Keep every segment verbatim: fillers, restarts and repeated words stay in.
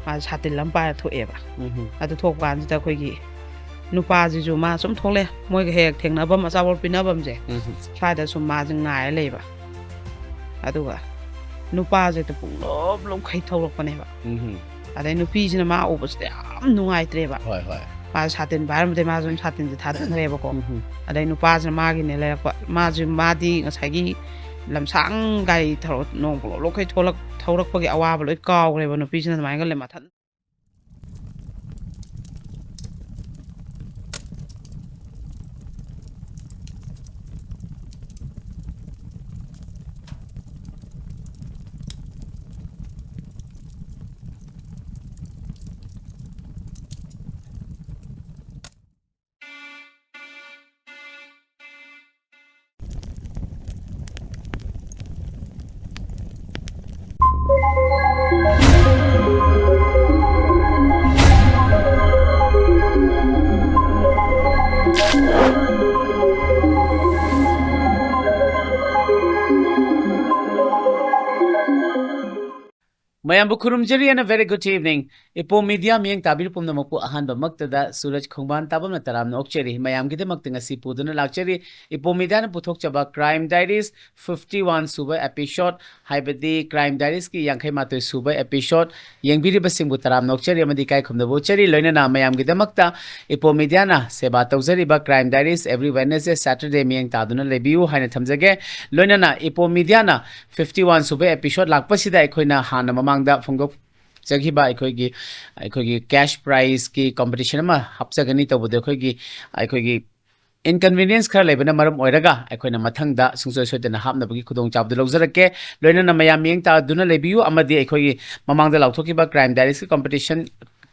ꯃꯥꯁꯦ ꯁꯥꯇꯤꯟ ꯑꯃ ꯄꯥꯏꯔ ꯊꯣꯛꯑꯦꯕ꯫ ꯎꯝ꯫ ꯑꯗꯨ ꯊꯣꯛꯄ ꯀꯥꯟꯁꯤꯗ ꯑꯩꯈꯣꯏꯒꯤ ꯅꯨꯄꯥꯁꯤꯁꯨ ꯃꯥ ꯁꯨꯝ ꯊꯣꯛꯂꯛꯑꯦ, ꯃꯣꯏꯒ ꯍꯦꯛ ꯍꯦꯛ ꯊꯦꯡꯅꯐꯝ, ꯑꯆꯥꯄꯣꯠ ꯄꯤꯅꯐꯝꯁꯦ, ꯎꯝ꯫ ꯁ꯭ꯋꯥꯏꯗ ꯁꯨꯝ ꯃꯥꯁꯦ ꯉꯥꯏꯔ ꯂꯩꯕ꯫ ꯑꯗꯨꯒ ꯅꯨꯄꯥꯁꯦ ꯍꯦꯛꯇ ꯄꯨꯡꯂꯨꯞ ꯂꯨꯞꯈꯩ ꯊꯧꯔꯛꯄꯅꯦꯕ꯫ ꯎꯝ꯫ ꯑꯗꯩ ꯅꯨꯄꯤꯁꯤꯅ ꯃꯥ ꯎꯕꯁꯤꯗ ꯌꯥꯝ ꯅꯨꯡꯉꯥꯏꯇ꯭ꯔꯦꯕ꯫ ꯍꯣꯏ, ꯍꯣꯏ꯫ ꯃꯥꯁꯦ ꯁꯥꯇꯤꯟ ꯄꯥꯏꯔꯝꯕꯗꯩ ꯃꯥꯁꯨ ꯑꯗꯨꯝ ꯁꯥꯇꯤꯟꯁꯦ ꯊꯥꯗꯣꯛꯈ꯭ꯔꯦꯕꯀꯣ꯫ ꯎꯝ꯫ ꯑꯗꯩ ꯅꯨꯄꯥꯁꯤꯅ ꯃꯥꯒꯤꯅꯦ ꯂꯩꯔꯛꯄ, ꯃꯥꯁꯨ, ꯃꯥꯗꯤ ꯉꯁꯥꯏꯒꯤ ꯂꯝꯁꯥꯡ ꯒꯥꯔꯤ ꯊꯧꯔ-, ꯅꯣꯡ ꯄꯨꯡꯂꯨꯞ ꯂꯨꯞꯈꯩ ꯊꯣꯛꯂꯛ-, ꯊꯧꯔꯛꯄꯒꯤ ꯑꯋꯥꯕ ꯂꯣꯏ ꯀꯥꯎꯈ꯭ꯔꯦꯕ꯫ ꯅꯨꯄꯤꯁꯤꯅ ꯑꯗꯨꯃꯥꯏꯅ ꯂꯩ ꯃꯊꯟ ꯃꯌꯥꯝꯕꯨ ꯈꯨꯔꯨꯝꯖꯔꯤ and a very good evening. Ipom media ꯃꯤꯠꯌꯦꯡ ꯇꯥꯕꯤꯔꯤꯕ ꯄꯨꯝꯅꯃꯛꯄꯨ ꯑꯍꯥꯟꯕꯃꯛꯇꯗ ꯁꯨꯔꯖ ꯈꯣꯡꯕꯥꯟ ꯇꯥꯕꯝꯅ ꯇꯔꯥꯝꯅ ꯑꯣꯛꯆꯔꯤ꯫ ꯃꯌꯥꯝꯒꯤꯗꯃꯛꯇ ꯉꯁꯤ ꯄꯨꯗꯨꯅ ꯂꯥꯛꯆꯔꯤ ꯏꯄꯣꯝ ꯃꯤꯗꯤꯌꯥꯅ ꯄꯨꯊꯣꯛꯆꯕ Crime Diaries fifty one ꯁꯨꯕ episode, ꯍꯥꯏꯕꯗꯤ Crime Diaries ꯀꯤ ꯌꯥꯡꯈꯩ ꯃꯥꯊꯣꯏ ꯁꯨꯕ episode꯫ ꯌꯦꯡꯕꯤꯔꯤꯕꯁꯤꯡꯕꯨ ꯇꯔꯥꯝꯅ ꯑꯣꯛꯆꯔꯤ ꯑꯃꯗꯤ ꯏꯀꯥꯏ ꯈꯨꯝꯅꯕ ꯎꯠꯆꯔꯤ꯫ ꯂꯣꯏꯅꯅ ꯃꯌꯥꯝꯒꯤꯗꯃꯛꯇ ꯏꯄꯣꯝ ꯃꯤꯗꯤꯌꯥꯅ ꯁꯦꯕꯥ ꯇꯧꯖꯔꯤꯕ Crime Diaries every Wednesday, Saturday ꯃꯤꯠꯌꯦꯡ ꯇꯥꯗꯨꯅ ꯂꯩꯕꯤꯌꯨ ꯍꯥꯏꯅ ꯊꯝꯖꯒꯦ꯫ ꯂꯣꯏꯅꯅ ꯏꯄꯣꯝ ꯃꯤꯗꯤꯌꯥꯅ fifty one ꯁꯨꯕ episode ꯂꯥꯛꯄꯁꯤꯗ ꯑꯩꯈꯣꯏꯅ ꯍꯥꯟꯅ ꯃꯃꯥꯡꯗ ꯐꯣꯡꯗꯣꯛꯆꯈꯤꯕ ꯑꯩꯈꯣꯏꯒꯤ, ꯑꯩꯈꯣꯏꯒꯤ cash prize ꯀꯤ competition ꯑꯃ ꯍꯥꯞꯆꯒꯅꯤ ꯇꯧꯕꯗꯣ ꯑꯩꯈꯣꯏꯒꯤ, ꯑꯩꯈꯣꯏꯒꯤ inconvenience ꯈꯔ ꯂꯩꯕꯅ ꯃꯔꯝ ꯑꯣꯏꯔꯒ ꯑꯩꯈꯣꯏꯅ ꯃꯊꯪꯗ ꯁꯨꯡꯁꯣꯏ ꯁꯣꯏꯗꯅ ꯍꯥꯞꯅꯕꯒꯤ ꯈꯨꯗꯣꯡꯆꯥꯕꯗꯨ ꯂꯧꯖꯔꯛꯀꯦ꯫ ꯂꯣꯏꯅꯅ ꯃꯌꯥꯝ ꯃꯤꯠꯌꯦꯡ ꯇꯥꯗꯨꯅ ꯂꯩꯕꯤꯌꯨ ꯑꯃꯗꯤ ꯑꯩꯈꯣꯏꯒꯤ ꯃꯃꯥꯡꯗ ꯂꯥꯎꯊꯣꯛꯈꯤꯕ Crime Diaries ꯀꯤ competition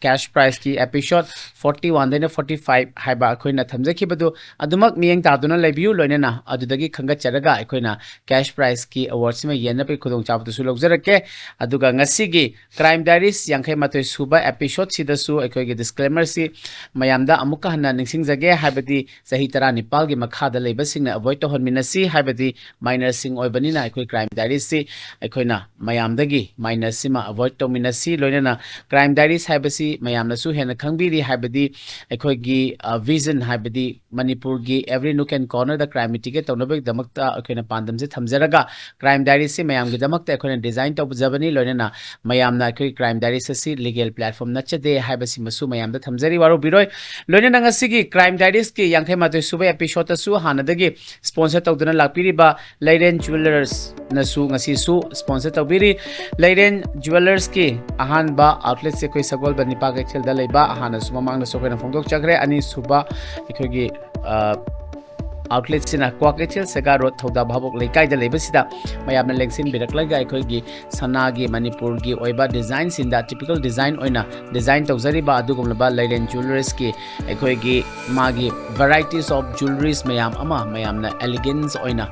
cash prizeꯀꯤ episode forty oneꯗꯩꯅ forty five ꯍꯥꯏꯕ ꯑꯩꯈꯣꯏꯅ ꯊꯝꯖꯈꯤꯕꯗꯨ ꯑꯗꯨꯃꯛ ꯃꯤꯠꯌꯦꯡ ꯇꯥꯗꯨꯅ ꯂꯩꯕꯤꯌꯨ꯫ ꯂꯣꯏꯅꯅ ꯑꯗꯨꯗꯒꯤ ꯈꯟꯒꯠꯆꯔꯒ ꯑꯩꯈꯣꯏꯅ cash prizeꯀꯤ awardꯁꯤꯃ ꯌꯦꯟꯅꯕꯒꯤ ꯈꯨꯗꯣꯡꯆꯥꯕꯗꯨꯁꯨ ꯂꯧꯖꯔꯛꯀꯦ꯫ ꯑꯗꯨꯒ ꯉꯁꯤꯒꯤ Crime Diaries ꯌꯥꯡꯈꯩ ꯃꯥꯊꯣꯏ ꯁꯨꯕ episodeꯁꯤꯗꯁꯨ ꯑꯩꯈꯣꯏꯒꯤ disclaimerꯁꯤ ꯃꯌꯥꯝꯗ ꯑꯃꯨꯛꯀ ꯍꯟꯅ ꯅꯤꯡꯁꯤꯡꯖꯒꯦ꯫ ꯍꯥꯏꯕꯗꯤ ꯆꯍꯤ ꯇꯔꯥꯅꯤꯄꯥꯜꯒꯤ ꯃꯈꯥꯗ ꯂꯩꯕꯁꯤꯡꯅ avoid ꯇꯧꯍꯟꯃꯤꯟꯅꯁꯤ꯫ ꯍꯥꯏꯕꯗꯤ minorꯁꯤꯡ ꯑꯣꯏꯕꯅꯤꯅ ꯑꯩꯈꯣꯏ Crime Diariesꯁꯤ ꯑꯩꯈꯣꯏꯅ ꯃꯌꯥꯝꯗꯒꯤ minorꯁꯤꯃ avoid ꯇꯧꯃꯤꯟꯅꯁꯤ꯫ ꯂꯣꯏꯅꯅ Crime Diaries ꯍꯥꯏꯕꯁꯤ ꯃꯌꯥꯝꯅꯁꯨ ꯍꯦꯟꯅ ꯈꯪꯕꯤꯔꯤ꯫ ꯍꯥꯏꯕꯗꯤ ꯑꯩꯈꯣꯏꯒꯤ, ꯑ, vision, ꯍꯥꯏꯕꯗꯤ ꯃꯅꯤꯄꯨꯔꯒꯤ every nook and cornerꯗ crime mitigate ꯇꯧꯅꯕꯒꯤꯗꯃꯛꯇ ꯑꯩꯈꯣꯏꯅ ꯄꯥꯟꯗꯝꯁꯦ ꯊꯝꯖꯔꯒ Crime Diariesꯁꯤ ꯃꯌꯥꯝꯒꯤꯗꯃꯛꯇ ꯑꯩꯈꯣꯏꯅ design ꯇꯧꯖꯕꯅꯤ꯫ ꯂꯣꯏꯅꯅ ꯃꯌꯥꯝꯅ ꯑꯩꯈꯣꯏꯒꯤ Crime Diaries ꯑꯁꯤ legal platform ꯅꯠꯆꯗꯦ ꯍꯥꯏꯕꯁꯤꯃꯁꯨ ꯃꯌꯥꯝꯗ ꯊꯝꯖꯔꯤ, ꯋꯥꯔꯧꯕꯤꯔꯣꯏ꯫ ꯂꯣꯏꯅꯅ ꯉꯁꯤꯒꯤ Crime Diariesꯀꯤ ꯌꯥꯡꯈꯩ ꯃꯥꯊꯣꯏ ꯁꯨꯕ episodeꯇꯁꯨ ꯍꯥꯟꯅꯗꯒꯤ sponsor ꯇꯧꯗꯨꯅ ꯂꯥꯛꯄꯤꯔꯤꯕ ꯂꯩꯔꯦꯟ Jewelerꯁꯅꯁꯨ ꯉꯁꯤꯁꯨ sponsor ꯇꯧꯕꯤꯔꯤ꯫ ꯂꯩꯔꯦꯟ Jewelerꯁꯀꯤ ꯑꯍꯥꯟꯕ outletꯁꯦ ꯑꯩꯈꯣꯏ ꯁꯒꯣꯜꯕꯟ ꯅꯤꯄꯥ ꯀꯩꯊꯦꯜꯗ ꯂꯩꯕ, ꯍꯥꯟꯅꯁꯨ ꯃꯃꯥꯡꯗꯁꯨ ꯑꯩꯈꯣꯏꯅ ꯐꯣꯡꯗꯣꯛꯆꯈ꯭ꯔꯦ꯫ ꯑꯅꯤꯁꯨꯕ ꯑꯩꯈꯣꯏꯒꯤ, ꯑ, outletꯁꯤꯅ ꯀ꯭ꯋꯥꯀꯩꯊꯦꯜ ꯁꯦꯒꯥ ꯔꯣꯗ ꯊꯧꯗꯥ ꯚꯥꯕꯣꯛ ꯂꯩꯀꯥꯏꯗ ꯂꯩꯕꯁꯤꯗ ꯃꯌꯥꯝꯅ ꯂꯦꯡꯁꯤꯟꯕꯤꯔꯛꯂꯒ ꯑꯩꯈꯣꯏꯒꯤ ꯁꯅꯥꯒꯤ ꯃꯅꯤꯄꯨꯔꯒꯤ ꯑꯣꯏꯕ designsꯁꯤꯡꯗ typical design ꯑꯣꯏꯅ design ꯇꯧꯖꯔꯤꯕ ꯑꯗꯨꯒꯨꯝꯂꯕ ꯂꯩꯔꯦꯟ Jewelerꯁꯀꯤ ꯑꯩꯈꯣꯏꯒꯤ ꯃꯥꯒꯤ varieties of jewelleries ꯃꯌꯥꯝ ꯑꯃ ꯃꯌꯥꯝꯅ elegance ꯑꯣꯏꯅ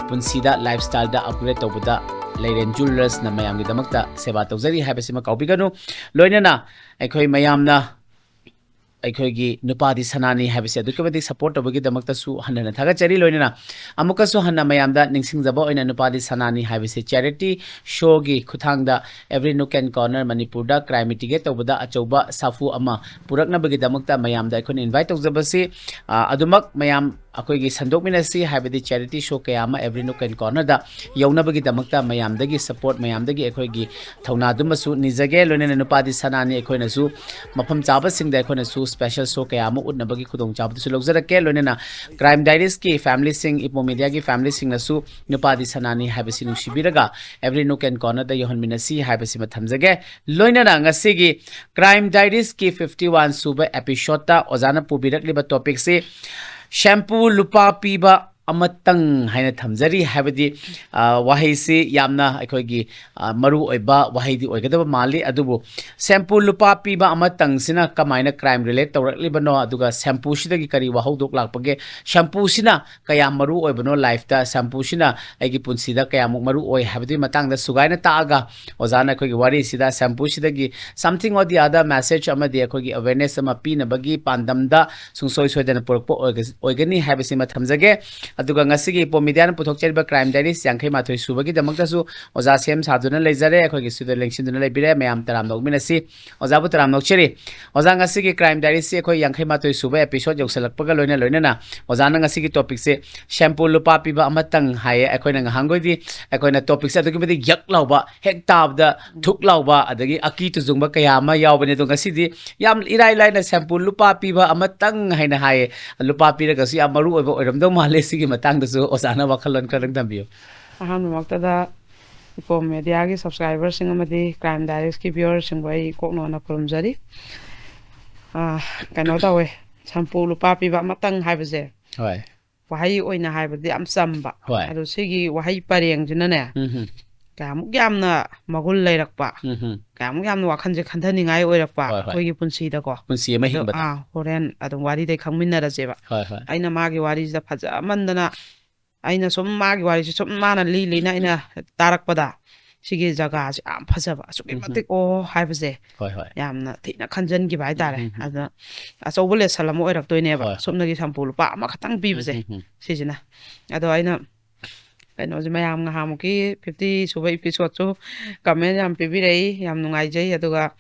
ꯄꯨꯟꯁꯤꯗ lifestyleꯗ upgrade ꯇꯧꯕꯗ ꯂꯩꯔꯦꯟ Jewelerꯁꯅ ꯃꯌꯥꯝꯒꯤꯗꯃꯛꯇ ꯁꯦꯕꯥ ꯇꯧꯖꯔꯤ ꯍꯥꯏꯕꯁꯤꯃ ꯀꯥꯎꯕꯤꯒꯅꯨ꯫ ꯂꯣꯏꯅꯅ ꯑꯩꯈꯣꯏ ꯃꯌꯥꯝꯅ ꯑꯩꯈꯣꯏꯒꯤ ꯅꯨꯄꯥꯗꯤ ꯁꯅꯥꯅꯤ ꯍꯥꯏꯕꯁꯦ ꯑꯗꯨꯛꯀꯤ ꯃꯇꯤꯛ support ꯇꯧꯕꯒꯤꯗꯃꯛꯇꯁꯨ ꯍꯟꯅ ꯍꯟꯅ ꯊꯥꯒꯠꯆꯔꯤ꯫ ꯂꯣꯏꯅꯅ ꯑꯃꯨꯛꯀꯁꯨ ꯍꯟꯅ ꯃꯌꯥꯝꯗ ꯅꯤꯡꯁꯤꯡꯖꯕ ꯑꯣꯏꯅ ꯅꯨꯄꯥꯗꯤ ꯁꯅꯥꯅꯤ ꯍꯥꯏꯕꯁꯦ charity showꯒꯤ ꯈꯨꯠꯊꯥꯡꯗ every nook and corner ꯃꯅꯤꯄꯨꯔꯗ crime mitigate ꯇꯧꯕꯗ ꯑꯆꯧꯕ ꯁꯥꯐꯨ ꯑꯃ ꯄꯨꯔꯛꯅꯕꯒꯤꯗꯃꯛꯇ ꯃꯌꯥꯝꯗ ꯑꯩꯈꯣꯏꯅ invite ꯇꯧꯖꯕꯁꯤ, ꯑ, ꯑꯗꯨꯃꯛ ꯃꯌꯥꯝ ꯑꯩꯈꯣꯏꯒꯤ ꯁꯟꯗꯣꯛꯃꯤꯟꯅꯁꯤ꯫ ꯍꯥꯏꯕꯗꯤ charity show ꯀꯌꯥ ꯑꯃ every nook and cornerꯗ ꯌꯧꯅꯕꯒꯤꯗꯃꯛꯇ ꯃꯌꯥꯝꯗꯒꯤ support, ꯃꯌꯥꯝꯗꯒꯤ ꯑꯩꯈꯣꯏꯒꯤ ꯊꯧꯅꯥꯗꯨꯃꯁꯨ ꯅꯤꯖꯒꯦ꯫ ꯂꯣꯏꯅꯅ ꯅꯨꯄꯥꯗꯤ ꯁꯅꯥꯅꯤ ꯑꯩꯈꯣꯏꯅꯁꯨ ꯃꯐꯝ ꯆꯥꯕꯁꯤꯡꯗ ꯑꯩꯈꯣꯏꯅꯁꯨ special show ꯀꯌꯥ ꯑꯃ ꯎꯠꯅꯕꯒꯤ ꯈꯨꯗꯣꯡꯆꯥꯕꯗꯨꯁꯨ ꯂꯧꯖꯔꯛꯀꯦ꯫ ꯂꯣꯏꯅꯅ Crime Diariesꯀꯤ familyꯁꯤꯡ, ꯏꯄꯣ Mediaꯒꯤ familyꯁꯤꯡꯅꯁꯨ ꯅꯨꯄꯥꯗꯤ ꯁꯅꯥꯅꯤ ꯍꯥꯏꯕꯁꯤ ꯅꯨꯡꯁꯤꯕꯤꯔꯒ every nook and cornerꯗ ꯌꯧꯍꯟꯃꯤꯟꯅꯁꯤ ꯍꯥꯏꯕꯁꯤꯃ ꯊꯝꯖꯒꯦ꯫ ꯂꯣꯏꯅꯅ ꯉꯁꯤꯒꯤ Crime Diariesꯀꯤ fifty one ꯁꯨꯕ episodeꯇ ꯑꯣꯖꯥꯅ ꯄꯨꯕꯤꯔꯛꯂꯤꯕ topicꯁꯤ shampoo ꯂꯨꯄꯥ ꯄꯤꯕ ꯑꯃꯇꯪ ꯍꯥꯏꯅ ꯊꯝꯖꯔꯤ꯫ ꯍꯥꯏꯕꯗꯤ, ꯑ, ꯋꯥꯍꯩꯁꯤ ꯌꯥꯝꯅ ꯑꯩꯈꯣꯏꯒꯤ, ꯑ, ꯃꯔꯨ ꯑꯣꯏꯕ ꯋꯥꯍꯩꯗꯤ ꯑꯣꯏꯒꯗꯕ ꯃꯥꯜꯂꯤ꯫ ꯑꯗꯨꯕꯨ shampoo ꯂꯨꯄꯥ ꯄꯤꯕ ꯑꯃꯇꯪꯁꯤꯅ ꯀꯃꯥꯏꯅ crime relate ꯇꯧꯔꯛꯂꯤꯕꯅꯣ, ꯑꯗꯨꯒ shampooꯁꯤꯗꯒꯤ ꯀꯔꯤ ꯋꯥꯍꯧꯗꯣꯛ ꯂꯥꯛꯄꯒꯦ, shampooꯁꯤꯅ ꯀꯌꯥꯝ ꯃꯔꯨ ꯑꯣꯏꯕꯅꯣ lifeꯇ, shampooꯁꯤꯅ ꯑꯩꯒꯤ ꯄꯨꯟꯁꯤꯗ ꯀꯌꯥꯃꯨꯛ ꯃꯔꯨ ꯑꯣꯏ ꯍꯥꯏꯕꯗꯨꯒꯤ ꯃꯇꯥꯡꯗ ꯁꯨꯒꯥꯏꯅ ꯇꯥꯛꯑꯒ, ꯑꯣꯖꯥꯅ ꯑꯩꯈꯣꯏꯒꯤ ꯋꯥꯔꯤꯁꯤꯗ shampooꯁꯤꯗꯒꯤ something or the other message ꯑꯃꯗꯤ ꯑꯩꯈꯣꯏꯒꯤ awareness ꯑꯃ ꯄꯤꯅꯕꯒꯤ ꯄꯥꯟꯗꯝꯗ ꯁꯨꯡꯁꯣꯏ ꯁꯣꯏꯗꯅ ꯄꯨꯔꯛꯄ ꯑꯣꯏꯒ-, ꯑꯣꯏꯒꯅꯤ ꯍꯥꯏꯕꯁꯤꯃ ꯊꯝꯖꯒꯦ꯫ ꯑꯗꯨꯒ ꯉꯁꯤꯒꯤ ꯏꯄꯣꯝ ꯃꯤꯗꯤꯌꯥꯅ ꯄꯨꯊꯣꯛꯆꯔꯤꯕ Crime Diaries ꯌꯥꯡꯈꯩ ꯃꯥꯊꯣꯏ ꯁꯨꯕꯒꯤꯗꯃꯛꯇꯁꯨ ꯑꯣꯖꯥ ꯁꯦꯝ ꯁꯥꯗꯨꯅ ꯂꯩꯖꯔꯦ, ꯑꯩꯈꯣꯏꯒꯤ studio ꯂꯦꯡꯁꯤꯟꯗꯨꯅ ꯂꯩꯕꯤꯔꯦ꯫ ꯃꯌꯥꯝ ꯇꯔꯥꯝꯅ ꯑꯣꯛꯃꯤꯟꯅꯁꯤ꯫ ꯑꯣꯖꯥꯕꯨ ꯇꯔꯥꯝꯅ ꯑꯣꯛꯆꯔꯤ꯫ ꯑꯣꯖꯥ, ꯉꯁꯤꯒꯤ Crime Diariesꯁꯤ ꯑꯩꯈꯣꯏ ꯌꯥꯡꯈꯩ ꯃꯥꯊꯣꯏ ꯁꯨꯕ episode ꯌꯧꯁꯤꯜꯂꯛꯄꯒ ꯂꯣꯏꯅ ꯂꯣꯏꯅꯅ ꯑꯣꯖꯥꯅ ꯉꯁꯤꯒꯤ topicꯁꯦ shampoo ꯂꯨꯄꯥ ꯄꯤꯕ ꯑꯃꯇꯪ ꯍꯥꯏꯌꯦ꯫ ꯑꯩꯈꯣꯏꯅ ꯉꯍꯥꯟꯈꯣꯏꯗꯤ ꯑꯩꯈꯣꯏꯅ topicꯁꯦ ꯑꯗꯨꯛꯀꯤ ꯃꯇꯤꯛ ꯌꯛ ꯂꯥꯎꯕ, ꯍꯦꯛ ꯇꯥꯕꯗ ꯊꯨꯛ ꯂꯥꯎꯕ, ꯑꯗꯒꯤ ꯑꯀꯤ ꯇꯨꯖꯨꯡꯕ ꯀꯌꯥ ꯑꯃ ꯌꯥꯎꯕꯅꯦ꯫ ꯑꯗꯣ ꯉꯁꯤꯗꯤ ꯌꯥꯝ ꯏꯔꯥꯏ ꯂꯥꯏꯅ shampoo ꯂꯨꯄꯥ ꯄꯤꯕ ꯑꯃꯇꯪ ꯍꯥꯏꯅ ꯍꯥꯏꯌꯦ꯫ ꯂꯨꯄꯥ ꯄꯤꯔꯒꯁꯨ ꯌꯥꯝ ꯃꯔꯨ ꯑꯣꯏꯕ ꯑꯣꯏꯔꯝꯗꯧ ꯃꯥꯜꯂꯦ꯫ ꯁꯤꯒꯤ ꯃꯇꯥꯡꯗꯁꯨ ꯑꯣꯖꯥꯅ ꯋꯥꯈꯜꯂꯣꯟ ꯈꯔꯗꯪ ꯊꯝꯕꯤꯌꯨ꯫ ꯑꯍꯥꯟꯕꯃꯛꯇꯗ ꯏꯄꯣꯝ ꯃꯦꯗꯤꯌꯥꯒꯤ subscriberꯁꯤꯡ ꯑꯃꯗꯤ Crime Diariesꯀꯤ viewerꯁꯤꯡꯕꯨ ꯑꯩ ꯏꯀꯣꯛ ꯅꯣꯟꯅ ꯈꯨꯔꯨꯝꯖꯔꯤ꯫ ꯑꯥ, ꯀꯩꯅꯣ ꯇꯧꯋꯦ, shampoo ꯂꯨꯄꯥ ꯄꯤꯕ ꯑꯃꯇꯪ ꯍꯥꯏꯕꯁꯦ ꯍꯣꯏ꯫ ꯋꯥꯍꯩ ꯑꯣꯏꯅ ꯍꯥꯏꯕꯗꯤ ꯌꯥꯝ ꯆꯝꯕ꯫ ꯍꯣꯏ꯫ ꯑꯗꯣ ꯁꯤꯒꯤ ꯋꯥꯍꯩ ꯄꯔꯦꯡꯁꯤꯅꯅꯦ, ꯎꯝ ꯍꯝ꯫ ꯀꯌꯥꯃꯨꯛ ꯌꯥꯝꯅ ꯃꯒꯨꯟ ꯂꯩꯔꯛꯄ, ꯎꯝ ꯍꯝ꯫ ꯀꯌꯥꯃꯨꯛ ꯌꯥꯝꯅ ꯋꯥꯈꯜꯁꯦ ꯈꯟꯊꯅꯤꯡꯉꯥꯏ ꯑꯣꯏꯔꯛꯄ ꯍꯣꯏ, ꯍꯣꯏ꯫ ꯑꯩꯈꯣꯏꯒꯤ ꯄꯨꯟꯁꯤꯗꯀꯣ꯫ ꯄꯨꯟꯁꯤ ꯑꯃ ꯑꯗꯣ, ꯍꯤꯡꯕꯗ꯫ ꯑꯥ, ꯍꯣꯔꯦꯟ ꯑꯗꯨꯝ ꯋꯥꯔꯤꯗꯩ ꯈꯪꯃꯤꯟꯅꯔꯁꯦꯕ꯫ ꯍꯣꯏ, ꯍꯣꯏ꯫ ꯑꯩꯅ ꯃꯥꯒꯤ ꯋꯥꯔꯤꯁꯤꯗ ꯐꯖꯃꯟꯗꯅ, ꯑꯩꯅ ꯁꯨꯝ ꯃꯥꯒꯤ ꯋꯥꯔꯤꯁꯦ ꯁꯨꯝ ꯃꯥꯅ ꯂꯤ ꯂꯤꯅ ꯑꯩꯅ ꯇꯥꯔꯛꯄꯗ, ꯁꯤꯒꯤ ꯖꯒꯥꯁꯦ ꯌꯥꯝ ꯐꯖꯕ, ꯑꯁꯨꯛꯀꯤ ꯎꯝ ꯍꯝ꯫ ꯃꯇꯤꯛ ꯑꯣ ꯍꯥꯏꯕꯁꯦ ꯍꯣꯏ, ꯍꯣꯏ꯫ ꯌꯥꯝꯅ ꯊꯤꯅ ꯈꯟꯖꯟꯈꯤꯕ ꯍꯥꯏꯇꯥꯔꯦ꯫ ꯎꯝ ꯍꯝ꯫ ꯑꯗꯨꯅ ꯑꯆꯧꯕ lesson ꯑꯃ ꯑꯣꯏꯔꯛꯇꯣꯏꯅꯦꯕ, ꯍꯣꯏ, ꯍꯣꯏ꯫ ꯁꯨꯞꯅꯒꯤ shampoo ꯂꯨꯄꯥ ꯑꯃꯈꯛꯇꯪ ꯄꯤꯕꯁꯦ, ꯎꯝ ꯍꯝ꯫ ꯁꯤꯁꯤꯅ꯫ ꯑꯗꯣ ꯑꯩꯅ ꯀꯩꯅꯣꯁꯦ, ꯃꯌꯥꯝ ꯉꯍꯥꯟꯃꯨꯛꯀꯤ fifty ꯁꯨꯕ episodeꯁꯨ comment ꯌꯥꯝ ꯄꯤꯕꯤꯔꯛꯏ, ꯌꯥꯝ ꯅꯨꯡꯉꯥꯏꯖꯩ꯫ ꯑꯗꯨꯒ,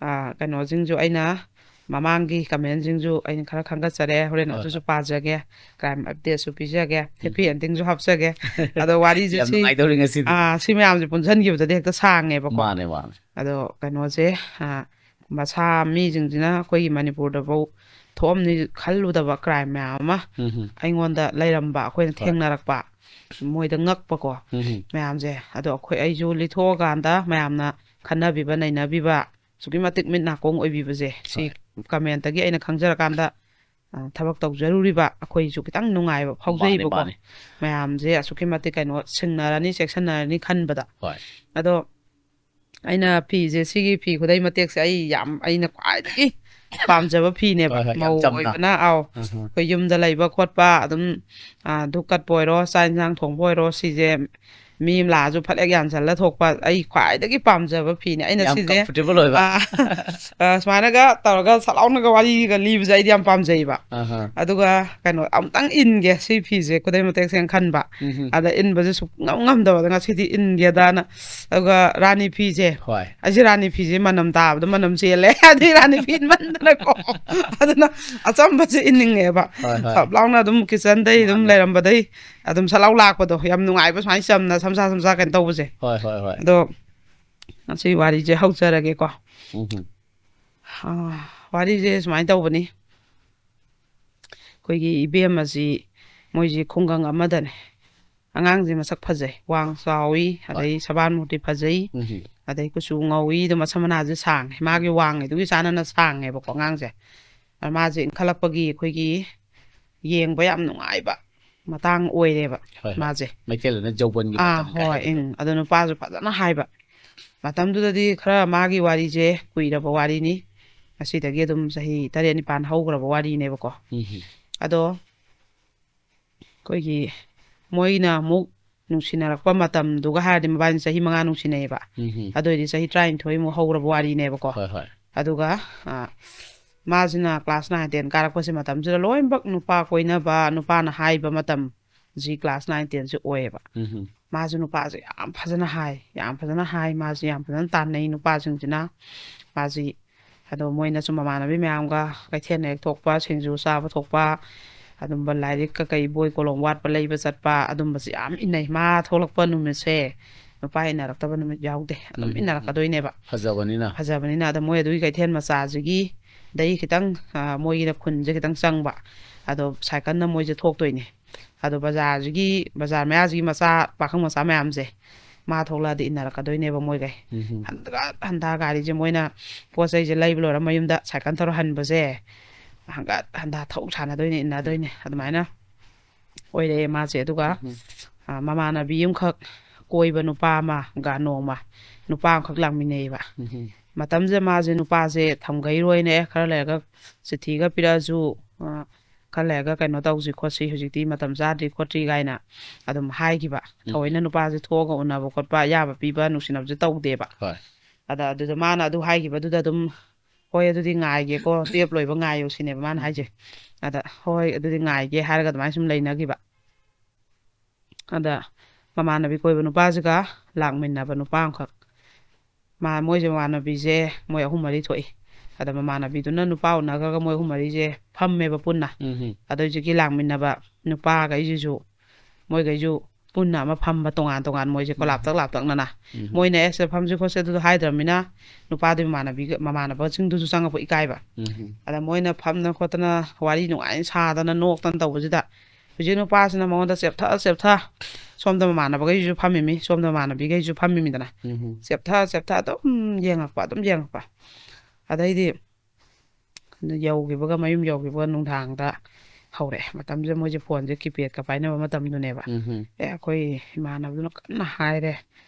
ꯑꯥ, ꯀꯩꯅꯣꯁꯤꯡꯁꯨ, ꯑꯩꯅ ꯃꯃꯥꯡꯒꯤ commentꯁꯤꯡꯁꯨ ꯑꯩꯅ ꯈꯔ ꯈꯟꯒꯠꯆꯔꯦ, ꯍꯣꯔꯦꯟ ꯍꯣꯏ, ꯑꯗꯨꯁꯨ ꯍꯣꯏ꯫ ꯄꯥꯖꯒꯦ, crime updateꯁꯨ ꯄꯤꯖꯒꯦ, ꯎꯝ꯫ Happy endingꯁꯨ ꯍꯥꯞꯆꯒꯦ꯫ ꯑꯗꯣ ꯋꯥꯔꯤꯁꯦ ꯌꯥꯝ ꯁꯤ, ꯅꯨꯡꯉꯥꯏꯗꯧꯔꯤ ꯉꯁꯤꯗꯤ꯫ ꯑꯥ, ꯁꯤ ꯃꯌꯥꯝꯁꯦ ꯄꯨꯟꯁꯤꯟꯈꯤꯕꯗꯗꯤ ꯍꯦꯛꯇ ꯁꯥꯡꯉꯦꯕꯀꯣ꯫ ꯃꯥꯅꯦ, ꯃꯥꯅꯦ꯫ ꯑꯗꯣ ꯀꯩꯅꯣꯁꯦ, ꯑꯥ, ꯃꯁꯥ ꯃꯤꯁꯤꯡꯁꯤꯅ ꯑꯩꯈꯣꯏꯒꯤ ꯃꯅꯤꯄꯨꯔꯗꯐꯧ ꯊꯣꯛꯑꯝꯅꯤ ꯈꯜꯂꯨꯗꯕ crime ꯃꯌꯥꯝ ꯑꯃ ꯎꯝ ꯍꯝ꯫ ꯑꯩꯉꯣꯟꯗ ꯂꯩꯔꯝꯕ, ꯑꯩꯈꯣꯏꯅ ꯍꯣꯏ꯫ ꯊꯦꯡꯅꯔꯛꯄ, ꯃꯣꯏꯗ ꯉꯛꯄꯀꯣ ꯎꯝ ꯍꯝ꯫ ꯃꯌꯥꯝꯁꯦ꯫ ꯑꯗꯣ ꯑꯩꯈꯣꯏ, ꯑꯩꯁꯨ ꯂꯤꯊꯣꯛꯑꯀꯥꯟꯗ ꯃꯌꯥꯝꯅ ꯈꯟꯅꯕꯤꯕ, ꯅꯩꯅꯕꯤꯕ, ꯑꯁꯨꯛꯀꯤ ꯃꯇꯤꯛ ꯃꯤꯠ ꯅꯥꯀꯣꯡ ꯑꯣꯏꯕꯤꯕꯁꯦ, ꯁꯤ ꯍꯣꯏ꯫ Commentꯇꯒꯤ ꯑꯩꯅ ꯈꯪꯖꯔꯀꯥꯟꯗ ꯑ, ꯊꯕꯛ ꯇꯧꯖꯔꯨꯔꯤꯕ ꯑꯩꯈꯣꯏꯁꯨ ꯈꯤꯇꯪ ꯅꯨꯡꯉꯥꯏꯕ ꯐꯥꯎꯖꯩꯕꯀꯣ꯫ ꯃꯥꯅꯤ꯫ ꯃꯌꯥꯝꯁꯦ ꯑꯁꯨꯛꯀꯤ ꯃꯇꯤꯛ ꯀꯩꯅꯣ ꯁꯤꯡꯅꯔꯅꯤ, ꯆꯦꯛꯁꯤꯟꯅꯔꯅꯤ ꯈꯟꯕꯗ꯫ ꯍꯣꯏ꯫ ꯑꯗꯣ ꯑꯩꯅ ꯐꯤꯁꯦ, ꯁꯤꯒꯤ ꯐꯤ ꯈꯨꯗꯩ ꯃꯇꯦꯛꯁꯦ ꯑꯩ ꯌꯥꯝ, ꯑꯩꯅ ꯈ꯭ꯋꯥꯏꯗꯒꯤ ꯄꯥꯝꯖꯕ ꯐꯤꯅꯦꯕ꯫ ꯍꯣꯏ, ꯍꯣꯏ, ꯌꯥꯝ ꯃꯧ ꯆꯝꯅ꯫ ꯑꯣꯏꯕꯅ, ꯑꯥꯎ, ꯑꯍ꯫ ꯑꯩꯈꯣꯏ ꯌꯨꯝꯗ ꯂꯩꯕ ꯈꯣꯠꯄ ꯑꯗꯨꯝ, ꯑ, ꯙꯨꯛ ꯀꯠꯄ ꯑꯣꯏꯔꯣ, ꯆꯥꯛ ꯏꯟꯁꯥꯡ ꯊꯣꯡꯕ ꯑꯣꯏꯔꯣ, ꯁꯤꯁꯦ ꯃꯤ ꯑꯃ ꯂꯥꯛꯑꯁꯨ ꯐꯠ ꯍꯦꯛ ꯌꯥꯟꯁꯤꯜꯂ ꯊꯣꯛꯄ, ꯑꯩ ꯈ꯭ꯋꯥꯏꯗꯒꯤ ꯄꯥꯝꯖꯕ ꯐꯤꯅꯦ꯫ ꯑꯩꯅ ꯌꯥꯝ ꯁꯤꯁꯦ, comfortable ꯑꯣꯏꯕ꯫ ꯑ, ꯑ, ꯁꯨꯃꯥꯏꯅꯒ ꯇꯧꯔꯒ ꯁꯠ ꯂꯥꯎꯅꯒ ꯋꯥꯔꯤꯒ ꯂꯤꯕꯁꯦ ꯑꯩꯗꯤ ꯌꯥꯝ ꯄꯥꯝꯖꯩꯕ꯫ ꯑꯍ꯫ ꯑꯗꯨꯒ ꯀꯩꯅꯣ ꯑꯃꯨꯛꯇꯪ ꯏꯟꯒꯦ ꯁꯤ ꯐꯤꯁꯦ, ꯈꯨꯗꯩ ꯃꯇꯦꯛꯁꯦꯅ ꯈꯟꯕ꯫ ꯎꯝꯍꯨꯝ꯫ ꯑꯗ ꯏꯟꯕꯁꯦ ꯁꯨꯛꯉꯝ ꯉꯝꯗꯕꯗ ꯉꯁꯤꯗꯤ ꯏꯟꯒꯦꯗꯅ꯫ ꯑꯗꯨꯒ ꯔꯥꯅꯤ ꯐꯤꯁꯦ, ꯍꯣꯏ꯫ ꯑꯩꯁꯦ ꯔꯥꯅꯤ ꯐꯤꯁꯦ ꯃꯅꯝ ꯇꯥꯕꯗ ꯃꯅꯝ ꯆꯦꯜꯂꯦ꯫ ꯑꯗꯨꯏ ꯔꯥꯅꯤ ꯐꯤ ꯏꯟꯃꯟꯗꯅꯀꯣ꯫ ꯑꯗꯨꯅ ꯑꯆꯝꯕꯁꯦ ꯏꯟꯅꯤꯡꯉꯦꯕ꯫ ꯍꯣꯏ, ꯍꯣꯏ꯫ ꯁꯞ ꯂꯥꯎꯅ ꯑꯗꯨꯝ ꯀꯤꯠꯆꯟꯗꯩ ꯑꯗꯨꯝ ꯃꯥꯅꯦ꯫ ꯂꯩꯔꯝꯕꯗꯩ ꯑꯗꯨꯝ ꯁꯠ ꯂꯥꯎ ꯂꯥꯛꯄꯗꯣ ꯌꯥꯝ ꯅꯨꯡꯉꯥꯏꯕ, ꯁꯨꯃꯥꯏꯅ ꯆꯝꯅ ꯁꯝꯁꯥ ꯁꯝꯁꯥ ꯀꯩꯅꯣ ꯇꯧꯕꯁꯦ꯫ ꯍꯣꯏ, ꯍꯣꯏ, ꯍꯣꯏ꯫ ꯑꯗꯣ ꯉꯁꯤ ꯋꯥꯔꯤꯁꯦ ꯍꯧꯖꯔꯒꯦꯀꯣ꯫ ꯎꯝꯍꯨꯝ꯫ ꯑꯥ, ꯋꯥꯔꯤꯁꯦ ꯁꯨꯃꯥꯏꯅ ꯇꯧꯕꯅꯤ꯫ ꯑꯩꯈꯣꯏꯒꯤ ꯏꯕꯦꯝꯃꯁꯤ, ꯃꯣꯏꯁꯤ ꯈꯨꯡꯒꯪ ꯑꯃꯗꯅꯦ꯫ ꯑꯉꯥꯡꯁꯦ ꯃꯁꯛ ꯐꯖꯩ, ꯋꯥꯡ ꯆꯥꯎꯏ, ꯍꯣꯏ꯫ ꯑꯗꯩ ꯁꯕꯥꯟ ꯃꯨꯔꯇꯤ ꯐꯖꯩ, ꯎꯝꯍꯨꯝ꯫ ꯑꯗꯩ ꯀꯨꯆꯨ ꯉꯧꯏ, ꯑꯗꯨ ꯃꯁꯝ ꯃꯅꯥꯁꯦ ꯁꯥꯡꯉꯦ꯫ ꯃꯥꯒꯤ ꯋꯥꯡꯉꯤꯗꯨꯒꯤ ꯆꯥꯟꯅꯅ ꯁꯥꯡꯉꯦꯕꯀꯣ ꯑꯉꯥꯡꯁꯦ꯫ ꯑꯗ ꯃꯥꯁꯦ ꯏꯟꯈꯠꯂꯛꯄꯒꯤ ꯑꯩꯈꯣꯏꯒꯤ ꯌꯦꯡꯕ ꯌꯥꯝ ꯅꯨꯡꯉꯥꯏꯕ ꯃꯇꯥꯡ ꯑꯣꯏꯔꯦꯕ ꯍꯣꯏ, ꯍꯣꯏ꯫ ꯃꯥꯁꯦ꯫ ꯃꯩꯇꯩꯂꯣꯟꯗ ꯖꯧꯕꯟꯒꯤ ꯑꯥ, ꯃꯇꯝ ꯀꯥꯏ ꯍꯣꯏ, ꯍꯥꯏꯕꯗꯣ꯫ ꯎꯝ꯫ ꯑꯗꯣ ꯅꯨꯄꯥꯁꯨ ꯐꯖꯅ ꯍꯥꯏꯕ꯫ ꯃꯇꯝꯗꯨꯗꯗꯤ ꯈꯔ ꯃꯥꯒꯤ ꯋꯥꯔꯤꯁꯦ ꯀꯨꯏꯔꯕ ꯋꯥꯔꯤꯅꯤ꯫ ꯉꯁꯤꯗꯒꯤ ꯑꯗꯨꯝ ꯆꯍꯤ ꯇꯔꯦꯠ ꯅꯤꯄꯥꯟ ꯍꯧꯈ꯭ꯔꯕ ꯋꯥꯔꯤꯅꯦꯕꯀꯣ꯫ ꯎꯝ꯫ ꯑꯗꯣ ꯑꯩꯈꯣꯏꯒꯤ ꯃꯣꯏꯅ ꯑꯃꯨꯛ ꯅꯨꯡꯁꯤꯅꯔꯛꯄ ꯃꯇꯝꯗꯨꯒ ꯍꯥꯏꯔꯗꯤ ꯃꯕꯥꯅꯤ ꯆꯍꯤ ꯃꯉꯥ ꯅꯨꯡꯁꯤꯅꯩꯌꯦꯕ꯫ ꯎꯝ꯫ ꯑꯗꯨ ꯑꯣꯏꯗꯤ ꯆꯍꯤ ꯇꯔꯥꯅꯤꯊꯣꯏꯃꯨꯛ ꯍꯧꯔꯕ ꯋꯥꯔꯤꯅꯦꯕꯀꯣ꯫ ꯍꯣꯏ, ꯍꯣꯏ꯫ ꯑꯗꯨꯒ, ꯑ, ꯃꯥꯁꯤꯅ class nine ten ꯀꯥꯔꯛꯄꯁꯦ ꯃꯇꯝꯁꯤꯗ ꯂꯣꯏꯅꯃꯛ ꯅꯨꯄꯥ ꯀꯣꯏꯅꯕ, ꯅꯨꯄꯥꯅ ꯍꯥꯏꯕ ꯃꯇꯝ ꯖꯤ class nine ten ꯁꯦ ꯑꯣꯏꯌꯦꯕ꯫ ꯎꯝ꯫ ꯃꯥꯁꯨ ꯅꯨꯄꯥꯁꯦ ꯌꯥꯝ ꯐꯖꯅ ꯍꯥꯏ, ꯌꯥꯝ ꯐꯖꯅ ꯍꯥꯏ, ꯃꯥꯁꯦ ꯌꯥꯝ ꯐꯖꯅ ꯇꯥꯟꯅꯩ ꯅꯨꯄꯥꯁꯤꯡꯁꯤꯅ꯫ ꯃꯥꯁꯤ, ꯑꯗꯣ ꯃꯣꯏꯅꯁꯨ ꯃꯃꯥꯟꯅꯕꯤ ꯃꯌꯥꯝꯒ ꯀꯩꯊꯦꯜ ꯍꯦꯛ ꯊꯣꯛꯄ, ꯁꯤꯡꯖꯨ ꯆꯥꯕ ꯊꯣꯛꯄ, ꯑꯗꯨꯝꯕ ꯂꯥꯏꯔꯤꯛ ꯀꯀꯩ ꯕꯣꯏ ꯀꯣꯂꯣꯝ ꯋꯥꯠꯄ ꯂꯩꯕ ꯆꯠꯄ, ꯑꯗꯨꯝꯕꯁꯦ ꯌꯥꯝ ꯏꯟꯅꯩ꯫ ꯃꯥ ꯊꯣꯛꯂꯛꯄ ꯅꯨꯃꯤꯠꯁꯦ ꯅꯨꯄꯥ ꯏꯟꯅꯔꯛꯇꯕ ꯅꯨꯃꯤꯠ ꯌꯥꯎꯗꯦ, ꯑꯗꯨꯝ ꯎꯝ꯫ ꯏꯟꯅꯔꯛꯀꯗꯣꯏꯅꯦꯕ꯫ ꯐꯖꯕꯅꯤꯅ꯫ ꯐꯖꯕꯅꯤꯅ꯫ ꯑꯗ ꯃꯣꯏ ꯑꯗꯨꯒꯤ ꯀꯩꯊꯦꯜ ꯃꯆꯥꯁꯤꯒꯤ ꯗꯩ ꯈꯤꯇꯪ, ꯑ, ꯃꯣꯏꯒꯤꯅ ꯈꯨꯟꯁꯦ ꯈꯤꯇꯪ ꯆꯪꯕ, ꯑꯗꯣ ꯁꯥꯏꯀꯜꯅ ꯃꯣꯏꯁꯦ ꯊꯣꯛꯇꯣꯏꯅꯦ꯫ ꯑꯗꯣ ꯕꯖꯥꯔꯁꯤꯒꯤ, ꯕꯖꯥꯔ ꯃꯌꯥꯁꯤꯒꯤ ꯃꯆꯥ, ꯄꯥꯈꯪ ꯃꯆꯥ ꯃꯌꯥꯝꯁꯦ ꯃꯥ ꯊꯣꯛꯂꯛꯑꯗꯤ ꯏꯟꯅꯔꯛꯀꯗꯣꯏꯅꯦꯕ ꯃꯣꯏꯒꯩ꯫ ꯎꯝ꯫ ꯍꯟꯗꯒ ꯍꯟꯗ ꯒꯥꯔꯤꯁꯦ ꯃꯣꯏꯅ ꯄꯣꯠ ꯆꯩꯁꯦ ꯂꯩꯕ ꯂꯣꯏꯔ ꯃꯌꯨꯝꯗ ꯁꯥꯏꯀꯜ ꯊꯧꯔ ꯍꯟꯕꯁꯦ ꯍꯪꯒꯠ ꯍꯟꯗ ꯊꯧ ꯁꯥꯟꯅꯗꯣꯏꯅꯦ, ꯏꯟꯅꯗꯣꯏꯅꯦ꯫ ꯑꯗꯨꯃꯥꯏꯅ ꯑꯣꯏꯔꯛꯑꯦ ꯃꯥꯁꯦ꯫ ꯑꯗꯨꯒ ꯎꯝ꯫ ꯑ, ꯃꯃꯥꯟꯅꯕꯤ ꯑꯃꯈꯛ ꯀꯣꯏꯕ ꯅꯨꯄꯥ ꯑꯃꯒ ꯅꯣꯡꯃ ꯅꯨꯄꯥ ꯑꯃꯈꯛ ꯂꯥꯛꯃꯤꯟꯅꯩꯌꯦꯕ꯫ ꯎꯝ꯫ ꯃꯇꯝꯁꯤꯗ ꯃꯥꯁꯦ ꯅꯨꯄꯥꯁꯦ ꯊꯝꯈꯩꯔꯣꯏꯅꯦ, "ꯑꯦ, ꯈꯔ ꯂꯩꯔꯒ ꯆꯤꯊꯤꯒ ꯄꯤꯔꯛꯑꯁꯨ, ꯑ, ꯈꯔ ꯂꯩꯔꯒ ꯀꯩꯅꯣ ꯇꯧꯁꯤ ꯈꯣꯠꯁꯤ, ꯍꯧꯖꯤꯛꯇꯤ ꯃꯇꯝ ꯆꯥꯗ꯭ꯔꯤ ꯈꯣꯠꯇ꯭ꯔꯤ" ꯀꯥꯏꯅ ꯑꯗꯨꯝ ꯍꯥꯏꯈꯤꯕ꯫ ꯎꯝ꯫ ꯊꯑꯣꯏꯅ ꯅꯨꯄꯥꯁꯦ ꯊꯣꯛꯑꯒ ꯎꯅꯕ ꯈꯣꯠꯄ, ꯑꯌꯥꯕ ꯄꯤꯕ, ꯅꯨꯡꯁꯤꯅꯕꯁꯦ ꯇꯧꯗꯦꯕ꯫ ꯍꯣꯏ꯫ ꯑꯗ ꯑꯗꯨꯗ ꯃꯥꯅ ꯑꯗꯨ ꯍꯥꯏꯈꯤꯕꯗꯨꯗ ꯑꯗꯨꯝ, "ꯍꯣꯏ, ꯑꯗꯨꯗꯤ ꯉꯥꯏꯒꯦꯀꯣ, ꯇꯨꯌꯦꯜꯞ ꯂꯣꯏꯕ ꯉꯥꯏꯌꯣ" ꯁꯤꯅꯦꯕ ꯃꯥꯅ ꯎꯝ꯫ ꯍꯥꯏꯁꯦ꯫ ꯑꯗ, "ꯍꯣꯏ, ꯑꯗꯨꯗꯤ ꯉꯥꯏꯒꯦ" ꯍꯥꯏꯔꯒ ꯑꯗꯨꯃꯥꯏꯅ ꯁꯨꯝ ꯂꯩꯅꯈꯤꯕ꯫ ꯑꯗ ꯃꯃꯥꯟꯅꯕꯤ ꯀꯣꯏꯕ ꯅꯨꯄꯥꯁꯤꯒ ꯂꯥꯛꯃꯤꯟꯅꯕ ꯅꯨꯄꯥ ꯑꯃꯈꯛ, ꯃꯥ, ꯃꯣꯏꯁꯦ ꯃꯃꯥꯟꯅꯕꯤꯁꯦ ꯃꯣꯏ ꯑꯍꯨꯝ ꯃꯔꯤ ꯊꯣꯛꯏ꯫ ꯑꯗ ꯃꯃꯥꯟꯅꯕꯤꯗꯨꯅ ꯅꯨꯄꯥ ꯎꯅꯈ꯭ꯔꯒ ꯃꯣꯏ ꯑꯍꯨꯝ ꯃꯔꯤꯁꯦ ꯐꯝꯃꯦꯕ ꯄꯨꯟꯅ꯫ ꯎꯝ꯫ ꯑꯗ ꯍꯧꯖꯤꯛꯀꯤ ꯂꯥꯛꯃꯤꯟꯅꯕ ꯅꯨꯄꯥꯈꯩꯁꯤꯁꯨ, ꯃꯣꯏꯈꯩꯁꯨ ꯄꯨꯟꯅ ꯑꯃ ꯐꯝꯕ, ꯇꯣꯉꯥꯟ ꯇꯣꯉꯥꯟ, ꯃꯣꯏꯁꯦꯀꯣ, ꯎꯝ꯫ ꯂꯥꯞꯇꯛ ꯂꯥꯞꯇꯛꯅꯅ꯫ ꯎꯝ꯫ ꯃꯣꯏꯅ "ꯑꯦ, ꯁꯤꯗ ꯐꯝꯁꯤ ꯈꯣꯠꯁꯤ" ꯑꯗꯨꯗꯣ ꯍꯥꯏꯗ꯭ꯔꯕꯅꯤꯅ, ꯅꯨꯄꯥꯗꯨꯒꯤ ꯃꯃꯥꯟꯅꯕꯤꯒ, ꯃꯃꯥꯟꯅꯕꯁꯤꯡꯗꯨꯁꯨ ꯆꯪꯉꯛꯄ ꯏꯀꯥꯏꯕ꯫ ꯎꯝ꯫ ꯑꯗ ꯃꯣꯏꯅ ꯐꯝꯗꯅ ꯈꯣꯠꯇꯅ ꯋꯥꯔꯤ ꯅꯨꯡꯉꯥꯏꯅ ꯁꯥꯗꯅ ꯅꯣꯛꯇꯅ ꯇꯧꯕꯁꯤꯗ, ꯍꯧꯖꯤꯛ ꯅꯨꯄꯥꯁꯤꯅ ꯃꯉꯣꯟꯗ "ꯆꯦꯞꯊ, ꯆꯦꯞꯊ", ꯁꯣꯝꯗ ꯃꯃꯥꯟꯅꯕꯈꯩꯁꯨ ꯐꯝꯃꯤꯃꯤ, ꯁꯣꯝꯗ ꯃꯃꯥꯟꯅꯕꯤꯈꯩꯁꯨ ꯐꯝꯃꯤꯃꯤꯗꯅ꯫ ꯎꯝ꯫ "ꯆꯦꯞꯊ, ꯆꯦꯞꯊ", ꯑꯗꯨꯝ ꯌꯦꯡꯉꯛꯄ, ꯑꯗꯨꯝ ꯌꯦꯡꯉꯛꯄ꯫ ꯑꯗꯩꯗꯤ ꯌꯧꯈꯤꯕꯒ, ꯃꯌꯨꯝ ꯌꯧꯈꯤꯕꯒ ꯅꯨꯡꯗꯥꯡꯗ ꯍꯧꯔꯛꯑꯦ꯫ ꯃꯇꯝꯁꯤꯗ ꯃꯣꯏꯁꯦ ꯐꯣꯟꯁꯦ ꯀꯤꯄꯦꯗꯀ ꯄꯥꯏꯅꯕ ꯃꯇꯝꯗꯨꯅꯦꯕ꯫ ꯎꯝ꯫ ꯑꯦ, ꯑꯩꯈꯣꯏ ꯏꯃꯥꯟꯅꯕꯗꯨꯅ ꯀꯟꯅ ꯍꯥꯏꯔꯦ,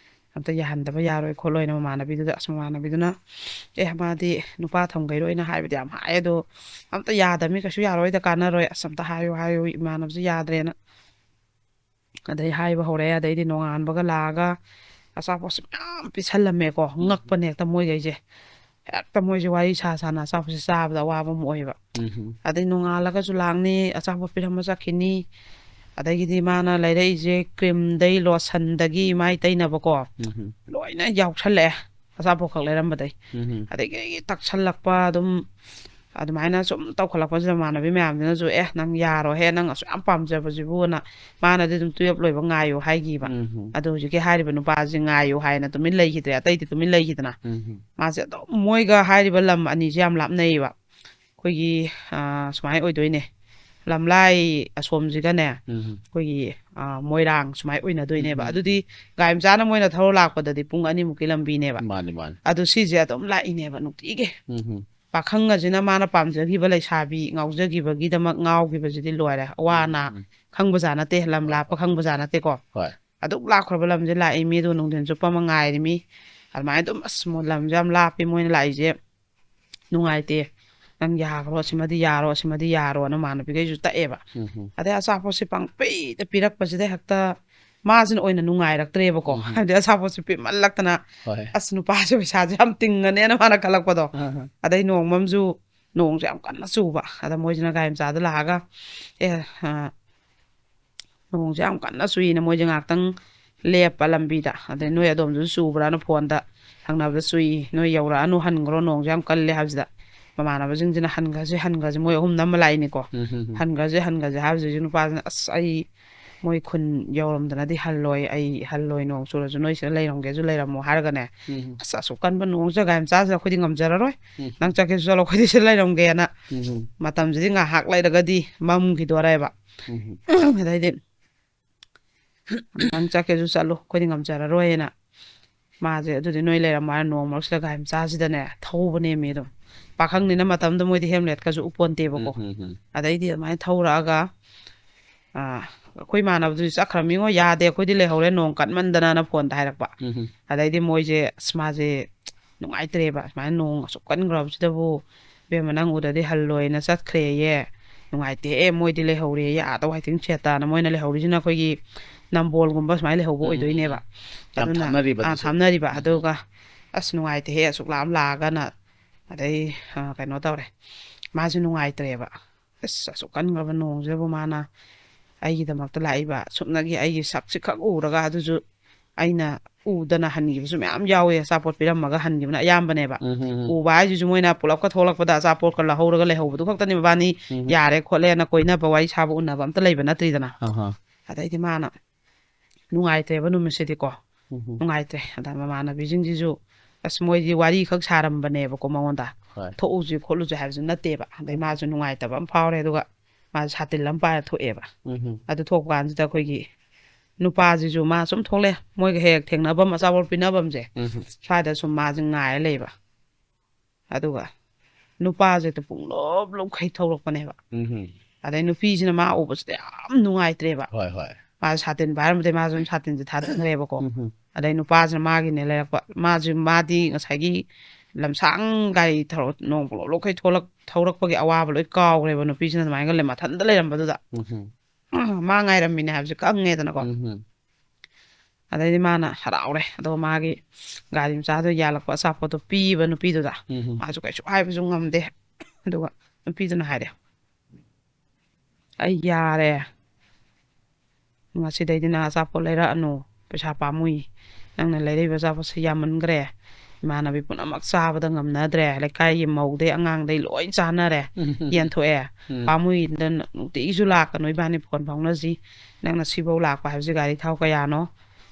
"ꯑꯝꯇ ꯌꯥꯍꯟꯗꯕ ꯌꯥꯔꯣꯏ ꯈꯣꯠꯂꯣꯏꯅ" ꯃꯃꯥꯟꯅꯕꯤꯗꯨꯗ꯫ ꯑꯁ, ꯃꯃꯥꯟꯅꯕꯤꯗꯨꯅ, "ꯑꯦ, ꯃꯥꯗꯤ ꯅꯨꯄꯥ ꯊꯝꯈꯩꯔꯣꯏꯅ ꯍꯥꯏꯕꯗꯤ ꯌꯥꯝ ꯍꯥꯏ, ꯑꯗꯣ ꯑꯝꯇ ꯌꯥꯗꯕꯅꯤ, ꯀꯩꯁꯨ ꯌꯥꯔꯣꯏꯗ, ꯀꯥꯟꯅꯔꯣꯏ, ꯑꯁ, ꯑꯝꯇ ꯍꯥꯏꯌꯨ, ꯍꯥꯏꯌꯨ, ꯏꯃꯥꯟꯅꯕꯁꯦ ꯌꯥꯗ꯭ꯔꯦꯅ"꯫ ꯑꯗꯩ ꯍꯥꯏꯕ ꯍꯧꯔꯛꯑꯦ꯫ ꯑꯗꯩꯗꯤ ꯅꯣꯡꯉꯥꯟꯕꯒ ꯂꯥꯛꯑꯒ ꯑꯆꯥꯄꯣꯠꯁꯦ ꯃꯌꯥꯝ ꯄꯤꯁꯜꯂꯝꯃꯦꯀꯣ꯫ ꯎꯝ꯫ ꯉꯛꯄꯅꯦ ꯍꯦꯛꯇ ꯃꯣꯏꯈꯩꯁꯦ꯫ ꯍꯦꯛꯇ ꯃꯣꯏꯁꯦ ꯋꯥꯔꯤ ꯁꯥ ꯁꯥꯅ ꯑꯆꯥꯄꯣꯠꯁꯦ ꯆꯥꯕꯗ ꯑꯋꯥꯕ ꯑꯃ ꯑꯣꯏꯌꯦꯕ꯫ ꯎꯝ꯫ ꯑꯗꯩ ꯅꯣꯡꯉꯥꯜꯂꯒꯁꯨ ꯂꯥꯛꯅꯤ, ꯑꯆꯥꯄꯣꯠ ꯄꯤꯔꯝꯃ ꯆꯠꯈꯤꯅꯤ꯫ ꯑꯗꯒꯤꯗꯤ ꯃꯥꯅ ꯂꯩꯔꯛꯏꯁꯦ ꯀ꯭ꯔꯤꯝꯗꯩ, ꯂꯣꯁꯟꯗꯒꯤ, ꯃꯥꯏ ꯇꯩꯅꯕꯀꯣ, ꯎꯝ꯫ ꯂꯣꯏꯅ ꯌꯥꯎꯁꯜꯂꯛꯑꯦ, ꯑꯆꯥꯄꯣꯠ ꯈꯛ ꯂꯩꯔꯝꯕꯗꯩ꯫ ꯎꯝ꯫ ꯑꯗꯒꯤ ꯇꯛꯁꯜꯂꯛꯄ ꯑꯗꯨꯝ, ꯑꯗꯨꯃꯥꯏꯅ ꯁꯨꯝ ꯇꯧꯈꯠꯂꯛꯄꯁꯤꯗ ꯃꯃꯥꯟꯅꯕꯤ ꯃꯌꯥꯝꯁꯤꯅꯁꯨ, "ꯑꯦ, ꯅꯪ ꯌꯥꯔꯣꯏꯍꯦ, ꯅꯪ ꯑꯁꯨꯛ ꯌꯥꯝ ꯄꯥꯝꯖꯕꯁꯤꯕꯨꯅ", ꯃꯥꯅꯗꯤ ꯑꯗꯨꯝ ꯇꯨꯌꯦꯜꯞ ꯂꯣꯏꯕ ꯉꯥꯏꯌꯨ ꯍꯥꯏꯈꯤꯕ꯫ ꯎꯝ꯫ ꯑꯗꯣ ꯍꯧꯖꯤꯛꯀꯤ ꯍꯥꯏꯔꯤꯕ ꯅꯨꯄꯥꯁꯤ ꯉꯥꯏꯌꯨ ꯍꯥꯏꯅ ꯇꯨꯃꯤꯟ ꯂꯩꯈꯤꯗ꯭ꯔꯦ, ꯑꯇꯩꯗꯤ ꯇꯨꯃꯤꯟ ꯂꯩꯈꯤꯗꯅ꯫ ꯎꯝ꯫ ꯃꯥꯁꯦ ꯑꯗꯨꯝ ꯃꯣꯏꯒ ꯍꯥꯏꯔꯤꯕ ꯂꯝ ꯑꯅꯤꯁꯦ ꯌꯥꯝ ꯂꯥꯞꯅꯩꯌꯦꯕ꯫ ꯑꯩꯈꯣꯏꯒꯤ, ꯑ, ꯁꯨꯃꯥꯏꯅ ꯑꯣꯏꯗꯣꯏꯅꯦ, ꯂꯝꯂꯥꯏ ꯑꯁꯣꯝꯁꯤꯒꯅꯦ, ꯎꯝ꯫ ꯑꯩꯈꯣꯏꯒꯤ, ꯑ, ꯃꯣꯏꯔꯥꯡ ꯁꯨꯃꯥꯏꯅ ꯑꯣꯏꯅꯗꯣꯏꯅꯦꯕ꯫ ꯎꯝ꯫ ꯑꯗꯨꯗꯤ ꯒꯥꯔꯤ ꯃꯆꯥꯅ ꯃꯣꯏꯅ ꯊꯧꯔ ꯂꯥꯛꯄꯗꯗꯤ ꯄꯨꯡ ꯑꯅꯤꯃꯨꯛꯀꯤ ꯂꯝꯕꯤꯅꯦꯕ꯫ ꯃꯥꯅꯤ, ꯃꯥꯅꯤ꯫ ꯑꯗꯨ ꯁꯤꯁꯦ ꯑꯗꯨꯝ ꯂꯥꯛꯏꯅꯦꯕ ꯅꯨꯡꯇꯤꯒꯤ꯫ ꯎꯝ꯫ ꯄꯥꯈꯪ ꯑꯁꯤꯅ ꯃꯥꯅ ꯄꯥꯝꯖꯈꯤꯕ ꯂꯩꯁꯥꯕꯤ ꯉꯥꯎꯖꯈꯤꯕꯒꯤꯗꯃꯛ ꯉꯥꯎꯈꯤꯕꯁꯤꯗꯤ ꯂꯣꯏꯔꯦ꯫ ꯑꯋꯥ ꯑꯅꯥ ꯎꯝ꯫ ꯈꯪꯕꯖꯥꯠ ꯅꯠꯇꯦ, ꯂꯝ ꯍꯣꯏ, ꯂꯥꯞꯄ ꯍꯣꯏ꯫ ꯈꯪꯕꯖꯥꯠ ꯅꯠꯇꯦꯀꯣ꯫ ꯍꯣꯏ꯫ ꯑꯗꯨꯛ ꯂꯥꯞꯈ꯭ꯔꯕ ꯂꯝꯁꯦ ꯂꯥꯛꯏ ꯃꯤ, ꯑꯗꯨ ꯅꯨꯡꯊꯤꯟ ꯆꯨꯞꯄ ꯑꯃ ꯉꯥꯏꯔꯤ ꯃꯤ꯫ ꯑꯗꯨꯃꯥꯏꯅ ꯑꯗꯨꯝ, "ꯑꯁ, ꯃꯣ-, ꯂꯝꯁꯦ ꯌꯥꯝ ꯂꯥꯞꯄꯤ ꯃꯣꯏꯅ ꯂꯥꯛꯏꯁꯦ, ꯅꯨꯡꯉꯥꯏꯇꯦ, ꯅꯪ ꯌꯥꯈ꯭ꯔꯣ, ꯁꯤꯃꯗꯤ ꯌꯥꯔꯣ, ꯁꯤꯃꯗꯤ ꯌꯥꯔꯣꯅ" ꯃꯃꯥꯟꯅꯕꯤꯈꯩꯁꯨ ꯇꯛꯑꯦꯕ꯫ ꯎꯝ, ꯎꯝ꯫ ꯑꯗꯩ ꯑꯆꯥꯄꯣꯠꯁꯦ ꯄꯪꯄꯤꯗ ꯄꯤꯔꯛꯄꯁꯤꯗ ꯍꯦꯛꯇ ꯃꯥꯁꯤꯅ ꯑꯣꯏꯅ ꯅꯨꯡꯉꯥꯏꯔꯛꯇ꯭ꯔꯦꯕꯀꯣ꯫ ꯎꯝ, ꯎꯝ꯫ ꯍꯥꯏꯕꯗꯤ ꯑꯆꯥꯄꯣꯠꯁꯦ ꯄꯤꯃꯜꯂꯛꯇꯅ, ꯍꯣꯏ꯫ "ꯑꯁ, ꯅꯨꯄꯥꯁꯦ ꯄꯩꯁꯥꯁꯦ ꯌꯥꯝ ꯇꯤꯡꯉꯅꯦꯅ" ꯃꯥꯅ ꯈꯜꯂꯛꯄꯗꯣ꯫ ꯑꯥ, ꯑꯥ꯫ ꯑꯗꯩ ꯅꯣꯡꯃ ꯑꯃꯁꯨ ꯅꯣꯡꯁꯦ ꯌꯥꯝ ꯀꯟꯅ ꯆꯨꯕ꯫ ꯑꯗ ꯃꯣꯏꯁꯤꯅ ꯒꯥꯔꯤ ꯃꯆꯥꯗ ꯂꯥꯛꯑꯒ, "ꯑꯦ, ꯑ, ꯅꯣꯡꯁꯦ ꯌꯥꯝ ꯀꯟꯅ ꯆꯨꯏꯅ" ꯃꯣꯏꯁꯦ ꯉꯥꯏꯍꯥꯛꯇꯪ ꯂꯦꯞꯄ ꯂꯝꯕꯤꯗ꯫ ꯑꯗꯩ, "ꯅꯣꯏ ꯑꯗꯣꯝꯗꯁꯨ ꯆꯨꯕ꯭ꯔꯥꯅ?" ꯐꯣꯟꯗ ꯍꯪꯅꯕꯗ, "ꯆꯨꯏ, ꯅꯣꯏ ꯌꯧꯔꯛꯑꯅꯨ, ꯍꯟꯈ꯭ꯔꯣ, ꯅꯣꯡꯁꯦ ꯌꯥꯝ ꯀꯜꯂꯦ" ꯍꯥꯏꯕꯁꯤꯗ, ꯃꯃꯥꯟꯅꯕꯁꯤꯡꯁꯤꯅ, "ꯍꯟꯈ꯭ꯔꯁꯤ, ꯍꯟꯈ꯭ꯔꯁꯤ", ꯃꯣꯏ ꯑꯍꯨꯝ ꯅꯝꯃ ꯂꯥꯛꯏꯅꯤꯀꯣ꯫ ꯎꯝ, ꯎꯝ, ꯎꯝ꯫ "ꯍꯟꯈ꯭ꯔꯁꯤ, ꯍꯟꯈ꯭ꯔꯁꯤ" ꯍꯥꯏꯕꯁꯤꯁꯨ ꯅꯨꯄꯥꯁꯤꯅ, "ꯑꯁ, ꯑꯩ ꯃꯣꯏ ꯈꯨꯟ ꯌꯧꯔꯝꯗꯅꯗꯤ ꯍꯜꯂꯣꯏ, ꯑꯩ ꯍꯜꯂꯣꯏ, ꯅꯣꯡ ꯆꯨꯔꯁꯨ ꯅꯣꯏ ꯁꯤꯗ ꯂꯩꯔꯝꯒꯦꯁꯨ ꯂꯩꯔꯝꯃꯣ" ꯍꯥꯏꯔꯒꯅꯦ, ꯎꯝ, ꯎꯝ꯫ "ꯑꯁ, ꯑꯁꯨꯛ ꯀꯟꯕ ꯅꯣꯡꯁꯤꯗ ꯒꯥꯔꯤ ꯃꯆꯥꯁꯤꯗ ꯑꯩꯈꯣꯏꯗꯤ ꯉꯝꯖꯔꯔꯣꯏ, ꯎꯝ꯫ ꯅꯪ ꯆꯠꯀꯦꯁꯨ ꯆꯠꯂꯣ, ꯑꯩꯈꯣꯏꯗꯤ ꯁꯤꯗ ꯂꯩꯔꯝꯒꯦꯅ"꯫ ꯎꯝ, ꯎꯝ꯫ ꯃꯇꯝꯁꯤꯗꯤ ꯉꯥꯏꯍꯥꯛ ꯂꯩꯔꯒꯗꯤ ꯃꯝꯈꯤꯗꯣꯔꯦꯕ꯫ ꯎꯝ꯫ ꯑꯗꯩꯗꯤ, "ꯅꯪ ꯆꯠꯀꯦꯁꯨ ꯆꯠꯂꯨ, ꯑꯩꯈꯣꯏꯗꯤ ꯉꯝꯖꯔꯔꯣꯏꯅ", ꯃꯥꯁꯦ, "ꯑꯗꯨꯗꯤ ꯅꯣꯏ ꯂꯩꯔꯝꯃꯣ" ꯍꯥꯏꯔ ꯅꯣꯡ ꯃꯔꯛꯁꯤꯗ ꯒꯥꯔꯤ ꯃꯆꯥꯁꯤꯗꯅꯦ ꯊꯧꯕꯅꯦꯃꯤ ꯑꯗꯨꯝ꯫ ꯄꯥꯈꯪꯅꯤꯅ ꯃꯇꯝꯗ ꯃꯣꯏꯗꯤ ꯍꯦꯜꯃꯦꯠꯀꯁꯨ ꯎꯞꯄꯣꯟꯇꯦꯕꯀꯣ꯫ ꯎꯝ, ꯎꯝ, ꯎꯝ꯫ ꯑꯗꯩꯗꯤ ꯑꯗꯨꯃꯥꯏꯅ ꯊꯧꯔꯛꯑꯒ, ꯑꯥ, ꯑꯩꯈꯣꯏ ꯏꯃꯥꯟꯅꯕꯗꯨꯗꯤ ꯆꯠꯈ꯭ꯔꯃꯤꯉꯣ, "ꯌꯥꯗꯦ, ꯑꯩꯈꯣꯏꯗꯤ ꯂꯩꯍꯧꯔꯦ, ꯅꯣꯡ ꯀꯟꯃꯟꯗꯅ"ꯅ ꯐꯣꯟꯗ ꯍꯥꯏꯔꯛꯄ꯫ ꯎꯝ, ꯎꯝ꯫ ꯑꯗꯩꯗꯤ ꯃꯣꯏꯁꯦ, ꯑꯁ, ꯃꯥꯁꯦ ꯅꯨꯡꯉꯥꯏꯇ꯭ꯔꯦꯕ, ꯁꯨꯃꯥꯏꯅ ꯅꯣꯡ ꯑꯁꯨꯛ ꯀꯟꯈ꯭ꯔꯕꯁꯤꯗꯕꯨ, "ꯏꯕꯦꯝꯃ, ꯅꯪ ꯎꯗ꯭ꯔꯗꯤ ꯍꯜꯂꯣꯏꯅ ꯆꯠꯈ꯭ꯔꯦꯌꯦ, ꯅꯨꯡꯉꯥꯏꯇꯦꯍꯦ, ꯃꯣꯏꯗꯤ ꯂꯩꯍꯧꯔꯦꯌꯦ, ꯑꯥꯗ ꯋꯥꯏꯇꯤꯡ ꯁꯦꯠꯇ"ꯅ꯫ ꯃꯣꯏꯅ ꯂꯩꯍꯧꯔꯤꯁꯤꯅ ꯑꯩꯈꯣꯏꯒꯤ ꯅꯝꯕꯣꯜꯒꯨꯝꯕ ꯁꯨꯃꯥꯏꯅ ꯂꯩꯍꯧꯕ ꯎꯝ, ꯎꯝ, ꯑꯣꯏꯗꯣꯏꯅꯦꯕ꯫ ꯎꯝ꯫ ꯌꯥꯝ ꯑꯗꯨꯅ, ꯊꯥꯞꯅꯔꯤꯕ ꯑꯥ, ꯑꯗꯨꯁꯨ꯫ ꯊꯥꯞꯅꯔꯤꯕ꯫ ꯎꯝ꯫ ꯑꯗꯨꯒ, "ꯑꯁ, ꯅꯨꯡꯉꯥꯏꯇꯦꯍꯦ, ꯑꯁꯨꯛ ꯂꯥꯞ ꯂꯥꯛꯑꯒꯅ", ꯑꯗꯩ, ꯑ, ꯀꯩꯅꯣ ꯇꯧꯔꯦ, ꯃꯥꯁꯨ ꯅꯨꯡꯉꯥꯏꯇ꯭ꯔꯦꯕ꯫ "ꯑꯁ, ꯑꯁꯨꯛ ꯀꯟꯈ꯭ꯔꯕ ꯅꯣꯡꯁꯤꯗꯕꯨ ꯃꯥꯅ ꯑꯩꯒꯤꯗꯃꯛꯇ ꯂꯥꯛꯏꯕ, ꯁꯨꯞꯅꯒꯤ ꯑꯩꯒꯤ ꯁꯛꯁꯤ ꯈꯛ ꯎꯔꯒ, ꯑꯗꯨꯁꯨ ꯑꯩꯅ ꯎꯗꯅ ꯍꯟꯈꯤꯕꯁꯨ ꯃꯌꯥꯝ ꯌꯥꯎꯋꯦ, ꯑꯆꯥꯄꯣꯠ ꯄꯤꯔꯝꯃꯒ ꯍꯟꯈꯤꯕꯅ ꯑꯌꯥꯝꯕꯅꯦꯕ"꯫ ꯎꯝ, ꯎꯝ, ꯎꯝ꯫ ꯎꯕ ꯍꯥꯏꯁꯤꯁꯨ ꯃꯣꯏꯅ ꯄꯨꯂꯞꯀ ꯊꯣꯛꯂꯛꯄꯗ ꯑꯆꯥꯄꯣꯠꯀ ꯂꯧꯍꯧꯔꯒ ꯂꯩꯍꯧꯕꯗꯨ ꯈꯛꯇꯅꯤ, ꯃꯕꯥꯅꯤ ꯎꯝ꯫ ꯌꯥꯔꯦ ꯈꯣꯠꯂꯦꯅ ꯀꯣꯏꯅꯕ, ꯋꯥꯔꯤ ꯁꯥꯕ, ꯎꯅꯕ ꯑꯝꯇ ꯂꯩꯕ ꯅꯠꯇ꯭ꯔꯤꯗꯅ꯫ ꯑꯍꯥ꯫ ꯑꯗꯩꯗꯤ ꯃꯥꯅ ꯅꯨꯡꯉꯥꯏꯇ꯭ꯔꯦꯕ ꯅꯨꯃꯤꯠꯁꯤꯗꯤꯀꯣ꯫ ꯎꯝ, ꯎꯝ꯫ ꯅꯨꯡꯉꯥꯏꯇ꯭ꯔꯦ꯫ ꯑꯗ ꯃꯃꯥꯟꯅꯕꯤꯁꯤꯡꯁꯤꯁꯨ, ꯑꯁ, ꯃꯣꯏꯗꯤ ꯋꯥꯔꯤ ꯈꯛ ꯁꯥꯔꯝꯕꯅꯦꯕꯀꯣ ꯃꯉꯣꯟꯗ꯫ ꯍꯣꯏ꯫ "ꯊꯣꯛꯎꯁꯤ ꯈꯣꯠꯂꯨꯁꯤ" ꯍꯥꯏꯕꯁꯨ ꯅꯠꯇꯦꯕ꯫ ꯑꯗꯩ ꯃꯥꯁꯨ ꯅꯨꯡꯉꯥꯏꯇꯕ ꯑꯃ ꯐꯥꯎꯔꯦ, ꯑꯗꯨꯒ ꯃꯥꯁꯨ ꯁꯥꯇꯤꯟ ꯑꯃ ꯄꯥꯏꯔ ꯊꯣꯛꯑꯦꯕ꯫ ꯎꯝ, ꯎꯝ꯫ ꯑꯗꯨ ꯊꯣꯛꯄ ꯀꯥꯟꯁꯤꯗ ꯑꯩꯈꯣꯏꯒꯤ ꯅꯨꯄꯥꯁꯤꯁꯨ ꯃꯥ ꯁꯨꯝ ꯊꯣꯛꯂꯛꯑꯦ, ꯃꯣꯏꯒ ꯍꯦꯛ ꯍꯦꯛ ꯊꯦꯡꯅꯐꯝ, ꯑꯆꯥꯄꯣꯠ ꯄꯤꯅꯐꯝꯁꯦ꯫ ꯎꯝ, ꯎꯝ꯫ ꯁ꯭ꯋꯥꯏꯗ ꯁꯨꯝ ꯃꯥꯁꯦ ꯉꯥꯏꯔ ꯂꯩꯕ꯫ ꯑꯗꯨꯒ ꯅꯨꯄꯥꯁꯦ ꯍꯦꯛꯇ ꯄꯨꯡꯂꯨꯞ ꯂꯨꯞꯈꯩ ꯊꯧꯔꯛꯄꯅꯦꯕ꯫ ꯎꯝ. ꯑꯗꯩ ꯅꯨꯄꯤꯁꯤꯅ ꯃꯥ ꯎꯕꯁꯤꯗ ꯌꯥꯝ ꯅꯨꯡꯉꯥꯏꯇ꯭ꯔꯦꯕ꯫ ꯍꯣꯏ, ꯍꯣꯏ. ꯃꯥꯁꯦ ꯁꯥꯇꯤꯟ ꯄꯥꯏꯔꯝꯕꯗꯩ ꯃꯥꯁꯨ ꯑꯗꯨꯝ ꯁꯥꯇꯤꯟꯁꯦ ꯊꯥꯗꯈ꯭ꯔꯦꯕꯀꯣ꯫ ꯎꯝ. ꯑꯗꯩ ꯅꯨꯄꯥꯁꯤꯅ ꯃꯥꯒꯤꯅꯦ ꯂꯩꯔꯛꯄ꯫ ꯃꯥꯁꯨ, ꯃꯥꯗꯤ ꯉꯁꯥꯏꯒꯤ ꯂꯝꯁꯥꯡ ꯒꯥꯔꯤ ꯊꯧꯔ-, ꯅꯣꯡ ꯄꯨꯡꯂꯨꯞ ꯂꯨꯞꯈꯩ ꯊꯣꯛꯂꯛ-, ꯊꯧꯔꯛꯄꯒꯤ ꯑꯋꯥꯕ ꯂꯣꯏ ꯀꯥꯎꯈ꯭ꯔꯦꯕ꯫ ꯅꯨꯄꯤꯁꯤꯅ ꯑꯗꯨꯃꯥꯏꯅ ꯂꯩ-, ꯃꯊꯟꯇ ꯂꯩꯔꯝꯕꯗꯨꯗ꯫ ꯎꯝ. ꯃꯥ ꯉꯥꯏꯔꯝꯃꯤꯅꯦ ꯍꯥꯏꯕꯁꯦ ꯈꯪꯉꯦꯗꯅꯀꯣ꯫ ꯎꯝ. ꯑꯗꯩꯗꯤ ꯃꯥꯅ ꯍꯔꯥꯎꯔꯦ꯫ ꯑꯗꯣ ꯃꯥꯒꯤ ꯒꯥꯔꯤ ꯃꯆꯥꯗꯣ ꯌꯥꯜꯂꯛꯄ ꯑꯆꯥꯄꯣꯠꯇꯣ ꯄꯤꯕ ꯅꯨꯄꯤꯗꯨꯗ꯫ ꯎꯝ. ꯃꯥꯁꯨ ꯀꯩꯁꯨ ꯍꯥꯏꯕꯁꯨ ꯉꯝꯗꯦ꯫ ꯑꯗꯨꯒ ꯅꯨꯄꯤꯗꯨꯅ ꯍꯥꯏꯔꯦ, "ꯑꯩ ꯌꯥꯔꯦ꯫ ꯉꯁꯤꯗꯩꯗꯤ ꯅꯪ ꯑꯆꯥꯄꯣꯠ ꯂꯩꯔꯛꯑꯅꯨ꯫ ꯄꯩꯁꯥ ꯄꯥꯝꯃꯨꯏ꯫ ꯅꯪꯅ ꯂꯩꯔꯛꯏꯕ ꯑꯆꯥꯄꯣꯠꯁꯦ ꯌꯥꯝꯃꯟꯈ꯭ꯔꯦ꯫ ꯏꯃꯥꯟꯅꯕꯤ ꯄꯨꯝꯅꯃꯛ ꯆꯥꯕꯗ ꯉꯝꯅꯗ꯭ꯔꯦ꯫ ꯂꯩꯀꯥꯏꯒꯤ ꯃꯧꯗꯩ ꯑꯉꯥꯡꯗꯩ ꯂꯣꯏ ꯆꯥꯅꯔꯦ꯫ ꯌꯦꯟꯊꯣꯛꯑꯦ꯫ ꯎꯝ. ꯄꯥꯝꯃꯨꯏ꯫ ꯅꯪ ꯅꯨꯡꯇꯤꯒꯤꯁꯨ ꯂꯥꯛꯀꯅꯨ ꯏꯕꯥꯅꯤ ꯐꯣꯟ ꯐꯥꯎꯅꯁꯤ꯫ ꯅꯪꯅ ꯁꯤꯐꯧ ꯂꯥꯛꯄ ꯍꯥꯏꯕꯁꯤ ꯒꯥꯔꯤ ꯊꯥꯎ ꯀꯌꯥꯅꯣ?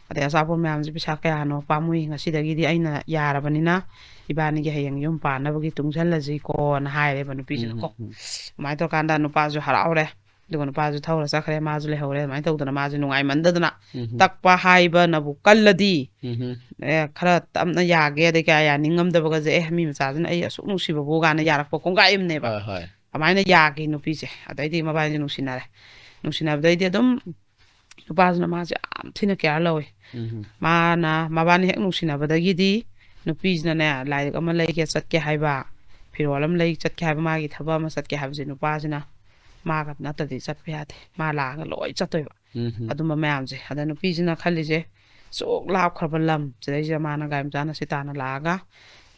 ꯑꯗꯩ ꯑꯆꯥꯄꯣꯠ ꯃꯌꯥꯝꯁꯤ ꯄꯩꯁꯥ ꯀꯌꯥꯅꯣ? ꯄꯥꯝꯃꯨꯏ꯫ ꯉꯁꯤꯗꯒꯤꯗꯤ ꯑꯩꯅ ꯌꯥꯔꯕꯅꯤꯅ ꯏꯕꯥꯅꯤꯒꯤ ꯍꯌꯦꯡ ꯌꯨꯝ ꯄꯥꯟꯅꯕꯒꯤ ꯇꯨꯡꯁꯤꯜꯂꯁꯤꯀꯣꯅ ꯍꯥꯏꯔꯦꯕ ꯅꯨꯄꯤꯁꯤꯅꯀꯣ꯫ ꯎꯝ. ꯑꯗꯨꯃꯥꯏꯅ ꯇꯧꯔꯀꯥꯟꯗ ꯅꯨꯄꯥꯁꯨ ꯍꯔꯥꯎꯔꯦ꯫ ꯑꯗꯨꯒ ꯅꯨꯄꯥꯁꯨ ꯊꯧꯔ ꯆꯠꯈ꯭ꯔꯦ꯫ ꯃꯥꯁꯨ ꯂꯩꯍꯧꯔꯦ꯫ ꯑꯗꯨꯃꯥꯏꯅ ꯇꯧꯗꯅ ꯃꯥꯁꯦ ꯅꯨꯡꯉꯥꯏꯃꯟꯗꯗꯅ, ꯎꯝ. ꯇꯛꯄ ꯍꯥꯏꯕꯅꯕꯨ ꯀꯜꯂꯗꯤ, ꯎꯝ. ꯑꯦ, ꯈꯔ ꯇꯞꯅ ꯌꯥꯒꯦ, ꯑꯗꯩ ꯀꯌꯥ ꯌꯥꯅꯤꯡꯉꯝꯗꯕꯒꯁꯦ, "ꯑꯦ, ꯃꯤ ꯃꯆꯥꯁꯤꯅ ꯑꯩ ꯑꯁꯨꯛ ꯅꯨꯡꯁꯤꯕꯕꯨ" ꯀꯥꯏꯅ ꯌꯥꯔꯛꯄ ꯀꯣꯡꯒꯥꯏ ꯑꯃꯅꯦꯕ꯫ ꯍꯣꯏ, ꯍꯣꯏ. ꯑꯗꯨꯃꯥꯏꯅ ꯌꯥꯈꯤ ꯅꯨꯄꯤꯁꯦ꯫ ꯑꯗꯩꯗꯤ ꯃꯕꯥꯅꯤꯁꯦ ꯅꯨꯡꯁꯤꯅꯔꯦ꯫ ꯅꯨꯡꯁꯤꯅꯕꯗꯩꯗꯤ ꯑꯗꯨꯝ ꯅꯨꯄꯥꯁꯤꯅ ꯃꯥꯁꯦ ꯌꯥꯝ ꯊꯤꯅ ꯀꯦꯌꯔ ꯂꯧꯋꯦ꯫ ꯎꯝ. ꯃꯥꯅ, ꯃꯕꯥꯅꯤ ꯍꯦꯛ ꯅꯨꯡꯁꯤꯅꯕꯗꯒꯤꯗꯤ ꯅꯨꯄꯤꯁꯤꯅꯅꯦ, ꯂꯥꯏꯔꯤꯛ ꯑꯃ ꯂꯩꯒꯦ ꯆꯠꯀꯦ ꯍꯥꯏꯕ, ꯐꯤꯔꯣꯜ ꯑꯃ ꯂꯩ ꯆꯠꯀꯦ ꯍꯥꯏꯕ, ꯃꯥꯒꯤ ꯊꯕꯛ ꯑꯃ ꯆꯠꯀꯦ ꯍꯥꯏꯕꯁꯦ ꯅꯨꯄꯥꯁꯤꯅ ꯃꯥꯒ ꯅꯠꯇꯗꯤ ꯆꯠꯄ ꯌꯥꯗꯦ꯫ ꯃꯥ ꯂꯥꯛꯑꯒ ꯂꯣꯏ ꯆꯠꯇꯣꯏꯕ꯫ ꯎꯝ. ꯑꯗꯨꯝꯕ ꯃꯌꯥꯝꯁꯦ꯫ ꯑꯗ ꯅꯨꯄꯤꯁꯤꯅ ꯈꯜꯂꯤꯁꯦ, ꯁꯨꯛ ꯂꯥꯞꯈ꯭ꯔꯕ ꯂꯝ ꯁꯤꯗꯩꯁꯤꯗ ꯃꯥꯅ ꯒꯥꯔꯤ ꯃꯆꯥꯅ ꯁꯤ ꯇꯥꯅ ꯂꯥꯛꯑꯒ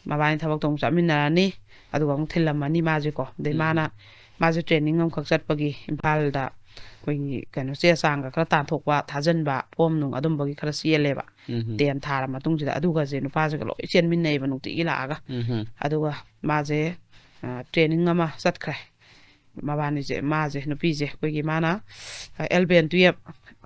ꯃꯕꯥꯅꯤ ꯊꯕꯛꯇꯣ ꯑꯃꯨꯛ ꯆꯠꯃꯤꯟꯅꯔꯅꯤ, ꯑꯗꯨꯒ ꯑꯃꯨꯛ ꯊꯤꯜꯂꯝꯃꯅꯤ ꯃꯥꯁꯦꯀꯣ꯫ ꯑꯗꯩ ꯎꯝ. ꯃꯥꯅ, ꯃꯥꯁꯦ ꯇ꯭ꯔꯦꯅꯤꯡ ꯑꯃꯈꯛ ꯆꯠꯄꯒꯤ ꯏꯝꯐꯥꯜꯗ ꯑꯩꯈꯣꯏꯒꯤ ꯀꯩꯅꯣ ꯆꯦ ꯆꯥꯡꯒ ꯈꯔ ꯇꯥꯟꯊꯣꯛꯄ, ꯊꯥꯖꯤꯟꯕ, ꯐꯣꯝ ꯅꯨꯡ ꯑꯗꯨꯝꯕꯒꯤ ꯈꯔ ꯆꯦꯜꯂꯦꯕ꯫ ꯎꯝ. ꯇꯦꯟ ꯊꯥꯔ ꯃꯇꯨꯡꯁꯤꯗ ꯑꯗꯨꯒꯁꯦ ꯅꯨꯄꯥꯁꯤꯒ ꯂꯣꯏ ꯆꯦꯟꯃꯤꯟꯅꯩꯕ ꯅꯨꯡꯇꯤꯒꯤ ꯂꯥꯛꯑꯒ꯫ ꯎꯝ. ꯑꯗꯨꯒ ꯃꯥꯁꯦ, ꯑ, ꯇ꯭ꯔꯦꯅꯤꯡ ꯑꯃ ꯆꯠꯈ꯭ꯔꯦ꯫ ꯃꯕꯥꯅꯤꯁꯦ, ꯃꯥꯁꯦ, ꯅꯨꯄꯤꯁꯦ, ꯑꯩꯈꯣꯏꯒꯤ ꯃꯥꯅ, ꯑ, ꯑꯦꯂꯚꯦꯟ ꯇꯨꯌꯦꯜꯞ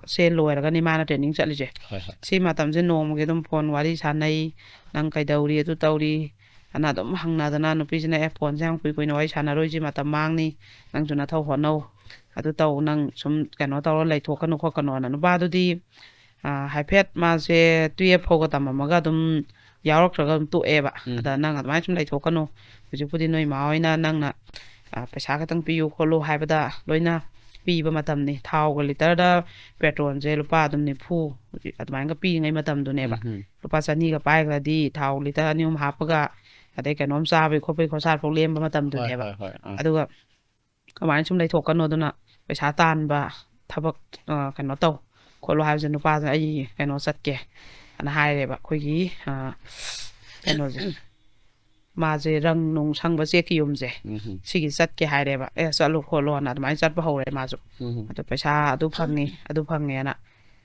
ꯁꯦ ꯂꯣꯏꯔꯒꯅꯤ ꯃꯥꯅ ꯇ꯭ꯔꯦꯅꯤꯡ ꯆꯠꯂꯤꯁꯦ꯫ ꯍꯣꯏ, ꯍꯣꯏ. ꯁꯤ ꯃꯇꯝꯁꯦ ꯅꯣꯡꯃꯒꯤ ꯑꯗꯨꯝ ꯐꯣꯟ ꯋꯥꯔꯤ ꯁꯥꯟꯅꯩ, "ꯅꯪ ꯀꯩꯗꯧꯔꯤ, ꯑꯗꯨ ꯇꯧꯔꯤ?" ꯑꯅ ꯑꯗꯨꯝ ꯍꯪꯅꯗꯅ, ꯅꯨꯄꯤꯁꯤꯅ, "ꯑꯦ, ꯐꯣꯟꯁꯦ ꯌꯥꯝ ꯀꯨꯏ ꯀꯨꯏꯅ ꯋꯥꯔꯤ ꯁꯥꯟꯅꯔꯣꯏꯁꯤ, ꯃꯇꯝ ꯃꯥꯡꯅꯤ, ꯅꯪꯁꯨ ꯅꯊꯧ ꯍꯣꯠꯅꯧ, ꯑꯗꯨ ꯇꯧ, ꯅꯪ ꯁꯨꯝ ꯀꯩꯅꯣ ꯇꯧꯔ ꯂꯩꯊꯣꯛꯀꯅꯨ ꯈꯣꯠꯀꯅꯨꯅ", ꯅꯨꯄꯥꯗꯨꯗꯤ, ꯑ, ꯍꯥꯏꯐꯦꯠ ꯃꯥꯁꯦ ꯇꯨꯌꯦꯜꯞ ꯐꯥꯎꯕ ꯇꯝꯃꯝꯃꯒ ꯑꯗꯨꯝ ꯌꯥꯎꯔꯛꯇ꯭ꯔꯒ ꯑꯗꯨꯝ ꯇꯣꯛꯑꯦꯕ꯫ ꯎꯝ꯫ ꯑꯗ ꯅꯪ ꯑꯗꯨꯃꯥꯏꯅ ꯁꯨꯝ ꯂꯩꯊꯣꯛꯀꯅꯨ꯫ ꯍꯧꯖꯤꯛꯄꯨꯗꯤ ꯅꯣꯏ ꯏꯃꯥ ꯍꯣꯏꯅ ꯅꯪꯅ, ꯑ, ꯄꯩꯁꯥ ꯈꯤꯇꯪ ꯄꯤꯌꯨ ꯈꯣꯠꯂꯨ ꯍꯥꯏꯕꯗ ꯂꯣꯏꯅ ꯄꯤꯕ ꯃꯇꯝꯅꯤ꯫ ꯊꯥꯎꯒ ꯂꯤꯇꯔꯗ ꯄꯦꯇ꯭ꯔꯣꯜꯁꯦ ꯂꯨꯄꯥ ꯑꯗꯨꯝ ꯅꯤꯐꯨ ꯑꯗꯨꯃꯥꯏꯅꯒ ꯄꯤꯔꯤꯉꯩ ꯃꯇꯝꯗꯨꯅꯦꯕ꯫ ꯎꯝ꯫ ꯂꯨꯄꯥ ꯆꯅꯤꯒ ꯄꯥꯏꯈ꯭ꯔꯗꯤ ꯊꯥꯎ ꯂꯤꯇꯔ ꯑꯅꯤ ꯑꯍꯨꯝ ꯍꯥꯞꯄꯒ, ꯑꯗꯩ ꯀꯩꯅꯣꯝ ꯆꯥꯕꯒꯤ ꯈꯣꯠꯄꯒꯤ ꯈꯣꯔꯁꯥ ꯐꯥꯎ ꯂꯦꯝꯕ ꯃꯇꯝꯗꯨꯅꯦꯕ꯫ ꯍꯣꯏ, ꯍꯣꯏ, ꯍꯣꯏ꯫ ꯑꯥ꯫ ꯑꯗꯨꯒ ꯑꯗꯨꯃꯥꯏꯅ ꯁꯨꯝ ꯂꯩꯊꯣꯛꯀꯅꯨ꯫ ꯑꯗꯨꯅ ꯄꯩꯁꯥ ꯇꯥꯟꯕ ꯊꯕꯛ, ꯑ, ꯀꯩꯅꯣ ꯇꯧ ꯈꯣꯠꯂꯣ ꯍꯥꯏꯕꯁꯦ ꯅꯨꯄꯥꯁꯤꯅ "ꯑꯩ ꯀꯩꯅꯣ ꯆꯠꯀꯦ" ꯑꯅ ꯍꯥꯏꯔꯦꯕ꯫ ꯑꯩꯈꯣꯏꯒꯤ, ꯑ, ꯀꯩꯅꯣꯁꯦ, ꯃꯥꯁꯦ ꯔꯪ ꯅꯨꯡ ꯁꯪꯕ ꯆꯦꯛꯀꯤ ꯌꯨꯝꯁꯦ, ꯎꯝ꯫ ꯁꯤꯒꯤ ꯆꯠꯀꯦ ꯍꯥꯏꯔꯦꯕ꯫ "ꯑꯦ, ꯆꯠꯂꯨ ꯈꯣꯠꯂꯣꯅ" ꯑꯗꯨꯃꯥꯏꯅ ꯆꯠꯄ ꯍꯧꯔꯦ ꯃꯥꯁꯨ꯫ ꯎꯝ꯫ ꯑꯗꯣ ꯄꯩꯁꯥ ꯑꯗꯨ ꯐꯪꯉꯤ, ꯑꯗꯨ ꯐꯪꯉꯦꯅ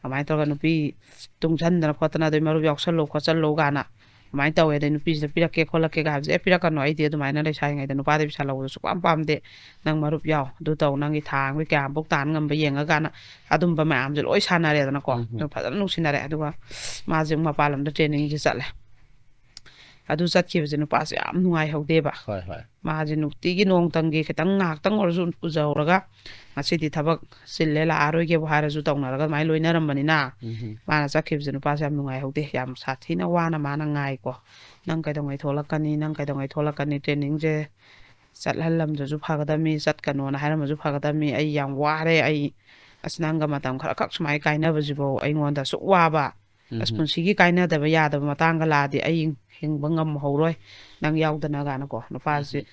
ꯑꯗꯨꯃꯥꯏꯅ ꯇꯧꯔꯒ ꯅꯨꯄꯤ ꯇꯨꯡꯁꯟꯗꯅ ꯈꯣꯠꯇꯅ, ꯑꯗꯩ ꯃꯔꯨꯞ ꯌꯥꯎꯁꯜꯂꯨ ꯈꯣꯠꯆꯜꯂꯨ ꯀꯥꯏꯅ ꯑꯗꯨꯃꯥꯏꯅ ꯇꯧꯋꯦ꯫ ꯑꯗꯩ ꯅꯨꯄꯤꯁꯤꯗ "ꯄꯤꯔꯛꯀꯦ ꯈꯣꯠꯂꯛꯀꯦꯒ" ꯍꯥꯏꯕꯁꯦ, "ꯑꯦ, ꯄꯤꯔꯛꯀꯅꯨ, ꯑꯩꯗꯤ ꯑꯗꯨꯃꯥꯏꯅ ꯂꯩꯁꯥꯔꯤꯉꯩꯗ ꯅꯨꯄꯥꯗꯩ ꯄꯩꯁꯥ ꯂꯧꯕꯗꯣ ꯁꯨꯛꯄꯥꯝ ꯄꯥꯝꯗꯦ, ꯅꯪ ꯃꯔꯨꯞ ꯌꯥꯎ, ꯑꯗꯨ ꯇꯧ, ꯅꯪꯒꯤ ꯊꯥ ꯑꯃꯒꯤ ꯀꯌꯥꯃꯨꯛ ꯇꯥꯟ ꯉꯝꯕ ꯌꯦꯡꯉꯀꯥꯟꯗ" ꯑꯗꯨꯝꯕ ꯃꯌꯥꯝꯁꯦ ꯂꯣꯏ ꯁꯥꯟꯅꯔꯦꯗꯅꯀꯣ꯫ ꯎꯝ꯫ ꯑꯗꯨ ꯐꯖꯅ ꯅꯨꯡꯁꯤꯅꯔꯦ꯫ ꯑꯗꯨꯒ ꯃꯥꯁꯦ ꯃꯄꯥꯟ ꯂꯝꯗ ꯇ꯭ꯔꯦꯅꯤꯡꯁꯦ ꯆꯠꯂꯦ꯫ ꯑꯗꯨ ꯆꯠꯈꯤꯕꯁꯦ ꯅꯨꯄꯥꯁꯦ ꯌꯥꯝ ꯅꯨꯡꯉꯥꯏꯍꯧꯗꯦꯕ꯫ ꯍꯣꯏ, ꯍꯣꯏ꯫ ꯃꯥꯁꯦ ꯅꯨꯡꯇꯤꯒꯤ ꯅꯣꯡꯇꯪꯒꯤ ꯈꯤꯇꯪ ꯉꯥꯏꯍꯥꯛꯇꯪ ꯑꯣꯏꯔꯁꯨ ꯎꯖꯍꯧꯔꯒ, "ꯉꯁꯤꯗꯤ ꯊꯕꯛ ꯆꯤꯜꯂꯦ, ꯂꯥꯛꯑꯔꯣꯏꯒꯦꯕꯨ" ꯍꯥꯏꯔꯁꯨ ꯇꯧꯅꯔꯒ ꯑꯗꯨꯃꯥꯏꯅ ꯂꯣꯏꯅꯔꯝꯕꯅꯤꯅ, ꯎꯝ꯫ ꯃꯥꯅ ꯆꯠꯈꯤꯕꯁꯦ ꯅꯨꯄꯥꯁꯦ ꯌꯥꯝ ꯅꯨꯡꯉꯥꯏꯍꯧꯗꯦ꯫ ꯌꯥꯝ ꯁꯥꯊꯤꯅ ꯋꯥꯅ ꯃꯥꯅ ꯉꯥꯏꯀꯣ꯫ "ꯅꯪ ꯀꯩꯗꯧꯉꯩ ꯊꯣꯛꯂꯛꯀꯅꯤ? ꯅꯪ ꯀꯩꯗꯧꯉꯩ ꯊꯣꯛꯂꯛꯀꯅꯤ? ꯇ꯭ꯔꯦꯅꯤꯡꯁꯦ ꯆꯠꯍꯜꯂꯝꯗ꯭ꯔꯁꯨ ꯐꯒꯗꯝꯃꯤ, ꯆꯠꯀꯅꯣꯅ ꯍꯥꯏꯔꯝꯃꯁꯨ ꯐꯒꯗꯝꯃꯤ꯫ ꯑꯩ ꯌꯥꯝ ꯋꯥꯔꯦ꯫ ꯑꯩ, ꯑꯁ, ꯅꯪꯒ ꯃꯇꯝ ꯈꯔꯈꯛ ꯁꯨꯃꯥꯏꯅ ꯀꯥꯏꯅꯕꯁꯤꯐꯥꯎ ꯑꯩꯉꯣꯟꯗ ꯑꯁꯨꯛ ꯋꯥꯕ, ꯑꯁ, ꯎꯝ꯫ ꯄꯨꯟꯁꯤꯒꯤ ꯀꯥꯏꯅꯗꯕ ꯌꯥꯗꯕ ꯃꯇꯥꯡꯒ ꯂꯥꯛꯑꯗꯤ ꯑꯩ ꯍꯤꯡꯕ ꯉꯝꯍꯧꯔꯣꯏ, ꯅꯪ ꯌꯥꯎꯗꯅ" ꯀꯥꯏꯅꯀꯣ꯫ ꯅꯨꯄꯥꯁꯤ ꯎꯝ꯫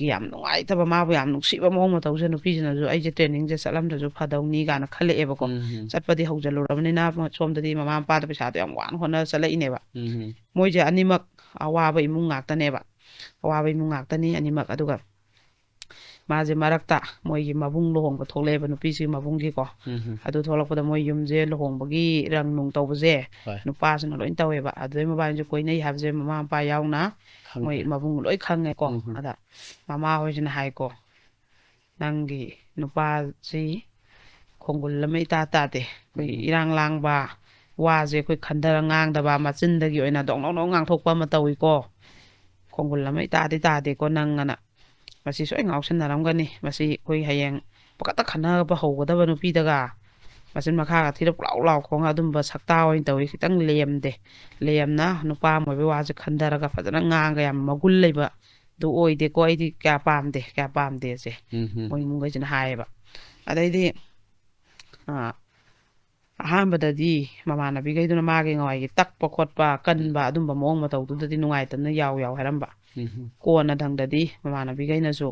ꯌꯥꯝ ꯅꯨꯡꯉꯥꯏꯇꯕ, ꯃꯥꯕꯨ ꯌꯥꯝ ꯅꯨꯡꯁꯤꯕ ꯃꯑꯣꯡ ꯃꯇꯧꯁꯦ ꯅꯨꯄꯤꯁꯤꯅꯁꯨ "ꯑꯩꯁꯦ ꯇ꯭ꯔꯦꯅꯤꯡꯁꯦ ꯆꯠꯂꯝꯗ꯭ꯔꯁꯨ ꯐꯗꯧꯅꯤ" ꯀꯥꯏꯅ ꯈꯜꯂꯛꯑꯦꯕꯀꯣ꯫ ꯎꯝ꯫ ꯆꯠꯄꯗꯤ ꯍꯧꯖꯤꯜꯂꯨꯔꯕꯅꯤꯅ, ꯁꯣꯝꯗꯗꯤ ꯃꯃꯥ ꯃꯄꯥꯗ ꯄꯩꯁꯥꯗꯣ ꯌꯥꯝ ꯋꯥꯅ ꯍꯣꯠꯅ ꯆꯠꯂꯛꯏꯅꯦꯕ꯫ ꯎꯝ꯫ ꯃꯣꯏꯁꯦ ꯑꯅꯤꯃꯛ ꯑꯋꯥꯕ ꯏꯃꯨꯡ ꯉꯥꯛꯇꯅꯦꯕ꯫ ꯑꯋꯥꯕ ꯏꯃꯨꯡ ꯉꯥꯛꯇꯅꯤ ꯑꯅꯤꯃꯛ꯫ ꯑꯗꯨꯒ ꯃꯥꯁꯦ ꯃꯔꯛꯇ ꯃꯣꯏꯒꯤ ꯃꯕꯨꯡ ꯂꯨꯍꯣꯡꯕ ꯊꯣꯛꯂꯛꯑꯦꯕ, ꯅꯨꯄꯤꯁꯤꯒꯤ ꯃꯕꯨꯡꯒꯤꯀꯣ꯫ ꯎꯝ꯫ ꯑꯗꯨ ꯊꯣꯛꯂꯛꯄꯗ ꯃꯣꯏ ꯌꯨꯝꯁꯦ ꯂꯨꯍꯣꯡꯕꯒꯤ ꯔꯪ ꯅꯨꯡ ꯇꯧꯕꯁꯦ ꯍꯣꯏ꯫ ꯅꯨꯄꯥꯁꯤꯅ ꯂꯣꯏ ꯇꯧꯋꯦꯕ꯫ ꯑꯗꯨꯗꯩ ꯃꯕꯥꯅꯤꯁꯦ ꯀꯣꯏꯅꯩ ꯍꯥꯏꯕꯁꯦ ꯃꯃꯥ ꯃꯄꯥ ꯌꯥꯎꯅ ꯈꯪꯉꯦ꯫ ꯃꯣꯏ ꯃꯕꯨꯡ ꯂꯣꯏ ꯈꯪꯉꯦꯀꯣ꯫ ꯎꯝ꯫ ꯑꯗ ꯃꯃꯥ ꯍꯣꯏꯁꯤꯅ ꯍꯥꯏꯀꯣ, "ꯅꯪꯒꯤ ꯅꯨꯄꯥꯁꯤ ꯈꯣꯡꯒꯨꯜ ꯑꯃ ꯏꯇꯥ ꯇꯥꯗꯦ꯫ ꯑꯩꯈꯣꯏ ꯎꯝ꯫ ꯏꯔꯥꯡ ꯂꯥꯡꯕ, ꯋꯥꯁꯦ ꯑꯩꯈꯣꯏ ꯈꯟꯊꯔ ꯉꯥꯡꯗꯕ, ꯃꯆꯤꯟꯗꯒꯤ ꯑꯣꯏꯅ ꯗꯣꯡ ꯗꯣꯡ ꯗꯣꯡ ꯉꯥꯡꯊꯣꯛꯄ ꯑꯃ ꯇꯧꯏꯀꯣ꯫ ꯈꯣꯡꯒꯨꯜ ꯑꯃ ꯏꯇꯥꯗꯤ ꯇꯥꯗꯦꯀꯣ ꯅꯪ" ꯑꯅ꯫ "ꯃꯁꯤ ꯁꯣꯏ ꯉꯥꯎꯁꯤꯟꯅꯔꯝꯒꯅꯤ꯫ ꯃꯁꯤ ꯑꯩꯈꯣꯏ ꯍꯌꯦꯡ ꯄꯀꯠꯇ ꯈꯟꯅꯕ ꯍꯧꯒꯗꯕ ꯅꯨꯄꯤꯗꯒ ꯃꯆꯤꯟ ꯃꯈꯥꯒ ꯊꯤꯔ ꯄꯨꯂꯥꯎ ꯂꯥꯎ ꯈꯣꯡꯉ ꯑꯗꯨꯝꯕ ꯁꯛꯇꯥ ꯑꯣꯏꯅ ꯇꯧꯏ꯫ ꯈꯤꯇꯪ ꯂꯦꯝꯗꯦ꯫ ꯂꯦꯝꯅ ꯅꯨꯄꯥ ꯑꯃ ꯑꯣꯏꯕꯒꯤ ꯋꯥꯁꯦ ꯈꯟꯊꯔꯒ ꯐꯖꯅ ꯉꯥꯡꯉꯒ ꯌꯥꯝ ꯃꯒꯨꯟ ꯂꯩꯕ ꯑꯗꯨ ꯑꯣꯏꯗꯦꯀꯣ꯫ ꯑꯩꯗꯤ ꯀꯌꯥ ꯄꯥꯝꯗꯦ, ꯀꯌꯥ ꯄꯥꯝꯗꯦꯁꯦ ꯎꯝ ꯍꯝ꯫ ꯃꯣꯏ ꯏꯃꯨꯡꯈꯩꯁꯤꯅ ꯍꯥꯏꯌꯦꯕ꯫ ꯑꯗꯩꯗꯤ ꯑꯥ, ꯑꯍꯥꯟꯕꯗꯗꯤ ꯃꯃꯥꯟꯅꯕꯤꯈꯩꯗꯨꯅ ꯃꯥꯒꯤ ꯉꯋꯥꯏꯒꯤ ꯇꯛꯄ ꯈꯣꯠꯄ ꯀꯟꯕ ꯑꯗꯨꯝꯕ ꯃꯑꯣꯡ ꯃꯇꯧꯗꯨꯗꯗꯤ ꯅꯨꯡꯉꯥꯏꯇꯗꯅ ꯌꯥꯎ ꯌꯥꯎ ꯍꯥꯏꯔꯝꯕ꯫ ꯎꯝ ꯍꯝ꯫ ꯀꯣꯟꯅ ꯊꯪꯗꯗꯤ ꯃꯃꯥꯟꯅꯕꯤꯈꯩꯅꯁꯨ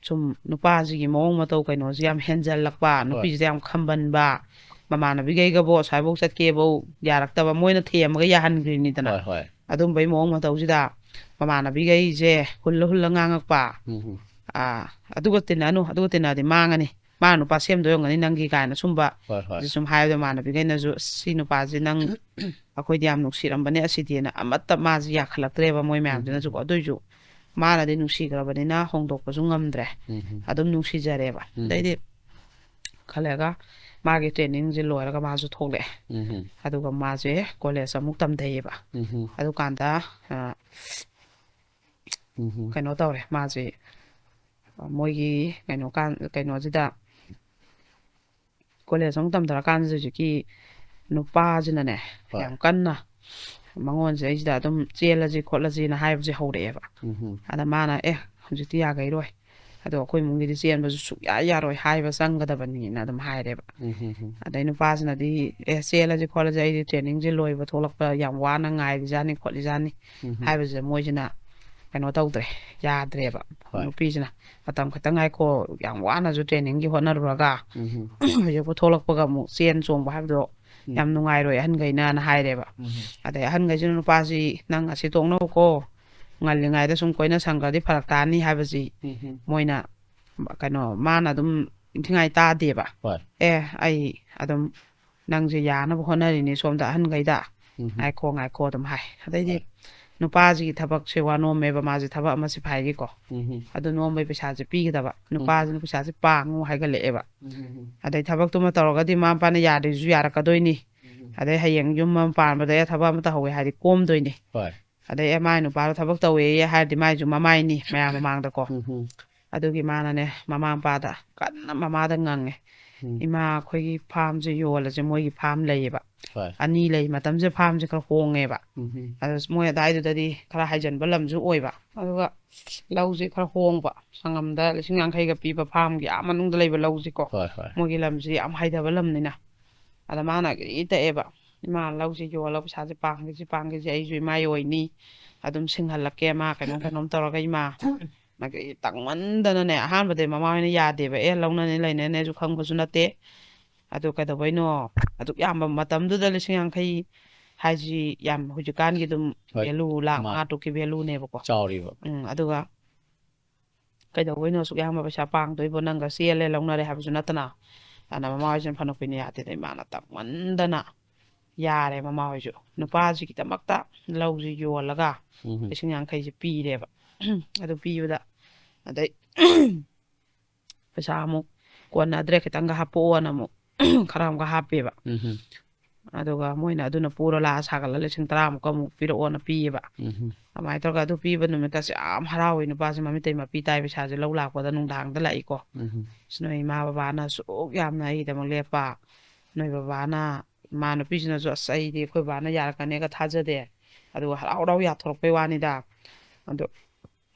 ꯁꯨꯝ ꯅꯨꯄꯥꯁꯤꯒꯤ ꯃꯑꯣꯡ ꯃꯇꯧ ꯀꯩꯅꯣꯁꯤ ꯌꯥꯝ ꯍꯦꯟꯖꯜꯂꯛꯄ, ꯍꯣꯏ꯫ ꯅꯨꯄꯤꯁꯤꯗ ꯌꯥꯝ ꯈꯝꯕꯟꯕ, ꯃꯃꯥꯟꯅꯕꯤꯈꯩꯒꯕꯨ ꯑꯁ꯭ꯋꯥꯏꯐꯧ ꯆꯠꯀꯦꯕꯧ ꯌꯥꯔꯛꯇꯕ, ꯃꯣꯏꯅ ꯊꯦꯝꯃꯒ ꯌꯥꯍꯟꯈ꯭ꯔꯤꯅꯤꯗꯅ꯫ ꯍꯣꯏ, ꯍꯣꯏ꯫ ꯑꯗꯨꯝꯕꯩ ꯃꯑꯣꯡ ꯃꯇꯧꯁꯤꯗ ꯃꯃꯥꯟꯅꯕꯤꯈꯩꯁꯦ ꯍꯨꯜꯂ ꯍꯨꯜꯂ ꯉꯥꯡꯉꯛꯄ, ꯎꯝ ꯍꯝ꯫ ꯑꯥ, "ꯑꯗꯨꯒ ꯇꯤꯟꯅꯅꯨ, ꯑꯗꯨꯒ ꯇꯤꯟꯅꯔꯗꯤ ꯃꯥꯡꯉꯅꯤ, ꯃꯥ ꯅꯨꯄꯥ ꯁꯦꯝꯗꯣꯏ ꯑꯣꯏꯔꯝꯒꯅꯤ ꯅꯪꯒꯤ" ꯀꯥꯏꯅ ꯁꯨꯝꯕ ꯍꯣꯏ, ꯍꯣꯏ꯫ ꯁꯨꯝ ꯍꯥꯏꯕꯗ ꯃꯃꯥꯟꯅꯕꯤꯈꯩꯅꯁꯨ, "ꯑꯁ, ꯁꯤ ꯅꯨꯄꯥꯁꯤ ꯅꯪ ꯑꯩꯈꯣꯏꯗꯤ ꯌꯥꯝ ꯅꯨꯡꯁꯤꯔꯝꯕꯅꯦ ꯑꯁꯤꯗꯤꯅ" ꯑꯃꯠꯇ ꯃꯥꯁꯤ ꯌꯥꯈꯠꯂꯛꯇ꯭ꯔꯦꯕ ꯃꯣꯏ ꯎꯝ ꯃꯌꯥꯝꯁꯤꯅꯁꯨꯀꯣ꯫ ꯍꯝ꯫ ꯑꯗꯨꯏꯁꯨ ꯃꯥꯅꯗꯤ ꯅꯨꯡꯁꯤꯈ꯭ꯔꯕꯅꯤꯅ ꯍꯣꯡꯗꯣꯛꯄꯁꯨ ꯉꯝꯗ꯭ꯔꯦ꯫ ꯎꯝ ꯍꯝ꯫ ꯑꯗꯨꯝ ꯅꯨꯡꯁꯤꯖꯔꯦꯕ꯫ ꯎꯝ꯫ ꯑꯗꯩꯗꯤ ꯈꯜꯂꯦꯒ ꯃꯥꯒꯤ ꯇ꯭ꯔꯦꯅꯤꯡꯁꯦ ꯂꯣꯏꯔꯒ ꯃꯥꯁꯨ ꯊꯣꯛꯂꯛꯑꯦ꯫ ꯎꯝ ꯍꯝ꯫ ꯑꯗꯨꯒ ꯃꯥꯁꯦ ꯀꯣꯂꯦꯖ ꯑꯃꯨꯛ ꯇꯝꯊꯩꯌꯦꯕ꯫ ꯎꯝ ꯍꯝ꯫ ꯑꯗꯨꯀꯥꯟꯗ ꯑ, ꯎꯝ ꯍꯝ꯫ ꯀꯩꯅꯣ ꯇꯧꯔꯦ ꯃꯥꯁꯦ꯫ ꯃꯣꯏꯒꯤ ꯀꯩꯅꯣ ꯀꯥꯟ-, ꯀꯩꯅꯣꯁꯤꯗ ꯀꯣꯂꯦꯖ ꯑꯃꯨꯛ ꯇꯝꯊꯔꯀꯥꯟꯁꯤꯗ ꯍꯧꯖꯤꯛꯀꯤ ꯅꯨꯄꯥꯁꯤꯅꯅꯦ ꯍꯣꯏ꯫ ꯌꯥꯝ ꯀꯟꯅ ꯃꯉꯣꯟꯁꯦ ꯑꯩꯁꯤꯗ ꯑꯗꯨꯝ ꯆꯦꯜꯂꯁꯤ ꯈꯣꯠꯂꯁꯤꯅ ꯍꯥꯏꯕꯁꯦ ꯍꯧꯔꯛꯑꯦꯕ꯫ ꯎꯝ ꯍꯝ꯫ ꯑꯗ ꯃꯥꯅ, "ꯑꯦ, ꯍꯧꯖꯤꯛꯇꯤ ꯌꯥꯈꯩꯔꯣꯏ, ꯑꯗꯣ ꯑꯩꯈꯣꯏ ꯏꯃꯨꯡꯒꯤꯗꯤ ꯆꯦꯟꯕꯁꯨ ꯁꯨꯡꯌꯥ ꯌꯥꯔꯣꯏ, ꯍꯥꯏꯕ ꯆꯪꯒꯗꯕꯅꯤꯅ" ꯑꯗꯨꯝ ꯍꯥꯏꯔꯦꯕ꯫ ꯎꯝ ꯍꯝ ꯍꯝ꯫ ꯑꯗꯩ ꯅꯨꯄꯥꯁꯤꯅꯗꯤ, "ꯑꯦ, ꯆꯦꯜꯂꯁꯤ ꯈꯣꯠꯂꯁꯤ, ꯑꯩꯗꯤ ꯇ꯭ꯔꯦꯅꯤꯡꯁꯦ ꯂꯣꯏꯕ ꯊꯣꯛꯂꯛꯄ ꯌꯥꯝ ꯋꯥꯅ ꯉꯥꯏꯔꯤꯖꯥꯠꯅꯤ ꯈꯣꯠꯂꯤꯖꯥꯠꯅꯤ" ꯎꯝ ꯍꯝ꯫ ꯍꯥꯏꯕꯁꯤꯗ ꯃꯣꯏꯁꯤꯅ ꯀꯩꯅꯣ ꯇꯧꯗ꯭ꯔꯦ, ꯌꯥꯗ꯭ꯔꯦꯕ꯫ ꯍꯣꯏ꯫ ꯅꯨꯄꯤꯁꯤꯅ, "ꯃꯇꯝ ꯈꯛꯇꯪ ꯉꯥꯏꯈꯣ, ꯌꯥꯝ ꯋꯥꯅꯁꯨ ꯇ꯭ꯔꯦꯅꯤꯡꯒꯤ ꯍꯣꯠꯅꯔꯨꯔꯒ ꯎꯝ ꯍꯝ꯫ ꯍꯧꯖꯤꯛꯄꯨ ꯊꯣꯛꯂꯛꯄꯒ ꯑꯃꯨꯛ ꯆꯦꯟ ꯆꯣꯡꯕ ꯍꯥꯏꯕꯗꯣ ꯎꯝ꯫ ꯌꯥꯝ ꯅꯨꯡꯉꯥꯏꯔꯣꯏ ꯑꯍꯟꯈꯩꯅꯅ" ꯍꯥꯏꯔꯦꯕ꯫ ꯎꯝ꯫ ꯑꯗꯩ ꯑꯍꯟꯈꯩꯁꯤꯅ ꯅꯨꯄꯥꯁꯤ, "ꯅꯪ ꯑꯁꯤ ꯇꯣꯛꯅꯧꯀꯣ, ꯉꯜꯂꯤꯉꯩꯗ ꯁꯨꯝ ꯀꯣꯏꯅ ꯁꯪꯈ꯭ꯔꯗꯤ ꯐꯔꯛ ꯇꯥꯅꯤ" ꯍꯥꯏꯕꯁꯤ ꯎꯝ ꯍꯝ꯫ ꯃꯣꯏꯅ ꯀꯩꯅꯣ, ꯃꯥꯅ ꯑꯗꯨꯝ ꯏꯟꯊꯤꯉꯥꯏ ꯇꯥꯗꯦꯕ꯫ ꯍꯣꯏ꯫ "ꯑꯦ, ꯑꯩ ꯑꯗꯨꯝ ꯅꯪꯁꯦ ꯌꯥꯅꯕ ꯍꯣꯠꯅꯔꯤꯅꯤ ꯁꯣꯝꯗ ꯑꯍꯟꯈꯩꯗ꯫ ꯎꯝ꯫ ꯉꯥꯏꯈꯣ, ꯉꯥꯏꯈꯣ" ꯑꯗꯨꯝ ꯍꯥꯏ꯫ ꯑꯗꯩꯗꯤ ꯍꯣꯏ꯫ ꯅꯨꯄꯥꯁꯤꯒꯤ ꯊꯕꯛꯁꯦ ꯋꯥꯅꯣꯝꯃꯦꯕ, ꯃꯥꯁꯦ ꯊꯕꯛ ꯑꯃ ꯁꯤꯐꯥꯏꯒꯤꯀꯣ꯫ ꯎꯝ꯫ ꯑꯗꯨ ꯅꯣꯝꯕꯩ ꯄꯩꯁꯥꯁꯦ ꯄꯤꯒꯗꯕ꯫ ꯎꯝ꯫ ꯅꯨꯄꯥꯁꯤꯅ ꯄꯩꯁꯥꯁꯦ ꯄꯥꯡꯉꯨ ꯍꯥꯏꯒꯠꯂꯛꯑꯦꯕ꯫ ꯎꯝ꯫ ꯑꯗꯩ ꯊꯕꯛꯇꯨꯃ ꯇꯧꯔꯒꯗꯤ ꯃꯃꯥ ꯃꯄꯥꯅ ꯌꯥꯗ꯭ꯔꯤꯁꯨ ꯌꯥꯔꯛꯀꯗꯣꯏꯅꯤ꯫ ꯎꯝ꯫ ꯑꯗꯩ ꯍꯌꯦꯡ ꯌꯨꯝ ꯑꯃ ꯄꯥꯟꯕꯗ "ꯑꯦ, ꯊꯕꯛ ꯑꯃ ꯇꯧꯍꯧꯋꯦ" ꯍꯥꯏꯗꯤ ꯀꯣꯝꯗꯣꯏꯅꯤ꯫ ꯍꯣꯏ꯫ ꯑꯗꯩ "ꯑꯦ, ꯃꯥꯏ ꯅꯨꯄꯥꯗꯣ ꯊꯕꯛ ꯇꯧꯋꯦꯌꯦ" ꯍꯥꯏꯔꯗꯤ ꯃꯥꯏꯁꯨ ꯃꯃꯥꯏꯅꯤ ꯃꯌꯥꯝ ꯃꯃꯥꯡꯗꯀꯣ꯫ ꯎꯝ ꯍꯝ꯫ ꯑꯗꯨꯒꯤ ꯃꯥꯅꯅꯦ ꯃꯃꯥ ꯃꯄꯥꯗ ꯀꯟꯅ ꯃꯃꯥꯗ ꯉꯪꯉꯦ꯫ ꯎꯝ꯫ ꯏꯃꯥ ꯑꯩꯈꯣꯏꯒꯤ ꯐꯥꯔꯝꯁꯦ ꯌꯣꯜꯂꯁꯦ, ꯃꯣꯏꯒꯤ ꯐꯥꯔꯝ ꯂꯩꯌꯦꯕ꯫ ꯍꯣꯏ꯫ ꯑꯅꯤ ꯂꯩ꯫ ꯃꯇꯝꯁꯦ ꯐꯥꯔꯝꯁꯦ ꯈꯔ ꯍꯣꯡꯉꯦꯕ꯫ ꯎꯝ꯫ ꯑꯗꯣ ꯃꯣꯏ ꯑꯗꯥꯏꯗꯨꯗꯗꯤ ꯈꯔ ꯍꯥꯏꯖꯟꯕ ꯂꯝꯁꯨ ꯑꯣꯏꯕ꯫ ꯑꯗꯨꯒ ꯂꯧꯁꯦ ꯈꯔ ꯍꯣꯡꯕ꯫ ꯁꯪꯉꯝꯗ ꯂꯤꯁꯤꯡ ꯌꯥꯡꯈꯩꯒ ꯄꯤꯕ ꯐꯥꯔꯝꯒꯤ ꯑꯥ ꯃꯅꯨꯡꯗ ꯂꯩꯕ ꯂꯧꯁꯤꯀꯣ꯫ ꯍꯣꯏ, ꯍꯣꯏ꯫ ꯃꯣꯏꯒꯤ ꯂꯝꯁꯤ ꯌꯥꯝ ꯍꯩꯊꯕ ꯂꯝꯅꯤꯅ꯫ ꯑꯗ ꯃꯥꯅ ꯒꯥꯔꯤ ꯇꯛꯑꯦꯕ꯫ "ꯏꯃꯥ, ꯂꯧꯁꯤ ꯌꯣꯜꯂꯒ ꯄꯩꯁꯥꯁꯦ ꯄꯥꯡꯒꯦꯁꯤ, ꯄꯥꯡꯒꯦꯁꯤ, ꯑꯩꯁꯨ ꯏꯃꯥꯒꯤ ꯑꯣꯏꯅꯤ꯫ ꯑꯗꯨꯝ ꯁꯤꯡꯍꯜꯂꯛꯀꯦ, ꯃꯥ ꯀꯩꯅꯣꯝ, ꯀꯩꯅꯣꯝ ꯇꯧꯔꯒ ꯏꯃꯥ"꯫ ꯃꯥ ꯒꯥꯔꯤ ꯇꯛꯃꯟꯗꯅꯅꯦ, ꯑꯍꯥꯟꯕꯗꯤ ꯃꯃꯥ ꯍꯣꯏꯅ ꯌꯥꯗꯦꯕ꯫ "ꯑꯦ, ꯂꯧꯅꯅꯤ ꯂꯩꯅꯅꯤꯁꯨ ꯈꯪꯕꯁꯨ ꯅꯠꯇꯦ꯫ ꯑꯗꯨ ꯀꯩꯗꯧꯕꯩꯅꯣ?" ꯑꯗꯨꯛ ꯌꯥꯝꯕ ꯃꯇꯝꯗꯨꯗ ꯂꯤꯁꯤꯡ ꯌꯥꯡꯈꯩ ꯍꯥꯏꯁꯤ ꯌꯥꯝ, ꯍꯧꯖꯤꯛꯀꯥꯟꯒꯤ ꯑꯗꯨꯝ ꯍꯣꯏ, value, ꯂꯥꯛ ꯃꯥ- ꯃꯉꯥ ꯇꯔꯨꯛꯀꯤ valueꯅꯦꯕꯀꯣ꯫ ꯆꯥꯎꯔꯤꯕ꯫ ꯎꯝ, ꯑꯗꯨꯒ "ꯀꯩꯗꯧꯕꯩꯅꯣ ꯑꯁꯨꯛ ꯌꯥꯝꯕ ꯄꯩꯁꯥ ꯄꯥꯡꯗꯣꯏꯕꯣ? ꯅꯪꯒ ꯆꯦꯜꯂꯦ, ꯂꯧꯅꯔꯦ ꯍꯥꯏꯕꯁꯨ ꯅꯠꯇꯅ"꯫ ꯑꯗꯨꯅ ꯃꯃꯥ ꯍꯣꯏꯁꯤꯅ ꯐꯅ ꯀꯨꯏꯅ ꯌꯥꯗꯦꯗ꯫ ꯏꯃꯥꯅ ꯇꯛꯃꯟꯗꯅ ꯌꯥꯔꯦ꯫ ꯃꯃꯥ ꯍꯣꯏꯁꯨ ꯅꯨꯄꯥꯁꯤꯒꯤꯗꯃꯛꯇ ꯂꯧꯁꯤ ꯌꯣꯜꯂꯒ ꯎꯝ꯫ ꯂꯤꯁꯤꯡ ꯌꯥꯡꯈꯩꯁꯤ ꯄꯤꯔꯦꯕ꯫ ꯑꯗꯨ ꯄꯤꯕꯗ ꯑꯗꯩ ꯄꯩꯁꯥ ꯑꯃꯨꯛ ꯀꯣꯟꯅꯗ꯭ꯔꯦ, ꯈꯤꯇꯪꯒ ꯍꯥꯞꯄꯛꯑꯣꯅ ꯑꯃꯨꯛ ꯈꯔ ꯑꯃꯒ ꯍꯥꯞꯄꯦꯕ꯫ ꯎꯝ꯫ ꯑꯗꯨꯒ ꯃꯣꯏꯅ ꯑꯗꯨꯅ ꯄꯨꯔ ꯂꯥꯛꯑ ꯁꯥꯒꯠꯂ ꯂꯤꯁꯤꯡ ꯇꯔꯥꯃꯨꯛꯀ ꯑꯃꯨꯛ ꯄꯤꯔꯛꯑꯣꯅ ꯄꯤꯌꯦꯕ꯫ ꯎꯝ꯫ ꯑꯗꯨꯃꯥꯏꯅ ꯇꯧꯔꯒ ꯑꯗꯨ ꯄꯤꯕ ꯅꯨꯃꯤꯠꯀꯁꯦ ꯌꯥꯝ ꯍꯔꯥꯎꯋꯦ꯫ ꯅꯨꯄꯥꯁꯦ ꯃꯃꯤꯠꯇꯩ ꯃꯄꯤ ꯇꯥꯏ꯫ ꯄꯩꯁꯥꯁꯦ ꯂꯧ ꯂꯥꯛꯄꯗ ꯅꯨꯡꯗꯥꯡꯗ ꯂꯥꯛꯏꯀꯣ꯫ ꯎꯝ꯫ "ꯑꯁ, ꯅꯣꯏ ꯏꯃꯥ ꯕꯕꯥꯅ ꯑꯁꯨꯛ ꯌꯥꯝꯅ ꯑꯩꯒꯤꯗꯃꯛ ꯂꯦꯞꯄ, ꯅꯣꯏ ꯕꯕꯥꯅ", ꯏꯃꯥ ꯅꯨꯄꯤꯁꯤꯅꯁꯨ, "ꯑꯁ, ꯑꯩꯗꯤ ꯑꯩꯈꯣꯏ ꯕꯕꯥꯅ ꯌꯥꯔꯛꯀꯅꯤꯒ ꯊꯥꯖꯗꯦ", ꯑꯗꯨꯒ ꯍꯔꯥꯎ ꯍꯔꯥꯎ ꯌꯥꯊꯣꯔꯛꯄꯩ ꯋꯥꯅꯤꯗ꯫ ꯑꯗꯣ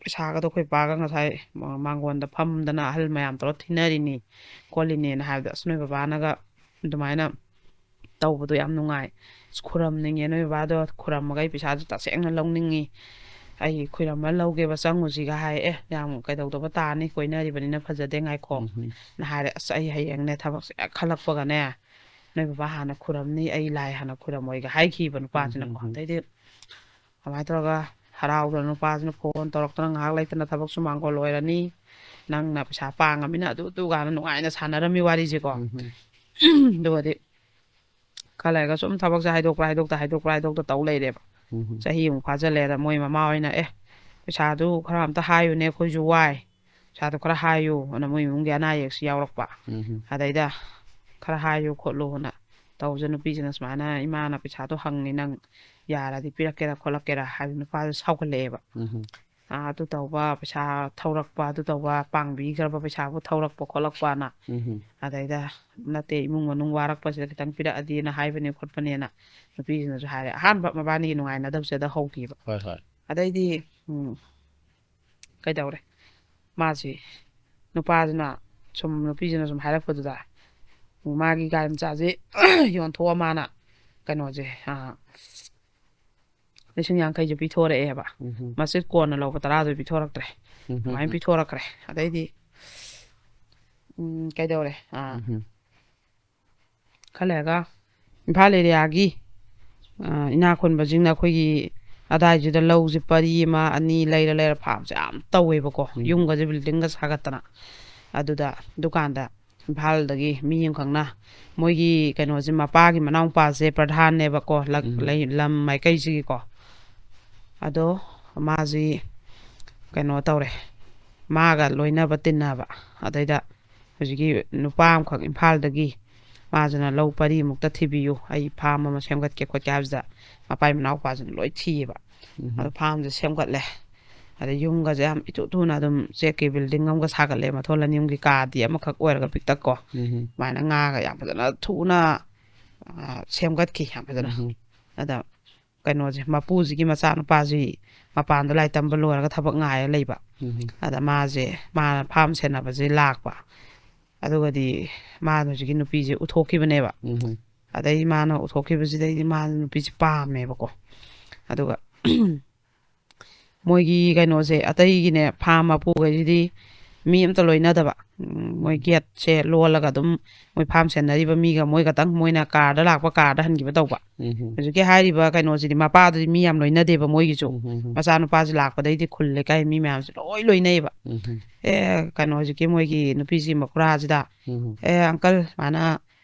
ꯄꯩꯁꯥꯒꯗꯣ ꯑꯩꯈꯣꯏ ꯄꯥꯒ ꯉꯁꯥꯏ ꯃ-, ꯃꯥꯡꯒꯣꯟꯗ ꯐꯝꯗꯅ ꯑꯍꯜ ꯃꯌꯥꯝ ꯇꯧꯔ ꯊꯤꯅꯔꯤꯅꯤ ꯈꯣꯠꯂꯤꯅꯦꯅ ꯍꯥꯏꯕꯗ, "ꯑꯁ, ꯅꯣꯏ ꯕꯕꯥꯅꯒ ꯑꯗꯨꯃꯥꯏꯅ ꯇꯧꯕꯗꯣ ꯌꯥꯝ ꯅꯨꯡꯉꯥꯏ꯫ ꯑꯁ, ꯈꯨꯔꯝꯅꯤꯡꯉꯦ, ꯅꯣꯏ ꯕꯕꯥꯗꯣ ꯈꯨꯔꯝꯃꯒ ꯑꯩ ꯄꯩꯁꯥꯁꯦ ꯇꯁꯦꯡꯅ ꯂꯧꯅꯤꯡꯉꯤ꯫ ꯑꯩ ꯈꯨꯔꯝꯃ ꯂꯧꯒꯦꯕ, ꯆꯪꯉꯨꯁꯤꯒ" ꯍꯥꯏ꯫ "ꯑꯦ, ꯌꯥꯝ ꯀꯩꯗꯧꯗꯕ ꯇꯥꯅꯤ, ꯀꯣꯏꯅꯔꯤꯕꯅꯤꯅ ꯐꯖꯗꯦ, ꯉꯥꯏꯈꯣ" ꯎꯝ꯫ ꯅ ꯍꯥꯏꯔꯦ꯫ "ꯑꯁ, ꯑꯩ ꯍꯌꯦꯡꯅꯦ ꯊꯕꯛꯁꯦ ꯍꯦꯛ ꯈꯜꯂꯛꯄꯒꯅꯦ, ꯅꯣꯏ ꯕꯕꯥ ꯍꯥꯟꯅ ꯈꯨꯔꯝꯅꯤ, ꯑꯩ ꯂꯥꯏ ꯍꯥꯟꯅ ꯈꯨꯔꯝꯃꯣꯏꯒ" ꯍꯥꯏꯈꯤꯕ ꯅꯨꯄꯥꯁꯤꯅꯀꯣ꯫ ꯎꯝ꯫ ꯑꯗꯩꯗꯤ ꯑꯗꯨꯃꯥꯏꯅ ꯇꯧꯔꯒ ꯍꯔꯥꯎꯗꯅ ꯅꯨꯄꯥꯁꯤꯅ ꯐꯣꯟ ꯇꯧꯔꯛꯇꯅ, "ꯉꯥꯏꯍꯥꯛ ꯂꯩꯇꯅ ꯊꯕꯛꯁꯨ ꯃꯥꯡꯒꯣꯜ ꯂꯣꯏꯔꯅꯤ, ꯅꯪꯅ ꯄꯩꯁꯥ ꯄꯥꯡꯉꯃꯤꯅ ꯑꯗꯨ ꯑꯗꯨ" ꯀꯥꯏꯅ ꯅꯨꯡꯉꯥꯏꯅ ꯁꯥꯟꯅꯔꯝꯃꯤ ꯋꯥꯔꯤꯁꯦꯀꯣ꯫ ꯎꯝ꯫ ꯑꯗꯨꯒꯗꯤ ꯈꯔ ꯂꯩꯔꯒ ꯁꯨꯝ ꯊꯕꯛꯁꯦ ꯍꯥꯏꯗꯣꯛꯄ꯭ꯔꯥ ꯍꯥꯏꯗꯣꯛꯇ, ꯍꯥꯏꯗꯣꯛꯄ꯭ꯔꯥ ꯍꯥꯏꯗꯣꯛꯇ ꯇꯧ ꯂꯩꯔꯦꯕ꯫ ꯎꯝ꯫ ꯆꯍꯤ ꯑꯃꯨꯛ ꯐꯥꯖꯤꯜꯂꯦ꯫ ꯑꯗ ꯃꯣꯏ ꯃꯃꯥ ꯍꯣꯏꯅ, "ꯑꯦ, ꯄꯩꯁꯥꯗꯨ ꯈꯔ ꯑꯝꯇ ꯍꯥꯏꯌꯨꯅꯦ, ꯑꯩꯈꯣꯏꯁꯨ ꯋꯥꯏ, ꯄꯩꯁꯥꯗꯣ ꯈꯔ ꯍꯥꯏꯌꯨ" ꯑꯅ ꯃꯣꯏ ꯏꯃꯨꯡꯒꯤ ꯑꯅꯥ ꯑꯌꯦꯛꯁꯨ ꯌꯥꯎꯔꯛꯄ꯫ ꯎꯝ꯫ ꯑꯗꯩꯗ "ꯈꯔ ꯍꯥꯏꯌꯨ ꯈꯣꯠꯂꯨꯅ" ꯇꯧꯕꯁꯦ, ꯅꯨꯄꯤꯁꯤꯅ ꯁꯨꯃꯥꯏꯅ, "ꯏꯃꯥꯅ ꯄꯩꯁꯥꯗꯣ ꯍꯪꯉꯤ, ꯅꯪ ꯌꯥꯔꯗꯤ ꯄꯤꯔꯛꯀꯦꯔꯥ ꯈꯣꯠꯂꯛꯀꯦꯔꯥ" ꯍꯥꯏꯕ ꯅꯨꯄꯥꯗꯣ ꯁꯥꯎꯒꯠꯂꯛꯑꯦꯕ꯫ ꯎꯝ꯫ ꯑꯥ, ꯑꯗꯨ ꯇꯧꯕ, ꯄꯩꯁꯥ ꯊꯧꯔꯛꯄ, ꯑꯗꯨ ꯇꯧꯕ, ꯄꯥꯡꯕꯤꯈ꯭ꯔꯕ ꯄꯩꯁꯥꯕꯨ ꯊꯧꯔꯛꯄ ꯈꯣꯠꯂꯛꯄꯅ꯫ ꯎꯝ꯫ ꯑꯗꯩꯗ ꯅꯠꯇꯦ, ꯏꯃꯨꯡ ꯃꯅꯨꯡ ꯋꯥꯔꯛꯄꯁꯤꯗ ꯈꯤꯇꯪ ꯄꯤꯔꯛꯑꯗꯤꯅ ꯍꯥꯏꯕꯅꯦ ꯈꯣꯠꯄꯅꯦꯅ ꯅꯨꯄꯤꯁꯤꯅꯁꯨ ꯍꯥꯏꯔꯦ꯫ ꯑꯍꯥꯟꯕ ꯃꯕꯥꯅꯤꯒꯤ ꯅꯨꯡꯉꯥꯏꯅꯗꯕꯁꯤꯗ ꯍꯧꯈꯤꯕ꯫ ꯍꯣꯏ, ꯍꯣꯏ꯫ ꯑꯗꯩꯗꯤ, ꯎꯝ, ꯀꯩꯗꯧꯔꯦ? ꯃꯥꯁꯤ, ꯅꯨꯄꯥꯁꯤꯅ ꯁꯨꯝ, ꯅꯨꯄꯤꯁꯤꯅ ꯁꯨꯝ ꯍꯥꯏꯔꯛꯄꯗꯨꯗ, ꯃꯥꯒꯤ ꯒꯥꯔꯤ ꯃꯆꯥꯁꯦ ꯌꯣꯟꯊꯣꯛꯑ ꯃꯥꯅ ꯀꯩꯅꯣꯁꯦ, ꯑꯥ, ꯂꯤꯁꯤꯡ ꯌꯥꯡꯈꯩꯁꯦ ꯄꯤꯊꯣꯔꯛꯑꯦꯕ꯫ ꯎꯝ꯫ ꯃꯆꯤꯠ ꯀꯣꯟꯅ ꯂꯧꯕ ꯇꯔꯥꯗꯣ ꯄꯤꯊꯣꯔꯛꯇ꯭ꯔꯦ꯫ ꯎꯝ꯫ ꯑꯗꯨꯃꯥꯏꯅ ꯄꯤꯊꯣꯔꯛꯈ꯭ꯔꯦ꯫ ꯑꯗꯩꯗꯤ, ꯎꯝ, ꯀꯩꯗꯧꯔꯦ? ꯑꯥ, ꯎꯝ꯫ ꯈꯔ ꯂꯩꯔꯒ ꯏꯝꯐꯥꯜ ꯑꯦꯔꯤꯌꯥꯒꯤ, ꯑ, ꯏꯅꯥꯛ ꯈꯨꯟꯕꯁꯤꯡꯅ ꯑꯩꯈꯣꯏꯒꯤ ꯑꯗꯥꯏꯁꯤꯗ ꯂꯧꯁꯦ ꯄꯔꯤ ꯑꯃ, ꯑꯅꯤ ꯂꯩꯔ ꯂꯩꯔ ꯐꯥꯝꯁꯦ ꯌꯥꯝ ꯇꯧꯋꯦꯕꯀꯣ꯫ ꯎꯝ꯫ ꯌꯨꯝꯒꯁꯦ buildingꯒ ꯁꯥꯒꯠꯇꯅ꯫ ꯑꯗꯨꯗ ꯗꯨꯀꯥꯟꯗ ꯏꯝꯐꯥꯜꯗꯒꯤ ꯃꯤ ꯑꯃꯈꯛꯅ ꯃꯣꯏꯒꯤ ꯀꯩꯅꯣꯁꯦ, ꯃꯄꯥꯒꯤ ꯃꯅꯥꯎꯄꯥꯁꯦ ꯄ꯭ꯔꯙꯥꯟꯅꯦꯕꯀꯣ, ꯂꯛ-, ꯎꯝ꯫ ꯂꯩ-, ꯂꯝ ꯃꯥꯏꯀꯩꯁꯤꯒꯤꯀꯣ꯫ ꯑꯗꯣ ꯃꯥꯁꯤ ꯀꯩꯅꯣ ꯇꯧꯔꯦ, ꯃꯥꯒ ꯂꯣꯏꯅꯕ ꯇꯤꯟꯅꯕ꯫ ꯑꯗꯩꯗ ꯍꯧꯖꯤꯛꯀꯤ ꯅꯨꯄꯥ ꯑꯃꯈꯛ ꯏꯝꯐꯥꯜꯗꯒꯤ, ꯃꯥꯁꯤꯅ "ꯂꯧ ꯄꯔꯤꯃꯨꯛꯇ ꯊꯤꯕꯤꯌꯨ, ꯑꯩ ꯐꯥꯝ ꯑꯃ ꯁꯦꯝꯒꯠꯀꯦ" ꯈꯣꯠꯀꯦ ꯍꯥꯏꯕꯁꯤꯗ, ꯃꯄꯥꯒꯤ ꯃꯅꯥꯎꯄꯥꯁꯤꯅ ꯂꯣꯏ ꯊꯤꯌꯦꯕ꯫ ꯎꯝ꯫ ꯑꯗꯣ ꯐꯥꯝꯁꯦ ꯁꯦꯝꯒꯠꯂꯦ꯫ ꯑꯗꯩ ꯌꯨꯝꯒꯁꯦ ꯌꯥꯝ ꯏꯊꯨ ꯊꯨꯅ ꯑꯗꯨꯝ ꯆꯦꯛꯀꯤ building ꯑꯃꯒ ꯁꯥꯒꯠꯂꯦ, ꯃꯊꯣꯟ ꯑꯅꯤ ꯑꯍꯨꯝꯒꯤ, ꯀꯥꯗꯤ ꯑꯃꯈꯛ ꯑꯣꯏꯔꯒ ꯄꯤꯛꯇꯛ ꯀꯣ꯫ ꯎꯝ꯫ ꯑꯗꯨꯃꯥꯏꯅ ꯉꯥꯒ ꯌꯥꯝ ꯐꯖꯅ ꯊꯨꯅ, ꯑ, ꯁꯦꯝꯒꯠꯈꯤ, ꯌꯥꯝ ꯐꯖꯅ꯫ ꯎꯝ꯫ ꯑꯗ ꯀꯩꯅꯣꯁꯦ, ꯃꯄꯨꯁꯤꯒꯤ ꯃꯆꯥꯅꯨꯄꯥꯁꯤ ꯃꯄꯥꯟꯗ ꯂꯥꯏꯔꯤꯛ ꯇꯝꯕ ꯂꯣꯏꯔꯒ ꯊꯕꯛ ꯉꯥꯏꯔ ꯂꯩꯕ꯫ ꯎꯝ꯫ ꯑꯗ ꯃꯥꯁꯦ, ꯃꯥꯅ ꯐꯥꯝ ꯁꯦꯟꯅꯕꯁꯦ ꯂꯥꯛꯄ꯫ ꯑꯗꯨꯒꯗꯤ ꯃꯥꯅ ꯍꯧꯖꯤꯛꯀꯤ ꯅꯨꯄꯤꯁꯦ ꯎꯠꯊꯣꯛꯈꯤꯕꯅꯦꯕ꯫ ꯎꯝ꯫ ꯑꯗꯩ ꯃꯥꯅ ꯎꯠꯊꯣꯛꯈꯤꯕꯁꯤꯗꯩꯗꯤ ꯃꯥꯅ ꯅꯨꯄꯤꯁꯦ ꯄꯥꯝꯃꯦꯕꯀꯣ꯫ ꯑꯗꯨꯒ ꯃꯣꯏꯒꯤ ꯀꯩꯅꯣꯁꯦ, ꯑꯇꯩꯒꯤꯅꯦ, ꯐꯥꯝ ꯃꯄꯨꯈꯩꯁꯤꯗꯤ ꯃꯤ ꯑꯝꯇ ꯂꯣꯏꯅꯗꯕ꯫ ꯎꯝ, ꯃꯣꯏ gateꯁꯦ ꯂꯣꯜꯂꯒ ꯑꯗꯨꯝ ꯃꯣꯏ ꯐꯥꯝ ꯁꯦꯟꯅꯔꯤꯕ ꯃꯤꯒ ꯃꯣꯏ ꯈꯛꯇꯪ, ꯃꯣꯏꯅ ꯀꯥꯔꯗ ꯂꯥꯛꯄ ꯀꯥꯔꯗ ꯍꯟꯈꯤꯕ ꯇꯧꯕ꯫ ꯎꯝ꯫ ꯍꯧꯖꯤꯛꯀꯤ ꯍꯥꯏꯔꯤꯕ ꯀꯩꯅꯣꯁꯤꯗꯤ, ꯃꯄꯥꯗꯨꯗꯤ ꯃꯤ ꯌꯥꯝ ꯂꯣꯏꯅꯗꯦꯕ ꯃꯣꯏꯒꯤꯁꯨ꯫ ꯎꯝ꯫ ꯃꯆꯥꯅꯨꯄꯥꯁꯤ ꯂꯥꯛꯄꯗꯩꯗꯤ ꯈꯨꯜ ꯂꯩꯀꯥꯏ ꯃꯤ ꯃꯌꯥꯝꯁꯦ ꯂꯣꯏ ꯂꯣꯏꯅꯩꯌꯦꯕ꯫ ꯎꯝ꯫ "ꯑꯦ, ꯀꯩꯅꯣ, ꯍꯧꯖꯤꯛꯀꯤ ꯃꯣꯏꯒꯤ ꯅꯨꯄꯤꯁꯤ ꯃꯈꯨꯔꯥꯁꯤꯗ, ꯎꯝ꯫ 'ꯑꯦ, uncle, ꯁꯨꯃꯥꯏꯅ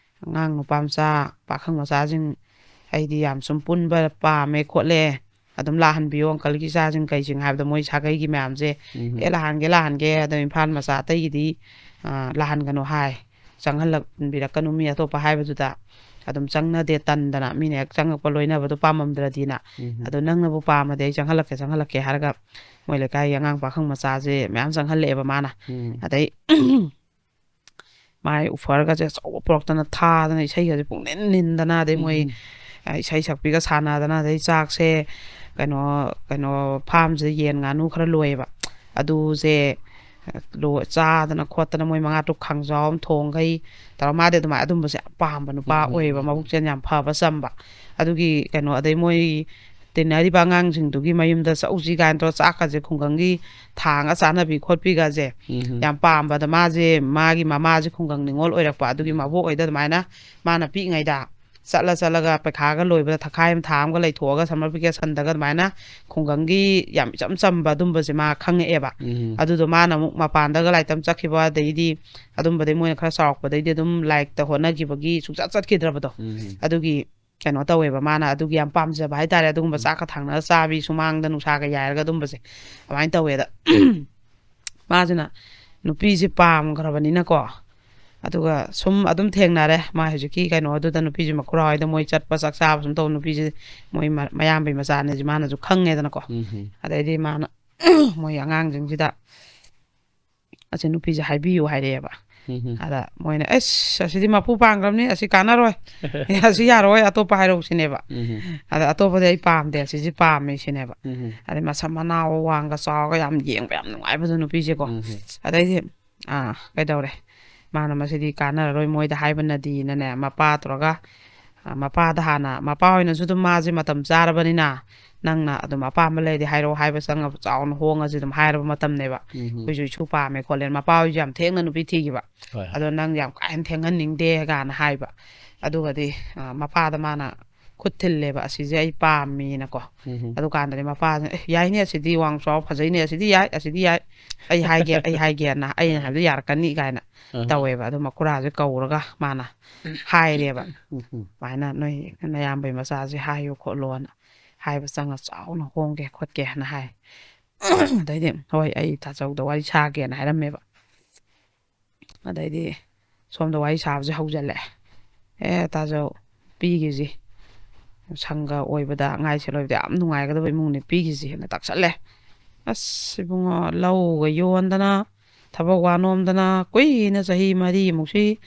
ꯑꯉꯥꯡ ꯅꯨꯄꯥ ꯃꯆꯥ, ꯄꯥꯈꯪ ꯃꯆꯥꯁꯤꯡ ꯑꯩꯗꯤ ꯌꯥꯝ ꯁꯨꯝ ꯄꯨꯟꯕ ꯄꯥꯝꯃꯦ ꯈꯣꯠꯂꯦ, ꯑꯗꯨꯝ ꯂꯥꯛꯍꯟꯕꯤꯌꯣ uncleꯒꯤ ꯏꯆꯥꯁꯤꯡ ꯀꯩꯁꯤꯡ' ꯍꯥꯏꯕꯗ, ꯃꯣꯏ ꯁꯥꯒꯩꯒꯤ ꯃꯌꯥꯝꯁꯦ, ꯎꯝ꯫ "ꯑꯦ, ꯂꯥꯛꯍꯟꯒꯦ, ꯂꯥꯛꯍꯟꯒꯦ, ꯑꯗꯣ ꯏꯝꯐꯥꯜ ꯃꯆꯥ ꯑꯇꯩꯒꯤꯗꯤ, ꯑ, ꯂꯥꯛꯍꯟꯒꯅꯨ ꯍꯥꯏ, ꯆꯪꯍꯜꯂꯛꯄꯤꯔꯛꯀꯅꯨ ꯃꯤ ꯑꯇꯣꯞꯄ" ꯍꯥꯏꯕꯗꯨꯗ, ꯑꯗꯨꯝ ꯆꯪꯅꯗꯦ, ꯇꯟꯗꯅ, ꯃꯤꯅ ꯍꯦꯛ ꯆꯪꯉꯛꯄ ꯂꯣꯏꯅꯕꯗꯣ ꯄꯥꯝꯃꯝꯗ꯭ꯔꯗꯤꯅ꯫ ꯎꯝ. ꯑꯗꯣ ꯅꯪꯅꯕꯨ ꯄꯥꯝꯃꯗꯤ ꯑꯩ ꯆꯪꯍꯜꯂꯛꯀꯦ, ꯆꯪꯍꯜꯂꯛꯀꯦ ꯍꯥꯏꯔꯒ ꯃꯣꯏ ꯂꯩꯀꯥꯏꯒꯤ ꯑꯉꯥꯡ ꯄꯥꯈꯪ ꯃꯆꯥꯁꯦ ꯃꯌꯥꯝ ꯆꯪꯍꯜꯂꯛꯑꯦꯕ ꯃꯥꯅ꯫ ꯎꯝ. ꯑꯗꯩ ꯃꯥꯏ ꯎꯐꯔꯒꯁꯦ ꯑꯆꯧꯕ ꯄꯨꯔꯛꯇꯅ ꯊꯥꯗꯅ, ꯏꯁꯩꯒꯁꯦ ꯄꯨꯡꯅꯤꯟ ꯅꯤꯟꯗꯅ, ꯑꯗꯩ ꯃꯣꯏ ꯎꯝ. ꯑ, ꯏꯁꯩ ꯁꯛꯄꯤꯒ ꯁꯥꯟꯅꯗꯅ, ꯑꯗꯩ ꯆꯥꯛꯁꯦ ꯀꯩꯅꯣ, ꯀꯩꯅꯣ, ꯐꯥꯝꯁꯤꯗ ꯌꯦꯟ ꯉꯥꯅꯨ ꯈꯔ ꯂꯣꯏꯌꯦꯕ, ꯑꯗꯨꯁꯦ ꯂꯣ-, ꯆꯥꯗꯅ ꯈꯣꯠꯇꯅ, ꯃꯣꯏ ꯃꯉꯥ ꯇꯔꯨꯛ ꯈꯥꯡꯖꯥꯎ ꯑꯃ ꯊꯣꯡꯈꯩ ꯇꯧꯔ, ꯃꯥꯗꯤ ꯑꯗꯨꯃꯥꯏꯅ ꯑꯗꯨꯝꯕꯁꯦ ꯌꯥꯝ ꯄꯥꯝꯕ ꯅꯨꯄꯥ ꯎꯝ, ꯎꯝ, ꯑꯣꯏꯌꯦꯕ, ꯎꯝ. ꯃꯕꯨꯛꯆꯦꯜ ꯌꯥꯝ ꯐꯕ ꯆꯝꯕ꯫ ꯑꯗꯨꯒꯤ ꯀꯩꯅꯣ, ꯑꯗꯩ ꯃꯣꯏ ꯇꯤꯟꯅꯔꯤꯕ ꯑꯉꯥꯡꯁꯤꯡꯗꯨꯒꯤ ꯃꯌꯨꯝꯗ ꯆꯧꯁꯤ ꯀꯥꯏꯅ ꯇꯧꯔ ꯆꯥꯛꯀꯁꯦ ꯈꯨꯡꯒꯪꯒꯤ ꯊꯥꯡꯒ ꯆꯥꯅꯕꯤ ꯈꯣꯠꯄꯤꯒꯁꯦ ꯎꯝ. ꯌꯥꯝ ꯄꯥꯝꯕꯗ, ꯃꯥꯁꯦ, ꯃꯥꯒꯤ ꯃꯃꯥꯁꯦ ꯈꯨꯡꯒꯪ ꯅꯤꯉꯣꯜ ꯑꯣꯏꯔꯛꯄ, ꯑꯗꯨꯒꯤ ꯃꯕꯣꯛ ꯍꯣꯏꯗ ꯑꯗꯨꯃꯥꯏꯅ ꯃꯥꯅ ꯄꯤꯛꯏꯉꯩꯗ ꯆꯠꯂ ꯆꯠꯂꯒ ꯄꯩꯈꯥꯒ ꯂꯣꯏꯕꯗ ꯊꯈꯥꯏ ꯑꯃ ꯊꯥ ꯑꯃꯒ ꯂꯩꯊꯣꯛꯑꯒ summer vacationꯗꯒ ꯑꯗꯨꯃꯥꯏꯅ ꯈꯨꯡꯒꯪꯒꯤ ꯌꯥꯝ ꯏꯆꯝ ꯆꯝꯕ ꯑꯗꯨꯝꯕꯁꯦ ꯃꯥ ꯈꯪꯉꯛꯑꯦꯕ꯫ ꯎꯝ. ꯑꯗꯨꯗꯣ ꯃꯥꯅ ꯑꯃꯨꯛ ꯃꯄꯥꯟꯗꯒ ꯂꯥꯏꯔꯤꯛ ꯇꯝ ꯆꯠꯈꯤꯕ, ꯑꯗꯩꯗꯤ ꯑꯗꯨꯝꯕꯗꯩ ꯃꯣꯏꯅ ꯈꯔ ꯆꯥꯎꯔꯛꯄꯗꯩꯗꯤ ꯑꯗꯨꯝ ꯂꯥꯏꯔꯤꯛꯇ ꯍꯣꯠꯅꯈꯤꯕꯒꯤ ꯁꯨꯡꯆꯠ ꯆꯠꯈꯤꯗ꯭ꯔꯕꯗꯣ꯫ ꯎꯝ. ꯑꯗꯨꯒꯤ ꯀꯩꯅꯣ ꯇꯧꯋꯦꯕ, ꯃꯥꯅ ꯑꯗꯨꯒꯤ ꯌꯥꯝ ꯄꯥꯝꯖꯕ ꯍꯥꯏꯇꯥꯔꯦ, ꯑꯗꯨꯒꯨꯝꯕ ꯎꯝ. ꯆꯥꯛꯀ ꯊꯥꯡꯅꯔ ꯆꯥꯕꯤ, ꯁꯨꯃꯥꯡꯗ ꯅꯨꯡꯁꯥꯒ ꯌꯥꯏꯔꯒ ꯑꯗꯨꯝꯕꯁꯦ ꯑꯗꯨꯃꯥꯏꯅ ꯇꯧꯋꯦꯗ꯫ ꯃꯥꯁꯤꯅ ꯅꯨꯄꯤꯁꯦ ꯄꯥꯝꯈ꯭ꯔꯕꯅꯤꯅꯀꯣ, ꯑꯗꯨꯒ ꯁꯨꯝ ꯑꯗꯨꯝ ꯊꯦꯡꯅꯔꯦ, ꯃꯥ ꯍꯧꯖꯤꯛꯀꯤ ꯀꯩꯅꯣꯗꯨꯗ, ꯅꯨꯄꯤꯁꯦ ꯃꯈꯨꯔꯥ ꯍꯣꯏꯗ ꯃꯣꯏ ꯆꯠꯄ ꯆꯥꯛ ꯆꯥꯕ ꯁꯨꯝ ꯇꯧ, ꯅꯨꯄꯤꯁꯦ ꯃꯣꯏ ꯃ-, ꯃꯌꯥꯝꯕꯩ ꯃꯆꯥꯅꯦꯁꯦ ꯃꯥꯅꯁꯨ ꯈꯪꯉꯦꯗꯅꯀꯣ꯫ ꯎꯝ. ꯑꯗꯩꯗꯤ ꯃꯥꯅ ꯃꯣꯏ ꯑꯉꯥꯡꯁꯤꯡꯁꯤꯗ ꯑꯁꯤ ꯅꯨꯄꯤꯁꯦ ꯍꯥꯏꯕꯤꯌꯨ ꯍꯥꯏꯔꯛꯑꯦꯕ꯫ ꯎꯝ. ꯑꯗ ꯃꯣꯏꯅ, "ꯑꯁ, ꯑꯁꯤꯗꯤ ꯃꯄꯨ ꯄꯥꯡꯈ꯭ꯔꯕꯅꯤ, ꯑꯁꯤ ꯀꯥꯟꯅꯔꯣꯏ, ꯑꯦ, ꯑꯁꯤ ꯌꯥꯔꯣꯏ, ꯑꯇꯣꯞꯄ ꯍꯥꯏꯔꯛꯎ" ꯁꯤꯅꯦꯕ꯫ ꯎꯝ. ꯑꯗ ꯑꯇꯣꯞꯄꯗꯤ ꯑꯩ ꯄꯥꯝꯗꯦ, ꯑꯁꯤꯁꯦ ꯄꯥꯝꯃꯦ ꯁꯤꯅꯦꯕ꯫ ꯎꯝ. ꯑꯗꯩ ꯃꯁꯝ ꯃꯅꯥꯎ ꯋꯥꯡꯒ ꯆꯥꯎꯔꯒ ꯌꯥꯝ ꯌꯦꯡꯕ ꯌꯥꯝ ꯅꯨꯡꯉꯥꯏꯕꯗꯣ ꯅꯨꯄꯤꯁꯦꯀꯣ꯫ ꯎꯝ. ꯑꯗꯩꯗꯤ, ꯑꯥ, ꯀꯩꯗꯧꯔꯦ? ꯃꯥꯅ ꯃꯁꯤꯗꯤ ꯀꯥꯟꯅꯔꯔꯣꯏ, ꯃꯣꯏꯗ ꯍꯥꯏꯕꯅꯗꯤꯅꯅꯦ, ꯃꯄꯥ ꯇꯧꯔꯒ, ꯑ, ꯃꯄꯥꯗ ꯍꯥꯟꯅ, ꯃꯄꯥ ꯍꯣꯏꯅꯁꯨ ꯑꯗꯨꯝ ꯃꯥꯁꯦ ꯃꯇꯝ ꯆꯥꯔꯕꯅꯤꯅ, ꯅꯪꯅ ꯑꯗꯨꯝ ꯑꯄꯥꯝꯕ ꯂꯩꯔꯗꯤ ꯍꯥꯏꯔꯛꯑꯣ, ꯍꯥꯏꯕ ꯆꯪꯉꯕ, ꯆꯥꯎꯅ ꯍꯣꯡꯉꯁꯤ ꯑꯗꯨꯝ ꯍꯥꯏꯔꯕ ꯃꯇꯝꯅꯦꯕ꯫ ꯎꯝ. "ꯑꯩꯈꯣꯏꯁꯨ ꯏꯁꯨ ꯄꯥꯝꯃꯦ ꯈꯣꯠꯂꯦꯅ", ꯃꯄꯥ ꯍꯣꯏꯁꯨ ꯌꯥꯝ ꯊꯦꯡꯅ ꯅꯨꯄꯤ ꯊꯤꯈꯤꯕ꯫ ꯍꯣꯏ, ꯍꯣꯏ. "ꯑꯗꯣ ꯅꯪ ꯌꯥꯝ ꯀꯥ ꯍꯦꯟꯅ ꯊꯦꯡꯍꯟꯅꯤꯡꯗꯦ" ꯀꯥꯏꯅ ꯍꯥꯏꯕ꯫ ꯑꯗꯨꯒꯗꯤ, ꯑ, ꯃꯄꯥꯗ ꯃꯥꯅ ꯈꯨꯠ ꯊꯤꯜꯂꯦꯕ, "ꯑꯁꯤꯁꯦ ꯑꯩ ꯄꯥꯝꯃꯤꯅꯀꯣ"꯫ ꯎꯝ. ꯑꯗꯨꯀꯥꯟꯗꯗꯤ ꯃꯄꯥꯁꯤꯅ, "ꯑꯦ, ꯌꯥꯏꯅꯦ, ꯑꯁꯤꯗꯤ ꯋꯥꯡ ꯆꯥꯎ ꯐꯖꯩꯅꯦ, ꯑꯁꯤꯗꯤ ꯌꯥꯏ, ꯑꯁꯤꯗꯤ ꯌꯥꯏ, ꯑꯩ ꯍꯥꯏꯒꯦ, ꯑꯩ ꯍꯥꯏꯒꯦꯅ", "ꯑꯩꯅ ꯍꯥꯏꯕꯗ ꯌꯥꯔꯛꯀꯅꯤ" ꯀꯥꯏꯅ ꯑꯍ. ꯇꯧꯋꯦꯕ꯫ ꯑꯗꯣ ꯃꯈꯨꯔꯥꯁꯦ ꯀꯧꯔꯒ ꯃꯥꯅ ꯍꯥꯏꯔꯦꯕ, ꯎꯝ. "ꯁꯨꯃꯥꯏꯅ ꯅꯣꯏ ꯅꯌꯥꯝꯕꯩ ꯃꯆꯥꯁꯦ ꯍꯥꯏꯌꯨ ꯈꯣꯠꯂꯣꯅ, ꯍꯥꯏꯕ ꯆꯪꯉ ꯆꯥꯎꯅ ꯍꯣꯡꯒꯦ ꯈꯣꯠꯀꯦꯅ" ꯍꯥꯏ꯫ ꯑꯗꯩꯗꯤ, "ꯍꯣꯏ, ꯑꯩ ꯇꯥꯆꯧꯗ ꯋꯥꯔꯤ ꯁꯥꯒꯦꯅ" ꯍꯥꯏꯔꯝꯃꯦꯕ꯫ ꯑꯗꯩꯗꯤ ꯁꯣꯝꯗ ꯋꯥꯔꯤ ꯁꯥꯕꯁꯦ ꯍꯧꯖꯜꯂꯛꯑꯦ꯫ "ꯑꯦ ꯇꯥꯖꯧ, ꯄꯤꯈꯤꯁꯤ, ꯁꯪꯒ ꯑꯣꯏꯕꯗ, ꯑꯉꯥꯏꯁꯦꯜ ꯑꯣꯏꯕꯗ ꯌꯥꯝ ꯅꯨꯡꯉꯥꯏꯒꯗꯕ ꯏꯃꯨꯡꯅꯤ, ꯄꯤꯈꯤꯁꯤ" ꯍꯥꯏꯅ ꯇꯥꯛꯁꯜꯂꯦ꯫ ꯑꯁ ꯏꯕꯨꯡꯉꯣ, ꯂꯧꯒ ꯌꯣꯟꯗꯅ, ꯊꯕꯛ ꯋꯥꯅꯣꯝꯗꯅ ꯀꯨꯏꯅ ꯆꯍꯤ ꯃꯔꯤꯃꯨꯛꯁꯤ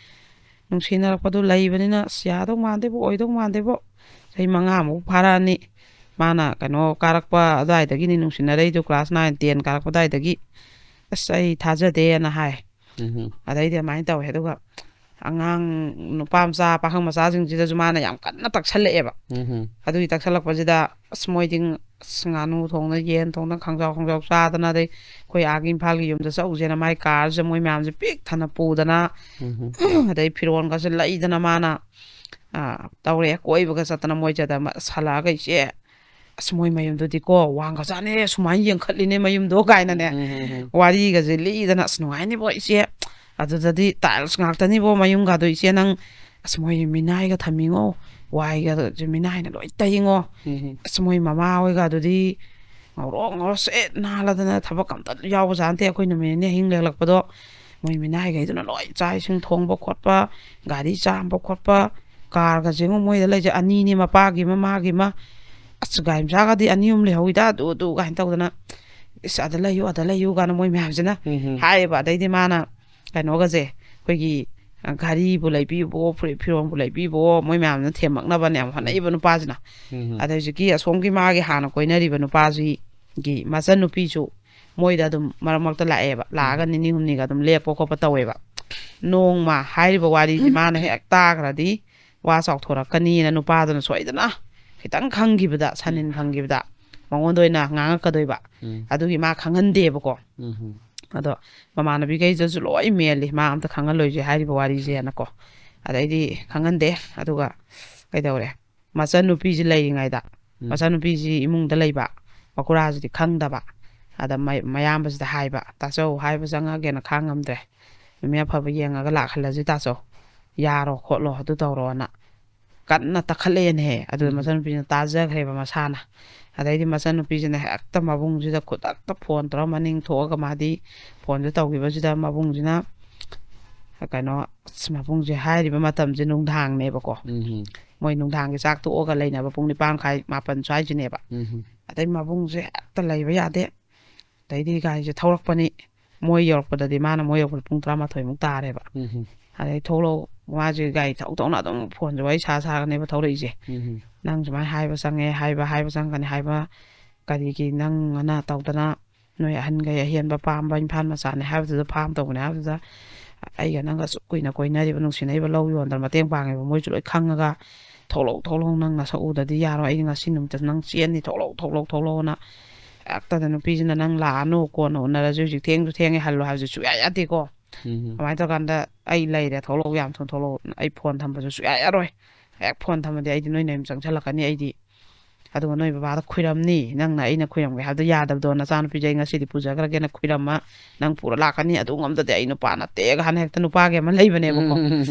ꯅꯨꯡꯁꯤꯅꯔꯛꯄꯗꯨ ꯂꯩꯕꯅꯤꯅ, ꯑꯁ ꯌꯥꯗꯧ ꯃꯥꯟꯗꯦꯕꯣ, ꯑꯣꯏꯗꯧ ꯃꯥꯟꯗꯦꯕꯣ꯫ ꯆꯍꯤ ꯃꯉꯥꯃꯨꯛ ꯐꯥꯔꯛꯑꯅꯤ꯫ ꯃꯥꯅ ꯀꯩꯅꯣ ꯀꯥꯔꯛꯄ ꯑꯗꯨꯋꯥꯏꯗꯒꯤꯅꯤ ꯅꯨꯡꯁꯤꯅꯔꯛꯏꯗꯣ, ꯀ꯭ꯂꯥꯁ ꯅꯥꯏꯟ ꯇꯦꯟ ꯀꯥꯔꯛꯄ ꯑꯗꯨꯋꯥꯏꯗꯒꯤ꯫ "ꯑꯁ ꯑꯩ ꯊꯥꯖꯗꯦꯅ" ꯍꯥꯏ꯫ ꯎꯝ ꯑꯗꯩꯗꯤ ꯑꯗꯨꯃꯥꯏꯅ ꯇꯧꯋꯦ꯫ ꯑꯗꯨꯒ ꯑꯉꯥꯡ ꯅꯨꯄꯥ ꯃꯆꯥ ꯄꯥꯈꯪ ꯃꯆꯥꯁꯤꯡꯁꯤꯗꯁꯨ ꯃꯥꯅ ꯌꯥꯝ ꯀꯟꯅ ꯇꯛꯁꯜꯂꯛꯑꯦꯕ꯫ ꯎꯝ ꯑꯗꯨꯒꯤ ꯇꯛꯁꯜꯂꯛꯄꯁꯤꯗ ꯑꯁ ꯃꯣꯏꯗꯤ ꯑꯁ ꯉꯥꯅꯨ ꯊꯣꯡꯅ, ꯌꯦꯟ ꯊꯣꯡꯅ, ꯈꯪꯖꯥꯎ ꯈꯪꯖꯥꯎ ꯆꯥꯗꯅ, ꯑꯗꯩ ꯑꯩꯈꯣꯏ ꯑꯥꯒꯤ ꯏꯝꯐꯥꯜꯒꯤ ꯌꯨꯝꯗ ꯆꯠꯂꯨꯁꯦꯅ ꯃꯥꯏ ꯀꯥꯔꯁꯦ ꯃꯣꯏ ꯃꯌꯥꯝꯁꯦ ꯄꯤꯛ ꯊꯟꯅ ꯄꯨꯗꯅ, ꯎꯝ ꯑꯗꯩ ꯐꯤꯔꯣꯟꯒꯁꯦ ꯂꯩꯗꯅ ꯃꯥꯅ, ꯑ, ꯇꯧꯔꯦ꯫ ꯀꯣꯏꯕꯒ ꯆꯠꯇꯅ ꯃꯣꯏꯁꯦ꯫ ꯑꯗ ꯃ-, ꯍꯜꯂꯛꯑꯒ "ꯏꯆꯦ, ꯑꯁ ꯃꯣꯏ ꯃꯌꯨꯝꯗꯨꯗꯤꯀꯣ ꯋꯥꯡꯒꯖꯥꯠꯅꯦ, ꯁꯨꯃꯥꯏꯅ ꯌꯦꯡꯈꯠꯂꯤꯅꯦ ꯃꯌꯨꯝꯗꯣ" ꯀꯥꯏꯅꯅꯦ꯫ ꯎꯝ ꯋꯥꯔꯤꯒꯁꯦ ꯂꯤꯗꯅ, "ꯑꯁ ꯅꯨꯡꯉꯥꯏꯅꯤꯕꯣ ꯏꯆꯦ, ꯑꯗꯨꯗꯗꯤ ꯇꯥꯏꯜꯁ ꯉꯥꯛꯇꯅꯤꯕꯣ ꯃꯌꯨꯝꯒꯗꯣ ꯏꯆꯦ, ꯅꯪ ꯑꯁ ꯃꯣꯏ ꯃꯤꯅꯥꯏꯒ ꯊꯝꯃꯤꯉꯣ, ꯋꯥꯏꯒ ꯃꯤꯅꯥꯏꯅ ꯂꯣꯏ ꯇꯩꯉꯣ, ꯎꯝ ꯑꯁ ꯃꯣꯏ ꯃꯃꯥ ꯍꯣꯏꯒ ꯑꯗꯨꯗꯤ ꯉꯧꯔꯣꯛ ꯉꯧꯔꯣꯛ ꯁꯦꯠ ꯅꯥꯜꯂꯗꯅ ꯊꯕꯛ ꯑꯝꯇ ꯌꯥꯎꯕ ꯖꯥꯠ ꯅꯠꯇꯦ, ꯑꯩꯈꯣꯏ ꯅꯨꯃꯤꯠ ꯅꯤꯅꯤ ꯑꯍꯤꯡ ꯂꯦꯛꯂꯛꯄꯗꯣ ꯃꯣꯏ ꯃꯤꯅꯥꯏꯈꯩꯗꯨꯅ ꯂꯣꯏ ꯆꯥꯛ ꯏꯁꯤꯡ ꯊꯣꯡꯕ ꯈꯣꯠꯄ, ꯒꯥꯔꯤ ꯆꯥꯝꯕ ꯈꯣꯠꯄ, ꯀꯥꯔꯒꯁꯦ ꯌꯦꯡꯉꯣ ꯃꯣꯏꯗ ꯂꯩꯁꯦ ꯑꯅꯤꯅꯤ, ꯃꯄꯥꯒꯤ ꯑꯃ ꯃꯥꯒꯤ ꯑꯃ, ꯑꯁ ꯒꯥꯔꯤ ꯃꯆꯥꯒꯗꯤ ꯑꯅꯤ ꯑꯍꯨꯝ ꯂꯩꯍꯧꯋꯤꯗ, ꯑꯗꯨ ꯑꯗꯨ" ꯀꯥꯏꯅ ꯇꯧꯗꯅ, "ꯏꯁ ꯑꯗ ꯂꯩꯌꯨ ꯑꯗ ꯂꯩꯌꯨ" ꯀꯥꯏꯅ ꯃꯣꯏ ꯃꯌꯥꯝꯁꯤꯅ ꯎꯝ ꯍꯥꯏꯌꯦꯕ꯫ ꯑꯗꯩꯗꯤ ꯃꯥꯅ ꯀꯩꯅꯣꯒꯁꯦ ꯑꯩꯈꯣꯏꯒꯤ, ꯑ, ꯘꯔꯤꯕꯨ ꯂꯩꯕꯤꯌꯨꯕꯣ, ꯐꯨꯔꯤꯠ ꯐꯤꯔꯣꯟꯕꯨ ꯂꯩꯕꯤꯌꯨꯕꯣ, ꯃꯣꯏ ꯃꯌꯥꯝꯅ ꯊꯦꯝꯃꯛꯅꯕꯅꯦ ꯌꯥꯝ ꯍꯣꯠꯅꯩꯕ ꯅꯨꯄꯥꯁꯤꯅ꯫ ꯎꯝ ꯑꯗ ꯍꯧꯖꯤꯛꯀꯤ ꯑꯁꯣꯝꯒꯤ ꯃꯥꯒꯤ ꯍꯥꯟꯅ ꯀꯣꯏꯅꯔꯤꯕ ꯅꯨꯄꯥꯁꯤꯒꯤ ꯃꯆꯟꯅꯨꯄꯤꯁꯨ ꯃꯣꯏꯗ ꯑꯗꯨꯝ ꯃꯔꯛ ꯃꯔꯛꯇ ꯂꯥꯛꯑꯦꯕ꯫ ꯂꯥꯛꯑꯒ ꯅꯤꯅꯤ ꯍꯨꯝꯅꯤꯒ ꯑꯗꯨꯝ ꯂꯦꯛꯄ ꯈꯣꯠꯄ ꯇꯧꯋꯦꯕ꯫ ꯅꯣꯡꯃ ꯍꯥꯏꯔꯤꯕ ꯋꯥꯔꯤꯁꯤ ꯃꯥꯅ ꯍꯦꯛ ꯇꯥꯈ꯭ꯔꯗꯤ ꯋꯥ ꯆꯥꯎꯊꯣꯔꯛꯀꯅꯤꯅ ꯅꯨꯄꯥꯗꯨꯅ ꯁꯣꯏꯗꯅ ꯈꯤꯇꯪ ꯈꯪꯈꯤꯕꯗ, ꯁꯟꯅꯤꯟ ꯈꯪꯈꯤꯕꯗ ꯃꯉꯣꯟꯗ ꯑꯣꯏꯅ ꯉꯥꯡꯉꯛꯀꯗꯣꯏꯕ꯫ ꯎꯝ ꯑꯗꯨꯒꯤ ꯃꯥ ꯈꯪꯍꯟꯗꯦꯕꯀꯣ꯫ ꯎꯝ ꯑꯗꯣ ꯃꯃꯥꯟꯅꯕꯤꯈꯩꯗꯁꯨ ꯂꯣꯏ ꯃꯦꯜꯂꯤ, "ꯃꯥ ꯑꯝꯇ ꯈꯪꯍꯜꯂꯣꯏꯁꯦ ꯍꯥꯏꯔꯤꯕ ꯋꯥꯔꯤꯁꯦꯅꯀꯣ"꯫ ꯑꯗꯩꯗꯤ ꯈꯪꯍꯟꯗꯦ꯫ ꯑꯗꯨꯒ ꯀꯩꯗꯧꯔꯦ, ꯃꯆꯟꯅꯨꯄꯤꯁꯤ ꯂꯩꯔꯤꯉꯩꯗ, ꯎꯝ ꯃꯆꯟꯅꯨꯄꯤꯁꯤ ꯏꯃꯨꯡꯗ ꯂꯩꯕ, ꯃꯀꯨꯔꯥꯁꯤꯗꯤ ꯈꯪꯗꯕ꯫ ꯑꯗ ꯃ-, ꯃꯌꯥꯝꯕꯁꯤꯗ ꯍꯥꯏꯕ, "ꯇꯥꯆꯧ, ꯍꯥꯏꯕ ꯆꯪꯉꯒꯦꯅ ꯈꯥꯡ ꯉꯝꯗ꯭ꯔꯦ, ꯅꯨꯃꯤꯠ ꯑꯐꯕ ꯌꯦꯡꯉꯒ ꯂꯥꯛꯍꯜꯂꯁꯤ ꯇꯥꯆꯧ, ꯌꯥꯔꯣ ꯈꯣꯠꯂꯣ ꯑꯗꯨ ꯇꯧꯔꯣꯅ" ꯀꯟꯅ ꯇꯛꯈꯠꯂꯛꯑꯦꯅꯦꯍꯦ꯫ ꯑꯗꯨ ꯎꯝ ꯃꯆꯟꯅꯨꯄꯤꯅ ꯇꯥꯖꯈ꯭ꯔꯦꯕ ꯃꯁꯥꯅ꯫ ꯑꯗꯩꯗꯤ ꯃꯆꯟꯅꯨꯄꯤꯁꯤꯅ ꯍꯦꯛꯇ ꯃꯕꯨꯡꯁꯤꯗ ꯈꯨꯗꯛꯇ ꯐꯣꯟ ꯇꯧꯔ, ꯃꯅꯤꯡ ꯊꯣꯛꯑꯒ ꯃꯥꯗꯤ ꯐꯣꯟꯁꯦ ꯇꯧꯈꯤꯕꯁꯤꯗ ꯃꯕꯨꯡꯁꯤꯅ ꯀꯩꯅꯣ, ꯑꯁ, ꯃꯕꯨꯡꯁꯦ ꯍꯥꯏꯔꯤꯕ ꯃꯇꯝꯁꯦ ꯅꯨꯡꯗꯥꯡꯅꯦꯕꯀꯣ꯫ ꯎꯝ ꯃꯣꯏ ꯅꯨꯡꯗꯥꯡꯒꯤ ꯆꯥꯛ ꯇꯣꯛꯑꯒ ꯂꯩꯅꯕ ꯄꯨꯡ ꯅꯤꯄꯥꯟ ꯃꯈꯥꯏ, ꯃꯥꯄꯟ ꯁ꯭ꯋꯥꯏꯁꯤꯅꯦꯕ꯫ ꯎꯝ ꯑꯗꯩ ꯃꯕꯨꯡꯁꯦ ꯍꯦꯛꯇ ꯂꯩꯕ ꯌꯥꯗꯦ꯫ ꯑꯗꯩꯗꯤ ꯒꯥꯔꯤꯁꯦ ꯊꯧꯔꯛꯄꯅꯤ꯫ ꯃꯣꯏ ꯌꯧꯔꯛꯄꯗꯗꯤ, ꯃꯥꯅ ꯃꯣꯏ ꯌꯧꯔꯛꯄꯗ ꯄꯨꯡ ꯇꯔꯥꯃꯥꯊꯣꯏꯃꯨꯛ ꯇꯥꯔꯦꯕ꯫ ꯎꯝ ꯑꯗꯩ ꯊꯣꯛꯂꯛꯑꯣ, ꯃꯥꯁꯦ ꯒꯥꯔꯤ ꯊꯧ ꯊꯧꯅ ꯑꯗꯨꯝ ꯐꯣꯟꯁꯦ ꯋꯥꯔꯤ ꯁꯥ ꯁꯥꯔꯒꯅꯦꯕ ꯊꯧꯔꯛꯏꯁꯦ꯫ ꯎꯝ "ꯅꯪ ꯁꯨꯃꯥꯏꯅ ꯍꯥꯏꯕ ꯆꯪꯉꯦ, ꯍꯥꯏꯕ, ꯍꯥꯏꯕ ꯆꯪꯒꯅꯤ ꯍꯥꯏꯕ, ꯀꯔꯤꯒꯤ ꯅꯪ ꯑꯅ ꯇꯧꯗꯅ ꯅꯣꯏ ꯑꯍꯟꯈꯩ ꯑꯍꯦꯟꯕ ꯄꯥꯝꯕ ꯏꯝꯐꯥꯜ ꯃꯆꯥꯅꯦ ꯍꯥꯏꯕꯗꯨꯗ ꯐꯥꯝ ꯇꯧꯕꯅꯦ ꯍꯥꯏꯕꯗꯨꯗ ꯑꯩꯒ ꯅꯪꯒ ꯑꯁꯨꯛ ꯀꯨꯏꯅ ꯀꯣꯏꯅꯔꯤꯕ, ꯅꯨꯡꯁꯤꯅꯔꯤꯕ, ꯂꯧ ꯌꯣꯟꯗꯅ ꯃꯇꯦꯡ ꯄꯥꯡꯉꯤꯕ ꯃꯣꯏꯁꯨ ꯂꯣꯏ ꯈꯪꯉꯒ ꯊꯣꯛꯂꯛꯎ, ꯊꯣꯛꯂꯛꯎ, ꯅꯪ ꯅꯁꯛ ꯎꯗꯗꯤ ꯌꯥꯔꯣꯏ, ꯑꯩꯗꯤ ꯉꯁꯤ ꯅꯨꯃꯤꯠꯇ ꯅꯪ ꯆꯦꯟꯅꯤ, ꯊꯣꯛꯂꯛꯎ, ꯊꯣꯛꯂꯛꯎ, ꯊꯣꯛꯂꯛꯎꯅ ꯍꯦꯛꯇꯗ ꯅꯨꯄꯤꯁꯤꯅ ꯅꯪ ꯂꯥꯛꯑꯅꯨ, ꯀꯣꯟꯅ ꯎꯅꯔꯁꯤ, ꯍꯧꯖꯤꯛ ꯊꯦꯡꯁꯨ ꯊꯦꯡꯉꯦ, ꯍꯜꯂꯣ ꯍꯥꯏꯕꯁꯨ ꯁꯨꯡꯌꯥ ꯌꯥꯗꯦꯀꯣ꯫ ꯎꯝ ꯑꯗꯨꯃꯥꯏꯅ ꯇꯧꯔꯀꯥꯟꯗ ꯑꯩ ꯂꯩꯔꯦ, ꯊꯣꯛꯂꯛꯎ, ꯌꯥꯝ ꯊꯨꯅ ꯊꯣꯛꯂꯛꯎ, ꯑꯩ ꯐꯣꯟ ꯊꯝꯕꯁꯨ ꯁꯨꯡꯌꯥ ꯌꯥꯔꯣꯏ꯫ ꯍꯦꯛ ꯐꯣꯟ ꯊꯝꯃꯗꯤ ꯑꯩꯗꯤ ꯅꯣꯏ ꯅꯌꯨꯝ ꯆꯪꯁꯤꯜꯂꯛꯀꯅꯤ, ꯑꯩꯗꯤ ꯑꯗꯨꯒ ꯅꯣꯏ ꯕꯕꯥꯗ ꯈꯨꯏꯔꯝꯅꯤ, ꯅꯪꯅ ꯑꯩꯅ ꯈꯨꯏꯔꯝꯒꯦ ꯍꯥꯏꯕꯗꯣ ꯌꯥꯗꯕꯗꯣ, ꯅꯆꯥꯅꯨꯄꯤꯁꯦ ꯑꯩ ꯉꯁꯤꯗꯤ ꯄꯨꯖꯈ꯭ꯔꯒꯦꯅ ꯈꯨꯏꯔꯝꯃ ꯅꯪ ꯄꯨꯔ ꯂꯥꯛꯀꯅꯤ, ꯑꯗꯨ ꯉꯝꯗꯗꯤ ꯑꯩ ꯅꯨꯄꯥ ꯅꯠꯇꯦꯒ ꯍꯥꯟꯅ ꯍꯦꯛꯇ ꯅꯨꯄꯥꯒꯤ ꯑꯃ ꯂꯩꯕꯅꯦꯕꯀꯣ꯫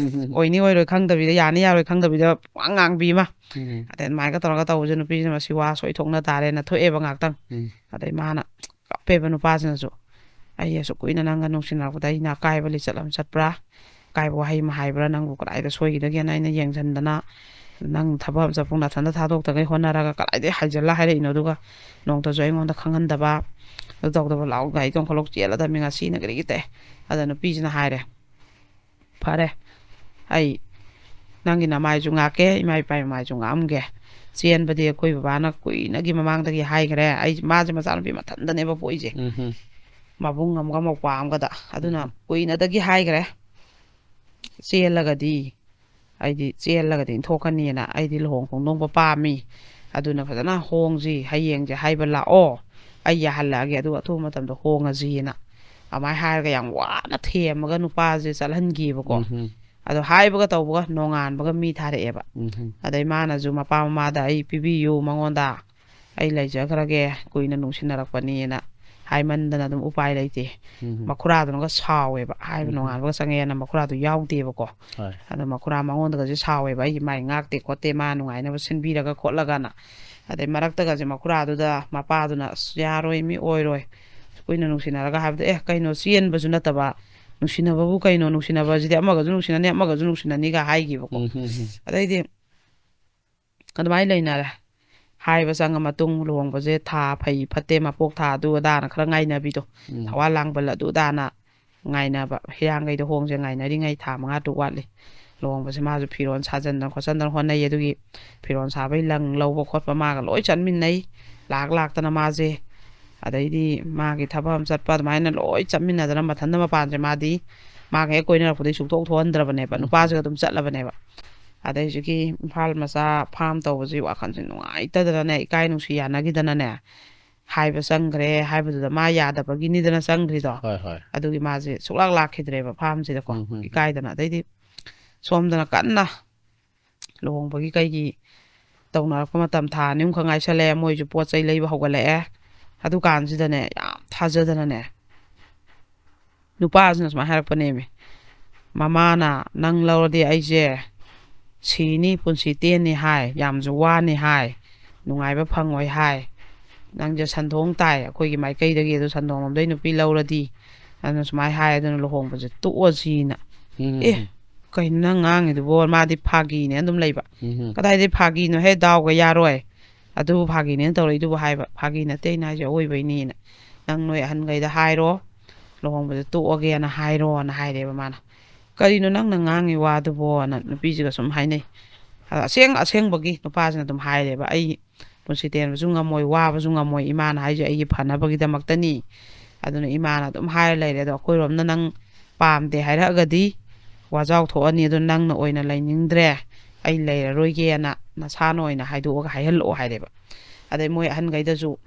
ꯑꯣꯏꯅꯤ ꯑꯣꯏꯔꯣꯏ ꯈꯪꯗꯕꯤꯗ, ꯌꯥꯅꯤ ꯌꯥꯔꯣꯏ ꯈꯪꯗꯕꯤꯗ ꯄꯨꯡꯉꯥꯡ ꯉꯥꯡꯕꯤ ꯑꯃ꯫ ꯎꯝ ꯑꯗꯩ ꯑꯗꯨꯃꯥꯏꯅ ꯇꯧꯔꯒ ꯇꯧꯕꯁꯦ ꯅꯨꯄꯤꯁꯤꯅ ꯃꯁꯤ ꯋꯥ ꯁꯣꯏꯊꯣꯛꯅ ꯇꯥꯔꯦꯅ ꯊꯣꯛꯑꯦꯕ ꯉꯥꯛꯇꯪ꯫ ꯎꯝ ꯑꯗꯩ ꯃꯥꯅ ꯀꯞꯄꯦꯕ ꯅꯨꯄꯥꯁꯤꯅꯁꯨ, "ꯑꯩ ꯑꯁꯨꯛ ꯀꯨꯏꯅ ꯅꯪꯒ ꯅꯨꯡꯁꯤꯅꯔꯛꯄꯗ ꯑꯩꯅ ꯑꯀꯥꯏꯕ ꯂꯤꯆꯠ ꯑꯃ ꯆꯠꯄ꯭ꯔꯥ? ꯑꯀꯥꯏꯕ ꯋꯥꯍꯩ ꯑꯃ ꯍꯥꯏꯕ꯭ꯔꯥ? ꯅꯪꯕꯨ ꯀꯗꯥꯏꯗ ꯁꯣꯏꯈꯤꯗꯒꯦꯅ ꯑꯩꯅ ꯌꯦꯡꯁꯤꯟꯗꯅ, ꯅꯪ ꯊꯕꯛ ꯑꯃ ꯆꯠꯐꯨ ꯅꯥꯊꯟꯗ ꯊꯥꯗꯣꯛꯇꯈꯩ ꯍꯣꯠꯅꯔꯒ ꯀꯗꯥꯏꯗꯒꯤ ꯍꯥꯏꯖꯤꯜꯂ ꯍꯥꯏꯔꯛꯏꯅꯣ? ꯑꯗꯨꯒ ꯅꯣꯡꯇꯁꯨ ꯑꯩꯉꯣꯟꯗ ꯈꯪꯍꯟꯗꯕ, ꯑꯗꯨ ꯇꯧꯗꯕ, ꯂꯥꯛꯑꯣ, ꯒꯥꯔꯤ ꯇꯣꯡꯈꯠꯂꯣ, ꯆꯦꯜꯂꯗꯕꯅꯤ ꯉꯁꯤꯅ ꯀꯔꯤꯒꯤ ꯇꯦ?" ꯑꯗ ꯅꯨꯄꯤꯁꯤꯅ ꯍꯥꯏꯔꯦ, "ꯐꯔꯦ, ꯑꯩ ꯅꯪꯒꯤ ꯅꯃꯥꯏꯁꯨ ꯉꯥꯛꯀꯦ, ꯏꯃꯥ ꯏꯄꯥ ꯃꯃꯥꯏꯁꯨ ꯉꯥꯛꯑꯝꯒꯦ꯫ ꯆꯦꯟꯕꯗꯤ ꯑꯩꯈꯣꯏ ꯕꯕꯥꯅ ꯀꯨꯏꯅꯒꯤ ꯃꯃꯥꯡꯗꯒꯤ ꯍꯥꯏꯈ꯭ꯔꯦ꯫ ꯑꯩ, ꯃꯥꯁꯦ ꯃꯆꯥꯅꯨꯄꯤ ꯃꯊꯟꯗꯅꯦꯕ ꯄꯣꯛꯏꯁꯦ, ꯎꯝ ꯃꯕꯨꯡ ꯑꯃꯒ ꯃꯧꯄ꯭ꯋꯥ ꯑꯃꯒꯗ꯫ ꯑꯗꯨꯅ ꯀꯨꯏꯅꯗꯒꯤ ꯍꯥꯏꯈ꯭ꯔꯦ, ꯆꯦꯜꯂꯒꯗꯤ, ꯑꯩꯗꯤ ꯆꯦꯜꯂꯒꯗꯤ ꯏꯟꯊꯣꯛꯀꯅꯤꯅ, ꯑꯩꯗꯤ ꯂꯨꯍꯣꯡ ꯈꯣꯡꯗꯣꯡꯕ ꯄꯥꯝꯃꯤ꯫ ꯑꯗꯨꯅ ꯐꯖꯅ ꯍꯣꯡꯁꯤ, ꯍꯌꯦꯡꯁꯦ ꯍꯥꯏꯕ ꯂꯥꯛꯑꯣ, ꯑꯩ ꯌꯥꯍꯜꯂꯛꯑꯒꯦ, ꯑꯗꯨꯒ ꯑꯊꯨꯕ ꯃꯇꯝꯗ ꯍꯣꯡꯉꯁꯤꯅ꯫ ꯑꯗꯨꯃꯥꯏꯅ ꯍꯥꯏꯔꯒ ꯌꯥꯝ ꯋꯥꯅ ꯊꯦꯝꯃꯒ ꯅꯨꯄꯥꯁꯦ ꯆꯠꯍꯟꯈꯤꯕꯀꯣ꯫ ꯎꯝ ꯑꯗꯣ ꯍꯥꯏꯕꯒ ꯇꯧꯕꯒ ꯅꯣꯡꯉꯥꯟꯕꯒ ꯃꯤ ꯊꯥꯔꯛꯑꯦꯕ꯫ ꯎꯝ ꯑꯗꯩ ꯃꯥꯅꯁꯨ ꯃꯄꯥ ꯃꯃꯥꯗ, "ꯑꯩ ꯄꯤꯕꯤꯌꯨ ꯃꯉꯣꯟꯗ, ꯑꯩ ꯂꯩꯖꯈ꯭ꯔꯒꯦ, ꯀꯨꯏꯅ ꯅꯨꯡꯁꯤꯅꯔꯛꯄꯅꯤꯅ" ꯍꯥꯏꯃꯟꯗꯅ ꯑꯗꯨꯝ ꯎꯄꯥꯏ ꯂꯩꯇꯦ꯫ ꯎꯝ ꯃꯈꯨꯔꯥꯗꯨꯅꯒ ꯁꯥꯎꯋꯦꯕ, ꯍꯥꯏꯕ ꯎꯝ ꯅꯣꯡꯉꯥꯟꯕꯒ ꯆꯪꯉꯛꯑꯦꯅ ꯃꯈꯨꯔꯥꯗꯨ ꯌꯥꯎꯗꯦꯕꯀꯣ꯫ ꯍꯣꯏ ꯑꯗꯣ ꯃꯈꯨꯔꯥ ꯃꯉꯣꯟꯗꯒꯁꯦ ꯁꯥꯎꯋꯦꯕ, "ꯑꯩꯒꯤ ꯃꯥꯏ ꯉꯥꯛꯇꯦ ꯈꯣꯠꯇꯦ, ꯃꯥ ꯅꯨꯡꯉꯥꯏꯅꯕ ꯁꯤꯟꯕꯤꯔꯒ ꯈꯣꯠꯂꯒꯅ"꯫ ꯑꯗꯩ ꯃꯔꯛꯇꯒꯁꯦ ꯃꯈꯨꯔꯥꯗꯨꯗ ꯃꯄꯥꯗꯨꯅ, "ꯑꯁ, ꯌꯥꯔꯣꯏ, ꯃꯤ ꯑꯣꯏꯔꯣꯏ, ꯀꯨꯏꯅ ꯅꯨꯡꯁꯤꯅꯔꯒ" ꯍꯥꯏꯕꯗ, "ꯑꯦ, ꯀꯩꯅꯣ, ꯆꯦꯟꯕꯁꯨ ꯅꯠꯇꯕ, ꯅꯨꯡꯁꯤꯅꯕꯕꯨ ꯀꯩꯅꯣ, ꯅꯨꯡꯁꯤꯅꯕꯁꯤꯗꯤ ꯑꯃꯒꯁꯨ ꯅꯨꯡꯁꯤꯅꯅꯤ, ꯑꯃꯒꯁꯨ ꯅꯨꯡꯁꯤꯅꯅꯤꯒ ꯍꯥꯏꯈꯤꯕꯀꯣ꯫ ꯎꯝ, ꯎꯝ, ꯎꯝ. ꯑꯗꯩꯗꯤ ꯑꯗꯨꯃꯥꯏꯅ ꯂꯩꯅꯔꯦ꯫ ꯍꯥꯏꯕ ꯆꯪꯉ ꯃꯇꯨꯡ ꯂꯨꯍꯣꯡꯕꯁꯦ ꯊꯥ ꯐꯩ ꯐꯠꯇꯦ, ꯃꯄꯣꯛ ꯊꯥ ꯑꯗꯨ ꯑꯗꯥꯅ ꯈꯔ ꯉꯥꯏꯅꯕꯤꯗꯣ, ꯎꯝ. ꯊꯋꯥꯟ ꯂꯥꯡꯕꯜ ꯑꯗꯨ ꯑꯗꯥꯅ ꯉꯥꯏꯅꯕ, ꯍꯤꯔꯥꯡꯈꯩꯗꯣ ꯍꯣꯡꯁꯦ ꯉꯥꯏꯅꯔꯤꯉꯩ ꯊꯥ ꯃꯉꯥ ꯇꯔꯨꯛ ꯋꯥꯠꯂꯤ ꯂꯨꯍꯣꯡꯕꯁꯦ꯫ ꯃꯥꯁꯨ ꯐꯤꯔꯣꯜ ꯁꯥꯖꯟꯗꯅ ꯈꯣꯠꯆꯟꯗꯅ ꯍꯣꯠꯅꯩ꯫ ꯑꯗꯨꯒꯤ ꯐꯤꯔꯣꯜ ꯁꯥꯕꯩ ꯂꯪ ꯂꯧꯕ ꯈꯣꯠꯄ ꯃꯥꯒ ꯂꯣꯏ ꯆꯠꯃꯤꯟꯅꯩ, ꯂꯥꯛ ꯂꯥꯛꯇꯅ ꯃꯥꯁꯦ꯫ ꯑꯗꯩꯗꯤ ꯃꯥꯒꯤ ꯊꯕꯛ ꯑꯃ ꯆꯠꯄ, ꯑꯗꯨꯃꯥꯏꯅ ꯂꯣꯏ ꯆꯠꯃꯤꯟꯅꯗꯅ ꯃꯊꯟꯇ ꯃꯄꯥꯟꯁꯦ ꯃꯥꯗꯤ ꯃꯥꯒ ꯍꯦꯛ ꯀꯣꯏꯅꯔꯛꯄꯗꯒꯤ ꯁꯨꯡꯊꯣꯛ ꯊꯣꯛꯍꯟꯗ꯭ꯔꯕꯅꯦꯕ, ꯎꯝ. ꯅꯨꯄꯥꯁꯤꯒ ꯑꯗꯨꯝ ꯆꯠꯂꯕꯅꯦꯕ꯫ ꯑꯗꯩ ꯍꯧꯖꯤꯛꯀꯤ ꯏꯝꯐꯥꯜ ꯃꯆꯥ ꯐꯥꯔꯝ ꯇꯧꯕꯁꯤ ꯋꯥꯈꯜꯁꯦ ꯅꯨꯡꯉꯥꯏꯇꯗꯅꯅꯦ, ꯏꯀꯥꯏ ꯅꯨꯡꯁꯤ ꯌꯥꯅꯈꯤꯗꯅꯅꯦ, ꯍꯥꯏꯕ ꯆꯪꯈ꯭ꯔꯦ꯫ ꯍꯥꯏꯕꯗꯨꯗ ꯃꯥ ꯌꯥꯗꯕꯒꯤꯅꯤꯗꯅ ꯆꯪꯈ꯭ꯔꯤꯗꯣ꯫ ꯍꯣꯏ, ꯍꯣꯏ. ꯑꯗꯨꯒꯤ ꯃꯥꯁꯦ ꯁꯨꯛꯂꯥꯛ ꯂꯥꯛꯈꯤꯗ꯭ꯔꯦꯕ ꯐꯥꯔꯝꯁꯤꯗꯀꯣ, ꯎꯝ, ꯎꯝ. ꯏꯀꯥꯏꯗꯅ꯫ ꯑꯗꯩꯗꯤ ꯁꯣꯝꯗꯅ ꯀꯟꯅ ꯂꯨꯍꯣꯡꯕꯒꯤ ꯀꯩꯒꯤ ꯇꯧꯅꯔꯛꯄ ꯃꯇꯝ, ꯊꯥ ꯑꯅꯤ ꯑꯍꯨꯝꯈꯛ ꯉꯥꯏꯁꯜꯂꯛꯑꯦ, ꯃꯣꯏꯁꯨ ꯄꯣꯠ ꯆꯩ ꯂꯩꯕ ꯍꯧꯒꯠꯂꯛꯑꯦ꯫ ꯑꯗꯨꯀꯥꯟꯁꯤꯗꯅꯦ, ꯌꯥꯝ ꯊꯥꯖꯗꯅꯅꯦ, ꯅꯨꯄꯥꯁꯤꯅ ꯁꯨꯃꯥꯏꯅ ꯍꯥꯏꯔꯛꯄꯅꯦꯃꯤ, "ꯃꯃꯥꯅ ꯅꯪ ꯂꯧꯔꯗꯤ ꯑꯩꯁꯦ ꯁꯤꯅꯤ, ꯄꯨꯟꯁꯤ ꯇꯦꯟꯅꯤ ꯍꯥꯏ, ꯌꯥꯝꯁꯨ ꯋꯥꯅꯤ ꯍꯥꯏ, ꯅꯨꯡꯉꯥꯏꯕ ꯐꯪꯉꯣꯏ ꯍꯥꯏ, ꯅꯪꯁꯦ ꯁꯟꯗꯣꯡ ꯇꯥꯏ ꯑꯩꯈꯣꯏꯒꯤ ꯃꯥꯏꯀꯩꯗꯒꯤ, ꯑꯗꯨ ꯁꯟꯗꯣꯡ ꯂꯣꯝꯗꯩ ꯅꯨꯄꯤ ꯂꯧꯔꯗꯤ", ꯑꯗꯨꯅ ꯁꯨꯃꯥꯏꯅ ꯍꯥꯏ, "ꯑꯗꯨꯅ ꯂꯨꯍꯣꯡꯕꯁꯦ ꯇꯣꯛꯑꯁꯤꯅ"꯫ ꯎꯝ, ꯑꯦ, ꯎꯝ. ꯀꯩꯅꯣ ꯅꯪ ꯉꯥꯡꯉꯤꯗꯨꯕꯣ? ꯃꯥꯗꯤ ꯐꯥꯒꯤꯅꯦ ꯑꯗꯨꯝ ꯂꯩꯕ꯫ ꯎꯝ, ꯎꯝ. "ꯀꯗꯥꯏꯗꯩ ꯐꯥꯒꯤꯅꯣ ꯍꯦ, ꯗꯥꯎꯒ ꯌꯥꯔꯣꯏ꯫ ꯑꯗꯨꯕꯨ ꯐꯥꯒꯤꯅꯦꯅ ꯇꯧꯔꯛꯏꯗꯨꯕꯨ?" ꯍꯥꯏꯕ꯫ "ꯐꯥꯒꯤ ꯅꯠꯇꯦ ꯑꯩꯅ ꯍꯥꯏꯁꯦ, ꯑꯋꯣꯏꯕꯩꯅꯦꯅ꯫ ꯅꯪ ꯅꯣꯏ ꯑꯍꯟꯈꯩꯗ ꯍꯥꯏꯔꯣ, ꯂꯨꯍꯣꯡꯕꯗ ꯇꯣꯛꯑꯒꯦꯅ ꯍꯥꯏꯔꯣꯅ" ꯍꯥꯏꯔꯦꯕ ꯃꯥꯅ꯫ "ꯀꯔꯤꯅꯣ ꯅꯪꯅ ꯉꯥꯡꯉꯤ ꯋꯥꯗꯨꯕꯣꯅ?" ꯅꯨꯄꯤꯁꯤꯒ ꯁꯨꯝ ꯍꯥꯏꯅꯩ꯫ ꯑꯗ ꯑꯁꯦꯡ ꯑꯁꯦꯡꯕꯒꯤ ꯅꯨꯄꯥꯁꯤꯅ ꯑꯗꯨꯝ ꯍꯥꯏꯔꯦꯕ, "ꯑꯩ ꯄꯨꯟꯁꯤ ꯇꯦꯟꯕꯁꯨ ꯉꯝꯃꯣꯏ, ꯋꯥꯕꯁꯨ ꯉꯝꯃꯣꯏ, ꯏꯃꯥꯅ ꯍꯥꯏꯁꯦ ꯑꯩꯒꯤ ꯐꯅꯕꯒꯤꯗꯃꯛꯇꯅꯤ꯫ ꯑꯗꯨꯅ ꯏꯃꯥꯅ ꯑꯗꯨꯝ ꯍꯥꯏꯔ ꯂꯩꯔꯦ꯫ ꯑꯗꯣ ꯑꯩꯈꯣꯏꯔꯣꯝꯅ ꯅꯪ ꯄꯥꯝꯗꯦ ꯍꯥꯏꯔꯛꯑꯒꯗꯤ ꯋꯥꯖꯥꯎ ꯊꯣꯛꯑꯅꯤ꯫ ꯑꯗꯨ ꯅꯪꯅ ꯑꯣꯏꯅ ꯂꯩꯅꯤꯡꯗ꯭ꯔꯦ, ꯑꯩ ꯂꯩꯔꯔꯣꯏꯒꯦꯅ ꯅꯁꯥꯅ ꯑꯣꯏꯅ ꯍꯥꯏꯗꯣꯛꯑꯒ ꯍꯥꯏꯍꯜꯂꯛꯑꯣ" ꯍꯥꯏꯔꯦꯕ꯫ ꯑꯗꯩ ꯃꯣꯏ ꯑꯍꯟꯈꯩꯗꯁꯨ,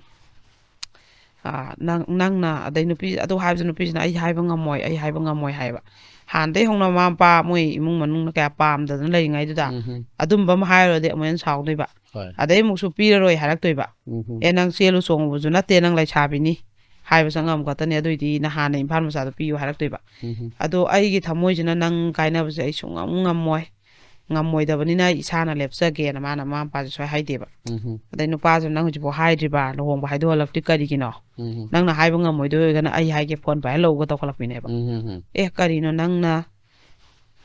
"ꯑꯥ, ꯅꯪ-, ꯅꯪꯅ", ꯑꯗꯩ ꯅꯨꯄꯤ ꯑꯗꯨ ꯍꯥꯏꯕꯁꯨ ꯅꯨꯄꯤꯁꯤꯅ, "ꯑꯩ ꯍꯥꯏꯕ ꯉꯝꯃꯣꯏ, ꯑꯩ ꯍꯥꯏꯕ ꯉꯝꯃꯣꯏ" ꯍꯥꯏꯕ꯫ ꯍꯥꯟꯅꯗꯩ ꯍꯧꯅ ꯃꯃꯥ ꯃꯄꯥ, ꯃꯣꯏ ꯏꯃꯨꯡ ꯃꯅꯨꯡꯅ ꯀꯌꯥ ꯄꯥꯝꯗꯗꯅ ꯂꯩꯔꯤꯉꯩꯗꯨꯗ ꯎꯝ, ꯎꯝ. ꯑꯗꯨꯝꯕ ꯑꯃ ꯍꯥꯏꯔꯨꯔꯗꯤ ꯑꯃꯨꯛ ꯍꯦꯟꯅ ꯁꯥꯎꯗꯣꯏꯕ꯫ ꯍꯣꯏ. ꯑꯗꯩ ꯑꯃꯨꯛꯁꯨ ꯄꯤꯔꯔꯣꯏ ꯍꯥꯏꯔꯛꯇꯣꯏꯕ꯫ ꯎꯝ, ꯎꯝ. "ꯑꯦ, ꯅꯪ ꯆꯦꯜꯂꯨ ꯆꯣꯡꯉꯨꯕꯁꯨ ꯅꯠꯇꯦ, ꯅꯪ ꯂꯩꯁꯥꯕꯤꯅꯤ, ꯍꯥꯏꯕ ꯆꯪꯉꯝ ꯈꯛꯇꯅꯤ, ꯑꯗꯨꯏꯗꯤ ꯅꯍꯥꯟꯅ ꯏꯝꯐꯥꯜ ꯃꯆꯥꯗꯣ ꯄꯤꯌꯨ" ꯍꯥꯏꯔꯛꯇꯣꯏꯕ꯫ ꯎꯝ, ꯎꯝ. "ꯑꯗꯣ ꯑꯩꯒꯤ ꯊꯃꯣꯏꯁꯤꯅ ꯅꯪ ꯀꯥꯏꯅꯕꯁꯦ ꯑꯩ ꯁꯨꯡꯉꯝ ꯉꯝꯃꯣꯏ, ꯉꯝꯃꯣꯏꯗꯕꯅꯤꯅ ꯑꯩ ꯏꯁꯥꯅ ꯂꯦꯞꯆꯒꯦꯅ ꯃꯥꯅ ꯃꯃꯥ ꯃꯄꯥꯁꯦ ꯁꯨꯃꯥꯏꯅ ꯍꯥꯏꯗꯦꯕ꯫ ꯎꯝ ꯑꯗꯩ ꯅꯨꯄꯥꯁꯨ ꯅꯪ ꯍꯧꯖꯤꯛꯐꯥꯎ ꯍꯥꯏꯗ꯭ꯔꯤꯕ, ꯂꯨꯍꯣꯡꯕ ꯍꯥꯏꯗꯣꯛꯍꯜꯂꯛꯇ꯭ꯔꯤ ꯀꯔꯤꯒꯤꯅꯣ? ꯎꯝ ꯅꯪꯅ ꯍꯥꯏꯕ ꯉꯝꯃꯣꯏꯗꯣꯏ ꯑꯣꯏꯔꯒꯅ ꯑꯩ ꯍꯥꯏꯒꯦ, ꯐꯣꯟ ꯄꯥꯏꯍꯜꯂꯛꯎꯒ ꯇꯧꯈꯠꯂꯛꯄꯤꯅꯦꯕ꯫ ꯎꯝ ꯑꯦ, ꯀꯔꯤꯅꯣ ꯅꯪꯅ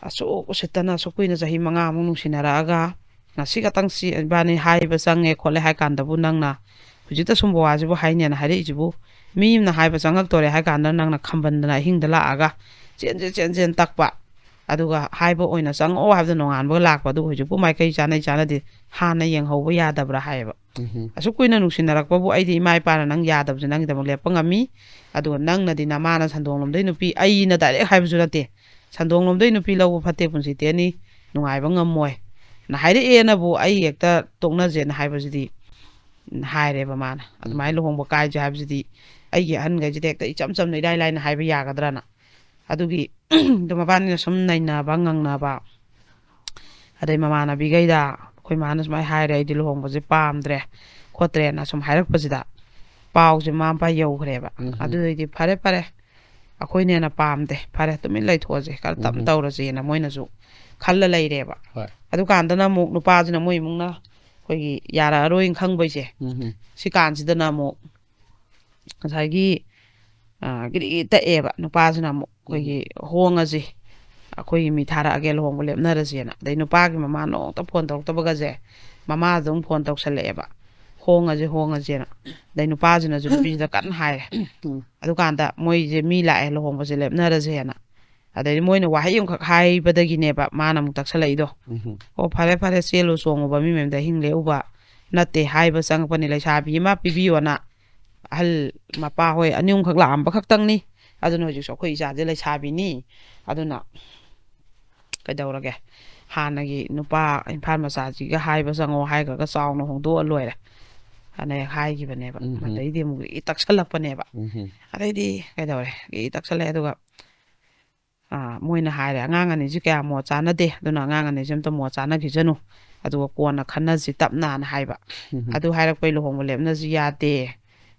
ꯑꯁꯨꯛ ꯎꯁꯤꯠꯇꯅ ꯑꯁꯨꯛ ꯀꯨꯏꯅ ꯆꯍꯤ ꯃꯉꯥꯃꯨꯛ ꯅꯨꯡꯁꯤꯅꯔꯛꯑꯒ ꯉꯁꯤ ꯈꯛꯇꯪ ꯁꯤ ꯏꯕꯥꯅꯤ ꯍꯥꯏꯕ ꯆꯪꯉꯦ ꯈꯣꯠꯂꯦ ꯍꯥꯏ ꯀꯥꯟꯗꯕꯨ ꯅꯪꯅ ꯍꯧꯖꯤꯛꯇ ꯁꯨꯝꯕ ꯋꯥꯁꯤꯕꯨ ꯍꯥꯏꯅꯦꯅ ꯍꯥꯏꯔꯛꯏꯁꯤꯕꯨ, ꯃꯤ ꯑꯃꯅ ꯍꯥꯏꯕ ꯆꯪꯉꯛꯇꯣꯔꯦ ꯍꯥꯏ ꯀꯥꯟꯗ ꯅꯪꯅ ꯈꯝꯕꯟꯗꯅ ꯑꯍꯤꯡꯗ ꯂꯥꯛꯑꯒ ꯆꯦꯟ ꯆꯦꯟ ꯆꯦꯟ ꯆꯦꯟ ꯇꯛꯄ, ꯑꯗꯨꯒ ꯍꯥꯏꯕ ꯑꯣꯏꯅ ꯆꯪꯉꯛꯑꯣ ꯍꯥꯏꯕꯗ ꯅꯣꯡꯉꯥꯟꯕꯒ ꯂꯥꯛꯄ, ꯑꯗꯨꯒ ꯍꯧꯖꯤꯛꯄꯨ ꯃꯥꯏꯀꯩ ꯆꯥꯅꯩ ꯆꯥꯅꯗꯦ ꯍꯥꯟꯅ ꯌꯦꯡꯍꯧꯕ ꯌꯥꯗꯕ꯭ꯔꯥ ꯍꯥꯏꯌꯦꯕ꯫ ꯎꯝ ꯑꯁꯨꯛ ꯀꯨꯏꯅ ꯅꯨꯡꯁꯤꯅꯔꯛꯄꯕꯨ ꯑꯩꯗꯤ ꯏꯃꯥ ꯏꯄꯥꯅ ꯅꯪ ꯌꯥꯗꯕꯁꯦ ꯅꯪꯒꯤꯗꯃꯛ ꯂꯦꯞꯄ ꯉꯝꯃꯤ, ꯑꯗꯨꯒ ꯅꯪꯅꯗꯤ ꯅꯃꯥꯅ ꯁꯟꯗꯣꯡꯂꯣꯝꯗꯩ ꯅꯨꯄꯤ, ꯑꯩꯅ ꯗꯥꯏꯔꯦꯛ ꯍꯥꯏꯕꯁꯨ ꯅꯠꯇꯦ, ꯁꯟꯗꯣꯡꯂꯣꯝꯗꯩ ꯅꯨꯄꯤ ꯂꯧꯕ ꯐꯠꯇꯦ ꯄꯨꯟꯁꯤ ꯇꯦꯅꯤ, ꯅꯨꯡꯉꯥꯏꯕ ꯉꯝꯃꯣꯏ ꯅ ꯍꯥꯏꯔꯛꯑꯦꯅꯕꯨ ꯑꯩ ꯍꯦꯛꯇ ꯇꯣꯛꯅꯁꯦꯅ ꯍꯥꯏꯕꯁꯤꯗꯤ ꯍꯥꯏꯔꯦꯕ ꯃꯥꯅ꯫ ꯑꯗꯨꯃꯥꯏꯅ ꯂꯨꯍꯣꯡꯕ ꯀꯥꯏꯁꯦ ꯍꯥꯏꯕꯁꯤꯗꯤ ꯑꯩꯒꯤ ꯑꯍꯟꯈꯩꯁꯤꯗꯤ ꯍꯦꯛꯇ ꯏꯆꯝ ꯆꯝꯅ ꯏꯔꯥꯏ ꯂꯥꯏꯅ ꯍꯥꯏꯕ ꯌꯥꯒꯗ꯭ꯔꯅ꯫ ꯑꯗꯨꯒꯤ ꯑꯗꯨ ꯃꯕꯥꯅꯤꯅ ꯁꯨꯝ ꯅꯩꯅꯕ ꯉꯪꯅꯕ, ꯑꯗꯩ ꯃꯃꯥꯟꯅꯕꯤꯈꯩꯗ ꯑꯩꯈꯣꯏ ꯃꯥꯅ ꯁꯨꯃꯥꯏꯅ ꯍꯥꯏꯔꯦ, ꯑꯩꯗꯤ ꯂꯨꯍꯣꯡꯕꯁꯦ ꯄꯥꯝꯗ꯭ꯔꯦ ꯈꯣꯠꯇ꯭ꯔꯦꯅ ꯁꯨꯝ ꯍꯥꯏꯔꯛꯄꯁꯤꯗ ꯄꯥꯎꯁꯦ ꯃꯃꯥ ꯃꯄꯥ ꯌꯧꯈ꯭ꯔꯦꯕ꯫ ꯎꯝ꯫ ꯑꯗꯨꯗꯩꯗꯤ ꯐꯔꯦ ꯐꯔꯦ, ꯑꯩꯈꯣꯏꯅ ꯍꯦꯟꯅ ꯄꯥꯝꯗꯦ, ꯐꯔꯦ ꯇꯨꯃꯤꯟ ꯂꯩꯊꯣꯛꯑꯁꯦ, ꯈꯔ ꯇꯞꯅ ꯎꯝ꯫ ꯇꯧꯔꯁꯦꯅ ꯃꯣꯏꯅꯁꯨ ꯈꯜꯂ ꯂꯩꯔꯦꯕ꯫ ꯍꯣꯏ꯫ ꯑꯗꯨꯀꯥꯟꯗꯅ ꯑꯃꯨꯛ ꯅꯨꯄꯥꯁꯤꯅ ꯃꯣꯏ ꯏꯃꯨꯡꯅ ꯑꯩꯈꯣꯏꯒꯤ ꯌꯥꯔꯛꯑꯔꯣꯏꯅ ꯈꯪꯕꯩꯁꯦ, ꯎꯝ꯫ ꯁꯤ ꯀꯥꯟꯁꯤꯗꯅ ꯑꯃꯨꯛ ꯉꯁꯥꯏꯒꯤ ꯑ, ꯒꯤꯔꯤ ꯒꯤꯔꯤ ꯇꯛꯑꯦꯕ ꯅꯨꯄꯥꯁꯤꯅ ꯑꯃꯨꯛ ꯑꯩꯈꯣꯏꯒꯤ ꯍꯣꯡꯉꯁꯤ, ꯑꯩꯈꯣꯏꯒꯤ ꯃꯤ ꯊꯥꯔꯛꯑꯒꯦ ꯂꯨꯍꯣꯡꯕ ꯂꯦꯞꯅꯔꯁꯦꯅ꯫ ꯑꯗꯩ ꯅꯨꯄꯥꯒꯤ ꯃꯃꯥ ꯅꯣꯡꯃꯇ ꯐꯣꯟ ꯇꯧꯔꯛꯇꯕꯒꯁꯦ ꯃꯃꯥꯗ ꯑꯗꯨꯝ ꯐꯣꯟ ꯇꯧꯁꯜꯂꯛꯑꯦꯕ, ꯍꯣꯡꯉꯁꯦ ꯍꯣꯡꯉꯁꯦꯅ꯫ ꯑꯗꯩ ꯅꯨꯄꯥꯁꯤꯅꯁꯨ ꯅꯨꯄꯤꯁꯤꯗ ꯀꯟꯅ ꯍꯥꯏꯔꯦ꯫ ꯎꯝ꯫ ꯑꯗꯨꯀꯥꯟꯗ ꯃꯣꯏꯁꯦ ꯃꯤ ꯂꯥꯛꯑꯦ ꯂꯨꯍꯣꯡꯕꯁꯦ ꯂꯦꯞꯅꯔꯁꯦꯅ꯫ ꯑꯗꯩꯗꯤ ꯃꯣꯏꯅ ꯋꯥꯍꯩ ꯑꯃꯈꯛ ꯍꯥꯏꯕꯗꯒꯤꯅꯦꯕ ꯃꯥꯅ ꯑꯃꯨꯛ ꯇꯛꯁꯜꯂꯛꯏꯗꯣ꯫ ꯎꯝ꯫ ꯑꯣ ꯐꯔꯦ ꯐꯔꯦ, ꯆꯦꯜꯂꯨ ꯆꯣꯡꯉꯨꯕ ꯃꯤ ꯃꯌꯨꯝꯗ ꯑꯍꯤꯡ ꯂꯦꯛꯎꯕ ꯅꯠꯇꯦ ꯍꯥꯏꯕ ꯆꯪꯉꯛꯄꯅꯤ꯫ ꯂꯩꯁꯥꯕꯤ ꯑꯃ ꯄꯤꯕꯤꯌꯣꯅ ꯑꯍꯜ ꯃꯄꯥ ꯍꯣꯏ ꯑꯅꯤ ꯑꯍꯨꯝꯈꯛ ꯂꯥꯛꯑꯝꯕ ꯈꯛꯇꯪꯅꯤ꯫ ꯑꯗꯨꯅ ꯍꯧꯖꯤꯛꯁꯨ ꯑꯩꯈꯣꯏ ꯏꯆꯥꯁꯦ ꯂꯩꯁꯥꯕꯤꯅꯤ꯫ ꯑꯗꯨꯅ ꯀꯩꯗꯧꯔꯒꯦ, ꯍꯥꯟꯅꯒꯤ ꯅꯨꯄꯥ ꯏꯝꯐꯥꯜ ꯃꯆꯥꯁꯤꯒ ꯍꯥꯏꯕ ꯆꯪꯉꯣ ꯍꯥꯏꯈ꯭ꯔꯒ ꯆꯥꯎꯅ ꯍꯣꯡꯗꯣꯛꯑ ꯂꯣꯏꯔꯦ ꯑꯅ ꯍꯦꯛ ꯍꯥꯏꯈꯤꯕꯅꯦꯕ꯫ ꯎꯝ꯫ ꯑꯗꯩꯗꯤ ꯑꯃꯨꯛ ꯏ ꯇꯛꯁꯜꯂꯛꯄꯅꯦꯕ꯫ ꯎꯝ꯫ ꯑꯗꯩꯗꯤ ꯀꯩꯗꯧꯔꯦ, ꯏ ꯇꯛꯁꯜꯂꯛꯑꯦ꯫ ꯑꯗꯨꯒ ꯑꯥ, ꯃꯣꯏꯅ ꯍꯥꯏꯔꯦ, "ꯑꯉꯥꯡ ꯑꯅꯤꯁꯤ ꯀꯌꯥ ꯃꯣꯠ ꯆꯥꯅꯗꯦ, ꯑꯗꯨꯅ ꯑꯉꯥꯡ ꯑꯅꯤꯁꯤ ꯑꯝꯇ ꯃꯣꯠ ꯆꯥꯅꯈꯤꯁꯅꯨ, ꯑꯗꯨꯒ ꯀꯣꯟꯅ ꯈꯟꯅꯁꯤ ꯇꯞꯅꯅ" ꯍꯥꯏꯕ꯫ ꯎꯝ꯫ ꯑꯗꯨ ꯍꯥꯏꯔꯛꯄꯩ ꯂꯨꯍꯣꯡꯕ ꯂꯦꯞꯅꯁꯤ ꯌꯥꯗꯦ,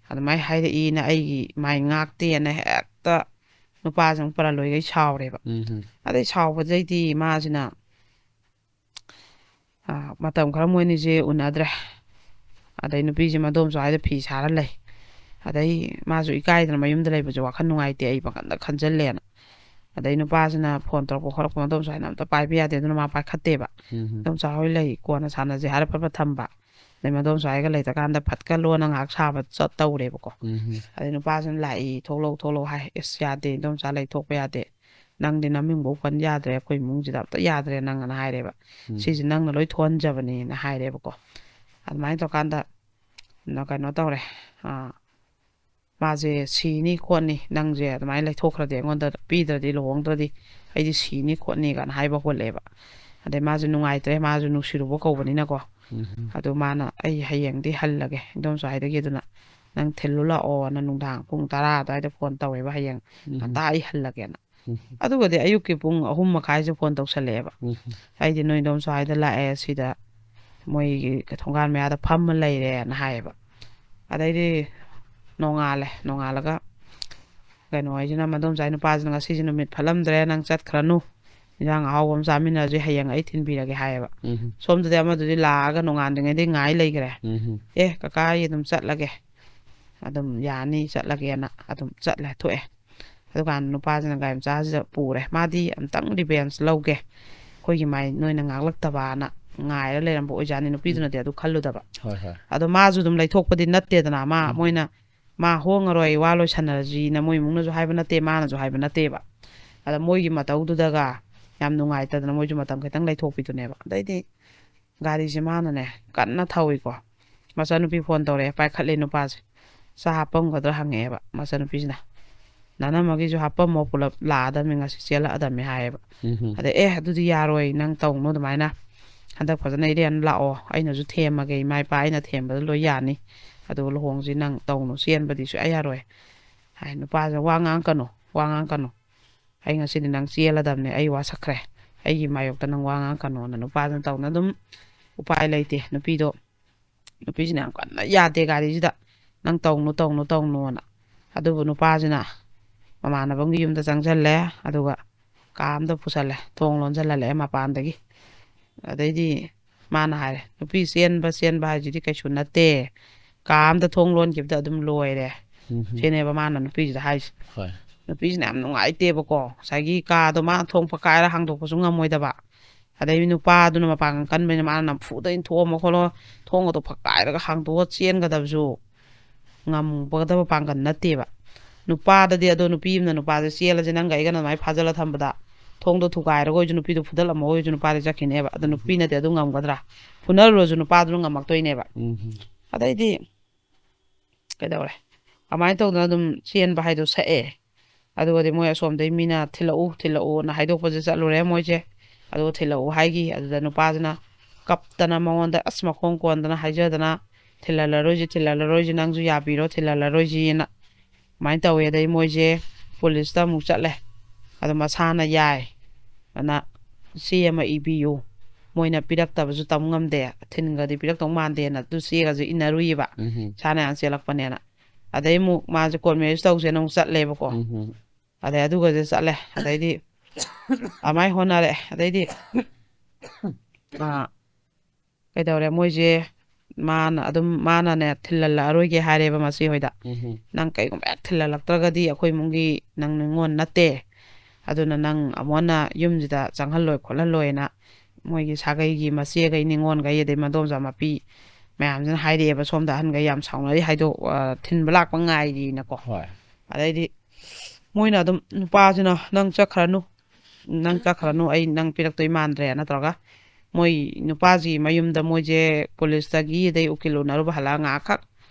ꯑꯗꯨꯃꯥꯏꯅ ꯍꯥꯏꯔꯛꯏꯅ ꯑꯩꯒꯤ ꯃꯥꯏ ꯉꯥꯛꯇꯦꯅ ꯍꯦꯛꯇ ꯅꯨꯄꯥꯁꯤꯡ ꯄꯔꯥꯂꯣꯏꯒꯩ ꯁꯥꯎꯔꯦꯕ꯫ ꯎꯝ꯫ ꯑꯗꯩ ꯁꯥꯎꯕꯗꯩꯗꯤ ꯃꯥꯁꯤꯅ ꯃꯇꯝ ꯈꯔ ꯃꯣꯏ ꯑꯅꯤꯁꯦ ꯎꯅꯗ꯭ꯔꯦ꯫ ꯑꯗꯩ ꯅꯨꯄꯤꯁꯦ ꯃꯗꯣꯝꯆꯥ ꯍꯣꯏꯗ ꯐꯤ ꯁꯥꯔ ꯂꯩ꯫ ꯑꯗꯩ ꯃꯥꯁꯨ ꯏꯀꯥꯏꯗꯅ ꯃꯌꯨꯝꯗ ꯂꯩꯕꯁꯦ ꯋꯥꯈꯜ ꯅꯨꯡꯉꯥꯏꯇꯦ, ꯑꯩ ꯄꯪꯈꯟꯗ ꯈꯟꯖꯜꯂꯦꯅ꯫ ꯑꯗꯩ ꯅꯨꯄꯥꯁꯤꯅ ꯐꯣꯟ ꯇꯧꯔꯛꯄ ꯈꯣꯠꯂꯛꯄ ꯃꯗꯣꯝꯆꯥ ꯍꯣꯏꯅ ꯑꯝꯇ ꯄꯥꯏꯕ ꯌꯥꯗꯦ, ꯑꯗꯨꯅ ꯃꯥ ꯄꯥꯏꯈꯠꯇꯦꯕ꯫ ꯎꯝ ꯃꯗꯣꯝꯆꯥ ꯍꯣꯏ ꯂꯩ, ꯀꯣꯟꯅ ꯁꯥꯟꯅꯁꯦ ꯍꯥꯏꯔ ꯐꯠ ꯐꯠ ꯊꯝꯕ꯫ ꯑꯗꯩ ꯃꯗꯣꯝꯆꯥ ꯍꯣꯏꯒ ꯂꯩꯇ꯭ꯔꯀꯥꯟꯗ ꯐꯠꯀ ꯂꯣꯟꯅ ꯉꯥꯏꯍꯥꯛ ꯁꯥꯕ ꯆꯠ ꯇꯧꯔꯦꯕꯀꯣ꯫ ꯎꯝ ꯑꯗꯩ ꯅꯨꯄꯥꯁꯤꯅ ꯂꯥꯛꯏ, ꯊꯣꯛꯂꯛꯎ ꯊꯣꯛꯂꯛꯎ ꯍꯥꯏ꯫ "ꯑꯁ, ꯌꯥꯗꯦ, ꯏꯗꯣꯝꯆꯥ ꯂꯩ ꯊꯣꯛꯄ ꯌꯥꯗꯦ, ꯅꯪꯗꯤ ꯅꯃꯤꯡꯐꯧ ꯄꯟ ꯌꯥꯗ꯭ꯔꯦ, ꯑꯩꯈꯣꯏ ꯏꯃꯨꯡꯁꯤꯗ ꯑꯝꯇ ꯌꯥꯗ꯭ꯔꯦ ꯅꯪ" ꯑꯅ ꯍꯥꯏꯔꯦꯕ꯫ ꯎꯝ "ꯁꯤꯁꯦ ꯅꯪꯅ ꯂꯣꯏ ꯊꯣꯛꯍꯟꯖꯕꯅꯦꯅ" ꯍꯥꯏꯔꯦꯕꯀꯣ꯫ ꯑꯗꯨꯃꯥꯏꯅ ꯇꯧꯔꯀꯥꯟꯗ ꯅ-, ꯀꯩꯅꯣ ꯇꯧꯔꯦ꯫ ꯑꯥ, "ꯃꯥꯁꯦ ꯁꯤꯅꯤ ꯈꯣꯠꯅꯤ, ꯅꯪꯁꯦ ꯑꯗꯨꯃꯥꯏꯅ ꯂꯩꯊꯣꯛꯈ꯭ꯔꯗꯤ, ꯑꯩꯉꯣꯟꯗ ꯄꯤꯗ꯭ꯔꯗꯤ, ꯂꯨꯍꯣꯡꯗ꯭ꯔꯗꯤ ꯑꯩꯗꯤ ꯁꯤꯅꯤ ꯈꯣꯠꯅꯤ" ꯀꯥꯏꯅ ꯍꯥꯏꯕ ꯍꯣꯜꯂꯛꯑꯦꯕ꯫ ꯑꯗꯩ ꯃꯥꯁꯦ ꯅꯨꯡꯉꯥꯏꯇ꯭ꯔꯦ, ꯃꯥꯁꯨ ꯅꯨꯡꯁꯤꯔꯨꯕ ꯀꯧꯕꯅꯤꯅꯀꯣ꯫ ꯎꯝ ꯑꯗꯨ ꯃꯥꯅ, "ꯑꯩ ꯍꯌꯦꯡꯗꯤ ꯍꯜꯂꯒꯦ ꯏꯗꯣꯝꯆꯥ ꯍꯣꯏꯗꯒꯤ, ꯑꯗꯨꯅ ꯅꯪ ꯊꯤꯜꯂꯨ ꯂꯥꯛꯑꯣꯅ" ꯅꯨꯡꯗꯥꯡ ꯄꯨꯡ ꯇꯔꯥ ꯑꯗꯨꯋꯥꯏꯗ ꯐꯣꯟ ꯇꯧꯋꯦꯕ, "ꯍꯌꯦꯡ ꯎꯝ ꯉꯟꯇꯥ ꯑꯩ ꯍꯜꯂꯒꯦꯅ"꯫ ꯎꯝ ꯑꯗꯨꯒꯗꯤ ꯑꯌꯨꯛꯀꯤ ꯄꯨꯡ ꯑꯍꯨꯝ ꯃꯈꯥꯏꯁꯦ ꯐꯣꯟ ꯇꯧꯁꯜꯂꯛꯑꯦꯕ꯫ ꯎꯝ "ꯑꯩꯗꯤ ꯅꯣꯏ ꯏꯗꯣꯝꯆꯥ ꯍꯣꯏꯗ ꯂꯥꯛꯑꯦ, ꯁꯤꯗ ꯃꯣꯏꯒꯤ ꯊꯣꯡꯒꯥꯟ ꯃꯌꯥꯗ ꯐꯝꯃ ꯂꯩꯔꯦꯅ" ꯍꯥꯏꯌꯦꯕ꯫ ꯑꯗꯩꯗꯤ ꯅꯣꯡꯉꯥꯜꯂꯦ꯫ ꯅꯣꯡꯉꯥꯜꯂꯒ ꯀꯩꯅꯣ ꯍꯥꯏꯁꯤꯅ, ꯃꯗꯣꯝꯆꯥ ꯅꯨꯄꯥꯁꯤꯅ, "ꯉꯁꯤꯁꯦ ꯅꯨꯃꯤꯠ ꯐꯠꯂꯝꯗ꯭ꯔꯦ, ꯅꯪ ꯆꯠꯈ꯭ꯔꯅꯨ, ꯏꯟꯖꯥꯡ ꯑꯍꯥꯎꯕ ꯑꯃ ꯆꯥꯃꯤꯟꯅꯁꯦ, ꯍꯌꯦꯡ ꯑꯩ ꯊꯤꯟꯕꯤꯔꯒꯦ" ꯍꯥꯏꯌꯦꯕ꯫ ꯎꯝ ꯁꯣꯝꯗꯗꯤ ꯑꯃꯗꯨꯗꯤ ꯂꯥꯛꯑꯒ ꯅꯣꯡꯉꯥꯟꯗ꯭ꯔꯤꯉꯩꯗꯩ ꯉꯥꯏ ꯂꯩꯈ꯭ꯔꯦ꯫ ꯎꯝ "ꯑꯦ ꯀꯀꯥ, ꯑꯩ ꯑꯗꯨꯝ ꯆꯠꯂꯒꯦ, ꯑꯗꯨꯝ ꯌꯥꯅꯤ, ꯆꯠꯂꯒꯦꯅ" ꯑꯗꯨꯝ ꯆꯠꯂꯦ, ꯊꯣꯛꯑꯦ꯫ ꯑꯗꯨꯀꯥꯟꯗ ꯅꯨꯄꯥꯁꯤꯅ ꯒꯥꯔꯤ ꯃꯆꯥꯁꯤꯗ ꯄꯨꯔꯦ꯫ ꯃꯥꯗꯤ ꯑꯝꯇꯪ ꯔꯤꯚꯦꯟꯁ ꯂꯧꯒꯦ, ꯑꯩꯈꯣꯏꯒꯤ ꯃꯥꯏ ꯅꯣꯏꯅ ꯉꯥꯛꯂꯛꯇꯕꯅ ꯉꯥꯏꯔ ꯂꯩꯔꯝꯕ ꯑꯣꯏꯖꯥꯠꯅꯤ꯫ ꯅꯨꯄꯤꯗꯨꯅꯗꯤ ꯑꯗꯨ ꯈꯜꯂꯨꯗꯕ꯫ ꯍꯣꯏ ꯍꯣꯏ ꯑꯗꯣ ꯃꯥꯁꯨ ꯑꯗꯨꯝ ꯂꯩꯊꯣꯛꯄꯗꯤ ꯅꯠꯇꯦꯗꯅ, ꯃꯥ ꯎꯝ ꯃꯣꯏꯅ "ꯃꯥ ꯍꯣꯡꯉꯔꯣꯏ, ꯋꯥ ꯂꯣꯏꯁꯟꯅꯔꯁꯤꯅ" ꯃꯣꯏ ꯏꯃꯨꯡꯅꯁꯨ ꯍꯥꯏꯕ ꯅꯠꯇꯦ, ꯃꯥꯅꯁꯨ ꯍꯥꯏꯕ ꯅꯠꯇꯦꯕ꯫ ꯑꯗ ꯃꯣꯏꯒꯤ ꯃꯇꯧꯗꯨꯗꯒ ꯌꯥꯝ ꯅꯨꯡꯉꯥꯏꯇꯗꯅ ꯃꯣꯏꯁꯨ ꯃꯇꯝ ꯈꯤꯇꯪ ꯂꯩꯊꯣꯛꯄꯤꯗꯨꯅꯦꯕ꯫ ꯑꯗꯩꯗꯤ ꯒꯥꯔꯤꯁꯦ ꯃꯥꯅꯅꯦ ꯀꯟꯅ ꯊꯧꯏꯀꯣ꯫ ꯃꯆꯥꯅꯨꯄꯤ ꯐꯣꯟ ꯇꯧꯔꯛꯑꯦ, ꯄꯥꯏꯈꯠꯂꯦ ꯅꯨꯄꯥꯁꯦ꯫ "ꯆꯥ ꯍꯥꯞꯄꯝꯒꯗ꯭ꯔꯥ?" ꯍꯪꯉꯛꯑꯦꯕ ꯃꯆꯥꯅꯨꯄꯤꯁꯤꯅ꯫ "ꯅꯅꯝꯃꯒꯤꯁꯨ ꯍꯥꯞꯄꯝꯃꯣ, ꯄꯨꯂꯞ ꯂꯥꯛꯑꯗꯕꯅꯤ, ꯉꯁꯤ ꯆꯦꯜꯂꯛꯑꯗꯕꯅꯤ" ꯍꯥꯏꯌꯦꯕ꯫ ꯎꯝ ꯑꯗ "ꯑꯦ, ꯑꯗꯨꯗꯤ ꯌꯥꯔꯣꯏ, ꯅꯪ ꯇꯧꯅꯨ ꯑꯗꯨꯃꯥꯏꯅ, ꯍꯟꯗꯛ ꯐꯖꯅ ꯏꯔꯦꯟ ꯂꯥꯛꯑꯣ, ꯑꯩꯅꯁꯨ ꯊꯦꯝꯃꯒꯦ, ꯏꯃꯥ ꯏꯄꯥ ꯑꯩꯅ ꯊꯦꯝꯕꯗ ꯂꯣꯏ ꯌꯥꯅꯤ, ꯑꯗꯨꯒ ꯂꯨꯍꯣꯡꯁꯤ, ꯅꯪ ꯇꯧꯅꯨ, ꯆꯦꯟꯕꯗꯤ ꯁꯨꯡꯌꯥ ꯌꯥꯔꯣꯏ" ꯍꯥꯏ꯫ ꯅꯨꯄꯥꯁꯤꯅ "ꯋꯥ ꯉꯥꯡꯉꯛꯀꯅꯨ, ꯋꯥ ꯉꯥꯡꯉꯛꯀꯅꯨ, ꯑꯩ ꯉꯁꯤꯗꯤ ꯅꯪ ꯆꯦꯜꯂꯗꯕꯅꯦ, ꯑꯩ ꯋꯥꯁꯛꯈ꯭ꯔꯦ, ꯑꯩꯒꯤ ꯃꯥꯌꯣꯛꯇ ꯅꯪ ꯋꯥ ꯉꯥꯡꯉꯛꯀꯅꯣꯅ" ꯅꯨꯄꯥꯗꯨꯅ ꯇꯧꯅ ꯑꯗꯨꯝ ꯎꯄꯥꯏ ꯂꯩꯇꯦ꯫ ꯅꯨꯄꯤꯗꯣ, ꯅꯨꯄꯤꯁꯤꯅ ꯌꯥꯝ ꯀꯟꯅ ꯌꯥꯗꯦ ꯒꯥꯔꯤꯁꯤꯗ, "ꯅꯪ ꯇꯧꯅꯨ, ꯇꯧꯅꯨ, ꯇꯧꯅꯨꯅ"꯫ ꯑꯗꯨꯕꯨ ꯅꯨꯄꯥꯁꯤꯅ ꯃꯃꯥꯟꯅꯕ ꯑꯃꯒꯤ ꯌꯨꯝꯗ ꯆꯪꯁꯜꯂꯦ, ꯑꯗꯨꯒ ꯀꯥ ꯑꯃꯗ ꯄꯨꯁꯜꯂꯦ, ꯊꯣꯡ ꯂꯣꯟꯁꯤꯜꯍꯜꯂꯛꯑꯦ ꯃꯄꯥꯟꯗꯒꯤ꯫ ꯑꯗꯩꯗꯤ ꯃꯥꯅ ꯍꯥꯏꯔꯦ, "ꯅꯨꯄꯤ ꯆꯦꯟꯕ ꯆꯦꯟꯕ ꯍꯥꯏꯁꯤꯗꯤ ꯀꯩꯁꯨ ꯅꯠꯇꯦ, ꯀꯥ ꯑꯝꯗ ꯊꯣꯡ ꯂꯣꯟꯈꯤꯕꯗ ꯑꯗꯨꯝ ꯂꯣꯏꯔꯦ"꯫ ꯁꯤꯅꯦꯕ ꯃꯥꯅ ꯅꯨꯄꯤꯁꯤꯗ ꯍꯥꯏꯁꯦ꯫ ꯍꯣꯏ꯫ ꯅꯨꯄꯤꯁꯤꯅ ꯌꯥꯝ ꯅꯨꯡꯉꯥꯏꯇꯦꯕꯀꯣ, ꯉꯁꯥꯏꯒꯤ ꯀꯥꯗꯣ ꯃꯥ ꯊꯣꯡ ꯐꯛꯀꯥꯏꯔ ꯍꯥꯡꯗꯣꯛꯄꯁꯨ ꯉꯝꯃꯣꯏꯗꯕ, ꯑꯗꯩ ꯅꯨꯄꯥꯗꯨꯅ ꯃꯄꯥꯡꯒꯜ ꯀꯟꯕꯅꯤꯅ ꯃꯥꯅ ꯅꯝꯐꯨꯗ ꯏꯟꯊꯣꯛꯑꯝꯃ ꯈꯣꯠꯂꯣ, ꯊꯣꯡꯒꯗꯣ ꯐꯛꯀꯥꯏꯔꯒ ꯍꯥꯡꯗꯣꯛꯑ ꯆꯦꯟꯒꯗꯕꯁꯨ ꯉꯝꯒꯗꯕ ꯄꯥꯡꯒꯜ ꯅꯠꯇꯦꯕ꯫ ꯅꯨꯄꯥꯗꯗꯤ ꯑꯗꯣ, ꯅꯨꯄꯤ ꯑꯃꯅ ꯅꯨꯄꯥꯁꯦ ꯆꯦꯜꯂꯁꯦ, ꯅꯪꯒ ꯑꯩꯒꯅ ꯑꯗꯨꯃꯥꯏꯅ ꯐꯥꯖꯤꯜꯂ ꯊꯝꯕꯗ, ꯊꯣꯡꯗꯣ ꯊꯨꯒꯥꯏꯔꯒ ꯑꯣꯏꯁꯨ ꯅꯨꯄꯤꯗꯣ ꯐꯨꯗꯠꯂꯝꯃꯒ ꯑꯣꯏꯁꯨ ꯅꯨꯄꯥꯗꯤ ꯆꯠꯈꯤꯅꯦꯕ꯫ ꯑꯗꯣ ꯅꯨꯄꯤꯅꯗꯤ ꯑꯗꯨ ꯉꯝꯒꯗ꯭ꯔꯥ? ꯐꯨꯅꯔꯨꯔꯁꯨ ꯅꯨꯄꯥꯗꯨꯅ ꯉꯝꯃꯛꯇꯣꯏꯅꯦꯕ꯫ ꯎꯝ꯫ ꯑꯗꯩꯗꯤ ꯀꯩꯗꯧꯔꯦ? ꯑꯗꯨꯃꯥꯏꯅ ꯇꯧꯗꯅ ꯑꯗꯨꯝ ꯆꯦꯟꯕ ꯍꯥꯏꯗꯣ ꯁꯛꯑꯦ꯫ ꯑꯗꯨꯒꯗꯤ ꯃꯣꯏ ꯑꯁꯣꯝꯗꯩ ꯃꯤꯅ "ꯊꯤꯜꯂꯛꯎ, ꯊꯤꯜꯂꯛꯎꯅ" ꯍꯥꯏꯗꯣꯛꯄꯁꯦ ꯆꯠꯂꯨꯔꯦ ꯃꯣꯏꯁꯦ꯫ ꯑꯗꯨꯒ ꯊꯤꯜꯂꯛꯎ ꯍꯥꯏꯈꯤ꯫ ꯑꯗꯨꯗ ꯅꯨꯄꯥꯁꯤꯅ ꯀꯞꯇꯅ ꯃꯉꯣꯟꯗ ꯑꯁ ꯃꯈꯣꯡ ꯀꯣꯟꯗꯅ ꯍꯥꯏꯖꯗꯅ, "ꯊꯤꯜꯍꯜꯂꯔꯣꯏꯁꯤ, ꯊꯤꯜꯍꯜꯂꯔꯣꯏꯁꯤ, ꯅꯪꯁꯨ ꯌꯥꯕꯤꯔꯣ, ꯊꯤꯜꯍꯜꯂꯔꯣꯏꯁꯤꯅ" ꯑꯗꯨꯃꯥꯏꯅ ꯇꯧꯋꯦ꯫ ꯑꯗꯩ ꯃꯣꯏꯁꯦ ꯄꯨꯂꯤꯁꯇ ꯑꯃꯨꯛ ꯆꯠꯂꯦ꯫ ꯑꯗꯣ ꯃꯁꯥꯅ ꯌꯥꯏ ꯑꯅ ꯆꯦ ꯑꯃ ꯏꯕꯤꯌꯨ, ꯃꯣꯏꯅ ꯄꯤꯔꯛꯇꯕꯁꯨ ꯇꯝ ꯉꯝꯗꯦ, ꯊꯤꯟꯒꯗꯤ ꯄꯤꯔꯛꯇꯧ ꯃꯥꯟꯗꯦꯅ ꯑꯗꯨ ꯆꯦꯒꯁꯦ ꯏꯟꯅꯔꯨꯏꯕ, ꯎꯝ꯫ ꯏꯁꯥꯅ ꯌꯥꯝ ꯆꯦꯜꯂꯛꯄꯅꯦꯅ꯫ ꯑꯗꯩ ꯑꯃꯨꯛ ꯃꯥꯁꯦ ꯀꯣꯔꯠ ꯃꯦꯔꯤꯖ ꯇꯧꯁꯦꯅ ꯑꯃꯨꯛ ꯆꯠꯂꯦꯕꯀꯣ꯫ ꯎꯝ꯫ ꯑꯗꯩ ꯑꯗꯨꯒꯁꯦ ꯆꯠꯂꯦ꯫ ꯑꯗꯩꯗꯤ ꯑꯗꯨꯃꯥꯏꯅ ꯍꯣꯠꯅꯔꯦ꯫ ꯑꯗꯩꯗꯤ ꯑꯥ, ꯀꯩꯗꯧꯔꯦ, ꯃꯣꯏꯁꯦ ꯃꯥꯅ ꯑꯗꯨꯝ, ꯃꯥꯅꯅꯦ ꯊꯤꯜꯍꯜꯂꯛꯑꯔꯣꯏꯒꯦ ꯍꯥꯏꯔꯦꯕ ꯃꯆꯦ ꯍꯣꯏꯗ꯫ ꯎꯝ꯫ "ꯅꯪ ꯀꯩꯒꯨꯝꯕ ꯍꯦꯛ ꯊꯤꯜꯍꯜꯂꯛꯇ꯭ꯔꯒꯗꯤ ꯑꯩꯈꯣꯏ ꯏꯃꯨꯡꯒꯤ ꯅꯪ ꯅꯤꯉꯣꯜ ꯅꯠꯇꯦ, ꯑꯗꯨꯅ ꯅꯪ ꯑꯃꯨꯛ ꯍꯟꯅ ꯌꯨꯝꯁꯤꯗ ꯆꯪꯍꯜꯂꯣꯏ ꯈꯣꯠꯍꯜꯂꯣꯏꯅ" ꯃꯣꯏꯒꯤ ꯁꯥꯒꯩꯒꯤ ꯃꯆꯦꯈꯩ, ꯅꯤꯉꯣꯜꯈꯩ, ꯑꯗꯩ ꯃꯗꯣꯝꯆꯥ ꯃꯄꯤ ꯃꯌꯥꯝꯁꯤꯅ ꯍꯥꯏꯔꯛꯑꯦꯕ, "ꯁꯣꯝꯗ ꯑꯍꯟꯈꯩ ꯌꯥꯝ ꯁꯥꯎꯅꯔꯤ ꯍꯥꯏꯗꯣ, ꯑ, ꯊꯤꯟꯕ ꯂꯥꯛꯄ ꯉꯥꯏꯔꯤꯅꯀꯣ"꯫ ꯍꯣꯏ꯫ ꯑꯗꯩꯗꯤ ꯃꯣꯏꯅ ꯑꯗꯨꯝ ꯅꯨꯄꯥꯁꯤꯅ, "ꯅꯪ ꯆꯠꯈ꯭ꯔꯅꯨ, ꯅꯪ ꯆꯠꯈ꯭ꯔꯅꯨ, ꯑꯩ ꯅꯪ ꯄꯤꯔꯛꯇꯣꯏ ꯃꯥꯟꯗ꯭ꯔꯦꯅ" ꯇꯧꯔꯒ ꯃꯣꯏ ꯅꯨꯄꯥꯁꯤ ꯃꯌꯨꯝꯗ ꯃꯣꯏꯁꯦ ꯄꯨꯂꯤꯁꯇꯒꯤ ꯑꯗꯩ ꯎꯀꯤꯜ ꯎꯅꯔꯨꯕ ꯍꯜꯂꯛꯑ ꯉꯥꯏꯍꯥꯛꯈꯛ,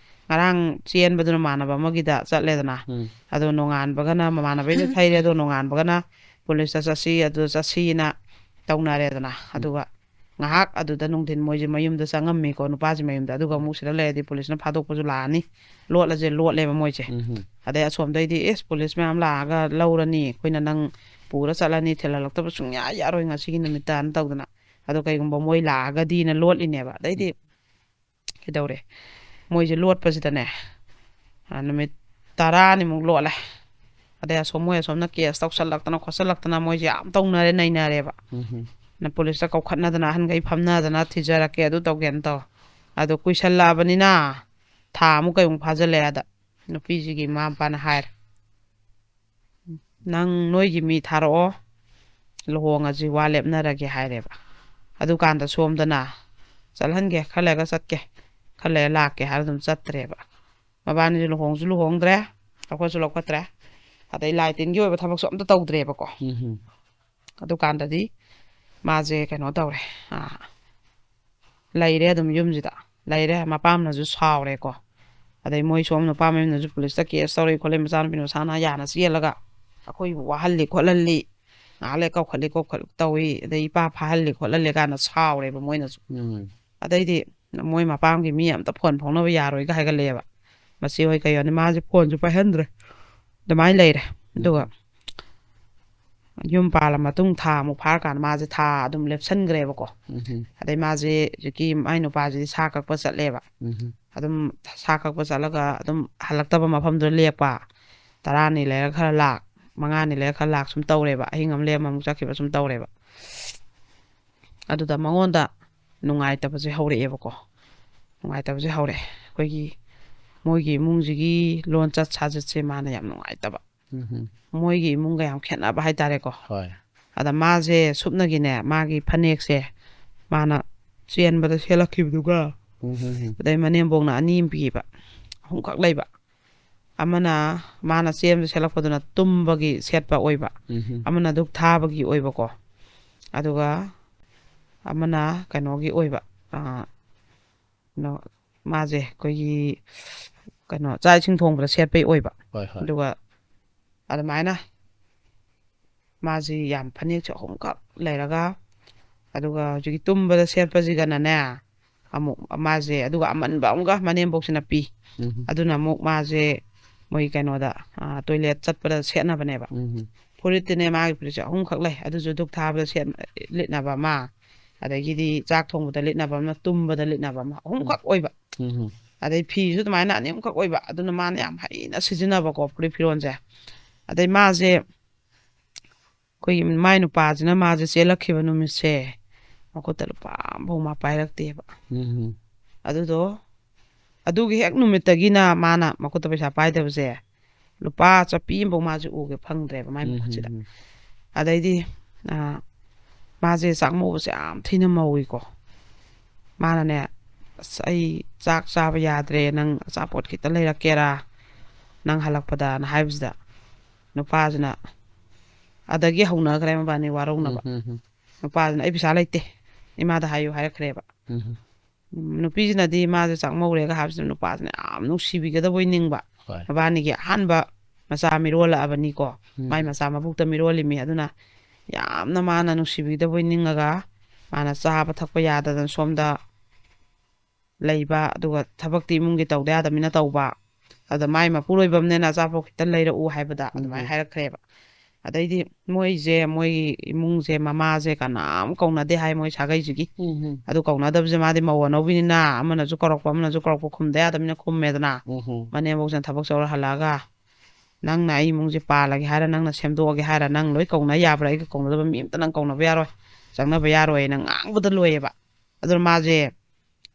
ꯉꯔꯥꯡ ꯆꯦꯟꯕꯗꯨ ꯃꯃꯥꯟꯅꯕ ꯑꯃꯒꯤꯗ ꯆꯠꯂꯦꯗꯅ꯫ ꯎꯝ꯫ ꯑꯗꯣ ꯅꯣꯡꯉꯥꯟꯕꯒꯅ ꯃꯃꯥꯟꯅꯕꯩꯗ ꯊꯩꯔꯦ, ꯑꯗꯣ ꯅꯣꯡꯉꯥꯟꯕꯒꯅ ꯄꯨꯂꯤꯁꯇ ꯆꯠꯁꯤ, ꯑꯗꯨ ꯆꯠꯁꯤꯅ ꯇꯧꯅꯔꯦꯗꯅ꯫ ꯑꯗꯨꯒ ꯉꯥꯏꯍꯥꯛ ꯑꯗꯨꯗ ꯅꯨꯡꯊꯤꯟ ꯃꯣꯏꯁꯦ ꯃꯌꯨꯝꯗ ꯆꯪꯉꯝꯃꯤꯀꯣ, ꯅꯨꯄꯥꯁꯤ ꯃꯌꯨꯝꯗ꯫ ꯑꯗꯨꯒ ꯑꯃꯨꯛ ꯁꯤꯗ ꯂꯩꯔꯗꯤ ꯄꯨꯂꯤꯁꯅ ꯐꯥꯗꯣꯛꯄꯁꯨ ꯂꯥꯛꯑꯅꯤ, ꯂꯣꯠꯂꯁꯦ ꯂꯣꯠꯂꯦꯕ ꯃꯣꯏꯁꯦ꯫ ꯎꯝ꯫ ꯑꯗꯩ ꯑꯁꯣꯝꯗꯩꯗꯤ, "ꯑꯦꯁ, ꯄꯨꯂꯤꯁ ꯃꯌꯥꯝ ꯂꯥꯛꯑꯒ ꯂꯧꯔꯅꯤ, ꯑꯩꯈꯣꯏꯅ ꯅꯪ ꯄꯨꯔ ꯆꯠꯂꯅꯤ, ꯊꯤꯜꯍꯜꯂꯛꯇꯕ ꯁꯨꯡꯌꯥ ꯌꯥꯔꯣꯏ ꯉꯁꯤꯒꯤ ꯅꯨꯃꯤꯠꯇꯅ" ꯇꯧꯗꯅ꯫ ꯑꯗꯣ ꯀꯩꯒꯨꯝꯕ ꯃꯣꯏ ꯂꯥꯛꯑꯒꯗꯤꯅ ꯂꯣꯠꯂꯤꯅꯦꯕ꯫ ꯑꯗꯩꯗꯤ ꯀꯩꯗꯧꯔꯦ? ꯃꯣꯏꯁꯦ ꯂꯣꯠꯄꯁꯤꯗꯅꯦ, ꯑ, ꯅꯨꯃꯤꯠ ꯇꯔꯥꯅꯤꯃꯨꯛ ꯂꯣꯠꯂꯦ꯫ ꯑꯗꯩ ꯑꯁꯣꯝ, ꯃꯣꯏ ꯑꯁꯣꯝꯅ ꯀꯦꯁ ꯇꯧꯁꯜꯂꯛꯇꯅ ꯈꯣꯠꯆꯜꯂꯛꯇꯅ ꯃꯣꯏꯁꯦ ꯌꯥꯝ ꯇꯧꯅꯔꯦ, ꯅꯩꯅꯔꯦꯕ꯫ ꯎꯝ꯫ ꯅ ꯄꯨꯂꯤꯁꯇ ꯀꯧꯈꯠꯅꯗꯅ ꯑꯍꯟꯈꯩ ꯐꯝꯅꯗꯅ ꯊꯤꯖꯔꯛꯀꯦ, ꯑꯗꯨ ꯇꯧꯒꯦꯅ ꯇꯧ꯫ ꯑꯗꯣ ꯀꯨꯏꯁꯜꯂꯛꯑꯕꯅꯤꯅ ꯊꯥ ꯑꯃꯨꯛ ꯀꯩꯃꯨꯛ ꯐꯥꯖꯤꯜꯂꯛꯑꯦ꯫ ꯑꯗ ꯅꯨꯄꯤꯁꯤꯒꯤ ꯃꯃꯥ ꯃꯄꯥꯅ ꯍꯥꯏꯔꯦ, "ꯅꯪ ꯅꯣꯏꯒꯤ ꯃꯤ ꯊꯥꯔꯛꯑꯣ, ꯂꯨꯍꯣꯡꯉꯁꯤ, ꯋꯥ ꯂꯦꯞꯅꯔꯒꯦ" ꯍꯥꯏꯔꯦꯕ꯫ ꯑꯗꯨꯀꯥꯟꯗ ꯁꯣꯝꯗꯅ, "ꯆꯠꯍꯟꯒꯦ, ꯈꯔ ꯂꯩꯔꯒ ꯆꯠꯀꯦ, ꯈꯔ ꯂꯩꯔ ꯂꯥꯛꯀꯦ" ꯍꯥꯏꯔ ꯑꯗꯨꯝ ꯆꯠꯇ꯭ꯔꯦꯕ꯫ ꯃꯕꯥꯅꯤꯁꯨ ꯂꯨꯍꯣꯡꯁꯨ ꯂꯨꯍꯣꯡꯗ꯭ꯔꯦ, ꯂꯧꯈꯠꯁꯨ ꯂꯧꯈꯠꯇ꯭ꯔꯦ, ꯑꯗꯩ ꯂꯥꯏ ꯇꯤꯟꯒꯤ ꯑꯣꯏꯕ ꯊꯕꯛꯁꯨ ꯑꯝꯇ ꯇꯧꯗ꯭ꯔꯦꯕꯀꯣ꯫ ꯎꯝ. ꯑꯗꯨꯀꯥꯟꯗꯗꯤ ꯃꯥꯁꯦ ꯀꯩꯅꯣ ꯇꯧꯔꯦ, ꯑꯥ, ꯂꯩꯔꯦ ꯑꯗꯨꯝ ꯌꯨꯝꯁꯤꯗ꯫ ꯂꯩꯔꯦ, ꯃꯄꯥꯝꯅꯁꯨ ꯁꯥꯎꯔꯦꯀꯣ꯫ ꯑꯗꯩ ꯃꯣꯏ ꯁꯣꯝ ꯅꯨꯄꯥ ꯃꯌꯨꯝꯅꯁꯨ ꯄꯨꯂꯤꯁꯇ ꯀꯦꯁ ꯇꯧꯔꯛꯏ ꯈꯣꯠꯂꯛꯏ, "ꯃꯆꯥꯅꯨꯄꯤꯅ ꯃꯁꯥꯅ ꯌꯥꯅ ꯆꯦꯜꯂꯒ ꯑꯩꯈꯣꯏꯕꯨ ꯋꯥꯍꯜꯂꯤ ꯈꯣꯠꯍꯜꯂꯤ, ꯉꯥꯏꯍꯥꯛ ꯂꯩ ꯀꯧꯈꯠꯂꯤ ꯈꯣꯠꯈꯠ ꯇꯧꯏ, ꯑꯗꯩ ꯏꯄꯥ ꯐꯥꯍꯜꯂꯤ ꯈꯣꯠꯍꯜꯂꯤ" ꯀꯥꯏꯅ ꯁꯥꯎꯔꯦꯕ ꯃꯣꯏꯅꯁꯨ꯫ ꯎꯝ. ꯑꯗꯩꯗꯤ ꯃꯣꯏ ꯃꯄꯥꯝꯒꯤ ꯃꯤ ꯑꯝꯇ ꯐꯣꯟ ꯐꯥꯎꯅꯕ ꯌꯥꯔꯣꯏꯒ ꯍꯥꯏꯒꯠꯂꯛꯑꯦꯕ꯫ ꯃꯆꯦ ꯍꯣꯏ ꯀꯩ ꯍꯣꯏꯅꯤ, ꯃꯥꯁꯦ ꯐꯣꯟꯁꯨ ꯄꯥꯏꯍꯟꯗ꯭ꯔꯦ, ꯑꯗꯨꯃꯥꯏꯅ ꯂꯩꯔꯦ꯫ ꯑꯗꯨꯒ ꯌꯨꯝ ꯄꯥꯜꯂ ꯃꯇꯨꯡ ꯊꯥ ꯑꯃꯨꯛ ꯐꯥꯔꯀꯥꯟꯗ ꯃꯥꯁꯦ ꯊꯥ ꯑꯗꯨꯝ ꯂꯦꯞꯁꯟꯈ꯭ꯔꯦꯕꯀꯣ꯫ ꯎꯝ. ꯑꯗꯩ ꯃꯥꯁꯦ ꯍꯧꯖꯤꯛꯀꯤ ꯃꯥꯏ ꯅꯨꯄꯥꯁꯤꯗꯤ ꯁꯥ ꯀꯛꯄ ꯆꯠꯂꯦꯕ꯫ ꯎꯝ. ꯑꯗꯨꯝ ꯁꯥ ꯀꯛꯄ ꯆꯠꯂꯒ ꯑꯗꯨꯝ ꯍꯜꯂꯛꯇꯕ ꯃꯐꯝꯗꯨꯗ ꯂꯦꯞꯄ, ꯇꯔꯥꯅꯤ ꯂꯩꯔ ꯈꯔ ꯂꯥꯛ, ꯃꯉꯥꯅꯤ ꯂꯩꯔ ꯈꯔ ꯂꯥꯛ ꯁꯨꯝ ꯇꯧꯔꯦꯕ꯫ ꯑꯍꯤꯡ ꯑꯃ ꯂꯦꯝ ꯑꯃꯨꯛ ꯆꯠꯈꯤꯕ ꯁꯨꯝ ꯇꯧꯔꯦꯕ꯫ ꯑꯗꯨꯗ ꯃꯉꯣꯟꯗ ꯅꯨꯡꯉꯥꯏꯇꯕꯁꯦ ꯍꯧꯔꯛꯑꯦꯕꯀꯣ꯫ ꯅꯨꯡꯉꯥꯏꯇꯕꯁꯦ ꯍꯧꯔꯛꯑꯦ꯫ ꯑꯩꯈꯣꯏꯒꯤ ꯃꯣꯏꯒꯤ ꯏꯃꯨꯡꯁꯤꯒꯤ ꯂꯣꯟꯆꯠ ꯁꯥꯖꯠꯁꯦ ꯃꯥꯅ ꯌꯥꯝ ꯅꯨꯡꯉꯥꯏꯇꯕ꯫ ꯎꯝ. ꯃꯣꯏꯒꯤ ꯏꯃꯨꯡꯒ ꯌꯥꯝ ꯈꯦꯠꯅꯕ ꯍꯥꯏꯇꯥꯔꯦꯀꯣ꯫ ꯍꯣꯏ. ꯑꯗ ꯃꯥꯁꯦ ꯁꯨꯞꯅꯒꯤꯅꯦ, ꯃꯥꯒꯤ ꯐꯅꯦꯛꯁꯦ ꯃꯥꯅ ꯆꯦꯟꯕꯗ ꯁꯦꯠꯂꯛꯈꯤꯕꯗꯨꯒ, ꯎꯝ. ꯑꯗꯩ ꯃꯅꯦꯝꯕꯣꯛꯅ ꯑꯅꯤ ꯑꯃ ꯄꯤꯕ, ꯑꯍꯨꯝꯈꯛ ꯂꯩꯕ꯫ ꯑꯃꯅ ꯃꯥꯅ ꯆꯦꯟꯕ ꯁꯦꯠꯂꯛꯄꯗꯨꯅ ꯇꯨꯝꯕꯒꯤ ꯁꯦꯠꯄ ꯑꯣꯏꯕ, ꯎꯝ. ꯑꯃꯅ ꯙꯨꯛ ꯊꯥꯕꯒꯤ ꯑꯣꯏꯕꯀꯣ, ꯑꯗꯨꯒ ꯑꯃꯅ ꯀꯩꯅꯣꯒꯤ ꯑꯣꯏꯕ, ꯑꯥ, ꯀꯩꯅꯣ, ꯃꯥꯁꯦ ꯑꯩꯈꯣꯏꯒꯤ ꯀꯩꯅꯣ, ꯆꯥꯛ ꯏꯁꯤꯡ ꯊꯣꯡꯕꯗ ꯁꯦꯠꯄꯩ ꯑꯣꯏꯕ꯫ ꯍꯣꯏ, ꯍꯣꯏ. ꯑꯗꯨꯒ ꯑꯗꯨꯃꯥꯏꯅ ꯃꯥꯁꯤ ꯌꯥꯝ ꯐꯅꯦꯛꯁꯦ ꯑꯍꯨꯝꯈꯛ ꯂꯩꯔꯒ, ꯑꯗꯨꯒ ꯍꯧꯖꯤꯛꯀꯤ ꯇꯨꯝꯕꯗ ꯁꯦꯠꯄꯁꯤꯒꯅꯅꯦ, ꯑꯃꯨꯛ ꯃꯥꯁꯦ, ꯑꯗꯨꯒ ꯑꯃꯟꯕ ꯑꯃꯒ ꯃꯅꯦꯝꯕꯣꯛꯁꯤꯅ ꯄꯤ꯫ ꯎꯝ. ꯑꯗꯨꯅ ꯑꯃꯨꯛ ꯃꯥꯁꯦ ꯃꯣꯏ ꯀꯩꯅꯣꯗ, ꯑꯥ, ꯇꯣꯏꯂꯦꯠ ꯆꯠꯄꯗ ꯁꯦꯠꯅꯕꯅꯦꯕ꯫ ꯎꯝ. ꯐꯨꯔꯤꯠꯇꯤꯅꯦ, ꯃꯥꯒꯤ ꯐꯨꯔꯤꯠꯁꯦ ꯑꯍꯨꯝꯈꯛ ꯂꯩ꯫ ꯑꯗꯨꯁꯨ ꯙꯨꯛ ꯊꯥꯕꯗ ꯁꯦꯠ-, ꯂꯤꯠꯅꯕ ꯑꯃ, ꯑꯗꯒꯤꯗꯤ ꯆꯥꯛ ꯊꯣꯡꯕꯗ ꯂꯤꯠꯅꯕ ꯑꯃ, ꯇꯨꯝꯕꯗ ꯂꯤꯠꯅꯕ ꯑꯃ, ꯑꯍꯨꯝꯈꯛ ꯑꯣꯏꯕ꯫ ꯎꯝ. ꯑꯗꯩ ꯐꯤꯁꯨ ꯑꯗꯨꯃꯥꯏꯅ ꯑꯅꯤ ꯑꯍꯨꯝꯈꯛ ꯑꯣꯏꯕ꯫ ꯑꯗꯨꯅ ꯃꯥꯅ ꯌꯥꯝ ꯍꯩꯅ ꯁꯤꯖꯤꯟꯅꯕꯀꯣ, ꯐꯨꯔꯤꯠ ꯐꯤꯔꯣꯜꯁꯦ꯫ ꯑꯗꯩ ꯃꯥꯁꯦ ꯑꯩꯈꯣꯏꯒꯤ ꯃꯥꯏ ꯅꯨꯄꯥꯁꯤꯅ ꯃꯥꯁꯦ ꯆꯦꯜꯂꯛꯈꯤꯕ ꯅꯨꯃꯤꯠꯁꯦ ꯃꯈꯨꯠꯇ ꯂꯨꯄꯥ ꯑꯃꯐꯥꯎ ꯃꯥ ꯄꯥꯏꯔꯛꯇꯦꯕ꯫ ꯎꯝ ꯑꯗꯨꯗꯣ ꯑꯗꯨꯒꯤ ꯍꯦꯛ ꯅꯨꯃꯤꯠꯇꯒꯤꯅ ꯃꯥꯅ ꯃꯈꯨꯠꯇ ꯄꯩꯁꯥ ꯄꯥꯏꯗꯕꯁꯦ ꯂꯨꯄꯥ ꯆꯠꯄꯤ ꯑꯃꯐꯥꯎ ꯃꯥꯁꯦ ꯎꯒꯦ ꯐꯪꯗ꯭ꯔꯦꯕ ꯃꯥꯏ ꯃꯈꯨꯠꯁꯤꯗ꯫ ꯑꯗꯩꯗꯤ ꯑ, ꯃꯥꯁꯦ ꯆꯥꯛ ꯃꯧꯕꯁꯦ ꯌꯥꯝ ꯊꯤꯅ ꯃꯧꯏꯀꯣ꯫ ꯃꯥꯅꯅꯦ, "ꯑꯁ, ꯑꯩ ꯆꯥꯛ ꯆꯥꯕ ꯌꯥꯗ꯭ꯔꯦ, ꯅꯪ ꯑꯆꯥꯄꯣꯠ ꯈꯤꯇ ꯂꯩꯔꯛꯀꯦꯔꯥ ꯅꯪ ꯍꯜꯂꯛꯄꯗꯅ?" ꯍꯥꯏꯕꯁꯤꯗ ꯅꯨꯄꯥꯁꯤꯅ ꯑꯗꯒꯤ ꯍꯧꯅꯈ꯭ꯔꯦ ꯃꯕꯥꯅꯤ ꯋꯥꯔꯧꯅꯕ꯫ ꯎꯝ ꯅꯨꯄꯥꯁꯤꯅ, "ꯑꯩ ꯄꯩꯁꯥ ꯂꯩꯇꯦ, ꯏꯃꯥꯗ ꯍꯥꯏꯌꯨ" ꯍꯥꯏꯔꯛꯈ꯭ꯔꯦꯕ꯫ ꯎꯝ ꯎꯝ, ꯅꯨꯄꯤꯁꯤꯅꯗꯤ ꯃꯥꯁꯦ ꯆꯥꯛ ꯃꯧꯔꯦꯒ ꯍꯥꯏꯕꯁꯤꯗ ꯅꯨꯄꯥꯁꯤꯅ ꯌꯥꯝ ꯅꯨꯡꯁꯤꯕꯤꯒꯗꯕꯣꯏ ꯅꯤꯡꯕ꯫ ꯍꯣꯏ ꯃꯕꯥꯅꯤꯒꯤ ꯑꯍꯥꯟꯕ ꯃꯆꯥ ꯃꯤꯔꯣꯜꯂꯛꯑꯕꯅꯤꯀꯣ꯫ ꯎꯝ ꯃꯥꯏ ꯃꯆꯥ ꯃꯕꯨꯛꯇ ꯃꯤꯔꯣꯜꯂꯤꯃꯤ꯫ ꯑꯗꯨꯅ ꯌꯥꯝꯅ ꯃꯥꯅ ꯅꯨꯡꯁꯤꯕꯤꯒꯗꯕꯣꯏ ꯅꯤꯡꯉꯒ ꯃꯥꯅ ꯆꯥꯕ ꯊꯛꯄ ꯌꯥꯗꯗꯅ ꯁꯣꯝꯗ ꯂꯩꯕ, ꯑꯗꯨꯒ ꯊꯕꯛꯇꯤ ꯏꯃꯨꯡꯒꯤ ꯇꯧꯗ ꯌꯥꯗꯕꯅꯤꯅ ꯇꯧꯕ꯫ ꯑꯗ ꯃꯥꯏ ꯃꯄꯨꯔꯣꯏꯕꯝꯅꯦꯅ ꯑꯆꯥꯄꯣꯠ ꯈꯤꯇ ꯂꯩꯔꯛꯎ ꯍꯥꯏꯕꯗ ꯑꯗꯨꯃꯥꯏꯅ ꯎꯝ ꯍꯥꯏꯔꯛꯈ꯭ꯔꯦꯕ꯫ ꯑꯗꯩꯗꯤ ꯃꯣꯏꯁꯦ, ꯃꯣꯏꯒꯤ ꯏꯃꯨꯡꯁꯦ, ꯃꯃꯥꯁꯦ ꯀꯅꯥꯝ ꯀꯧꯅꯗꯦ ꯍꯥꯏ ꯃꯣꯏ ꯁꯥꯒꯩꯁꯤꯒꯤ꯫ ꯎꯝ ꯑꯗꯨ ꯀꯧꯅꯗꯕꯁꯦ ꯃꯥꯗꯤ ꯃꯧ ꯑꯅꯧꯕꯤꯅꯤꯅ ꯑꯃꯅꯁꯨ ꯀꯧꯔꯛꯄ ꯑꯃꯅꯁꯨ ꯀꯧꯔꯛꯄ ꯈꯨꯝꯗ ꯌꯥꯗꯕꯅꯤꯅ ꯈꯨꯝꯃꯦꯗꯅ꯫ ꯎꯝ ꯃꯅꯦꯝꯕꯣꯛꯁꯤꯅ ꯊꯕꯛ ꯆꯠꯂ ꯍꯜꯂꯛꯑꯒ, "ꯅꯪꯅ ꯑꯩ ꯏꯃꯨꯡꯁꯦ ꯄꯥꯜꯂꯒꯦ ꯍꯥꯏꯔ, ꯅꯪꯅ ꯁꯦꯝꯗꯣꯛꯑꯒꯦ ꯍꯥꯏꯔ, ꯅꯪ ꯂꯣꯏ ꯀꯧꯅ ꯌꯥꯕ꯭ꯔꯥ? ꯑꯩꯒ ꯀꯧꯅꯗꯕ ꯃꯤ ꯑꯝꯇ ꯅꯪ ꯀꯧꯅꯕ ꯌꯥꯔꯣꯏ, ꯆꯪꯅꯕ ꯌꯥꯔꯣꯏꯅ" ꯉꯥꯡꯕꯗ ꯂꯣꯏꯌꯦꯕ꯫ ꯑꯗꯨꯅ ꯃꯥꯁꯦ,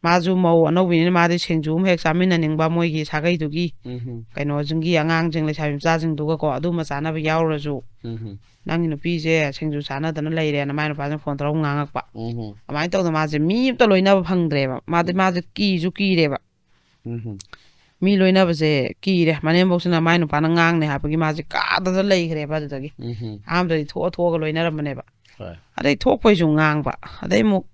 ꯃꯥꯁꯨ ꯃꯧ ꯑꯅꯧꯕꯤꯅꯤꯅ ꯃꯥꯗꯤ ꯁꯤꯡꯖꯨ ꯑꯃ ꯍꯦꯛ ꯆꯥꯃꯤꯟꯅꯅꯤꯡꯕ, ꯃꯣꯏꯒꯤ ꯁꯥꯒꯩꯗꯨꯒꯤ ꯎꯝ ꯀꯩꯅꯣꯁꯤꯡꯒꯤ ꯑꯉꯥꯡꯁꯤꯡ, ꯂꯩꯁꯥꯕꯤ ꯃꯆꯥꯁꯤꯡꯗꯨꯒꯀꯣ, ꯑꯗꯨ ꯑꯃ ꯆꯥꯅꯕ ꯌꯥꯎꯔꯁꯨ, ꯎꯝ "ꯅꯪꯒꯤ ꯅꯨꯄꯤꯁꯦ ꯁꯤꯡꯖꯨ ꯆꯥꯅꯗꯅ ꯂꯩꯔꯦꯅ" ꯃꯥꯏ ꯅꯨꯄꯥꯁꯤꯅ ꯐꯣꯟ ꯇꯧꯔꯒ ꯉꯥꯡꯉꯛꯄ꯫ ꯎꯝ ꯑꯗꯨꯃꯥꯏꯅ ꯇꯧꯗꯅ ꯃꯥꯁꯦ ꯃꯤ ꯑꯝꯇ ꯂꯣꯏꯅꯕ ꯐꯪꯗ꯭ꯔꯦꯕ꯫ ꯃꯥꯗꯤ, ꯎꯝ꯫ ꯃꯥꯁꯦ ꯀꯤꯁꯨ ꯀꯤꯔꯦꯕ꯫ ꯎꯝ ꯃꯤ ꯂꯣꯏꯅꯕꯁꯦ ꯀꯤꯔꯦ꯫ ꯃꯅꯦꯝꯕꯣꯛꯁꯤꯅ ꯃꯥꯏ ꯅꯨꯄꯥꯅ ꯉꯥꯡꯅꯦ ꯍꯥꯏꯕꯒꯤ ꯃꯥꯁꯦ ꯀꯥꯗꯅ ꯂꯩꯈ꯭ꯔꯦꯕ ꯑꯗꯨꯗꯒꯤ꯫ ꯎꯝ ꯑꯍꯥꯟꯕꯗꯗꯤ ꯊꯣꯛꯑ ꯊꯣꯛꯑꯒ ꯂꯣꯏꯅꯔꯝꯕꯅꯦꯕ꯫ ꯍꯣꯏ ꯑꯗꯩ ꯊꯣꯛꯄꯩꯁꯨ ꯉꯥꯡꯕ꯫ ꯑꯗꯩ ꯑꯃꯨꯛ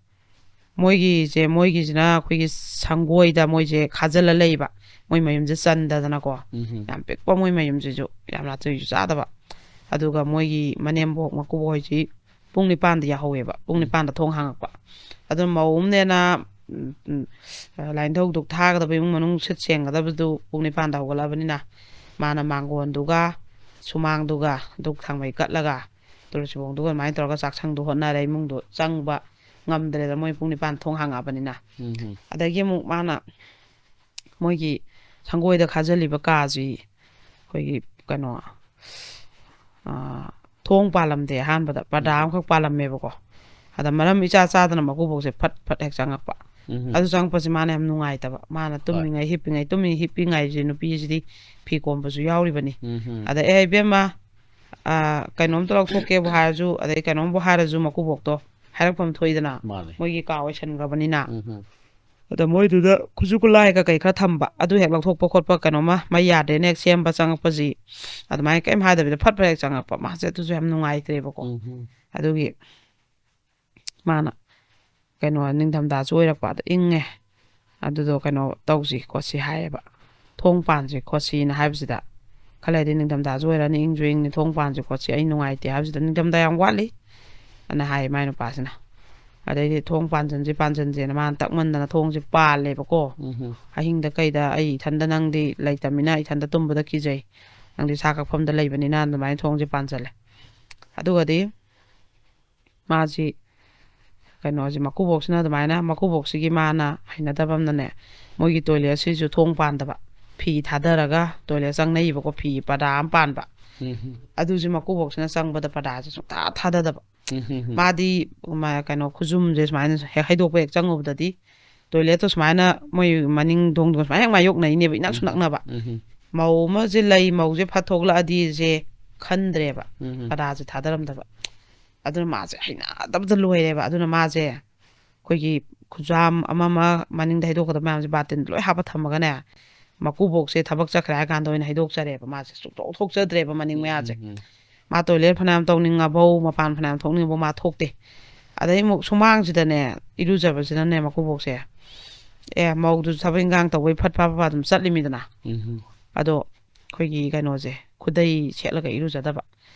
ꯃꯣꯏꯒꯤꯁꯦ, ꯃꯣꯏꯒꯤꯁꯤꯅ ꯑꯩꯈꯣꯏꯒꯤ ꯁꯪꯒꯣꯏꯗ ꯃꯣꯏꯁꯦ ꯈꯥꯖꯤꯜꯂ ꯂꯩꯕ꯫ ꯃꯣꯏ ꯃꯌꯨꯝꯁꯦ ꯆꯟꯗꯗꯅꯀꯣ꯫ ꯎꯝ ꯌꯥꯝ ꯄꯤꯛꯄ ꯃꯣꯏ ꯃꯌꯨꯝꯁꯤꯁꯨ, ꯌꯥꯝ ꯅꯥꯇꯩꯁꯨ ꯆꯥꯗꯕ꯫ ꯑꯗꯨꯒ ꯃꯣꯏꯒꯤ ꯃꯅꯦꯝꯕꯣꯛ ꯃꯀꯨꯕꯣꯛ ꯍꯣꯏꯁꯤ ꯄꯨꯡ ꯅꯤꯄꯥꯟꯗ ꯌꯥꯍꯧꯋꯦꯕ꯫ ꯄꯨꯡ ꯎꯝ꯫ ꯅꯤꯄꯥꯟꯗ ꯊꯣꯡ ꯍꯥꯡꯉꯛꯄ꯫ ꯑꯗꯨ ꯃꯧ ꯑꯃꯅꯦꯅ, ꯎꯝ, ꯎꯝ, ꯂꯥꯏꯅꯤꯡꯊꯧ ꯙꯨꯛ ꯊꯥꯒꯗꯕ, ꯏꯃꯨꯡ ꯃꯅꯨꯡ ꯁꯤꯠ ꯁꯦꯡꯒꯗꯕꯗꯨ ꯄꯨꯡ ꯅꯤꯄꯥꯟꯗ ꯍꯧꯒꯠꯂꯛꯑꯕꯅꯤꯅ ꯃꯥꯅ ꯃꯥꯡꯒꯣꯟꯗꯨꯒ ꯁꯨꯃꯥꯡꯗꯨꯒ ꯙꯨꯛ ꯊꯥꯡꯃꯩ ꯀꯠꯂꯒ ꯇꯨꯜꯁꯤꯕꯣꯡꯗꯨꯒ ꯑꯗꯨꯃꯥꯏꯅ ꯇꯧꯔꯒ ꯆꯥꯛꯁꯪꯗꯣ ꯍꯣꯠꯅꯔꯦ꯫ ꯏꯃꯨꯡꯗꯣ ꯆꯪꯕ ꯉꯝꯗ꯭ꯔꯦꯗ, ꯃꯣꯏ ꯄꯨꯡ ꯅꯤꯄꯥꯟ ꯊꯣꯡ ꯍꯥꯡꯉꯛꯑꯕꯅꯤꯅ꯫ ꯎꯝ ꯑꯗꯒꯤ ꯑꯃꯨꯛ ꯃꯥꯅ ꯃꯣꯏꯒꯤ ꯁꯪꯒꯣꯏꯗ ꯈꯥꯖꯤꯜꯂꯤꯕ ꯀꯥꯁꯤ ꯑꯩꯈꯣꯏꯒꯤ ꯀꯩꯅꯣ, ꯑꯥ, ꯊꯣꯡ ꯄꯥꯜꯂꯝꯗꯦ ꯑꯍꯥꯟꯕꯗ, ꯄꯔꯗꯥ ꯑꯃꯈꯛ ꯄꯥꯜꯂꯝꯃꯦꯕꯀꯣ꯫ ꯑꯗ ꯃꯔꯝ ꯏꯆꯥ ꯆꯥꯗꯅ ꯃꯀꯨꯕꯣꯛꯁꯦ ꯐꯠ ꯐꯠ ꯍꯦꯛ ꯆꯪꯉꯛꯄ꯫ ꯑꯗꯨ ꯆꯪꯉꯛꯄꯁꯦ ꯃꯥꯅ ꯌꯥꯝ ꯅꯨꯡꯉꯥꯏꯇꯕ꯫ ꯃꯥꯅ ꯇꯨꯝꯃꯤꯉꯩ, ꯍꯤꯞꯄꯤꯉꯩ, ꯇꯨꯝꯃꯤ ꯍꯤꯞꯄꯤꯉꯩꯁꯦ ꯅꯨꯄꯤꯁꯤꯗꯤ ꯐꯤ ꯀꯣꯝꯕꯁꯨ ꯌꯥꯎꯔꯤꯕꯅꯤ꯫ ꯑꯗ, "ꯑꯦ, ꯏꯕꯦꯝꯃ, ꯑ, ꯀꯩꯅꯣꯝꯇ ꯂꯧꯊꯣꯛꯀꯦꯕꯨ ꯍꯥꯏꯔꯁꯨ, ꯑꯗꯩ ꯀꯩꯅꯣꯝꯕꯨ ꯍꯥꯏꯔꯁꯨ ꯃꯀꯨꯕꯣꯛꯇꯣ ꯍꯥꯏꯔꯛꯐꯝ ꯊꯣꯛꯏꯗꯅ, ꯃꯥꯅꯦ꯫ ꯃꯣꯏꯒꯤ ꯀꯥ ꯑꯣꯏꯁꯟꯈ꯭ꯔꯕꯅꯤꯅ꯫ ꯑꯗ ꯃꯣꯏꯗꯨꯗ ꯈꯨꯠꯁꯨ ꯈꯨꯠꯂꯥꯏ ꯀꯩꯀꯩ ꯈꯔ ꯊꯝꯕ, ꯑꯗꯨ ꯍꯦꯛ ꯂꯧꯊꯣꯛꯄ ꯈꯣꯠꯄ, ꯀꯩꯅꯣꯝꯃ ꯃꯩ ꯌꯥꯗ꯭ꯔꯦꯅ ꯍꯦꯛ ꯁꯦꯝꯕ ꯆꯪꯉꯛꯄꯁꯤ, ꯑꯗꯨꯃꯥꯏꯅ ꯀꯩꯝ ꯍꯥꯏꯗꯕꯤꯗ ꯐꯠ ꯐꯠ ꯍꯦꯛ ꯆꯪꯉꯛꯄ꯫ ꯃꯥꯁꯦ ꯑꯗꯨꯁꯨ ꯌꯥꯝ ꯅꯨꯡꯉꯥꯏꯇ꯭ꯔꯦꯕꯀꯣ꯫ ꯑꯗꯨꯒꯤ ꯃꯥꯅ, "ꯀꯩꯅꯣ, ꯅꯤꯡꯊꯝꯊꯥꯁꯨ ꯑꯣꯏꯔꯛꯄ, ꯑꯗ ꯏꯪꯉꯦ, ꯑꯗꯨꯗꯣ ꯀꯩꯅꯣ ꯇꯧꯁꯤ ꯈꯣꯠꯁꯤ" ꯍꯥꯏꯌꯦꯕ꯫ "ꯊꯣꯡ ꯄꯥꯟꯁꯤ ꯈꯣꯠꯁꯤꯅ" ꯍꯥꯏꯕꯁꯤꯗ, "ꯈꯔ ꯂꯩꯔꯗꯤ ꯅꯤꯡꯊꯝꯊꯥꯁꯨ ꯑꯣꯏꯔꯛꯑꯅꯤ, ꯏꯪꯁꯨ ꯏꯪꯅꯤ, ꯊꯣꯡ ꯄꯥꯟꯁꯤ ꯈꯣꯠꯁꯤ, ꯑꯩ ꯅꯨꯡꯉꯥꯏꯇꯦ" ꯍꯥꯏꯕꯁꯤꯗ, "ꯅꯤꯡꯊꯝꯊꯥ ꯌꯥꯝ ꯋꯥꯠꯂꯤ" ꯑꯅ ꯍꯥꯏꯌꯦ ꯃꯥꯏ ꯅꯨꯄꯥꯁꯤꯅ꯫ ꯑꯗꯩꯗꯤ "ꯊꯣꯡ ꯄꯥꯟꯁꯤꯟꯁꯤ ꯄꯥꯟꯁꯤꯟꯁꯦꯅ" ꯃꯥꯅ ꯇꯛꯃꯟꯗꯅ ꯊꯣꯡꯁꯦ ꯄꯥꯜꯂꯦꯕꯀꯣ꯫ ꯑꯍꯤꯡꯗ ꯀꯩꯗ, "ꯑꯩ ꯏꯊꯟꯗ, ꯅꯪꯗꯤ ꯂꯩꯇꯕꯅꯤꯅ ꯏꯊꯟꯗ ꯇꯨꯝꯕꯗ ꯀꯤꯖꯩ, ꯅꯪꯗꯤ ꯁꯥ ꯀꯛꯐꯝꯗ ꯂꯩꯕꯅꯤꯅ" ꯑꯗꯨꯃꯥꯏꯅ ꯊꯣꯡꯁꯦ ꯄꯥꯟꯁꯤꯜꯂꯦ꯫ ꯑꯗꯨꯒꯗꯤ ꯃꯥꯁꯤ, ꯀꯩꯅꯣꯁꯤ, ꯃꯀꯨꯕꯣꯛꯁꯤꯅ ꯑꯗꯨꯃꯥꯏꯅ, ꯃꯀꯨꯕꯣꯛꯁꯤꯒꯤ ꯃꯥꯅ ꯍꯩꯅꯗꯕ ꯑꯃꯅꯅꯦ, ꯃꯣꯏꯒꯤ ꯇꯣꯏꯂꯦꯠꯁꯤꯁꯨ ꯊꯣꯡ ꯄꯥꯟꯗꯕ, ꯐꯤ ꯊꯥꯗꯔꯒ ꯇꯣꯏꯂꯦꯠ ꯆꯪꯅꯩꯕꯀꯣ, ꯐꯤ ꯄꯔꯗꯥ ꯑꯃ ꯄꯥꯟꯕ꯫ ꯑꯗꯨꯁꯨ ꯃꯀꯨꯕꯣꯛꯁꯤꯅ ꯆꯪꯕꯗ ꯄꯔꯗꯥꯁꯦ ꯁꯨꯡꯊꯥ ꯊꯥꯗꯗꯕ꯫ ꯃꯥꯗꯤ ꯃ-, ꯀꯩꯅꯣ, ꯈꯨꯖꯨꯝꯁꯦ ꯁꯨꯃꯥꯏꯅ ꯍꯦꯛ ꯍꯩꯗꯣꯛꯄ ꯍꯦꯛ ꯆꯪꯉꯨꯕꯗꯗꯤ, ꯇꯣꯏꯂꯦꯠꯇꯣ ꯁꯨꯃꯥꯏꯅ ꯃꯣꯏ ꯃꯅꯤꯡ ꯊꯣꯡꯗꯣ ꯁꯨꯃꯥꯏꯅ ꯍꯦꯛ ꯃꯥꯌꯣꯛꯅꯩꯅꯦꯕ, ꯏꯅꯛꯁꯨ ꯅꯛꯅꯕ꯫ ꯃꯧ ꯑꯃꯁꯦ ꯂꯩ, ꯃꯧꯁꯦ ꯐꯠ ꯊꯣꯛꯂꯛꯑꯗꯤꯁꯦ ꯈꯟꯗ꯭ꯔꯦꯕ, ꯄꯔꯗꯥꯁꯦ ꯊꯥꯗꯔꯝꯗꯕ꯫ ꯑꯗꯨꯅ ꯃꯥꯁꯦ ꯍꯩꯅꯗꯕꯗ ꯂꯣꯏꯔꯦꯕ꯫ ꯑꯗꯨꯅ ꯃꯥꯁꯦ ꯑꯩꯈꯣꯏꯒꯤ ꯈꯨꯖꯥꯝ ꯑꯃ ꯑꯃ ꯃꯅꯤꯡꯗ ꯍꯩꯗꯣꯛꯀꯗꯕ ꯃꯌꯥꯝꯁꯦ ꯕꯥꯇꯤꯟꯗ ꯂꯣꯏ ꯍꯥꯞꯄ ꯊꯝꯃꯒꯅꯦ, ꯃꯀꯨꯕꯣꯛꯁꯦ ꯊꯕꯛ ꯆꯠꯈ꯭ꯔꯦ ꯍꯥꯏ ꯀꯥꯟꯗ ꯑꯣꯏꯅ ꯍꯩꯗꯣꯛꯆꯔꯦꯕ꯫ ꯃꯥꯁꯦ ꯁꯨꯡꯊꯣꯛ ꯊꯣꯛꯆꯗ꯭ꯔꯦꯕ ꯃꯅꯤꯡ ꯃꯌꯥꯁꯦ꯫ ꯃꯥ ꯇꯣꯏꯂꯦꯠ ꯐꯅꯌꯥꯝ ꯇꯧꯅꯤꯡꯉꯕꯧ, ꯃꯄꯥꯟ ꯐꯅꯌꯥꯝ ꯊꯣꯛꯅꯤꯡꯉꯕꯧ ꯃꯥ ꯊꯣꯛꯇꯦ꯫ ꯑꯗꯩ ꯑꯃꯨꯛ ꯁꯨꯃꯥꯡꯁꯤꯗꯅꯦ ꯏꯔꯨꯖꯕꯁꯤꯅꯅꯦ ꯃꯀꯨꯕꯣꯛꯁꯦ, ꯑꯦ, ꯃꯧꯗꯨꯁꯨ ꯊꯕꯛ ꯏꯟꯈꯥꯡ ꯇꯧꯕꯩ ꯐꯠ ꯐꯠ ꯐꯠ ꯑꯗꯨꯝ ꯆꯠꯂꯤꯃꯤꯗꯅ꯫ ꯑꯗꯣ ꯑꯩꯈꯣꯏꯒꯤ ꯀꯩꯅꯣꯁꯦ, ꯈꯨꯗꯩ ꯁꯦꯠꯂꯒ ꯏꯔꯨꯖꯗꯕ,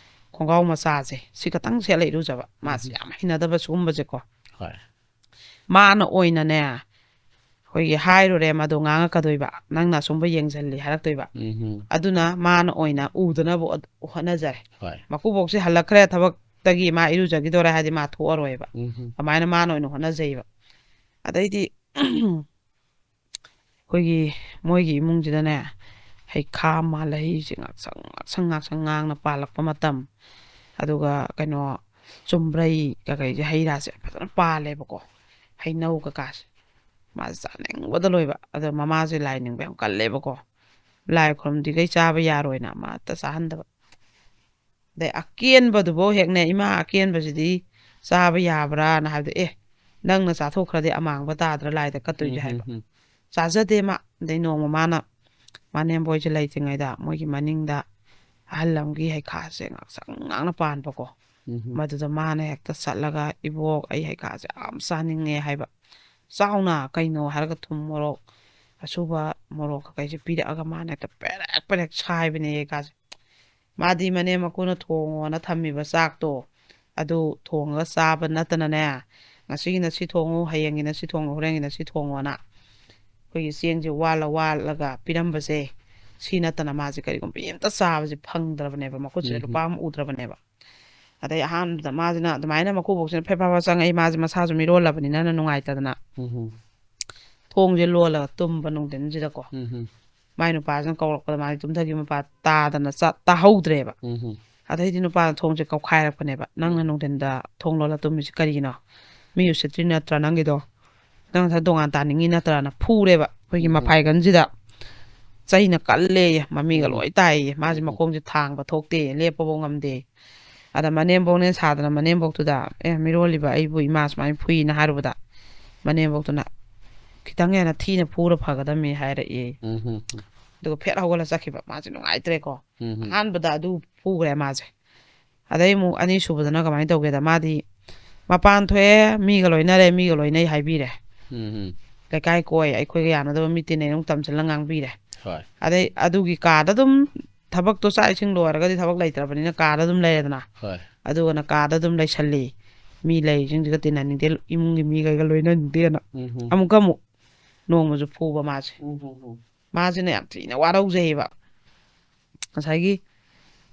ꯈꯣꯡꯒ꯭ꯔꯥꯎ ꯃꯆꯥꯁꯦ ꯁꯤ ꯈꯛꯇꯪ ꯁꯦꯠꯂ ꯏꯔꯨꯖꯕ꯫ ꯃꯥꯁꯦ ꯌꯥꯝ ꯍꯩꯅꯗꯕ ꯁꯤꯒꯨꯝꯕꯁꯦꯀꯣ꯫ ꯍꯣꯏ꯫ ꯃꯥꯅ ꯑꯣꯏꯅꯅꯦ, ꯑꯩꯈꯣꯏꯒꯤ ꯍꯥꯏꯔꯨꯔꯦ, ꯃꯗꯣ ꯉꯥꯡꯉꯛꯀꯗꯣꯏꯕ, "ꯅꯪꯅ ꯑꯁꯨꯝꯕ ꯌꯦꯡꯁꯤꯜꯂꯤ" ꯍꯥꯏꯔꯛꯇꯣꯏꯕ꯫ ꯑꯗꯨꯅ ꯃꯥꯅ ꯑꯣꯏꯅ ꯎꯗꯅꯕ ꯍꯣꯠ-, ꯍꯣꯠꯅꯖꯔꯦ꯫ ꯍꯣꯏ꯫ ꯃꯀꯨꯕꯣꯛꯁꯦ ꯍꯜꯂꯛꯈ꯭ꯔꯦ, ꯊꯕꯛꯇꯒꯤ ꯃꯥ ꯏꯔꯨꯖꯈꯤꯗꯣꯔꯦ ꯍꯥꯏꯗꯤ ꯃꯥ ꯊꯣꯛꯑꯔꯣꯏꯕ꯫ ꯑꯗꯨꯃꯥꯏꯅ ꯃꯥꯅ ꯑꯣꯏꯅ ꯍꯣꯠꯅꯖꯩꯕ꯫ ꯑꯗꯩꯗꯤ ꯑꯩꯈꯣꯏꯒꯤ, ꯃꯣꯏꯒꯤ ꯏꯃꯨꯡꯁꯤꯗꯅꯦ, ꯍꯩꯈꯥ ꯃꯥꯜꯍꯩꯁꯦ ꯉꯥꯛꯁꯪ ꯉꯥꯛꯁꯪ ꯉꯥꯛꯁꯪ ꯉꯥꯡꯅ ꯄꯥꯜꯂꯛꯄ ꯃꯇꯝ, ꯑꯗꯨꯒ ꯀꯩꯅꯣ ꯆꯨꯝꯕ꯭ꯔꯩ ꯀꯀꯩꯁꯦ, ꯍꯩ ꯔꯥꯁꯦ ꯐꯖꯅ ꯄꯥꯜꯂꯦꯕꯀꯣ, ꯍꯩꯅꯧ ꯀꯀꯥꯁꯦ꯫ ꯃꯥꯁꯦ ꯆꯥꯅꯤꯡꯕꯗ ꯂꯣꯏꯕ꯫ ꯑꯗꯣ ꯃꯃꯥꯁꯦ ꯂꯥꯏ ꯅꯤꯡꯕ ꯌꯥꯝ ꯀꯜꯂꯦꯕꯀꯣ꯫ ꯂꯥꯏ ꯈꯨꯔꯨꯝꯗ꯭ꯔꯤꯈꯩ ꯆꯥꯕ ꯌꯥꯔꯣꯏꯅ ꯑꯃꯠꯇ ꯆꯥꯍꯟꯗꯕ꯫ ꯑꯗꯩ ꯑꯀꯦꯟꯕꯗꯨꯐꯥꯎ ꯍꯦꯛꯅꯦ, "ꯏꯃꯥ, ꯑꯀꯦꯟꯕꯁꯤꯗꯤ ꯆꯥꯕ ꯌꯥꯕ꯭ꯔꯥꯅ?" ꯍꯥꯏꯕꯗ, "ꯑꯦ, ꯅꯪꯅ ꯆꯥꯊꯣꯛꯈ꯭ꯔꯗꯤ ꯑꯃꯥꯡꯕ ꯇꯥꯗ꯭ꯔꯥ ꯂꯥꯏꯗ ꯀꯠꯇꯣꯏꯁꯦ?" ꯎꯝ, ꯍꯥꯏꯕ꯫ ꯎꯝ, ꯎꯝ꯫ ꯆꯥꯖꯗꯦ ꯃꯥ꯫ ꯑꯗꯩ ꯅꯣꯡꯃ ꯃꯥꯅ ꯃꯅꯦꯝꯕꯣꯏꯁꯦ ꯂꯩꯇ꯭ꯔꯤꯉꯩꯗ ꯃꯣꯏꯒꯤ ꯃꯅꯤꯡꯗ ꯑꯍꯜ ꯑꯃꯒꯤ ꯍꯩꯈꯥꯁꯦ ꯉꯥꯡꯁꯪ ꯉꯥꯡꯅ ꯄꯥꯟꯕꯀꯣ꯫ ꯎꯝ, ꯎꯝ꯫ ꯃꯗꯨꯗ ꯃꯥꯅ ꯍꯦꯛꯇ ꯆꯠꯂꯒ, "ꯏꯕꯣꯛ, ꯑꯩ ꯍꯩꯈꯥꯁꯦ ꯌꯥꯝ ꯆꯥꯅꯤꯡꯉꯦ" ꯍꯥꯏꯕ꯫ "ꯆꯥꯎꯅ, ꯀꯩꯅꯣ?" ꯍꯥꯏꯔꯒ ꯊꯨꯝ ꯃꯣꯔꯣꯛ ꯑꯁꯨꯕ ꯃꯣꯔꯣꯛ ꯀꯀꯩꯁꯦ ꯄꯤꯔꯛꯑꯒ ꯃꯥꯅ ꯍꯦꯛꯇ ꯄꯦꯔꯦꯛ ꯄꯦꯔꯦꯛ ꯁꯥꯏꯕꯅꯦ ꯍꯩꯈꯥꯁꯦ꯫ ꯃꯥꯗꯤ ꯃꯅꯦꯝ ꯃꯀꯨꯅ ꯊꯣꯡꯉꯣꯅ ꯊꯝꯃꯤꯕ ꯆꯥꯛꯇꯣ, ꯑꯗꯨ ꯊꯣꯡꯉꯒ ꯆꯥꯕ ꯅꯠꯇꯅꯅꯦ, ꯉꯁꯤꯒꯤꯅ ꯁꯤ ꯊꯣꯡꯉꯨ, ꯍꯌꯦꯡꯒꯤꯅ ꯁꯤ ꯊꯣꯡꯉꯨ, ꯍꯣꯔꯦꯟꯒꯤꯅ ꯁꯤ ꯊꯣꯡꯉꯣꯅ ꯑꯩꯈꯣꯏꯒꯤ ꯆꯦꯡꯁꯦ ꯋꯥꯜꯂ ꯋꯥꯜꯂꯒ ꯄꯤꯔꯝꯕꯁꯦ, ꯁꯤ ꯅꯠꯇꯅ ꯃꯥꯁꯦ ꯀꯔꯤꯒꯨꯝꯕ ꯑꯝꯇ ꯆꯥꯕꯁꯦ ꯐꯪꯗ꯭ꯔꯕꯅꯦꯕ, ꯃꯈꯨꯠꯁꯤꯗ ꯎꯝ꯫ ꯂꯨꯄꯥ ꯑꯃ ꯎꯗ꯭ꯔꯕꯅꯦꯕ꯫ ꯑꯗꯩ ꯑꯍꯥꯟꯕꯗ ꯃꯥꯁꯤꯅ ꯑꯗꯨꯃꯥꯏꯅ ꯃꯀꯨꯕꯣꯛꯁꯤꯅ ꯐꯦ ꯐꯥ ꯐꯥ ꯆꯪꯉꯛꯏ, ꯃꯥꯁꯦ ꯃꯁꯥꯁꯨ ꯃꯤꯔꯣꯜꯂꯕꯅꯤꯅ ꯅꯨꯡꯉꯥꯏꯇꯗꯅ꯫ ꯎꯝ꯫ ꯊꯣꯡꯁꯦ ꯂꯣꯜꯂꯒ ꯇꯨꯝꯕ ꯅꯨꯡꯊꯤꯟꯁꯤꯗꯀꯣ꯫ ꯎꯝ꯫ ꯃꯥꯏ ꯅꯨꯄꯥꯁꯤꯅ ꯀꯧꯔꯛꯄꯗ ꯃꯥꯗꯤ ꯇꯨꯝꯊꯈꯤꯕ ꯃꯄꯥ ꯇꯥꯗꯅ ꯆꯠ-, ꯇꯥꯍꯧꯗ꯭ꯔꯦꯕ꯫ ꯎꯝ꯫ ꯑꯗꯩꯗꯤ ꯅꯨꯄꯥꯅ ꯊꯣꯡꯁꯦ ꯀꯧꯈꯥꯏꯔꯛꯄꯅꯦꯕ, "ꯅꯪꯅ ꯎꯝ꯫ ꯅꯨꯡꯊꯤꯟꯗ ꯊꯣꯡ ꯂꯣꯜꯂ ꯇꯨꯝꯃꯤꯁꯤ ꯀꯔꯤꯒꯤꯅꯣ? ꯃꯤ ꯎꯁꯤꯠꯇ꯭ꯔꯤ ꯅꯠꯇ꯭ꯔꯥ ꯅꯪꯒꯤꯗꯣ? ꯅꯪ ꯉꯁꯥꯏ ꯗꯣꯉꯥꯟ ꯇꯥꯅꯤꯡꯉꯤ ꯅꯠꯇ꯭ꯔꯥꯅ?" ꯐꯨꯔꯦꯕ ꯑꯩꯈꯣꯏꯒꯤ ꯎꯝ꯫ ꯃꯐꯥꯏꯒꯟꯁꯤꯗ꯫ ꯆꯩꯅ ꯀꯜꯂꯦꯌꯦ, ꯃꯃꯤꯒ ꯎꯝ꯫ ꯂꯣꯏ ꯇꯥꯏꯌꯦ꯫ ꯃꯥꯁꯦ ꯎꯝ꯫ ꯃꯈꯣꯡꯁꯦ ꯊꯥꯡꯕ ꯊꯣꯛꯇꯦ, ꯂꯦꯞꯄꯐꯥꯎ ꯉꯝꯗꯦ꯫ ꯑꯗ ꯃꯅꯦꯝꯕꯣꯛꯅꯦ ꯁꯥꯗꯅ ꯃꯅꯦꯝꯕꯣꯛꯇꯨꯗ, "ꯑꯦ, ꯃꯤꯔꯣꯜꯂꯤꯕ ꯑꯩꯕꯨ ꯏꯃꯥ ꯁꯨꯃꯥꯏꯅ ꯐꯨꯏꯅ" ꯍꯥꯏꯔꯨꯕꯗ, ꯃꯅꯦꯝꯕꯣꯛꯇꯨꯅ, "ꯈꯤꯇꯪ ꯍꯦꯟꯅ ꯊꯤꯅ ꯐꯨꯔ ꯐꯒꯗꯕꯅꯤ" ꯍꯥꯏꯔꯛꯑꯦ꯫ ꯎꯝ, ꯎꯝ, ꯎꯝ꯫ ꯑꯗꯨꯒ ꯐꯦꯠ ꯍꯧꯒꯠꯂ ꯆꯠꯈꯤꯕ꯫ ꯃꯥꯁꯦ ꯅꯨꯡꯉꯥꯏꯇ꯭ꯔꯦꯀꯣ꯫ ꯎꯝ, ꯎꯝ꯫ ꯑꯍꯥꯟꯕꯗ ꯑꯗꯨ ꯐꯨꯈ꯭ꯔꯦ ꯃꯥꯁꯦ꯫ ꯑꯗꯩ ꯑꯃꯨꯛ ꯑꯅꯤꯁꯨꯕꯗꯅ ꯀꯃꯥꯏꯅ ꯇꯧꯒꯦꯗ, ꯃꯥꯗꯤ ꯃꯄꯥꯟ ꯊꯣꯛꯑꯦ, ꯃꯤꯒ ꯂꯣꯏꯅꯔꯦ, ꯃꯤꯒ ꯂꯣꯏꯅꯩ ꯍꯥꯏꯕꯤꯔꯦ꯫ ꯎꯝ, ꯎꯝ꯫ ꯂꯩꯀꯥꯏ ꯀꯣꯏ, ꯑꯩꯈꯣꯏꯒ ꯌꯥꯅꯗꯕ ꯃꯤ ꯇꯤꯟꯅꯩ ꯑꯃꯨꯛ ꯇꯝꯁꯤꯜꯂ ꯉꯥꯡꯕꯤꯔꯦ꯫ ꯍꯣꯏ꯫ ꯑꯗꯩ ꯑꯗꯨꯒꯤ ꯀꯥꯗ ꯑꯗꯨꯝ ꯊꯕꯛꯇꯣ, ꯆꯥꯛ ꯏꯁꯤꯡ ꯂꯣꯏꯔꯒꯗꯤ ꯊꯕꯛ ꯂꯩꯇ꯭ꯔꯕꯅꯤꯅ ꯀꯥꯗ ꯑꯗꯨꯝ ꯂꯩꯔꯦꯗꯅ꯫ ꯍꯣꯏ꯫ ꯑꯗꯨꯒꯅ ꯀꯥꯗ ꯑꯗꯨꯝ ꯂꯩꯁꯜꯂꯤ꯫ ꯃꯤ ꯂꯩꯔꯤꯁꯤꯡꯁꯤꯒ ꯇꯤꯟꯅꯅꯤꯡꯗꯦ, ꯏꯃꯨꯡꯒꯤ ꯃꯤꯈꯩꯒ ꯂꯣꯏꯅꯅꯤꯡꯗꯦꯅ꯫ ꯎꯝ, ꯎꯝ꯫ ꯑꯃꯨꯛꯀ ꯑꯃꯨꯛ ꯅꯣꯡꯃꯁꯨ ꯐꯨꯕ ꯃꯥꯁꯦ꯫ ꯎꯝ, ꯎꯝ, ꯎꯝ꯫ ꯃꯥꯁꯤꯅ ꯌꯥꯝ ꯊꯤꯅ ꯋꯥꯔꯧꯖꯩꯌꯦꯕ꯫ ꯉꯁꯥꯏꯒꯤ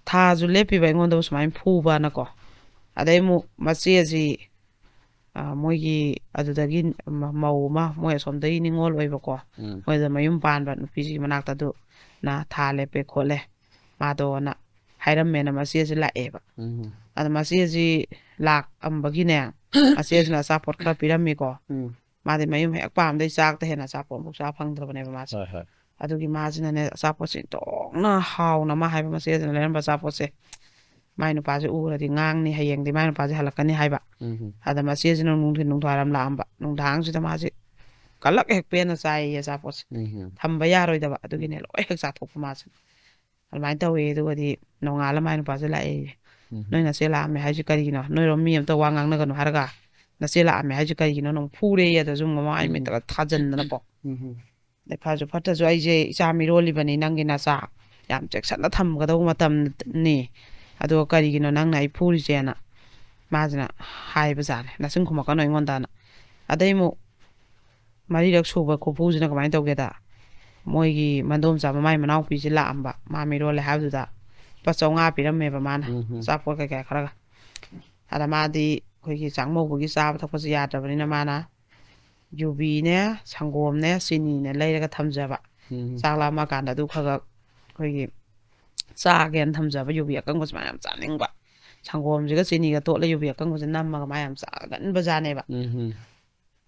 ꯊꯥꯁꯨ ꯂꯦꯞꯄꯤꯕ ꯑꯩꯉꯣꯟꯗꯕꯨ ꯁꯨꯃꯥꯏꯅ ꯐꯨꯕꯅꯀꯣ꯫ ꯑꯗꯩ ꯑꯃꯨꯛ ꯃꯆꯦꯁꯤ, ꯑ, ꯃꯣꯏꯒꯤ ꯑꯗꯨꯗꯒꯤ ꯃ-, ꯃꯧ ꯑꯃ, ꯃꯣꯏ ꯑꯁꯣꯝꯗꯒꯤ ꯅꯤꯉꯣꯜ ꯑꯣꯏꯕꯀꯣ꯫ ꯎꯝ꯫ ꯃꯣꯏꯗ ꯃꯌꯨꯝ ꯄꯥꯟꯕ ꯅꯨꯄꯤꯁꯤꯒꯤ ꯃꯅꯥꯛꯇ ꯑꯗꯨꯅ ꯊꯥ ꯂꯦꯞꯄꯦ ꯈꯣꯠꯂꯦ ꯃꯥꯗꯣꯅ꯫ ꯍꯥꯏꯔꯝꯃꯦꯅ ꯃꯆꯦꯁꯦ ꯂꯥꯛꯑꯦꯕ꯫ ꯎꯝ. ꯑꯗ ꯃꯆꯦꯁꯤ ꯂꯥꯛꯑꯝꯕꯒꯤꯅꯦ, ꯃꯆꯦꯁꯤꯅ ꯑꯆꯥꯄꯣꯠ ꯈꯔ ꯄꯤꯔꯝꯃꯤꯀꯣ꯫ ꯎꯝ. ꯃꯥꯗꯤ ꯃꯌꯨꯝ ꯍꯦꯛ ꯄꯥꯝꯗꯩ ꯆꯥꯛꯇ ꯍꯦꯟꯅ ꯑꯆꯥꯄꯣꯠ ꯑꯃꯨꯛ ꯆꯥ ꯐꯪꯗ꯭ꯔꯕꯅꯦꯕ ꯃꯥꯁꯦ꯫ ꯍꯣꯏ, ꯍꯣꯏ. ꯑꯗꯨꯒꯤ ꯃꯥꯁꯤꯅꯅꯦ, ꯑꯆꯥꯄꯣꯠꯁꯦ ꯏꯟꯊꯣꯛꯅ ꯍꯥꯎꯅ, ꯃꯥ ꯍꯥꯏꯕ ꯃꯆꯦꯗꯨꯅ ꯂꯩꯔꯝꯕ ꯑꯆꯥꯄꯣꯠꯁꯦ, ꯃꯥꯏ ꯅꯨꯄꯥꯁꯦ ꯎꯔꯗꯤ ꯉꯥꯡꯅꯤ, ꯍꯌꯦꯡꯗꯤ ꯃꯥꯏ ꯅꯨꯄꯥꯁꯦ ꯍꯜꯂꯛꯀꯅꯤ ꯍꯥꯏꯕ꯫ ꯎꯝ. ꯑꯗ ꯃꯆꯦꯁꯤꯅ ꯅꯨꯡꯊꯤꯟ ꯅꯨꯡꯊꯤꯟ ꯋꯥꯏꯔꯝ ꯂꯥꯛꯑꯝꯕ, ꯅꯨꯡꯗꯥꯡꯁꯤꯗ ꯃꯥꯁꯦ ꯀꯜꯂꯛ ꯍꯦꯛ ꯄꯦꯟꯅ ꯆꯥꯏꯌꯦ ꯑꯆꯥꯄꯣꯠꯁꯦ꯫ ꯎꯝ. ꯊꯝꯕ ꯌꯥꯔꯣꯏꯗꯕ, ꯑꯗꯨꯒꯤꯅꯦ ꯂꯣꯏ ꯍꯦꯛ ꯆꯥꯊꯣꯛꯄ ꯃꯥꯁꯦ꯫ ꯑꯗꯨꯃꯥꯏꯅ ꯇꯧꯋꯦ꯫ ꯑꯗꯨꯒꯗꯤ ꯅꯣꯡꯉꯥꯜꯂ ꯃꯥꯏ ꯅꯨꯄꯥꯁꯦ ꯂꯥꯛꯑꯦ꯫ ꯎꯝ. "ꯅꯣꯏ ꯅꯆꯦ ꯂꯥꯛꯑꯝꯃꯦ ꯍꯥꯏꯁꯦ ꯀꯔꯤꯒꯤꯅꯣ? ꯅꯣꯏꯔꯣꯝ ꯃꯤ ꯑꯝꯇ ꯋꯥ ꯉꯥꯡꯅꯒꯅꯨ" ꯍꯥꯏꯔꯒ, "ꯅꯆꯦ ꯂꯥꯛꯑꯝꯃꯦ ꯍꯥꯏꯁꯦ ꯀꯔꯤꯒꯤꯅꯣ?" ꯅꯪ ꯐꯨꯔꯦꯌꯦ꯫ ꯑꯗꯁꯨ ꯃꯃꯥꯏ ꯎꯝ. ꯃꯤꯠꯇꯒ ꯊꯥꯖꯟꯗꯅꯀꯣ꯫ ꯎꯝ. ꯑꯗꯩ ꯐꯔꯁꯨ ꯐꯠꯇ꯭ꯔꯁꯨ ꯑꯩꯁꯦ ꯏꯆꯥ ꯃꯤꯔꯣꯜꯂꯤꯕꯅꯤ, ꯅꯪꯒꯤ ꯅꯆꯥ ꯌꯥꯝ ꯆꯦꯛꯁꯤꯟꯅ ꯊꯝꯒꯗꯧꯕ ꯃꯇꯝꯅꯤ, ꯑꯗꯨꯒ ꯀꯔꯤꯒꯤꯅꯣ ꯅꯪꯅ ꯑꯩ ꯐꯨꯔꯤꯁꯦꯅ ꯃꯥꯁꯤꯅ ꯍꯥꯏꯕꯖꯥꯠꯅꯦ, "ꯅꯆꯤꯟ ꯈꯨꯝꯃꯛꯀꯅꯨ ꯑꯩꯉꯣꯟꯗꯅ"꯫ ꯑꯗꯩ ꯑꯃꯨꯛ ꯃꯔꯤꯔꯛ ꯁꯨꯕ ꯈꯨꯐꯨꯁꯤꯅ ꯀꯃꯥꯏꯅ ꯇꯧꯒꯦꯗ, ꯃꯣꯏꯒꯤ ꯃꯗꯣꯝꯆꯥ ꯃꯃꯥꯏ ꯃꯅꯥꯎꯄꯤꯁꯦ ꯂꯥꯛꯑꯝꯕ, ꯃꯥ ꯃꯤꯔꯣꯜꯂꯦ ꯍꯥꯏꯕꯗꯨꯗ ꯂꯨꯄꯥ ꯆꯥꯝꯃꯉꯥ ꯄꯤꯔꯝꯃꯦꯕ ꯃꯥꯅ, ꯎꯝ. ꯑꯆꯥꯄꯣꯠ ꯀꯩꯀꯥ ꯈꯔꯒ꯫ ꯑꯗ ꯃꯥꯗꯤ ꯑꯩꯈꯣꯏꯒꯤ ꯆꯥꯛꯃꯧꯕꯒꯤ ꯆꯥꯕ ꯊꯛꯄꯁꯦ ꯌꯥꯗ꯭ꯔꯕꯅꯤꯅ ꯃꯥꯅ ꯌꯨꯕꯤꯅꯦ, ꯁꯪꯒꯣꯝꯅꯦ, ꯆꯤꯅꯤꯅꯦ ꯂꯩꯔꯒ ꯊꯝꯖꯕ꯫ ꯎꯝ. ꯆꯥꯛ ꯂꯥꯝꯃꯀꯥꯟꯗ ꯑꯗꯨ ꯈꯔ ꯈꯔ ꯑꯩꯈꯣꯏꯒꯤ ꯆꯥꯒꯦꯅ ꯊꯝꯖꯕ ꯌꯨꯕꯤ ꯑꯀꯪꯕꯁꯦ ꯃꯥ ꯌꯥꯝ ꯆꯥꯅꯤꯡꯕ꯫ ꯁꯪꯒꯣꯝꯁꯤꯒ ꯆꯤꯅꯤꯒ ꯇꯣꯠꯂ ꯌꯨꯕꯤ ꯑꯀꯪꯕꯁꯦ ꯅꯝꯃꯒ ꯃꯥ ꯌꯥꯝ ꯆꯥꯒꯟꯕ ꯖꯥꯠꯅꯦꯕ꯫ ꯎꯝ.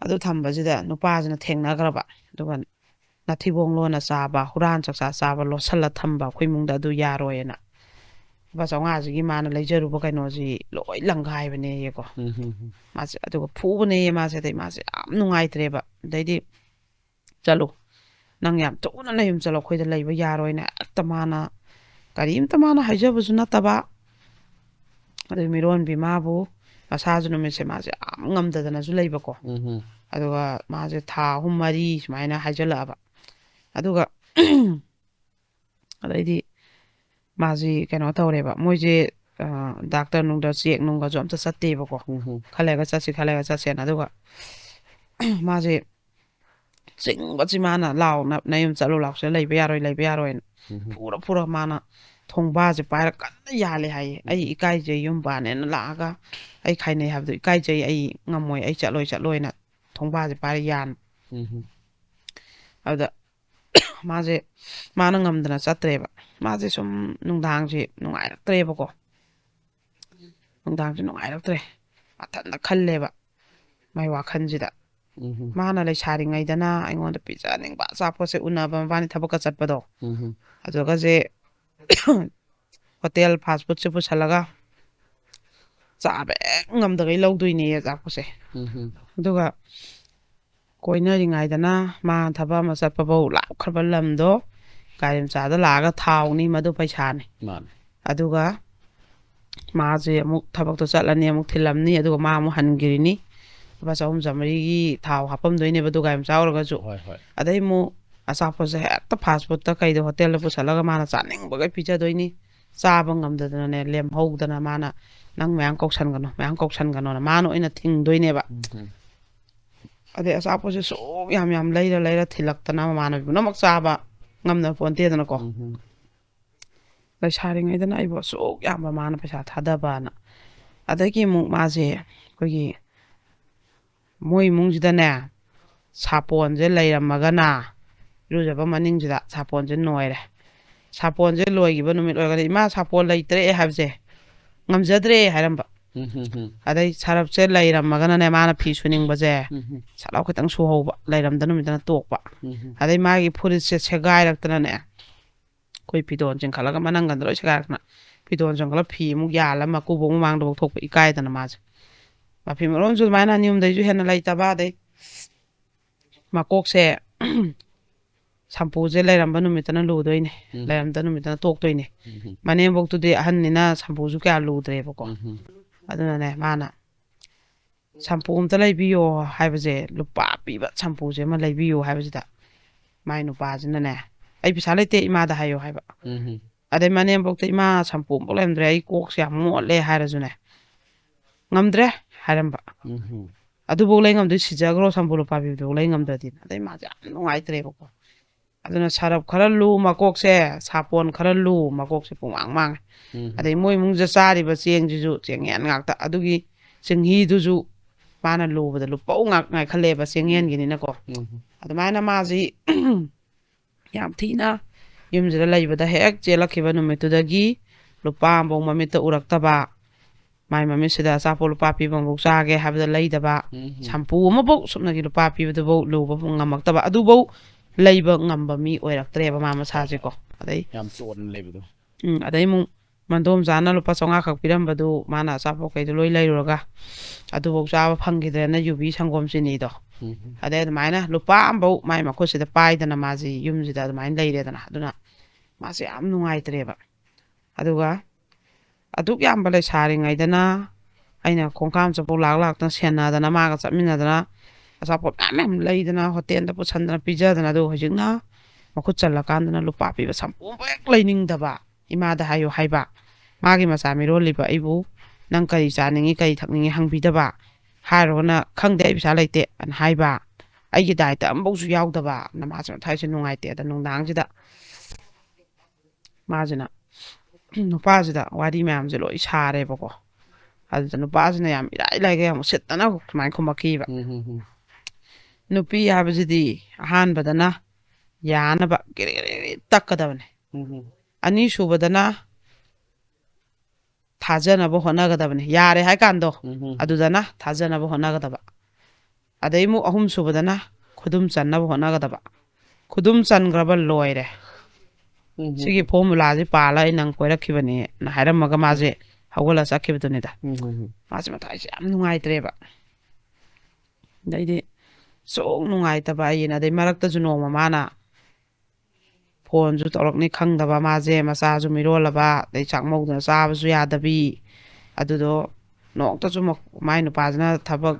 ꯑꯗꯨ ꯊꯝꯕꯁꯤꯗ ꯅꯨꯄꯥꯁꯤꯅ ꯊꯦꯡꯅꯈ꯭ꯔꯕ꯫ ꯑꯗꯨꯒ ꯅꯊꯤꯕꯣꯡ ꯂꯣꯟꯅ ꯆꯥꯕ, ꯍꯨꯔꯥꯟ ꯆꯥꯛꯆꯥ ꯆꯥꯕ ꯂꯣꯠꯁꯜꯂ ꯊꯝꯕ ꯑꯩꯈꯣꯏ ꯏꯃꯨꯡꯗ ꯑꯗꯨ ꯌꯥꯔꯣꯏꯅ ꯂꯨꯄꯥ ꯆꯥꯝꯃꯉꯥꯁꯤꯒꯤ ꯃꯥꯅ ꯂꯩꯖꯔꯨꯕ ꯀꯩꯅꯣꯁꯤ ꯂꯣꯏ ꯂꯪꯒꯥꯏꯕꯅꯦꯌꯦꯀꯣ꯫ ꯎꯝ. ꯃꯥꯁꯦ ꯑꯗꯨꯒ ꯐꯨꯕꯅꯦꯌꯦ ꯃꯥꯁꯦ꯫ ꯑꯗꯩ ꯃꯥꯁꯦ ꯌꯥꯝ ꯅꯨꯡꯉꯥꯏꯇ꯭ꯔꯦꯕ꯫ ꯑꯗꯩꯗꯤ, "ꯆꯠꯂꯨ, ꯅꯪ ꯌꯥꯝ ꯊꯨꯅ ꯅꯌꯨꯝ ꯆꯠꯂꯣ, ꯑꯩꯈꯣꯏꯗ ꯂꯩꯕ ꯌꯥꯔꯣꯏꯅ" ꯍꯦꯛꯇ ꯃꯥꯅ ꯀꯔꯤꯝꯇ ꯃꯥꯅ ꯍꯥꯏꯖꯕꯁꯨ ꯅꯠꯇꯕ꯫ ꯑꯗꯨ ꯃꯤꯔꯣꯟꯕꯤ ꯃꯥꯕꯨ ꯃꯁꯥꯁꯨ ꯅꯨꯃꯤꯠꯁꯦ ꯃꯥꯁꯦ ꯌꯥꯝ ꯉꯝꯗꯗꯅꯁꯨ ꯂꯩꯕꯀꯣ꯫ ꯎꯝ. ꯑꯗꯨꯒ ꯃꯥꯁꯦ ꯊꯥ ꯑꯍꯨꯝ ꯃꯔꯤ ꯁꯨꯃꯥꯏꯅ ꯍꯥꯏꯖꯜꯂꯛꯑꯕ꯫ ꯑꯗꯨꯒ ꯑꯗꯩꯗꯤ ꯃꯥꯁꯤ ꯀꯩꯅꯣ ꯇꯧꯔꯦꯕ, ꯃꯣꯏꯁꯦ, ꯑ, ꯗꯥꯛꯇꯔ ꯅꯨꯡꯗꯔ ꯆꯦꯛ ꯅꯨꯡꯒꯁꯨ ꯑꯝꯇ ꯆꯠꯇꯦꯕꯀꯣ꯫ ꯎꯝ. "ꯈꯔ ꯂꯩꯔꯒ ꯆꯠꯁꯤ, ꯈꯔ ꯂꯩꯔꯒ ꯆꯠꯁꯦꯅ"꯫ ꯑꯗꯨꯒ ꯃꯥꯁꯦ ꯆꯤꯡꯕꯁꯤ ꯃꯥꯅ, "ꯂꯥꯎ, ꯅ-, ꯅꯌꯨꯝ ꯆꯠꯂꯨ ꯂꯥꯎ, ꯁꯤꯗ ꯂꯩꯕ ꯌꯥꯔꯣꯏ, ꯂꯩꯕ ꯌꯥꯔꯣꯏꯅ" ꯎꯝ. ꯐꯨꯔ ꯐꯨꯔ ꯃꯥꯅ ꯊꯣꯡꯕꯥꯁꯦ ꯄꯥꯏꯔ ꯀꯟꯅ ꯌꯥꯜꯂꯦ ꯍꯥꯏꯌꯦ꯫ "ꯑꯩ ꯏꯀꯥꯏꯖꯩ, ꯌꯨꯝ ꯄꯥꯟꯅꯦꯅ ꯂꯥꯛꯑꯒ ꯑꯩ ꯈꯥꯏꯅꯩ ꯍꯥꯏꯕꯗꯣ ꯏꯀꯥꯏꯖꯩ, ꯑꯩ ꯉꯝꯃꯣꯏ, ꯑꯩ ꯆꯠꯂꯣꯏ, ꯆꯠꯂꯣꯏꯅ" ꯊꯣꯡꯕꯥꯁꯦ ꯄꯥꯏꯔ ꯌꯥꯟꯕ꯫ ꯎꯝ. ꯑꯗꯨꯗ ꯃꯥꯁꯦ, ꯃꯥꯅ ꯉꯝꯗꯅ ꯆꯠꯇ꯭ꯔꯦꯕ꯫ ꯃꯥꯁꯦ ꯁꯨꯝ ꯅꯨꯡꯗꯥꯡꯁꯦ ꯅꯨꯡꯉꯥꯏꯔꯛꯇ꯭ꯔꯦꯕꯀꯣ꯫ ꯅꯨꯡꯗꯥꯡꯁꯦ ꯅꯨꯡꯉꯥꯏꯔꯛꯇ꯭ꯔꯦ꯫ ꯃꯊꯟꯇ ꯈꯜꯂꯦꯕ ꯃꯥꯏ ꯋꯥꯈꯜꯁꯤꯗ꯫ ꯎꯝ. ꯃꯥꯅ ꯂꯩꯁꯥꯔꯤꯉꯩꯗꯅ ꯑꯩꯉꯣꯟꯗ ꯄꯤꯖꯅꯤꯡꯕ ꯑꯆꯥꯄꯣꯠꯁꯦ ꯎꯅꯕ, ꯃꯕꯥꯅꯤ ꯊꯕꯛꯀ ꯆꯠꯄꯗꯣ꯫ ꯎꯝ. ꯑꯗꯨꯒꯁꯦ ꯍꯣꯇꯦꯜ ꯐꯥꯁ ꯐꯨꯗꯁꯦ ꯄꯨꯁꯜꯂꯒ ꯆꯥꯕ ꯍꯦꯛ ꯉꯝꯗꯈꯩ ꯂꯧꯗꯣꯏꯅꯦ ꯑꯆꯥꯄꯣꯠꯁꯦ꯫ ꯎꯝ. ꯑꯗꯨꯒ ꯀꯣꯏꯅꯔꯤꯉꯩꯗꯅ ꯃꯥ ꯊꯕꯛ ꯑꯃ ꯆꯠꯄꯐꯧ ꯂꯥꯞꯈ꯭ꯔꯕ ꯂꯝꯗꯣ ꯒꯥꯔꯤ ꯃꯆꯥꯗ ꯂꯥꯛꯑꯒ ꯊꯥꯎꯅꯤ, ꯃꯗꯨ ꯄꯩꯁꯥꯅꯤ꯫ ꯃꯥꯅꯦ꯫ ꯑꯗꯨꯒ ꯃꯥꯁꯦ ꯑꯃꯨꯛ ꯊꯕꯛꯇꯣ ꯆꯠꯂꯅꯤ, ꯑꯃꯨꯛ ꯊꯤꯜꯂꯝꯅꯤ, ꯑꯗꯨꯒ ꯃꯥ ꯑꯃꯨꯛ ꯍꯟꯈꯤꯔꯤꯅꯤ꯫ ꯂꯨꯄꯥ ꯆꯍꯨꯝ ꯆꯥꯝꯃꯔꯤꯒꯤ ꯊꯥꯎ ꯍꯥꯞꯄꯝꯗꯣꯏꯅꯦꯕ ꯑꯗꯨ ꯒꯥꯔꯤ ꯃꯆꯥ ꯑꯣꯏꯔꯒꯁꯨ꯫ ꯍꯣꯏ, ꯍꯣꯏ꯫ ꯑꯗꯩ ꯑꯃꯨꯛ ꯑꯆꯥꯄꯣꯠꯁꯦ ꯍꯦꯛꯇ ꯐꯥꯁ ꯐꯨꯗꯇ ꯀꯩꯗ ꯍꯣꯇꯦꯜꯗ ꯄꯨꯁꯜꯂꯒ ꯃꯥꯅ ꯆꯥꯅꯤꯡꯕꯈꯩ ꯄꯤꯖꯗꯣꯏꯅꯤ꯫ ꯆꯥꯕ ꯉꯝꯗꯗꯅꯅꯦ, ꯂꯦꯝꯍꯧꯗꯅ ꯃꯥꯅ "ꯅꯪ ꯃꯌꯥꯝ ꯀꯧꯁꯟꯒꯅꯨ, ꯃꯌꯥꯝ ꯀꯧꯁꯟꯒꯅꯨꯅ" ꯃꯥꯅ ꯑꯣꯏꯅ ꯊꯤꯡꯗꯣꯏꯅꯦꯕ꯫ ꯎꯝ. ꯑꯗꯩ ꯑꯆꯥꯄꯣꯠꯁꯦ ꯁꯨꯛ ꯌꯥꯝ ꯌꯥꯝ ꯂꯩꯔ ꯂꯩꯔ ꯊꯤꯜꯂꯛꯇꯅ ꯃꯃꯥꯟꯅꯕꯤ ꯄꯨꯝꯅꯃꯛ ꯆꯥꯕ ꯉꯝꯅ ꯄꯣꯟꯇꯦꯗꯅꯀꯣ꯫ ꯎꯝ. ꯂꯩꯁꯥꯔꯤꯉꯩꯗꯅ ꯑꯩꯕꯨ ꯑꯁꯨꯛ ꯌꯥꯝꯕ ꯃꯥꯅ ꯄꯩꯁꯥ ꯊꯥꯗꯕꯅ꯫ ꯑꯗꯒꯤ ꯑꯃꯨꯛ ꯃꯥꯁꯦ ꯑꯩꯈꯣꯏꯒꯤ ꯃꯣꯏ ꯏꯃꯨꯡꯁꯤꯗꯅꯦ, ꯁꯥꯄꯣꯟꯁꯦ ꯂꯩꯔꯝꯃꯒꯅ, ꯏꯔꯨꯖꯕ ꯃꯅꯤꯡꯁꯤꯗ ꯁꯥꯄꯣꯟꯁꯦ ꯅꯣꯏꯔꯦ꯫ ꯁꯥꯄꯣꯟꯁꯦ ꯂꯣꯏꯈꯤꯕ ꯅꯨꯃꯤꯠ ꯑꯣꯏꯔꯒꯗꯤ, "ꯏꯃꯥ, ꯁꯥꯄꯣꯟ ꯂꯩꯇ꯭ꯔꯦ" ꯍꯥꯏꯕꯁꯦ, "ꯉꯝꯖꯗ꯭ꯔꯦ" ꯍꯥꯏꯔꯝꯕ꯫ ꯎꯝ. ꯑꯗꯩ ꯁꯔꯞꯁꯦ ꯂꯩꯔꯝꯃꯒꯅꯅꯦ, ꯃꯥꯅ ꯐꯤ ꯁꯨꯅꯤꯡꯕꯁꯦ ꯎꯝ. ꯁꯠ ꯂꯥꯎ ꯈꯤꯇꯪ ꯁꯨꯍꯧꯕ, ꯂꯩꯔꯝꯗ ꯅꯨꯃꯤꯠꯇꯅ ꯇꯣꯛꯄ꯫ ꯎꯝ. ꯑꯗꯩ ꯃꯥꯒꯤ ꯐꯨꯔꯤꯠꯁꯦ ꯁꯦꯒꯥꯏꯔꯛꯇꯅꯅꯦ, ꯑꯩꯈꯣꯏ ꯐꯤꯗꯣꯟ ꯆꯤꯡꯈꯠꯂꯒ ꯃꯅꯪꯒꯟꯗ ꯂꯣꯏ ꯁꯦꯒꯥꯏꯔꯛꯇꯅ, ꯐꯤꯗꯣꯟ ꯆꯤꯡꯈꯠꯂꯒ ꯐꯤ ꯑꯃꯨꯛ ꯌꯥꯜꯂ ꯃꯀꯨꯕꯣꯛ ꯃꯃꯥꯡꯗꯐꯥꯎ ꯊꯣꯛꯄ, ꯏꯀꯥꯏꯗꯅ ꯃꯥꯁꯦ꯫ ꯃꯐꯤ ꯃꯔꯣꯟꯁꯨ ꯑꯗꯨꯃꯥꯏꯅ ꯑꯅꯤ ꯑꯍꯨꯝꯗꯩꯁꯨ ꯍꯦꯟꯅ ꯂꯩꯇꯕ꯫ ꯑꯗꯩ ꯃꯀꯣꯛꯁꯦ ꯁꯝꯄꯨꯁꯦ ꯂꯩꯔꯝꯕ ꯅꯨꯃꯤꯠꯇꯅ ꯂꯨꯗꯣꯏꯅꯦ, ꯎꯝ. ꯂꯩꯔꯝꯗ ꯅꯨꯃꯤꯠꯇꯅ ꯇꯣꯛꯇꯣꯏꯅꯦ꯫ ꯎꯝ. ꯃꯅꯦꯝꯕꯣꯛꯇꯨꯗꯤ ꯑꯍꯟꯅꯤꯅ ꯁꯝꯄꯨꯁꯨ ꯀꯌꯥ ꯂꯨꯗ꯭ꯔꯦꯕꯀꯣ꯫ ꯎꯝ. ꯑꯗꯨꯅꯅꯦ ꯃꯥꯅ "ꯁꯝꯄꯨ ꯑꯝꯇ ꯂꯩꯕꯤꯌꯣ" ꯍꯥꯏꯕꯁꯦ, ꯂꯨꯄꯥ ꯄꯤꯕ ꯁꯝꯄꯨꯁꯦ ꯑꯃ ꯂꯩꯕꯤꯌꯨ ꯍꯥꯏꯕꯁꯤꯗ, ꯃꯥꯏ ꯅꯨꯄꯥꯁꯤꯅꯅꯦ, "ꯑꯩ ꯄꯩꯁꯥ ꯂꯩꯇꯦ, ꯏꯃꯥꯗ ꯍꯥꯏꯌꯣ" ꯍꯥꯏꯕ꯫ ꯎꯝ. ꯑꯗꯩ ꯃꯅꯦꯝꯕꯣꯛꯇ, "ꯏꯃꯥ, ꯁꯝꯄꯨ ꯑꯝꯐꯥꯎ ꯂꯩꯔꯝꯗ꯭ꯔꯦ, ꯑꯩ ꯀꯣꯛꯁꯦ ꯌꯥꯝ ꯃꯣꯠꯂꯦ" ꯍꯥꯏꯔꯁꯨꯅꯦ, "ꯉꯝꯗ꯭ꯔꯦ" ꯍꯥꯏꯔꯝꯕ꯫ ꯎꯝ. "ꯑꯗꯨꯐꯥꯎ ꯂꯩ ꯉꯝꯗꯣꯏ ꯁꯤꯖꯈ꯭ꯔꯣ, ꯁꯝꯄꯨ ꯂꯨꯄꯥ ꯄꯤꯕꯗꯨꯐꯥꯎ ꯂꯩ ꯉꯝꯗ꯭ꯔꯗꯤ"꯫ ꯑꯗꯩ ꯃꯥꯁꯦ ꯌꯥꯝ ꯅꯨꯡꯉꯥꯏꯇ꯭ꯔꯦꯕꯀꯣ꯫ ꯑꯗꯨꯅ ꯁꯔꯞ ꯈꯔ ꯂꯨ ꯃꯀꯣꯛꯁꯦ, ꯁꯥꯄꯣꯟ ꯈꯔ ꯂꯨ ꯃꯀꯣꯛꯁꯦ, ꯄꯨꯡꯃꯥꯡ ꯃꯥꯡꯉꯦ꯫ ꯎꯝ. ꯑꯗꯩ ꯃꯣꯏ ꯏꯃꯨꯡꯁꯤꯗ ꯆꯥꯔꯤꯕ ꯆꯦꯡꯁꯤꯁꯨ ꯆꯦꯡꯌꯦꯟ ꯉꯥꯛꯇ, ꯑꯗꯨꯒꯤ ꯆꯦꯡꯍꯤꯗꯨꯁꯨ ꯃꯥꯅ ꯂꯨꯕꯗ ꯂꯨꯄꯧ ꯉꯥꯛ ꯉꯥꯏꯈꯠꯂꯦꯕ, ꯆꯦꯡꯌꯦꯟꯒꯤꯅꯤꯅꯀꯣ꯫ ꯎꯝ. ꯑꯗꯨꯃꯥꯏꯅ ꯃꯥꯁꯤ ꯌꯥꯝ ꯊꯤꯅ ꯌꯨꯝꯁꯤꯗ ꯂꯩꯕꯗ ꯍꯦꯛ ꯆꯦꯜꯂꯛꯈꯤꯕ ꯅꯨꯃꯤꯠꯇꯨꯗꯒꯤ ꯂꯨꯄꯥ ꯑꯃꯐꯥꯎ ꯃꯃꯤꯠꯇ ꯎꯔꯛꯇꯕ, ꯃꯥꯏ ꯃꯃꯤꯠꯁꯤꯗ ꯑꯆꯥꯄꯣꯠ ꯂꯨꯄꯥ ꯄꯤꯕ ꯑꯃꯐꯥꯎ ꯆꯥꯒꯦ ꯍꯥꯏꯕꯗ ꯂꯩꯗꯕ, ꯎꯝ. ꯁꯝꯄꯨ ꯑꯃꯐꯥꯎ ꯁꯨꯞꯅꯒꯤ ꯂꯨꯄꯥ ꯄꯤꯕꯗꯨꯐꯥꯎ ꯂꯨꯕ ꯉꯝꯃꯛꯇꯕ, ꯑꯗꯨꯐꯥꯎ ꯂꯩꯕ ꯉꯝꯕ ꯃꯤ ꯑꯣꯏꯔꯛꯇ꯭ꯔꯦꯕ ꯃꯥ ꯃꯁꯥꯁꯦꯀꯣ꯫ ꯑꯗꯩ ꯌꯥꯝ ꯆꯣꯟꯅ ꯂꯩꯕꯗꯣ. ꯎꯝ, ꯑꯗꯩ ꯑꯃꯨꯛ ꯃꯟꯗꯣꯝꯆꯥꯅ ꯂꯨꯄꯥ ꯆꯥꯝꯃꯉꯥ ꯈꯛ ꯄꯤꯔꯝꯕꯗꯨ ꯃꯥꯅ ꯑꯆꯥꯄꯣꯠ ꯀꯩꯗꯣ ꯂꯣꯏ ꯂꯩꯔꯨꯔꯒ ꯑꯗꯨꯐꯥꯎ ꯆꯥꯕ ꯐꯪꯈꯤꯗ꯭ꯔꯦꯅ ꯌꯨꯕꯤ ꯁꯪꯒꯣꯝ ꯆꯤꯅꯤꯗꯣ. ꯎꯝ. ꯑꯗꯩ ꯑꯗꯨꯃꯥꯏꯅ ꯂꯨꯄꯥ ꯑꯃꯐꯥꯎ ꯃꯥꯏ ꯃꯈꯨꯠꯁꯤꯗ ꯄꯥꯏꯗꯅ ꯃꯥꯁꯤ ꯌꯨꯝꯁꯤꯗ ꯑꯗꯨꯃꯥꯏꯅ ꯂꯩꯔꯦꯗꯅ. ꯑꯗꯨꯅ ꯃꯥꯁꯦ ꯌꯥꯝ ꯅꯨꯡꯉꯥꯏꯇ꯭ꯔꯦꯕ. ꯑꯗꯨꯒ ꯑꯗꯨꯛ ꯌꯥꯝꯕ ꯂꯩꯁꯥꯔꯤꯉꯩꯗꯅ ꯑꯩꯅ ꯈꯣꯡꯀꯥꯝ ꯆꯠꯐꯧ ꯂꯥꯛ ꯂꯥꯛꯇꯅ ꯁꯦꯟꯅꯗꯅ ꯃꯥꯒ ꯆꯠꯃꯤꯟꯅꯗꯅ ꯑꯆꯥꯄꯣꯠ ꯃꯌꯥꯝ ꯃꯌꯥꯝ ꯂꯩꯗꯅ ꯍꯣꯇꯦꯜꯗ ꯄꯨꯁꯟꯗꯅ ꯄꯤꯖꯗꯅ, ꯑꯗꯨꯒ ꯍꯧꯖꯤꯛꯅ ꯃꯈꯨꯠ ꯆꯜꯂꯀꯥꯟꯗꯅ ꯂꯨꯄꯥ ꯄꯤꯕ ꯁꯝꯄꯨ ꯑꯃ ꯍꯦꯛ ꯂꯩꯅꯤꯡꯗꯕ, ꯏꯃꯥꯗ ꯍꯥꯏꯌꯨ ꯍꯥꯏꯕ꯫ ꯃꯥꯒꯤ ꯃꯆꯥ ꯃꯤꯔꯣꯜꯂꯤꯕ ꯑꯩꯕꯨ ꯅꯪ ꯀꯔꯤ ꯆꯥꯅꯤꯡꯉꯤ ꯀꯔꯤ ꯊꯛꯅꯤꯡꯉꯤ ꯍꯪꯕꯤꯗꯕ, ꯍꯥꯏꯔꯨꯔꯒꯅ ꯈꯪꯗꯦ ꯑꯩ ꯄꯩꯁꯥ ꯂꯩꯇꯦ ꯑꯅ ꯍꯥꯏꯕ, ꯑꯩꯒꯤ ꯗꯥꯏꯇ ꯑꯃꯐꯧꯁꯨ ꯌꯥꯎꯗꯕ꯫ ꯅꯃꯥꯁꯦ ꯃꯊꯥꯏꯁꯦ ꯅꯨꯡꯉꯥꯏꯇꯦ꯫ ꯑꯗ ꯅꯨꯡꯗꯥꯡꯁꯤꯗ ꯃꯥꯁꯤꯅ ꯅꯨꯄꯥꯁꯤꯗ ꯋꯥꯔꯤ ꯃꯌꯥꯝꯁꯦ ꯂꯣꯏ ꯁꯥꯔꯦꯕꯀꯣ꯫ ꯑꯗꯨꯗ ꯅꯨꯄꯥꯁꯤꯅ ꯌꯥꯝ ꯏꯔꯥꯏ ꯂꯥꯏꯒ ꯌꯥꯝ ꯎꯁꯤꯠꯇꯅ ꯁꯨꯃꯥꯏꯅ ꯈꯨꯝꯃꯛꯈꯤꯕ: ꯎꯝ, ꯎꯝ, ꯎꯝ. ꯅꯨꯄꯤ ꯍꯥꯏꯕꯁꯤꯗꯤ ꯑꯍꯥꯟꯕꯗꯅ ꯌꯥꯅꯕ ꯀꯦꯔꯦ ꯀꯦꯔꯦ ꯀꯦꯔꯦ ꯇꯛꯀꯗꯕꯅꯦ꯫ ꯎꯝ, ꯎꯝ. ꯑꯅꯤꯁꯨꯕꯗꯅ ꯊꯥꯖꯅꯕ ꯍꯣꯠꯅꯒꯗꯕꯅꯤ꯫ ꯌꯥꯔꯦ ꯍꯥꯏ ꯀꯥꯟꯗꯣ, ꯎꯝ, ꯎꯝ. ꯑꯗꯨꯗꯅ ꯊꯥꯖꯅꯕ ꯍꯣꯠꯅꯒꯗꯕ꯫ ꯑꯗꯩ ꯑꯃꯨꯛ ꯑꯍꯨꯝ ꯁꯨꯕꯗꯅ ꯈꯨꯗꯨꯝ ꯆꯟꯅꯕ ꯍꯣꯠꯅꯒꯗꯕ꯫ ꯈꯨꯗꯨꯝ ꯆꯟꯈ꯭ꯔꯕ ꯂꯣꯏꯔꯦ꯫ ꯎꯝ, ꯎꯝ. ꯁꯤꯒꯤ ꯐꯣꯔꯃꯨꯂꯥꯁꯦ ꯄꯥꯜꯂ ꯑꯩ ꯅꯪ ꯀꯣꯏꯔꯛꯈꯤꯕꯅꯦꯅ ꯍꯥꯏꯔꯝꯃꯒ ꯃꯥꯁꯦ ꯍꯧꯒꯠꯂ ꯆꯠꯈꯤꯕꯗꯨꯅꯤꯗ꯫ ꯎꯝ, ꯎꯝ, ꯎꯝ. ꯃꯥꯁꯦ ꯃꯊꯥꯏꯁꯦ ꯌꯥꯝ ꯅꯨꯡꯉꯥꯏꯇ꯭ꯔꯦꯕ꯫ ꯑꯗꯩꯗꯤ ꯁꯨꯝ ꯅꯨꯡꯉꯥꯏꯇꯕ ꯑꯩꯅ, ꯑꯗꯩ ꯃꯔꯛꯇꯁꯨ ꯅꯣꯡꯃ ꯃꯥꯅ ꯐꯣꯟꯁꯨ ꯇꯧꯔꯛꯅꯤ ꯈꯪꯗꯕ, ꯃꯥꯁꯦ ꯃꯆꯥꯁꯨ ꯃꯤꯔꯣꯜꯂꯕ, ꯑꯗꯩ ꯆꯥꯛꯃꯧꯗꯅ ꯆꯥꯕꯁꯨ ꯌꯥꯗꯕꯤ꯫ ꯑꯗꯨꯗꯣ ꯅꯣꯡꯃꯇꯁꯨ ꯃ-, ꯃꯥꯏ ꯅꯨꯄꯥꯁꯤꯅ ꯊꯕꯛ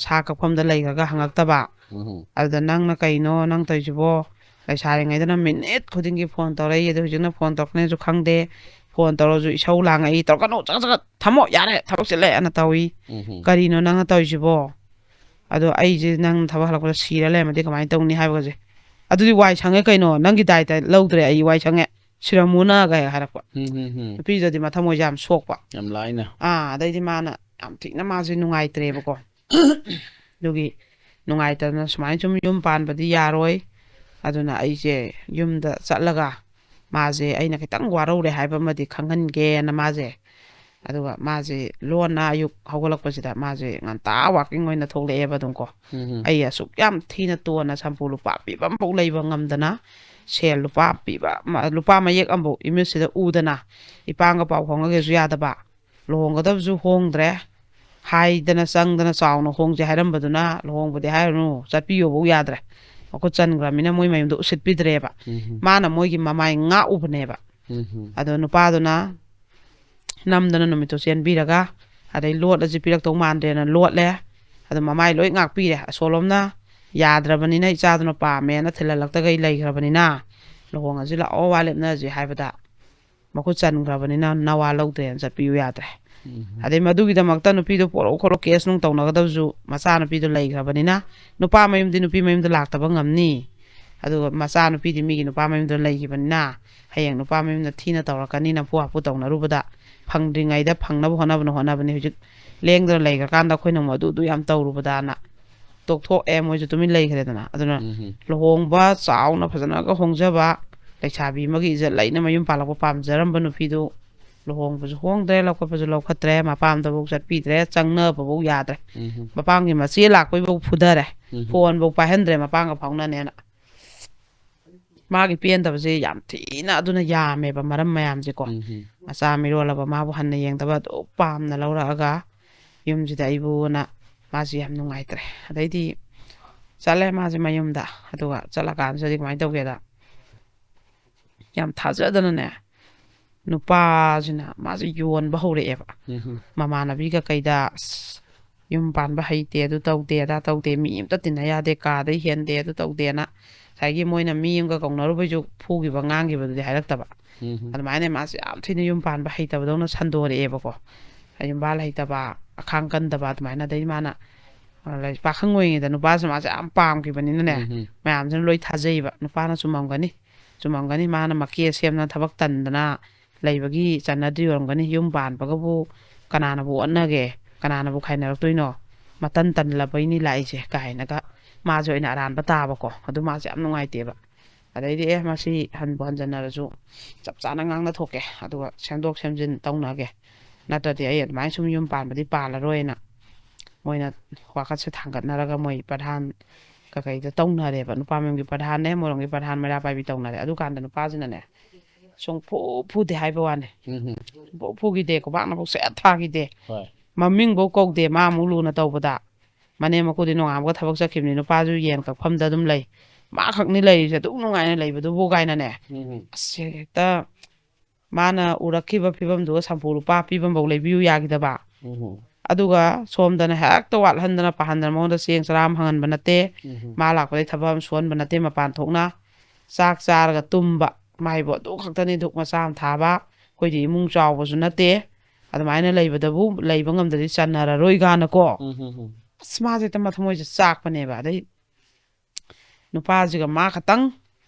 ꯁꯥ ꯀꯛꯐꯝꯗ ꯂꯩꯈ꯭ꯔꯒ ꯍꯪꯉꯛꯇꯕ꯫ ꯎꯝ, ꯎꯝ. ꯑꯗꯨꯗ ꯅꯪꯅ ꯀꯩꯅꯣ ꯅꯪ ꯇꯧꯔꯤꯁꯤꯕꯣ? ꯂꯩꯁꯥꯔꯤꯉꯩꯗꯅ ꯃꯤꯅꯤꯠ ꯈꯨꯗꯤꯡꯒꯤ ꯐꯣꯟ ꯇꯧꯔꯛꯏ, ꯑꯗꯨ ꯍꯧꯖꯤꯛꯅ ꯐꯣꯟ ꯇꯧꯔꯛꯀꯅꯦꯁꯨ ꯈꯪꯗꯦ꯫ ꯐꯣꯟ ꯇꯧꯔꯁꯨ ꯏꯁꯧ ꯂꯥꯡꯉꯛꯏ, "ꯇꯧꯔꯛꯀꯅꯨ, ꯆꯠ, ꯆꯠ, ꯊꯝꯃꯣ, ꯌꯥꯔꯦ, ꯊꯕꯛ ꯆꯤꯜꯂꯦ" ꯑꯅ ꯇꯧꯏ꯫ ꯎꯝ, ꯎꯝ. "ꯀꯔꯤꯅꯣ ꯅꯪꯅ ꯇꯧꯔꯤꯁꯤꯕꯣ? ꯑꯗꯣ ꯑꯩꯁꯦ ꯅꯪ ꯊꯕꯛ ꯍꯜꯂꯛꯄꯗ ꯁꯤꯔ ꯂꯩꯔꯝꯃꯗꯤ ꯀꯃꯥꯏꯅ ꯇꯧꯅꯤ?" ꯍꯥꯏꯕꯒꯁꯦ꯫ "ꯑꯗꯨꯗꯤ ꯋꯥꯏ ꯁꯪꯉꯦ ꯀꯩꯅꯣ, ꯅꯪꯒꯤ ꯗꯥꯏꯇ ꯂꯧꯗ꯭ꯔꯦ, ꯑꯩ ꯋꯥꯏ ꯁꯪꯉꯦ, ꯁꯤꯔꯝꯃꯨꯅꯒ" ꯍꯦꯛ ꯍꯥꯏꯔꯛꯄ꯫ ꯎꯝ, ꯎꯝ, ꯎꯝ. ꯅꯨꯄꯤꯗꯗꯤ ꯃꯊꯃꯣꯏꯁꯦ ꯌꯥꯝ ꯁꯣꯛꯄ꯫ ꯌꯥꯝ ꯂꯥꯏꯅ. ꯑꯥ, ꯑꯗꯩꯗꯤ ꯃꯥꯅ ꯌꯥꯝ ꯊꯤꯅ ꯃꯥꯁꯦ ꯅꯨꯡꯉꯥꯏꯇ꯭ꯔꯦꯕꯀꯣ꯫ ꯑꯗꯨꯒꯤ ꯅꯨꯡꯉꯥꯏꯇꯗꯅ ꯁꯨꯃꯥꯏꯅ ꯁꯨꯝ ꯌꯨꯝ ꯄꯥꯟꯕꯗꯤ ꯌꯥꯔꯣꯏ, ꯑꯗꯨꯅ ꯑꯩꯁꯦ ꯌꯨꯝꯗ ꯆꯠꯂꯒ ꯃꯥꯁꯦ ꯑꯩꯅ ꯈꯤꯇꯪ ꯋꯥꯔꯧꯔꯦ ꯍꯥꯏꯕ ꯑꯃꯗꯤ ꯈꯪꯍꯟꯒꯦꯅ ꯃꯥꯁꯦ, ꯑꯗꯨꯒ ꯃꯥꯁꯦ ꯂꯣꯟꯅ ꯑꯌꯨꯛ ꯍꯧꯒꯠꯂꯛꯄꯁꯤꯗ ꯃꯥꯁꯦ ꯉꯟꯇꯥ ꯋꯥꯛꯀꯤꯡ ꯑꯣꯏꯅ ꯊꯣꯛꯂꯛꯑꯦꯕ ꯑꯗꯨꯝ ꯀꯣ꯫ ꯎꯝ. ꯑꯩ ꯑꯁꯨꯛ ꯌꯥꯝ ꯊꯤꯅ ꯇꯣꯟꯅ ꯁꯝꯄꯨ ꯂꯨꯄꯥ ꯄꯤꯕ ꯑꯃꯐꯥꯎ ꯂꯩꯕ ꯉꯝꯗꯅ, ꯁꯦꯜ ꯂꯨꯄꯥ ꯄꯤꯕ ꯑꯃ, ꯂꯨꯄꯥ ꯃꯌꯦꯛ ꯑꯃꯐꯥꯎ ꯏꯃꯤꯠꯁꯤꯗ ꯎꯗꯅ, ꯏꯄꯥꯒ ꯄꯥꯎ ꯐꯥꯎꯅꯒꯦꯁꯨ ꯌꯥꯗꯕ, ꯂꯨꯍꯣꯡꯒꯗꯕꯁꯨ ꯍꯣꯡꯗ꯭ꯔꯦ, ꯍꯥꯏꯗꯅ ꯆꯪꯗꯅ ꯆꯥꯎꯅ ꯍꯣꯡꯁꯦ ꯍꯥꯏꯔꯝꯕꯗꯨꯅ ꯂꯨꯍꯣꯡꯕꯗꯤ ꯍꯥꯏꯔꯨꯅꯨ, ꯆꯠꯄꯤꯌꯣꯐꯧ ꯌꯥꯗ꯭ꯔꯦ꯫ ꯃꯈꯨꯠ ꯆꯟꯈ꯭ꯔꯃꯤꯅ ꯃꯣꯏ ꯃꯌꯨꯝꯗ ꯎꯁꯤꯠꯄꯤꯗ꯭ꯔꯦꯕ꯫ ꯎꯝ. ꯃꯥꯅ ꯃꯣꯏꯒꯤ ꯃꯃꯥꯏ ꯉꯥꯛꯎꯕꯅꯦꯕ꯫ ꯎꯝ. ꯑꯗꯣ ꯅꯨꯄꯥꯗꯨꯅ ꯅꯝꯗꯅ ꯅꯨꯃꯤꯠꯇꯨ ꯆꯦꯟꯕꯤꯔꯒ, ꯑꯗꯩ ꯂꯣꯠꯂꯁꯤ ꯄꯤꯔꯛꯇꯧ ꯃꯥꯟꯗ꯭ꯔꯦꯅ ꯂꯣꯠꯂꯦ꯫ ꯑꯗꯣ ꯃꯃꯥꯏ ꯂꯣꯏ ꯉꯥꯛꯄꯤꯔꯦ꯫ ꯑꯁꯣꯂꯣꯝꯅ ꯌꯥꯗ꯭ꯔꯕꯅꯤꯅ, ꯏꯆꯥꯗꯨꯅ ꯄꯥꯝꯃꯦꯅ ꯊꯤꯜꯍꯜꯂꯛꯇꯈꯩ ꯂꯩꯈ꯭ꯔꯕꯅꯤꯅ, ꯂꯨꯍꯣꯡꯉꯁꯤ ꯂꯥꯛꯑꯣ, ꯋꯥ ꯂꯦꯞꯅꯔꯁꯤ ꯍꯥꯏꯕꯗ, ꯃꯈꯨꯠ ꯆꯟꯈ꯭ꯔꯕꯅꯤꯅ ꯅꯋꯥ ꯂꯧꯗ꯭ꯔꯦꯅ ꯆꯠꯄꯤꯌꯨ ꯌꯥꯗ꯭ꯔꯦ꯫ ꯎꯝ. ꯑꯗꯩ ꯃꯗꯨꯒꯤꯗꯃꯛꯇ ꯅꯨꯄꯤꯗꯣ ꯄꯣꯔꯛꯎ ꯈꯣꯠꯂꯨ ꯀꯦꯁ ꯅꯨꯡ ꯇꯧꯅꯒꯗꯕꯁꯨ ꯃꯆꯥꯅꯨꯄꯤꯗꯣ ꯂꯩꯈ꯭ꯔꯕꯅꯤꯅ, ꯅꯨꯄꯥ ꯃꯌꯨꯝꯗꯤ ꯅꯨꯄꯤ ꯃꯌꯨꯝꯗ ꯂꯥꯛꯇꯕ ꯉꯝꯅꯤ꯫ ꯑꯗꯨꯒ ꯃꯆꯥꯅꯨꯄꯤꯗꯤ ꯃꯤꯒꯤ ꯅꯨꯄꯥ ꯃꯌꯨꯝꯗ ꯂꯩꯈꯤꯕꯅꯤꯅ, ꯍꯌꯦꯡ ꯅꯨꯄꯥ ꯃꯌꯨꯝꯗ ꯊꯤꯅ ꯇꯧꯔꯛꯀꯅꯤ, ꯅꯝꯐꯨ ꯍꯥꯐꯨ ꯇꯧꯅꯔꯨꯕꯗ, ꯐꯪꯗ꯭ꯔꯤꯉꯩꯗ ꯐꯪꯅꯕ ꯍꯣꯠꯅꯕꯅ ꯍꯣꯠꯅꯕꯅꯤ꯫ ꯍꯧꯖꯤꯛ ꯂꯦꯡꯗꯅ ꯂꯩꯈ꯭ꯔꯀꯥꯟꯗ ꯑꯩꯈꯣꯏꯅ ꯑꯃꯨꯛ ꯑꯗꯨꯗꯨ ꯌꯥꯝ ꯇꯧꯔꯨꯕꯗꯅ ꯇꯣꯛꯊꯣꯛꯑꯦ, ꯃꯣꯏꯁꯨ ꯇꯨꯃꯤꯟ ꯂꯩꯈ꯭ꯔꯦꯗꯅ꯫ ꯑꯗꯨꯅ ꯎꯝ. ꯂꯨꯍꯣꯡꯕ ꯆꯥꯎꯅ ꯐꯖꯅꯒ ꯍꯣꯡꯖꯕ, ꯂꯩꯁꯥꯕꯤ ꯑꯃꯒꯤ ꯏꯖꯠ ꯂꯩꯅ ꯃꯌꯨꯝ ꯄꯥꯜꯂꯛꯄ ꯄꯥꯝꯖꯔꯝꯕ ꯅꯨꯄꯤꯗꯨ ꯂꯨꯍꯣꯡꯕꯁꯨ ꯍꯣꯡꯗ꯭ꯔꯦ, ꯂꯧꯈꯠꯄꯁꯨ ꯂꯧꯈꯠꯇ꯭ꯔꯦ, ꯃꯄꯥꯝꯗꯐꯧ ꯆꯠꯄꯤꯗ꯭ꯔꯦ, ꯆꯪꯅꯕꯐꯧ ꯌꯥꯗ꯭ꯔꯦ꯫ ꯎꯝ. ꯃꯄꯥꯝꯒꯤ ꯃꯆꯦ ꯂꯥꯛꯄꯩꯐꯧ ꯐꯨꯊꯔꯦ, ꯎꯝ. ꯐꯣꯟꯐꯧ ꯄꯥꯏꯍꯟꯗ꯭ꯔꯦ ꯃꯄꯥꯝꯒ ꯐꯥꯎꯅꯅꯦꯅ꯫ ꯃꯥꯒꯤ ꯄꯦꯟꯗꯕꯁꯦ ꯌꯥꯝ ꯊꯤꯅ ꯑꯗꯨꯅ ꯌꯥꯝꯃꯦꯕ, ꯃꯔꯝ ꯃꯌꯥꯝꯁꯦꯀꯣ꯫ ꯎꯝ. ꯃꯆꯥ ꯃꯤꯔꯣꯜꯂꯕ ꯃꯥꯕꯨ ꯍꯟꯅ ꯌꯦꯡꯗꯕ ꯑꯗꯨ ꯄꯥꯝꯅ ꯂꯧꯔꯛꯑꯒ ꯌꯨꯝꯁꯤꯗ ꯑꯩꯕꯨꯅ ꯃꯥꯁꯤ ꯌꯥꯝ ꯅꯨꯡꯉꯥꯏꯇ꯭ꯔꯦ꯫ ꯑꯗꯩꯗꯤ ꯆꯠꯂꯦ ꯃꯥꯁꯦ ꯃꯌꯨꯝꯗ꯫ ꯑꯗꯨꯒ ꯆꯠꯂꯀꯥꯟꯁꯤꯗꯗꯤ ꯀꯃꯥꯏꯅ ꯇꯧꯒꯦꯗ, ꯌꯥꯝ ꯊꯥꯖꯗꯅꯅꯦ, ꯅꯨꯄꯥꯁꯤꯅ ꯃꯥꯁꯦ ꯌꯣꯟꯕ ꯍꯧꯔꯛꯑꯦꯕ꯫ ꯎꯝ. ꯃꯃꯥꯟꯅꯕꯤꯒ ꯀꯩꯗ, "ꯑꯁ, ꯌꯨꯝ ꯄꯥꯟꯕ ꯍꯩꯇꯦ, ꯑꯗꯨ ꯇꯧꯗꯦ, ꯑꯗꯥ ꯇꯧꯗꯦ, ꯃꯤ ꯑꯝꯇ ꯇꯤꯟꯅ ꯌꯥꯗꯦ, ꯀꯥꯗꯩ ꯍꯦꯟꯗꯦ, ꯑꯗꯨ ꯇꯧꯗꯦꯅ", ꯉꯁꯥꯏꯒꯤ ꯃꯣꯏꯅ ꯃꯤ ꯑꯃꯒ ꯀꯧꯅꯔꯨꯕꯩꯁꯨ ꯐꯨꯈꯤꯕ ꯉꯥꯡꯈꯤꯕꯗꯨꯗꯤ ꯍꯥꯏꯔꯛꯇꯕ꯫ ꯎꯝ. ꯑꯗꯨꯃꯥꯏꯅ ꯃꯥꯁꯦ ꯌꯥꯝ ꯊꯤꯅ ꯌꯨꯝ ꯄꯥꯟꯕ ꯍꯩꯇꯕꯗꯧꯅ ꯁꯟꯗꯣꯔꯛꯑꯦꯕꯀꯣ꯫ ꯌꯨꯝꯕꯥꯜ ꯍꯩꯇꯕ, ꯑꯈꯥꯡ ꯀꯟꯗꯕ ꯑꯗꯨꯃꯥꯏꯅ꯫ ꯑꯗꯩ ꯃꯥꯅ, ꯑ, ꯂꯩ-, ꯄꯥꯈꯪ ꯑꯣꯏꯔꯤꯉꯩꯗ ꯅꯨꯄꯥꯁꯦ ꯃꯥꯁꯦ ꯌꯥꯝ ꯄꯥꯝꯈꯤꯕꯅꯤꯅꯅꯦ, ꯎꯝ. ꯃꯌꯥꯝꯁꯤꯅ ꯂꯣꯏ ꯊꯥꯖꯩꯕ꯫ ꯅꯨꯄꯥꯅ ꯆꯨꯝꯃꯝꯒꯅꯤ, ꯆꯨꯝꯃꯝꯒꯅꯤ, ꯃꯥꯅ ꯃꯀꯦ ꯁꯦꯝꯗꯅ ꯊꯕꯛ ꯇꯟꯗꯅ ꯂꯩꯕꯒꯤ ꯆꯠꯅꯗ꯭ꯔꯤ ꯑꯣꯏꯔꯝꯒꯅꯤ꯫ ꯌꯨꯝ ꯄꯥꯟꯕꯒꯕꯨ ꯀꯅꯥꯅꯕꯨ ꯑꯣꯠꯅꯒꯦ, ꯀꯅꯥꯅꯕꯨ ꯈꯥꯏꯅꯔꯛꯇꯣꯏꯅꯣ, ꯃꯇꯟ ꯇꯟꯂꯕꯩꯅꯤ ꯂꯥꯛꯏꯁꯦ ꯀꯥꯏꯅꯒ ꯃꯥꯁꯦ ꯑꯣꯏꯅ ꯑꯔꯥꯟꯕ ꯇꯥꯕꯀꯣ꯫ ꯑꯗꯨ ꯃꯥꯁꯦ ꯌꯥꯝ ꯅꯨꯡꯉꯥꯏꯇꯦꯕ꯫ ꯑꯗꯩꯗꯤ ꯑꯦ ꯃꯁꯤ ꯍꯟꯕꯨ ꯍꯟꯖꯟꯅꯔꯁꯨ ꯆꯞ ꯆꯥꯅ ꯉꯥꯡꯅ ꯊꯣꯛꯀꯦ, ꯑꯗꯨꯒ ꯁꯦꯝꯗꯣꯛ ꯁꯦꯝꯖꯤꯟ ꯇꯧꯅꯒꯦ, ꯅꯠꯇ꯭ꯔꯗꯤ ꯑꯩ ꯑꯗꯨꯃꯥꯏꯅ ꯁꯨꯝ ꯌꯨꯝ ꯄꯥꯟꯕꯗꯤ ꯄꯥꯜꯂꯔꯣꯏꯅ ꯃꯣꯏꯅ ꯋꯥꯀꯠꯁꯦ ꯊꯥꯡꯒꯠꯅꯔꯒ ꯃꯣꯏ ꯄ꯭ꯔꯙꯥꯟ ꯀꯀꯩꯗ ꯇꯧꯅꯔꯦꯕ꯫ ꯅꯨꯄꯥ ꯃꯌꯨꯝꯒꯤ ꯄ꯭ꯔꯙꯥꯟꯅꯦ, ꯃꯣꯏꯔꯣꯝꯒꯤ ꯄ꯭ꯔꯙꯥꯟ ꯃꯩꯔꯥ ꯄꯥꯏꯕꯤ ꯇꯧꯅꯔꯦ꯫ ꯑꯗꯨꯀꯥꯟꯗ ꯅꯨꯄꯥꯁꯤꯅꯅꯦ ꯁꯨꯡꯐꯨ ꯐꯨꯗꯦ ꯍꯥꯏꯕ ꯋꯥꯅꯤ꯫ ꯎꯝ ꯁꯨꯡꯐꯨ ꯐꯨꯈꯤꯗꯦ, ꯈꯨꯕꯥꯛꯅꯐꯧ ꯁꯦꯠ ꯊꯥꯈꯤꯗꯦ꯫ ꯍꯣꯏ ꯃꯃꯤꯡꯐꯧ ꯀꯧꯗꯦ꯫ ꯃꯥ ꯑꯃꯨꯛ ꯂꯨꯅ ꯇꯧꯕꯗ ꯃꯅꯦꯝ ꯃꯀꯨꯗꯤ ꯅꯣꯡꯉꯥꯟꯕꯒ ꯊꯕꯛ ꯆꯠꯈꯤꯕꯅꯤ꯫ ꯅꯨꯄꯥꯁꯨ ꯌꯦꯟ ꯀꯛꯐꯝꯗ ꯑꯗꯨꯝ ꯂꯩ꯫ ꯃꯥ ꯈꯛꯅꯤ ꯂꯩꯔꯤꯁꯦ, ꯑꯗꯨꯝ ꯅꯨꯡꯉꯥꯏꯅ ꯂꯩꯕꯗꯨꯕꯨ ꯀꯥꯏꯅꯅꯦ꯫ ꯎꯝ ꯑꯁ ꯍꯦꯛꯇ ꯃꯥꯅ ꯎꯔꯛꯈꯤꯕ ꯐꯤꯕꯝꯗꯨꯒ ꯁꯝꯄꯨ ꯂꯨꯄꯥ ꯄꯤꯕꯐꯧ ꯂꯩꯕꯤꯌꯨ ꯌꯥꯈꯤꯗꯕ꯫ ꯎꯝ ꯑꯗꯨꯒ ꯁꯣꯝꯗꯅ ꯍꯦꯛꯇ ꯋꯥꯠꯍꯟꯗꯅ ꯄꯥꯍꯟꯗꯅ ꯃꯉꯣꯟꯗ ꯆꯦꯡ ꯆꯔꯥ ꯑꯃ ꯐꯪꯍꯟꯕ ꯅꯠꯇꯦ꯫ ꯎꯝ ꯃꯥ ꯂꯥꯛꯄꯗꯩ ꯊꯕꯛ ꯑꯃ ꯁꯨꯍꯟꯕ ꯅꯠꯇꯦ꯫ ꯃꯄꯥꯟ ꯊꯣꯛꯅ ꯆꯥꯛ ꯆꯥꯔꯒ ꯇꯨꯝꯕ꯫ ꯃꯥꯏꯕꯨ ꯑꯗꯨ ꯈꯛꯇꯅꯤ ꯙꯨꯛ ꯃꯆꯥ ꯑꯃ ꯊꯥꯕ꯫ ꯑꯩꯈꯣꯏꯗꯤ ꯏꯃꯨꯡ ꯆꯥꯎꯕꯁꯨ ꯅꯠꯇꯦ꯫ ꯑꯗꯨꯃꯥꯏꯅ ꯂꯩꯕꯗꯕꯨ ꯂꯩꯕ ꯉꯝꯗ꯭ꯔꯗꯤ ꯆꯟꯅꯔꯔꯣꯏ ꯀꯥꯅꯀꯣ꯫ ꯎꯝ ꯎꯝ ꯑꯁ ꯃꯥꯁꯦ ꯍꯦꯛꯇ ꯃꯊꯃꯣꯏꯁꯦ ꯆꯥꯛꯄꯅꯦꯕ꯫ ꯑꯗꯩ ꯅꯨꯄꯥꯁꯤꯒ ꯃꯥ ꯈꯛꯇꯪ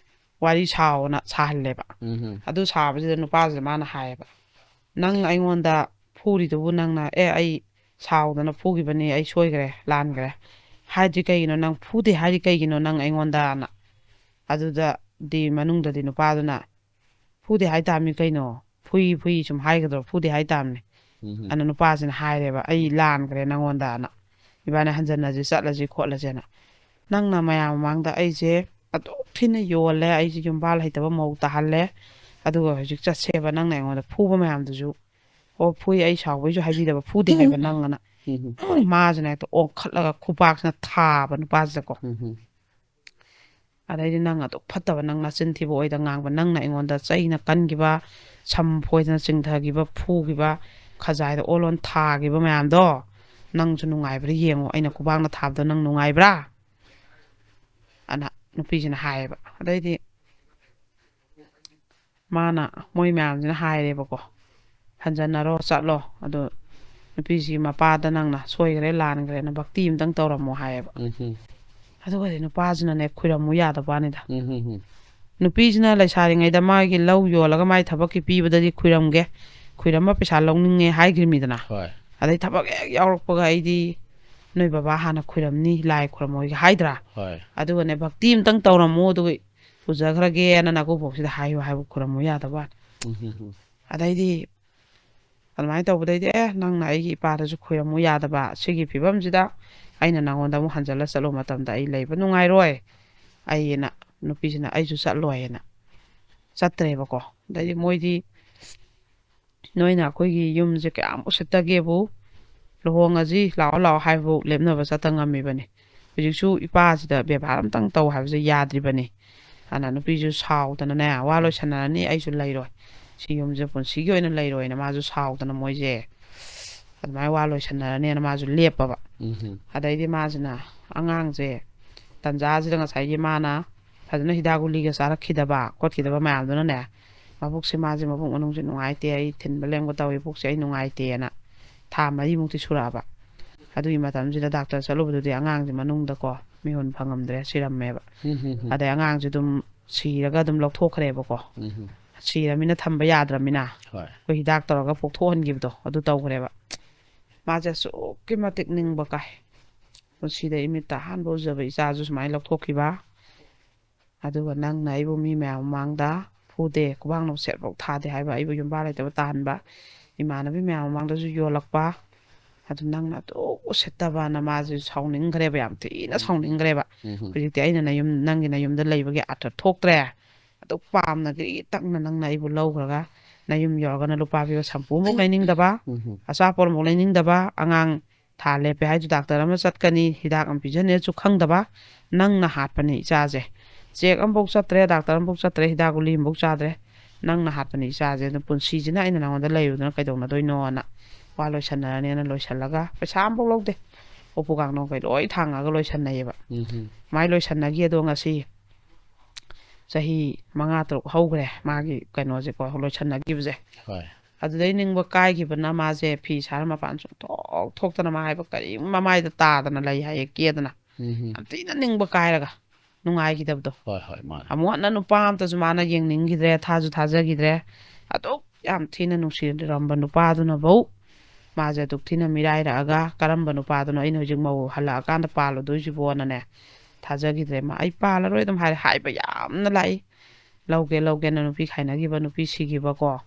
ꯋꯥꯔꯤ ꯁꯥꯎꯅ ꯁꯥꯍꯜꯂꯦꯕ꯫ ꯎꯝ ꯑꯗꯨ ꯁꯥꯕꯁꯤꯗ ꯅꯨꯄꯥꯁꯤꯗ ꯃꯥꯅ ꯍꯥꯏꯌꯦꯕ, "ꯅꯪ ꯑꯩꯉꯣꯟꯗ ꯐꯨꯔꯤꯗꯨꯕꯨ ꯅꯪꯅ, ꯑꯦ ꯑꯩ ꯁꯥꯎꯗꯅ ꯐꯨꯈꯤꯕꯅꯤ, ꯑꯩ ꯁꯣꯏꯈ꯭ꯔꯦ, ꯂꯥꯟꯈ꯭ꯔꯦ, ꯍꯥꯏꯗ꯭ꯔꯤ ꯀꯩꯒꯤꯅꯣ? ꯅꯪ ꯐꯨꯗꯦ ꯍꯥꯏꯔꯤ ꯀꯩꯒꯤꯅꯣ ꯅꯪ ꯑꯩꯉꯣꯟꯗꯅ?" ꯑꯗꯨꯗꯗꯤ ꯃꯅꯨꯡꯗꯗꯤ ꯅꯨꯄꯥꯗꯨꯅ, "ꯐꯨꯗꯦ ꯍꯥꯏ ꯇꯥꯕꯅꯤ ꯀꯩꯅꯣ, ꯐꯨꯏ ꯐꯨꯏ ꯁꯨꯝ ꯍꯥꯏꯒꯗ꯭ꯔꯣ, ꯐꯨꯗꯦ ꯍꯥꯏ ꯇꯥꯕꯅꯤ" ꯎꯝ ꯑꯅ ꯅꯨꯄꯥꯁꯤꯅ ꯍꯥꯏꯔꯦꯕ, "ꯑꯩ ꯂꯥꯟꯈ꯭ꯔꯦ ꯅꯪꯉꯣꯟꯗꯅ, ꯏꯕꯥꯅꯤ ꯍꯟꯖꯟꯅꯁꯤ ꯆꯠꯂꯁꯤ ꯈꯣꯠꯂꯁꯦꯅ꯫ ꯅꯪꯅ ꯃꯌꯥꯝ ꯃꯃꯥꯡꯗ ꯑꯩꯁꯦ ꯑꯗꯨꯛ ꯊꯤꯅ ꯌꯣꯜꯂꯦ, ꯑꯩꯁꯦ ꯌꯨꯝꯕꯥꯜ ꯍꯩꯇꯕ ꯃꯧ ꯇꯥꯍꯜꯂꯦ, ꯑꯗꯨꯒ ꯍꯧꯖꯤꯛ ꯆꯠꯁꯦꯕ, ꯅꯪꯅ ꯑꯩꯉꯣꯟꯗ ꯐꯨꯕ ꯃꯌꯥꯝꯗꯨꯁꯨ, ꯑꯣ ꯐꯨꯏ, ꯑꯩ ꯁꯥꯎꯕꯩꯁꯨ ꯍꯥꯏꯕꯤꯗꯕ, ꯐꯨꯗꯦ ꯍꯥꯏꯕ ꯅꯪ" ꯑꯅ꯫ ꯎꯝ ꯃꯥꯁꯤꯅ ꯍꯦꯛꯇ ꯑꯣꯟꯈꯠꯂꯒ ꯈꯨꯄꯥꯛꯁꯤꯅ ꯊꯥꯕ ꯅꯨꯄꯥꯁꯤꯗꯀꯣ꯫ ꯎꯝ ꯑꯗꯩꯗꯤ, "ꯅꯪ ꯑꯗꯨꯛ ꯐꯠꯇꯕ, ꯅꯪ ꯅꯆꯤꯟ ꯊꯤꯕ ꯑꯣꯏꯗ ꯉꯥꯡꯕ, ꯅꯪꯅ ꯑꯩꯉꯣꯟꯗ ꯆꯩꯅ ꯀꯟꯈꯤꯕ, ꯁꯝ ꯐꯣꯏꯗꯅ ꯆꯤꯡꯊꯈꯤꯕ, ꯐꯨꯈꯤꯕ, ꯈꯖꯥꯏꯗ ꯑꯣꯜꯂꯣꯟ ꯊꯥꯈꯤꯕ ꯃꯌꯥꯝꯗꯣ, ꯅꯪꯁꯨ ꯅꯨꯡꯉꯥꯏꯕ꯭ꯔꯥ ꯌꯦꯡꯉꯣ, ꯑꯩꯅ ꯈꯨꯕꯥꯛꯅ ꯊꯥꯕꯗꯣ ꯅꯪ ꯅꯨꯡꯉꯥꯏꯕ꯭ꯔꯥ?" ꯑꯅ ꯅꯨꯄꯤꯁꯤꯅ ꯍꯥꯏꯌꯦꯕ꯫ ꯑꯗꯩꯗꯤ ꯃꯥꯅ, ꯃꯣꯏ ꯃꯌꯥꯝꯁꯤꯅ ꯍꯥꯏꯔꯦꯕꯀꯣ, "ꯍꯟꯖꯟꯅꯔꯣ, ꯆꯠꯂꯣ, ꯑꯗꯣ ꯅꯨꯄꯤꯁꯤ ꯃꯄꯥꯗ ꯅꯪꯅ ꯁꯣꯏꯈ꯭ꯔꯦ, ꯂꯥꯟꯈ꯭ꯔꯦꯅ ꯚꯛꯇꯤ ꯑꯃꯇꯪ ꯇꯧꯔꯝꯃꯣ" ꯍꯥꯏꯌꯦꯕ꯫ ꯎꯝ ꯑꯗꯨꯒꯗꯤ ꯅꯨꯄꯥꯁꯤꯅꯅꯦ ꯈꯨꯏꯔꯝꯃꯨ ꯌꯥꯗꯕ ꯋꯥꯅꯤꯗ꯫ ꯎꯝ ꯅꯨꯄꯤꯁꯤꯅ ꯂꯩꯁꯥꯔꯤꯉꯩꯗ ꯃꯥꯒꯤ ꯂꯧ ꯌꯣꯜꯂꯒ ꯃꯥꯏ ꯊꯕꯛꯀꯤ ꯄꯤꯕꯗꯗꯤ ꯈꯨꯏꯔꯝꯒꯦ, ꯈꯨꯏꯔꯝꯃ ꯄꯩꯁꯥ ꯂꯧꯅꯤꯡꯉꯦ ꯍꯥꯏꯈ꯭ꯔꯤꯃꯤꯗꯅ꯫ ꯍꯣꯏ ꯑꯗꯩ ꯊꯕꯛ ꯍꯦꯛ ꯌꯥꯎꯔꯛꯄꯒ "ꯑꯩꯗꯤ ꯅꯣꯏ ꯕꯕꯥ ꯍꯥꯟꯅ ꯈꯨꯏꯔꯝꯅꯤ, ꯂꯥꯏ ꯈꯨꯏꯔꯝꯃꯣꯏꯒ" ꯍꯥꯏꯗ꯭ꯔꯥ? ꯍꯣꯏ ꯑꯗꯨꯒꯅꯦ, "ꯚꯛꯇꯤ ꯑꯃꯇꯪ ꯇꯧꯔꯝꯃꯣ, ꯑꯗꯨꯒ ꯄꯨꯖꯈ꯭ꯔꯒꯦꯅ ꯅꯥꯀꯣꯡꯐꯥꯎꯁꯤꯗ ꯍꯥꯏꯌꯨ ꯍꯥꯏꯕ ꯈꯨꯔꯝꯃꯨ ꯌꯥꯗꯕ ꯋꯥꯅꯤ꯫ ꯎꯝ, ꯎꯝ, ꯎꯝ꯫ ꯑꯗꯩꯗꯤ ꯑꯗꯨꯃꯥꯏꯅ ꯇꯧꯕꯗꯩꯗꯤ, "ꯑꯦ, ꯅꯪꯅ ꯑꯩꯒꯤ ꯏꯄꯥꯗꯁꯨ ꯈꯨꯔꯝꯃꯨ ꯌꯥꯗꯕ ꯁꯤꯒꯤ ꯐꯤꯕꯝꯁꯤꯗ ꯑꯩꯅ ꯅꯪꯉꯣꯟꯗ ꯑꯃꯨꯛ ꯍꯟꯖꯜꯂ ꯆꯠꯂꯨꯕ ꯃꯇꯝꯗ ꯑꯩ ꯂꯩꯕ ꯅꯨꯡꯉꯥꯏꯔꯣꯏ" ꯑꯩꯅ, ꯅꯨꯄꯤꯁꯤꯅ "ꯑꯩꯁꯨ ꯆꯠꯂꯣꯏ" ꯍꯥꯏꯅ ꯆꯠꯇ꯭ꯔꯦꯕꯀꯣ꯫ ꯑꯗꯩꯗꯤ ꯃꯣꯏꯗꯤ ꯅꯣꯏꯅ ꯑꯩꯈꯣꯏꯒꯤ ꯌꯨꯝꯁꯦ ꯀꯌꯥꯝ ꯎꯁꯤꯠꯇꯒꯦꯕꯨ, "ꯂꯨꯍꯣꯡꯉꯁꯤ ꯂꯥꯛꯑꯣ ꯂꯥꯛꯑꯣ" ꯍꯥꯏꯕꯕꯨ ꯂꯦꯞꯅꯕ ꯆꯠꯇ ꯉꯝꯃꯤꯕꯅꯤ꯫ ꯍꯧꯖꯤꯛꯁꯨ ꯏꯄꯥꯁꯤꯗ ꯕꯦꯕꯥꯔ ꯑꯝꯇꯪ ꯇꯧ ꯍꯥꯏꯕꯁꯦ ꯌꯥꯗ꯭ꯔꯤꯕꯅꯤ꯫ ꯑꯗꯨꯅ ꯅꯨꯄꯤꯁꯨ ꯁꯥꯎꯗꯅꯅꯦ, "ꯋꯥ ꯂꯣꯏꯁꯟꯅꯔꯅꯤ, ꯑꯩꯁꯨ ꯂꯩꯔꯣꯏ, ꯁꯤ ꯌꯨꯝꯁꯦ ꯄꯨꯟꯁꯤꯒꯤ ꯑꯣꯏꯅ ꯂꯩꯔꯣꯏꯅ" ꯃꯥꯁꯨ ꯁꯥꯎꯗꯅ ꯃꯣꯏꯁꯦ ꯑꯗꯨꯃꯥꯏꯅ ꯋꯥ ꯂꯣꯏꯁꯟꯅꯔꯅꯦꯅ ꯃꯥꯁꯨ ꯂꯦꯞꯄꯕ꯫ ꯎꯝ, ꯎꯝ꯫ ꯑꯗꯩꯗꯤ ꯃꯥꯁꯤꯅ ꯑꯉꯥꯡꯁꯦ ꯇꯟꯖꯥꯁꯤꯗ ꯉꯁꯥꯏꯒꯤ ꯃꯥꯅ ꯐꯖꯅ ꯍꯤꯗꯥꯛ ꯒꯨꯂꯤꯒ ꯆꯥꯔꯛꯈꯤꯗꯕ ꯈꯣꯠꯈꯤꯗꯕ ꯃꯌꯥꯝꯗꯨꯅꯅꯦ, ꯃꯕꯨꯛꯁꯦ, "ꯃꯥꯁꯦ ꯃꯕꯨꯛ ꯃꯅꯨꯡꯁꯦ ꯅꯨꯡꯉꯥꯏꯇꯦ, ꯑꯩ ꯊꯤꯟꯕ ꯂꯦꯡꯕ ꯇꯧꯏ, ꯄꯨꯛꯁꯦ ꯑꯩ ꯅꯨꯡꯉꯥꯏꯇꯦꯅ" ꯊꯥ ꯃꯔꯤꯃꯨꯛꯇꯤ ꯁꯨꯔꯛꯑꯕ꯫ ꯑꯗꯨꯒꯤ ꯃꯇꯝꯁꯤꯗ ꯗꯥꯛꯇꯔ ꯆꯠꯂꯨꯕꯗꯨꯗꯤ ꯑꯉꯥꯡꯁꯦ ꯃꯅꯨꯡꯗꯀꯣ ꯃꯤꯍꯨꯟ ꯐꯪꯉꯝꯗ꯭ꯔꯦ, ꯁꯤꯔꯝꯃꯦꯕ꯫ ꯎꯝ, ꯎꯝ, ꯎꯝ꯫ ꯑꯗꯩ ꯑꯉꯥꯡꯁꯦ ꯑꯗꯨꯝ ꯁꯤꯔꯒ ꯑꯗꯨꯝ ꯂꯧꯊꯣꯛꯈ꯭ꯔꯦꯕꯀꯣ꯫ ꯎꯝ, ꯎꯝ꯫ ꯁꯤꯔꯃꯤꯅ ꯊꯝꯕ ꯌꯥꯗ꯭ꯔꯃꯤꯅ ꯍꯣꯏ꯫ ꯑꯩꯈꯣꯏ ꯍꯤꯗꯥꯛ ꯇꯧꯔꯒ ꯄꯣꯛꯊꯣꯛꯍꯟꯈꯤꯕꯗꯣ ꯑꯗꯨ ꯇꯧꯈ꯭ꯔꯦꯕ꯫ ꯃꯥꯁꯦ ꯑꯁꯨꯛꯀꯤ ꯃꯇꯤꯛ ꯅꯤꯡꯕ ꯀꯥꯏ꯫ ꯄꯨꯟꯁꯤꯗ ꯏꯃꯤꯠꯇ ꯑꯍꯥꯟꯕ ꯎꯖꯕ ꯏꯆꯥꯁꯨ ꯁꯨꯃꯥꯏꯅ ꯂꯧꯊꯣꯛꯈꯤꯕ꯫ ꯑꯗꯨꯒ ꯅꯪꯅ ꯑꯩꯕꯨ ꯃꯤ ꯃꯌꯥꯝ ꯃꯃꯥꯡꯗ ꯐꯨꯗꯦ, ꯈꯨꯕꯥꯛ ꯅꯨꯡꯁꯦꯠꯐꯥꯎ ꯊꯥꯗꯦ ꯍꯥꯏꯕ, ꯑꯩꯕꯨ ꯌꯨꯝꯕꯥ ꯂꯩꯇꯕ ꯇꯥꯍꯟꯕ, ꯏꯃꯥꯟꯅꯕꯤ ꯃꯌꯥꯝ ꯃꯃꯥꯡꯗꯁꯨ ꯌꯣꯜꯂꯛꯄ, ꯑꯗꯨ ꯅꯪꯅ ꯑꯗꯨꯛ ꯎꯁꯤꯠꯇꯕꯅ ꯃꯥꯁꯦ ꯁꯥꯎꯅꯤꯡꯈ꯭ꯔꯦꯕ, ꯌꯥꯝ ꯊꯤꯅ ꯁꯥꯎꯅꯤꯡꯈ꯭ꯔꯦꯕ꯫ ꯎꯝ, ꯎꯝ꯫ "ꯍꯧꯖꯤꯛꯇꯤ ꯑꯩꯅ ꯅꯌꯨꯝ, ꯅꯪꯒꯤ ꯅꯌꯨꯝꯗ ꯂꯩꯕꯒꯤ ꯑꯥꯔꯊ ꯊꯣꯛꯇ꯭ꯔꯦ꯫ ꯑꯗꯨꯛ ꯄꯥꯝꯅ ꯒ꯭ꯔꯤ ꯇꯛꯅ ꯅꯪꯅ ꯑꯩꯕꯨ ꯂꯧꯈ꯭ꯔꯒ ꯅꯌꯨꯝ ꯌꯧꯔꯒꯅ ꯂꯨꯄꯥ ꯄꯤꯕ ꯁꯝꯄꯨ ꯑꯃꯐꯥꯎ ꯂꯩꯅꯤꯡꯗꯕ, ꯎꯝ, ꯎꯝ꯫ ꯑꯆꯥꯄꯣꯠ ꯑꯃꯐꯥꯎ ꯂꯩꯅꯤꯡꯗꯕ, ꯑꯉꯥꯡ ꯊꯥ ꯂꯦꯞꯄꯦ ꯍꯥꯏꯗꯨ ꯗꯥꯛꯇꯔ ꯑꯃ ꯆꯠꯀꯅꯤ, ꯍꯤꯗꯥꯛ ꯑꯃ ꯄꯤꯖꯅꯤꯁꯨ ꯈꯪꯗꯕ, ꯅꯪꯅ ꯍꯥꯠꯄꯅꯤ ꯏꯆꯥꯁꯦ꯫ ꯆꯦꯛ ꯑꯃꯐꯥꯎ ꯆꯠꯇ꯭ꯔꯦ, ꯗꯥꯛꯇꯔ ꯑꯃꯐꯥꯎ ꯆꯠꯇ꯭ꯔꯦ, ꯍꯤꯗꯥꯛ ꯒꯨꯂꯤ ꯑꯃꯐꯥꯎ ꯆꯥꯗ꯭ꯔꯦ, ꯅꯪꯅ ꯍꯥꯠꯄꯅꯤ ꯏꯆꯥꯁꯦ꯫ ꯑꯗꯨ ꯄꯨꯟꯁꯤꯁꯤꯅ ꯑꯩꯅ ꯅꯉꯣꯟꯗ ꯂꯩꯔꯨꯗꯅ ꯀꯩꯗꯧꯅꯗꯣꯏꯅꯣꯅ" ꯋꯥ ꯂꯣꯏꯁꯟꯅꯔꯅꯦꯅ ꯂꯣꯏꯁꯜꯂꯒ ꯄꯩꯁꯥ ꯑꯃꯐꯥꯎ ꯂꯧꯗꯦ꯫ ꯎꯄꯨ ꯀꯥꯡꯊꯣꯟꯈꯩ ꯂꯣꯏ ꯊꯥꯡꯉꯒ ꯂꯣꯏꯁꯟꯅꯩꯌꯦꯕ꯫ ꯎꯝ, ꯎꯝ꯫ ꯃꯥꯏ ꯂꯣꯏꯁꯟꯅꯈꯤ꯫ ꯑꯗꯣ ꯉꯁꯤ ꯆꯍꯤ ꯃꯉꯥ ꯇꯔꯨꯛ ꯍꯧꯈ꯭ꯔꯦ ꯃꯥꯒꯤ ꯀꯩꯅꯣꯁꯦꯀꯣ, ꯂꯣꯏꯁꯟꯅꯈꯤꯕꯁꯦ꯫ ꯍꯣꯏ꯫ ꯑꯗꯨꯗꯩ ꯅꯤꯡꯕ ꯀꯥꯏꯈꯤꯕꯅ ꯃꯥꯁꯦ ꯐꯤ ꯁꯥꯔ ꯃꯄꯥꯟ ꯁꯨꯡꯊꯣꯛ ꯊꯣꯛꯇꯅ, ꯃꯥ ꯍꯥꯏꯕ ꯀꯔꯤꯝ ꯃꯃꯥꯏꯗ ꯇꯥꯗꯅ ꯂꯩ ꯍꯥꯏꯌꯦ, ꯀꯦꯗꯅ꯫ ꯎꯝ, ꯎꯝ꯫ ꯌꯥꯝ ꯊꯤꯅ ꯅꯤꯡꯕ ꯀꯥꯏꯔꯒ, ꯅꯨꯡꯉꯥꯏꯈꯤꯗꯕꯗꯣ꯫ ꯍꯣꯏ, ꯍꯣꯏ, ꯃꯥꯅꯦ꯫ ꯑꯃꯨꯛ ꯍꯟꯅ ꯅꯨꯄꯥ ꯑꯝꯇꯁꯨ ꯃꯥꯅ ꯌꯦꯡꯅꯤꯡꯈꯤꯗ꯭ꯔꯦ, ꯊꯥꯁꯨ ꯊꯥꯖꯈꯤꯗ꯭ꯔꯦ꯫ ꯑꯗꯨꯛ ꯌꯥꯝ ꯊꯤꯅ ꯅꯨꯡꯁꯤꯔꯝꯕ ꯅꯨꯄꯥꯗꯨꯅꯐꯧ ꯃꯥꯁꯦ ꯑꯗꯨꯛ ꯊꯤꯅ ꯃꯤꯔꯥꯏꯔꯛꯑꯒ, ꯀꯔꯝꯕ ꯅꯨꯄꯥꯗꯨꯅꯣ ꯑꯩꯅ ꯍꯧꯖꯤꯛ ꯃꯧ ꯍꯜꯂꯛꯑꯀꯥꯟꯗ ꯄꯥꯜꯂꯨꯗꯣꯏꯁꯤꯕꯣꯅꯅꯦ, ꯊꯥꯖꯈꯤꯗ꯭ꯔꯦ꯫ ꯃꯥ "ꯑꯩ ꯄꯥꯜꯂꯔꯣꯏ" ꯑꯗꯨꯝ ꯍꯥꯏꯔꯦ꯫ ꯍꯥꯏꯕ ꯌꯥꯝꯅ ꯂꯥꯛꯏ, ꯂꯧꯒꯦ ꯂꯧꯒꯦꯅ ꯅꯨꯄꯤ ꯈꯥꯏꯅꯈꯤꯕ, ꯅꯨꯄꯤ ꯁꯤꯈꯤꯕꯀꯣ,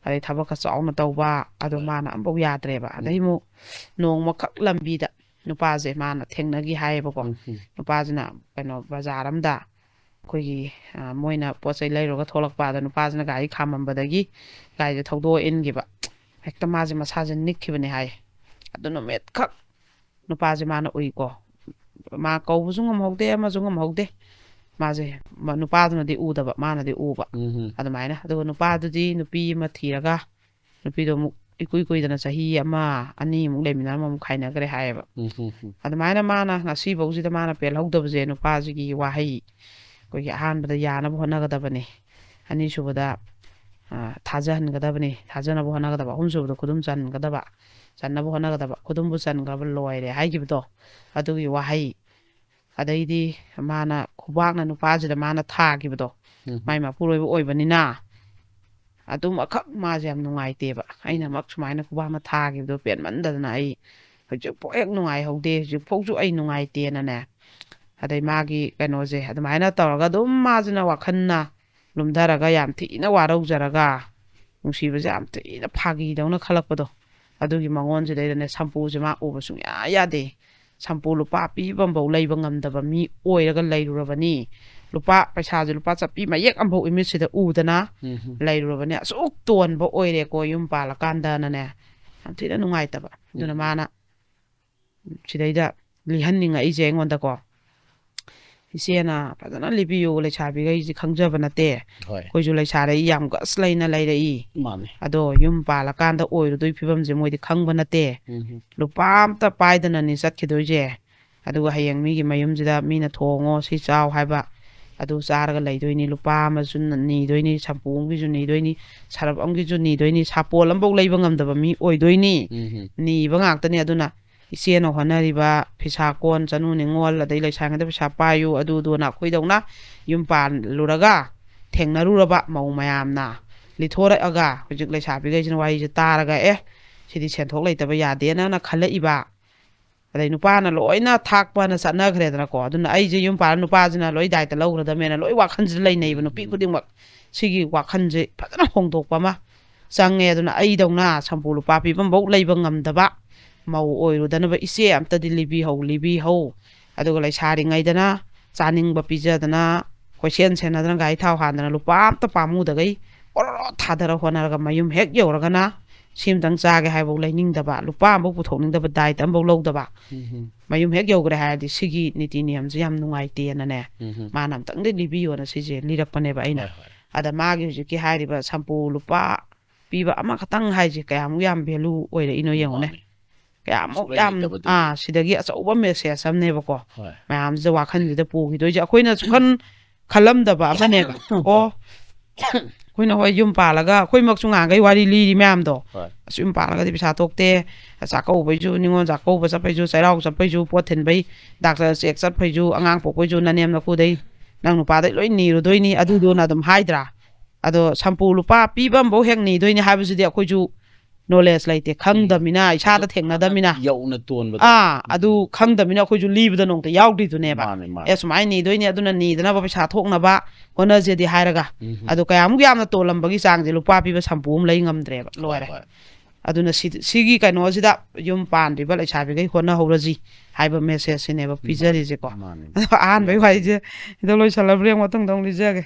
ꯑꯗꯩ ꯊꯕꯛꯀ ꯆꯥꯎꯅ ꯇꯧꯕ, ꯑꯗꯣ ꯃꯥꯅ ꯑꯃꯐꯥꯎ ꯌꯥꯗ꯭ꯔꯦꯕ꯫ ꯑꯗꯩ ꯑꯃꯨꯛ ꯅꯣꯡꯃꯈꯛ ꯂꯝꯕꯤꯗ ꯅꯨꯄꯥꯁꯦ ꯃꯥꯅ ꯊꯦꯡꯅꯈꯤ ꯍꯥꯏꯌꯦꯕꯀꯣ꯫ ꯎꯝ, ꯎꯝ꯫ ꯅꯨꯄꯥꯁꯤꯅ ꯀꯩꯅꯣ ꯕꯖꯥꯔ ꯑꯃꯗ ꯑꯩꯈꯣꯏꯒꯤ, ꯑ, ꯃꯣꯏꯅ ꯄꯣꯠ ꯆꯩ ꯂꯩꯔꯨꯔꯒ ꯊꯣꯛꯂꯛꯄ, ꯑꯗ ꯅꯨꯄꯥꯁꯤꯅ ꯒꯥꯔꯤ ꯈꯥꯝꯃꯝꯕꯗꯒꯤ ꯒꯥꯔꯤꯗꯣ ꯊꯧꯗꯣꯛꯑ ꯏꯟꯈꯤꯕ꯫ ꯍꯦꯛꯇ ꯃꯥꯁꯦ ꯃꯁꯥꯁꯦ ꯅꯤꯛꯈꯤꯕꯅꯦ ꯍꯥꯏ꯫ ꯑꯗꯨ ꯅꯨꯃꯤꯠꯈꯛ ꯅꯨꯄꯥꯁꯦ ꯃꯥꯅ ꯎꯏꯀꯣ꯫ ꯃꯥ ꯀꯧꯕꯁꯨ ꯉꯝꯍꯧꯗꯦ, ꯑꯃꯁꯨ ꯉꯝꯍꯧꯗꯦ꯫ ꯃꯥꯁꯦ ꯃ-, ꯅꯨꯄꯥꯗꯨꯅꯗꯤ ꯎꯗꯕ, ꯃꯥꯅꯗꯤ ꯎꯕ꯫ ꯎꯝ, ꯎꯝ꯫ ꯑꯗꯨꯃꯥꯏꯅ꯫ ꯑꯗꯨꯒ ꯅꯨꯄꯥꯗꯨꯗꯤ ꯅꯨꯄꯤ ꯑꯃ ꯊꯤꯔꯒ, ꯅꯨꯄꯤꯗꯣ ꯑꯃꯨꯛ ꯏꯀꯨꯏ ꯀꯨꯏꯗꯅ ꯆꯍꯤ ꯑꯃ, ꯑꯅꯤꯃꯨꯛ ꯂꯩꯃꯤꯟꯅꯔꯝꯃ ꯑꯃꯨꯛ ꯈꯥꯏꯅꯈ꯭ꯔꯦ ꯍꯥꯏꯌꯦꯕ꯫ ꯎꯝ, ꯎꯝ, ꯎꯝ꯫ ꯑꯗꯨꯃꯥꯏꯅ ꯃꯥꯅ ꯉꯁꯤꯐꯧꯁꯤꯗ ꯃꯥꯅ ꯄꯦꯜꯍꯧꯗꯕꯁꯦ ꯅꯨꯄꯥꯁꯤꯒꯤ ꯋꯥꯍꯩ꯫ ꯑꯩꯈꯣꯏꯒꯤ ꯑꯍꯥꯟꯕꯗ ꯌꯥꯅꯕ ꯍꯣꯠꯅꯒꯗꯕꯅꯤ, ꯑꯅꯤꯁꯨꯕꯗ, ꯑ, ꯊꯥꯖꯍꯟꯒꯗꯕꯅꯤ, ꯊꯥꯖꯅꯕ ꯍꯣꯠꯅꯒꯗꯕ, ꯑꯍꯨꯝꯁꯨꯕꯗ ꯈꯨꯗꯨꯝ ꯆꯟꯒꯗꯕ, ꯆꯟꯅꯕ ꯍꯣꯠꯅꯒꯗꯕ, "ꯈꯨꯗꯨꯝꯕꯨ ꯆꯟꯈ꯭ꯔꯕ ꯂꯣꯏꯔꯦ" ꯍꯥꯏꯈꯤꯕꯗꯣ, ꯑꯗꯨꯒꯤ ꯋꯥꯍꯩ꯫ ꯑꯗꯩꯗꯤ ꯃꯥꯅ ꯈꯨꯕꯥꯛꯅ ꯅꯨꯄꯥꯁꯤꯗ ꯃꯥꯅ ꯊꯥꯈꯤꯕꯗꯣ, ꯎꯝ꯫ ꯃꯥꯏ ꯃꯄꯨꯔꯣꯏꯕ ꯑꯣꯏꯕꯅꯤꯅ, ꯑꯗꯨꯃꯈꯛ ꯃꯥꯁꯦ ꯌꯥꯝ ꯅꯨꯡꯉꯥꯏꯇꯦꯕ꯫ ꯑꯩꯅꯃꯛ ꯁꯨꯃꯥꯏꯅ ꯈꯨꯕꯥꯛꯅ ꯊꯥꯈꯤꯕꯗꯣ ꯄꯦꯟꯃꯟꯗꯗꯅ ꯑꯩ ꯍꯧꯖꯤꯛꯐꯥꯎ ꯍꯦꯛ ꯅꯨꯡꯉꯥꯏꯍꯧꯗꯦ, ꯍꯧꯖꯤꯛꯐꯥꯎꯁꯨ ꯑꯩ ꯅꯨꯡꯉꯥꯏꯇꯦꯅꯅꯦ꯫ ꯑꯗꯩ ꯃꯥꯒꯤ ꯀꯩꯅꯣꯁꯦ ꯑꯗꯨꯃꯥꯏꯅ ꯇꯧꯔꯒ ꯑꯗꯨꯝ ꯃꯥꯁꯤꯅ ꯋꯥꯈꯜꯅ ꯂꯨꯝꯊꯔꯒ ꯌꯥꯝ ꯊꯤꯅ ꯋꯥꯔꯧꯖꯔꯒ, ꯅꯨꯡꯁꯤꯕꯁꯦ ꯌꯥꯝ ꯊꯤꯅ ꯐꯥꯒꯤꯗꯧꯅ ꯈꯜꯂꯛꯄꯗꯣ, ꯑꯗꯨꯒꯤ ꯃꯉꯣꯟꯁꯤꯗꯩꯗꯅꯦ ꯁꯝꯄꯨꯁꯦ ꯃꯥ ꯎꯕ ꯁꯨꯡꯌꯥ ꯌꯥꯗꯦ꯫ ꯁꯝꯄꯨ ꯂꯨꯄꯥ ꯄꯤꯕ ꯑꯃꯐꯥꯎ ꯂꯩꯕ ꯉꯝꯗꯕ ꯃꯤ ꯑꯣꯏꯔꯒ ꯂꯩꯔꯨꯔꯕꯅꯤ꯫ ꯂꯨꯄꯥ, ꯄꯩꯁꯥꯁꯦ ꯂꯨꯄꯥ ꯆꯠꯄꯤ ꯃꯌꯦꯛ ꯑꯃꯐꯥꯎ ꯏꯃꯤꯠꯁꯤꯗ ꯎꯗꯅ ꯎꯝ, ꯎꯝ꯫ ꯂꯩꯔꯨꯔꯕꯅꯤ꯫ ꯑꯁꯨꯛ ꯇꯣꯟꯕ ꯑꯣꯏꯔꯦꯀꯣ ꯌꯨꯝ ꯄꯥꯜꯂꯀꯥꯟꯗꯅꯅꯦ꯫ ꯌꯥꯝ ꯊꯤꯅ ꯅꯨꯡꯉꯥꯏꯇꯕ꯫ ꯑꯗꯨꯅ ꯎꯝ꯫ ꯃꯥꯅ ꯁꯤꯗꯩꯗ ꯂꯤꯍꯟꯅꯤꯡꯉꯛꯏꯁꯦ ꯑꯩꯉꯣꯟꯗꯀꯣ꯫ ꯏꯆꯦꯅ ꯐꯖꯅ ꯂꯤꯕꯤꯌꯨ, ꯂꯩꯁꯥꯕꯤꯈꯩꯁꯤ ꯈꯪꯖꯕ ꯅꯠꯇꯦ꯫ ꯍꯣꯏ꯫ ꯑꯩꯈꯣꯏꯁꯨ ꯂꯩꯁꯥꯔꯛꯏ, ꯌꯥꯝ ꯒꯁ ꯂꯩꯅ ꯂꯩꯔꯛꯏ꯫ ꯃꯥꯅꯦ꯫ ꯑꯗꯣ ꯌꯨꯝ ꯄꯥꯜꯂꯀꯥꯟꯗ ꯑꯣꯏꯔꯨꯗꯣꯏ ꯐꯤꯕꯝꯁꯦ ꯃꯣꯏꯗꯤ ꯈꯪꯕ ꯅꯠꯇꯦ꯫ ꯎꯝ꯫ ꯂꯨꯄꯥ ꯑꯝꯇ ꯄꯥꯏꯗꯅꯅꯤ ꯆꯠꯈꯤꯗꯣꯏꯁꯦ꯫ ꯑꯗꯨꯒ ꯍꯌꯦꯡ ꯃꯤꯒꯤ ꯃꯌꯨꯝꯁꯤꯗ ꯃꯤꯅ "ꯊꯣꯡꯉꯣ, ꯁꯤ ꯆꯥꯎ" ꯍꯥꯏꯕ, ꯑꯗꯨ ꯆꯥꯔꯒ ꯂꯩꯗꯣꯏꯅꯤ꯫ ꯂꯨꯄꯥ ꯑꯃꯁꯨ ꯅ-, ꯅꯤꯗꯣꯏꯅꯤ, ꯁꯝꯄꯨ ꯑꯃꯒꯤꯁꯨ ꯅꯤꯗꯣꯏꯅꯤ, ꯁꯔꯞ ꯑꯃꯒꯤꯁꯨ ꯅꯤꯗꯣꯏꯅꯤ, ꯁꯥꯄꯣꯟ ꯑꯃꯐꯥꯎ ꯂꯩꯕ ꯉꯝꯗꯕ ꯃꯤ ꯑꯣꯏꯗꯣꯏꯅꯤ꯫ ꯎꯝ꯫ ꯅꯤꯕ ꯉꯥꯛꯇꯅꯤ꯫ ꯑꯗꯨꯅ ꯏꯆꯦꯅ ꯍꯣꯠꯅꯔꯤꯕ ꯐꯤꯁꯥ ꯀꯣꯟ, ꯆꯅꯨ ꯅꯤꯉꯣꯜ, ꯑꯗꯩ ꯂꯩꯁꯥꯔꯤꯉꯩꯗ ꯄꯩꯁꯥ ꯄꯥꯏꯌꯨ, ꯑꯗꯨ ꯑꯗꯨꯅ ꯑꯩꯈꯣꯏꯗꯧꯅ ꯌꯨꯝ ꯄꯥꯜꯂꯨꯔꯒ ꯊꯦꯡꯅꯔꯨꯔꯕ ꯃꯧ ꯃꯌꯥꯝꯅ ꯂꯤꯊꯣꯔꯛꯑꯒ ꯍꯧꯖꯤꯛ ꯂꯩꯁꯥꯕꯤꯈꯩꯁꯤꯅ ꯋꯥꯔꯤꯁꯦ ꯇꯥꯔꯒ, "ꯑꯦ, ꯁꯤꯗꯤ ꯁꯦꯟꯊꯣꯛ ꯂꯩꯇꯕ ꯌꯥꯗꯦꯅ" ꯈꯜꯂꯛꯏꯕ꯫ ꯑꯗꯩ ꯅꯨꯄꯥꯅ ꯂꯣꯏꯅ ꯊꯥꯛꯄꯅ ꯆꯠꯅꯈ꯭ꯔꯦꯗꯅꯀꯣ꯫ ꯑꯗꯨꯅ ꯑꯩꯁꯦ ꯌꯨꯝ ꯄꯥꯜꯂ ꯅꯨꯄꯥꯁꯤꯅ ꯂꯣꯏ ꯗꯥꯏꯇ ꯂꯧꯈ꯭ꯔꯗꯕꯅꯦꯅ ꯂꯣꯏ ꯋꯥꯈꯜꯁꯤꯗ ꯂꯩꯅꯩꯕ ꯅꯨꯄꯤ ꯈꯨꯗꯤꯡꯃꯛ꯫ ꯁꯤꯒꯤ ꯋꯥꯈꯜꯁꯦ ꯐꯖꯅ ꯍꯣꯡꯗꯣꯛꯄ ꯑꯃ ꯆꯪꯉꯦ꯫ ꯑꯗꯨꯅ ꯑꯩꯗꯧꯅ ꯁꯝꯄꯨ ꯂꯨꯄꯥ ꯄꯤꯕ ꯑꯃꯐꯥꯎ ꯂꯩꯕ ꯉꯝꯗꯕ ꯃꯧ ꯑꯣꯏꯔꯨꯗꯅꯕ ꯏꯆꯦ ꯑꯝꯇꯗꯤ ꯂꯤꯕꯤꯍꯧ, ꯂꯤꯕꯤꯍꯧ꯫ ꯑꯗꯨꯒ ꯂꯩꯁꯥꯔꯤꯉꯩꯗꯅ ꯆꯥꯅꯤꯡꯕ ꯄꯤꯖꯗꯅ, ꯀꯣꯏꯁꯦꯟ ꯁꯦꯟꯅꯗꯅ, ꯒꯥꯔꯤ ꯊꯥꯎ ꯍꯥꯟꯗꯅ, ꯂꯨꯄꯥ ꯑꯝꯇ ꯄꯥꯝꯃꯨꯗꯈꯩ ꯑꯣꯔꯣꯔꯣ ꯊꯥꯗꯔ ꯍꯣꯠꯅꯔꯒ ꯃꯌꯨꯝ ꯍꯦꯛ ꯌꯧꯔꯒꯅ ꯁꯤꯝꯇꯪ ꯆꯥꯒꯦ ꯍꯥꯏꯕꯐꯥꯎ ꯂꯩꯅꯤꯡꯗꯕ, ꯂꯨꯄꯥ ꯑꯃꯐꯥꯎ ꯄꯨꯊꯣꯛꯅꯤꯡꯗꯕ, ꯗꯥꯏꯠ ꯑꯃꯐꯥꯎ ꯂꯧꯗꯕ꯫ ꯎꯝ ꯍꯝ, ꯃꯌꯨꯝ ꯍꯦꯛ ꯌꯧꯈ꯭ꯔꯦ ꯍꯥꯏꯔꯗꯤ ꯁꯤꯒꯤ ꯅꯤꯇꯤ ꯅꯤꯌꯝꯁꯦ ꯌꯥꯝ ꯅꯨꯡꯉꯥꯏꯇꯦꯅꯅꯦ꯫ ꯎꯝ ꯍꯝ꯫ ꯃꯥꯅ ꯑꯝꯇꯪꯗꯤ ꯂꯤꯕꯤꯌꯣꯅ ꯁꯤꯁꯦ ꯂꯤꯔꯛꯄꯅꯦꯕ ꯑꯩꯅ꯫ ꯍꯣꯏ, ꯍꯣꯏ꯫ ꯑꯗ ꯃꯥꯒꯤ ꯍꯧꯖꯤꯛꯀꯤ ꯍꯥꯏꯔꯤꯕ ꯁꯝꯄꯨ ꯂꯨꯄꯥ ꯄꯤꯕ ꯑꯃꯈꯛꯇꯪ ꯍꯥꯏꯁꯦ ꯀꯌꯥꯃꯨꯛ ꯌꯥꯝ ꯚꯦꯂꯨ ꯑꯣꯏꯔꯛꯏꯅꯣ ꯌꯦꯡꯉꯨꯅꯦ꯫ ꯃꯥꯅꯦ꯫ ꯀꯌꯥꯃꯨꯛ ꯁꯨꯛꯂꯩ ꯌꯥꯝ ꯂꯩꯇꯕꯗꯨ꯫ ꯑꯥ ꯁꯤꯗꯒꯤ ꯑꯆꯧꯕ ꯃꯦꯁꯦꯖ ꯑꯃꯅꯦꯕꯀꯣ꯫ ꯍꯣꯏ꯫ ꯃꯌꯥꯝꯁꯤꯗ ꯋꯥꯈꯜꯁꯤꯗ ꯄꯨꯈꯤꯗꯣꯏꯁꯦ ꯑꯩꯈꯣꯏꯅꯁꯨ ꯈꯟ ꯈꯜꯂꯝꯗꯕ ꯑꯃꯅꯦꯕ꯫ ꯑꯣ, ꯑꯩꯈꯣꯏꯅ ꯍꯣꯏ ꯌꯨꯝ ꯄꯥꯜꯂꯒ ꯑꯩꯈꯣꯏꯃꯛꯁꯨ ꯉꯥꯡꯈꯩ ꯋꯥꯔꯤ ꯂꯤꯔꯤ ꯃꯌꯥꯝꯗꯣ꯫ ꯍꯣꯏ꯫ ꯑꯁ, ꯌꯨꯝ ꯄꯥꯜꯂꯒꯗꯤ ꯄꯩꯁꯥ ꯊꯣꯛꯇꯦ, ꯆꯥꯛꯀꯧꯕꯩꯁꯨ, ꯅꯤꯉꯣꯜ ꯆꯥꯛꯀꯧꯕ ꯆꯠꯄꯩꯁꯨ, ꯆꯩꯔꯥꯎ ꯆꯠꯄꯩꯁꯨ, ꯄꯣꯠ ꯊꯤꯟꯕꯩ, ꯗꯥꯛꯇꯔ ꯆꯦꯛ ꯆꯠꯄꯩꯁꯨ, ꯑꯉꯥꯡ ꯄꯣꯛꯄꯩꯁꯨ ꯅꯅꯦꯝ ꯅꯀꯨꯗꯩ ꯅꯪ ꯅꯨꯄꯥꯗꯩ ꯂꯣꯏ ꯅꯤꯔꯨꯗꯣꯏꯅꯤ ꯑꯗꯨꯗꯨꯅ ꯑꯗꯨꯝ ꯍꯥꯏꯗ꯭ꯔꯥ? ꯑꯗꯣ ꯁꯝꯄꯨ ꯂꯨꯄꯥ ꯄꯤꯕ ꯑꯃꯐꯥꯎ ꯍꯦꯛ ꯅꯤꯗꯣꯏꯅꯤ ꯍꯥꯏꯕꯁꯤꯗꯤ ꯑꯩꯈꯣꯏꯁꯨ ꯅꯣꯂꯦꯖ ꯂꯩꯇꯦ, ꯈꯪꯗꯕꯅꯤꯅ, ꯏꯁꯥꯗ ꯊꯦꯡꯅꯗꯕꯅꯤꯅ꯫ ꯌꯧꯅ ꯇꯣꯟꯕꯗꯣ꯫ ꯑꯥ, ꯑꯗꯨ ꯈꯪꯗꯕꯅꯤꯅ ꯑꯩꯈꯣꯏꯁꯨ ꯂꯤꯕꯗ ꯅꯣꯡꯇ ꯌꯥꯎꯗ꯭ꯔꯤꯗꯨꯅꯦꯕ꯫ ꯃꯥꯅꯦ, ꯃꯥꯅꯦ꯫ ꯑꯦ, ꯁꯨꯃꯥꯏꯅ ꯅꯤꯗꯣꯏꯅꯤ, ꯑꯗꯨꯅ ꯅꯤꯗꯅꯕ ꯄꯩꯁꯥ ꯊꯣꯛꯅꯕ ꯍꯣꯠꯅꯖꯦꯗꯤ ꯍꯥꯏꯔꯒ꯫ ꯎꯝ꯫ ꯑꯗꯣ ꯀꯌꯥꯃꯨꯛ ꯌꯥꯝꯅ ꯇꯣꯜꯂꯝꯕꯒꯤ ꯆꯥꯡꯁꯦ ꯂꯨꯄꯥ ꯄꯤꯕ ꯁꯝꯄꯨ ꯑꯃ ꯂꯩ ꯉꯝꯗ꯭ꯔꯦꯕ, ꯂꯣꯏꯔꯦ꯫ ꯍꯣꯏ꯫ ꯑꯗꯨꯅ ꯁꯤ-, ꯁꯤꯒꯤ ꯀꯩꯅꯣꯁꯤꯗ ꯌꯨꯝ ꯄꯥꯟꯗ꯭ꯔꯤꯕ ꯂꯩꯁꯥꯕꯤꯈꯩ ꯍꯣꯠꯅꯍꯧꯔꯁꯤ ꯍꯥꯏꯕ ꯃꯦꯁꯦꯖꯁꯤꯅꯦꯕ ꯄꯤꯖꯔꯤꯁꯦꯀꯣ꯫ ꯃꯥꯅꯦ꯫ ꯑꯗꯣ ꯑꯍꯥꯟꯕꯒꯤ ꯋꯥꯔꯤꯁꯦ ꯁꯤꯗ ꯂꯣꯏꯁꯜꯂꯕ꯭ꯔꯥ ꯌꯦꯡꯉꯣ, ꯃꯊꯪꯗ ꯑꯃꯨꯛ ꯂꯤꯖꯒꯦ꯫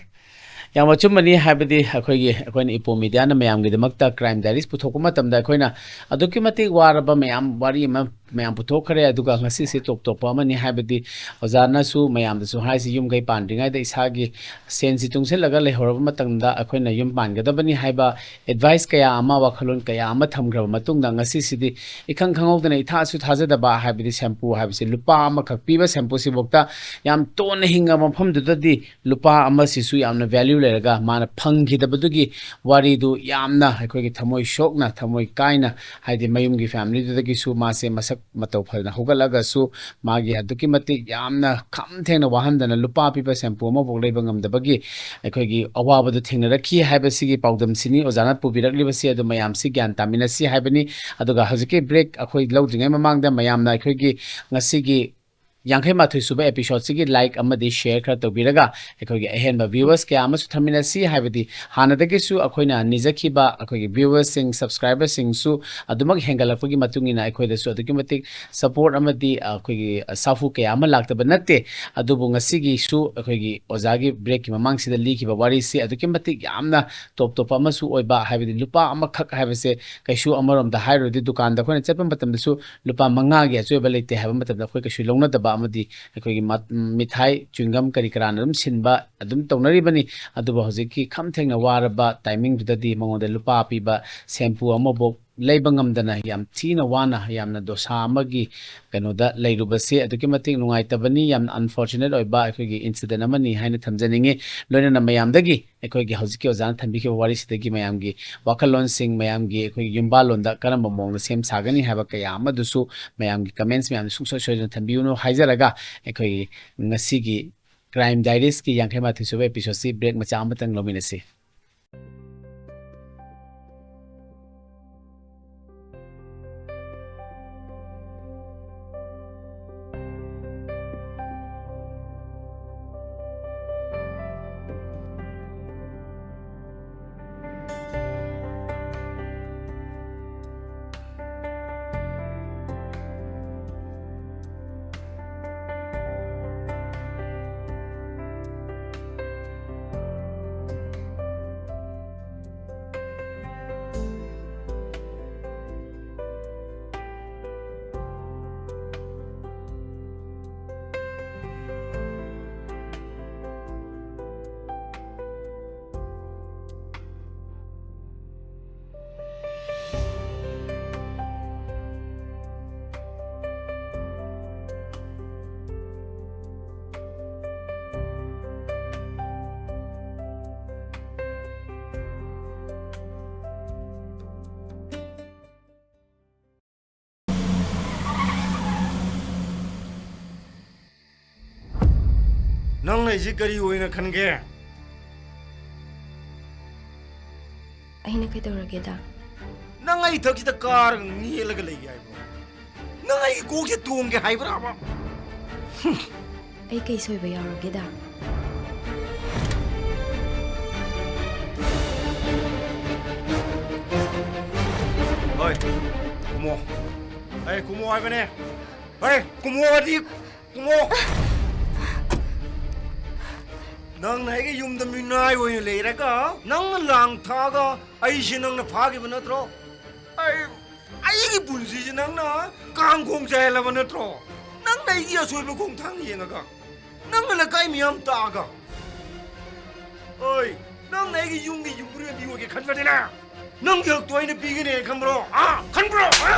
ꯌꯥꯝ ꯑꯆꯨꯝꯕꯅꯤ, ꯍꯥꯏꯕꯗꯤ ꯑꯩꯈꯣꯏꯒꯤ, ꯑꯩꯈꯣꯏꯅ ꯏꯄꯣꯝ ꯃꯤꯗꯤꯌꯥꯅ ꯃꯌꯥꯝꯒꯤꯗꯃꯛꯇ ꯀ꯭ꯔꯥꯏꯝ ꯗꯥꯏꯔꯤꯁ ꯄꯨꯊꯣꯛꯄ ꯃꯇꯝꯗ ꯑꯩꯈꯣꯏꯅ ꯑꯗꯨꯛꯀꯤ ꯃꯇꯤꯛ ꯋꯥꯔꯕ ꯃꯌꯥꯝ, ꯋꯥꯔꯤ ꯑꯃ ꯃꯌꯥꯝ ꯄꯨꯊꯣꯛꯈ꯭ꯔꯦ꯫ ꯑꯗꯨꯒ ꯉꯁꯤꯁꯦ ꯇꯣꯞ ꯇꯣꯞꯄ ꯑꯃꯅꯤ, ꯍꯥꯏꯕꯗꯤ ꯑꯣꯖꯥꯅꯁꯨ ꯃꯌꯥꯝꯗꯁꯨ ꯍꯥꯏꯁꯤ, ꯌꯨꯝ ꯀꯩ ꯄꯥꯟꯗ꯭ꯔꯤꯉꯩꯗ ꯏꯁꯥꯒꯤ ꯁꯦꯟꯁꯤ ꯇꯨꯡꯁꯤꯜꯂꯒ ꯂꯩꯍꯧꯔꯕ ꯃꯇꯝꯗ ꯑꯩꯈꯣꯏꯅ ꯌꯨꯝ ꯄꯥꯟꯒꯗꯕꯅꯤ ꯍꯥꯏꯕ ꯑꯦꯗꯚꯥꯏꯁ ꯀꯌꯥ ꯑꯃ, ꯋꯥꯈꯜꯂꯣꯟ ꯀꯌꯥ ꯑꯃ ꯊꯝꯈ꯭ꯔꯕ ꯃꯇꯨꯡꯗ, ꯉꯁꯤꯁꯤꯗꯤ ꯏꯈꯪ ꯈꯪꯍꯧꯗꯅ, ꯏꯊꯥꯁꯨ ꯊꯥꯖꯗꯕ, ꯍꯥꯏꯕꯗꯤ ꯁꯦꯝꯄꯨ ꯍꯥꯏꯕꯁꯤ ꯂꯨꯄꯥ ꯑꯃꯈꯛ ꯄꯤꯕ ꯁꯦꯝꯄꯨꯁꯤꯐꯥꯎꯗ ꯌꯥꯝ ꯇꯣꯟꯅ ꯍꯤꯡꯉꯕ ꯃꯐꯝꯗꯨꯗꯗꯤ ꯂꯨꯄꯥ ꯑꯃꯁꯤꯁꯨ ꯌꯥꯝꯅ ꯚꯦꯂ꯭ꯌꯨ ꯂꯩꯔꯒ ꯃꯥꯅ ꯐꯪꯈꯤꯗꯕꯗꯨꯒꯤ ꯋꯥꯔꯤꯗꯨ ꯌꯥꯝꯅ ꯑꯩꯈꯣꯏꯒꯤ ꯊꯃꯣꯏ ꯁꯣꯛꯅ, ꯊꯃꯣꯏ ꯀꯥꯏꯅ, ꯍꯥꯏꯗꯤ ꯃꯌꯨꯝꯒꯤ ꯐꯦꯃꯤꯂꯤꯗꯨꯗꯒꯤꯁꯨ ꯃꯥꯁꯦ ꯃꯁꯛ ꯃꯇꯧ ꯐꯅ ꯍꯧꯒꯠꯂꯒꯁꯨ ꯃꯥꯒꯤ ꯑꯗꯨꯛꯀꯤ ꯃꯇꯤꯛ ꯌꯥꯝꯅ ꯈꯝ ꯊꯦꯡꯅ ꯋꯥꯍꯟꯗꯅ ꯂꯨꯄꯥ ꯄꯤꯕ ꯁꯦꯝꯄꯨ ꯑꯃꯐꯥꯎ ꯂꯩꯕ ꯉꯝꯗꯕꯒꯤ ꯑꯩꯈꯣꯏꯒꯤ ꯑꯋꯥꯕꯗꯨ ꯊꯦꯡꯅꯔꯛꯈꯤ ꯍꯥꯏꯕꯁꯤꯒꯤ ꯄꯥꯎꯗꯝꯁꯤꯅꯤ ꯑꯣꯖꯥꯅ ꯄꯨꯕꯤꯔꯛꯂꯤꯕꯁꯤ꯫ ꯑꯗꯨ ꯃꯌꯥꯝꯁꯤ ꯒ꯭ꯌꯥꯟ ꯇꯥꯃꯤꯟꯅꯁꯤ ꯍꯥꯏꯕꯅꯤ꯫ ꯑꯗꯨꯒ ꯍꯧꯖꯤꯛꯀꯤ ꯕ꯭ꯔꯦꯛ ꯑꯩꯈꯣꯏ ꯂꯧꯗ꯭ꯔꯤꯉꯩ ꯃꯃꯥꯡꯗ ꯃꯌꯥꯝꯅ ꯑꯩꯈꯣꯏꯒꯤ ꯉꯁꯤꯒꯤ ꯌꯥꯡꯈꯩ ꯃꯥꯊꯣꯏ ꯁꯨꯕ ꯑꯦꯄꯤꯁꯣꯗꯁꯤꯒꯤ ꯂꯥꯏꯛ ꯑꯃꯗꯤ ꯁꯦꯌꯔ ꯈꯔ ꯇꯧꯕꯤꯔꯒ ꯑꯩꯈꯣꯏꯒꯤ ꯑꯍꯦꯟꯕ ꯚ꯭ꯌꯨꯋꯔꯁ ꯀꯌꯥ ꯑꯃꯁꯨ ꯊꯝꯃꯤꯟꯅꯁꯤ꯫ ꯍꯥꯏꯕꯗꯤ ꯍꯥꯟꯅꯗꯒꯤꯁꯨ ꯑꯩꯈꯣꯏꯅ ꯅꯤꯖꯈꯤꯕ ꯑꯩꯈꯣꯏꯒꯤ ꯚ꯭ꯌꯨꯋꯔꯁꯁꯤꯡ, ꯁꯕꯁꯀ꯭ꯔꯥꯏꯕꯔꯁꯤꯡꯁꯨ ꯑꯗꯨꯃꯛ ꯍꯦꯟꯒꯠꯂꯛꯄꯒꯤ ꯃꯇꯨꯡ ꯏꯟꯅ ꯑꯩꯈꯣꯏꯗꯁꯨ ꯑꯗꯨꯛꯀꯤ ꯃꯇꯤꯛ ꯁꯄꯣꯔꯠ ꯑꯃꯗꯤ ꯑꯩꯈꯣꯏꯒꯤ ꯁꯥꯐꯨ ꯀꯌꯥ ꯑꯃ ꯂꯥꯛꯇꯕ ꯅꯠꯇꯦ꯫ ꯑꯗꯨꯕꯨ ꯉꯁꯤꯒꯤꯁꯨ ꯑꯩꯈꯣꯏꯒꯤ ꯑꯣꯖꯥꯒꯤ ꯕ꯭ꯔꯦꯛꯀꯤ ꯃꯃꯥꯡꯁꯤꯗ ꯂꯤꯈꯤꯕ ꯋꯥꯔꯤꯁꯤ ꯑꯗꯨꯛꯀꯤ ꯃꯇꯤꯛ ꯌꯥꯝꯅ ꯇꯣꯞ ꯇꯣꯞꯄ ꯑꯃꯁꯨ ꯑꯣꯏꯕ, ꯍꯥꯏꯕꯗꯤ ꯂꯨꯄꯥ ꯑꯃꯈꯛ ꯍꯥꯏꯕꯁꯦ ꯀꯩꯁꯨ ꯑꯃꯔꯣꯝꯗ ꯍꯥꯏꯔꯨꯔꯗꯤ ꯗꯨꯀꯥꯟꯗ ꯑꯩꯈꯣꯏꯅ ꯆꯠꯄ ꯃꯇꯝꯗꯁꯨ ꯂꯨꯄꯥ ꯃꯉꯥꯒꯤ ꯑꯆꯣꯏꯕ ꯂꯩꯇꯦ ꯍꯥꯏꯕ ꯃꯇꯝꯗ ꯑꯩꯈꯣꯏ ꯀꯩꯁꯨ ꯂꯧꯅꯗꯕ ꯑꯃꯗꯤ ꯑꯩꯈꯣꯏꯒꯤ ꯃ-, ꯃꯤꯊꯥꯏ, ꯆ꯭ꯋꯤꯡꯒꯝ ꯀꯔꯤ ꯀꯔꯥꯅ ꯑꯗꯨꯝ ꯁꯤꯟꯕ ꯑꯗꯨꯝ ꯇꯧꯅꯔꯤꯕꯅꯤ꯫ ꯑꯗꯨꯕꯨ ꯍꯧꯖꯤꯛꯀꯤ ꯈꯝ ꯊꯦꯡꯅ ꯋꯥꯔꯕ ꯇꯥꯏꯃꯤꯡꯗꯨꯗꯗꯤ ꯃꯉꯣꯟꯗ ꯂꯨꯄꯥ ꯄꯤꯕ ꯁꯦꯝꯄꯨ ꯑꯃꯐꯥꯎ ꯂꯩꯕ ꯉꯝꯗꯅ ꯌꯥꯝ ꯊꯤꯅ ꯋꯥꯅ, ꯌꯥꯝꯅ ꯗꯣꯁꯥ ꯑꯃꯒꯤ ꯀꯩꯅꯣꯗ ꯂꯩꯔꯨꯕꯁꯦ ꯑꯗꯨꯛꯀꯤ ꯃꯇꯤꯛ ꯅꯨꯡꯉꯥꯏꯇꯕꯅꯤ, ꯌꯥꯝꯅ ꯑꯟꯐꯣꯔꯆꯨꯅꯦꯠ ꯑꯣꯏꯕ ꯑꯩꯈꯣꯏꯒꯤ ꯏꯟꯁꯤꯗꯦꯟ ꯑꯃꯅꯤ ꯍꯥꯏꯅ ꯊꯝꯖꯅꯤꯡꯉꯤ꯫ ꯂꯣꯏꯅꯅ ꯃꯌꯥꯝꯗꯒꯤ ꯑꯩꯈꯣꯏꯒꯤ ꯍꯧꯖꯤꯛꯀꯤ ꯑꯣꯖꯥꯅ ꯊꯝꯕꯤꯈꯤꯕ ꯋꯥꯔꯤꯁꯤꯗꯒꯤ ꯃꯌꯥꯝꯒꯤ ꯋꯥꯈꯜꯂꯣꯟꯁꯤꯡ, ꯃꯌꯥꯝꯒꯤ ꯑꯩꯈꯣꯏꯒꯤ ꯌꯨꯝꯕꯥꯜꯂꯣꯟꯗ ꯀꯔꯝꯕ ꯃꯑꯣꯡꯗ ꯁꯦꯝ ꯁꯥꯒꯅꯤ ꯍꯥꯏꯕ ꯀꯌꯥ ꯑꯃꯗꯨꯁꯨ ꯃꯌꯥꯝꯒꯤ ꯀꯃꯦꯟꯁ ꯃꯌꯥꯝꯗ ꯁꯨꯡꯁꯣꯏ ꯁꯣꯏꯗꯅ ꯊꯝꯕꯤꯌꯨꯅꯨ ꯍꯥꯏꯖꯔꯒ, ꯑꯩꯈꯣꯏꯒꯤ ꯉꯁꯤꯒꯤ ꯀ꯭ꯔꯥꯏꯝ ꯗꯥꯏꯔꯤꯁꯀꯤ ꯌꯥꯡꯈꯩ ꯃꯥꯊꯣꯏ ꯁꯨꯕ ꯑꯦꯄꯤꯁꯣꯗꯁꯤ ꯕ꯭ꯔꯦꯛ ꯃꯆꯥ ꯑꯃꯇꯪ ꯂꯧꯃꯤꯟꯅꯁꯤ꯫ ꯅꯪꯅ ꯑꯩꯁꯤ ꯀꯔꯤ ꯑꯣꯏꯅ ꯈꯟꯒꯦ? ꯑꯩꯅ ꯀꯩꯗꯧꯔꯒꯦꯗ? ꯅꯪ ꯑꯩ ꯏꯊꯛꯁꯤꯗ ꯀꯥꯔꯒ ꯉꯦꯜꯂꯒ ꯂꯩꯒꯦ ꯍꯥꯏꯕ꯭ꯔꯣ? ꯅꯪ ꯑꯩꯒꯤ ꯀꯣꯛꯁꯦ ꯇꯣꯡꯒꯦ ꯍꯥꯏꯕ꯭ꯔꯥꯕ? ꯑꯩ ꯀꯩ ꯁꯣꯏꯕ ꯌꯥꯎꯔꯒꯦꯗ? ꯍꯣꯏ, ꯀꯨꯝꯃꯣ꯫ ꯑꯩ ꯀꯨꯝꯃꯣ ꯍꯥꯏꯕꯅꯦ꯫ ꯍꯣꯏ, ꯀꯨꯝꯃꯣ ꯍꯥꯏꯗꯤ ꯀꯨꯝꯃꯣ꯫ ꯅꯪꯅ ꯑꯩꯒꯤ ꯌꯨꯝꯗ ꯃꯤꯅꯥꯏ ꯑꯣꯏꯅ ꯂꯩꯔꯒ, ꯅꯪꯅ ꯂꯥꯡ ꯊꯥꯛꯑꯒ ꯑꯩꯁꯦ ꯅꯪꯅ ꯐꯥꯈꯤꯕ ꯅꯠꯇ꯭ꯔꯣ? ꯑꯩ, ꯑꯩꯒꯤ ꯄꯨꯟꯁꯤꯁꯦ ꯅꯪꯅ ꯀꯥꯡꯈꯣꯡ ꯆꯥꯏꯍꯜꯂꯕ ꯅꯠꯇ꯭ꯔꯣ? ꯅꯪꯅ ꯑꯩꯒꯤ ꯑꯁꯣꯏꯕ ꯈꯣꯡꯊꯥꯡ ꯌꯦꯡꯉꯒ, ꯅꯪꯅ ꯂꯩꯀꯥꯏ ꯃꯤꯌꯥꯝ ꯇꯥꯛꯑꯒ꯫ ꯑꯣꯏ, ꯅꯪꯅ ꯑꯩꯒꯤ ꯌꯨꯝꯒꯤ ꯌꯨꯝꯕꯨꯔꯦꯝꯕꯤ ꯑꯣꯏꯒꯦ ꯈꯟꯕꯅꯤꯅ, ꯅꯪꯒꯤ ꯍꯛꯇꯣ ꯑꯩꯅ ꯄꯤꯒꯅꯤ ꯈꯟꯕ꯭ꯔꯣ? ꯍꯥ? ꯈꯟꯕ꯭ꯔꯣ? ꯍꯥ?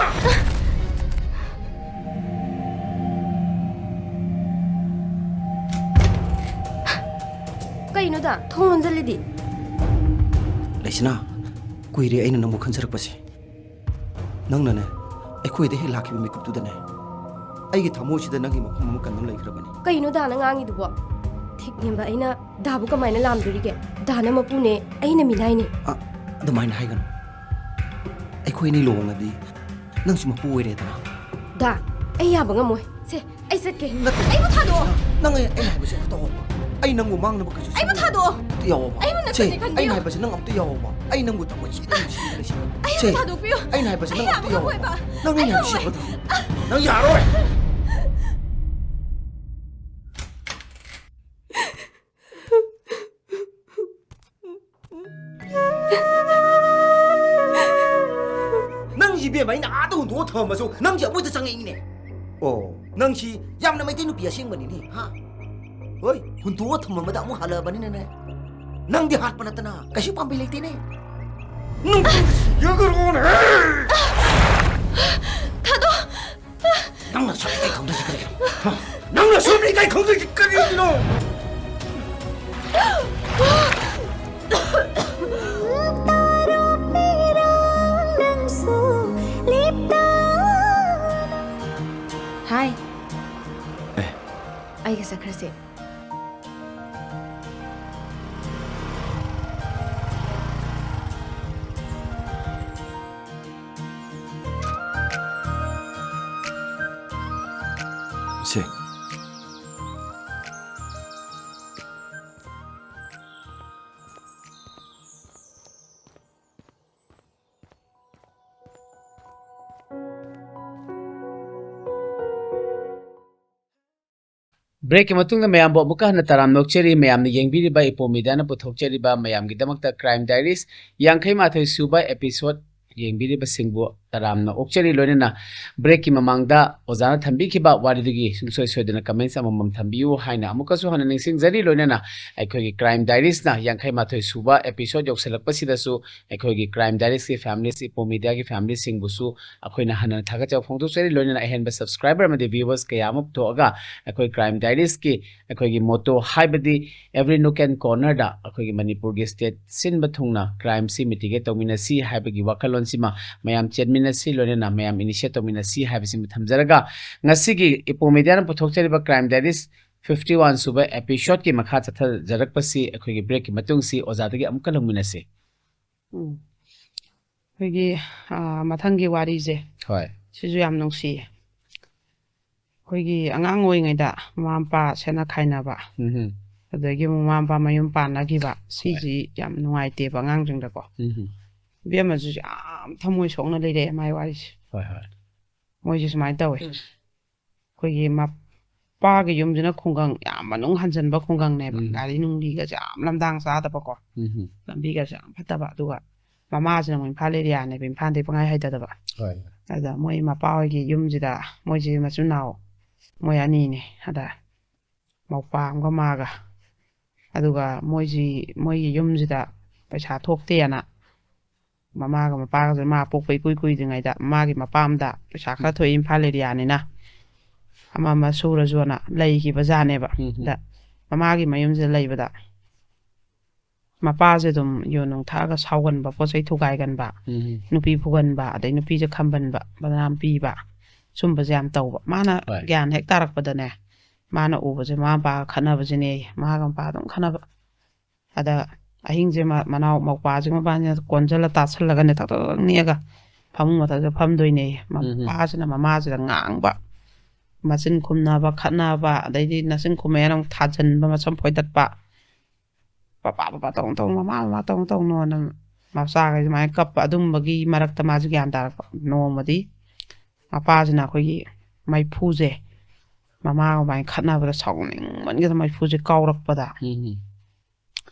ꯀꯩꯅꯣꯗ ꯊꯣꯡ ꯂꯣꯟꯖꯜꯂꯤꯗꯤ? ꯂꯩꯁꯅꯥ, ꯀꯨꯏꯔꯦ ꯑꯩꯅ ꯅꯪꯕꯨ ꯈꯟꯖꯔꯛꯄꯁꯦ꯫ ꯅꯪꯅꯅꯦ, ꯑꯩꯈꯣꯏꯗ ꯍꯦꯛ ꯂꯥꯛꯈꯤꯕ ꯃꯤꯀꯨꯞꯇꯨꯗꯅꯦ, ꯑꯩꯒꯤ ꯊꯃꯣꯏꯁꯤꯗ ꯅꯪꯒꯤ ꯃꯐꯝ ꯑꯃ ꯀꯟꯗꯨꯅ ꯂꯩꯈ꯭ꯔꯕꯅꯤ꯫ ꯀꯩꯅꯣ ꯗꯥꯅ ꯉꯥꯡꯉꯤꯗꯨꯕꯣ? ꯊꯤꯛꯅꯦꯝꯕ ꯑꯩꯅ ꯗꯥꯕꯨ ꯀꯃꯥꯏꯅ ꯂꯥꯝꯗꯣꯔꯤꯒꯦ? ꯗꯥꯅ ꯃꯄꯨꯅꯦ, ꯑꯩꯅ ꯃꯤꯅꯥꯏꯅꯦ꯫ ꯑ, ꯑꯗꯨꯃꯥꯏꯅ ꯍꯥꯏꯒꯅꯨ꯫ ꯑꯩꯈꯣꯏ ꯑꯅꯤ ꯂꯨꯍꯣꯡꯉꯗꯤ ꯅꯪꯁꯨ ꯃꯄꯨ ꯑꯣꯏꯔꯦꯗꯅ꯫ ꯗꯥ, ꯑꯩ ꯌꯥꯕ ꯉꯝꯃꯣꯏ꯫ ꯁꯦ, ꯑꯩ ꯆꯠꯀꯦ꯫ ꯅꯠꯇꯦ꯫ ꯑꯩꯕꯨ ꯊꯥꯗꯣꯛꯑꯣ꯫ ꯅꯪ ꯑꯩ, ꯑꯩꯅ ꯍꯥꯏꯕꯁꯦ ꯑꯝꯇ ꯇꯧꯑꯣꯕ꯫ ꯑꯩ ꯅꯪꯕꯨ ꯃꯥꯡꯅꯕ ꯀꯩꯁꯨ ꯑꯩꯕꯨ ꯁꯤꯟꯗꯦ꯫ ꯊꯥꯗꯣꯛꯑꯣ꯫ ꯑꯝꯇ ꯌꯥꯎꯑꯣꯕ꯫ ꯑꯩꯕꯨ ꯁꯦ, ꯅꯠꯇꯗꯤ ꯈꯟꯕꯤꯌꯨ꯫ ꯑꯩꯅ ꯍꯥꯏꯕꯁꯦ ꯅꯪ ꯑꯝꯇ ꯌꯥꯎꯑꯣꯕ꯫ ꯑꯩ ꯅꯪꯕꯨ ꯊꯃꯣꯏ ꯁꯦꯡꯅ ꯅꯨꯡꯁꯤꯅ ꯂꯩꯁꯤꯟꯕ꯫ ꯑꯩꯕꯨ ꯁꯦ, ꯊꯥꯗꯣꯛꯄꯤꯌꯨ꯫ ꯑꯩꯅ ꯍꯥꯏꯕꯁꯦ ꯅꯪ ꯑꯩ ꯑꯝꯇ ꯌꯥꯕ ꯌꯥꯎꯑꯣꯕ꯫ ꯉꯝꯃꯣꯏꯕ꯫ ꯅꯪ ꯑꯩ ꯑꯩꯅ ꯉꯝꯃꯣꯏ꯫ ꯍꯥꯏꯕꯁꯦ ꯑꯝꯇ ꯇꯧꯑꯣꯕ꯫ ꯅꯪ ꯌꯥꯔꯣꯏ꯫ ꯅꯪꯁꯤ ꯏꯕꯦꯝꯃ, ꯑꯩꯅ ꯑꯥꯗ ꯍꯨꯟꯗꯣꯛꯑ ꯊꯝꯃꯝꯃꯁꯨ ꯅꯪꯁꯤ ꯑꯃꯨꯛꯇ ꯆꯪꯉꯛꯏꯅꯦ꯫ ꯑꯣ, ꯅꯪꯁꯤ ꯌꯥꯝꯅ ꯃꯩꯇꯩ ꯅꯨꯄꯤ ꯑꯁꯦꯡꯕꯅꯤꯅꯦ, ꯍꯥ? ꯍꯣꯏ, ꯍꯨꯟꯗꯣꯛꯑ ꯊꯝꯃꯝꯕꯗ ꯑꯃꯨꯛ ꯍꯜꯂꯛꯑꯕꯅꯤꯅꯅꯦ, ꯅꯪꯗꯤ ꯍꯥꯠꯄ ꯅꯠꯇꯅ ꯀꯩꯁꯨ ꯄꯥꯝꯕꯩ ꯂꯩꯇꯦꯅꯦ꯫ ꯅꯪ ꯌꯦꯡꯉꯨꯔꯣꯅꯦ! ꯊꯥꯗꯣ! ꯅꯪꯅ ꯁꯨꯝ ꯏꯀꯥꯏ ꯈꯪꯗ꯭ꯔꯤꯁꯤ ꯀꯔꯤꯒꯤꯅꯣ? ꯍꯥ? ꯅꯪꯅ ꯁꯨꯝ ꯏꯀꯥꯏ ꯈꯪꯗ꯭ꯔꯤꯁꯤ ꯀꯔꯤꯒꯤꯅꯣ? ꯍꯥꯏ꯫ ꯑꯦ꯫ ꯑꯩꯒ ꯆꯠꯈ꯭ꯔꯁꯦ꯫ ꯁꯦ꯫ ꯕ꯭ꯔꯦꯛꯀꯤ ꯃꯇꯨꯡꯗ ꯃꯌꯥꯝꯕꯨ ꯑꯃꯨꯛꯀ ꯍꯟꯅ ꯇꯔꯥꯝꯅ ꯑꯣꯛꯆꯔꯤ꯫ ꯃꯌꯥꯝꯅ ꯌꯦꯡꯕꯤꯔꯤꯕ ꯏꯄꯣ ꯃꯤꯗꯤꯌꯥꯅ ꯄꯨꯊꯣꯛꯆꯔꯤꯕ ꯃꯌꯥꯝꯒꯤꯗꯃꯛꯇ ꯀ꯭ꯔꯥꯏꯝ ꯗꯥꯏꯔꯤꯁ ꯌꯥꯡꯈꯩ ꯃꯥꯊꯣꯏ ꯁꯨꯕ ꯑꯦꯄꯤꯁꯣꯗ ꯌꯦꯡꯕꯤꯔꯤꯕꯁꯤꯡꯕꯨ ꯇꯔꯥꯝꯅ ꯑꯣꯛꯆꯔꯤ꯫ ꯂꯣꯏꯅꯅ ꯕ꯭ꯔꯦꯛꯀꯤ ꯃꯃꯥꯡꯗ ꯑꯣꯖꯥꯅ ꯊꯝꯕꯤꯈꯤꯕ ꯋꯥꯔꯤꯗꯨꯒꯤ ꯁꯨꯡꯁꯣꯏ ꯁꯣꯏꯗꯅ ꯀꯃꯦꯟꯁ ꯑꯃꯃꯝ ꯊꯝꯕꯤꯌꯨ ꯍꯥꯏꯅ ꯑꯃꯨꯛꯀꯁꯨ ꯍꯟꯅ ꯅꯤꯡꯁꯤꯡꯖꯔꯤ꯫ ꯂꯣꯏꯅꯅ ꯑꯩꯈꯣꯏꯒꯤ ꯀ꯭ꯔꯥꯏꯝ ꯗꯥꯏꯔꯤꯁꯅ ꯌꯥꯡꯈꯩ ꯃꯥꯊꯣꯏ ꯁꯨꯕ ꯑꯦꯄꯤꯁꯣꯗ ꯌꯧꯁꯤꯜꯂꯛꯄꯁꯤꯗꯁꯨ ꯑꯩꯈꯣꯏꯒꯤ ꯀ꯭ꯔꯥꯏꯝ ꯗꯥꯏꯔꯤꯁꯀꯤ ꯐꯦꯃꯤꯂꯤꯁ, ꯏꯄꯣ ꯃꯤꯗꯤꯌꯥꯒꯤ ꯐꯦꯃꯤꯂꯤꯁꯤꯡꯕꯨꯁꯨ ꯑꯩꯈꯣꯏꯅ ꯍꯟꯅ ꯊꯥꯒꯠꯆꯕ ꯐꯣꯡꯗꯣꯛꯆꯔꯤ꯫ ꯂꯣꯏꯅꯅ ꯑꯍꯦꯟꯕ ꯁꯕꯁꯀ꯭ꯔꯥꯏꯕꯔ ꯑꯃꯗꯤ ꯚ꯭ꯌꯨꯋꯔꯁ ꯀꯌꯥ ꯑꯃ ꯄꯨꯊꯣꯛꯑꯒ ꯑꯩꯈꯣꯏ ꯀ꯭ꯔꯥꯏꯝ ꯗꯥꯏꯔꯤꯁꯀꯤ ꯑꯩꯈꯣꯏꯒꯤ ꯃꯣꯇꯣ ꯍꯥꯏꯕꯗꯤ every nook and cornerꯗ ꯑꯩꯈꯣꯏꯒꯤ ꯃꯅꯤꯄꯨꯔꯒꯤ ꯁ꯭ꯇꯦꯠ ꯁꯤꯟꯕ ꯊꯨꯡꯅ ꯀ꯭ꯔꯥꯏꯝꯁꯤ ꯃꯤꯇꯤꯒꯦꯠ ꯇꯧꯃꯤꯟꯅꯁꯤ ꯍꯥꯏꯕꯒꯤ ꯋꯥꯈꯜꯂꯣꯟꯁꯤꯃ ꯃꯌꯥꯝ ꯆꯦꯟꯃꯤꯟꯅꯁꯤ, ꯂꯣꯏꯅꯅ ꯃꯌꯥꯝ ꯏꯅꯤꯁꯤꯌꯦꯠ ꯇꯧꯃꯤꯟꯅꯁꯤ ꯍꯥꯏꯕꯁꯤꯃ ꯊꯝꯖꯔꯒ, ꯉꯁꯤꯒꯤ ꯏꯄꯣ ꯃꯤꯗꯤꯌꯥꯅ ꯄꯨꯊꯣꯛꯆꯔꯤꯕ ꯀ꯭ꯔꯥꯏꯝ ꯗꯥꯏꯔꯤꯁ ꯐꯤꯐꯇꯤ ꯋꯥꯟ ꯁꯨꯕ ꯑꯦꯄꯤꯁꯣꯗꯀꯤ ꯃꯈꯥ ꯆꯠꯊꯖꯔꯛꯄꯁꯤ ꯑꯩꯈꯣꯏꯒꯤ ꯕ꯭ꯔꯦꯛꯀꯤ ꯃꯇꯨꯡꯁꯤ ꯑꯣꯖꯥꯗꯒꯤ ꯑꯃꯨꯛꯀ ꯂꯧꯃꯤꯟꯅꯁꯤ꯫ ꯎꯝ꯫ ꯑꯩꯈꯣꯏꯒꯤ, ꯑꯥ, ꯃꯊꯪꯒꯤ ꯋꯥꯔꯤꯁꯦ, ꯍꯣꯏ꯫ ꯁꯤꯁꯨ ꯌꯥꯝ ꯅꯨꯡꯁꯤꯌꯦ꯫ ꯑꯩꯈꯣꯏꯒꯤ ꯑꯉꯥꯡ ꯑꯣꯏꯔꯤꯉꯩꯗ ꯃꯃꯥ ꯃꯄꯥ ꯁꯦꯠꯅ ꯈꯥꯏꯅꯕ, ꯎꯝꯍꯨꯝ꯫ ꯑꯗꯒꯤ ꯑꯃꯨꯛ ꯃꯃꯥ ꯃꯄꯥ ꯃꯌꯨꯝ ꯄꯥꯟꯅꯈꯤꯕ, ꯍꯣꯏ꯫ ꯁꯤꯁꯤ ꯌꯥꯝ ꯅꯨꯡꯉꯥꯏꯇꯦꯕ ꯑꯉꯥꯡꯁꯤꯡꯗꯀꯣ꯫ ꯎꯝꯍꯨꯝ꯫ ꯏꯕꯦꯝꯃꯁꯨ ꯌꯥꯝ ꯊꯃꯣꯏ ꯁꯣꯛꯅ ꯂꯩꯔꯛꯑꯦ ꯃꯥꯏ ꯋꯥꯔꯤꯁꯦ꯫ ꯍꯣꯏ, ꯍꯣꯏ꯫ ꯃꯣꯏꯁꯦ ꯁꯨꯃꯥꯏꯅ ꯇꯧꯋꯦ꯫ ꯎꯝ꯫ ꯑꯩꯈꯣꯏꯒꯤ ꯃꯄꯥꯒꯤ ꯌꯨꯝꯁꯤꯅ ꯈꯨꯡꯒꯪ ꯌꯥꯝ ꯃꯅꯨꯡ ꯍꯟꯖꯟꯕ ꯈꯨꯡꯒꯪꯅꯦꯕ꯫ ꯎꯝ꯫ ꯒꯥꯔꯤ ꯅꯨꯡꯂꯤꯒꯁꯦ ꯌꯥꯝ ꯂꯝꯗꯥꯡ ꯆꯥꯗꯕꯀꯣ꯫ ꯎꯝ꯫ ꯂꯝꯕꯤꯒꯁꯦ ꯌꯥꯝ ꯐꯠꯇꯕ꯫ ꯑꯗꯨꯒ ꯃꯃꯥꯁꯤꯅ ꯑꯃꯨꯛ ꯏꯝꯐꯥꯜ ꯑꯦꯔꯤꯌꯥꯅꯦꯕ, ꯏꯝꯐꯥꯜꯗꯩ ꯄꯪꯍꯥꯏ ꯍꯥꯏꯊꯗꯕ꯫ ꯍꯣꯏ꯫ ꯑꯗ ꯃꯣꯏ ꯃꯄꯥ ꯍꯣꯏꯒꯤ ꯌꯨꯝꯁꯤꯗ, ꯃꯣꯏꯁꯤ ꯃꯆꯤꯟ ꯃꯅꯥꯎ ꯃꯣꯏ ꯑꯅꯤꯅꯦ꯫ ꯑꯗ ꯃꯧꯄꯥ ꯑꯃꯒ ꯃꯥꯒ꯫ ꯑꯗꯨꯒ ꯃꯣꯏꯁꯤ, ꯃꯣꯏꯒꯤ ꯌꯨꯝꯁꯤꯗ ꯄꯩꯁꯥ ꯊꯣꯛꯇꯦꯅ ꯃꯃꯥꯒ ꯃꯄꯥꯒꯁꯨ, ꯃꯥ ꯄꯣꯛꯄ ꯏꯀꯨꯏ ꯀꯨꯏꯗ꯭ꯔꯤꯉꯩꯗ ꯃꯥꯒꯤ ꯃꯄꯥꯝꯗ ꯄꯩꯁꯥ ꯈꯔ ꯊꯣꯛꯑꯦ, ꯏꯝꯐꯥꯜ ꯑꯦꯔꯤꯌꯥꯅꯤꯅ꯫ ꯑꯃ ꯑꯃ ꯁꯨꯔꯁꯨꯅ ꯂꯩꯈꯤꯕ ꯖꯥꯠꯅꯦꯕ꯫ ꯎꯝ꯫ ꯑꯗ ꯃꯃꯥꯒꯤ ꯃꯌꯨꯝꯁꯤꯗ ꯂꯩꯕꯗ ꯃꯄꯥꯁꯦ ꯑꯗꯨꯝ ꯌꯨ ꯅꯨꯡ ꯊꯛꯑꯒ ꯁꯥꯎꯒꯟꯕ, ꯄꯣꯠ ꯆꯩ ꯊꯨꯒꯥꯏꯒꯟꯕ, ꯎꯝ꯫ ꯅꯨꯄꯤ ꯐꯨꯒꯟꯕ, ꯑꯗꯩ ꯅꯨꯄꯤꯁꯦ ꯈꯝꯕꯟꯕ, ꯕꯗꯅꯥꯝ ꯄꯤꯕ, ꯁꯨꯝꯕꯁꯦ ꯌꯥꯝ ꯇꯧꯕ꯫ ꯃꯥꯅ ꯍꯣꯏ꯫ ꯒ꯭ꯌꯥꯟ ꯍꯦꯛ ꯇꯥꯔꯛꯄꯗꯅꯦ, ꯃꯥꯅ ꯎꯕꯁꯦ ꯃꯃꯥ ꯃꯄꯥꯒ ꯈꯠꯅꯕꯁꯤꯅꯦ, ꯃꯥꯒ ꯃꯄꯥ ꯑꯗꯨꯝ ꯈꯠꯅꯕ꯫ ꯑꯗ ꯑꯍꯤꯡꯁꯦ ꯃ-, ꯃꯅꯥꯎ ꯃꯧꯄꯥꯁꯤꯒ ꯃꯕꯥꯅꯤꯅ ꯀꯣꯟꯁꯤꯜꯂ ꯇꯥꯁꯜꯂꯒꯅꯦ, ꯊꯛ ꯊꯛ ꯊꯛ ꯅꯤꯛꯑꯒ ꯐꯃꯨꯡ ꯃꯊꯛꯇ ꯐꯝꯗꯣꯏꯅꯦ꯫ ꯎꯝ꯫ ꯃꯄꯥꯁꯤꯅ ꯃꯃꯥꯁꯤꯗ ꯉꯥꯡꯕ, ꯃꯆꯤꯟ ꯈꯨꯝꯅꯕ, ꯈꯠꯅꯕ, ꯑꯗꯩꯗꯤ ꯅꯆꯤꯟ ꯈꯨꯝꯃꯦꯅ ꯑꯃꯨꯛ ꯊꯥꯖꯤꯟꯕ, ꯃꯁꯝ ꯐꯣꯏꯗꯠꯄ, ꯄꯄꯥ ꯄꯄꯥ ꯇꯧꯅꯨ ꯇꯧꯅꯨ, ꯃꯃꯥ ꯃꯃꯥ ꯇꯧꯅꯨ ꯇꯧꯅꯣꯅ ꯃꯆꯥꯈꯩ ꯁꯨꯃꯥꯏꯅ ꯀꯞꯄ, ꯑꯗꯨꯝꯕꯒꯤ ꯃꯔꯛꯇ ꯃꯥꯁꯦ ꯒ꯭ꯌꯥꯟ ꯇꯥꯔꯛꯄ꯫ ꯅꯣꯡꯃꯗꯤ ꯃꯄꯥꯁꯤꯅ ꯑꯩꯈꯣꯏꯒꯤ ꯃꯩꯐꯨꯁꯦ, ꯃꯃꯥꯒ ꯃꯕꯥꯅꯤ ꯈꯠꯅꯕꯗ ꯁꯥꯎꯅꯤꯡꯃꯟꯒꯤꯗꯅ ꯃꯩꯐꯨꯁꯦ ꯀꯥꯎꯔꯛꯄꯗ, ꯎꯝ꯫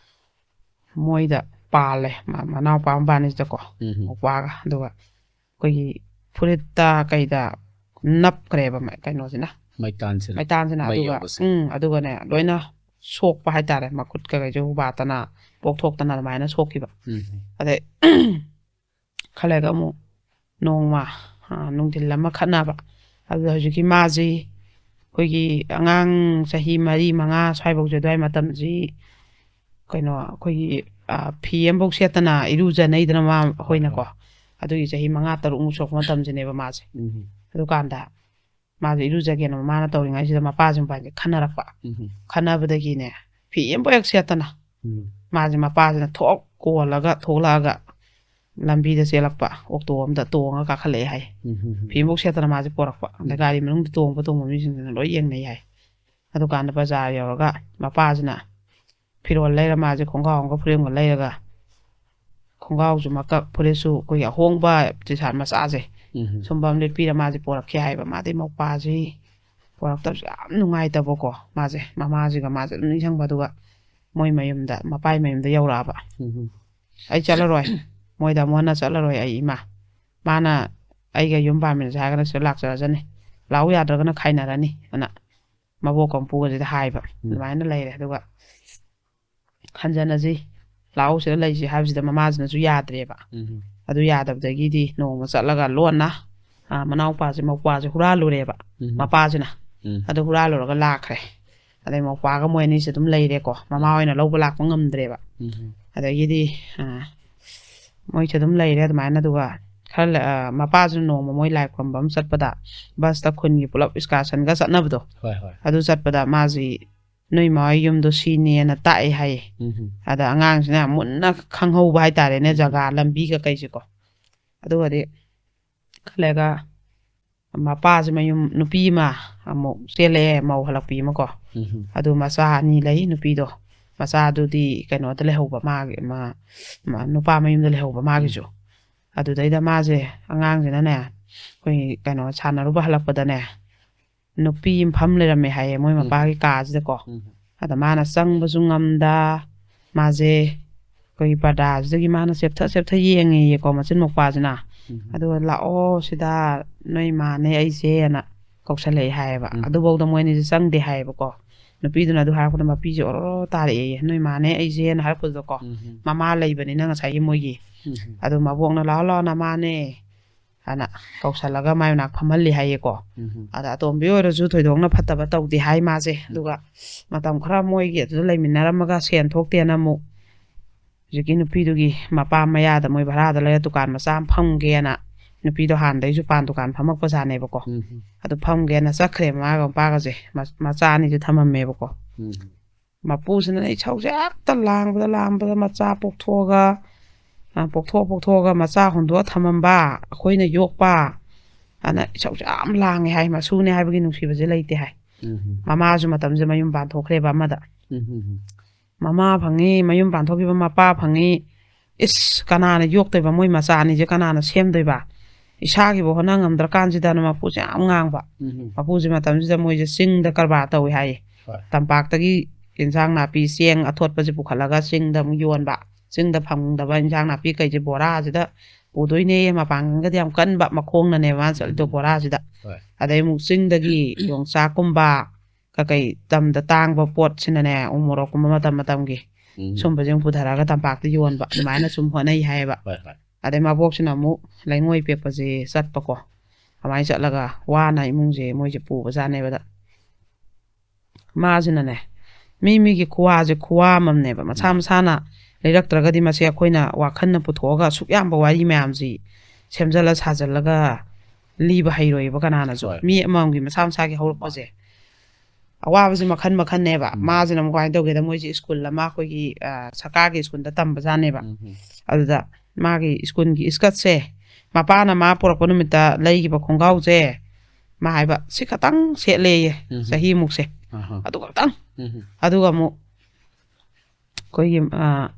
ꯃꯣꯏꯗ ꯄꯥꯜꯂꯦ, ꯃ- ꯃꯅꯥꯎꯄꯥ ꯃꯕꯥꯅꯤꯁꯤꯗꯀꯣ, ꯎꯝ꯫ ꯃꯧꯄ꯭ꯋꯥꯒ꯫ ꯑꯗꯨꯒ ꯑꯩꯈꯣꯏꯒꯤ ꯐꯨꯔꯤꯠꯇ ꯀꯩꯗ ꯅꯞꯈ꯭ꯔꯦꯕ ꯃ- ꯀꯩꯅꯣꯁꯤꯅ, ꯃꯩꯇꯥꯟꯁꯤꯅ꯫ ꯃꯩꯇꯥꯟꯁꯤꯅ꯫ ꯃꯩ ꯑꯗꯨꯒ ꯌꯥꯎꯕꯁꯦ꯫ ꯎꯝ, ꯑꯗꯨꯒꯅꯦ, ꯂꯣꯏꯅ ꯁꯣꯛꯄ ꯍꯥꯏꯇꯥꯔꯦ, ꯃꯈꯨꯠ ꯀꯩꯀꯩꯁꯨ ꯍꯨꯕꯥꯠꯇꯅ, ꯄꯣꯛꯊꯣꯛꯇꯅ ꯑꯗꯨꯃꯥꯏꯅ ꯁꯣꯛꯈꯤꯕ꯫ ꯎꯝ꯫ ꯑꯗꯩ ꯈꯜꯂꯒ ꯑꯃꯨꯛ ꯅꯣꯡꯃ, ꯑ, ꯅꯨꯡꯊꯤꯜ ꯑꯃ ꯈꯠꯅꯕ꯫ ꯑꯗꯨꯗ ꯍꯧꯖꯤꯛꯀꯤ ꯃꯥꯁꯤ ꯑꯩꯈꯣꯏꯒꯤ ꯑꯉꯥꯡ ꯆꯍꯤ ꯃꯔꯤ, ꯃꯉꯥ ꯁ꯭ꯋꯥꯏꯐꯧꯁꯦ, ꯑꯗꯨꯋꯥꯏ ꯃꯇꯝꯁꯤ ꯀꯩꯅꯣ, ꯑꯩꯈꯣꯏꯒꯤ, ꯑ, ꯐꯤ ꯑꯃꯐꯧ ꯁꯦꯠꯇꯅ ꯏꯔꯨꯖꯅꯩꯗꯅ ꯃꯥ ꯑꯩꯈꯣꯏꯅꯀꯣ꯫ ꯑꯗꯨꯒꯤ ꯆꯍꯤ ꯃꯉꯥ, ꯇꯔꯨꯛꯃꯨꯛ ꯁꯨꯔꯛꯄ ꯃꯇꯝꯁꯤꯅꯦꯕ ꯃꯥꯁꯦ꯫ ꯎꯝ꯫ ꯑꯗꯨꯀꯥꯟꯗ ꯃꯥꯁꯦ ꯏꯔꯨꯖꯒꯦꯅ ꯃꯃꯥꯅ ꯇꯧꯔꯤꯉꯩꯁꯤꯗ ꯃꯄꯥꯁꯦ ꯃꯕꯥꯅꯤꯁꯦ ꯈꯟꯅꯔꯛꯄ꯫ ꯎꯝ꯫ ꯈꯟꯅꯕꯗꯒꯤꯅꯦ, ꯐꯤ ꯑꯃꯐꯥꯎ ꯍꯦꯛ ꯁꯦꯠꯇꯅ ꯎꯝ꯫ ꯃꯥꯁꯦ ꯃꯄꯥꯁꯤꯅ ꯊꯣꯛ ꯀꯣꯜꯂꯒ ꯊꯣꯛꯂꯛꯑꯒ ꯂꯝꯕꯤꯗ ꯆꯦꯜꯂꯛꯄ, ꯑꯣꯛꯇꯣ ꯑꯝꯗ ꯇꯣꯡꯉꯒ ꯀꯥꯈꯠꯂꯛꯑꯦ ꯍꯥꯏ꯫ ꯎꯝ꯫ ꯐꯤ ꯑꯃꯐꯥꯎ ꯁꯦꯠꯇꯅ ꯃꯥꯁꯦ ꯄꯣꯔꯛꯄ꯫ ꯑꯗ ꯒꯥꯔꯤ ꯃꯅꯨꯡꯗ ꯇꯣꯡꯕ ꯇꯣꯡꯕ ꯃꯤꯁꯤꯡꯁꯤꯅ ꯂꯣꯏ ꯌꯦꯡꯅꯩ ꯍꯥꯏ꯫ ꯑꯗꯨꯀꯥꯟꯗ ꯕꯖꯥꯔ ꯌꯧꯔꯒ ꯃꯄꯥꯁꯤꯅ ꯐꯤꯔꯣꯜ ꯂꯩꯔ, ꯃꯥꯁꯦ ꯈꯣꯡꯒ꯭ꯔꯥꯎ ꯑꯃꯒ ꯐꯨꯔꯤꯠ ꯑꯃꯒ ꯂꯩꯔꯒ, ꯈꯣꯡꯒ꯭ꯔꯥꯎꯁꯨ ꯃꯀꯛ, ꯐꯨꯔꯤꯠꯁꯨ ꯑꯩꯈꯣꯏꯒꯤ ꯑꯍꯣꯡꯕ ꯇꯤ ꯁꯥꯔꯠ ꯃꯆꯥꯁꯦ, ꯎꯝ꯫ ꯁꯨꯝꯕ ꯑꯃ ꯂꯤꯠꯄꯤꯔ ꯃꯥꯁꯦ ꯄꯣꯔꯛꯈꯤ ꯍꯥꯏꯕ꯫ ꯃꯥꯗꯤ ꯃꯧꯄꯥꯁꯤ ꯄꯣꯔꯛꯇꯕꯁꯨ ꯌꯥꯝ ꯅꯨꯡꯉꯥꯏꯇꯕꯀꯣ꯫ ꯃꯥꯁꯦ ꯃꯃꯥꯁꯤꯒ ꯃꯥꯁꯦ ꯑꯗꯨꯝ ꯅꯤꯡꯁꯤꯡꯕ꯫ ꯑꯗꯨꯒ ꯃꯣꯏ ꯃꯌꯨꯝꯗ, ꯃꯄꯥꯏ ꯃꯌꯨꯝꯗ ꯌꯧꯔꯛꯑꯕ꯫ ꯎꯝ꯫ "ꯑꯩ ꯆꯠꯂꯔꯣꯏ, ꯃꯣꯏꯗ ꯑꯃꯨꯛ ꯍꯟꯅ ꯆꯠꯂꯔꯣꯏ ꯑꯩ, ꯏꯃꯥ꯫ ꯃꯥꯅ ꯑꯩꯒ ꯌꯨꯝ ꯄꯥꯟꯃꯤꯟꯅꯁꯦ ꯍꯥꯏꯔꯒꯅ ꯁꯤꯗ ꯂꯥꯛꯆꯔꯖꯅꯤ, ꯂꯥꯛꯎ ꯌꯥꯗ꯭ꯔꯒꯅ ꯈꯥꯏꯅꯔꯅꯤ" ꯑꯅ ꯃꯕꯣꯛꯀ ꯃꯄꯨꯒꯁꯤꯗ ꯍꯥꯏꯕ꯫ ꯎꯝ꯫ ꯑꯗꯨꯃꯥꯏꯅ ꯂꯩꯔꯦ꯫ ꯑꯗꯨꯒ "ꯍꯟꯖꯟꯅꯁꯤ, ꯂꯥꯛꯎ, ꯁꯤꯗ ꯂꯩꯁꯤ" ꯍꯥꯏꯕꯁꯤꯗ ꯃꯃꯥꯁꯤꯅꯁꯨ ꯌꯥꯗ꯭ꯔꯦꯕ꯫ ꯎꯝ꯫ ꯑꯗꯨ ꯌꯥꯗꯕꯗꯒꯤꯗꯤ ꯅꯣꯡꯃ ꯆꯠꯂꯒ ꯂꯣꯟꯅ, ꯑ, ꯃꯅꯥꯎꯄꯥꯁꯦ, ꯃꯧꯄ꯭ꯋꯥꯁꯦ ꯍꯨꯔꯥꯜꯂꯨꯔꯦꯕ꯫ ꯎꯝ꯫ ꯃꯄꯥꯁꯤꯅ꯫ ꯎꯝ꯫ ꯑꯗꯨ ꯍꯨꯔꯥꯜꯂꯨꯔꯒ ꯂꯥꯛꯈ꯭ꯔꯦ꯫ ꯑꯗꯩ ꯃꯧꯄ꯭ꯋꯥꯒ ꯃꯣꯏ ꯑꯅꯤꯁꯦ ꯑꯗꯨꯝ ꯂꯩꯔꯦꯀꯣ꯫ ꯃꯃꯥ ꯍꯣꯏꯅ ꯂꯧꯕ ꯂꯥꯛꯄ ꯉꯝꯗ꯭ꯔꯦꯕ꯫ ꯎꯝ꯫ ꯑꯗꯒꯤꯗꯤ, ꯑ, ꯃꯣꯏꯁꯦ ꯑꯗꯨꯝ ꯂꯩꯔꯦ ꯑꯗꯨꯃꯥꯏꯅ꯫ ꯑꯗꯨꯒ ꯈꯔ ꯂꯩ-, ꯑ, ꯃꯄꯥꯁꯨ ꯅꯣꯡꯃ ꯃꯣꯏ ꯂꯥꯏ ꯈꯨꯔꯨꯝꯕ ꯑꯃ ꯆꯠꯄꯗ, ꯕꯁꯇ ꯈꯨꯟꯒꯤ ꯄꯨꯂꯞ excursionꯒ ꯆꯠꯅꯕꯗꯣ, ꯍꯣꯏ, ꯍꯣꯏ꯫ ꯑꯗꯨ ꯆꯠꯄꯗ ꯃꯥꯁꯤ ꯅꯣꯏ ꯃꯥ ꯍꯣꯏ ꯌꯨꯝꯗꯣ ꯁꯤꯅꯦꯅ ꯇꯥꯛꯑꯦ ꯍꯥꯏꯌꯦ꯫ ꯎꯝ꯫ ꯑꯗ ꯑꯉꯥꯡꯁꯤꯅ ꯌꯥꯝ ꯃꯨꯟꯅ ꯈꯪꯍꯧꯕ ꯍꯥꯏꯇꯥꯔꯦꯅꯦ, ꯎꯝ꯫ ꯖꯒꯥ ꯂꯝꯕꯤ ꯀꯀꯩꯁꯦꯀꯣ꯫ ꯑꯗꯨꯒꯗꯤ ꯈꯜꯂꯒ ꯃꯄꯥꯁꯦ ꯃꯌꯨꯝ ꯅꯨꯄꯤ ꯑꯃ ꯑꯃꯨꯛ ꯆꯦꯜꯂꯛꯑꯦ, ꯃꯧ ꯍꯜꯂꯛꯄꯤ ꯑꯃꯀꯣ꯫ ꯎꯝ. ꯑꯗꯨ ꯃꯆꯥ ꯑꯅꯤ ꯂꯩ꯫ ꯅꯨꯄꯤꯗꯣ, ꯃꯆꯥꯗꯨꯗꯤ ꯀꯩꯅꯣꯗ ꯂꯩꯍꯧꯕ, ꯃꯥꯒꯤ ꯃ- ꯃ- ꯅꯨꯄꯥ ꯃꯌꯨꯝꯗ ꯂꯩꯍꯧꯕ ꯃꯥꯒꯤꯁꯨ꯫ ꯑꯗꯨꯗꯩꯗ ꯃꯥꯁꯦ, ꯑꯉꯥꯡꯁꯤꯅꯅꯦ, ꯑꯩꯈꯣꯏ ꯀꯩꯅꯣ ꯁꯥꯟꯅꯔꯨꯕ ꯍꯜꯂꯛꯄꯗꯅꯦ, ꯅꯨꯄꯤ ꯑꯃ ꯐꯝ ꯂꯩꯔꯝꯃꯦ ꯍꯥꯏꯌꯦ ꯃꯣꯏ ꯎꯝ. ꯃꯄꯥꯒꯤ ꯀꯥꯁꯤꯗꯀꯣ꯫ ꯎꯝ. ꯑꯗ ꯃꯥꯅ ꯆꯪꯕꯁꯨ ꯉꯝꯗ, ꯃꯥꯁꯦ ꯑꯩꯈꯣꯏꯒꯤ ꯄꯔꯗꯥꯁꯤꯗꯒꯤ ꯃꯥꯅ ꯆꯦꯞꯊ ꯆꯦꯞꯊ ꯌꯦꯡꯉꯦꯌꯦꯀꯣ, ꯃꯆꯤꯟ ꯃꯧꯄ꯭ꯋꯥꯁꯤꯅ꯫ ꯎꯝ. ꯑꯗꯨꯒ "ꯂꯥꯛꯑꯣ ꯁꯤꯗ, ꯅꯣꯏ ꯃꯥꯅꯦ ꯑꯩꯁꯦꯅ" ꯀꯧꯁꯜꯂꯛꯑꯦ ꯍꯥꯏꯌꯦꯕ꯫ ꯎꯝ. ꯑꯗꯨꯐꯥꯎꯗ ꯃꯣꯏ ꯑꯅꯤꯁꯦ ꯆꯪꯗꯦ ꯍꯥꯏꯌꯦꯕꯀꯣ꯫ ꯅꯨꯄꯤꯗꯨꯅ ꯑꯗꯨ ꯍꯥꯏꯔꯛꯄꯗ ꯃꯄꯤꯁꯦ ꯑꯣꯔꯣ ꯇꯥꯔꯛꯑꯦꯌꯦ, "ꯅꯣꯏ ꯃꯥꯅꯦ ꯑꯩꯁꯦꯅ" ꯍꯥꯏꯔꯛꯄꯗꯨꯗꯀꯣ꯫ ꯎꯝ. ꯃꯃꯥ ꯂꯩꯕꯅꯤꯅ ꯉꯁꯥꯏꯒꯤ ꯃꯣꯏꯒꯤ꯫ ꯎꯝ. ꯑꯗꯨ ꯃꯕꯣꯛꯅ "ꯂꯥꯛꯑꯣ ꯂꯥꯛꯑꯣ ꯅꯃꯥꯅꯦ" ꯍꯥꯏꯅ ꯀꯧꯁꯜꯂꯒ ꯃꯥꯏ ꯃꯅꯥꯛ ꯐꯝꯍꯜꯂꯤ ꯍꯥꯏꯌꯦꯀꯣ꯫ ꯎꯝ. ꯑꯗ ꯑꯇꯣꯝꯕꯤ ꯑꯣꯏꯔꯁꯨ ꯊꯣꯏꯗꯣꯛꯅ ꯐꯠꯇꯕ ꯇꯧꯗꯦ ꯍꯥꯏ ꯃꯥꯁꯦ꯫ ꯑꯗꯨꯒ ꯃꯇꯝ ꯈꯔ ꯃꯣꯏꯒꯤ ꯑꯗꯨꯗ ꯂꯩꯃꯤꯟꯅꯔꯝꯃꯒ ꯁꯦꯟ ꯊꯣꯛꯇꯦꯅ ꯑꯃꯨꯛ ꯍꯧꯖꯤꯛꯀꯤ ꯅꯨꯄꯤꯗꯨꯒꯤ ꯃꯄꯥꯝ ꯃꯌꯥꯗ ꯃꯣꯏ ꯚꯔꯥꯗ ꯂꯩꯔ ꯗꯨꯀꯥꯟ ꯃꯆꯥ ꯑꯃ ꯐꯝꯒꯦꯅ, ꯅꯨꯄꯤꯗꯣ ꯍꯥꯟꯅꯗꯩꯁꯨ ꯄꯥꯟ ꯗꯨꯀꯥꯟ ꯐꯝꯃꯛꯄ ꯖꯥꯠꯅꯦꯕꯀꯣ꯫ ꯎꯝ. ꯑꯗꯨ ꯐꯝꯒꯦꯅ ꯆꯠꯈ꯭ꯔꯦ ꯃꯃꯥꯒ ꯃꯄꯥꯒꯁꯦ꯫ ꯃ- ꯃꯆꯥ ꯑꯅꯤꯁꯨ ꯊꯝꯃꯝꯃꯦꯕꯀꯣ꯫ ꯎꯝ. ꯃꯄꯨꯁꯤꯅꯅꯦ ꯏꯁꯧꯁꯦ ꯍꯦꯛꯇ ꯂꯥꯡꯕꯗ ꯂꯥꯡꯕꯗ, ꯃꯆꯥ ꯄꯣꯛꯊꯣꯛꯑꯒ, ꯑ, ꯄꯣꯛꯊꯣꯛ ꯄꯣꯛꯊꯣꯛꯑꯒ ꯃꯆꯥ ꯍꯨꯟꯗꯣꯛꯑ ꯊꯝꯃꯝꯕ, ꯑꯩꯈꯣꯏꯅ ꯌꯣꯛꯄ, ꯑꯅ ꯏꯁꯧꯁꯦ ꯌꯥꯝ ꯂꯥꯡꯉꯦ ꯍꯥꯏ꯫ ꯃꯁꯨꯅꯦ ꯍꯥꯏꯕꯒꯤ ꯅꯨꯡꯁꯤꯕꯁꯦ ꯂꯩꯇꯦ ꯍꯥꯏ꯫ ꯎꯝ. ꯃꯃꯥꯁꯨ ꯃꯇꯝꯁꯦ ꯃꯌꯨꯝ ꯄꯥꯟꯊꯣꯛꯈ꯭ꯔꯦꯕ ꯑꯃꯗ꯫ ꯎꯝ. ꯃꯃꯥ ꯐꯪꯉꯤ, ꯃꯌꯨꯝ ꯄꯥꯟꯊꯣꯛꯈꯤꯕ ꯃꯄꯥ ꯐꯪꯉꯤ꯫ ꯏꯁ, ꯀꯅꯥꯅ ꯌꯣꯛꯇꯣꯏꯕ? ꯃꯣꯏ ꯃꯆꯥ ꯑꯅꯤꯁꯦ ꯀꯅꯥꯅ ꯁꯦꯝꯗꯣꯏꯕ? ꯏꯁꯥꯒꯤꯕꯨ ꯍꯣꯠꯅ ꯉꯝꯗ꯭ꯔꯀꯥꯟꯁꯤꯗꯅ ꯃꯄꯨꯁꯦ ꯌꯥꯝ ꯉꯥꯡꯕ꯫ ꯎꯝ. ꯃꯄꯨꯁꯦ ꯃꯇꯝꯁꯤꯗ ꯃꯣꯏꯁꯦ ꯆꯤꯡꯗ ꯀꯔꯕꯥꯔ ꯇꯧꯏ ꯍꯥꯏꯌꯦ꯫ ꯍꯣꯏ. ꯇꯝꯄꯥꯛꯇꯒꯤ ꯏꯟꯁꯥꯡ ꯅꯥꯄꯤ, ꯆꯦꯡ ꯑꯊꯣꯠꯄꯁꯦ ꯄꯨꯈꯠꯂꯒ ꯆꯤꯡꯗ ꯑꯃꯨꯛ ꯌꯣꯟꯕ꯫ ꯆꯤꯡꯗ ꯐꯪꯗꯕ ꯏꯟꯁꯥꯡ ꯅꯥꯄꯤ ꯀꯩꯁꯦ ꯕꯣꯔꯥꯁꯤꯗ ꯄꯨꯗꯣꯏꯅꯦ꯫ ꯃꯄꯥꯡꯒꯜꯒꯗꯤ ꯌꯥꯝ ꯀꯟꯕ, ꯃꯈꯣꯡꯅꯅꯦ ꯃꯥꯅ ꯆꯠꯂꯤꯗꯣ ꯎꯝ. ꯕꯣꯔꯥꯁꯤꯗ꯫ ꯍꯣꯏ. ꯑꯗꯩ ꯑꯃꯨꯛ ꯆꯤꯡꯗꯒꯤ ꯌꯣꯡꯆꯥꯛꯀꯨꯝꯕ, ꯀꯀꯩ ꯇꯝꯗ ꯇꯥꯡꯕ ꯄꯣꯠꯁꯤꯅꯅꯦ, ꯎ ꯃꯣꯔꯣꯛꯀꯨꯝꯕ ꯃꯇꯝ ꯃꯇꯝꯒꯤ ꯎꯝ. ꯁꯨꯝꯕꯁꯦ ꯑꯃꯨꯛ ꯄꯨꯊꯔꯒ ꯇꯝꯄꯥꯛꯇ ꯌꯣꯟꯕ, ꯑꯗꯨꯃꯥꯏꯅ ꯁꯨꯝ ꯍꯣꯠꯅꯩ ꯍꯥꯏꯌꯦꯕ꯫ ꯍꯣꯏ, ꯍꯣꯏ. ꯑꯗꯩ ꯃꯕꯣꯛꯁꯤꯅ ꯑꯃꯨꯛ ꯂꯩꯉꯣꯏ ꯄꯦꯛꯄꯁꯦ ꯆꯠꯄꯀꯣ, ꯑꯗꯨꯃꯥꯏꯅ ꯆꯠꯂꯒ ꯋꯥꯅ ꯏꯃꯨꯡꯁꯦ ꯃꯣꯏꯁꯦ ꯄꯨꯕꯖꯥꯠꯅꯦꯕꯗ꯫ ꯃꯥꯁꯤꯅꯅꯦ, ꯃꯤ ꯃꯤꯒꯤ ꯈꯨꯋꯥꯁꯦ ꯈꯨꯋꯥ ꯑꯃꯝꯅꯦꯕ꯫ ꯃꯁꯥ ꯎꯝ. ꯃꯁꯥꯅ ꯂꯩꯔꯛꯇ꯭ꯔꯒꯗꯤ ꯃꯁꯦ ꯑꯩꯈꯣꯏꯅ ꯋꯥꯈꯜꯅ ꯄꯨꯊꯣꯛꯑꯒ ꯑꯁꯨꯛ ꯌꯥꯝꯕ ꯋꯥꯔꯤ ꯃꯌꯥꯝꯁꯤ ꯁꯦꯝꯖꯜꯂ ꯁꯥꯖꯜꯂꯒ ꯂꯤꯕ ꯍꯩꯔꯣꯏꯕ ꯀꯅꯥꯅꯁꯨ꯫ ꯍꯣꯏ. ꯃꯤ ꯑꯃꯃꯝꯒꯤ ꯃꯁꯥ ꯃꯁꯥꯒꯤ ꯍꯧꯔꯛꯄꯁꯦ, ꯑꯋꯥꯕꯁꯦ ꯃꯈꯟ ꯃꯈꯟꯅꯦꯕ꯫ ꯎꯝ. ꯃꯥꯁꯤꯅ ꯑꯃꯨꯛ ꯀꯃꯥꯏꯅ ꯇꯧꯒꯦꯗ, ꯃꯣꯏꯁꯦ ꯁ꯭ꯀꯨꯜ ꯑꯃ, ꯑꯩꯈꯣꯏꯒꯤ, ꯑ, ꯁꯔꯀꯥꯔꯒꯤ ꯁ꯭ꯀꯨꯜꯗ ꯇꯝꯕꯖꯥꯠꯅꯦꯕ꯫ ꯎꯝ. ꯑꯗꯨꯗ ꯃꯥꯒꯤ ꯁ꯭ꯀꯨꯜꯒꯤ ꯏꯁꯀꯠꯁꯦ, ꯃꯄꯥꯅ ꯃꯥ ꯄꯨꯔꯛꯄ ꯅꯨꯃꯤꯠꯇ ꯂꯩꯈꯤꯕ ꯈꯣꯡꯒ꯭ꯔꯥꯎꯁꯦ, ꯃꯥ ꯍꯥꯏꯕ, "ꯁꯤ ꯈꯇꯪ ꯁꯦꯠꯂꯦꯌꯦ, ꯎꯝ꯫ ꯆꯍꯤꯃꯨꯛꯁꯦ꯫ ꯑꯍꯥ꯫ ꯑꯗꯨ ꯈꯇꯪ?" ꯎꯝ꯫ ꯑꯗꯨꯒ ꯑꯃꯨꯛ ꯑꯩꯈꯣꯏꯒꯤ, ꯑ,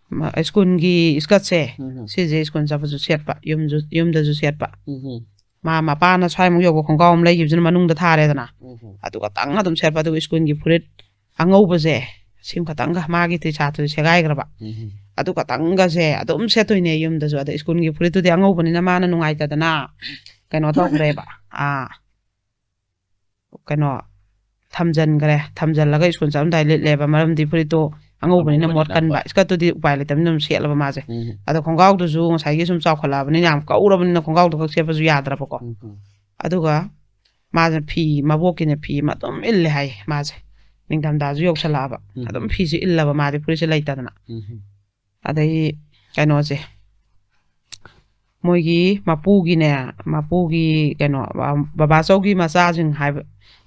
ꯃ-, ꯁ꯭ꯀꯨꯜꯒꯤ ꯏꯁꯀꯔꯠꯁꯦ, ꯎꯝ꯫ ꯁꯤꯁꯦ ꯁ꯭ꯀꯨꯜ ꯆꯠꯄꯁꯨ ꯁꯦꯠꯄ, ꯌꯨꯝꯁꯨ, ꯌꯨꯝꯗꯁꯨ ꯁꯦꯠꯄ꯫ ꯎꯝ꯫ ꯃꯥ ꯃꯄꯥꯅ ꯁ꯭ꯋꯥꯏꯃꯨꯛ ꯌꯧꯕ ꯈꯣꯡꯒ꯭ꯔꯥꯎ ꯑꯃ ꯂꯩꯈꯤꯕꯁꯤꯅ ꯃꯅꯨꯡꯗ ꯊꯥꯔꯦꯗꯅ꯫ ꯎꯝ꯫ ꯑꯗꯨ ꯈꯇꯪ ꯑꯗꯨꯝ ꯁꯦꯠꯄ, ꯑꯗꯨꯒ ꯁ꯭ꯀꯨꯜꯒꯤ ꯐꯨꯔꯤꯠ ꯑꯉꯧꯕꯁꯦ, ꯁꯤꯝ ꯈꯇꯪꯒ ꯃꯥꯒꯤ ꯇꯤ ꯁꯥꯔꯠꯇꯨꯗꯤ ꯁꯦꯒꯥꯏꯈ꯭ꯔꯕ꯫ ꯎꯝ꯫ ꯑꯗꯨ ꯈꯇꯪꯒꯁꯦ ꯑꯗꯨꯝ ꯁꯦꯠꯇꯣꯏꯅꯦ ꯌꯨꯝꯗꯁꯨ꯫ ꯑꯗ ꯁ꯭ꯀꯨꯜꯒꯤ ꯐꯨꯔꯤꯠꯇꯨꯗꯤ ꯑꯉꯧꯕꯅꯤꯅ ꯃꯥꯅ ꯅꯨꯡꯉꯥꯏꯇꯗꯅ ꯀꯩꯅꯣ ꯇꯧꯈ꯭ꯔꯦꯕ꯫ ꯑꯥ, ꯀꯩꯅꯣ, ꯊꯝꯖꯟꯈ꯭ꯔꯦ꯫ ꯊꯝꯖꯜꯂꯒ ꯁ꯭ꯀꯨꯜ ꯆꯠꯂꯝꯗꯥꯏ ꯂꯤꯠꯂꯦꯕ, ꯃꯔꯝꯗꯤ ꯐꯨꯔꯤꯠꯇꯣ ꯑꯉꯧꯕꯅꯤꯅ ꯑꯉꯧꯕꯅꯤꯅ ꯃꯣꯠꯀꯟꯕ, ꯍꯣꯏ꯫ ꯏꯁꯀꯔꯠꯇꯨꯗꯤ ꯎꯄꯥꯏ ꯂꯩꯇꯕꯅꯤꯅ ꯑꯗꯨꯝ ꯁꯦꯠꯂꯕ ꯃꯥꯁꯦ꯫ ꯎꯝ꯫ ꯑꯗꯣ ꯈꯣꯡꯒ꯭ꯔꯥꯎꯗꯨꯁꯨ ꯉꯁꯥꯏꯒꯤ ꯁꯨꯝ ꯆꯥꯎꯈꯠꯂꯛꯑꯕꯅꯤꯅ, ꯌꯥꯝ ꯀꯧꯔꯕꯅꯤꯅ ꯈꯣꯡꯒ꯭ꯔꯥꯎꯗꯣ ꯈꯛ ꯁꯦꯠꯄꯁꯨ ꯌꯥꯗ꯭ꯔꯕꯀꯣ꯫ ꯎꯝ꯫ ꯑꯗꯨꯒ ꯃꯥꯁꯦ ꯐꯤ, ꯃꯕꯣꯛꯀꯤꯅꯦ, ꯐꯤ ꯑꯃ ꯑꯗꯨꯝ ꯏꯜꯂꯦ ꯍꯥꯏꯌꯦ ꯃꯥꯁꯦ꯫ ꯅꯤꯡꯊꯝꯊꯥꯁꯨ ꯌꯧꯁꯜꯂꯛꯑꯕ꯫ ꯎꯝ꯫ ꯑꯗꯨꯝ ꯐꯤꯁꯦ ꯏꯜꯂꯕ ꯃꯥꯗꯤ, ꯐꯨꯔꯤꯠꯁꯦ ꯂꯩꯇꯗꯅ꯫ ꯎꯝ꯫ ꯑꯗꯩ ꯀꯩꯅꯣꯁꯦ, ꯃꯣꯏꯒꯤ ꯃꯄꯨꯒꯤꯅꯦ, ꯃꯄꯨꯒꯤ ꯀꯩꯅꯣ, ꯕꯕꯥꯆꯧꯒꯤ ꯃꯆꯥꯁꯤꯡ ꯍꯥꯏꯕ,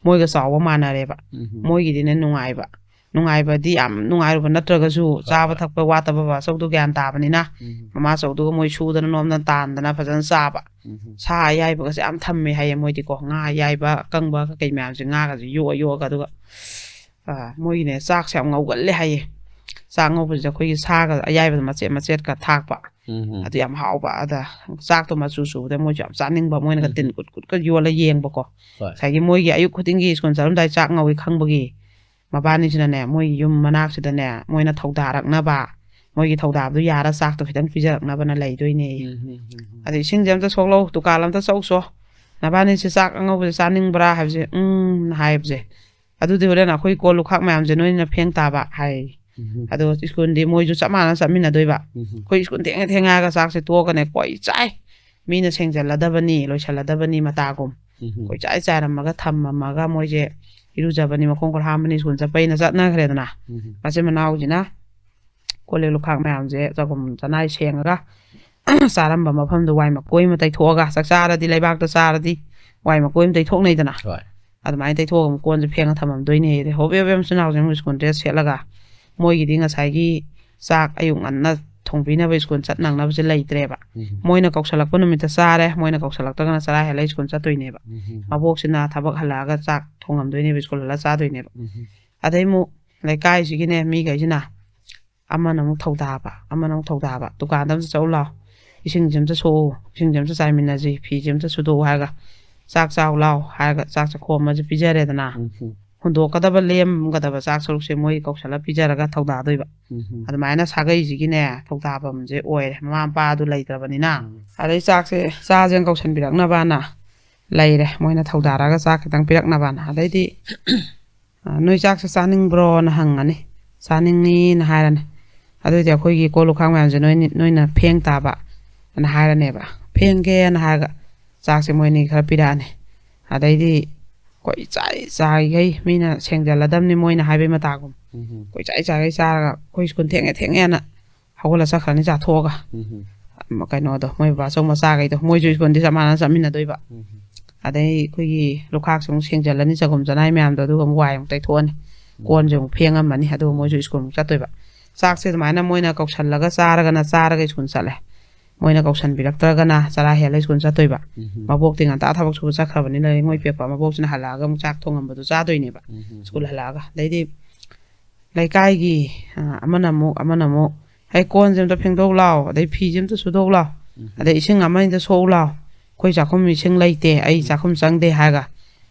ꯃꯣꯏꯒ ꯆꯥꯎꯕ ꯃꯥꯟꯅꯔꯦꯕ꯫ ꯎꯝ꯫ ꯃꯣꯏꯒꯤꯗꯤꯅꯦ ꯅꯨꯡꯉꯥꯏꯕ, ꯅꯨꯡꯉꯥꯏꯕꯗꯤ ꯌꯥꯝ ꯅꯨꯡꯉꯥꯏꯔꯨꯕ ꯅꯠꯇ꯭ꯔꯒꯁꯨ, ꯍꯣꯏ, ꯆꯥꯕ ꯍꯣꯏ꯫ ꯊꯛꯄ ꯋꯥꯠꯇꯕ ꯕꯕꯥꯆꯧꯗꯣ ꯒ꯭ꯌꯥꯟ ꯇꯥꯕꯅꯤꯅ, ꯎꯝ꯫ ꯃꯃꯥꯆꯧꯗꯨꯒ ꯃꯣꯏ ꯁꯨꯗꯅ ꯅꯣꯝꯗꯅ ꯇꯥꯟꯗꯅ ꯐꯖꯅ ꯆꯥꯕ꯫ ꯎꯝ꯫ ꯁꯥ ꯑꯌꯥꯏꯕꯒꯁꯦ ꯌꯥꯝ ꯊꯝꯃꯦ ꯍꯥꯏꯌꯦ ꯃꯣꯏꯗꯤꯀꯣ, ꯉꯥ ꯑꯌꯥꯏꯕ ꯑꯀꯪꯕ ꯀꯩꯀꯩ ꯃꯌꯥꯝꯁꯦ, ꯉꯥꯒꯁꯦ ꯌꯣꯛꯑ ꯌꯣꯛꯑꯒ, ꯑꯗꯨꯒ, ꯑ, ꯃꯣꯏꯒꯤꯅꯦ ꯆꯥꯛꯁꯦ ꯌꯥꯝ ꯉꯧꯒꯜꯂꯦ ꯍꯥꯏꯌꯦ꯫ ꯆꯥꯛ ꯉꯧꯕꯁꯤꯗ ꯑꯩꯈꯣꯏꯒꯤ ꯁꯥꯒ ꯑꯌꯥꯏꯕꯗ ꯃꯆꯦꯠ ꯃꯆꯦꯠꯀ ꯊꯥꯛꯄ꯫ ꯎꯝ꯫ ꯑꯗꯨ ꯌꯥꯝ ꯍꯥꯎꯕ꯫ ꯑꯗ ꯆꯥꯛꯇꯣ ꯃꯆꯨ ꯁꯨꯕꯗ ꯃꯣꯏꯁꯨ ꯌꯥꯝ ꯆꯥꯅꯤꯡꯕ, ꯃꯣꯏꯅꯒ ꯎꯝ꯫ ꯇꯤꯟ ꯀꯨꯠ ꯀꯨꯠꯀ ꯌꯣꯜꯂ ꯌꯦꯡꯕꯀꯣ꯫ ꯍꯣꯏ꯫ ꯉꯁꯥꯏꯒꯤ ꯃꯣꯏꯒꯤ ꯑꯌꯨꯛ ꯈꯨꯗꯤꯡꯒꯤ ꯁ꯭ꯀꯨꯜ ꯆꯠꯂꯝꯗꯥꯏ ꯆꯥꯛ ꯉꯧꯏ ꯈꯪꯕꯒꯤ, ꯃꯕꯥꯅꯤꯁꯤꯅꯅꯦ, ꯃꯣꯏ ꯌꯨꯝ ꯃꯅꯥꯛꯁꯤꯗꯅꯦ, ꯃꯣꯏꯅ ꯊꯧꯗꯥꯔꯛꯅꯕ, ꯃꯣꯏꯒꯤ ꯊꯧꯗꯥꯕꯗꯨ ꯌꯥꯔ ꯆꯥꯛꯇꯣ ꯈꯤꯇꯪ ꯄꯤꯖꯔꯛꯅꯕꯅ ꯂꯩꯗꯣꯏꯅꯦ꯫ ꯎꯝ, ꯎꯝ, ꯎꯝ, ꯎꯝ꯫ ꯑꯗ ꯏꯁꯤꯡꯁꯦ ꯑꯝꯇ ꯁꯣꯛꯂꯧ, ꯗꯨꯀꯥꯟ ꯑꯝꯇ ꯆꯧꯁꯣ, ꯅꯕꯥꯅꯤꯁꯦ ꯆꯥꯛ ꯑꯉꯧꯕꯁꯦ ꯆꯥꯅꯤꯡꯕ꯭ꯔꯥ ꯍꯥꯏꯕꯁꯦ, ꯎꯝ ꯍꯥꯏꯕꯁꯦ, ꯑꯗꯨꯗꯤ ꯍꯣꯔꯦꯟ ꯑꯩꯈꯣꯏ ꯀꯣꯜ ꯂꯨꯈꯥꯛ ꯃꯌꯥꯝꯁꯦ ꯅꯣꯏꯅ ꯐꯦꯡ ꯇꯥꯕ ꯍꯥꯏ꯫ ꯎꯝ꯫ ꯑꯗꯣ ꯁ꯭ꯀꯨꯜꯗꯤ ꯃꯣꯏꯁꯨ ꯆꯞ ꯃꯥꯟꯅ ꯆꯠꯃꯤꯟꯅꯗꯣꯏꯕ꯫ ꯎꯝ꯫ ꯑꯩꯈꯣꯏ ꯁ꯭ꯀꯨꯜ ꯊꯦꯡꯉ ꯊꯦꯡꯉꯛꯑꯒ ꯆꯥꯛꯁꯦ ꯇꯣꯛꯑꯒꯅꯦ ꯀꯣꯏ ꯆꯥꯏ꯫ ꯃꯤꯅ ꯁꯦꯡꯖꯜꯂꯗꯕꯅꯤ, ꯂꯣꯏꯁꯜꯂꯗꯕꯅꯤ ꯃꯇꯥꯒꯨꯝ꯫ ꯎꯝ꯫ ꯀꯣꯏ ꯆꯥꯏ ꯆꯥꯏꯔꯝꯃꯒ ꯊꯝꯃꯝꯃꯒ ꯃꯣꯏꯁꯦ ꯏꯔꯨꯖꯕꯅꯤ, ꯃꯈꯣꯡ ꯈꯨꯠ ꯍꯥꯝꯕꯅꯤ, ꯁ꯭ꯀꯨꯜ ꯆꯠꯄꯩꯅ ꯆꯠꯅꯈ꯭ꯔꯦꯗꯅ꯫ ꯎꯝ꯫ ꯃꯆꯤꯟ ꯃꯅꯥꯎꯁꯤꯅ ꯀꯣꯜ ꯂꯤꯛ ꯂꯨꯈꯥꯛ ꯃꯌꯥꯝꯁꯦ ꯆꯒꯨꯝ ꯆꯅꯥꯏ ꯁꯦꯡꯉꯒ ꯆꯥꯔꯝꯕ ꯃꯐꯝꯗꯣ ꯋꯥꯏ ꯃꯀꯣꯏ ꯑꯃ ꯇꯩꯊꯣꯛꯑꯒ, ꯆꯥꯛ ꯆꯥꯔꯗꯤ, ꯂꯩꯕꯥꯛꯇ ꯆꯥꯔꯗꯤ ꯋꯥꯏ ꯃꯀꯣꯏ ꯑꯃ ꯇꯩꯊꯣꯛꯅꯩꯗꯅ꯫ ꯍꯣꯏ꯫ ꯑꯗꯨꯃꯥꯏꯅ ꯇꯩꯊꯣꯛꯑꯒ ꯑꯃꯨꯛ ꯀꯣꯟꯁꯦ ꯐꯦꯡꯉ ꯊꯝꯃꯝꯗꯣꯏꯅꯦ꯫ ꯑꯗꯩ ꯍꯣꯕꯦ ꯍꯣꯕꯦ ꯃꯆꯤꯟ ꯃꯅꯥꯎꯁꯦ ꯑꯃꯨꯛ ꯁ꯭ꯀꯨꯜ ꯗ꯭ꯔꯦꯁ ꯁꯦꯠꯂꯒ, ꯃꯣꯏꯒꯤꯗꯤ ꯉꯁꯥꯏꯒꯤ ꯆꯥꯛ ꯑꯌꯨꯛ ꯉꯟꯅ ꯊꯣꯡꯕꯤꯅꯕ ꯁ꯭ꯀꯨꯜ ꯆꯠ ꯅꯪꯅꯕꯁꯦ ꯂꯩꯇ꯭ꯔꯦꯕ꯫ ꯎꯝ꯫ ꯃꯣꯏꯅ ꯀꯧꯁꯜꯂꯛꯄ ꯅꯨꯃꯤꯠꯇ ꯆꯥꯔꯦ, ꯃꯣꯏꯅ ꯀꯧꯁꯜꯂꯛꯇ꯭ꯔꯒꯅ ꯆꯔꯥ ꯍꯦꯜꯂ ꯁ꯭ꯀꯨꯜ ꯆꯠꯇꯣꯏꯅꯦꯕ꯫ ꯎꯝ꯫ ꯃꯕꯣꯛꯁꯤꯅ ꯊꯕꯛ ꯍꯜꯂꯛꯑꯒ ꯆꯥꯛ ꯊꯣꯡꯉꯝꯗꯣꯏꯅꯦꯕ, ꯁ꯭ꯀꯨꯜ ꯍꯜꯂ ꯆꯥꯗꯣꯏꯅꯦꯕ꯫ ꯎꯝ꯫ ꯑꯗꯩ ꯑꯃꯨꯛ ꯂꯩꯀꯥꯏꯁꯤꯒꯤꯅꯦ ꯃꯤꯈꯩꯁꯤꯅ ꯑꯃꯅ ꯑꯃꯨꯛ ꯊꯧꯗꯥꯕ, ꯑꯃꯅ ꯑꯃꯨꯛ ꯊꯧꯗꯥꯕ, "ꯗꯨꯀꯥꯟꯗ ꯑꯝꯇ ꯆꯠꯂꯨ ꯂꯥꯎ, ꯏꯁꯤꯡꯁꯦ ꯑꯝꯇ ꯁꯣꯛꯎ, ꯏꯁꯤꯡꯁꯦ ꯑꯝꯇ ꯆꯥꯏꯃꯤꯟꯅꯁꯤ, ꯐꯤꯁꯦ ꯑꯝꯇ ꯁꯨꯗꯣꯛꯎ" ꯍꯥꯏꯔꯒ, "ꯆꯥꯛ ꯆꯥꯎ ꯂꯥꯎ" ꯍꯥꯏꯔꯒ ꯆꯥꯛ ꯆꯥꯛꯈꯣꯝ ꯑꯃꯁꯦ ꯄꯤꯖꯔꯦꯗꯅ꯫ ꯎꯝ꯫ ꯍꯨꯟꯗꯣꯛꯀꯗꯕ ꯂꯦꯝꯒꯗꯕ ꯆꯥꯛ ꯁꯔꯨꯛꯁꯦ ꯃꯣꯏ ꯀꯧꯁꯜꯂ ꯄꯤꯖꯔꯒ ꯊꯧꯗꯥꯗꯣꯏꯕ꯫ ꯎꯝ꯫ ꯑꯗꯨꯃꯥꯏꯅ ꯁꯥꯒꯩꯁꯤꯒꯤꯅꯦ ꯊꯧꯗꯥꯐꯝꯁꯦ ꯑꯣꯏꯔꯦ, ꯃꯃꯥ ꯃꯄꯥ ꯑꯗꯨ ꯂꯩꯇ꯭ꯔꯕꯅꯤꯅ꯫ ꯎꯝ꯫ ꯑꯗꯩ ꯆꯥꯛꯁꯦ ꯆꯥꯁꯦꯅ ꯀꯧꯁꯟꯕꯤꯔꯛꯅꯕꯅ ꯂꯩꯔꯦ, ꯃꯣꯏꯅ ꯊꯧꯗꯥꯔꯒ ꯆꯥꯛ ꯈꯤꯇꯪ ꯄꯤꯔꯛꯅꯕꯅ꯫ ꯑꯗꯩꯗꯤ "ꯑ, ꯅꯣꯏ ꯆꯥꯛꯁꯦ ꯆꯥꯅꯤꯡꯕ꯭ꯔꯣꯅ?" ꯍꯪꯉꯅꯤ꯫ "ꯆꯥꯅꯤꯡꯉꯤꯅ" ꯍꯥꯏꯔꯅꯤ꯫ ꯑꯗꯨꯑꯣꯏꯗꯤ "ꯑꯩꯈꯣꯏꯒꯤ ꯀꯣꯜ ꯂꯨꯈꯥꯛ ꯃꯌꯥꯝꯁꯦ ꯅꯣꯏꯅ, ꯅꯣꯏꯅ ꯐꯦꯡ ꯇꯥꯕ" ꯑꯅ ꯍꯥꯏꯔꯅꯦꯕ꯫ "ꯐꯦꯡꯒꯦꯅ" ꯍꯥꯏꯔꯒ ꯆꯥꯛꯁꯦ ꯃꯣꯏꯅꯤ ꯈꯔ ꯄꯤꯔꯛꯑꯅꯤ꯫ ꯑꯗꯩꯗꯤ ꯀꯣꯏꯆꯥꯏ ꯆꯥꯏꯈꯩ ꯃꯤꯅ ꯁꯦꯡꯖꯜꯂꯗꯕꯅꯤ ꯃꯣꯏꯅ ꯍꯥꯏꯕꯩ ꯃꯇꯥꯒꯨꯝ꯫ ꯎꯝ꯫ ꯀꯣꯏꯆꯥꯏ ꯆꯥꯏꯈꯩ ꯆꯥꯔꯒ ꯑꯩꯈꯣꯏ ꯁ꯭ꯀꯨꯜ ꯊꯦꯡꯉꯦ ꯊꯦꯡꯉꯦꯅ ꯍꯧꯒꯠꯂ ꯆꯠꯈ꯭ꯔꯅꯤ ꯆꯥꯊꯣꯛꯑꯒ꯫ ꯎꯝ꯫ ꯀꯩꯅꯣꯗꯣ, ꯃꯣꯏ ꯕꯕꯥꯆꯧ ꯃꯆꯥꯈꯩꯗꯣ, ꯃꯣꯏꯁꯨ ꯁ꯭ꯀꯨꯜꯗꯤ ꯆꯞ ꯃꯥꯟꯅꯅ ꯆꯠꯃꯤꯟꯅꯗꯣꯏꯕ꯫ ꯎꯝ꯫ ꯑꯗꯩ ꯑꯩꯈꯣꯏꯒꯤ ꯂꯨꯈꯥꯛꯁꯦ ꯑꯃꯨꯛ ꯁꯦꯡꯖꯜꯂꯅꯤ, ꯆꯒꯨꯝ ꯆꯅꯥꯏ ꯃꯌꯥꯝꯗꯣ, ꯑꯗꯨꯒ ꯑꯃꯨꯛ ꯋꯥꯏ ꯑꯃꯨꯛ ꯇꯩꯊꯣꯛꯑꯅꯤ, ꯎꯝ꯫ ꯀꯣꯟꯁꯦ ꯑꯃꯨꯛ ꯐꯦꯡꯉꯝꯃꯅꯤ, ꯑꯗꯨꯒ ꯃꯣꯏꯁꯨ ꯁ꯭ꯀꯨꯜ ꯑꯃꯨꯛ ꯆꯠꯇꯣꯏꯕ꯫ ꯆꯥꯛꯁꯦ ꯑꯗꯨꯃꯥꯏꯅ ꯃꯣꯏꯅ ꯀꯧꯁꯜꯂꯒ ꯆꯥꯔꯒꯅ ꯆꯥꯔꯒ ꯁ꯭ꯀꯨꯜ ꯆꯠꯂꯦ, ꯃꯣꯏꯅ ꯀꯧꯁꯟꯕꯤꯔꯛꯇ꯭ꯔꯒꯅ ꯆꯔꯥ ꯍꯦꯜꯂ ꯁ꯭ꯀꯨꯜ ꯆꯠꯇꯣꯏꯕ꯫ ꯎꯝ꯫ ꯃꯕꯣꯛꯇꯤ ꯉꯟꯇꯥ ꯊꯕꯛ ꯁꯨꯕ ꯆꯠꯈ꯭ꯔꯕꯅꯤꯅ, ꯂꯩꯉꯣꯏ ꯄꯦꯛꯄ ꯃꯕꯣꯛꯁꯤꯅ ꯍꯜꯂꯛꯑꯒ ꯑꯃꯨꯛ ꯆꯥꯛ ꯊꯣꯡꯉꯝꯕꯗꯣ ꯆꯥꯗꯣꯏꯅꯦꯕ꯫ ꯎꯝ꯫ ꯁ꯭ꯀꯨꯜ ꯍꯜꯂꯛꯑꯒ꯫ ꯑꯗꯩꯗꯤ ꯂꯩꯀꯥꯏꯒꯤ, ꯑ, ꯑꯃꯅ ꯑꯃꯨꯛ, ꯑꯃꯅ ꯑꯃꯨꯛ, "ꯍꯩ, ꯀꯣꯟꯁꯦ ꯑꯝꯇ ꯐꯦꯡꯗꯣꯛ ꯂꯥꯎ, ꯑꯗꯩ ꯐꯤꯁꯦ ꯑꯝꯇ ꯁꯨꯗꯣꯛ ꯂꯥꯎ, ꯎꯝ꯫ ꯑꯗꯩ ꯏꯁꯤꯡ ꯑꯃ ꯑꯅꯤꯗ ꯁꯣꯛꯎ ꯂꯥꯎ, ꯑꯩꯈꯣꯏ ꯆꯥꯛꯈꯨꯝ ꯏꯁꯤꯡ ꯂꯩꯇꯦ, ꯑꯩ ꯎꯝ꯫ ꯆꯥꯛꯈꯨꯝ ꯆꯪꯗꯦ" ꯍꯥꯏꯔꯒ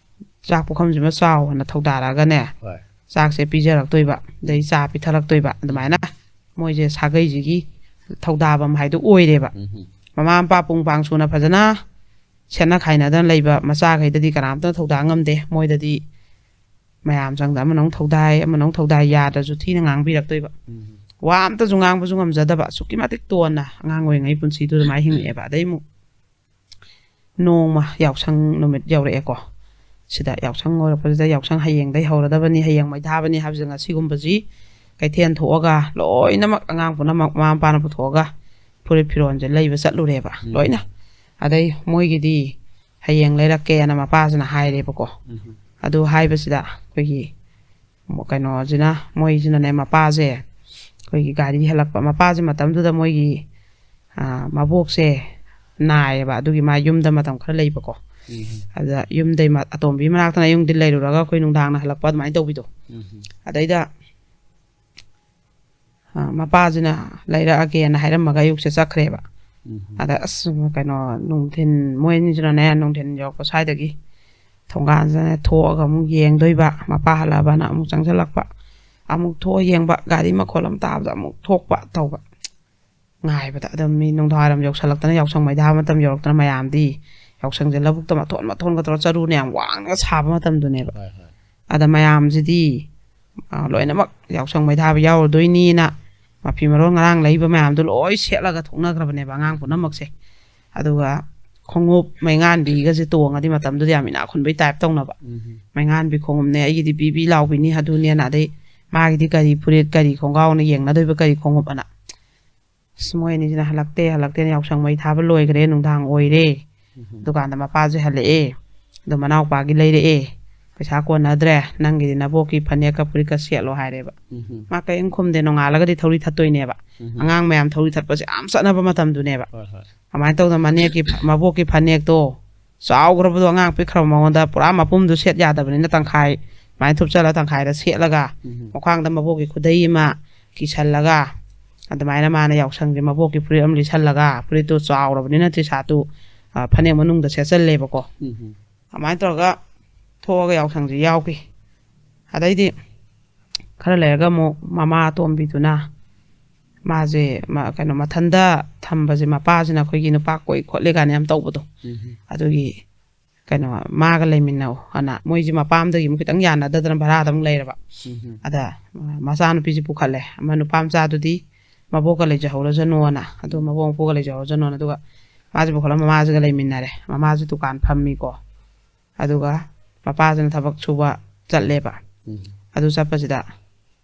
ꯆꯥꯛ ꯄꯨꯈꯝꯁꯤꯃ ꯆꯥꯎ ꯍꯥꯏꯅ ꯊꯧꯗꯥꯔꯛꯑꯒꯅꯦ, ꯍꯣꯏ꯫ ꯆꯥꯛꯁꯦ ꯄꯤꯖꯔꯛꯇꯣꯏꯕ, ꯑꯗꯩ ꯆꯥ ꯄꯤꯊꯔꯛꯇꯣꯏꯕ꯫ ꯑꯗꯨꯃꯥꯏꯅ ꯃꯣꯏꯁꯦ ꯁꯥꯒꯩꯁꯤꯒꯤ ꯊꯧꯗꯥꯐꯝ ꯍꯥꯏꯗꯨ ꯑꯣꯏꯔꯦꯕ꯫ ꯎꯝ꯫ ꯃꯃꯥ ꯃꯄꯥ ꯄꯨꯡ ꯄꯥꯡ ꯁꯨꯅ ꯐꯖꯅ ꯁꯦꯠꯅ ꯈꯥꯏꯅꯗꯅ ꯂꯩꯕ ꯃꯆꯥꯈꯩꯗꯗꯤ ꯀꯅꯥꯝꯇꯅ ꯊꯧꯗꯥ ꯉꯝꯗꯦ꯫ ꯃꯣꯏꯗꯗꯤ ꯃꯌꯥꯝ ꯆꯪꯗ ꯑꯃꯅ ꯑꯃꯨꯛ ꯊꯧꯗꯥꯏ, ꯑꯃꯅ ꯑꯃꯨꯛ ꯊꯧꯗꯥꯏ, ꯌꯥꯗ꯭ꯔꯁꯨ ꯊꯤꯅ ꯉꯥꯡꯕꯤꯔꯛꯇꯣꯏꯕ꯫ ꯎꯝ꯫ ꯋꯥ ꯑꯝꯇꯁꯨ ꯉꯥꯡꯕꯁꯨ ꯉꯝꯖꯗꯕ, ꯑꯁꯨꯛꯀꯤ ꯃꯇꯤꯛ ꯇꯣꯟꯅ ꯑꯉꯥꯡ ꯑꯣꯏꯔꯤꯉꯩ ꯄꯨꯟꯁꯤꯗꯨ ꯑꯗꯨꯃꯥꯏꯅ ꯍꯤꯡꯉꯛꯑꯦꯕ꯫ ꯑꯗꯩ ꯑꯃꯨꯛ ꯅꯣꯡꯃ ꯌꯥꯎꯁꯪ ꯅꯨꯃꯤꯠ ꯌꯧꯔꯛꯑꯦꯀꯣ꯫ ꯁꯤꯗ ꯌꯥꯎꯁꯪ ꯑꯣꯏꯔꯛꯄꯁꯤꯗ, "ꯌꯥꯎꯁꯪ ꯍꯌꯦꯡꯗꯩ ꯍꯧꯔꯗꯕꯅꯤ, ꯍꯌꯦꯡ ꯃꯩ ꯊꯥꯕꯅꯤ" ꯍꯥꯏꯕꯁꯤꯡ ꯑꯁꯤꯒꯨꯝꯕꯁꯤ ꯀꯩꯊꯦꯜ ꯊꯣꯛꯑꯒ ꯂꯣꯏꯅꯃꯛ ꯑꯉꯥꯡ ꯄꯨꯝꯅꯃꯛ ꯃꯃꯥ ꯃꯄꯥꯅ ꯄꯨꯊꯣꯛꯑꯒ ꯐꯨꯔꯤꯠ ꯐꯤꯔꯣꯜꯁꯦ ꯂꯩꯕ ꯆꯠꯂꯨꯔꯦꯕ, ꯎꯝ꯫ ꯂꯣꯏꯅ꯫ ꯑꯗꯩ ꯃꯣꯏꯒꯤꯗꯤ "ꯍꯌꯦꯡ ꯂꯩꯔꯛꯀꯦꯅ" ꯃꯄꯥꯁꯤꯅ ꯍꯥꯏꯔꯦꯕꯀꯣ꯫ ꯎꯝ꯫ ꯑꯗꯨ ꯍꯥꯏꯕꯁꯤꯗ ꯑꯩꯈꯣꯏꯒꯤ ꯀꯩꯅꯣꯁꯤꯅ, ꯃꯣꯏꯁꯤꯅꯅꯦ, ꯃꯄꯥꯁꯦ ꯑꯩꯈꯣꯏꯒꯤ ꯒꯥꯔꯤ ꯍꯜꯂꯛꯄ, ꯃꯄꯥꯁꯦ ꯃꯇꯝꯗꯨꯗ ꯃꯣꯏꯒꯤ, ꯑꯥ, ꯃꯕꯣꯛꯁꯦ ꯅꯥꯏꯌꯦꯕ, ꯑꯗꯨꯒꯤ ꯃꯥ ꯌꯨꯝꯗ ꯃꯇꯝ ꯈꯔ ꯂꯩꯕꯀꯣ꯫ ꯎꯝ. ꯑꯗꯨꯗ ꯌꯨꯝꯗꯩ ꯃ-, ꯑꯇꯣꯝꯕꯤ ꯃꯅꯥꯛꯇꯅ ꯑꯌꯨꯛꯗꯤ ꯂꯩꯔꯨꯔꯒ ꯑꯩꯈꯣꯏ ꯅꯨꯡꯗꯥꯡꯅ ꯍꯜꯂꯛꯄ, ꯑꯗꯨꯃꯥꯏꯅ ꯇꯧꯕꯤꯗꯣ꯫ ꯎꯝ. ꯑꯗꯩꯗ, ꯑꯥ, ꯃꯄꯥꯁꯤꯅ ꯂꯩꯔꯛꯑꯒꯦꯅ ꯍꯥꯏꯔꯝꯃꯒ ꯑꯌꯨꯛꯁꯦ ꯆꯠꯈ꯭ꯔꯦꯕ꯫ ꯎꯝ. ꯑꯗ ꯑꯁ, ꯀꯩꯅꯣ, ꯅꯨꯡꯊꯤꯟ, ꯃꯣꯏ ꯑꯅꯤꯁꯤꯅꯅꯦ, ꯅꯨꯡꯊꯤꯟ ꯌꯧꯔꯛꯄ ꯁ꯭ꯋꯥꯏꯗꯒꯤ ꯊꯣꯡꯒꯥꯟꯁꯤꯗꯅꯦ ꯊꯣꯛꯑꯒ ꯑꯃꯨꯛ ꯌꯦꯡꯗꯣꯏꯕ, ꯃꯄꯥ ꯍꯜꯂꯛꯑꯕꯅ ꯑꯃꯨꯛ ꯆꯪꯁꯤꯜꯂꯛꯄ, ꯑꯃꯨꯛ ꯊꯣꯛꯑ ꯌꯦꯡꯕ, ꯒꯥꯔꯤ ꯃꯈꯣꯜ ꯑꯃ ꯇꯥꯕꯗ ꯑꯃꯨꯛ ꯊꯣꯛꯄ ꯇꯧꯕ꯫ ꯉꯥꯏꯕꯗ ꯑꯗꯨꯝ ꯃꯤ ꯅꯨꯡꯗꯥꯡꯋꯥꯏꯔꯝ ꯌꯧꯁꯜꯂꯛꯇꯅ, ꯌꯥꯎꯁꯪ ꯃꯩ ꯊꯥꯕ ꯃꯇꯝ ꯌꯧꯔꯛꯇꯅ, ꯃꯌꯥꯝꯗꯤ ꯌꯥꯎꯁꯪꯁꯦ ꯂꯧꯕꯨꯛꯇ ꯃꯊꯣꯟ ꯃꯊꯣꯟꯒ ꯇꯧꯔ ꯆꯔꯨꯅ ꯌꯥꯝ ꯋꯥꯡꯅ ꯁꯥꯕ ꯃꯇꯝꯗꯨꯅꯦꯕ꯫ ꯍꯣꯏ, ꯍꯣꯏ. ꯑꯗ ꯃꯌꯥꯝꯁꯤꯗꯤ, ꯑ, ꯂꯣꯏꯅꯃꯛ ꯌꯥꯎꯁꯪ ꯃꯩ ꯊꯥꯕ ꯌꯥꯎꯔꯨꯗꯣꯏꯅꯤꯅ ꯃꯐꯤ ꯃꯔꯣꯜ ꯉꯔꯥꯡ ꯂꯩꯕ ꯃꯌꯥꯝꯗꯣ ꯂꯣꯏ ꯁꯦꯠꯂꯒ ꯊꯣꯛꯅꯈ꯭ꯔꯕꯅꯦꯕ ꯑꯉꯥꯡ ꯄꯨꯝꯅꯃꯛꯁꯦ꯫ ꯑꯗꯨꯒ ꯈꯣꯡꯎꯞ ꯃꯩꯉꯥꯟꯕꯤꯒꯁꯦ ꯇꯣꯡꯉꯗꯤ ꯃꯇꯝꯗꯨꯗ ꯌꯥꯝ ꯏꯅꯥꯛ ꯈꯨꯟꯕꯩ ꯇꯥꯏꯞ ꯇꯧꯅꯕ꯫ ꯎꯝ. ꯃꯩꯉꯥꯟꯕꯤ ꯈꯣꯡꯎꯞꯅꯦ, ꯑꯩꯒꯤꯗꯤ ꯕꯤ ꯕꯤ ꯂꯥꯎꯕꯤꯅꯤ ꯑꯗꯨꯅꯦꯅ, ꯑꯗꯩ ꯃꯥꯒꯤꯗꯤ ꯀꯔꯤ ꯐꯨꯔꯤꯠ ꯀꯔꯤ ꯈꯣꯡꯒ꯭ꯔꯥꯎꯅ ꯌꯦꯡꯅꯗꯣꯏꯕ ꯀꯔꯤ ꯈꯣꯡꯎꯞ ꯑꯅ꯫ ꯑꯁ, ꯃꯣꯏ ꯑꯅꯤꯁꯤꯅ ꯍꯜꯂꯛꯇꯦ, ꯍꯜꯂꯛꯇꯦꯅ, ꯌꯥꯎꯁꯪ ꯃꯩ ꯊꯥꯕ ꯂꯣꯏꯈ꯭ꯔꯦ, ꯅꯨꯡꯗꯥꯡ ꯑꯣꯏꯔꯦ꯫ ꯎꯝ. ꯗꯨꯀꯥꯟꯗ ꯃꯄꯥꯁꯦ ꯍꯜꯂꯛꯑꯦ꯫ ꯑꯗꯣ ꯃꯅꯥꯎꯄꯥꯒꯤ ꯂꯩꯔꯛꯑꯦ꯫ "ꯄꯩꯁꯥ ꯀꯣꯟꯅꯗ꯭ꯔꯦ, ꯅꯪꯒꯤꯗꯤ ꯅꯕꯣꯛꯀꯤ ꯐꯅꯦꯛꯀ ꯐꯨꯔꯤꯠꯀ ꯁꯦꯠꯂꯣ" ꯍꯥꯏꯔꯦꯕ꯫ ꯎꯝ. ꯃꯥ ꯀꯔꯤꯝ ꯈꯨꯝꯗꯦ, ꯅꯣꯡꯉꯥꯜꯂꯒꯗꯤ ꯊꯧꯔꯤ ꯊꯠꯇꯣꯏꯅꯦꯕ꯫ ꯎꯝ. ꯑꯉꯥꯡ ꯃꯌꯥꯝ ꯊꯧꯔꯤ ꯊꯠꯄꯁꯦ ꯌꯥꯝ ꯆꯠꯅꯕ ꯃꯇꯝꯗꯨꯅꯦꯕ꯫ ꯍꯣꯏ, ꯍꯣꯏ. ꯑꯗꯨꯃꯥꯏꯅ ꯇꯧꯗꯅ ꯃꯅꯦꯛꯀꯤ ꯐ-, ꯃꯕꯣꯛꯀꯤ ꯐꯅꯦꯛꯇꯣ ꯆꯥꯎꯈ꯭ꯔꯕꯗꯣ, ꯑꯉꯥꯡ ꯄꯤꯛꯈ꯭ꯔꯕ ꯃꯉꯣꯟꯗ ꯄꯨꯔꯥ ꯃꯄꯨꯝꯗꯨ ꯁꯦꯠ ꯌꯥꯗꯕꯅꯤꯅ ꯇꯪꯈꯥꯏ ꯑꯗꯨꯃꯥꯏꯅ ꯊꯨꯞꯆꯜꯂ ꯇꯪꯈꯥꯏꯗ ꯁꯦꯠꯂꯒ, ꯎꯝ. ꯃꯈ꯭ꯋꯥꯡꯗ ꯃꯕꯣꯛꯀꯤ ꯈꯨꯗꯩ ꯑꯃ ꯀꯤꯁꯜꯂꯒ, ꯑꯗꯨꯃꯥꯏꯅ ꯃꯥꯅ ꯌꯥꯎꯁꯪꯁꯦ ꯃꯕꯣꯛꯀꯤ ꯐꯨꯔꯤꯠ ꯑꯃ ꯂꯤꯠꯁꯜꯂꯒ, ꯐꯨꯔꯤꯠꯇꯨ ꯆꯥꯎꯔꯕꯅꯤꯅ ꯇꯤ ꯁꯥꯔꯠꯇꯨ, ꯑ, ꯐꯅꯦꯛ ꯃꯅꯨꯡꯗ ꯁꯦꯠꯆꯜꯂꯦꯕꯀꯣ꯫ ꯎꯝ. ꯑꯗꯨꯃꯥꯏꯅ ꯇꯧꯔꯒ ꯊꯣꯛꯑꯒ ꯌꯥꯎꯁꯪꯁꯦ ꯌꯥꯎꯈꯤ꯫ ꯑꯗꯩꯗꯤ ꯈꯔ ꯂꯩꯔꯒ ꯑꯃꯨꯛ ꯃꯃꯥ ꯑꯇꯣꯝꯕꯤꯗꯨꯅ ꯃꯥꯁꯦ ꯃ-, ꯀꯩꯅꯣ, ꯃꯊꯟꯗ ꯊꯝꯕꯁꯦ ꯃꯄꯥꯁꯤꯅ ꯑꯩꯈꯣꯏꯒꯤ ꯅꯨꯄꯥ ꯀꯣꯏ ꯈꯣꯠꯂꯦ ꯀꯥꯏꯅ ꯌꯥꯝ ꯇꯧꯕꯗꯣ꯫ ꯎꯝ. ꯑꯗꯨꯒꯤ, ꯀꯩꯅꯣ, ꯃꯥꯒ ꯂꯩꯃꯤꯟꯅꯧ ꯑꯅ ꯃꯣꯏꯁꯦ ꯃꯄꯥꯝꯗꯒꯤ ꯑꯃꯨꯛ ꯈꯤꯇꯪ ꯌꯥꯅꯗꯗꯅ ꯚꯔꯥꯗ ꯑꯃꯨꯛ ꯂꯩꯔꯕ꯫ ꯎꯝ. ꯑꯗ ꯃꯆꯥꯅꯨꯄꯤꯁꯦ ꯄꯨꯈꯠꯂꯦ꯫ ꯑꯃ ꯅꯨꯄꯥ ꯃꯆꯥꯗꯨꯗꯤ ꯃꯕꯣꯛꯀ ꯂꯩꯖꯍꯧꯔꯖꯅꯣꯅ, ꯑꯗꯨ ꯃꯕꯣꯛ ꯃꯄꯨꯒ ꯂꯩꯖꯍꯧꯔꯖꯅꯣꯅ, ꯑꯗꯨꯒ ꯃꯥꯁꯦ ꯄꯨꯈꯠꯂ ꯃꯃꯥꯁꯤꯒ ꯂꯩꯃꯤꯟꯅꯔꯦ꯫ ꯃꯃꯥꯁꯦ ꯗꯨꯀꯥꯟ ꯐꯝꯃꯤꯀꯣ, ꯑꯗꯨꯒ ꯃꯄꯥꯁꯤꯅ ꯊꯕꯛ ꯁꯨꯕ ꯆꯠꯂꯦꯕ꯫ ꯎꯝ. ꯑꯗꯨ ꯆꯠꯄꯁꯤꯗ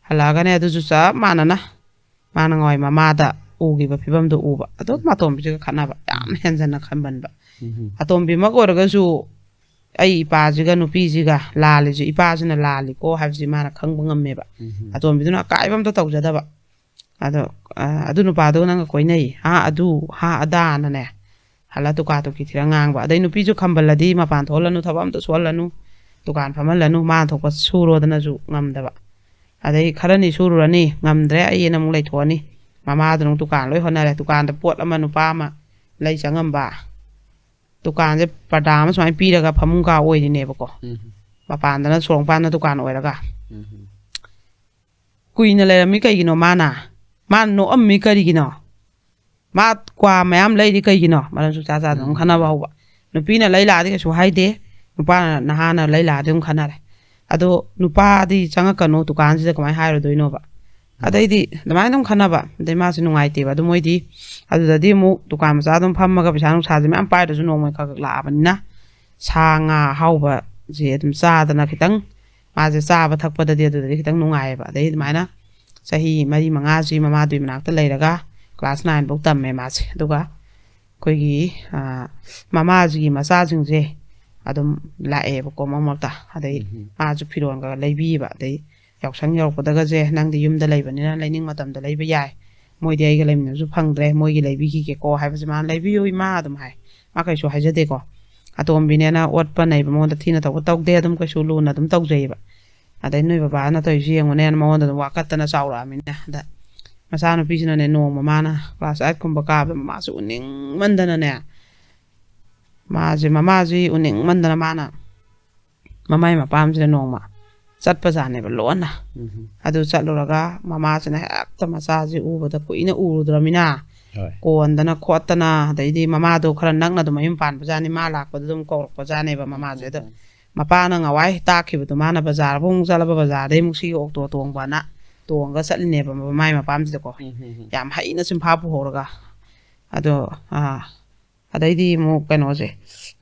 ꯍꯜꯂꯛꯑꯒꯅꯦ, ꯑꯗꯨꯁꯨ ꯆꯞ ꯃꯥꯟꯅꯅ ꯃꯥꯅ ꯉꯥꯏ ꯃꯃꯥꯗ ꯎꯈꯤꯕ ꯐꯤꯕꯝꯗꯣ ꯎꯕ, ꯑꯗꯨꯝ ꯑꯇꯣꯝꯕꯤꯁꯤꯒ ꯈꯠꯅꯕ ꯌꯥꯝ ꯍꯦꯟꯖꯟꯅ ꯈꯟꯕꯟꯕ꯫ ꯎꯝ. ꯑꯇꯣꯝꯕꯤꯃꯛ ꯑꯣꯏꯔꯒꯁꯨ ꯑꯩ ꯏꯄꯥꯁꯤꯒ ꯅꯨꯄꯤꯁꯤꯒ ꯂꯥꯜꯂꯤꯁꯦ, ꯏꯄꯥꯁꯤꯅ ꯂꯥꯜꯂꯤꯀꯣ ꯍꯥꯏꯕꯁꯤ ꯃꯥꯅ ꯈꯪꯕ ꯉꯝꯃꯦꯕ꯫ ꯎꯝ. ꯑꯇꯣꯝꯕꯤꯗꯨꯅ ꯑꯀꯥꯏꯕ ꯑꯝꯇ ꯇꯧꯖꯗꯕ꯫ ꯑꯗꯣ ꯑ, ꯑꯗꯨ ꯅꯨꯄꯥꯗꯣ ꯅꯪꯒ ꯀꯣꯏꯅꯩ, ꯍꯥ ꯑꯗꯨ, ꯍꯥ ꯑꯗꯥꯅꯅꯦ, ꯍꯜꯂ ꯇꯨꯀꯥ ꯇꯨꯀꯤ ꯊꯤꯔ ꯉꯥꯡꯕ꯫ ꯑꯗꯩ ꯅꯨꯄꯤꯁꯨ ꯈꯝꯕꯜꯂꯗꯤ ꯃꯄꯥꯟ ꯊꯣꯛꯍꯜꯂꯅꯨ, ꯊꯕꯛ ꯑꯝꯇ ꯁꯨꯍꯜꯂꯅꯨ, ꯗꯨꯀꯥꯟ ꯐꯝꯍꯜꯂꯅꯨ, ꯃꯥꯅ ꯊꯣꯛꯄ ꯁꯨꯔꯣꯗꯅꯁꯨ ꯉꯝꯗꯕ꯫ ꯑꯗꯩ ꯈꯔꯅꯤ ꯁꯨꯔꯨꯔꯅꯤ, ꯉꯝꯗ꯭ꯔꯦ ꯑꯩꯅ ꯑꯃꯨꯛ ꯂꯩꯊꯣꯛꯑꯅꯤ꯫ ꯃꯃꯥꯗꯨꯅ ꯑꯃꯨꯛ ꯗꯨꯀꯥꯟ ꯂꯣꯏ ꯍꯣꯠꯅꯔꯦ꯫ ꯗꯨꯀꯥꯟꯗ ꯄꯣꯠ ꯑꯃ ꯅꯨꯄꯥ ꯑꯃ ꯂꯩ ꯆꯪꯉꯝꯕ, ꯗꯨꯀꯥꯟꯁꯦ ꯄꯔꯗꯥ ꯑꯃ ꯁꯨꯃꯥꯏꯅ ꯄꯤꯔꯒ ꯐꯃꯨꯡ ꯀꯥ ꯑꯣꯏꯔꯤꯅꯦꯕꯀꯣ꯫ ꯎꯝ꯫ ꯃꯄꯥꯟꯗꯅ ꯁꯣꯔꯣꯛ ꯃꯄꯥꯟꯗ ꯗꯨꯀꯥꯟ ꯑꯣꯏꯔꯒ꯫ ꯎꯝ꯫ ꯀꯨꯏꯅ ꯂꯩꯔꯝꯃꯤ ꯀꯩꯒꯤꯅꯣ ꯃꯥꯅ? ꯃꯥꯅ ꯅꯣꯛꯑꯝꯃꯤ ꯀꯔꯤꯒꯤꯅꯣ? ꯃꯥ ꯀ꯭ꯋꯥ ꯃꯌꯥꯝ ꯂꯩꯔꯤ ꯀꯩꯒꯤꯅꯣ? ꯃꯔꯝ ꯁꯨꯛꯆꯥ ꯆꯥꯗꯅ ꯑꯗꯨꯝ ꯎꯝ꯫ ꯈꯟꯅꯕ ꯍꯧꯕ꯫ ꯅꯨꯄꯤꯅ ꯂꯩ ꯂꯥꯛꯑꯗꯤ ꯀꯩꯁꯨ ꯍꯥꯏꯗꯦ, ꯅꯨꯄꯥꯅ, ꯅꯍꯥꯅ ꯂꯩ ꯂꯥꯛꯑꯗꯤ ꯑꯗꯨꯝ ꯈꯟꯅꯔꯦ꯫ ꯑꯗꯣ ꯅꯨꯄꯥꯗꯤ ꯆꯪꯉꯛꯀꯅꯨ ꯗꯨꯀꯥꯟꯁꯤꯗ ꯀꯃꯥꯏꯅ ꯍꯥꯏꯔꯨꯗꯣꯏꯅꯣꯕ? ꯎꯝ꯫ ꯑꯗꯩꯗꯤ ꯑꯗꯨꯃꯥꯏꯅ ꯑꯗꯨꯝ ꯈꯟꯅꯕ꯫ ꯑꯗꯩ ꯃꯥꯁꯦ ꯅꯨꯡꯉꯥꯏꯇꯦꯕ꯫ ꯑꯗꯨ ꯃꯣꯏꯗꯤ ꯑꯗꯨꯗꯗꯤ ꯑꯃꯨꯛ ꯗꯨꯀꯥꯟ ꯃꯆꯥ ꯑꯗꯨꯝ ꯐꯝꯃꯒ ꯄꯩꯁꯥ ꯅꯨꯡꯁꯥꯁꯦ ꯃꯌꯥꯝ ꯄꯥꯏꯗ꯭ꯔꯁꯨ ꯅꯣꯡꯃꯒꯤ ꯈꯔ ꯈꯔ ꯂꯥꯛꯑꯕꯅꯤꯅ ꯁꯥ ꯉꯥ ꯑꯍꯥꯎꯕꯁꯦ ꯑꯗꯨꯝ ꯆꯥꯗꯅ ꯈꯤꯇꯪ, ꯃꯥꯁꯦ ꯆꯥꯕ ꯊꯛꯄꯗꯗꯤ ꯑꯗꯨꯗꯗꯤ ꯈꯤꯇꯪ ꯅꯨꯡꯉꯥꯏꯌꯦꯕ꯫ ꯑꯗꯩ ꯑꯗꯨꯃꯥꯏꯅ ꯆꯍꯤ ꯃꯔꯤ ꯃꯉꯥꯁꯤ ꯃꯃꯥꯗꯨꯒꯤ ꯃꯅꯥꯛꯇ ꯂꯩꯔꯒ class nine ꯐꯧ ꯇꯝꯃꯦ ꯃꯥꯁꯦ꯫ ꯑꯗꯨꯒ ꯑꯩꯈꯣꯏꯒꯤ, ꯑ, ꯃꯃꯥꯁꯤꯒꯤ ꯃꯆꯥꯁꯤꯡꯁꯦ ꯑꯗꯨꯝ ꯂꯥꯛꯑꯦꯕꯀꯣ ꯃꯔꯛ ꯃꯔꯛꯇ꯫ ꯑꯗꯩ ꯎꯝ꯫ ꯃꯥꯁꯨ ꯐꯤꯔꯣꯜꯒ ꯂꯩꯕꯤꯌꯦꯕ꯫ ꯑꯗꯩ ꯌꯥꯎꯁꯪ ꯌꯧꯔꯛꯄꯗꯒꯁꯦ, "ꯅꯪꯗꯤ ꯌꯨꯝꯗ ꯂꯩꯕꯅꯤꯅ ꯂꯩꯅꯤꯡ ꯃꯇꯝꯗ ꯂꯩꯕ ꯌꯥꯏ, ꯃꯣꯏꯗꯤ ꯑꯩꯒ ꯂꯩꯃꯤꯟꯅꯕꯁꯨ ꯐꯪꯗ꯭ꯔꯦ, ꯃꯣꯏꯒꯤ ꯂꯩꯕꯤꯈꯤꯒꯦꯀꯣ" ꯍꯥꯏꯕꯁꯦ ꯃꯥꯅ, "ꯂꯩꯕꯤꯌꯨ ꯏꯃꯥ" ꯑꯗꯨꯝ ꯍꯥꯏ꯫ ꯃꯥ ꯀꯩꯁꯨ ꯍꯥꯏꯖꯗꯦꯀꯣ꯫ ꯑꯇꯣꯝꯕꯤꯅꯦꯅ ꯑꯣꯠꯄ ꯅꯩꯕ ꯃꯉꯣꯟꯗ ꯊꯤꯅ ꯇꯧꯕ ꯇꯧꯗꯦ, ꯑꯗꯨꯝ ꯀꯩꯁꯨ ꯂꯨꯅ ꯑꯗꯨꯝ ꯇꯧꯖꯩꯌꯦꯕ꯫ ꯑꯗꯩ ꯅꯣꯏ ꯕꯕꯥꯅ ꯇꯧꯔꯤꯁꯤ ꯌꯦꯡꯉꯨꯅꯦꯅ ꯃꯉꯣꯟꯗ ꯑꯗꯨꯝ ꯋꯥꯀꯠꯇꯅ ꯆꯥꯎꯔꯛꯑꯃꯤꯅ꯫ ꯑꯗ ꯃꯆꯥꯅꯨꯄꯤꯁꯤꯅꯅꯦ, ꯅꯣꯡꯃ ꯃꯥꯅ class eight ꯀꯨꯝꯕ ꯀꯥꯕꯗ ꯃꯃꯥꯁꯦ ꯎꯅꯤꯡꯃꯟꯗꯅꯅꯦ, ꯃꯥꯁꯦ, ꯃꯃꯥꯁꯤ ꯎꯅꯤꯡꯃꯟꯗꯅ ꯃꯥꯅ ꯃꯃꯥꯏ ꯃꯄꯥꯝꯁꯤꯗ ꯅꯣꯡꯃ ꯆꯠꯄꯖꯥꯠꯅꯦꯕ ꯂꯣꯟꯅ꯫ ꯎꯝ꯫ ꯑꯗꯨ ꯆꯠꯂꯨꯔꯒ ꯃꯃꯥꯁꯤꯅ ꯍꯦꯛꯇ ꯃꯆꯥꯁꯤ ꯎꯕꯗ ꯀꯨꯏꯅ ꯎꯔꯨꯗ꯭ꯔꯃꯤꯅ ꯍꯣꯏ꯫ ꯀꯣꯟꯗꯅ ꯈꯣꯠꯇꯅ, ꯑꯗꯩꯗꯤ ꯃꯃꯥꯗꯣ ꯈꯔ ꯅꯛꯅ ꯑꯗꯨꯝ ꯃꯌꯨꯝ ꯄꯥꯟꯕꯖꯥꯠꯅꯤ, ꯃꯥ ꯂꯥꯛꯄꯗ ꯑꯗꯨꯝ ꯀꯧꯔꯛꯄꯖꯥꯠꯅꯦꯕ ꯃꯃꯥꯁꯦ꯫ ꯑꯗꯣ ꯎꯝ꯫ ꯃꯄꯥꯅ ꯉꯋꯥꯏ ꯇꯥꯛꯈꯤꯕꯗꯣ ꯃꯥꯅ ꯕꯖꯥꯔꯕꯨ ꯑꯃꯨꯛ ꯆꯠꯂꯕ, ꯕꯖꯥꯔꯗꯩ ꯑꯃꯨꯛ ꯁꯤꯒꯤ ꯑꯣꯛꯇꯣ ꯇꯣꯡꯕꯅ ꯇꯣꯡꯉꯒ ꯆꯠꯂꯤꯅꯦꯕ ꯃꯃꯥꯏ ꯃꯄꯥꯝꯁꯤꯗꯀꯣ꯫ ꯎꯝ, ꯎꯝ, ꯎꯝ꯫ ꯌꯥꯝ ꯍꯩꯅ ꯆꯤꯟꯐꯥ ꯄꯨꯍꯧꯔꯒ꯫ ꯑꯗꯣ, ꯑꯥ, ꯑꯗꯩꯗꯤ ꯑꯃꯨꯛ ꯀꯩꯅꯣꯁꯦ,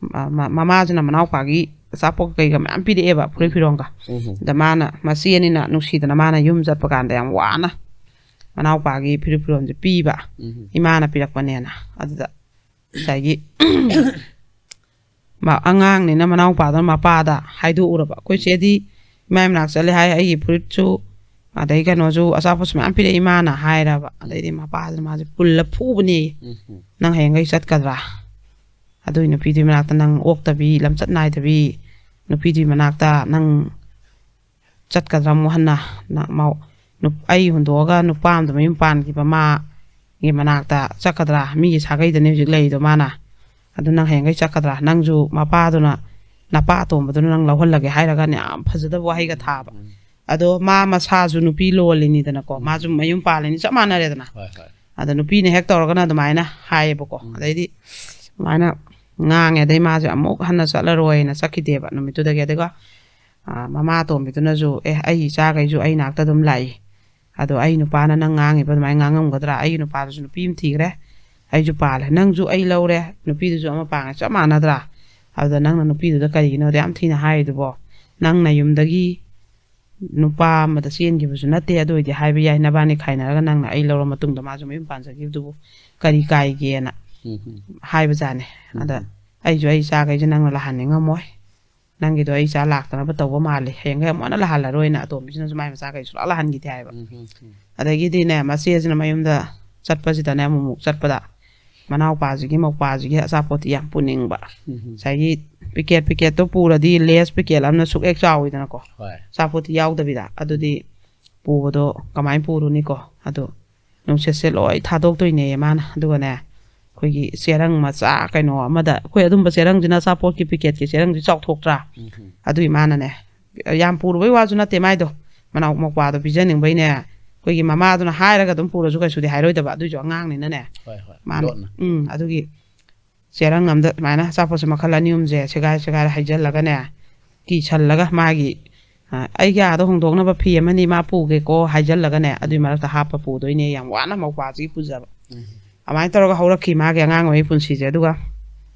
ꯃ-, ꯃ-, ꯃꯃꯥꯁꯤꯅ ꯃꯅꯥꯎꯄꯥꯒꯤ ꯑꯆꯥꯄꯣꯠ ꯀꯩꯀꯥ ꯃꯌꯥꯝ ꯄꯤꯔꯛꯑꯦꯕ, ꯐꯨꯔꯤꯠ ꯎꯝ꯫ ꯐꯤꯔꯣꯟꯒ꯫ ꯎꯝ꯫ ꯑꯗ ꯃꯥꯅ, ꯃꯆꯦ ꯑꯅꯤꯅ ꯅꯨꯡꯁꯤꯗꯅ ꯃꯥꯅ ꯌꯨꯝ ꯆꯠꯄ ꯀꯥꯟꯗ ꯌꯥꯝ ꯋꯥꯅ ꯃꯅꯥꯎꯄꯥꯒꯤ ꯐꯨꯔꯤꯠ ꯐꯤꯔꯣꯟꯁꯦ ꯄꯤꯕ, ꯎꯝ꯫ ꯏꯃꯥꯅ ꯄꯤꯔꯛꯄꯅꯦꯅ꯫ ꯑꯗꯨꯗ ꯉꯁꯥꯏꯒꯤ ꯃ-, ꯑꯉꯥꯡꯅꯤꯅ ꯃꯅꯥꯎꯄꯥꯗꯨꯅ ꯃꯄꯥꯗ ꯍꯥꯏꯗꯣꯛꯎꯔꯕ꯫ "ꯑꯩꯈꯣꯏ ꯆꯦꯗꯤ ꯏꯃꯥꯏ ꯃꯅꯥꯛ ꯆꯠꯂꯦ ꯍꯥꯏ, ꯑꯩꯒꯤ ꯐꯨꯔꯤꯠꯁꯨ, ꯑꯗꯩ ꯀꯩꯅꯣꯁꯨ ꯑꯆꯥꯄꯣꯠꯁꯨ ꯃꯌꯥꯝ ꯄꯤꯔꯛꯏ ꯃꯥꯅ ꯍꯥꯏꯔꯕ꯫ ꯑꯗꯩꯗꯤ ꯃꯄꯥꯁꯤꯅ ꯃꯥꯁꯦ ꯄꯨꯜꯂ ꯐꯨꯕꯅꯦ꯫ ꯎꯝ, ꯎꯝ꯫ "ꯅꯪ ꯍꯌꯦꯡꯈꯩ ꯆꯠꯀꯗ꯭ꯔꯥ? ꯑꯗꯨꯏ ꯅꯨꯄꯤꯗꯨꯒꯤ ꯃꯅꯥꯛꯇ ꯅꯪ ꯑꯣꯛꯇꯕꯤ, ꯂꯝꯆꯠ ꯅꯥꯏꯗꯕꯤ ꯅꯨꯄꯤꯗꯨꯒꯤ ꯃꯅꯥꯛꯇ ꯅꯪ ꯆꯠꯀꯗ꯭ꯔꯥ ꯑꯃꯨꯛ ꯍꯟꯅ? ꯅ-, ꯃꯧ-, ꯅꯨꯞ-, ꯑꯩ ꯍꯨꯟꯗꯣꯛꯑꯒ ꯅꯨꯄꯥ ꯑꯃꯗ ꯃꯌꯨꯝ ꯄꯥꯟꯈꯤꯕ ꯃꯥꯒꯤ ꯃꯅꯥꯛꯇ ꯆꯠꯀꯗ꯭ꯔꯥ? ꯃꯤꯒꯤ ꯁꯥꯒꯩꯗꯅꯦ ꯍꯧꯖꯤꯛ ꯂꯩꯔꯤꯗꯣ ꯃꯥꯅ꯫ ꯑꯗꯨ ꯅꯪ ꯍꯌꯦꯡꯈꯩ ꯆꯠꯀꯗ꯭ꯔꯥ? ꯅꯪꯁꯨ ꯃꯄꯥꯗꯨꯅ, ꯅꯄꯥ ꯑꯇꯣꯝꯕꯗꯣ ꯅꯪ ꯂꯧꯍꯜꯂꯒꯦ ꯍꯥꯏꯔꯒꯅꯦ ꯌꯥꯝ ꯐꯖꯗꯕ ꯋꯥꯍꯩꯒ ꯊꯥꯕ꯫ ꯎꯝ꯫ ꯑꯗꯣ ꯃꯥ ꯃꯁꯥꯁꯨ ꯅꯨꯄꯤ ꯂꯣꯜꯂꯤꯅꯤꯗꯅꯀꯣ, ꯎꯝ꯫ ꯃꯥꯁꯨ ꯃꯌꯨꯝ ꯄꯥꯜꯂꯤꯅꯤ, ꯆꯞ ꯃꯥꯟꯅꯔꯦꯗꯅ꯫ ꯍꯣꯏ, ꯍꯣꯏ꯫ ꯑꯗ ꯅꯨꯄꯤꯅ ꯍꯦꯛ ꯇꯧꯔꯒꯅ ꯑꯗꯨꯃꯥꯏꯅ ꯍꯥꯏꯌꯦꯕꯀꯣ꯫ ꯎꯝ꯫ ꯑꯗꯩꯗꯤ ꯑꯗꯨꯃꯥꯏꯅ ꯉꯥꯡꯉꯦ꯫ ꯑꯗꯩ ꯃꯥꯁꯦ ꯑꯃꯨꯛ ꯍꯟꯅ ꯆꯠꯂꯔꯣꯏꯅ ꯆꯠꯈꯤꯗꯦꯕ ꯅꯨꯃꯤꯠꯇꯨꯗꯒꯤ꯫ ꯑꯗꯨꯒ, ꯑ, ꯃꯃꯥ ꯑꯇꯣꯝꯕꯤꯗꯨꯅꯁꯨ, "ꯑꯦ, ꯑꯩ ꯏꯆꯥꯈꯩꯁꯨ ꯑꯩ ꯅꯥꯛꯇ ꯑꯗꯨꯝ ꯂꯥꯛꯏ꯫ ꯑꯗꯣ ꯑꯩ ꯅꯨꯄꯥꯅ ꯅꯪ ꯉꯥꯡꯉꯤꯕ ꯑꯗꯨꯃꯥꯏꯅ ꯉꯥꯡꯉꯝꯒꯗ꯭ꯔꯥ? ꯑꯩꯒꯤ ꯅꯨꯄꯥꯗꯨꯁꯨ ꯅꯨꯄꯤ ꯑꯃ ꯊꯤꯈ꯭ꯔꯦ꯫ ꯑꯩꯁꯨ ꯄꯥꯜꯂꯦ꯫ ꯅꯪꯁꯨ ꯑꯩ ꯂꯧꯔꯦ꯫ ꯅꯨꯄꯤꯗꯨꯁꯨ ꯑꯃ ꯄꯥꯡꯉꯦ꯫ ꯆꯞ ꯃꯥꯟꯅꯗ꯭ꯔꯥ? ꯑꯗꯨꯗ ꯅꯪꯅ ꯅꯨꯄꯤꯗꯨꯗ ꯀꯔꯤꯒꯤꯅꯣ ꯑꯗꯨ ꯌꯥꯝ ꯊꯤꯅ ꯍꯥꯏꯔꯤꯗꯨꯕꯣ? ꯅꯪꯅ ꯌꯨꯝꯗꯒꯤ ꯅꯨꯄꯥ ꯑꯃꯗ ꯆꯦꯟꯈꯤꯕꯁꯨ ꯅꯠꯇꯦ꯫ ꯑꯗꯨ ꯑꯣꯏꯗꯤ ꯍꯥꯏꯕ ꯌꯥꯏ, ꯅꯕꯥꯅꯤ ꯈꯥꯏꯅꯔꯒ ꯅꯪꯅ ꯑꯩ ꯂꯧꯔ ꯃꯇꯨꯡꯗ ꯃꯥꯁꯨ ꯃꯌꯨꯝ ꯄꯥꯟꯖꯈꯤꯕꯗꯨꯕꯨ ꯀꯔꯤ ꯀꯥꯏꯒꯦꯅ?" ꯎꯝ, ꯎꯝ꯫ ꯍꯥꯏꯕꯖꯥꯠꯅꯦ꯫ ꯑꯗ ꯎꯝ꯫ "ꯑꯩꯁꯨ ꯑꯩ ꯏꯆꯥꯈꯩꯁꯦ ꯅꯪꯅ ꯂꯥꯛꯍꯟꯅꯤꯡꯉꯝꯃꯣꯏ꯫ ꯅꯪꯒꯤꯗꯣ ꯑꯩ ꯏꯆꯥ ꯂꯥꯛꯇꯅꯕ ꯇꯧꯕ ꯃꯥꯜꯂꯤ꯫ ꯍꯌꯦꯡꯈꯩ ꯑꯃꯨꯛ ꯍꯟꯅ ꯂꯥꯛꯍꯜꯂꯔꯣꯏꯅ" ꯑꯇꯣꯝꯕꯤꯁꯤꯅꯁꯨ ꯃꯥꯏ ꯃꯆꯥꯈꯩ ꯁꯨꯡꯂꯥꯛ ꯂꯥꯛꯍꯟꯈꯤꯗꯦ ꯍꯥꯏꯕ꯫ ꯎꯝ, ꯎꯝ, ꯎꯝ꯫ ꯑꯗꯒꯤꯗꯤꯅꯦ, ꯃꯆꯦꯁꯤꯅ ꯃꯌꯨꯝꯗ ꯆꯠꯄꯁꯤꯗꯅꯦ, ꯑꯃꯨꯛꯃꯨꯛ ꯆꯠꯄꯗ ꯃꯅꯥꯎꯄꯥꯁꯤꯒꯤ, ꯃꯧꯄꯥꯁꯤꯒꯤ ꯑꯆꯥꯄꯣꯠꯇꯤ ꯌꯥꯝ ꯄꯨꯅꯤꯡꯕ꯫ ꯎꯝ, ꯎꯝ꯫ ꯉꯁꯥꯏꯒꯤ ꯄꯤꯀꯦꯠ, ꯄꯤꯀꯦꯠꯇꯣ ꯄꯨꯔꯗꯤ ꯂꯦꯁ ꯄꯤꯀꯦꯠ ꯑꯃꯅ ꯁꯨꯛ ꯍꯦꯛ ꯆꯥꯎꯋꯤꯗꯅꯀꯣ꯫ ꯍꯣꯏ꯫ ꯑꯆꯥꯄꯣꯠꯇꯤ ꯌꯥꯎꯗꯕꯤꯗ꯫ ꯑꯗꯨꯗꯤ ꯄꯨꯕꯗꯣ ꯀꯃꯥꯏꯅ ꯄꯨꯔꯨꯅꯤꯀꯣ? ꯑꯗꯣ ꯅꯨꯡꯁꯤꯠꯁꯦ ꯂꯣꯏ ꯊꯥꯗꯣꯛꯇꯣꯏꯅꯦꯌꯦ ꯃꯥꯅ꯫ ꯑꯗꯨꯒꯅꯦ, ꯑꯩꯈꯣꯏꯒꯤ ꯆꯦꯔꯪ ꯃꯆꯥ ꯀꯩꯅꯣ ꯑꯃꯗ, ꯑꯩꯈꯣꯏ ꯑꯗꯨꯝꯕ ꯆꯦꯔꯪꯁꯤꯅ, ꯑꯆꯥꯄꯣꯠꯀꯤ ꯄꯤꯀꯦꯠꯀꯤ ꯆꯦꯔꯪꯁꯤ ꯆꯥꯎꯊꯣꯛꯇ꯭ꯔꯥ? ꯎꯝ, ꯎꯝ꯫ ꯑꯗꯨꯏ ꯃꯥꯅꯅꯦ, ꯌꯥꯝ ꯄꯨꯔꯨꯕꯩ ꯋꯥꯁꯨ ꯅꯠꯇꯦ ꯃꯥꯏꯗꯣ, ꯃꯅꯥꯎ ꯃꯧꯄ꯭ꯋꯥꯗꯣ ꯄꯤꯖꯅꯤꯡꯕꯩꯅꯦ꯫ ꯑꯩꯈꯣꯏꯒꯤ ꯃꯃꯥꯗꯨꯅ ꯍꯥꯏꯔꯒ ꯑꯗꯨꯝ ꯄꯨꯔꯁꯨ ꯀꯩꯁꯨꯗꯤ ꯍꯥꯏꯔꯣꯏꯗꯕ, ꯑꯗꯨꯏꯁꯨ ꯑꯉꯥꯡꯅꯤꯅꯅꯦ꯫ ꯍꯣꯏ, ꯍꯣꯏ, ꯃꯥꯅ, ꯂꯣꯠꯅ꯫ ꯎꯝ, ꯑꯗꯨꯒꯤ ꯆꯦꯔꯪ ꯑꯃꯗ ꯑꯗꯨꯃꯥꯏꯅ ꯑꯆꯥꯄꯣꯠꯁꯦ ꯃꯈꯜ ꯑꯅꯤ ꯑꯍꯨꯝꯁꯦ ꯁꯦꯒꯥꯏ ꯁꯦꯒꯥꯏꯔ ꯍꯩꯖꯜꯂꯒꯅꯦ, ꯀꯤꯁꯜꯂꯒ ꯃꯥꯒꯤ, ꯑ, "ꯑꯩꯒꯤ ꯑꯥꯗ ꯍꯣꯡꯗꯣꯛꯅꯕ ꯐꯤ ꯑꯃꯅꯤ ꯃꯥ ꯄꯨꯒꯦꯀꯣ" ꯍꯥꯏꯖꯜꯂꯒꯅꯦ, ꯑꯗꯨꯏ ꯃꯔꯛꯇ ꯍꯥꯞꯄ ꯄꯨꯗꯣꯏꯅꯦ꯫ ꯌꯥꯝ ꯋꯥꯅ ꯃꯧꯄ꯭ꯋꯥꯁꯤꯒꯤ ꯄꯨꯖꯕ꯫ ꯎꯝ꯫ ꯑꯗꯨꯃꯥꯏꯅ ꯇꯧꯔꯒ ꯍꯧꯔꯛꯈꯤ ꯃꯥꯒꯤ ꯑꯉꯥꯡ ꯑꯣꯏꯔꯤꯉꯩ ꯄꯨꯟꯁꯤꯁꯦ꯫ ꯑꯗꯨꯒ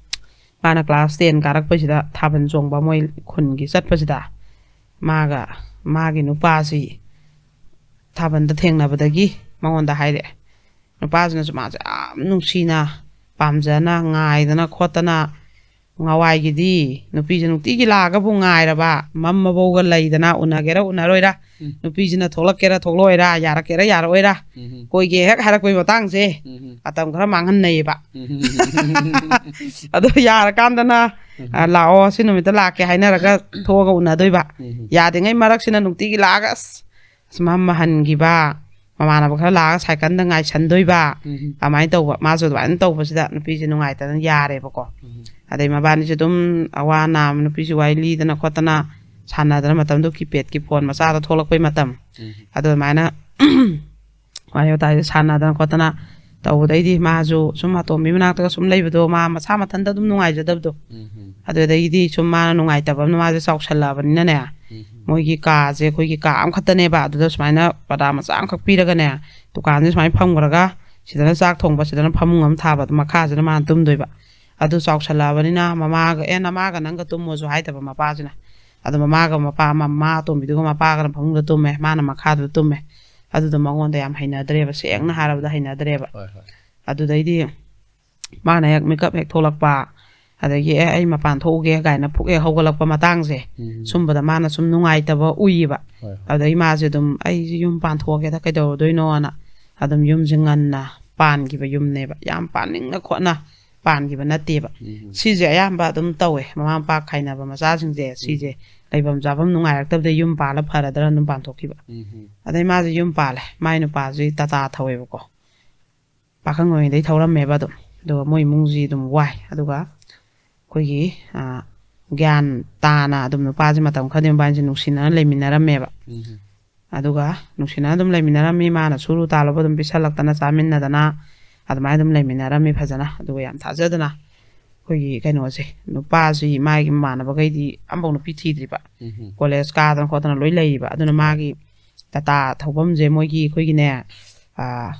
ꯃꯥꯅ class ten ꯀꯥꯔꯛꯄꯁꯤꯗ ꯊꯥꯕꯜ ꯆꯣꯡꯕ ꯃꯣꯏ ꯈꯨꯟꯒꯤ ꯆꯠꯄꯁꯤꯗ ꯃꯥꯒ ꯃꯥꯒꯤ ꯅꯨꯄꯥꯁꯤ ꯊꯥꯕꯜꯗ ꯊꯦꯡꯅꯕꯗꯒꯤ ꯃꯉꯣꯟꯗ ꯍꯥꯏꯔꯛꯑꯦ꯫ ꯅꯨꯄꯥꯁꯤꯅꯁꯨ ꯃꯥꯁꯦ ꯌꯥꯝ ꯅꯨꯡꯁꯤꯅ, ꯄꯥꯝꯖꯅ, ꯉꯥꯏꯗꯅ ꯈꯣꯠꯇꯅ ꯉꯍꯥꯟꯋꯥꯏꯒꯤꯗꯤ ꯅꯨꯄꯤꯁꯦ ꯅꯨꯡꯇꯤꯒꯤ ꯂꯥꯛꯑꯒꯕꯨ ꯉꯥꯏꯔꯕ, ꯃꯝꯃꯐꯥꯎꯒ ꯂꯩꯗꯅ, ꯎꯅꯒꯦꯔꯥ ꯎꯅꯔꯣꯏꯔꯥ, ꯎꯝ. ꯅꯨꯄꯤꯁꯤꯅ ꯊꯣꯛꯂꯛꯀꯦꯔꯥ ꯊꯣꯛꯂꯛꯑꯣꯏꯔꯥ, ꯌꯥꯔꯛꯀꯦꯔꯥ ꯌꯥꯔꯛꯑꯣꯏꯔꯥ, ꯎꯝ. ꯀꯣꯏꯒꯦ ꯍꯦꯛ ꯍꯥꯏꯔꯛꯄꯩ ꯃꯇꯥꯡꯁꯦ ꯎꯝ. ꯃꯇꯝ ꯈꯔ ꯃꯥꯡꯍꯟꯅꯩꯌꯦꯕ꯫ ꯎꯝ. ꯑꯗꯣ ꯌꯥꯔꯀꯥꯟꯗꯅ, "ꯑ, ꯂꯥꯛꯑꯣ, ꯁꯤ ꯅꯨꯃꯤꯠꯇ ꯂꯥꯛꯀꯦ" ꯍꯥꯏꯅꯔꯒ ꯊꯣꯛꯑꯒ ꯎꯅꯗꯣꯏꯕ꯫ ꯎꯝ. ꯌꯥꯗ꯭ꯔꯤꯉꯩ ꯃꯔꯛꯁꯤꯅ ꯅꯨꯡꯇꯤꯒꯤ ꯂꯥꯛꯑꯒ, ꯑꯁ, ꯑꯁ, ꯃꯝ ꯃꯍꯟꯈꯤꯕ, ꯃꯃꯥꯟꯅꯕ ꯈꯔ ꯂꯥꯛꯑꯒ ꯁꯥꯏꯀꯜꯗ ꯉꯥꯏꯁꯟꯗꯣꯏꯕ꯫ ꯎꯝ. ꯑꯗꯨꯃꯥꯏꯅ ꯇꯧꯕ꯫ ꯃꯥꯁꯨ ꯑꯗꯨꯃꯥꯏꯅ ꯇꯧꯕꯁꯤꯗ ꯅꯨꯄꯤꯁꯦ ꯅꯨꯡꯉꯥꯏꯇꯗꯅ ꯌꯥꯔꯦꯕꯀꯣ꯫ ꯎꯝ. ꯑꯗꯩ ꯃꯕꯥꯅꯤꯁꯦ ꯑꯗꯨꯝ ꯑꯋꯥ ꯑꯅꯥ, ꯅꯨꯄꯤꯁꯨ ꯋꯥꯔꯤ ꯂꯤꯗꯅ ꯈꯣꯠꯇꯅ ꯁꯥꯟꯅꯗꯅ, ꯃꯇꯝꯗꯨ keypadꯀꯤ phone ꯃꯆꯥꯗꯣ ꯊꯣꯛꯂꯛꯄꯩ ꯃꯇꯝ꯫ ꯎꯝ. ꯑꯗꯨ ꯑꯗꯨꯃꯥꯏꯅ ꯋꯥꯔꯤ ꯋꯥꯇꯥꯏꯁꯦ ꯁꯥꯟꯅꯗꯅ ꯈꯣꯠꯇꯅ ꯇꯧꯕꯗꯩꯗꯤ ꯃꯥꯁꯨ ꯁꯨꯝ ꯑꯇꯣꯝꯕꯤ ꯃꯅꯥꯛꯇꯒ ꯁꯨꯝ ꯂꯩꯕꯗꯣ ꯃꯥ ꯃꯁꯥ ꯃꯊꯟꯇ ꯑꯗꯨꯝ ꯅꯨꯡꯉꯥꯏꯖꯗꯕꯗꯣ꯫ ꯎꯝ. ꯑꯗꯨꯗꯒꯤꯗꯤ ꯁꯨꯝ ꯃꯥꯅ ꯅꯨꯡꯉꯥꯏꯇꯕ ꯑꯃꯅ, ꯃꯥꯁꯦ ꯆꯥꯎꯁꯜꯂꯛꯑꯕꯅꯤꯅꯅꯦ, ꯎꯝ. ꯃꯣꯏꯒꯤ ꯀꯥꯁꯦ ꯑꯩꯈꯣꯏꯒꯤ ꯀꯥ ꯑꯃꯈꯛꯇꯅꯦꯕ, ꯑꯗꯨꯗ ꯁꯨꯃꯥꯏꯅ ꯄꯔꯗꯥ ꯃꯆꯥ ꯑꯃꯈꯛ ꯄꯤꯔꯒꯅꯦ, ꯗꯨꯀꯥꯟꯁꯦ ꯁꯨꯃꯥꯏꯅ ꯐꯝꯈ꯭ꯔꯒ ꯁꯤꯗꯅ ꯆꯥꯛ ꯊꯣꯡꯕ, ꯁꯤꯗꯅ ꯐꯃꯨꯡ ꯑꯃ ꯊꯥꯕ, ꯑꯗꯨ ꯃꯈꯥꯁꯤꯗ ꯃꯥꯅ ꯇꯨꯝꯗꯣꯏꯕ꯫ ꯑꯗꯨ ꯆꯥꯎꯁꯜꯂꯛꯑꯕꯅꯤꯅ ꯃꯃꯥꯒ, "ꯑꯦ, ꯅꯃꯥꯒ ꯅꯪꯒ ꯇꯨꯝꯃꯣꯁꯨ" ꯍꯥꯏꯗꯕ ꯃꯄꯥꯁꯤꯅ꯫ ꯑꯗꯣ ꯃꯃꯥꯒ ꯃꯄꯥ, ꯃꯃꯥ ꯑꯇꯣꯝꯕꯤꯗꯨꯒ ꯃꯄꯥꯒꯅ ꯐꯃꯨꯡꯗ ꯇꯨꯝꯃꯦ, ꯃꯥꯅ ꯃꯈꯥꯗꯨꯗ ꯇꯨꯝꯃꯦ꯫ ꯑꯗꯨꯗꯣ ꯃꯉꯣꯟꯗ ꯌꯥꯝ ꯍꯩꯅꯗ꯭ꯔꯦꯕ, ꯁꯦꯡꯅ ꯍꯥꯏꯔꯕꯗ ꯍꯩꯅꯗ꯭ꯔꯦꯕ꯫ ꯍꯣꯏ, ꯍꯣꯏ. ꯑꯗꯨꯗꯩꯗꯤ ꯃꯥꯅ ꯍꯦꯛ ꯃꯤꯀꯞ ꯍꯦꯛ ꯊꯣꯛꯂꯛꯄ, ꯑꯗꯒꯤ "ꯑꯦ, ꯑꯩ ꯃꯄꯥꯟ ꯊꯣꯛꯎꯒꯦ" ꯀꯥꯏꯅ ꯄꯨꯛ ꯍꯦꯛ ꯍꯧꯒꯠꯂꯛꯄ ꯃꯇꯥꯡꯁꯦ, ꯎꯝ. ꯁꯨꯝꯕꯗ ꯃꯥꯅ ꯁꯨꯝ ꯅꯨꯡꯉꯥꯏꯇꯕ ꯎꯏꯌꯦꯕ꯫ ꯍꯣꯏ, ꯍꯣꯏ. ꯑꯗꯩ ꯃꯥꯁꯦ ꯑꯗꯨꯝ, "ꯑꯩꯁꯦ ꯌꯨꯝ ꯄꯥꯟꯊꯣꯛꯑꯒꯦꯗ, ꯀꯩꯗꯧꯔꯗꯣꯏꯅꯣꯅ" ꯑꯗꯨꯝ ꯌꯨꯝꯁꯦ ꯉꯟꯅ ꯄꯥꯟꯈꯤꯕ ꯌꯨꯝꯅꯦꯕ, ꯌꯥꯝ ꯄꯥꯟꯅꯤꯡꯅ ꯈꯣꯠꯅ ꯄꯥꯟꯈꯤꯕ ꯅꯠꯇꯦꯕ꯫ ꯎꯝ. ꯁꯤꯁꯦ ꯑꯌꯥꯝꯕ ꯑꯗꯨꯝ ꯇꯧꯋꯦ, ꯃꯃꯥ ꯃꯄꯥ ꯈꯥꯏꯅꯕ ꯃꯆꯥꯁꯤꯡꯁꯦ, ꯁꯤꯁꯦ ꯂꯩꯐꯝ ꯆꯥꯐꯝ ꯅꯨꯡꯉꯥꯏꯔꯛꯇꯕꯗ ꯌꯨꯝ ꯄꯥꯜꯂ ꯐꯔꯗ꯭ꯔꯥ ꯑꯗꯨꯝ ꯄꯥꯟꯊꯣꯛꯈꯤꯕ꯫ ꯎꯝ. ꯑꯗꯩ ꯃꯥꯁꯦ ꯌꯨꯝ ꯄꯥꯜꯂꯦ, ꯃꯥꯏ ꯅꯨꯄꯥꯁꯤ ꯇꯥꯇꯥ ꯊꯧꯋꯦꯕꯀꯣ, ꯄꯥꯈꯪ ꯑꯣꯏꯔꯤꯉꯩꯗꯩ ꯊꯧꯔꯝꯃꯦꯕ ꯑꯗꯨꯝ꯫ ꯑꯗꯨꯒ ꯃꯣꯏ ꯏꯃꯨꯡꯁꯤ ꯑꯗꯨꯝ ꯋꯥꯏ꯫ ꯑꯗꯨꯒ ꯑꯩꯈꯣꯏꯒꯤ, ꯑ, ꯒ꯭ꯌꯥꯟ ꯇꯥꯅ ꯑꯗꯨꯝ ꯅꯨꯄꯥꯁꯦ ꯃꯇꯝ ꯈꯔꯗꯤ ꯃꯕꯥꯅꯤꯁꯦ ꯅꯨꯡꯁꯤꯅꯅ ꯂꯩꯃꯤꯟꯅꯔꯝꯃꯦꯕ꯫ ꯎꯝ. ꯑꯗꯨꯒ ꯅꯨꯡꯁꯤꯅꯅ ꯑꯗꯨꯝ ꯂꯩꯃꯤꯟꯅꯔꯝꯃꯤ, ꯃꯥꯅ ꯁꯨꯔꯨ ꯇꯥꯜꯂꯨꯕ ꯑꯗꯨꯝ ꯄꯤꯁꯜꯂꯛꯇꯅ ꯆꯥꯃꯤꯟꯅꯗꯅ ꯑꯗꯨꯃꯥꯏꯅ ꯑꯗꯨꯝ ꯂꯩꯃꯤꯟꯅꯔꯝꯃꯤ ꯐꯖꯅ꯫ ꯑꯗꯨꯒ ꯌꯥꯝ ꯊꯥꯖꯗꯅ ꯑꯩꯈꯣꯏꯒꯤ ꯀꯩꯅꯣꯁꯦ, ꯅꯨꯄꯥꯁꯤ ꯃꯥꯒꯤ ꯃꯃꯥꯟꯅꯕꯈꯩꯗꯤ ꯑꯝꯐꯥꯎ ꯅꯨꯄꯤ ꯊꯤꯗ꯭ꯔꯤꯕ, ꯎꯝ. ꯀꯣꯂꯦꯖ ꯀꯥꯗꯅ ꯈꯣꯠꯇꯅ ꯂꯣꯏ ꯂꯩꯔꯤꯕ꯫ ꯑꯗꯨꯅ ꯃꯥꯒꯤ ꯇꯥꯇꯥ ꯊꯧꯐꯝꯁꯦ ꯃꯣꯏꯒꯤ ꯑꯩꯈꯣꯏꯒꯤꯅꯦ, ꯑ,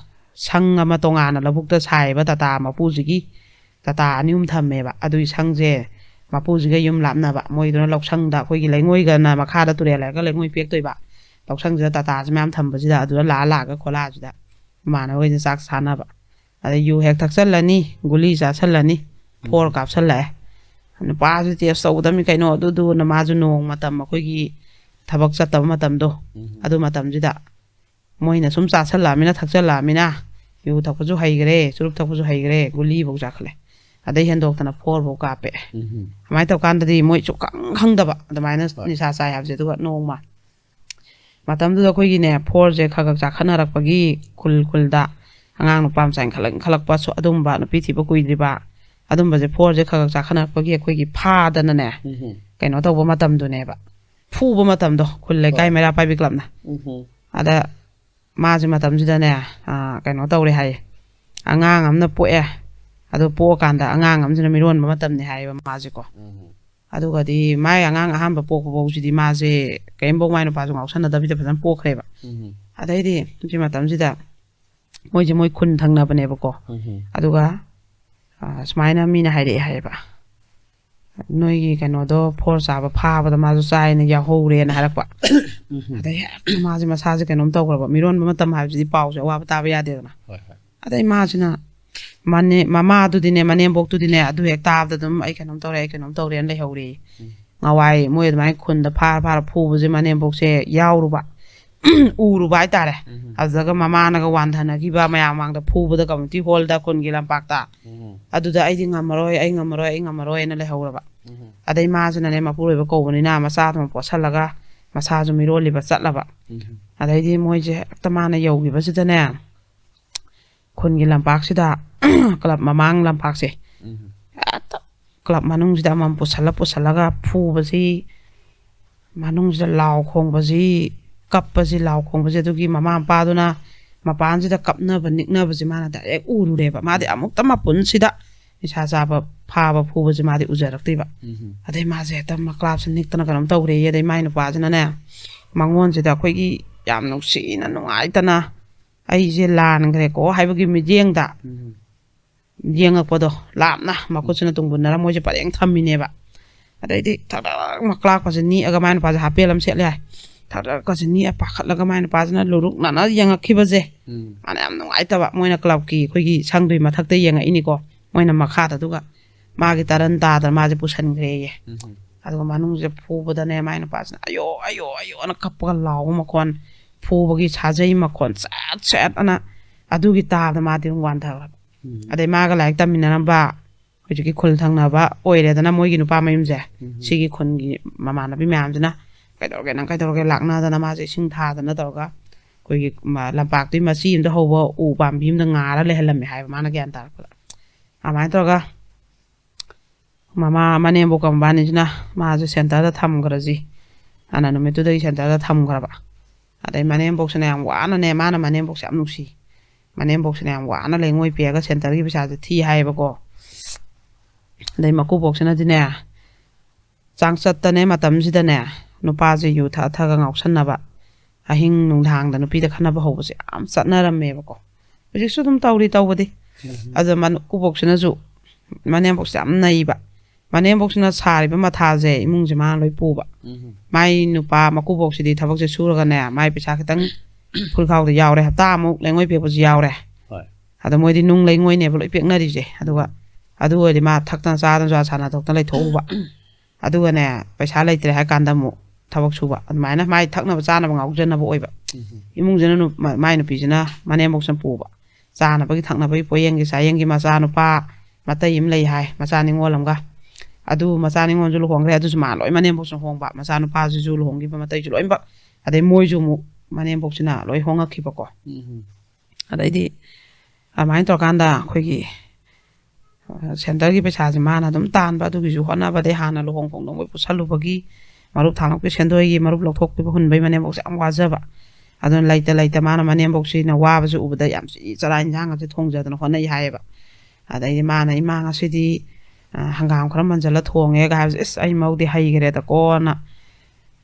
ꯁꯪ ꯑꯃ ꯇꯣꯉꯥꯟꯅ ꯂꯧꯕꯨꯛꯇ ꯁꯥꯏꯌꯦꯕ ꯇꯥꯇꯥ ꯃꯄꯨꯁꯤꯒꯤ꯫ ꯇꯥꯇꯥ ꯑꯅꯤ ꯑꯍꯨꯝ ꯊꯝꯃꯦꯕ꯫ ꯑꯗꯨꯒꯤ ꯁꯪꯁꯦ ꯃꯄꯨꯁꯤꯒ ꯌꯨꯝ ꯂꯥꯞꯅꯕ, ꯃꯣꯏꯗꯨꯅ ꯂꯧꯁꯪꯗ, ꯑꯩꯈꯣꯏꯒꯤ ꯂꯩꯉꯣꯏꯒꯅ ꯃꯈꯥꯗ ꯇꯨꯔꯦꯜ ꯂꯩꯔꯒ ꯂꯩꯉꯣꯏ ꯄꯦꯛꯇꯣꯏꯕ꯫ ꯂꯧꯁꯪꯁꯤꯗ ꯇꯥꯇꯥꯁꯤ ꯃꯌꯥꯝ ꯊꯝꯕꯁꯤꯗ ꯑꯗꯨꯗ ꯂꯥꯛꯑ ꯂꯥꯛꯑꯒ ꯈꯣꯂꯥꯁꯤꯗ ꯏꯃꯥꯟꯅꯕꯈꯩꯁꯤꯅ ꯆꯥꯛ ꯆꯥꯅꯕ꯫ ꯑꯗꯩ ꯌꯨ ꯍꯦꯛ ꯊꯛꯆꯜꯂꯅꯤ, ꯒꯨꯂꯤ ꯆꯥꯁꯜꯂꯅꯤ, ꯐꯣꯔ ꯀꯥꯞꯁꯜꯂꯛꯑꯦ꯫ ꯅꯨꯄꯥꯁꯨ ꯇꯦꯁ ꯇꯧꯒꯗꯕꯅꯤ ꯀꯩꯅꯣ ꯑꯗꯨꯗꯨꯅ ꯃꯥꯁꯨ ꯅꯣꯡ ꯃꯇꯝ ꯑꯩꯈꯣꯏꯒꯤ ꯊꯕꯛ ꯆꯠꯇꯕ ꯃꯇꯝꯗꯣ, ꯎꯝ꯫ ꯑꯗꯨ ꯃꯇꯝꯁꯤꯗ ꯃꯣꯏꯅ ꯁꯨꯝ ꯆꯥꯁꯜꯂꯛꯑꯃꯤꯅ, ꯊꯛꯆꯜꯂꯛꯑꯃꯤꯅ, ꯌꯨ ꯊꯛꯄꯁꯨ ꯍꯩꯈ꯭ꯔꯦ, ꯆꯨꯔꯨꯞ ꯊꯛꯄꯁꯨ ꯍꯩꯈ꯭ꯔꯦ, ꯒꯨꯂꯤꯐꯧ ꯆꯥꯈꯠꯂꯦ, ꯑꯗꯩ ꯍꯦꯟꯗꯣꯛꯇꯅ ꯐꯣꯔꯐꯧ ꯀꯥꯞꯄꯦ꯫ ꯎꯝ꯫ ꯑꯗꯨꯃꯥꯏꯅ ꯇꯧꯀꯥꯟꯗꯗꯤ ꯃꯣꯏ ꯁꯨꯛꯈꯪ ꯈꯪꯗꯕ ꯑꯗꯨꯃꯥꯏꯅ ꯍꯣꯏ꯫ ꯅꯤꯁꯥ ꯆꯥꯏ ꯍꯥꯏꯕꯁꯦ꯫ ꯑꯗꯨꯒ ꯅꯣꯡꯃ ꯃꯇꯝꯗꯨꯗ ꯑꯩꯈꯣꯏꯒꯤꯅꯦ, ꯐꯣꯔꯁꯦ ꯈꯔ ꯈꯔ ꯆꯥꯈꯠꯅꯔꯛꯄꯒꯤ, ꯈꯨꯜ ꯈꯨꯜꯗ ꯑꯉꯥꯡ ꯅꯨꯄꯥ ꯃꯆꯥ ꯏꯟꯈꯠꯂꯛ-, ꯏꯟꯈꯠꯂꯛꯄꯁꯨ, ꯑꯗꯨꯝꯕ ꯅꯨꯄꯤ ꯊꯤꯕ ꯀꯨꯏꯗ꯭ꯔꯤꯕ, ꯑꯗꯨꯝꯕꯁꯦ ꯐꯣꯔꯁꯦ ꯈꯔ ꯈꯔ ꯆꯥꯈꯠꯅꯔꯛꯄꯒꯤ ꯑꯩꯈꯣꯏꯒꯤ ꯐꯥꯗꯅꯅꯦ, ꯎꯝ꯫ ꯀꯩꯅꯣ ꯇꯧꯕ ꯃꯇꯝꯗꯨꯅꯦꯕ, ꯐꯨꯕ ꯃꯇꯝꯗꯣ, ꯈꯨꯜ ꯂꯩꯀꯥꯏ ꯍꯣꯏ꯫ ꯃꯩꯔꯥ ꯄꯥꯏꯕꯤ ꯀ꯭ꯂꯕꯅ꯫ ꯎꯝ꯫ ꯑꯗ ꯃꯥꯁꯦ ꯃꯇꯝꯁꯤꯗꯅꯦ, ꯑꯥ, ꯀꯩꯅꯣ ꯇꯧꯔꯦ ꯍꯥꯏꯌꯦ, ꯑꯉꯥꯡ ꯑꯃꯅ ꯄꯣꯛꯑꯦ꯫ ꯑꯗꯣ ꯄꯣꯛꯑꯀꯥꯟꯗ ꯑꯉꯥꯡ ꯑꯃꯁꯤꯅ ꯃꯤꯔꯣꯟꯕ ꯃꯇꯝꯅꯤ ꯍꯥꯏꯌꯦꯕ ꯃꯥꯁꯦꯀꯣ꯫ ꯎꯝ꯫ ꯑꯗꯨꯒꯗꯤ ꯃꯥꯏ ꯑꯉꯥꯡ ꯑꯍꯥꯟꯕ ꯄꯣꯛꯄ ꯐꯧꯁꯤꯗꯤ ꯃꯥꯁꯦ ꯀꯔꯤꯝꯐꯧ ꯃꯥꯏ ꯅꯨꯄꯥꯁꯨ ꯉꯥꯎꯁꯟꯅꯗꯕꯤꯗ ꯐꯖꯅ ꯄꯣꯛꯈ꯭ꯔꯦꯕ꯫ ꯎꯝ꯫ ꯑꯗꯩꯗꯤ ꯍꯧꯖꯤꯛ ꯃꯇꯝꯁꯤꯗ ꯃꯣꯏꯁꯦ ꯃꯣꯏ ꯈꯨꯟ ꯊꯪꯅꯕꯅꯦꯕꯀꯣ꯫ ꯎꯝ꯫ ꯑꯗꯨꯒ, ꯑ, ꯁꯨꯃꯥꯏꯅ ꯃꯤꯅ ꯍꯥꯏꯔꯛꯑꯦ ꯍꯥꯏꯌꯦꯕ, "ꯅꯣꯏꯒꯤ ꯀꯩꯅꯣꯗꯣ ꯐꯣꯔ ꯆꯥꯕ ꯐꯥꯕꯗ ꯃꯥꯁꯨ ꯆꯥꯏꯅ ꯌꯥꯎꯍꯧꯔꯦꯅ" ꯍꯥꯏꯔꯛꯄ꯫ ꯎꯝ꯫ ꯑꯗꯩ ꯍꯦꯛꯇ ꯃꯥꯁꯦ, ꯃꯁꯥꯁꯦ ꯀꯩꯅꯣꯝ ꯇꯧꯈ꯭ꯔꯕ, ꯃꯤꯔꯣꯟꯕ ꯃꯇꯝ ꯍꯥꯏꯕꯁꯤꯗꯤ ꯄꯥꯎꯁꯦ ꯑꯋꯥꯕ ꯇꯥꯕ ꯌꯥꯗꯦꯗꯅ꯫ ꯍꯣꯏ, ꯍꯣꯏ꯫ ꯑꯗꯩ ꯃꯥꯁꯤꯅ ꯃꯅꯦ-, ꯃꯃꯥꯗꯨꯗꯤꯅꯦ, ꯃꯅꯦꯝꯕꯣꯛꯇꯨꯗꯤꯅꯦ, ꯑꯗꯨ ꯍꯦꯛ ꯇꯥꯕꯗ ꯑꯗꯨꯝ "ꯑꯩ ꯀꯩꯅꯣꯝ ꯇꯧꯔꯦ, ꯑꯩ ꯀꯩꯅꯣꯝ ꯇꯧꯔꯦꯅ" ꯂꯩꯍꯧꯔꯦ꯫ ꯎꯝ꯫ ꯉꯋꯥꯏ ꯃꯣꯏ ꯑꯗꯨꯃꯥꯏꯅ ꯈꯨꯟꯗ ꯐꯥꯔ ꯐꯥꯔ ꯐꯨꯕꯁꯦ ꯃꯅꯦꯝꯕꯣꯛꯁꯦ ꯌꯥꯎꯔꯨꯕ, ꯎꯔꯨꯕ ꯍꯥꯏꯇꯥꯔꯦ꯫ ꯎꯝ꯫ ꯑꯗꯨꯗꯒ ꯃꯃꯥꯅꯒ ꯋꯥꯟꯊꯅꯈꯤꯕ, ꯃꯌꯥꯝ ꯃꯥꯡꯗ ꯐꯨꯕꯗ community hall ꯗ, ꯈꯨꯟꯒꯤ ꯂꯝꯄꯥꯛꯇ꯫ ꯎꯝ꯫ ꯑꯗꯨꯗ "ꯑꯩꯗꯤ ꯉꯝꯃꯔꯣꯏ, ꯑꯩ ꯉꯝꯃꯔꯣꯏ, ꯑꯩ ꯉꯝꯃꯔꯣꯏꯅ" ꯂꯩꯍꯧꯔꯕ꯫ ꯎꯝ꯫ ꯑꯗꯩ ꯃꯥꯁꯤꯅꯅꯦ, ꯃꯄꯨꯔꯣꯏꯕ ꯀꯧꯕꯅꯤꯅ ꯃꯆꯥꯗꯨꯃ ꯄꯣꯠꯁꯜꯂꯒ ꯃꯁꯥꯁꯨ ꯃꯤꯔꯣꯜꯂꯤꯕ ꯆꯠꯂꯕ꯫ ꯎꯝ꯫ ꯑꯗꯩꯗꯤ ꯃꯣꯏꯁꯦ ꯍꯦꯛꯇ ꯃꯥꯅ ꯌꯧꯈꯤꯕꯁꯤꯗꯅꯦ, ꯈꯨꯟꯒꯤ ꯂꯝꯄꯥꯛꯁꯤꯗ, ꯀ꯭ꯂꯕ ꯃꯃꯥꯡ ꯂꯝꯄꯥꯛꯁꯦ, ꯎꯝ꯫ ꯍꯦꯛꯇ ꯀ꯭ꯂꯕ ꯃꯅꯨꯡꯁꯤꯗ ꯑꯃꯃꯝ ꯄꯨꯁꯜꯂ ꯄꯨꯁꯜꯂꯒ ꯐꯨꯕꯁꯤ, ꯃꯅꯨꯡꯁꯤꯗ ꯂꯥꯎ ꯈꯣꯡꯕꯁꯤ, ꯀꯞꯄꯁꯤ, ꯂꯥꯎ ꯈꯣꯡꯕꯁꯤ, ꯑꯗꯨꯒꯤ ꯃꯃꯥ ꯃꯄꯥꯗꯨꯅ ꯃꯄꯥꯟꯁꯤꯗ ꯀꯞꯅꯕ ꯅꯤꯛꯅꯕꯁꯤ ꯃꯥꯅ direct ꯎꯔꯨꯔꯦꯕ꯫ ꯃꯥꯗꯤ ꯑꯃꯨꯛꯇ ꯃꯄꯨꯟꯁꯤꯗ ꯅꯤꯁꯥ ꯆꯥꯕ ꯐꯥꯕ ꯐꯨꯕꯁꯤ ꯃꯥꯗꯤ ꯎꯖꯔꯛꯇ꯭ꯔꯤꯕ꯫ ꯎꯝ꯫ ꯑꯗꯩ ꯃꯥꯁꯦ ꯍꯦꯛꯇ ꯃ-, ꯀ꯭ꯂꯕꯁꯦ ꯅꯤꯛꯇꯅ ꯀꯩꯅꯣꯝ ꯇꯧꯔꯦꯌꯦ꯫ ꯑꯗꯩ ꯃꯥꯏ ꯅꯨꯄꯥꯁꯤꯅꯅꯦ, ꯃꯉꯣꯟꯁꯤꯗ ꯑꯩꯈꯣꯏꯒꯤ ꯌꯥꯝ ꯅꯨꯡꯁꯤꯅ ꯅꯨꯡꯉꯥꯏꯇꯅ "ꯑꯩꯁꯦ ꯂꯥꯟꯈ꯭ꯔꯦꯀꯣ" ꯍꯥꯏꯕꯒꯤ ꯃꯤꯠꯌꯦꯡꯗ ꯎꯝ꯫ ꯌꯦꯡꯉꯛꯄꯗꯣ, ꯂꯥꯞꯅ ꯃꯈꯨꯠꯁꯤꯅ ꯇꯨꯡꯕꯨꯟꯅꯔ ꯃꯣꯏꯁꯦ ꯄꯔꯦꯡ ꯊꯝꯃꯤꯅꯦꯕ꯫ ꯑꯗꯩꯗꯤ ꯊꯛ ꯊꯛ ꯃꯀ꯭ꯂꯥꯛꯄꯁꯦ ꯅꯤꯛꯑꯒ, ꯃꯥꯏ ꯅꯨꯄꯥꯁꯦ ꯍꯥꯄꯦꯜ ꯑꯃ ꯁꯦꯠꯂꯦ ꯍꯥꯏ, ꯊꯛ ꯊꯛꯀꯁꯦ ꯅꯤꯛꯑ ꯄꯥꯈꯠꯂꯒ ꯃꯥꯏ ꯅꯨꯄꯥꯁꯤꯅ ꯂꯨꯔꯨꯛꯅꯅ ꯌꯦꯡꯉꯛꯈꯤꯕꯁꯦ, ꯎꯝ꯫ ꯃꯥꯅ ꯌꯥꯝ ꯅꯨꯡꯉꯥꯏꯇꯕ꯫ ꯃꯣꯏꯅ ꯀ꯭ꯂꯕꯀꯤ ꯑꯩꯈꯣꯏꯒꯤ ꯁꯪꯗꯨꯒꯤ ꯃꯊꯛꯇ ꯌꯦꯡꯉꯛꯏꯅꯤꯀꯣ, ꯃꯣꯏꯅ ꯃꯈꯥꯗ꯫ ꯑꯗꯨꯒ ꯃꯥꯒꯤ ꯇꯔꯟ ꯇꯥꯗꯅ ꯃꯥꯁꯦ ꯄꯨꯁꯟꯈ꯭ꯔꯦꯌꯦ꯫ ꯎꯝ꯫ ꯑꯗꯨꯒ ꯃꯅꯨꯡꯁꯤꯗ ꯐꯨꯕꯗꯅꯦ, ꯃꯥꯏ ꯅꯨꯄꯥꯁꯤꯅ "ꯑꯌꯣ, ꯑꯌꯣ, ꯑꯌꯣ" ꯑꯅ ꯀꯞꯄꯒ ꯂꯥꯎꯕ ꯃꯈꯣꯟ, ꯐꯨꯕꯒꯤ ꯁꯥꯖꯩ ꯃꯈꯣꯟ, "ꯁꯦꯠ, ꯁꯦꯠ" ꯑꯅ, ꯑꯗꯨꯒꯤ ꯇꯥꯕꯗ ꯃꯥꯗꯤ ꯑꯗꯨꯝ ꯋꯥꯟꯊꯈ꯭ꯔꯕ꯫ ꯎꯝ꯫ ꯑꯗꯩ ꯃꯥꯒ ꯂꯥꯏꯔꯤꯛ ꯇꯝꯃꯤꯟꯅꯔꯝꯕ ꯍꯧꯖꯤꯛꯀꯤ ꯈꯨꯜ ꯊꯪꯅꯕ ꯑꯣꯏꯔꯦꯗꯅ ꯃꯣꯏꯒꯤ ꯅꯨꯄꯥ ꯃꯌꯨꯝꯁꯦ, ꯎꯝ꯫ ꯁꯤꯒꯤ ꯈꯨꯟꯒꯤ ꯃꯃꯥꯟꯅꯕꯤ ꯃꯌꯥꯝꯁꯤꯅ "ꯀꯩꯗꯧꯔꯒꯦ, ꯅꯪ ꯀꯩꯗꯧꯔꯒꯦ?" ꯂꯥꯛꯅꯗꯅ ꯃꯥꯁꯦ ꯏꯁꯤꯡ ꯊꯥꯗꯅ ꯇꯧꯔꯒ ꯑꯩꯈꯣꯏꯒꯤ ꯃ-, ꯂꯝꯄꯥꯛꯇꯨꯒꯤ ꯃꯆꯤ ꯑꯃꯗ ꯍꯧꯕ ꯎ ꯄꯥꯝꯕꯤ ꯑꯃꯗ ꯉꯥꯔ ꯂꯩꯍꯜꯂꯝꯃꯦ ꯍꯥꯏꯕ, ꯃꯥꯅ ꯒ꯭ꯌꯥꯟ ꯇꯥꯔꯛꯄꯗ꯫ ꯑꯗꯨꯃꯥꯏꯅ ꯇꯧꯔꯒ ꯃꯃꯥ, ꯃꯅꯦꯝꯕꯣꯛꯀ ꯃꯕꯥꯅꯤꯁꯤꯅ ꯃꯥꯁꯦ ꯁꯦꯟꯇꯔꯗ ꯊꯝꯈ꯭ꯔꯁꯤ ꯑꯅ ꯅꯨꯃꯤꯠꯇꯨꯗꯒꯤ ꯁꯦꯟꯇꯔꯗ ꯊꯝꯈ꯭ꯔꯕ꯫ ꯑꯗꯩ ꯃꯅꯦꯝꯕꯣꯛꯁꯤꯅ ꯌꯥꯝ ꯋꯥꯅꯅꯦ, ꯃꯥꯅ ꯃꯅꯦꯝꯕꯣꯛꯁꯦ ꯌꯥꯝ ꯅꯨꯡꯁꯤ꯫ ꯃꯅꯦꯝꯕꯣꯛꯁꯤꯅ ꯌꯥꯝ ꯋꯥꯅ ꯂꯩꯉꯣꯏ ꯄꯦꯛꯑꯒ ꯁꯦꯟꯇꯔꯒꯤ ꯄꯩꯁꯥꯁꯦ ꯊꯤ ꯍꯥꯏꯌꯦꯕꯀꯣ꯫ ꯑꯗꯩ ꯃꯀꯨꯕꯣꯛꯁꯤꯅꯗꯤꯅꯦ, ꯆꯥꯡꯆꯠꯇꯅꯦ ꯃꯇꯝꯁꯤꯗꯅꯦ ꯅꯨꯄꯥꯁꯦ ꯌꯨ ꯊꯛꯑ ꯊꯛꯑꯒ ꯉꯥꯎꯁꯟꯅꯕ, ꯑꯍꯤꯡ ꯅꯨꯡꯗꯥꯡꯗ ꯅꯨꯄꯤꯗ ꯈꯠꯅꯕ ꯍꯧꯕꯁꯦ ꯌꯥꯝ ꯆꯠꯅꯔꯝꯃꯦꯕꯀꯣ꯫ ꯍꯧꯖꯤꯛꯁꯨ ꯑꯗꯨꯝ ꯇꯧꯔꯤ ꯇꯧꯕꯗꯤ꯫ ꯎꯝ꯫ ꯑꯗꯣ ꯃꯅ-, ꯀꯨꯕꯣꯛꯁꯤꯅꯁꯨ ꯃꯅꯦꯝꯕꯣꯛꯁꯦ ꯌꯥꯝ ꯅꯩꯕ꯫ ꯃꯅꯦꯝꯕꯣꯛꯁꯤꯅ ꯁꯥꯔꯤꯕ ꯃꯊꯥꯁꯦ ꯏꯃꯨꯡꯁꯦ ꯃꯥꯅ ꯂꯣꯏ ꯄꯨꯕ꯫ ꯎꯝ꯫ ꯃꯥꯏ ꯅꯨꯄꯥ ꯃꯀꯨꯕꯣꯛꯁꯤꯗꯤ ꯊꯕꯛꯁꯦ ꯁꯨꯔꯒꯅꯦ, ꯃꯥꯏ ꯄꯩꯁꯥ ꯈꯤꯇꯪ ꯐꯨꯜꯈꯥꯎꯗ ꯌꯥꯎꯔꯦ, ꯍꯞꯇꯥ ꯑꯃꯨꯛ ꯂꯩꯉꯣꯏ ꯄꯦꯛꯄꯁꯨ ꯌꯥꯎꯔꯦ꯫ ꯍꯣꯏ꯫ ꯑꯗꯣ ꯃꯣꯏꯗꯤ ꯅꯨꯡ ꯂꯩꯉꯣꯏꯅꯦꯕ ꯂꯣꯏ ꯄꯦꯛꯅꯔꯤꯁꯦ꯫ ꯑꯗꯨꯒ ꯑꯗꯨ ꯑꯣꯏꯔꯗꯤ ꯃꯥ ꯊꯛꯇꯅ ꯆꯥꯗꯅ ꯖꯨꯋꯥ ꯁꯥꯟꯅ ꯊꯣꯛꯇꯅ ꯂꯩꯊꯣꯛꯎꯕ꯫ ꯑꯗꯨꯒꯅꯦ, ꯄꯩꯁꯥ ꯂꯩꯇ꯭ꯔꯦ ꯍꯥꯏ ꯀꯥꯟꯗ ꯑꯃꯨꯛ ꯊꯕꯛ ꯁꯨꯕ꯫ ꯑꯗꯨꯃꯥꯏꯅ ꯃꯥꯏ ꯊꯛꯅꯕ ꯆꯥꯅꯕ ꯉꯥꯎꯖꯅꯕ ꯑꯣꯏꯕ꯫ ꯎꯝ꯫ ꯏꯃꯨꯡꯁꯤꯅ ꯅꯨ-, ꯃ-, ꯃꯥꯏ ꯅꯨꯄꯤꯁꯤꯅ ꯃꯅꯦꯝꯕꯣꯛꯁꯤꯅ ꯄꯨꯕ꯫ ꯆꯥꯅꯕꯒꯤ ꯊꯛꯅꯕꯒꯤ ꯄꯣꯌꯦꯡꯒꯤ ꯆꯥꯌꯦꯡꯒꯤ ꯃꯆꯥꯅꯨꯄꯥ ꯃꯇꯩ ꯑꯃ ꯂꯩ ꯍꯥꯏ, ꯃꯆꯥ ꯅꯤꯉꯣꯜ ꯑꯃꯒ꯫ ꯑꯗꯨ ꯃꯆꯥ ꯅꯤꯉꯣꯜꯁꯨ ꯂꯨꯍꯣꯡꯈ꯭ꯔꯦ, ꯑꯗꯨꯁꯨ ꯃꯥ ꯂꯣꯏ ꯃꯅꯦꯝꯕꯣꯛꯁꯤꯅ ꯍꯣꯡꯕ꯫ ꯃꯆꯥꯅꯨꯄꯥꯁꯤꯁꯨ ꯂꯨꯍꯣꯡꯈꯤꯕ ꯃꯇꯩꯁꯨ ꯂꯣꯏꯅꯃꯛ꯫ ꯑꯗꯩ ꯃꯣꯏꯁꯨ ꯑꯃꯨꯛ ꯃꯅꯦꯝꯕꯣꯛꯁꯤꯅ ꯂꯣꯏ ꯍꯣꯡꯉꯛꯈꯤꯕꯀꯣ꯫ ꯎꯝ꯫ ꯑꯗꯩꯗꯤ ꯑꯗꯨꯃꯥꯏꯅ ꯇꯧꯔꯀꯥꯟꯗ ꯑꯩꯈꯣꯏꯒꯤ, ꯑ, ꯁꯦꯟꯇꯔꯒꯤ ꯄꯩꯁꯥꯁꯦ ꯃꯥꯅ ꯑꯗꯨꯝ ꯇꯥꯟꯕ, ꯑꯗꯨꯒꯤꯁꯨ ꯍꯣꯠꯅꯕꯗꯩ ꯍꯥꯟꯅ ꯂꯨꯍꯣꯡ ꯈꯣꯡꯗꯣꯡꯕꯩ ꯄꯨꯁꯜꯂꯨꯕꯒꯤ, ꯃꯔꯨꯞ ꯊꯥꯡꯂꯛꯄꯤ ꯁꯦꯟꯗꯣꯏꯒꯤ ꯃꯔꯨꯞ ꯂꯧꯊꯣꯛꯈꯤꯕ ꯍꯨꯟꯕꯩ ꯃꯅꯦꯝꯕꯣꯛꯁꯦ ꯌꯥꯝ ꯋꯥꯖꯕ꯫ ꯑꯗꯨꯅ ꯂꯩꯇ ꯂꯩꯇ ꯃꯥꯅ ꯃꯅꯦꯝꯕꯣꯛꯁꯤꯅ ꯋꯥꯕꯁꯦ ꯎꯕꯗ ꯌꯥꯝ ꯆꯤ ꯆꯔꯥ ꯏꯟꯁꯥꯡꯒꯁꯦ ꯊꯣꯡꯖꯗꯅ ꯍꯣꯠꯅꯩ ꯍꯥꯏꯌꯦꯕ꯫ ꯑꯗꯩꯗꯤ ꯃꯥꯅ "ꯏꯃꯥ ꯉꯁꯤꯗꯤ, ꯑ, ꯍꯪꯒꯥꯝ ꯈꯔ ꯃꯟꯖꯜꯂ ꯊꯣꯡꯉꯦꯒ" ꯍꯥꯏꯕꯁꯦ, "ꯏꯁ, ꯑꯩ ꯃꯧꯗꯤ ꯍꯩꯈ꯭ꯔꯦꯗꯀꯣꯅ",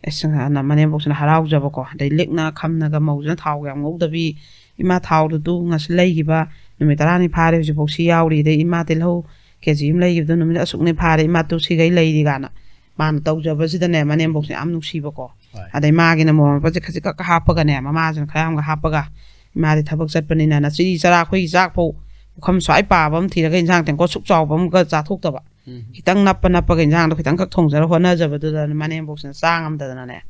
ꯏꯁ, ꯑꯅ ꯃꯅꯦꯝꯕꯣꯛꯁꯤꯅ ꯍꯔꯥꯎꯖꯕꯀꯣ꯫ ꯑꯗꯩ ꯂꯤꯛꯅ ꯈꯝꯅꯒ ꯃꯧꯁꯤꯅ ꯊꯥꯎꯒ ꯌꯥꯝ ꯉꯧꯗꯕꯤ, "ꯏꯃꯥ, ꯊꯥꯎꯗꯨ ꯇꯨ ꯉꯁꯤ ꯂꯩꯈꯤꯕ ꯅꯨꯃꯤꯠ ꯇꯔꯥꯅꯤ ꯐꯥꯔꯦ, ꯍꯧꯖꯤꯛꯐꯥꯎ ꯁꯤ ꯌꯥꯎꯔꯤ꯫ ꯑꯗꯩ ꯏꯃꯥ, ꯇꯤꯜꯍꯧ ꯀꯦ ꯖꯤ ꯑꯃ ꯂꯩꯈꯤꯕꯗꯣ ꯅꯨꯃꯤꯠ ꯑꯁꯨꯛꯅꯤ ꯐꯥꯔꯦ, ꯏꯃꯥ, ꯇꯨ ꯁꯤꯈꯩ ꯂꯩꯔꯤ" ꯀꯥꯏꯅ ꯃꯥꯅ ꯇꯧꯖꯕꯁꯤꯗꯅꯦ, ꯃꯅꯦꯝꯕꯣꯛꯁꯦ ꯌꯥꯝ ꯅꯨꯡꯁꯤꯕꯀꯣ꯫ ꯍꯣꯏ꯫ ꯑꯗꯩ ꯃꯥꯒꯤꯅ ꯃꯣꯔꯣꯛ ꯃꯦꯠꯄꯁꯦ ꯈꯖꯤꯛꯈꯛ ꯍꯥꯞꯄꯒꯅꯦ, ꯃꯃꯥꯁꯤꯅ ꯈꯔ ꯌꯥꯝꯒ ꯍꯥꯞꯄꯒ, ꯏꯃꯥꯗꯤ ꯊꯕꯛ ꯆꯠꯄꯅꯤꯅ ꯅꯆꯤꯔꯤ ꯆꯔꯥ ꯑꯩꯈꯣꯏꯒꯤ ꯆꯥꯛ ꯐꯧ ꯄꯨꯈꯝ ꯁ꯭ꯋꯥꯏ ꯄꯥꯕ ꯑꯃ ꯊꯤꯔꯒ ꯏꯟꯁꯥꯡ ꯇꯦꯡꯀꯣꯠ ꯁꯨꯛ ꯆꯥꯎꯕ ꯑꯃꯒ ꯆꯥꯊꯣꯛꯇꯕ꯫ ꯈꯤꯇꯪ ꯅꯞꯄ ꯅꯞꯄꯒ ꯏꯟꯁꯥꯡꯗꯣ ꯈꯤꯇꯪꯈꯛ ꯊꯣꯡꯖꯔ ꯍꯣꯠꯅꯖꯕꯗꯨꯗ ꯃꯅꯦꯝꯕꯣꯛꯁꯤꯅ ꯆꯥ ꯉꯝꯗꯗꯅꯅꯦ,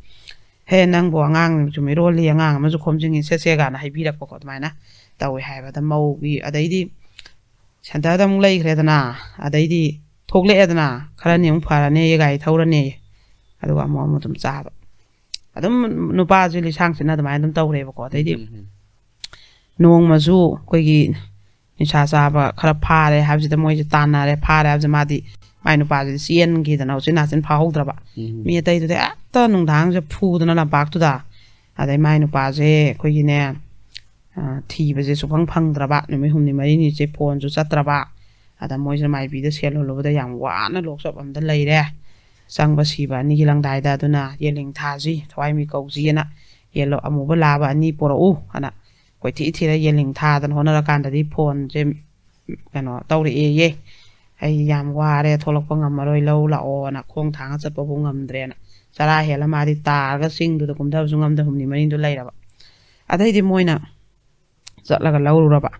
"ꯍꯦ, ꯅꯪꯕꯨ ꯑꯉꯥꯡ ꯆꯨꯝꯃꯤꯔꯣꯜꯂꯤ, ꯑꯉꯥꯡ ꯑꯃꯁꯨ ꯈꯣꯝꯖꯤꯟꯒꯦ, ꯁꯦ ꯁꯦ" ꯀꯥꯏꯅ ꯍꯥꯏꯕꯤꯔꯛꯄꯀꯣ꯫ ꯑꯗꯨꯃꯥꯏꯅ ꯇꯧꯋꯦ ꯍꯥꯏꯕꯗ ꯃꯧꯒꯤ, ꯑꯗꯩꯗꯤ ꯁꯦꯟꯇꯔꯗ ꯑꯃꯨꯛ ꯂꯩꯈ꯭ꯔꯦꯗꯅ, ꯑꯗꯩꯗꯤ ꯊꯣꯛꯂꯛꯑꯦꯗꯅ, ꯈꯔꯅꯤ ꯑꯃꯨꯛ ꯐꯔꯅꯤ, ꯒꯥꯔꯤ ꯊꯧꯔꯅꯤ, ꯑꯗꯨꯒ ꯑꯃꯨꯛ ꯑꯃꯨꯛ ꯑꯗꯨꯝ ꯆꯥꯕ꯫ ꯑꯗꯨꯝ ꯅꯨꯄꯥꯁꯦ ꯂꯤꯁꯥꯡꯁꯤꯠꯅ ꯑꯗꯨꯃꯥꯏꯅ ꯑꯗꯨꯝ ꯇꯧꯔꯦꯕꯀꯣ꯫ ꯑꯗꯩꯗꯤ ꯎꯝ, ꯎꯝ꯫ ꯅꯣꯡꯃꯁꯨ ꯑꯩꯈꯣꯏꯒꯤ ꯅꯤꯁꯥ ꯆꯥꯕ ꯈꯔ ꯐꯥꯔꯦ ꯍꯥꯏꯕꯁꯤꯗ ꯃꯣꯏꯁꯦ ꯇꯥꯟꯅꯔꯦ, ꯐꯥꯔꯦ ꯍꯥꯏꯕꯁꯦ ꯃꯥꯗꯤ ꯃꯥꯏ ꯅꯨꯄꯥꯁꯤꯗꯤ ꯆꯦꯟꯈꯤꯗꯅ ꯎꯆꯤꯟ ꯅꯥꯆꯤꯟ ꯐꯥꯍꯧꯗ꯭ꯔꯕ꯫ ꯎꯝ꯫ ꯃꯤ ꯑꯇꯩꯗꯨꯗꯤ ꯍꯦꯛꯇ ꯅꯨꯡꯗꯥꯡꯁꯦ ꯐꯨꯗꯅ ꯂꯝꯄꯥꯛꯇꯨꯗ꯫ ꯑꯗꯩ ꯃꯥꯏ ꯅꯨꯄꯥꯁꯦ ꯑꯩꯈꯣꯏꯒꯤꯅꯦ, ꯑ, ꯊꯤꯕꯁꯦ ꯁꯨꯐꯪ ꯐꯪꯗ꯭ꯔꯕ, ꯅꯨꯃꯤꯠ ꯍꯨꯝꯅꯤ ꯃꯔꯤꯅꯤꯁꯦ ꯐꯣꯟꯁꯨ ꯆꯠꯇ꯭ꯔꯕ꯫ ꯑꯗ ꯃꯣꯏꯁꯤꯅ ꯃꯥꯏꯕꯤꯗ ꯁꯦꯜ ꯍꯨꯜꯂꯨꯕꯗ ꯌꯥꯝ ꯋꯥꯅ ꯂꯣꯛꯆꯞ ꯑꯝꯗ ꯂꯩꯔꯦ꯫ ꯆꯪꯕ ꯁꯤꯕ ꯑꯅꯤꯒꯤ ꯂꯪꯗꯥꯏꯗ ꯑꯗꯨꯅ ꯌꯦꯜꯂꯤꯡ ꯊꯥꯁꯤ, ꯊꯋꯥꯏ ꯃꯤ ꯀꯧꯁꯤꯑꯅ ꯌꯦꯜꯂꯣ ꯑꯃꯨꯕ ꯂꯥꯕ ꯑꯅꯤ ꯄꯣꯔꯛꯎ ꯑꯅ ꯀꯣꯏꯊꯤ ꯊꯤꯔ ꯌꯦꯜꯂꯤꯡ ꯊꯥꯗꯅ ꯍꯣꯠꯅꯔꯀꯥꯟꯗꯗꯤ ꯐꯣꯟꯁꯦ ꯀꯩꯅꯣ ꯇꯧꯔꯛꯑꯦꯌꯦ꯫ "ꯑꯩ ꯌꯥꯝ ꯋꯥꯔꯦ, ꯊꯣꯛꯂꯛꯄ ꯉꯝꯃꯔꯣꯏ, ꯂꯧ ꯂꯥꯛꯑꯣꯅ ꯈꯣꯡ ꯊꯥꯡꯉ ꯆꯠꯄꯕꯨ ꯉꯝꯗ꯭ꯔꯦꯅ꯫ ꯆꯔꯥ ꯍꯦꯜꯂ ꯃꯥꯗꯤ ꯇꯥꯔꯒ ꯆꯤꯡꯗꯨꯗ ꯀꯨꯝꯊꯕꯁꯨ ꯉꯝꯗ ꯍꯨꯝꯅꯤ ꯃꯔꯤꯅꯤꯗꯨ ꯂꯩꯔꯕ꯫ ꯑꯗꯩꯗꯤ ꯃꯣꯏꯅ ꯆꯠꯂꯒ ꯂꯧꯔꯨꯔꯕ꯫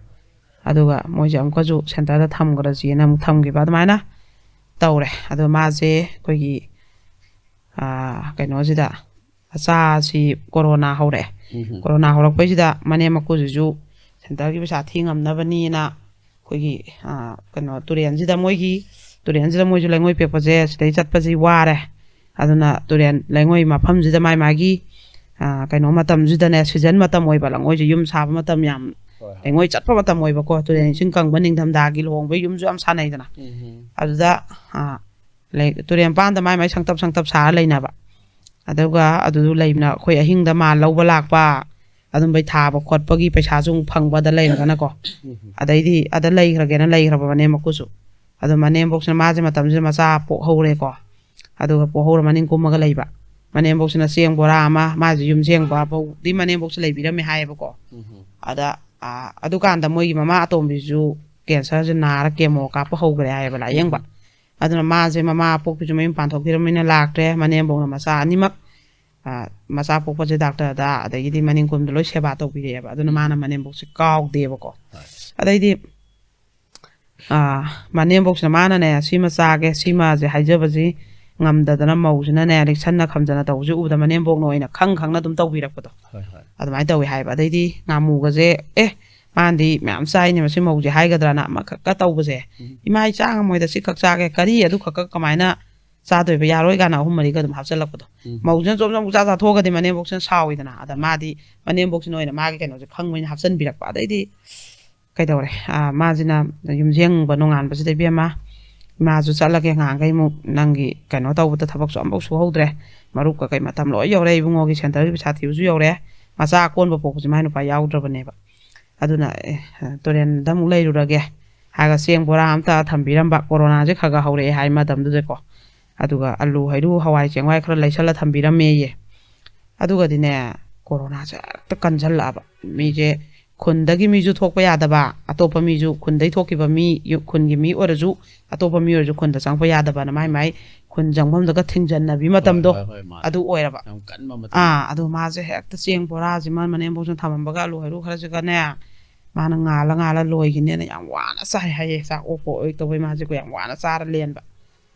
ꯑꯗꯨꯒ ꯃꯣꯏꯁꯦ ꯑꯃꯨꯛꯀꯁꯨ ꯁꯦꯟꯇꯔꯗ ꯊꯝꯈ꯭ꯔꯁꯤꯅ ꯑꯃꯨꯛ ꯊꯝꯈꯤꯕ꯫ ꯑꯗꯨꯃꯥꯏꯅ ꯇꯧꯔꯦ꯫ ꯑꯗꯣ ꯃꯥꯁꯦ ꯑꯩꯈꯣꯏꯒꯤ, ꯑꯥ, ꯀꯩꯅꯣꯁꯤꯗ, ꯃꯆꯥꯁꯤ ꯀꯣꯔꯣꯅꯥ ꯍꯧꯔꯛꯑꯦ꯫ ꯎꯝ꯫ ꯀꯣꯔꯣꯅꯥ ꯍꯧꯔꯛꯄꯩꯁꯤꯗ ꯃꯅꯦꯝ ꯃꯀꯨꯁꯤꯁꯨ ꯁꯦꯟꯇꯔꯒꯤ ꯄꯩꯁꯥ ꯊꯤ ꯉꯝꯅꯕꯅꯤꯅ ꯑꯩꯈꯣꯏꯒꯤ, ꯑꯥ, ꯀꯩꯅꯣ, ꯇꯨꯔꯦꯟꯁꯤꯗ ꯃꯣꯏꯒꯤ, ꯇꯨꯔꯦꯟꯁꯤꯗ ꯃꯣꯏꯁꯨ ꯂꯩꯉꯣꯏ ꯄꯦꯛꯄꯁꯦ ꯁꯤꯗꯩ ꯆꯠꯄꯁꯤ ꯋꯥꯔꯦ꯫ ꯑꯗꯨꯅ ꯇꯨꯔꯦꯟ ꯂꯩꯉꯣꯏ ꯃꯐꯝꯁꯤꯗ ꯃꯥꯏ ꯃꯥꯒꯤ, ꯑꯥ, ꯀꯩꯅꯣ ꯃꯇꯝꯁꯤꯗꯅꯦ, ꯁꯤꯖꯟ ꯃꯇꯝ ꯑꯣꯏꯕ, ꯂꯩꯉꯣꯏꯁꯦ ꯌꯨꯝ ꯁꯥꯕ ꯃꯇꯝ ꯌꯥꯝ, ꯍꯣꯏ, ꯍꯣꯏ꯫ ꯂꯩꯉꯣꯏ ꯆꯠꯄ ꯃꯇꯝ ꯑꯣꯏꯕꯀꯣ, ꯇꯨꯔꯦꯟ ꯏꯁꯤꯡ ꯀꯪꯕ ꯅꯤꯡꯊꯝꯊꯥꯒꯤ ꯂꯨꯍꯣꯡꯕꯒꯤ ꯌꯨꯝꯁꯨ ꯌꯥꯝ ꯁꯥꯅꯩꯗꯅ꯫ ꯎꯝ꯫ ꯑꯗꯨꯗ, ꯑꯥ, ꯂꯩ-, ꯇꯨꯔꯦꯟ ꯃꯄꯥꯟꯗ ꯃꯥꯏ ꯃꯥꯏ ꯁꯪꯇꯞ ꯁꯪꯇꯞ ꯁꯥꯔ ꯂꯩꯅꯕ꯫ ꯑꯗꯨꯒ ꯑꯗꯨꯗꯨ ꯂꯩꯕꯅ ꯑꯩꯈꯣꯏ ꯑꯍꯤꯡꯗ ꯃꯥ ꯂꯧꯕ ꯂꯥꯛꯄ, ꯑꯗꯨꯝꯕꯩ ꯊꯥꯕ ꯈꯣꯠꯄꯒꯤ ꯄꯩꯁꯥꯁꯨ ꯑꯃꯨꯛ ꯐꯪꯕꯗ ꯂꯩꯔꯒꯅꯀꯣ꯫ ꯎꯝ꯫ ꯑꯗꯩꯗꯤ ꯑꯗ ꯂꯩꯈ꯭ꯔꯒꯦꯅ ꯂꯩꯈ꯭ꯔꯕ ꯃꯅꯦꯝ ꯃꯀꯨꯁꯨ꯫ ꯑꯗꯣ ꯃꯅꯦꯝꯕꯣꯛꯁꯤꯅ ꯃꯥꯁꯦ ꯃꯇꯝꯁꯤꯗ ꯃꯆꯥ ꯄꯣꯛꯍꯧꯔꯦꯀꯣ꯫ ꯑꯗꯨꯒ ꯄꯣꯛꯍꯧꯔ ꯃꯅꯤꯡ ꯀꯨꯝꯃꯒ ꯂꯩꯕ꯫ ꯃꯅꯦꯝꯕꯣꯛꯁꯤꯅ ꯆꯦꯡ ꯕꯣꯔꯥ ꯑꯃ, ꯃꯥꯁꯦ ꯌꯨꯝ ꯁꯦꯡꯕ ꯐꯥꯎꯗꯤ ꯃꯅꯦꯝꯕꯣꯛꯁꯦ ꯂꯩꯕꯤꯔꯝꯃꯦ ꯍꯥꯏꯌꯦꯕꯀꯣ꯫ ꯎꯝ꯫ ꯑꯗ, ꯑ, ꯑꯗꯨꯀꯥꯟꯗ ꯃꯣꯏꯒꯤ ꯃꯃꯥ ꯑꯇꯣꯝꯕꯤꯁꯨ ꯀꯦꯟꯁꯔꯁꯦ ꯅꯥꯔ ꯀꯦꯃꯣ ꯀꯥꯞꯄ ꯍꯧꯈ꯭ꯔꯦ ꯍꯥꯏꯌꯦꯕ ꯂꯥꯏꯌꯦꯡꯕ꯫ ꯎꯝ꯫ ꯑꯗꯨꯅ ꯃꯥꯁꯦ ꯃꯃꯥ ꯑꯄꯣꯛꯄꯤꯁꯨ ꯃꯌꯨꯝ ꯄꯥꯟꯊꯣꯛꯈꯤꯔꯝꯅꯤꯅ ꯂꯥꯛꯇ꯭ꯔꯦ꯫ ꯃꯅꯦꯝꯕꯣꯛꯅ ꯃꯆꯥ ꯑꯅꯤꯃꯛ, ꯑ, ꯃꯆꯥ ꯄꯣꯛꯄꯁꯦ ꯗꯥꯛꯇꯔꯗ, ꯑꯗꯒꯤꯗꯤ ꯃꯅꯤꯡ ꯀꯨꯝꯗ ꯂꯣꯏ ꯁꯦꯕꯥ ꯇꯧꯕꯤꯔꯛꯑꯦꯕ꯫ ꯑꯗꯨꯅ ꯃꯥꯅ ꯃꯅꯦꯝꯕꯣꯛꯁꯦ ꯀꯥꯎꯗꯦꯕꯀꯣ꯫ ꯍꯣꯏ꯫ ꯑꯗꯩꯗꯤ ꯃꯅꯦꯝꯕꯣꯛꯁꯤꯅ ꯃꯥꯅꯅꯦ, ꯁꯤꯃ ꯆꯥꯒꯦ, ꯁꯤꯃꯁꯦ ꯍꯥꯏꯖꯕꯁꯤ ꯉꯝꯗꯗꯅ ꯃꯧꯁꯤꯅꯅꯦ, ꯂꯤꯛꯁꯟꯅ ꯈꯝꯖꯅ ꯇꯧꯕꯁꯤ ꯎꯕꯗ ꯃꯅꯦꯝꯕꯣꯛꯅ ꯑꯣꯏꯅ ꯈꯪ ꯈꯪꯅ ꯑꯗꯨꯝ ꯇꯧꯕꯤꯔꯛꯄꯗꯣ꯫ ꯍꯣꯏ ꯍꯣꯏ ꯑꯗꯨꯃꯥꯏꯅ ꯇꯧꯋꯤ ꯍꯥꯏꯕ꯫ ꯑꯗꯩꯗꯤ ꯉꯥꯃꯨꯒꯁꯦ, "ꯑꯦ, ꯃꯥꯗꯤ ꯃꯌꯥꯝ ꯆꯥꯏꯅꯦ ꯃꯁꯤ ꯃꯧꯁꯦ" ꯍꯥꯏꯒꯗ꯭ꯔꯅ ꯑꯃꯈꯛꯀ ꯇꯧꯕꯁꯦ꯫ ꯎꯝ. "ꯏꯃꯥ, ꯑꯩ ꯆꯥ ꯉꯝꯃꯣꯏꯗ, ꯁꯤꯈꯛ ꯆꯥꯒꯦ, ꯀꯔꯤ ꯑꯗꯨꯈꯛꯀ ꯀꯃꯥꯏꯅ ꯆꯥꯗꯣꯏꯕ, ꯌꯥꯔꯣꯏ" ꯀꯥꯏꯅ ꯑꯍꯨꯝ ꯃꯔꯤꯒ ꯑꯗꯨꯝ ꯍꯥꯞꯆꯜꯂꯛꯄꯗꯣ꯫ ꯎꯝ. ꯃꯧꯁꯤꯅ ꯆꯣꯝ ꯆꯣꯝ ꯆꯥ ꯆꯥꯊꯣꯛꯑꯒꯗꯤ ꯃꯅꯦꯝꯕꯣꯛꯁꯤꯅ ꯁꯥꯎꯏꯗꯅ꯫ ꯑꯗ ꯃꯥꯗꯤ ꯃꯅꯦꯝꯕꯣꯛꯁꯤꯅ ꯑꯣꯏꯅ ꯃꯥꯒꯤ ꯀꯩꯅꯣꯁꯦ ꯈꯪꯕꯅꯤꯅ ꯍꯥꯞꯆꯟꯕꯤꯔꯛꯄ꯫ ꯑꯗꯩꯗꯤ ꯀꯩꯗꯧꯔꯦ? ꯑꯥ, ꯃꯥꯁꯤꯅ ꯌꯨꯝ ꯌꯦꯡꯕ ꯅꯣꯡꯉꯥꯟꯕꯁꯤꯗ, "ꯏꯕꯦꯝꯃ, ꯏꯃꯥꯁꯨ ꯆꯠꯂꯒꯦ, ꯉꯍꯥꯟꯈꯩ ꯑꯃꯨꯛ ꯅꯪꯒꯤ ꯀꯩꯅꯣ ꯇꯧꯕꯗ ꯊꯕꯛꯁꯨ ꯑꯝꯐꯥꯎ ꯁꯨꯍꯧꯗ꯭ꯔꯦ, ꯃꯔꯨꯞ ꯀꯀꯩ ꯃꯇꯝ ꯂꯣꯏ ꯌꯧꯔꯦ, ꯏꯕꯨꯡꯉꯣꯒꯤ ꯁꯦꯟꯇꯔꯒꯤ ꯄꯩꯁꯥ ꯊꯤꯕꯁꯨ ꯌꯧꯔꯦ, ꯃꯆꯥ ꯑꯀꯣꯟꯕ ꯄꯣꯛꯄꯁꯤ ꯃꯥꯏ ꯅꯨꯄꯥ ꯌꯥꯎꯗ꯭ꯔꯕꯅꯦꯕ꯫ ꯑꯗꯨꯅ, ꯑꯦ, ꯇꯨꯔꯦꯟꯗ ꯑꯃꯨꯛ ꯂꯩꯔꯨꯔꯒꯦ" ꯍꯥꯏꯔꯒ ꯆꯦꯡ ꯕꯣꯔꯥ ꯑꯝꯇ ꯊꯝꯕꯤꯔꯝꯕ꯫ ꯀꯣꯔꯣꯅꯥꯁꯦ ꯈꯔ ꯈꯔ ꯍꯧꯔꯛꯑꯦ ꯍꯥꯏ ꯃꯇꯝꯗꯨꯗꯀꯣ꯫ ꯑꯗꯨꯒ ꯑꯂꯨ, ꯍꯩꯔꯨ, ꯍꯋꯥꯏ ꯆꯦꯡꯋꯥꯏ ꯈꯔ ꯂꯩꯁꯜꯂ ꯊꯝꯕꯤꯔꯝꯃꯦꯌꯦ꯫ ꯑꯗꯨꯒꯗꯤꯅꯦ, ꯀꯣꯔꯣꯅꯥꯁꯦ ꯍꯦꯛꯇ ꯀꯟꯁꯜꯂꯛꯑꯕ꯫ ꯃꯤꯁꯦ ꯈꯨꯟꯗꯒꯤ ꯃꯤꯁꯨ ꯊꯣꯛꯄ ꯌꯥꯗꯕ, ꯑꯇꯣꯞꯄ ꯃꯤꯁꯨ, ꯈꯨꯟꯗꯩ ꯊꯣꯛꯈꯤꯕ ꯃꯤ, ꯌꯨ-, ꯈꯨꯟꯒꯤ ꯃꯤ ꯑꯣꯏꯔꯁꯨ, ꯑꯇꯣꯞꯄ ꯃꯤ ꯑꯣꯏꯔꯁꯨ ꯈꯨꯟꯗ ꯆꯪꯕ ꯌꯥꯗꯕꯅ ꯃꯥꯏ ꯃꯥꯏ ꯈꯨꯟ ꯆꯪꯐꯝꯗꯒ ꯊꯤꯡꯖꯟꯅꯕꯤ ꯃꯇꯝꯗꯣ ꯍꯣꯏ, ꯍꯣꯏ, ꯍꯣꯏ, ꯃꯥꯅꯦ. ꯑꯗꯨ ꯑꯣꯏꯔꯕ꯫ ꯌꯥꯝ ꯀꯟꯕ ꯃꯇꯝ. ꯑꯥ, ꯑꯗꯣ ꯃꯥꯁꯦ ꯍꯦꯛꯇ ꯆꯦꯡ ꯕꯣꯔꯥꯁꯤꯃ ꯃꯅꯦꯝꯕꯣꯛꯁꯤꯅ ꯊꯝꯃꯝꯕꯒ ꯑꯂꯨ ꯍꯩꯔꯨ ꯈꯔꯁꯤꯒꯅꯦ, ꯃꯥꯅ ꯉꯥꯜꯂ ꯉꯥꯜꯂ ꯂꯣꯏꯈꯤꯅꯦꯅ ꯌꯥꯝ ꯋꯥꯅ ꯆꯥꯏ ꯍꯥꯏꯌꯦ꯫ ꯆꯥꯛ ꯑꯣꯛꯄ ꯑꯣꯏ ꯇꯧꯕꯩ ꯃꯥꯁꯦꯀꯣ ꯌꯥꯝ ꯋꯥꯅ ꯆꯥꯔ ꯂꯦꯟꯕ꯫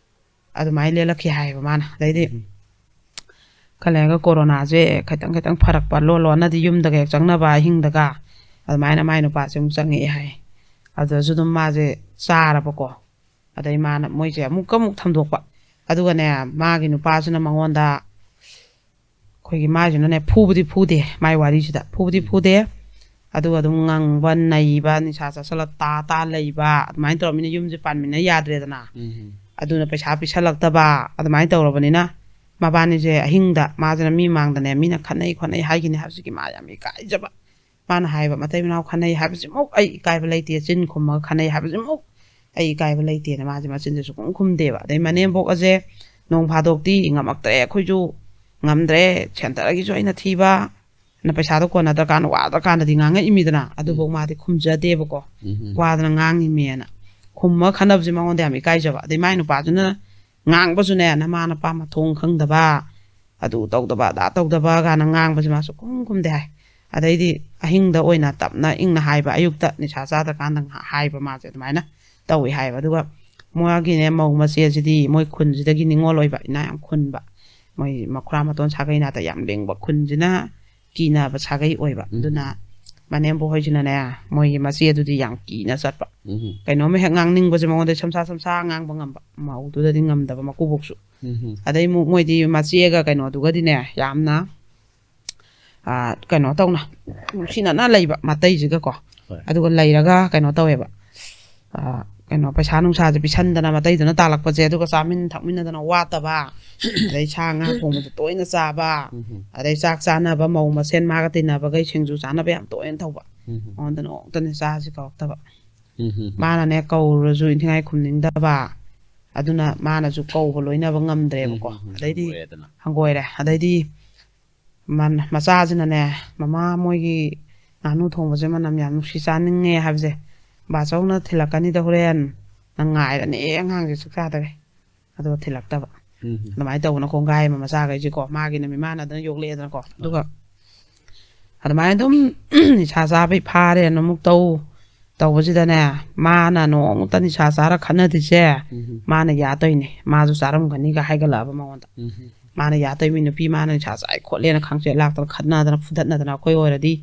ꯑꯗꯨꯃꯥꯏꯅ ꯂꯦꯜꯂꯛꯈꯤ ꯍꯥꯏꯌꯦꯕ ꯃꯥꯅ꯫ ꯑꯗꯩꯗꯤ ꯎꯝ. ꯈꯔ ꯂꯩꯔꯒ ꯀꯣꯔꯣꯅꯥꯁꯦ ꯈꯤꯇꯪ ꯈꯤꯇꯪ ꯐꯔꯛꯄ, ꯂꯣꯟ ꯂꯣꯟꯅꯗꯤ ꯌꯨꯝꯗꯒ ꯍꯦꯛ ꯆꯪꯅꯕ ꯑꯍꯤꯡꯗꯒ, ꯑꯗꯨꯃꯥꯏꯅ ꯃꯥꯏ ꯅꯨꯄꯥꯁꯦ ꯑꯃꯨꯛ ꯆꯪꯉꯛꯑꯦ ꯍꯥꯏ꯫ ꯑꯗꯨꯗꯁꯨ ꯑꯗꯨꯝ ꯃꯥꯁꯦ ꯆꯥꯔꯕꯀꯣ꯫ ꯑꯗꯩ ꯃꯥꯅ, ꯃꯣꯏꯁꯦ ꯑꯃꯨꯛꯀ ꯑꯃꯨꯛ ꯊꯝꯗꯣꯛꯄ꯫ ꯑꯗꯨꯒꯅꯦ, ꯃꯥꯒꯤ ꯅꯨꯄꯥꯁꯤꯅ ꯃꯉꯣꯟꯗ, ꯑꯩꯈꯣꯏꯒꯤ ꯃꯥꯁꯤꯅꯅꯦ, ꯐꯨꯕꯗꯤ ꯐꯨꯗꯦ, ꯃꯥꯏ ꯋꯥꯔꯤꯁꯤꯗ ꯐꯨꯕꯗꯤ ꯎꯝ. ꯐꯨꯗꯦ꯫ ꯑꯗꯨꯒ ꯑꯗꯨꯝ ꯉꯪꯕ, ꯅꯩꯕ, ꯅꯤꯁꯥ ꯆꯥꯁꯜꯂ ꯇꯥ ꯇꯥ ꯂꯩꯕ, ꯑꯗꯨꯃꯥꯏꯅ ꯇꯧꯔꯕꯅꯤꯅ ꯌꯨꯝꯁꯦ ꯄꯥꯟꯃꯤꯟꯅ ꯌꯥꯗ꯭ꯔꯦꯗꯅ꯫ ꯎꯝ. ꯑꯗꯨꯅ ꯄꯩꯁꯥ ꯄꯤꯁꯜꯂꯛꯇꯕ, ꯑꯗꯨꯃꯥꯏꯅ ꯇꯧꯔꯕꯅꯤꯅ ꯃꯕꯥꯅꯤꯁꯦ ꯑꯍꯤꯡꯗ ꯃꯥꯁꯤꯅ ꯃꯤ ꯃꯥꯡꯗꯅꯦ, ꯃꯤꯅ ꯈꯠꯅꯩ ꯈꯣꯠꯅꯩ ꯍꯥꯏꯈꯤꯅꯤ ꯍꯥꯏꯕꯁꯤꯒꯤ ꯃꯥ ꯌꯥꯝ ꯏꯀꯥꯏꯖꯕ꯫ ꯃꯥꯅ ꯍꯥꯏꯕ, "ꯃꯇꯩ ꯃꯅꯥꯎ ꯈꯠꯅꯩ ꯍꯥꯏꯕꯁꯤꯃꯨꯛ ꯑꯩ ꯏꯀꯥꯏꯕ ꯂꯩꯇꯦ, ꯆꯤꯟ ꯈꯨꯝꯃꯒ ꯈꯠꯅꯩ ꯍꯥꯏꯕꯁꯤꯃꯨꯛ ꯑꯩ ꯏꯀꯥꯏꯕ ꯂꯩꯇꯦꯅ" ꯃꯥꯁꯦ ꯃꯆꯤꯟꯁꯦ ꯁꯨꯈꯨꯝ ꯈꯨꯝꯗꯦꯕ꯫ ꯑꯗꯩ ꯃꯅꯦꯝꯕꯣꯛ ꯑꯁꯦ ꯅꯣꯡ ꯐꯥꯗꯣꯛꯇꯤ ꯉꯝꯃꯛꯇ꯭ꯔꯦ, ꯑꯩꯈꯣꯏꯁꯨ ꯉꯝꯗ꯭ꯔꯦ, ꯁꯦꯟꯇꯔꯒꯤꯁꯨ ꯑꯩꯅ ꯊꯤꯕ, ꯅ ꯄꯩꯁꯥꯗꯣ ꯀꯣꯟꯅꯗ꯭ꯔꯀꯥꯟꯗ, ꯋꯥꯗ꯭ꯔꯀꯥꯟꯗꯗꯤ ꯉꯥꯡꯉꯛꯏꯃꯤꯗꯅ, ꯑꯗꯨꯐꯥꯎ ꯃꯥꯗꯤ ꯈꯨꯝꯖꯗꯦꯕꯀꯣ꯫ ꯎꯝ. ꯋꯥꯗꯅ ꯉꯥꯡꯉꯤꯃꯦꯅ ꯈꯨꯝꯃꯒ ꯈꯟꯅꯕꯁꯦ ꯃꯉꯣꯟꯗ ꯌꯥꯝ ꯏꯀꯥꯏꯖꯕ꯫ ꯑꯗꯩ ꯃꯥꯏ ꯅꯨꯄꯥꯗꯨꯅ ꯉꯥꯡꯕꯁꯨꯅꯦ, ꯅꯃꯥ ꯅꯄꯥ ꯃꯊꯣꯡ ꯈꯪꯗꯕ, ꯑꯗꯨ ꯇꯧꯗꯕ, ꯑꯗꯥ ꯇꯧꯗꯕ ꯀꯥꯏꯅ ꯉꯥꯡꯕꯁꯦ ꯃꯥꯁꯨ ꯈꯨꯝ ꯈꯨꯝꯗꯦ ꯍꯥꯏ꯫ ꯑꯗꯩꯗꯤ ꯑꯍꯤꯡꯗ ꯑꯣꯏꯅ ꯇꯞꯅ ꯏꯪꯅ ꯍꯥꯏꯕ, ꯑꯌꯨꯛꯇ ꯅꯤꯁꯥ ꯆꯥꯗ꯭ꯔꯀꯥꯟꯗ ꯉꯥꯏꯍꯥꯛ ꯍꯥꯏꯕ ꯃꯥꯁꯦ ꯑꯗꯨꯃꯥꯏꯅ꯫ ꯇꯧꯏ ꯍꯥꯏꯌꯦꯕ꯫ ꯑꯗꯨꯒ ꯃꯥꯒꯤꯅꯦ ꯃꯧ ꯃꯆꯦꯁꯤꯗꯤ ꯃꯣꯏ ꯈꯨꯟꯁꯤꯗꯒꯤ ꯅꯤꯉꯣꯜ ꯑꯣꯏꯕ, ꯏꯅꯥ ꯌꯥꯝ ꯈꯨꯟꯕ, ꯃꯣꯏ ꯃꯈꯨꯔꯥ ꯃꯇꯣꯟ ꯁꯥꯒꯩ ꯅꯥꯇꯩ ꯌꯥꯝ ꯂꯤꯡꯕ ꯈꯨꯟꯁꯤꯅ ꯀꯤꯅꯕ ꯁꯥꯒꯩ ꯑꯣꯏꯕ꯫ ꯑꯗꯨꯅ ꯃꯅꯦꯝꯕꯣꯛ ꯍꯣꯏꯁꯤꯅꯅꯦ ꯃꯣꯏꯒꯤ ꯃꯆꯦꯗꯨꯗꯤ ꯌꯥꯝ ꯀꯤꯅ ꯆꯠꯄ꯫ ꯎꯝ꯫ ꯀꯩꯅꯣꯝꯃ ꯍꯦꯛ ꯉꯥꯡꯅꯤꯡꯕꯁꯦ ꯃꯉꯣꯟꯗ ꯁꯝꯁꯥ ꯁꯝꯁꯥ ꯉꯥꯡꯕ ꯉꯝꯕ, ꯃꯧꯗꯨꯗꯗꯤ ꯉꯝꯗꯕ ꯃꯀꯨꯕꯣꯛꯁꯨ꯫ ꯎꯝ꯫ ꯑꯗꯩ ꯑꯃꯨꯛ ꯃꯣꯏꯗꯤ ꯃꯆꯦꯒ ꯀꯩꯅꯣꯗꯨꯒꯗꯤꯅꯦ ꯌꯥꯝꯅ, ꯑꯥ, ꯀꯩꯅꯣ ꯇꯧꯅ ꯅꯨꯡꯁꯤꯅꯅ ꯂꯩꯕ ꯃꯇꯩꯁꯤꯒꯀꯣ꯫ ꯍꯣꯏ꯫ ꯑꯗꯨꯒ ꯂꯩꯔꯒ ꯀꯩꯅꯣ ꯇꯧꯋꯦꯕ꯫ ꯑꯥ, ꯀꯩꯅꯣ, ꯄꯩꯁꯥ ꯅꯨꯡꯁꯥꯁꯦ ꯄꯤꯁꯟꯗꯅ ꯃꯇꯩꯗꯨꯅ ꯇꯥꯜꯂꯛꯄꯁꯦ, ꯑꯗꯨꯒ ꯆꯥꯃꯤꯟ ꯊꯛꯃꯤꯟꯅꯗꯅ ꯋꯥꯠꯇꯕ, ꯑꯗꯩ ꯁꯥ ꯉꯥ ꯊꯣꯡꯕꯁꯦ ꯇꯣꯏꯅ ꯆꯥꯕ, ꯎꯝ꯫ ꯑꯗꯩ ꯆꯥꯛ ꯆꯥꯅꯕ ꯃꯧ ꯃꯁꯦꯟ ꯃꯥꯒ ꯇꯤꯟꯅꯕꯈꯩ ꯁꯤꯡꯖꯨ ꯆꯥꯅꯕ ꯌꯥꯝ ꯇꯣꯏꯅ ꯇꯧꯕ꯫ ꯎꯝ꯫ ꯃꯉꯣꯟꯗ ꯅꯣꯡꯃꯇꯅꯦ ꯆꯥꯁꯤ ꯀꯧꯔꯛꯇꯕ꯫ ꯎꯝ꯫ ꯃꯥꯅꯅꯦ ꯀꯧꯔꯁꯨ ꯏꯟꯊꯤꯉꯥꯏ ꯈꯨꯝꯅꯤꯡꯗꯕ, ꯑꯗꯨꯅ ꯃꯥꯅꯁꯨ ꯀꯧꯕ ꯂꯣꯏꯅꯕ ꯉꯝꯗ꯭ꯔꯦꯕꯀꯣ꯫ ꯎꯝ꯫ ꯑꯗꯩꯗꯤ ꯍꯪꯒꯣꯏꯔꯦꯗꯅ꯫ ꯍꯪꯒꯣꯏꯔꯦ꯫ ꯑꯗꯩꯗꯤ ꯃꯟ-, ꯃꯆꯥꯁꯤꯅꯅꯦ, "ꯃꯃꯥ, ꯃꯣꯏꯒꯤ ꯉꯥꯅꯨ ꯊꯣꯡꯕꯁꯦ ꯃꯅꯝ ꯌꯥꯝ ꯅꯨꯡꯁꯤ, ꯆꯥꯅꯤꯡꯉꯦ" ꯍꯥꯏꯕꯁꯦ, "ꯕꯥꯆꯧꯅ ꯊꯤꯜꯂꯛꯀꯅꯤꯗ ꯍꯣꯔꯦꯟ, ꯅꯪ ꯉꯥꯏꯔꯅꯦ ꯑꯉꯥꯡꯁꯦ ꯁꯨꯛꯆꯥꯗꯒꯩ"꯫ ꯑꯗꯨꯒ ꯊꯤꯜꯂꯛꯇꯕ꯫ ꯎꯝ꯫ ꯑꯗꯨꯃꯥꯏꯅ ꯇꯧꯕꯅ ꯀꯣꯡꯒꯥꯏ ꯑꯃ ꯃꯆꯥꯈꯩꯁꯦꯀꯣ, ꯃꯥꯒꯤꯅ ꯃꯤꯃꯥꯟꯅꯗꯅ ꯌꯣꯛꯂꯛꯑꯦꯗꯅꯀꯣ꯫ ꯑꯗꯨꯒ ꯑꯗꯨꯃꯥꯏꯅ ꯑꯗꯨꯝ ꯅꯤꯁꯥ ꯆꯥꯕꯩ ꯐꯥꯔꯦꯅ ꯑꯃꯨꯛ ꯇꯧ, ꯇꯧꯕꯁꯤꯗꯅꯦ, ꯃꯥꯅ ꯅꯣꯡꯃꯇ ꯅꯤꯁꯥ ꯆꯥꯔ ꯈꯠꯅꯗ꯭ꯔꯤꯁꯦ, ꯎꯝ꯫ ꯃꯥꯅ ꯌꯥꯗꯣꯏꯅꯦ, ꯃꯥꯁꯨ ꯆꯥꯔꯝꯒꯅꯤꯒ ꯍꯥꯏꯒꯠꯂꯛꯑꯕ ꯃꯉꯣꯟꯗ꯫ ꯎꯝ꯫ ꯃꯥꯅ ꯌꯥꯗꯣꯏ ꯃꯤ ꯅꯨꯄꯤ ꯃꯥꯅ ꯅꯤꯁꯥ ꯆꯥꯏ ꯈꯣꯠꯂꯦꯅ ꯈꯪꯆꯦꯠ ꯂꯥꯛꯇꯅ ꯈꯠꯅꯗꯅ ꯐꯨꯗꯠꯅꯗꯅ ꯑꯩꯈꯣꯏ ꯑꯣꯏꯔꯗꯤ,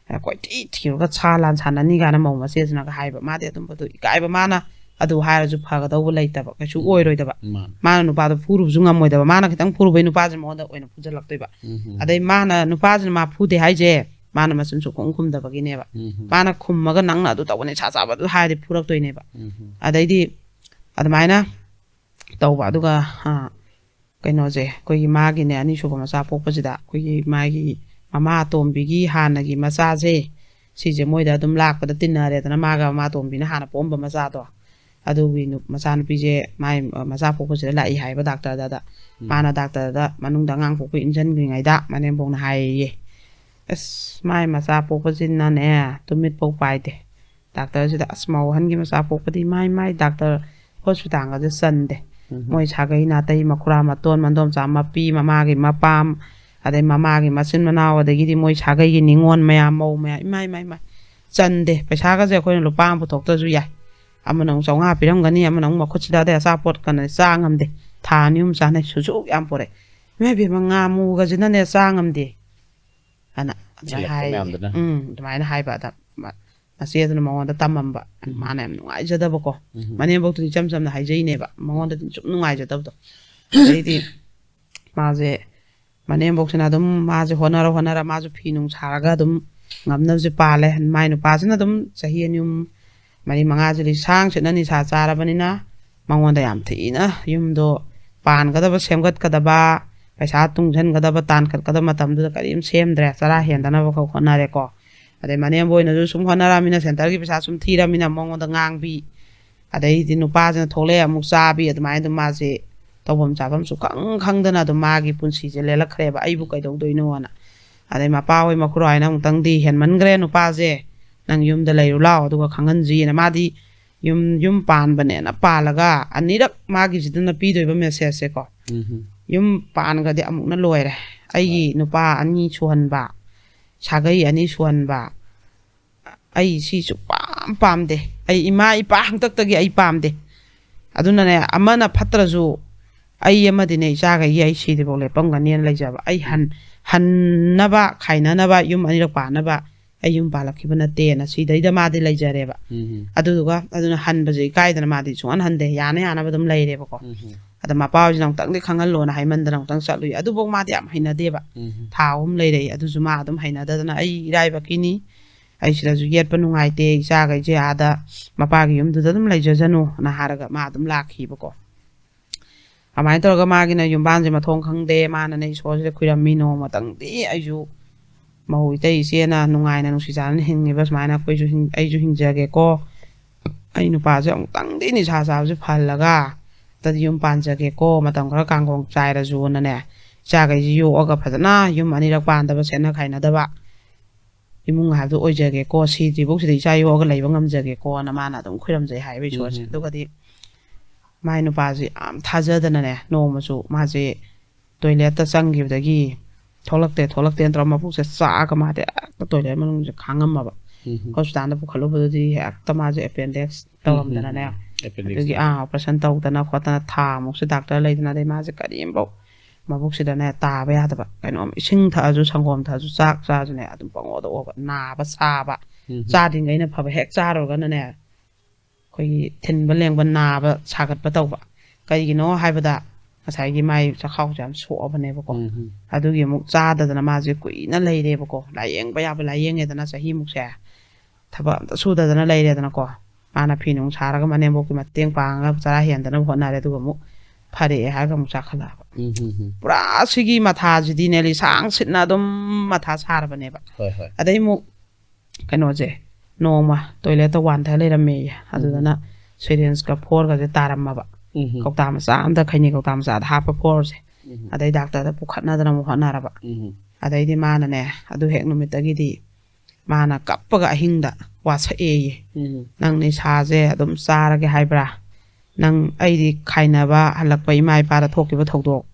ꯑ, ꯀꯣꯏꯊꯤ ꯊꯤꯔꯨꯔꯒ ꯁꯥ ꯂꯥꯟ ꯁꯥꯟꯅꯅꯤ ꯀꯥꯏꯅ ꯃꯧ ꯃꯆꯦꯁꯤꯅꯒ ꯍꯥꯏꯕ꯫ ꯃꯥꯗꯤ ꯑꯗꯨꯝꯕꯗꯣ ꯏꯀꯥꯏꯕ, ꯃꯥꯅ ꯑꯗꯨ ꯍꯥꯏꯔꯁꯨ ꯐꯒꯗꯧꯕ ꯂꯩꯇꯕ, ꯀꯩꯁꯨ ꯎꯝ꯫ ꯑꯣꯏꯔꯣꯏꯗꯕ꯫ ꯃꯥꯅꯦ꯫ ꯃꯥꯅ ꯅꯨꯄꯥꯗꯣ ꯐꯨꯔꯨꯕꯁꯨ ꯉꯝꯃꯣꯏꯗꯕ, ꯃꯥꯅ ꯈꯤꯇꯪ ꯐꯨꯔꯨꯕꯩ ꯅꯨꯄꯥꯁꯦ ꯃꯉꯣꯟꯗ ꯑꯣꯏꯅ ꯐꯨꯖꯜꯂꯛꯇꯣꯏꯕ꯫ ꯎꯝ꯫ ꯑꯗꯩ ꯃꯥꯅ, ꯅꯨꯄꯥꯁꯤꯅ ꯃꯥ ꯐꯨꯗꯦ ꯍꯥꯏꯁꯦ, ꯃꯥꯅ ꯃꯆꯤꯟ ꯁꯨꯈꯨꯝ ꯈꯨꯝꯗꯕꯒꯤꯅꯦꯕ꯫ ꯎꯝ꯫ ꯃꯥꯅ ꯈꯨꯝꯃꯒ "ꯅꯪꯅ ꯑꯗꯨ ꯇꯧꯕꯅꯦ, ꯁꯥ ꯆꯥꯕ ꯑꯗꯨ" ꯍꯥꯏꯔꯗꯤ ꯐꯨꯔꯛꯇꯣꯏꯅꯦꯕ꯫ ꯎꯝ꯫ ꯑꯗꯩꯗꯤ ꯑꯗꯨꯃꯥꯏꯅ ꯇꯧꯕ꯫ ꯑꯗꯨꯒ, ꯑ, ꯀꯩꯅꯣꯁꯦ, ꯑꯩꯈꯣꯏꯒꯤ ꯃꯥꯒꯤꯅꯦ, ꯑꯅꯤꯁꯨꯕ ꯃꯆꯥ ꯄꯣꯛꯄꯁꯤꯗ ꯑꯩꯈꯣꯏꯒꯤ ꯃꯥꯒꯤ ꯃꯃꯥ ꯑꯇꯣꯝꯕꯤꯒꯤ ꯍꯥꯟꯅꯒꯤ ꯃꯆꯥꯁꯦ, ꯁꯤꯁꯦ ꯃꯣꯏꯗ ꯑꯗꯨꯝ ꯂꯥꯛꯄꯗ ꯇꯤꯟꯅꯔꯦꯗꯅ, ꯃꯥꯒ ꯃꯃꯥ ꯑꯇꯣꯝꯕꯤꯅ ꯍꯥꯟꯅ ꯄꯣꯛꯑꯝꯕ ꯃꯆꯥꯗꯣ, ꯑꯗꯨꯒꯤ ꯅꯨ-, ꯃꯆꯥꯅꯨꯄꯤꯁꯦ ꯃꯥꯏ, ꯑ, ꯃꯆꯥ ꯄꯣꯛꯄꯁꯤꯗ ꯂꯥꯛꯏ ꯍꯥꯏꯕ ꯗꯥꯛꯇꯔꯗ꯫ ꯎꯝ꯫ ꯃꯥꯅ ꯗꯥꯛꯇꯔꯗ ꯃꯅꯨꯡꯗ ꯑꯉꯥꯡ ꯄꯣꯛꯄ ꯏꯟꯁꯤꯟꯗ꯭ꯔꯤꯉꯩꯗ ꯃꯅꯦꯝꯕꯣꯛꯅ ꯍꯥꯏꯌꯦꯌꯦ, "ꯑꯁ, ꯃꯥꯏ ꯃꯆꯥ ꯄꯣꯛꯄꯁꯤꯅꯅꯦ ꯇꯨꯃꯤꯠ ꯐꯥꯎ ꯄꯥꯏꯗꯦ"꯫ ꯗꯥꯛꯇꯔꯁꯤꯗ, "ꯑꯁ, ꯃꯧ ꯑꯍꯟꯒꯤ ꯃꯆꯥ ꯄꯣꯛꯄꯗꯤ ꯃꯥꯏ ꯃꯥꯏ ꯗꯥꯛꯇꯔ ꯍꯣꯁꯄꯤꯇꯥꯜꯒꯁꯦ ꯆꯟꯗꯦ꯫ ꯎꯝ꯫ ꯃꯣꯏ ꯁꯥꯒꯩ ꯅꯥꯇꯩ, ꯃꯈꯨꯔꯥ ꯃꯇꯣꯟ, ꯃꯟꯗꯣꯝꯆꯥ ꯃꯄꯤ, ꯃꯃꯥꯒꯤ ꯃꯄꯥꯝ, ꯑꯗꯩ ꯃꯃꯥꯒꯤ ꯃꯆꯤꯟ ꯃꯅꯥꯎ, ꯑꯗꯒꯤꯗꯤ ꯃꯣꯏ ꯁꯥꯒꯩꯒꯤ ꯅꯤꯉꯣꯜ ꯃꯌꯥꯝ, ꯃꯧ ꯃꯌꯥꯝ, ꯏꯃꯥꯏ, ꯏꯃꯥꯏ, ꯏꯃꯥꯏ, ꯆꯟꯗꯦ꯫ ꯄꯩꯁꯥꯒꯁꯦ ꯑꯩꯈꯣꯏꯅ ꯂꯨꯄꯥ ꯑꯃ ꯄꯨꯊꯣꯛꯇ꯭ꯔꯁꯨ ꯌꯥꯏ꯫ ꯑꯃꯅ ꯑꯃꯨꯛ ꯆꯥꯝꯃꯉꯥ ꯄꯤꯔꯝꯒꯅꯤ, ꯑꯃꯅ ꯑꯃꯨꯛ ꯃꯈꯨꯠꯁꯤꯗ ꯑꯗꯩ ꯑꯆꯥꯄꯣꯠ ꯀꯅ ꯆꯥ ꯉꯝꯗꯦ꯫ ꯊꯥ ꯑꯅꯤ ꯑꯍꯨꯝ ꯆꯥꯅꯩ, ꯁꯨꯖꯨ ꯌꯥꯝ ꯄꯨꯔꯛꯑꯦ꯫ "ꯏꯃꯥ ꯏꯕꯦꯝꯃ, ꯉꯥꯃꯨꯒꯁꯤꯅꯅꯦ ꯆꯥ ꯉꯝꯗꯦ" ꯑꯅ ꯑꯗꯨꯃꯥꯏꯅ ꯆꯤꯜꯂꯛꯄ ꯍꯥꯏꯌꯦ꯫ ꯃꯌꯥꯝꯗꯨꯅ꯫ ꯎꯝ, ꯑꯗꯨꯃꯥꯏꯅ ꯍꯥꯏꯕ꯫ ꯑꯗ ꯃ-, ꯃꯆꯦꯗꯨꯅ ꯃꯉꯣꯟꯗ ꯇꯝꯃꯝꯕ꯫ ꯎꯝ꯫ ꯃꯥꯅ ꯌꯥꯝ ꯅꯨꯡꯉꯥꯏꯖꯗꯕꯀꯣ꯫ ꯎꯝ꯫ ꯃꯅꯦꯝꯕꯣꯛꯇꯨꯗꯤ ꯏꯆꯝ ꯆꯝꯅ ꯍꯥꯏꯖꯩꯅꯦꯕ, ꯃꯉꯣꯟꯗꯗꯤ ꯁꯨꯝ ꯅꯨꯡꯉꯥꯏꯖꯗꯕꯗꯣ꯫ ꯑꯗꯩꯗꯤ ꯃꯥꯁꯦ, ꯃꯅꯦꯝꯕꯣꯛꯁꯤꯅ ꯑꯗꯨꯝ ꯃꯥꯁꯦ ꯍꯣꯠꯅꯔ ꯍꯣꯠꯅꯔ ꯃꯥꯁꯨ ꯐꯤ ꯅꯨꯡ ꯁꯥꯔꯒ ꯑꯗꯨꯝ ꯉꯝꯅꯕꯁꯦ ꯄꯥꯜꯂꯦ꯫ ꯃꯥꯏ ꯅꯨꯄꯥꯁꯤꯅ ꯑꯗꯨꯝ ꯆꯍꯤ ꯑꯅꯤ ꯑꯍꯨꯝ, ꯃꯔꯤ ꯃꯉꯥꯁꯤꯗꯤ ꯁꯥꯡ ꯁꯤꯠꯅ ꯅꯤꯁꯥ ꯆꯥꯔꯕꯅꯤꯅ ꯃꯉꯣꯟꯗ ꯌꯥꯝ ꯊꯤꯅ ꯌꯨꯝꯗꯣ ꯄꯥꯟꯒꯗꯕ, ꯁꯦꯝꯒꯠꯀꯗꯕ, ꯄꯩꯁꯥ ꯇꯨꯡꯁꯤꯟꯒꯗꯕ, ꯇꯥꯟꯈꯠꯀꯗꯕ ꯃꯇꯝꯗꯨꯗ ꯀꯔꯤꯝ ꯁꯦꯝꯗ꯭ꯔꯦ꯫ ꯆꯔꯥ ꯍꯦꯟꯗꯅꯕ ꯈꯛ ꯍꯣꯠꯅꯔꯦꯀꯣ꯫ ꯑꯗꯩ ꯃꯅꯦꯝꯕꯣꯏꯅꯁꯨ ꯁꯨꯝ ꯍꯣꯠꯅꯔꯃꯤꯅ, ꯁꯦꯟꯇꯔꯒꯤ ꯄꯩꯁꯥ ꯁꯨꯝ ꯊꯤꯔꯃꯤꯅ ꯃꯉꯣꯟꯗ ꯉꯥꯡꯕꯤ, ꯑꯗꯩꯗꯤ ꯅꯨꯄꯥꯁꯤꯅ ꯊꯣꯛꯂꯛꯑꯦ ꯑꯃꯨꯛ ꯆꯥꯕꯤ, ꯑꯗꯨꯃꯥꯏꯅ ꯑꯗꯨꯝ ꯃꯥꯁꯦ ꯇꯧꯐꯝ ꯆꯥꯐꯝ ꯁꯨꯈꯪ ꯈꯪꯗꯅ ꯑꯗꯨꯝ ꯃꯥꯒꯤ ꯄꯨꯟꯁꯤꯁꯦ ꯂꯦꯜꯂꯛꯈ꯭ꯔꯦꯕ, "ꯑꯩꯕꯨ ꯀꯩꯗꯧꯗꯣꯏꯅꯣꯅ"꯫ ꯑꯗꯩ ꯃꯄꯥ ꯍꯣꯏ ꯃꯈꯨꯔꯥ ꯍꯣꯏꯅ ꯑꯃꯨꯛꯇꯪꯗꯤ, "ꯍꯦꯟꯃꯟꯈ꯭ꯔꯦ ꯅꯨꯄꯥꯁꯦ, ꯅꯪ ꯌꯨꯝꯗ ꯂꯩꯔꯨ ꯂꯥꯎ, ꯑꯗꯨꯒ ꯈꯪꯍꯟꯁꯤꯅ"꯫ ꯃꯥꯗꯤ ꯌꯨꯝ, ꯌꯨꯝ ꯄꯥꯟꯕꯅꯦꯅ ꯄꯥꯜꯂꯒ ꯑꯅꯤꯔꯛ ꯃꯥꯒꯤꯁꯤꯗꯅ ꯄꯤꯗꯣꯏꯕ ꯃꯦꯁꯦꯖꯁꯦꯀꯣ꯫ ꯎꯝ꯫ ꯌꯨꯝ ꯄꯥꯟꯈ꯭ꯔꯗꯤ ꯑꯃꯨꯛꯅ ꯂꯣꯏꯔꯦ꯫ ꯑꯩꯒꯤ ꯅꯨꯄꯥ ꯑꯅꯤ ꯁꯨꯍꯟꯕ, ꯁꯥꯒꯩ ꯑꯅꯤ ꯁꯨꯍꯟꯕ, ꯑꯩ ꯁꯤ ꯁꯨꯛꯄꯥꯝ ꯄꯥꯝꯗꯦ꯫ ꯑꯩ ꯏꯃꯥ ꯏꯄꯥ ꯍꯥꯛꯇꯛꯇꯒꯤ ꯑꯩ ꯄꯥꯝꯗꯦ꯫ ꯑꯗꯨꯅꯅꯦ, ꯑꯃꯅ ꯐꯠꯇ꯭ꯔꯁꯨ ꯑꯩ ꯑꯃꯗꯤꯅꯦ ꯏꯆꯥꯈꯩꯒꯤ ꯑꯩ ꯁꯤꯗ꯭ꯔꯤꯐꯥꯎ ꯂꯦꯞꯄꯝꯒꯅꯤꯅ ꯂꯩꯖꯕ꯫ ꯑꯩ ꯍꯟ-, ꯍꯟꯅꯕ, ꯈꯥꯏꯅꯅꯕ, ꯌꯨꯝ ꯑꯅꯤꯔꯛ ꯄꯥꯟꯅꯕ ꯑꯩ ꯌꯨꯝ ꯄꯥꯜꯂꯛꯈꯤꯕ ꯅꯠꯇꯦꯅ ꯁꯤꯗꯩꯗ ꯃꯥꯗꯤ ꯂꯩꯖꯔꯦꯕ꯫ ꯎꯝ꯫ ꯑꯗꯨꯗꯨꯒ ꯑꯗꯨꯅ ꯍꯟꯕꯁꯦ ꯏꯀꯥꯏꯗꯅ ꯃꯥꯗꯤ ꯁꯨꯡꯍꯟ ꯍꯟꯗꯦ꯫ ꯌꯥꯅ ꯌꯥꯅꯕ ꯑꯗꯨꯝ ꯂꯩꯔꯦꯕꯀꯣ꯫ ꯎꯝ꯫ ꯑꯗ ꯃꯄꯥ ꯍꯣꯏꯁꯤꯅ ꯑꯃꯨꯛꯇꯪꯗꯤ ꯈꯪꯍꯜꯂꯣꯅ ꯍꯥꯏꯃꯟꯗꯅ ꯑꯃꯨꯛꯇꯪ ꯆꯠꯂꯨꯏ꯫ ꯑꯗꯨꯐꯥꯎ ꯃꯥꯗꯤ ꯌꯥꯝ ꯍꯩꯅꯗꯦꯕ꯫ ꯎꯝ꯫ ꯊꯥ ꯑꯍꯨꯝ ꯂꯩꯔꯛꯏ꯫ ꯑꯗꯨꯁꯨ ꯃꯥ ꯑꯗꯨꯝ ꯍꯩꯅꯗꯗꯅ, "ꯑꯩ ꯏꯔꯥꯏꯕꯛꯀꯤꯅꯤ, ꯑꯩ ꯁꯤꯗꯁꯨ ꯌꯦꯠꯄ ꯅꯨꯡꯉꯥꯏꯇꯦ, ꯏꯆꯥꯈꯩꯁꯦ ꯑꯥꯗ ꯃꯄꯥꯒꯤ ꯌꯨꯝꯗꯨꯗ ꯑꯗꯨꯝ ꯂꯩꯖꯁꯅꯨꯅ" ꯍꯥꯏꯔꯒ ꯃꯥ ꯑꯗꯨꯝ ꯂꯥꯛꯈꯤꯕꯀꯣ꯫ ꯑꯗꯨꯃꯥꯏꯅ ꯇꯧꯔꯒ ꯃꯥꯒꯤꯅ ꯌꯨꯝꯕꯥꯟꯁꯦ ꯃꯊꯣꯡ ꯈꯪꯗꯦ꯫ ꯃꯥꯅꯅꯦ ꯏꯁꯣꯔꯁꯤꯗ ꯈꯨꯔꯝꯃꯤ, "ꯅꯣꯡꯃꯇꯪꯗꯤ ꯑꯩꯁꯨ ꯃꯧ ꯏꯇꯩ ꯏꯆꯦꯅ ꯅꯨꯡꯉꯥꯏꯅ ꯅꯨꯡꯁꯤ ꯆꯥꯟꯅꯅ ꯍꯤꯡꯉꯤꯕ ꯁꯨꯃꯥꯏꯅ ꯑꯩꯈꯣꯏꯁꯨ ꯍꯤꯡ-, ꯑꯩꯁꯨ ꯍꯤꯡꯖꯒꯦꯀꯣ, ꯑꯩ ꯅꯨꯄꯥꯁꯦ ꯑꯃꯨꯛꯇꯪꯗꯤ ꯅꯤꯁꯥ ꯆꯥꯕꯁꯦ ꯐꯍꯜꯂꯒ ꯑꯝꯇꯗꯤ ꯌꯨꯝ ꯄꯥꯟꯖꯒꯦꯀꯣ, ꯃꯇꯝ ꯈꯔ ꯀꯥꯡꯈꯣꯡ ꯆꯥꯏꯔꯁꯨꯅꯅꯦ, ꯏꯆꯥꯈꯩꯁꯤ ꯌꯣꯛꯑꯒ ꯐꯖꯅ ꯌꯨꯝ ꯑꯅꯤꯔꯛ ꯄꯥꯟꯗꯕ, ꯁꯦꯠꯅ ꯈꯥꯏꯅꯗꯕ, ꯏꯃꯨꯡ ꯍꯥꯏꯕꯗꯣ ꯑꯣꯏꯖꯒꯦꯀꯣ, ꯁꯤꯗ꯭ꯔꯤꯐꯥꯎ ꯁꯤꯗ ꯏꯆꯥ ꯌꯣꯛꯑꯒ ꯂꯩꯕ ꯉꯝꯖꯒꯦꯀꯣꯅ" ꯃꯥꯅ ꯑꯗꯨꯝ ꯈꯨꯔꯝꯖꯩ ꯍꯥꯏꯕ ꯏꯁꯣꯔꯁꯦ꯫ ꯎꯝ꯫ ꯑꯗꯨꯒꯗꯤ ꯃꯥꯏ ꯅꯨꯄꯥꯁꯤ ꯌꯥꯝ ꯊꯥꯖꯗꯅꯅꯦ, ꯅꯣꯡꯃꯁꯨ ꯃꯥꯁꯦ ꯇꯣꯏꯂꯦꯠꯇ ꯆꯪꯈꯤꯕꯗꯒꯤ ꯊꯣꯛꯂꯛꯇꯦ, ꯊꯣꯛꯂꯛꯇꯦꯅ ꯇꯧꯔ ꯃꯕꯨꯛꯁꯦ ꯆꯥꯛꯑꯒ ꯃꯥꯗꯤ ꯍꯦꯛꯇ ꯇꯣꯏꯂꯦꯠ ꯃꯅꯨꯡꯁꯦ ꯈꯥꯡꯉꯝꯃꯕ꯫ ꯍꯣꯁꯄꯤꯇꯥꯜꯗ ꯄꯨꯈꯠꯂꯨꯕꯗꯨꯗꯤ ꯍꯦꯛꯇ ꯃꯥꯁꯦ ꯑꯦꯄꯦꯟꯗꯤꯛꯁ ꯇꯧꯔꯝꯗꯅꯅꯦ꯫ ꯑꯗꯨꯒꯤ ꯑꯥ ꯑꯣꯄꯔꯦꯁꯟ ꯇꯧꯗꯅ ꯈꯣꯠꯇꯅ ꯊꯥ ꯃꯨꯛꯁꯦ ꯗꯥꯛꯇꯔ ꯂꯩꯗꯅ, ꯑꯗꯩ ꯃꯥꯁꯦ ꯀꯔꯤꯝꯐꯧ ꯃꯕꯨꯛꯁꯤꯗꯅꯦ ꯇꯥꯕ ꯌꯥꯗꯕ, ꯀꯩꯅꯣꯝ ꯏꯁꯤꯡ ꯊꯛꯑꯁꯨ, ꯁꯪꯒꯣꯝ ꯊꯛꯑꯁꯨ, ꯆꯥꯛ ꯆꯥꯁꯨꯅꯦ ꯑꯗꯨꯝ ꯄꯪꯑꯣꯗ ꯑꯣꯕ, ꯅꯥꯕ ꯁꯥꯕ꯫ ꯆꯥꯗ꯭ꯔꯤꯉꯩꯅ ꯐꯕ, ꯍꯦꯛ ꯆꯥꯔꯨꯔꯒꯅꯅꯦ ꯑꯩꯈꯣꯏꯒꯤ ꯊꯤꯟꯕ ꯂꯦꯡꯕ ꯅꯥꯕ ꯁꯥꯒꯠꯄ ꯇꯧꯕ꯫ ꯀꯩꯒꯤꯅꯣ ꯍꯥꯏꯕꯗ ꯉꯁꯥꯏꯒꯤ ꯃꯥꯏ ꯆꯈꯥꯎꯁꯦ ꯌꯥꯝ ꯁꯣꯛꯑꯕꯅꯦꯕꯀꯣ꯫ ꯑꯗꯨꯒꯤ ꯑꯃꯨꯛ ꯆꯥꯗꯗꯅ ꯃꯥꯁꯦ ꯀꯨꯏꯅ ꯂꯩꯔꯦꯕꯀꯣ, ꯂꯥꯏꯌꯦꯡꯕ ꯌꯥꯕ ꯂꯥꯏꯌꯦꯡꯉꯦꯗꯅ ꯆꯍꯤꯃꯨꯛꯁꯦ꯫ ꯊꯕꯛ ꯑꯝꯇ ꯁꯨꯗꯗꯅ ꯂꯩꯔꯦꯗꯅꯀꯣ꯫ ꯃꯥꯅ ꯐꯤ ꯅꯨꯡ ꯁꯥꯔꯒ ꯃꯅꯦꯝꯕꯣꯛꯀꯤ ꯃꯇꯦꯡ ꯄꯥꯡꯉꯒ ꯆꯔꯥ ꯍꯦꯟꯗꯅꯕ ꯍꯣꯠꯅꯔꯦ, ꯑꯗꯨꯒ ꯑꯃꯨꯛ ꯐꯔꯛꯑꯦ ꯍꯥꯏꯔꯒ ꯑꯃꯨꯛ ꯆꯥꯈꯠꯂꯛꯑꯕ꯫ ꯄꯨꯔꯥ ꯁꯤꯒꯤ ꯃꯊꯥꯁꯤꯗꯤ ꯅꯦꯂꯤ ꯁꯥꯡ ꯁꯤꯠꯅ ꯑꯗꯨꯝ ꯃꯊꯥ ꯁꯥꯔꯕꯅꯦꯕ꯫ ꯍꯣꯏ ꯍꯣꯏ꯫ ꯑꯗꯩ ꯑꯃꯨꯛ ꯀꯩꯅꯣꯁꯦ, ꯅꯣꯡꯃ ꯇꯣꯏꯂꯦꯠꯇ ꯋꯥꯟꯊ ꯂꯩꯔꯝꯃꯦꯌꯦ꯫ ꯑꯗꯨꯗꯅ ꯁꯤꯔꯤꯟꯁꯀ ꯐꯣꯔꯒꯁꯦ ꯇꯥꯔꯝꯃꯕ꯫ ꯀꯧꯇꯥ ꯃꯆꯥ ꯑꯝꯗ, ꯈꯩꯅꯤ ꯀꯧꯇꯥ ꯃꯆꯥꯗ ꯍꯥꯞꯄ ꯐꯣꯔꯁꯦ꯫ ꯑꯗꯩ ꯗꯥꯛꯇꯔꯗ ꯄꯨꯈꯠꯅꯗꯅ ꯑꯃꯨꯛ ꯍꯣꯠꯅꯔꯕ꯫ ꯑꯗꯩꯗꯤ ꯃꯥꯅꯅꯦ, ꯑꯗꯨ ꯍꯦꯛ ꯅꯨꯃꯤꯠꯇꯒꯤꯗꯤ ꯃꯥꯅ ꯀꯞꯄꯒ ꯑꯍꯤꯡꯗ ꯋꯥꯁꯛꯑꯦꯌꯦ꯫ "ꯅꯪ ꯅꯤꯁꯥꯁꯦ ꯑꯗꯨꯝ ꯆꯥꯔꯒꯦ ꯍꯥꯏꯕ꯭ꯔꯥ? ꯅꯪ, ꯑꯩꯗꯤ ꯈꯥꯏꯅꯕ ꯍꯜꯂꯛꯄ ꯏꯃꯥ ꯏꯄꯥꯗ ꯊꯣꯛꯈꯤꯕ ꯊꯧꯗꯣꯛ,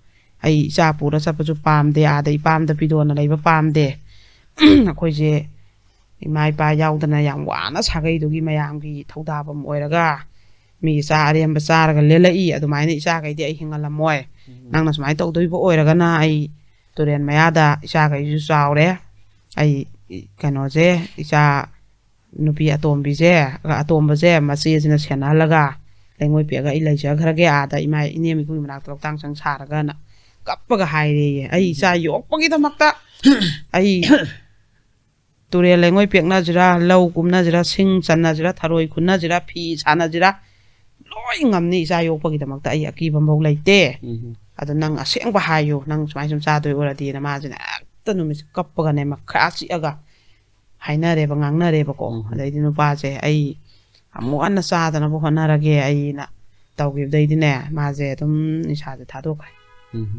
ꯑꯩ ꯏꯆꯥ ꯄꯨꯔ ꯆꯠꯄꯁꯨ ꯄꯥꯝꯗꯦ, ꯑꯥꯗ ꯏꯄꯥꯝꯗ ꯄꯤꯗꯣꯅ ꯂꯩꯕ ꯄꯥꯝꯗꯦ꯫ ꯑꯩꯈꯣꯏꯁꯦ ꯏꯃꯥ ꯏꯄꯥ ꯌꯥꯎꯗꯅ ꯌꯥꯝ ꯋꯥꯅ ꯁꯥꯒꯩꯗꯨꯒꯤ ꯃꯌꯥꯝꯒꯤ ꯊꯧꯗꯥꯕꯝ ꯑꯣꯏꯔꯒ ꯃꯤꯒꯤ ꯆꯥ ꯑꯔꯦꯝꯕ ꯆꯥꯔꯒ ꯂꯦꯜꯂꯛꯏ, ꯑꯗꯨꯃꯥꯏꯅ ꯏꯆꯥꯈꯩꯗꯤ ꯑꯩ ꯍꯤꯡꯍꯜꯂꯝꯃꯣꯏ꯫ ꯅꯪꯅ ꯁꯨꯃꯥꯏꯅ ꯇꯧꯗꯣꯏꯕ ꯑꯣꯏꯔꯒꯅ ꯑꯩ ꯇꯨꯔꯦꯜ ꯃꯌꯥꯗ ꯏꯆꯥꯈꯩꯁꯨ ꯆꯥꯎꯔꯦ, ꯑꯩ ꯀꯩꯅꯣꯁꯦ, ꯏꯆꯥ ꯅꯨꯄꯤ ꯑꯇꯣꯝꯕꯤꯁꯦ, ꯑꯇꯣꯝꯕꯁꯦ ꯃꯆꯦꯁꯤꯅ ꯁꯦꯟꯅꯍꯜꯂꯒ ꯂꯩꯉꯣꯏ ꯄꯦꯛꯑꯒ ꯑꯩ ꯂꯩꯖꯈ꯭ꯔꯒꯦ ꯑꯥꯗ ꯏꯃꯥ ꯏꯅꯦꯝ ꯏꯀꯨꯒꯤ ꯃꯅꯥꯛꯇ ꯂꯣꯛꯇꯥꯡ ꯁꯪ ꯁꯥꯔꯒꯅ" ꯀꯞꯄꯒ ꯍꯥꯏꯔꯦꯌꯦ꯫ "ꯑꯩ ꯏꯆꯥ ꯌꯣꯛꯄꯒꯤꯗꯃꯛꯇ ꯑꯩ ꯇꯨꯔꯦꯜ ꯂꯩꯉꯣꯏ ꯄꯦꯛꯅꯁꯤꯔꯥ, ꯂꯧ ꯀꯨꯝꯅꯁꯤꯔꯥ, ꯁꯤꯡ ꯆꯟꯅꯁꯤꯔꯥ, ꯊꯔꯣꯏ ꯈꯨꯟꯅꯁꯤꯔꯥ, ꯐꯤ ꯁꯥꯟꯅꯁꯤꯔꯥ, ꯂꯣꯏ ꯉꯝꯅꯤ ꯏꯆꯥ ꯌꯣꯛꯄꯒꯤꯗꯃꯛꯇ, ꯑꯩ ꯑꯀꯤꯕ ꯑꯃꯐꯥꯎ ꯂꯩꯇꯦ꯫ ꯑꯗꯣ ꯅꯪ ꯑꯁꯦꯡꯕ ꯍꯥꯏꯌꯨ, ꯅꯪ ꯁꯨꯃꯥꯏ ꯁꯨꯝ ꯆꯥꯗꯣꯏ ꯑꯣꯏꯔꯗꯤꯅ" ꯃꯥꯁꯤꯅ ꯍꯦꯛꯇ ꯅꯨꯃꯤꯠꯁꯦ ꯀꯞꯄꯒꯅꯦ ꯃꯈꯥ ꯆꯤꯛꯑꯒ ꯍꯥꯏꯅꯔꯦꯕ, ꯉꯥꯡꯅꯔꯦꯕꯀꯣ꯫ ꯑꯗꯩꯗꯤ ꯅꯨꯄꯥꯁꯦ, "ꯑꯩ ꯑꯃꯨꯛ ꯍꯟꯅ ꯆꯥꯗꯅꯕ ꯍꯣꯠꯅꯔꯒꯦ ꯑꯩꯅ" ꯇꯧꯈꯤꯕꯗꯩꯗꯤꯅꯦ, ꯃꯥꯁꯦ ꯑꯗꯨꯝ ꯅꯤꯁꯥꯁꯦ ꯊꯥꯗꯣꯛꯈ꯭ꯔꯦ꯫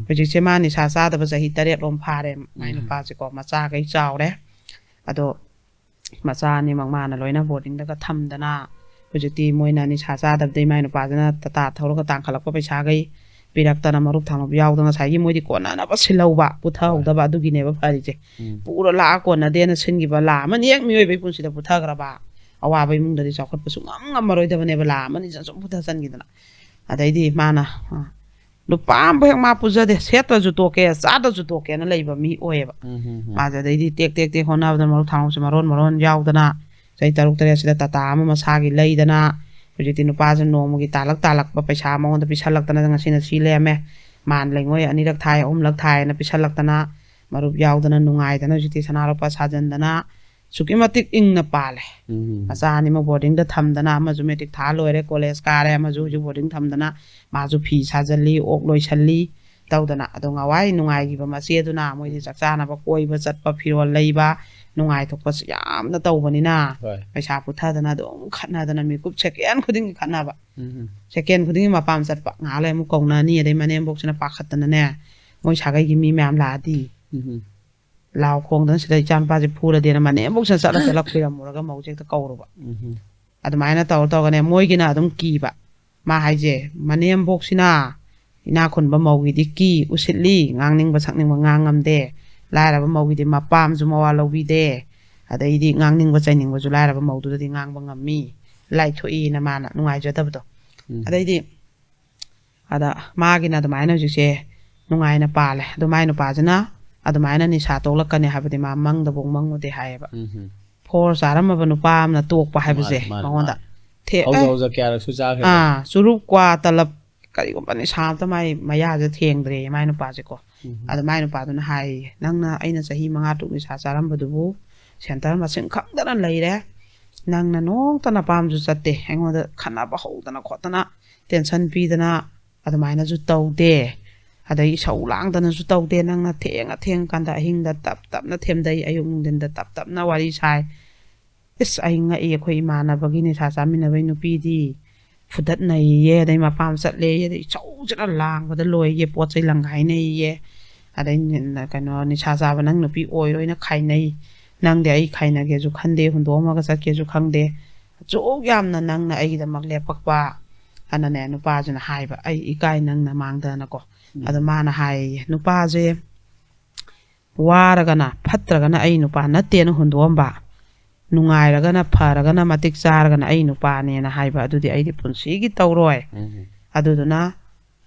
ꯍꯧꯖꯤꯛꯁꯦ ꯃꯥ ꯅꯤꯁꯥ ꯆꯥꯗꯕ ꯆꯍꯤ ꯇꯔꯦꯠ ꯂꯣꯝ ꯐꯥꯔꯦ꯫ ꯃꯥꯏ ꯅꯨꯄꯥꯁꯦꯀꯣ, ꯃꯆꯥꯈꯩ ꯆꯥꯎꯔꯦ꯫ ꯑꯗꯣ ꯃꯆꯥ ꯑꯅꯤꯃꯛ ꯃꯥꯅ ꯂꯣꯏꯅ ꯕꯣꯔꯗꯤꯡꯗꯒ ꯊꯝꯗꯅ, ꯍꯧꯖꯤꯛꯇꯤ ꯃꯣꯏꯅ ꯅꯤꯁꯥ ꯆꯥꯗꯕꯗꯩ ꯃꯥꯏ ꯅꯨꯄꯥꯁꯤꯅ ꯇꯇꯥ ꯊꯧꯔꯒ ꯇꯥꯟꯈꯠꯂꯛꯄ ꯄꯩꯁꯥꯈꯩ ꯄꯤꯔꯛꯇꯅ, ꯃꯔꯨꯞ ꯊꯥꯡꯂꯨꯞ ꯌꯥꯎꯗꯅ ꯉꯁꯥꯏꯒꯤ ꯃꯣꯏꯗꯤ ꯀꯣꯟꯅꯅꯕ ꯁꯤꯜꯍꯧꯕ, ꯄꯨꯊꯍꯧꯗꯕ, ꯑꯗꯨꯒꯤꯅꯦꯕ ꯐꯔꯤꯁꯦ꯫ ꯎꯝ꯫ ꯄꯨꯔ ꯂꯥꯛꯑ ꯀꯣꯟꯅꯗꯦꯅ ꯁꯤꯟꯈꯤꯕ ꯂꯥ ꯑꯃꯅꯤ ꯍꯦꯛ ꯃꯤꯑꯣꯏꯕꯒꯤ ꯄꯨꯟꯁꯤꯗ ꯄꯨꯊꯈ꯭ꯔꯕ꯫ ꯑꯋꯥꯕ ꯏꯃꯨꯡꯗꯗꯤ ꯆꯥꯎꯈꯠꯄ ꯁꯨꯡꯉꯝ ꯉꯝꯃꯔꯣꯏꯗꯕꯅꯦꯕ, ꯂꯥ ꯑꯃꯅꯤ ꯁꯨꯝ ꯄꯨꯊꯁꯟꯈꯤꯗꯅ꯫ ꯑꯗꯩꯗꯤ ꯃꯥꯅ, ꯑ, ꯂꯨꯄꯥ ꯑꯃꯐꯥꯎ ꯍꯦꯛ ꯃꯥ ꯄꯨꯖꯗꯦ, ꯁꯦꯠꯇ꯭ꯔꯁꯨ ꯇꯣꯛꯀꯦ, ꯆꯥꯗ꯭ꯔꯁꯨ ꯇꯣꯛꯀꯦꯅ ꯂꯩꯕ ꯃꯤ ꯑꯣꯏꯌꯦꯕ꯫ ꯎꯝ, ꯎꯝ, ꯎꯝ꯫ ꯃꯥꯁꯦ ꯑꯗꯩꯗꯤ ꯇꯦꯛ ꯇꯦꯛ ꯇꯦꯛ ꯍꯣꯠꯅꯕꯗ ꯃꯔꯨꯞ ꯊꯥꯡꯂꯨꯞꯁꯦ ꯃꯔꯣꯟ ꯃꯔꯣꯟ ꯌꯥꯎꯗꯅ, ꯆꯍꯤ ꯇꯔꯨꯛ ꯇꯔꯦꯠꯁꯤꯗ ꯇꯥꯇꯥ ꯑꯃ ꯃꯁꯥꯒꯤ ꯂꯩꯗꯅ, ꯍꯧꯖꯤꯛꯇꯤ ꯅꯨꯄꯥꯁꯦ ꯅꯣꯡꯃꯒꯤ ꯇꯥꯜꯂꯛ ꯇꯥꯜꯂꯛꯄ ꯄꯩꯁꯥ ꯃꯉꯣꯟꯗ ꯄꯤꯁꯜꯂꯛꯇꯅ ꯉꯁꯤꯅ ꯁꯤ ꯂꯩꯔꯝꯃꯦ꯫ ꯃꯥꯟ ꯂꯩꯉꯣꯏ ꯑꯅꯤꯔꯛ ꯊꯥꯏ, ꯑꯍꯨꯝꯂꯛ ꯊꯥꯏꯅ ꯄꯤꯁꯜꯂꯛꯇꯅ, ꯃꯔꯨꯞ ꯌꯥꯎꯗꯅ ꯅꯨꯡꯉꯥꯏꯗꯅ ꯍꯧꯖꯤꯛꯇꯤ ꯁꯅꯥ ꯂꯨꯄꯥ ꯁꯥꯖꯟꯗꯅ ꯑꯁꯨꯛꯀꯤ ꯃꯇꯤꯛ ꯏꯪꯅ ꯄꯥꯜꯂꯦ꯫ ꯎꯝ꯫ ꯃꯆꯥ ꯑꯅꯤꯃꯛ ꯕꯣꯔꯗꯤꯡꯗ ꯊꯝꯗꯅ, ꯑꯃꯁꯨ ꯃꯦꯇ꯭ꯔꯤꯛ ꯊꯥ ꯂꯣꯏꯔꯦ, ꯀꯣꯂꯦꯖ ꯀꯥꯔꯦ, ꯑꯃꯁꯨ ꯍꯧꯖꯤꯛ ꯕꯣꯔꯗꯤꯡ ꯊꯝꯗꯅ, ꯃꯥꯁꯨ ꯐꯤ ꯁꯥꯖꯜꯂꯤ, ꯑꯣꯛ ꯂꯣꯏꯁꯜꯂꯤ ꯇꯧꯗꯅ꯫ ꯑꯗꯣ ꯉꯋꯥꯏ ꯅꯨꯡꯉꯥꯏꯈꯤꯕ ꯃꯆꯦꯗꯨꯅ ꯃꯣꯏꯗꯤ ꯆꯥꯛ ꯆꯥꯅꯕ ꯀꯣꯏꯕ ꯆꯠꯄ, ꯐꯤꯔꯣꯜ ꯂꯩꯕ, ꯅꯨꯡꯉꯥꯏꯊꯣꯛꯄꯁꯨ ꯌꯥꯝꯅ ꯇꯧꯕꯅꯤꯅ, ꯍꯣꯏ꯫ ꯄꯩꯁꯥ ꯄꯨꯊꯗꯅ ꯑꯗꯨꯝ ꯈꯠꯅꯗꯅ, ꯃꯤꯀꯨꯞ ꯁꯦꯀꯦꯟ ꯈꯨꯗꯤꯡꯒꯤ ꯈꯠꯅꯕ, ꯎꯝ, ꯎꯝ꯫ ꯁꯦꯀꯦꯟ ꯈꯨꯗꯤꯡꯒꯤ ꯃꯄꯥꯝ ꯆꯠꯄ, ꯉꯥꯏꯍꯥꯛ ꯂꯩ ꯑꯃꯨꯛ ꯀꯧꯅꯅꯤ, ꯑꯗꯩ ꯃꯅꯦꯝꯕꯣꯛꯁꯤꯅ ꯄꯥꯈꯠꯇꯅꯅꯦ, ꯃꯣꯏ ꯁꯥꯒꯩꯒꯤ ꯃꯤ ꯃꯌꯥꯝ ꯂꯥꯛꯑꯗꯤ ꯎꯝ, ꯎꯝ꯫ ꯂꯥꯎ ꯈꯣꯡꯗꯅ ꯁꯤꯗ ꯏꯆꯥ ꯅꯨꯄꯥꯁꯦ ꯐꯨꯔꯗꯤꯅ ꯃꯅꯦꯝꯕꯣꯛꯁꯤꯅ ꯆꯠꯂ ꯆꯠꯂ ꯈꯨꯏꯔꯝꯃꯨꯔꯒ ꯃꯧꯁꯦ ꯍꯦꯛꯇ ꯀꯧꯔꯨꯕ꯫ ꯎꯝ, ꯎꯝ꯫ ꯑꯗꯨꯃꯥꯏꯅ ꯇꯧꯔ ꯇꯧꯔꯒꯅꯦ ꯃꯣꯏꯒꯤꯅ ꯑꯗꯨꯝ ꯀꯤꯕ꯫ ꯃꯥ ꯍꯥꯏꯁꯦ, ꯃꯅꯦꯝꯕꯣꯛꯁꯤꯅ ꯏꯅꯥꯛ ꯈꯨꯟꯕ ꯃꯧꯒꯤꯗꯤ ꯀꯤ, ꯎꯁꯤꯠꯂꯤ, ꯉꯥꯡꯅꯤꯡꯕ ꯁꯛꯅꯤꯡꯕ ꯉꯥꯡ ꯉꯝꯗꯦ, ꯂꯥꯏꯔꯕ ꯃꯧꯒꯤꯗꯤ ꯃꯄꯥꯝꯁꯨ ꯃꯋꯥ ꯂꯧꯕꯤꯗꯦ, ꯑꯗꯩꯗꯤ ꯉꯥꯡꯅꯤꯡꯕ ꯆꯩꯅꯤꯡꯕꯁꯨ ꯂꯥꯏꯔꯕ ꯃꯧꯗꯨꯗꯗꯤ ꯉꯥꯡꯕ ꯉꯝꯃꯤ, ꯂꯥꯏꯊꯣꯛꯏꯅ ꯃꯥꯅ ꯅꯨꯡꯉꯥꯏꯖꯗꯕꯗꯣ꯫ ꯎꯝ꯫ ꯑꯗꯩꯗꯤ ꯑꯗ ꯃꯥꯒꯤꯅ ꯑꯗꯨꯃꯥꯏꯅ ꯍꯧꯖꯤꯛꯁꯦ ꯅꯨꯡꯉꯥꯏꯅ ꯄꯥꯜꯂꯦ꯫ ꯑꯗꯨ ꯃꯥꯏ ꯅꯨꯄꯥꯁꯤꯅ ꯑꯗꯨꯃꯥꯏꯅ ꯅꯤꯁꯥ ꯇꯣꯛꯂꯛꯀꯅꯤ ꯍꯥꯏꯕꯗꯤ ꯃꯥ ꯃꯪꯗꯐꯥꯎ ꯃꯪꯉꯨꯗꯦ ꯍꯥꯏꯌꯦꯕ꯫ ꯎꯝ, ꯎꯝ꯫ ꯐꯣꯔ ꯆꯥꯔꯝꯃꯕ ꯅꯨꯄꯥ ꯑꯃꯅ ꯇꯣꯛꯄ ꯍꯥꯏꯕꯁꯦ ꯃꯥꯅꯦ, ꯃꯥꯅꯦ, ꯃꯉꯣꯟꯗ ꯃꯥꯅꯦ꯫ ꯊꯦ- ꯍꯧꯖ ꯑꯦ, ꯍꯧꯖ ꯀꯌꯥꯔꯛꯁꯨ ꯆꯥꯈ꯭ꯔꯦ꯫ ꯑꯥ, ꯆꯨꯔꯨꯞ, ꯀ꯭ꯋꯥ, ꯇꯂꯞ, ꯀꯔꯤꯒꯨꯝꯕ ꯅꯤꯁꯥ ꯑꯝꯇ ꯃꯥꯏ ꯃꯌꯥꯁꯦ ꯊꯦꯡꯗ꯭ꯔꯦ ꯃꯥꯏ ꯅꯨꯄꯥꯁꯦꯀꯣ꯫ ꯎꯝ꯫ ꯑꯗ ꯃꯥꯏ ꯅꯨꯄꯥꯗꯨꯅ ꯍꯥꯏꯌꯦ, "ꯅꯪꯅ ꯑꯩꯅ ꯆꯍꯤ ꯃꯉꯥ ꯇꯔꯨꯛ ꯅꯤꯁꯥ ꯆꯥꯔꯝꯕꯗꯨꯕꯨ ꯁꯦꯟꯇꯔ ꯃꯁꯤꯡ ꯈꯪꯗꯅ ꯂꯩꯔꯦ꯫ ꯅꯪꯅ ꯅꯣꯡꯇ ꯅꯄꯥꯝꯁꯨ ꯆꯠꯇꯦ꯫ ꯑꯩꯉꯣꯟꯗ ꯈꯠꯅꯕ ꯍꯧꯗꯅ ꯈꯣꯠꯇꯅ, ꯇꯦꯟꯁꯟ ꯄꯤꯗꯅ ꯑꯗꯨꯃꯥꯏꯅꯁꯨ ꯇꯧꯗꯦ꯫ ꯑꯗꯩ ꯏꯁꯧ ꯂꯥꯡꯗꯅꯁꯨ ꯇꯧꯗꯦ꯫ ꯅꯪꯅ ꯊꯦꯡꯉ ꯊꯦꯡꯉꯀꯥꯟꯗ ꯑꯍꯤꯡꯗ ꯇꯞ ꯇꯞꯅ ꯊꯦꯝꯗꯩ, ꯑꯌꯨꯛ ꯅꯨꯡꯊꯤꯟꯗ ꯇꯞ ꯇꯞꯅ ꯋꯥꯔꯤ ꯁꯥꯏ꯫ ꯏꯁ, ꯑꯩ ꯉꯛꯏ, ꯑꯩꯈꯣꯏ ꯏꯃꯥꯟꯅꯕꯒꯤ ꯅꯤꯁꯥ ꯆꯥꯃꯤꯟꯅꯕꯩ ꯅꯨꯄꯤꯗꯤ ꯐꯨꯗꯠꯅꯩꯌꯦ, ꯑꯗꯩ ꯃꯄꯥꯝ ꯆꯠꯂꯦꯌꯦ, ꯑꯗꯩ ꯏꯆꯧꯁꯤꯅ ꯂꯥꯡꯕꯗ ꯂꯣꯏꯌꯦ, ꯄꯣꯠ ꯆꯩ ꯂꯪꯒꯥꯏꯅꯩꯌꯦ, ꯑꯗꯩ ꯅ-, ꯀꯩꯅꯣ, ꯅꯤꯁꯥ ꯆꯥꯕ ꯅꯪ ꯅꯨꯄꯤ ꯑꯣꯏꯔꯣꯏꯅ ꯈꯥꯏꯅꯩ, ꯅꯪꯗꯤ ꯑꯩ ꯈꯥꯏꯅꯒꯦꯁꯨ ꯈꯟꯗꯦ, ꯍꯨꯟꯗꯣꯛꯑꯝꯃꯒ ꯆꯠꯀꯦꯁꯨ ꯈꯪꯗꯦ, ꯑꯁꯨꯛ ꯌꯥꯝꯅ ꯅꯪꯅ ꯑꯩꯒꯤꯗꯃꯛ ꯂꯦꯞꯄꯛꯄ, ꯑꯅꯅꯦ ꯅꯨꯄꯥꯁꯤꯅ ꯍꯥꯏꯕ, "ꯑꯩ ꯏꯀꯥꯏ ꯅꯪ ꯅꯃꯥꯡꯗꯅꯀꯣ"꯫ ꯑꯗꯣ ꯃꯥꯅ ꯍꯥꯏꯌꯦ, "ꯅꯨꯄꯥꯁꯦ ꯋꯥꯔꯒꯅ ꯐꯠꯇ꯭ꯔꯒꯅ ꯑꯩ ꯅꯨꯄꯥ ꯅꯠꯇꯦꯅ ꯍꯨꯟꯗꯣꯛꯑꯝꯕ, ꯅꯨꯡꯉꯥꯏꯔꯒꯅ ꯐꯔꯒꯅ ꯃꯇꯤꯛ ꯆꯥꯔꯒꯅ ꯑꯩ ꯅꯨꯄꯥꯅꯦꯅ ꯍꯥꯏꯕ ꯑꯗꯨꯗꯤ ꯑꯩꯗꯤ ꯄꯨꯟꯁꯤꯒꯤ ꯇꯧꯔꯣꯏ"꯫ ꯑꯗꯨꯗꯨꯅ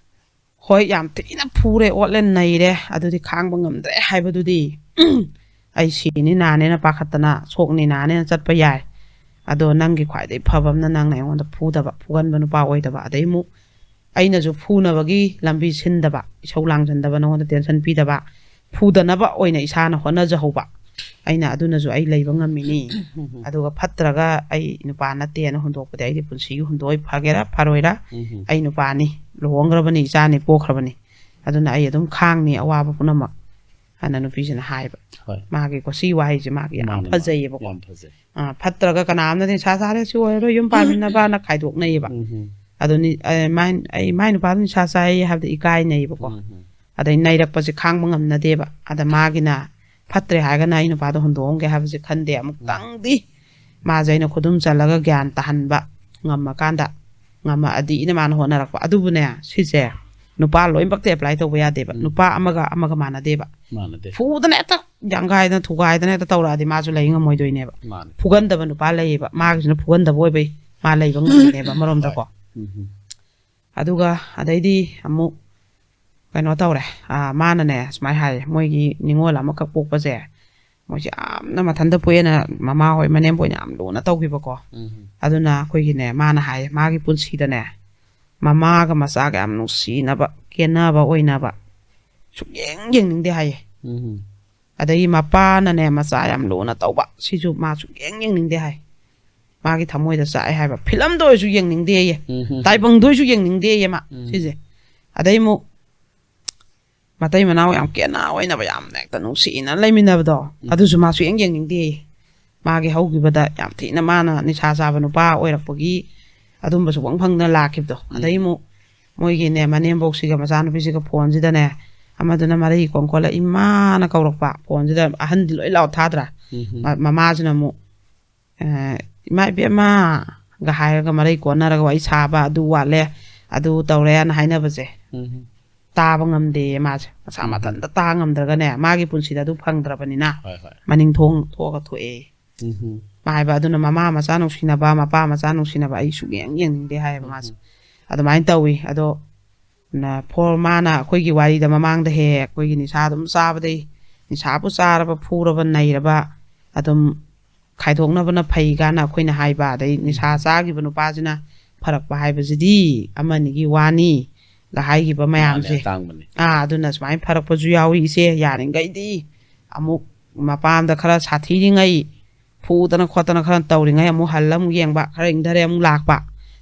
ꯍꯣꯏ, ꯌꯥꯝ ꯊꯤꯅ ꯐꯨꯔꯦ, ꯑꯣꯠꯂꯦ, ꯅꯩꯔꯦ, ꯑꯗꯨꯗꯤ ꯈꯥꯡꯕ ꯉꯝꯗ꯭ꯔꯦ ꯍꯥꯏꯕꯗꯨꯗꯤ, ꯑꯩ ꯁꯤꯅꯤ ꯅꯥꯅꯦꯅ ꯄꯥꯈꯠꯇꯅ, ꯁꯣꯛꯅꯤ ꯅꯥꯅꯦꯅ ꯆꯠꯄ ꯌꯥꯏ꯫ ꯑꯗꯣ ꯅꯪꯒꯤ ꯈ꯭ꯋꯥꯏꯗꯒꯤ ꯐꯕ ꯑꯃꯅ ꯅꯪꯅ ꯑꯩꯉꯣꯟꯗ ꯐꯨꯗꯕ, ꯐꯨꯒꯟꯕ ꯅꯨꯄꯥ ꯑꯣꯏꯗꯕ, ꯑꯗꯩ ꯑꯃꯨꯛ ꯑꯩꯅꯁꯨ ꯐꯨꯅꯕꯒꯤ ꯂꯝꯕꯤ ꯁꯤꯟꯗꯕ, ꯏꯁꯧ ꯂꯥꯡꯖꯟꯗꯕ, ꯅꯉꯣꯟꯗ ꯇꯦꯟꯁꯟ ꯄꯤꯗꯕ, ꯐꯨꯗꯅꯕ ꯑꯣꯏꯅ ꯏꯁꯥꯅ ꯍꯣꯠꯅꯖꯍꯧꯕ꯫ ꯑꯩꯅ ꯑꯗꯨꯅꯁꯨ ꯑꯩ ꯂꯩꯕ ꯉꯝꯃꯤꯅꯤ꯫ ꯑꯗꯨꯒ ꯐꯠꯇ꯭ꯔꯒ ꯑꯩ ꯅꯨꯄꯥ ꯅꯠꯇꯦꯅ ꯍꯨꯟꯗꯣꯛꯄꯗꯤ ꯑꯩꯗꯤ ꯄꯨꯟꯁꯤꯒꯤ ꯍꯨꯟꯗꯣꯛꯑꯣꯏ, ꯐꯒꯦꯔꯥ ꯐꯔꯣꯏꯔꯥ, ꯑꯩ ꯅꯨꯄꯥꯅꯤ, ꯂꯨꯍꯣꯡꯈ꯭ꯔꯕꯅꯤ, ꯏꯆꯥꯅꯤ ꯄꯣꯛꯈ꯭ꯔꯕꯅꯤ꯫ ꯑꯗꯨꯅ ꯑꯩ ꯑꯗꯨꯝ ꯈꯥꯡꯅꯤ ꯑꯋꯥꯕ ꯄꯨꯝꯅꯃꯛ, ꯍꯥꯏꯅ ꯅꯨꯄꯤꯁꯤꯅ ꯍꯥꯏꯕ꯫ ꯍꯣꯏ꯫ ꯃꯥꯒꯤꯀꯣ, ꯁꯤ ꯋꯥꯍꯩꯁꯦ ꯃꯥꯒꯤ ꯌꯥꯝ ꯃꯥꯅꯦ, ꯃꯥꯅꯦ꯫ ꯐꯖꯩꯌꯦꯕꯀꯣ꯫ ꯌꯥꯝ ꯐꯖꯩ꯫ ꯑꯥ, ꯐꯠꯇ꯭ꯔꯒ ꯀꯅꯥ ꯑꯃꯅ ꯅꯤꯁꯥ ꯆꯥꯔꯦ, ꯁꯤ ꯑꯣꯏꯔꯔꯣꯏ, ꯌꯨꯝ ꯄꯥꯟꯃꯤꯟꯅꯕꯅ ꯈꯥꯏꯗꯣꯛꯅꯩꯌꯦꯕ꯫ ꯎꯝ, ꯎꯝ꯫ ꯑꯗꯨꯅꯤ, ꯑꯦ, ꯃꯥꯏ-, ꯑꯩ ꯃꯥꯏ ꯅꯨꯄꯥꯗꯣ ꯅꯤꯁꯥ ꯆꯥꯏ ꯍꯥꯏꯕꯗ ꯏꯀꯥꯏꯅꯩꯌꯦꯕꯀꯣ꯫ ꯎꯝ, ꯎꯝ꯫ ꯑꯗꯩ ꯅꯩꯔꯛꯄꯁꯦ ꯈꯥꯡꯕ ꯉꯝꯅꯗꯦꯕ꯫ ꯑꯗ ꯃꯥꯒꯤꯅ ꯐꯠꯇ꯭ꯔꯦ ꯍꯥꯏꯔꯒꯅ ꯑꯩ ꯅꯨꯄꯥꯗꯣ ꯍꯨꯟꯗꯣꯛꯑꯝꯒꯦ ꯍꯥꯏꯕꯁꯦ ꯈꯟꯗꯦ꯫ ꯑꯃꯨꯛꯇꯪꯗꯤ ꯃꯥꯁꯦ ꯑꯩꯅ ꯈꯨꯗꯨꯝ ꯆꯜꯂꯒ ꯒ꯭ꯌꯥꯟ ꯇꯥꯍꯟꯕ ꯉꯝꯃꯀꯥꯟꯗ, ꯉꯝꯃꯛꯑꯗꯤꯅ ꯃꯥꯅ ꯍꯣꯠꯅꯔꯛꯄ꯫ ꯑꯗꯨꯕꯨꯅꯦ, ꯁꯤꯁꯦ ꯅꯨꯄꯥ ꯂꯣꯏꯅꯃꯛꯇ apply ꯇꯧꯕ ꯌꯥꯗꯦꯕ꯫ ꯎꯝ꯫ ꯅꯨꯄꯥ ꯑꯃꯒ ꯑꯃꯒ ꯃꯥꯟꯅꯗꯦꯕ꯫ ꯃꯥꯟꯅꯗꯦ꯫ ꯐꯨꯗꯅ ꯍꯦꯛꯇ ꯌꯥꯡꯒꯥꯏꯗꯅ ꯊꯨꯒꯥꯏꯗꯅ ꯍꯦꯛꯇ ꯇꯧꯔꯛꯑꯗꯤ ꯃꯥꯁꯨ ꯂꯩ ꯉꯝꯃꯣꯏꯗꯣꯏꯅꯦꯕ꯫ ꯃꯥꯅꯦ꯫ ꯐꯨꯒꯟꯗꯕ ꯅꯨꯄꯥ ꯂꯩꯌꯦꯕ, ꯃꯥꯒꯤꯁꯤꯅ ꯐꯨꯒꯟꯗꯕ ꯑꯣꯏꯕꯩ ꯃꯥ ꯂꯩꯕ ꯉꯝꯃꯤꯅꯦꯕ ꯑꯃꯔꯣꯝꯗꯀꯣ꯫ ꯍꯣꯏ꯫ ꯎꯝ, ꯎꯝ꯫ ꯑꯗꯨꯒ ꯑꯗꯩꯗꯤ ꯑꯃꯨꯛ ꯀꯩꯅꯣ ꯇꯧꯔꯦ꯫ ꯑꯥ, ꯃꯥꯅꯅꯦ ꯁꯨꯃꯥꯏꯅ ꯍꯥꯏꯌꯦ, ꯃꯣꯏꯒꯤ ꯅꯤꯉꯣꯜ ꯑꯃꯈꯛ ꯄꯣꯛꯄꯁꯦ, ꯃꯣꯏꯁꯦ ꯌꯥꯝꯅ ꯃꯊꯟꯇ ꯄꯣꯛꯑꯦꯅ ꯃꯃꯥ ꯍꯣꯏ ꯃꯅꯦꯝꯕꯣꯏꯅ ꯌꯥꯝ ꯂꯨꯅ ꯇꯧꯈꯤꯕꯀꯣ꯫ ꯎꯝ꯫ ꯑꯗꯨꯅ ꯑꯩꯈꯣꯏꯒꯤꯅꯦ, ꯃꯥꯅ ꯍꯥꯏꯌꯦ, ꯃꯥꯒꯤ ꯄꯨꯟꯁꯤꯗꯅꯦ ꯃꯃꯥꯒ ꯃꯆꯥꯒ ꯌꯥꯝ ꯅꯨꯡꯁꯤꯅꯕ, ꯀꯦꯅꯕ ꯑꯣꯏꯅꯕ ꯁꯨꯛꯌꯦꯡ ꯌꯦꯡꯅꯤꯡꯗꯦ ꯍꯥꯏꯌꯦ꯫ ꯎꯝ꯫ ꯑꯗꯒꯤ ꯃꯄꯥꯅꯅꯦ ꯃꯆꯥ ꯌꯥꯝ ꯂꯨꯅ ꯇꯧꯕ, ꯁꯤꯁꯨ ꯃꯥ ꯁꯨꯛꯌꯦꯡ ꯌꯦꯡꯅꯤꯡꯗꯦ ꯍꯥꯏ꯫ ꯃꯥꯒꯤ ꯊꯃꯣꯏꯗ ꯆꯥꯛꯑꯦ ꯍꯥꯏꯕ꯫ ꯐꯤꯂꯝꯗ ꯑꯣꯏꯔꯁꯨ ꯌꯦꯡꯅꯤꯡꯗꯦꯌꯦ꯫ ꯎꯝ꯫ ꯇꯥꯏꯕꯪꯗ ꯑꯣꯏꯔꯁꯨ ꯌꯦꯡꯅꯤꯡꯗꯦꯌꯦ ꯃꯥ, ꯎꯝ꯫ ꯁꯤꯁꯦ꯫ ꯑꯗꯩ ꯑꯃꯨꯛ ꯃꯇꯩ ꯃꯅꯥꯎ ꯌꯥꯝ ꯀꯦꯅ ꯑꯣꯏꯅꯕ, ꯌꯥꯝꯅ ꯍꯦꯛꯇ ꯅꯨꯡꯁꯤꯅ ꯂꯩꯃꯤꯟꯅꯕꯗꯣ, ꯎꯝ꯫ ꯑꯗꯨꯁꯨ ꯃꯥ ꯁꯨꯛꯌꯦꯡ ꯌꯦꯡꯅꯤꯡꯗꯦꯌꯦ꯫ ꯃꯥꯒꯤ ꯍꯧꯈꯤꯕꯗ ꯌꯥꯝ ꯊꯤꯅ ꯃꯥꯅ ꯅꯤꯁꯥ ꯆꯥꯕ ꯅꯨꯄꯥ ꯑꯣꯏꯔꯛꯄꯒꯤ ꯑꯗꯨꯝꯕꯁꯨ ꯐꯪ ꯐꯪꯗꯅ ꯂꯥꯛꯈꯤꯕꯗꯣ꯫ ꯎꯝ꯫ ꯑꯗꯩ ꯑꯃꯨꯛ ꯃꯣꯏꯒꯤꯅꯦ ꯃꯅꯦꯝꯕꯣꯛꯁꯤꯒ ꯃꯆꯥꯅꯨꯄꯤꯁꯤꯒ ꯐꯣꯟꯁꯤꯗꯅꯦ, ꯑꯃꯗꯨꯅ ꯃꯔꯩ ꯀꯣꯟ ꯀꯣꯜꯂ ꯏꯃꯥꯅ ꯀꯧꯔꯛꯄ, ꯐꯣꯟꯁꯤꯗ ꯑꯍꯟꯗꯤ ꯂꯣꯏ ꯂꯥꯎ ꯊꯥꯗ꯭ꯔꯥ? ꯎꯝ꯫ ꯃ-, ꯃꯃꯥꯁꯤꯅ ꯑꯃꯨꯛ, ꯑ, "ꯏꯃꯥ ꯏꯕꯦꯝꯃ, ꯒ ꯍꯥꯏꯔꯒ ꯃꯔꯩ ꯀꯣꯟꯅꯔꯒ ꯋꯥꯔꯤ ꯁꯥꯕ, "ꯑꯗꯨ ꯋꯥꯠꯂꯦ, ꯑꯗꯨ ꯇꯧꯔꯦꯅ" ꯍꯥꯏꯅꯕꯁꯦ ꯎꯝ꯫ ꯇꯥꯕ ꯉꯝꯗꯦ ꯃꯥꯁꯦ꯫ ꯃꯁꯥ ꯎꯝ꯫ ꯃꯊꯟꯇ ꯇꯥ ꯉꯝꯗ꯭ꯔꯒꯅꯦ, ꯃꯥꯒꯤ ꯄꯨꯟꯁꯤꯗ ꯑꯗꯨ ꯐꯪꯗ꯭ꯔꯕꯅꯤꯅ ꯍꯣꯏ, ꯍꯣꯏ꯫ ꯃꯅꯤꯡ ꯊꯣꯡ ꯊꯣꯛꯑꯒ ꯊꯣꯛꯑꯦ꯫ ꯎꯝ꯫ ꯃꯥ ꯍꯥꯏꯕ ꯑꯗꯨꯅ ꯃꯃꯥ ꯃꯆꯥ ꯅꯨꯡꯁꯤꯅꯕ, ꯃꯄꯥ ꯃꯆꯥ ꯅꯨꯡꯁꯤꯅꯕ ꯑꯩ ꯁꯨꯛꯌꯦꯡ ꯌꯦꯡꯅꯤꯡꯗꯦ ꯍꯥꯏꯌꯦꯕ ꯃꯥꯁꯦ꯫ ꯎꯝ꯫ ꯑꯗꯨꯃꯥꯏꯅ ꯇꯧꯋꯤ꯫ ꯑꯗꯣ ꯅ-, ꯐꯣꯔ ꯃꯥꯅ ꯑꯩꯈꯣꯏꯒꯤ ꯋꯥꯔꯤꯗ ꯃꯃꯥꯡꯗ ꯍꯦꯛ ꯍꯦꯛ ꯑꯩꯈꯣꯏꯒꯤ ꯅꯤꯁꯥ ꯑꯗꯨꯝ ꯆꯥꯕꯗꯩ, ꯅꯤꯁꯥꯕꯨ ꯆꯥꯔꯕ, ꯐꯨꯔꯕ, ꯅꯩꯔꯕ, ꯑꯗꯨꯝ ꯈꯥꯏꯗꯣꯛꯅꯕꯅ ꯐꯩ ꯀꯥꯏꯅ ꯑꯩꯈꯣꯏꯅ ꯍꯥꯏꯕ, ꯑꯗꯩ ꯅꯤꯁꯥ ꯆꯥꯈꯤꯕ ꯅꯨꯄꯥꯁꯤꯅ ꯐꯔꯛꯄ ꯍꯥꯏꯕꯁꯤꯗꯤ ꯑꯃꯅꯤꯒꯤ ꯋꯥꯅꯤ ꯒ ꯍꯥꯏꯈꯤꯕ ꯃꯌꯥꯝꯁꯦ꯫ ꯑꯇꯥꯡꯕꯅꯤ꯫ ꯑꯥ, ꯑꯗꯨꯅ ꯁꯨꯃꯥꯏꯅ ꯐꯔꯛꯄꯁꯨ ꯌꯥꯎꯏ ꯏꯆꯦ, ꯌꯥꯔꯤꯈꯩꯗꯤ ꯑꯃꯨꯛ ꯃꯄꯥꯝꯗ ꯈꯔ ꯁꯥꯊꯤꯔꯤꯉꯩ, ꯐꯨꯗꯅ ꯈꯣꯠꯇꯅ ꯈꯔ ꯇꯧꯔꯤꯉꯩ ꯑꯃꯨꯛ ꯍꯜꯂ ꯑꯃꯨꯛ ꯌꯦꯡꯕ, ꯈꯔ ꯏꯪꯊꯔꯦ ꯑꯃꯨꯛ ꯂꯥꯛꯄ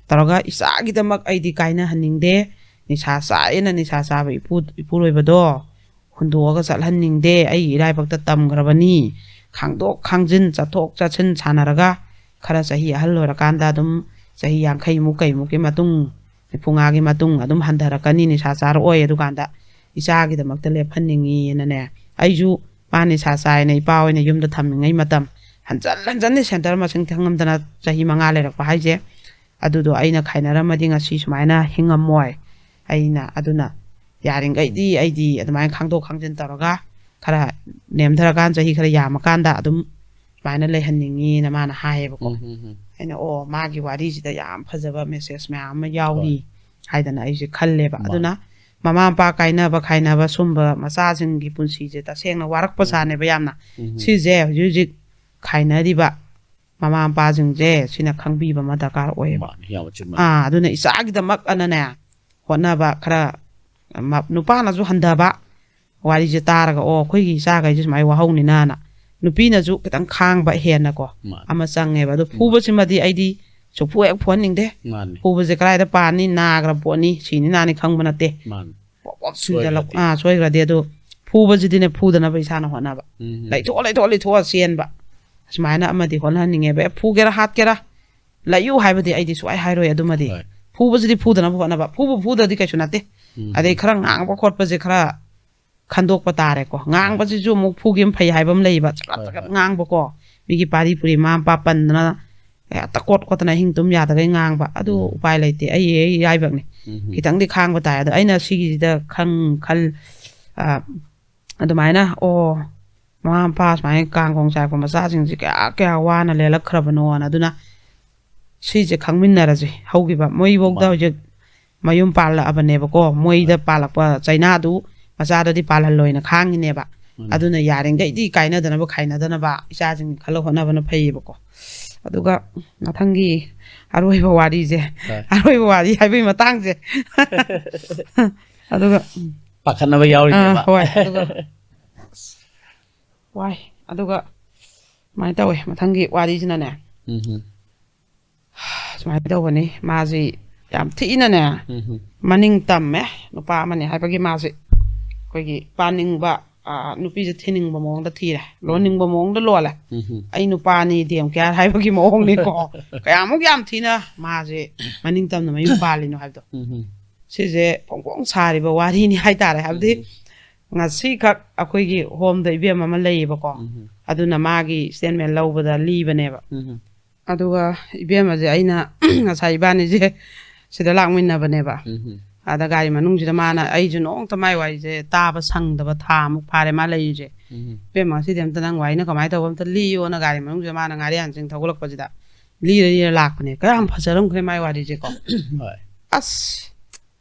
ꯇꯧꯔꯒ, ꯏꯆꯥꯒꯤꯗꯃꯛ ꯑꯩꯗꯤ ꯀꯥꯏꯅꯍꯟꯅꯤꯡꯗꯦ, ꯅꯤꯁꯥ ꯆꯥꯏꯅ ꯅꯤꯁꯥ ꯆꯥꯕ ꯏꯄꯨ-, ꯏꯄꯨꯔꯣꯏꯕꯗꯣ ꯍꯨꯟꯗꯣꯛꯑꯒ ꯆꯠꯍꯟꯅꯤꯡꯗꯦ, ꯑꯩꯒꯤ ꯏꯔꯥꯏꯕꯛꯇ ꯇꯝꯈ꯭ꯔꯕꯅꯤ, ꯈꯥꯡꯗꯣꯛ ꯈꯥꯡꯖꯤꯟ ꯆꯠꯊꯣꯛ ꯆꯠꯁꯤꯟ ꯁꯥꯟꯅꯔꯒ ꯈꯔ ꯆꯍꯤ ꯑꯍꯜ ꯑꯣꯏꯔꯀꯥꯟꯗ ꯑꯗꯨꯝ ꯆꯍꯤ ꯌꯥꯡꯈꯩꯃꯨꯛ ꯀꯩꯃꯨꯛꯀꯤ ꯃꯇꯨꯡ, ꯅꯤꯐꯨ ꯃꯉꯥꯒꯤ ꯃꯇꯨꯡ ꯑꯗꯨꯝ ꯍꯟꯊꯔꯛꯀꯅꯤ, ꯅꯤꯁꯥ ꯆꯥꯔꯛꯑꯣꯏ, ꯑꯗꯨꯀꯥꯟꯗ ꯏꯆꯥꯒꯤꯗꯃꯛꯇ ꯂꯦꯞꯍꯟꯅꯤꯡꯉꯤꯅꯅꯦ꯫ ꯑꯩꯁꯨ ꯃꯥ ꯅꯤꯁꯥ ꯆꯥꯏꯅ ꯏꯄꯥ ꯑꯣꯏꯅ ꯌꯨꯝꯗ ꯊꯝꯃꯤꯉꯩ ꯃꯇꯝ, ꯍꯟꯖꯟ ꯍꯟꯖꯟꯅ ꯁꯦꯟꯇꯔ ꯃꯁꯤꯡ ꯊꯤꯉꯝꯗꯅ ꯆꯍꯤ ꯃꯉꯥ ꯂꯩꯔꯛꯄ ꯍꯥꯏꯁꯦ, ꯑꯗꯨꯗꯣ ꯑꯩꯅ ꯈꯥꯏꯅꯔꯝꯃꯗꯤ ꯉꯁꯤ ꯁꯨꯃꯥꯏꯅ ꯍꯤꯡꯉꯝꯃꯣꯏ꯫ ꯑꯩꯅ ꯑꯗꯨꯅ ꯌꯥꯔꯤꯈꯩꯗꯤ ꯑꯩꯗꯤ ꯑꯗꯨꯃꯥꯏꯅ ꯈꯥꯡꯗꯣꯛ ꯈꯥꯡꯖꯤꯟ ꯇꯧꯔꯒ ꯈꯔ ꯅꯦꯝꯊꯔꯀꯥꯟ, ꯆꯍꯤ ꯈꯔ ꯌꯥꯝꯃꯀꯥꯟꯗ ꯑꯗꯨꯝ ꯁꯨꯃꯥꯏꯅ ꯂꯩꯍꯟꯅꯤꯡꯉꯤꯅ ꯃꯥꯅ ꯍꯥꯏꯌꯦꯕꯀꯣ꯫ ꯎꯝ, ꯎꯝ, ꯎꯝ꯫ ꯑꯩꯅ, "ꯑꯣ, ꯃꯥꯒꯤ ꯋꯥꯔꯤꯁꯤꯗ ꯌꯥꯝ ꯐꯖꯕ ꯃꯦꯁꯦꯖ ꯃꯌꯥꯝ ꯑꯃ ꯌꯥꯎꯔꯤ" ꯍꯥꯏꯗꯅ ꯑꯩꯁꯦ ꯈꯜꯂꯦꯕ꯫ ꯃꯥꯅꯦ꯫ ꯑꯗꯨꯅ ꯃꯃꯥ ꯃꯄꯥ ꯀꯥꯏꯅꯕ ꯈꯥꯏꯅꯕ ꯁꯨꯝꯕ ꯃꯆꯥꯁꯤꯡꯒꯤ ꯄꯨꯟꯁꯤꯁꯦ ꯇꯁꯦꯡꯅ ꯋꯥꯔꯛꯄ ꯎꯝ꯫ ꯁꯥꯅꯦꯕ ꯌꯥꯝꯅ꯫ ꯎꯝ꯫ ꯁꯤꯁꯦ ꯍꯧꯖꯤꯛ ꯍꯧꯖꯤꯛ ꯈꯥꯏꯅꯔꯤꯕ ꯃꯃꯥ ꯃꯄꯥꯁꯤꯡꯁꯦ ꯁꯤꯅ ꯈꯪꯕꯤꯕ ꯑꯃ ꯗꯔꯀꯥꯔ ꯑꯣꯏꯌꯦꯕ꯫ ꯃꯥꯅꯦ, ꯌꯥꯝ ꯑꯆꯨꯝꯕ꯫ ꯑꯥ, ꯑꯗꯨꯅ ꯏꯆꯥꯒꯤꯗꯃꯛ ꯑꯅꯅꯦ ꯍꯣꯠꯅꯕ ꯈꯔ, ꯃ-, ꯅꯨꯄꯥꯅꯁꯨ ꯍꯟꯊꯕ ꯋꯥꯔꯤꯁꯦ ꯇꯥꯔꯒ, "ꯑꯣ, ꯑꯩꯈꯣꯏꯒꯤ ꯏꯆꯥꯈꯩꯁꯦ ꯁꯨꯃꯥꯏꯅ ꯋꯥꯍꯧꯅꯤꯅꯅ", ꯅꯨꯄꯤꯅꯁꯨ ꯈꯤꯇꯪ ꯈꯥꯡꯕ ꯍꯦꯟꯅꯀꯣ ꯃꯥꯅꯦ꯫ ꯑꯃ ꯆꯪꯉꯦꯕ꯫ ꯑꯗꯣ ꯐꯨꯕꯁꯤꯃꯗꯤ ꯑꯩꯗꯤ ꯁꯨꯛꯐꯨ ꯍꯦꯛ ꯐꯨꯍꯟꯅꯤꯡꯗꯦ꯫ ꯃꯥꯅꯦ꯫ ꯐꯨꯕꯁꯦ ꯀꯔꯥꯏꯗ ꯄꯥꯅꯤ? ꯅꯥꯈ꯭ꯔ ꯄꯣꯠꯅꯤ, ꯁꯤꯅꯤ ꯅꯥꯅꯤ ꯈꯪꯕ ꯅꯠꯇꯦ꯫ ꯃꯥꯅꯦ꯫ ꯄꯣꯞ ꯄꯣꯞ ꯁꯨꯖꯜꯂꯛ-, ꯁꯣꯏꯈ꯭ꯔꯗꯤ꯫ ꯑꯥ, ꯁꯣꯏꯈ꯭ꯔꯗꯤ꯫ ꯑꯗꯨ ꯐꯨꯕꯁꯤꯗꯤꯅꯦ, ꯐꯨꯗꯅꯕ ꯏꯁꯥꯅ ꯍꯣꯠꯅꯕ꯫ ꯎꯝ꯫ ꯂꯩꯊꯣꯛ, ꯂꯩꯊꯣꯛ, ꯂꯩꯊꯣꯛꯑ ꯆꯦꯟꯕ꯫ ꯑꯁꯨꯃꯥꯏꯅ ꯑꯃꯗꯤ ꯍꯣꯠꯅꯍꯟꯅꯤꯡꯉꯦꯕ꯫ "ꯑꯦ, ꯐꯨꯒꯦꯔꯥ ꯍꯥꯠꯀꯦꯔꯥ, ꯂꯩꯌꯨ" ꯍꯥꯏꯕꯗꯤ ꯑꯩꯗꯤ ꯁꯨꯡꯍꯥꯏ ꯍꯥꯏꯔꯣꯏ ꯑꯗꯨꯃꯗꯤ꯫ ꯍꯣꯏ꯫ ꯐꯨꯕꯁꯤꯗꯤ ꯐꯨꯗꯅꯕ ꯍꯣꯠꯅꯕ꯫ ꯐꯨꯕ ꯐꯨꯗ꯭ꯔꯗꯤ ꯀꯩꯁꯨ ꯅꯠꯇꯦ꯫ ꯎꯝ꯫ ꯑꯗꯩ ꯈꯔ ꯉꯥꯡꯕ ꯈꯣꯠꯄꯁꯦ ꯈꯔ ꯈꯟꯗꯣꯛꯄ ꯇꯥꯔꯦꯀꯣ꯫ ꯉꯥꯡꯕꯁꯤꯁꯨ ꯑꯃꯨꯛ ꯐꯨꯒꯦ ꯐꯩ ꯍꯥꯏꯕ ꯑꯃ ꯂꯩꯌꯦꯕ꯫ ꯆꯒꯠ ꯍꯣꯏ, ꯆꯒꯠ ꯍꯣꯏ꯫ ꯉꯥꯡꯕꯀꯣ꯫ ꯃꯤꯒꯤ ꯄꯥꯔꯤ ꯄꯨꯔꯤ ꯃꯃꯥ ꯃꯄꯥ ꯄꯟꯗꯅ ꯍꯦꯛꯇ ꯀꯣꯠ ꯀꯣꯠꯇꯅ ꯑꯍꯤꯡ ꯇꯨꯝ ꯌꯥꯗꯈꯩ ꯉꯥꯡꯕ꯫ ꯑꯗꯨ ꯎꯝ꯫ ꯎꯄꯥꯏ ꯂꯩꯇꯦ꯫ ꯑꯩ, ꯑꯩ ꯏꯔꯥꯏꯕꯛꯅꯤ꯫ ꯎꯝ꯫ ꯈꯤꯇꯪꯗꯤ ꯈꯥꯡꯕ ꯇꯥꯏ꯫ ꯑꯗꯣ ꯑꯩꯅ ꯁꯤꯒꯤꯁꯤꯗ ꯈꯪ-, ꯈꯜ-, ꯑ, ꯑꯗꯨꯃꯥꯏꯅ, ꯑꯣ, ꯃꯃꯥ ꯃꯄꯥ ꯁꯨꯃꯥꯏꯅ ꯀꯥꯡ ꯈꯣꯡ ꯆꯥꯏꯔꯛꯄ ꯃꯆꯥꯁꯤꯡꯁꯦ ꯀꯌꯥ, ꯀꯌꯥ ꯋꯥꯅ ꯂꯦꯜꯂꯛꯈ꯭ꯔꯕꯅꯣꯅ꯫ ꯑꯗꯨꯅ ꯁꯤꯁꯦ ꯈꯪꯃꯤꯟꯅꯔꯁꯦ꯫ ꯍꯧꯈꯤꯕ ꯃꯣꯏꯐꯧꯗ ꯃꯥꯅꯦ꯫ ꯍꯧꯖꯤꯛ ꯃꯌꯨꯝ ꯄꯥꯜꯂꯛꯑꯕꯅꯦꯕꯀꯣ꯫ ꯃꯣꯏꯗ ꯍꯣꯏ꯫ ꯄꯥꯜꯂꯛꯄ ꯆꯩꯅꯥꯗꯨ ꯃꯆꯥꯗꯗꯤ ꯄꯥꯜꯍꯜꯂꯣꯏꯅ ꯈꯥꯡꯉꯤꯅꯦꯕ꯫ ꯃꯥꯅꯦ꯫ ꯑꯗꯨꯅ ꯌꯥꯔꯤꯈꯩꯗꯤ ꯀꯥꯏꯅꯗꯅꯕ, ꯈꯥꯏꯅꯗꯅꯕ ꯏꯆꯥꯁꯤꯡ ꯈꯜꯂ ꯍꯣꯠꯅꯕꯅ ꯐꯩꯌꯦꯕꯀꯣ꯫ ꯑꯗꯨꯒ ꯃꯊꯪꯒꯤ ꯑꯔꯣꯏꯕ ꯋꯥꯔꯤꯁꯦ, ꯍꯣꯏ꯫ ꯑꯔꯣꯏꯕ ꯋꯥꯔꯤ ꯍꯥꯏꯕꯒꯤ ꯃꯇꯥꯡꯁꯦ꯫ ꯑꯗꯨꯒ, ꯎꯝ꯫ ꯄꯥꯈꯠꯅꯕ ꯌꯥꯎꯔꯤꯅꯦꯕ꯫ ꯑꯥ, ꯍꯣꯏ꯫ ꯑꯗꯨꯒ, ꯋꯥꯏ꯫ ꯑꯗꯨꯒ ꯁꯨꯃꯥꯏꯅ ꯇꯧꯋꯦ, ꯃꯊꯪꯒꯤ ꯋꯥꯔꯤꯁꯤꯅꯅꯦ꯫ ꯎꯝ꯫ ꯁꯨꯃꯥꯏꯅ ꯇꯧꯕꯅꯤ, ꯃꯥꯁꯤ ꯌꯥꯝ ꯊꯤꯅꯅꯦ, ꯎꯝ꯫ ꯃꯅꯤꯡ ꯇꯝꯃꯦ꯫ ꯅꯨꯄꯥ ꯑꯃꯅꯤ ꯍꯥꯏꯕꯒꯤ ꯃꯥꯁꯤ ꯑꯩꯈꯣꯏꯒꯤ ꯄꯥꯅꯤꯡꯕ, ꯑ, ꯅꯨꯄꯤꯁꯦ ꯊꯤꯅꯤꯡꯕ ꯃꯑꯣꯡꯗ ꯊꯤꯔꯦ, ꯂꯣꯟꯅꯤꯡꯕ ꯃꯑꯣꯡꯗ ꯂꯣꯜꯂꯦ꯫ ꯎꯝ꯫ "ꯑꯩ ꯅꯨꯄꯥꯅꯤ, ꯗꯦꯝ ꯀꯦꯌꯥꯔ" ꯍꯥꯏꯕꯒꯤ ꯃꯑꯣꯡꯅꯤꯀꯣ꯫ ꯀꯌꯥꯃꯨꯛ ꯌꯥꯝ ꯊꯤꯅ ꯃꯥꯁꯦ ꯃꯅꯤꯡ ꯇꯝꯅ ꯃꯌꯨꯝ ꯄꯥꯜꯂꯤꯅꯣ ꯍꯥꯏꯕꯗꯣ꯫ ꯎꯝ꯫ ꯁꯤꯁꯦ ꯐꯣꯡ ꯐꯣꯡ ꯁꯥꯔꯤꯕ ꯋꯥꯔꯤꯅꯤ ꯍꯥꯏꯇꯥꯔꯦ꯫ ꯍꯥꯏꯕꯗꯤ, ꯎꯝ꯫ ꯉꯁꯤꯈꯛ ꯑꯩꯈꯣꯏꯒꯤ ꯍꯣꯝꯗ ꯏꯕꯦꯝ ꯑꯃ ꯂꯩꯌꯦꯕꯀꯣ꯫ ꯎꯝ꯫ ꯑꯗꯨꯅ ꯃꯥꯒꯤ ꯁ꯭ꯇꯦꯠꯃꯦꯟ ꯂꯧꯕꯗ ꯂꯤꯕꯅꯦꯕ꯫ ꯎꯝ꯫ ꯑꯗꯨꯒ ꯏꯕꯦꯝꯃꯁꯦ ꯑꯩꯅ ꯉꯁꯥꯏ ꯏꯕꯥꯅꯤꯁꯦ ꯁꯤꯗ ꯂꯥꯛꯃꯤꯟꯅꯕꯅꯦꯕ꯫ ꯎꯝ꯫ ꯑꯗ ꯒꯥꯔꯤ ꯃꯅꯨꯡꯁꯤꯗ ꯃꯥꯅ, ꯑꯩꯁꯨ ꯅꯣꯡꯇ ꯃꯥꯏ ꯋꯥꯔꯤꯁꯦ ꯇꯥꯕ ꯁꯪꯗꯕ ꯊꯥ ꯑꯃꯨꯛ ꯐꯥꯔꯦ ꯃꯥ ꯂꯩꯔꯤꯁꯦ꯫ ꯎꯝ꯫ "ꯏꯕꯦꯝꯃ, ꯉꯁꯤꯗꯤ ꯑꯝꯇ ꯅꯪ ꯋꯥꯔꯤꯅ ꯀꯃꯥꯏꯅ ꯇꯧꯕ ꯑꯝꯇ ꯂꯤꯌꯣꯅ" ꯒꯥꯔꯤ ꯃꯅꯨꯡꯁꯤꯗ ꯃꯥꯅ ꯉꯥꯔꯤꯌꯥꯟꯁꯤꯡ ꯊꯧꯒꯠꯂꯛꯄꯁꯤꯗ ꯂꯤꯔ ꯂꯤꯔ ꯂꯥꯛꯄꯅꯦ꯫ ꯀꯌꯥꯝ ꯐꯖꯔꯝꯈ꯭ꯔꯦ ꯃꯥꯏ ꯋꯥꯔꯤꯁꯦꯀꯣ꯫ ꯍꯣꯏ꯫ ꯑꯁ,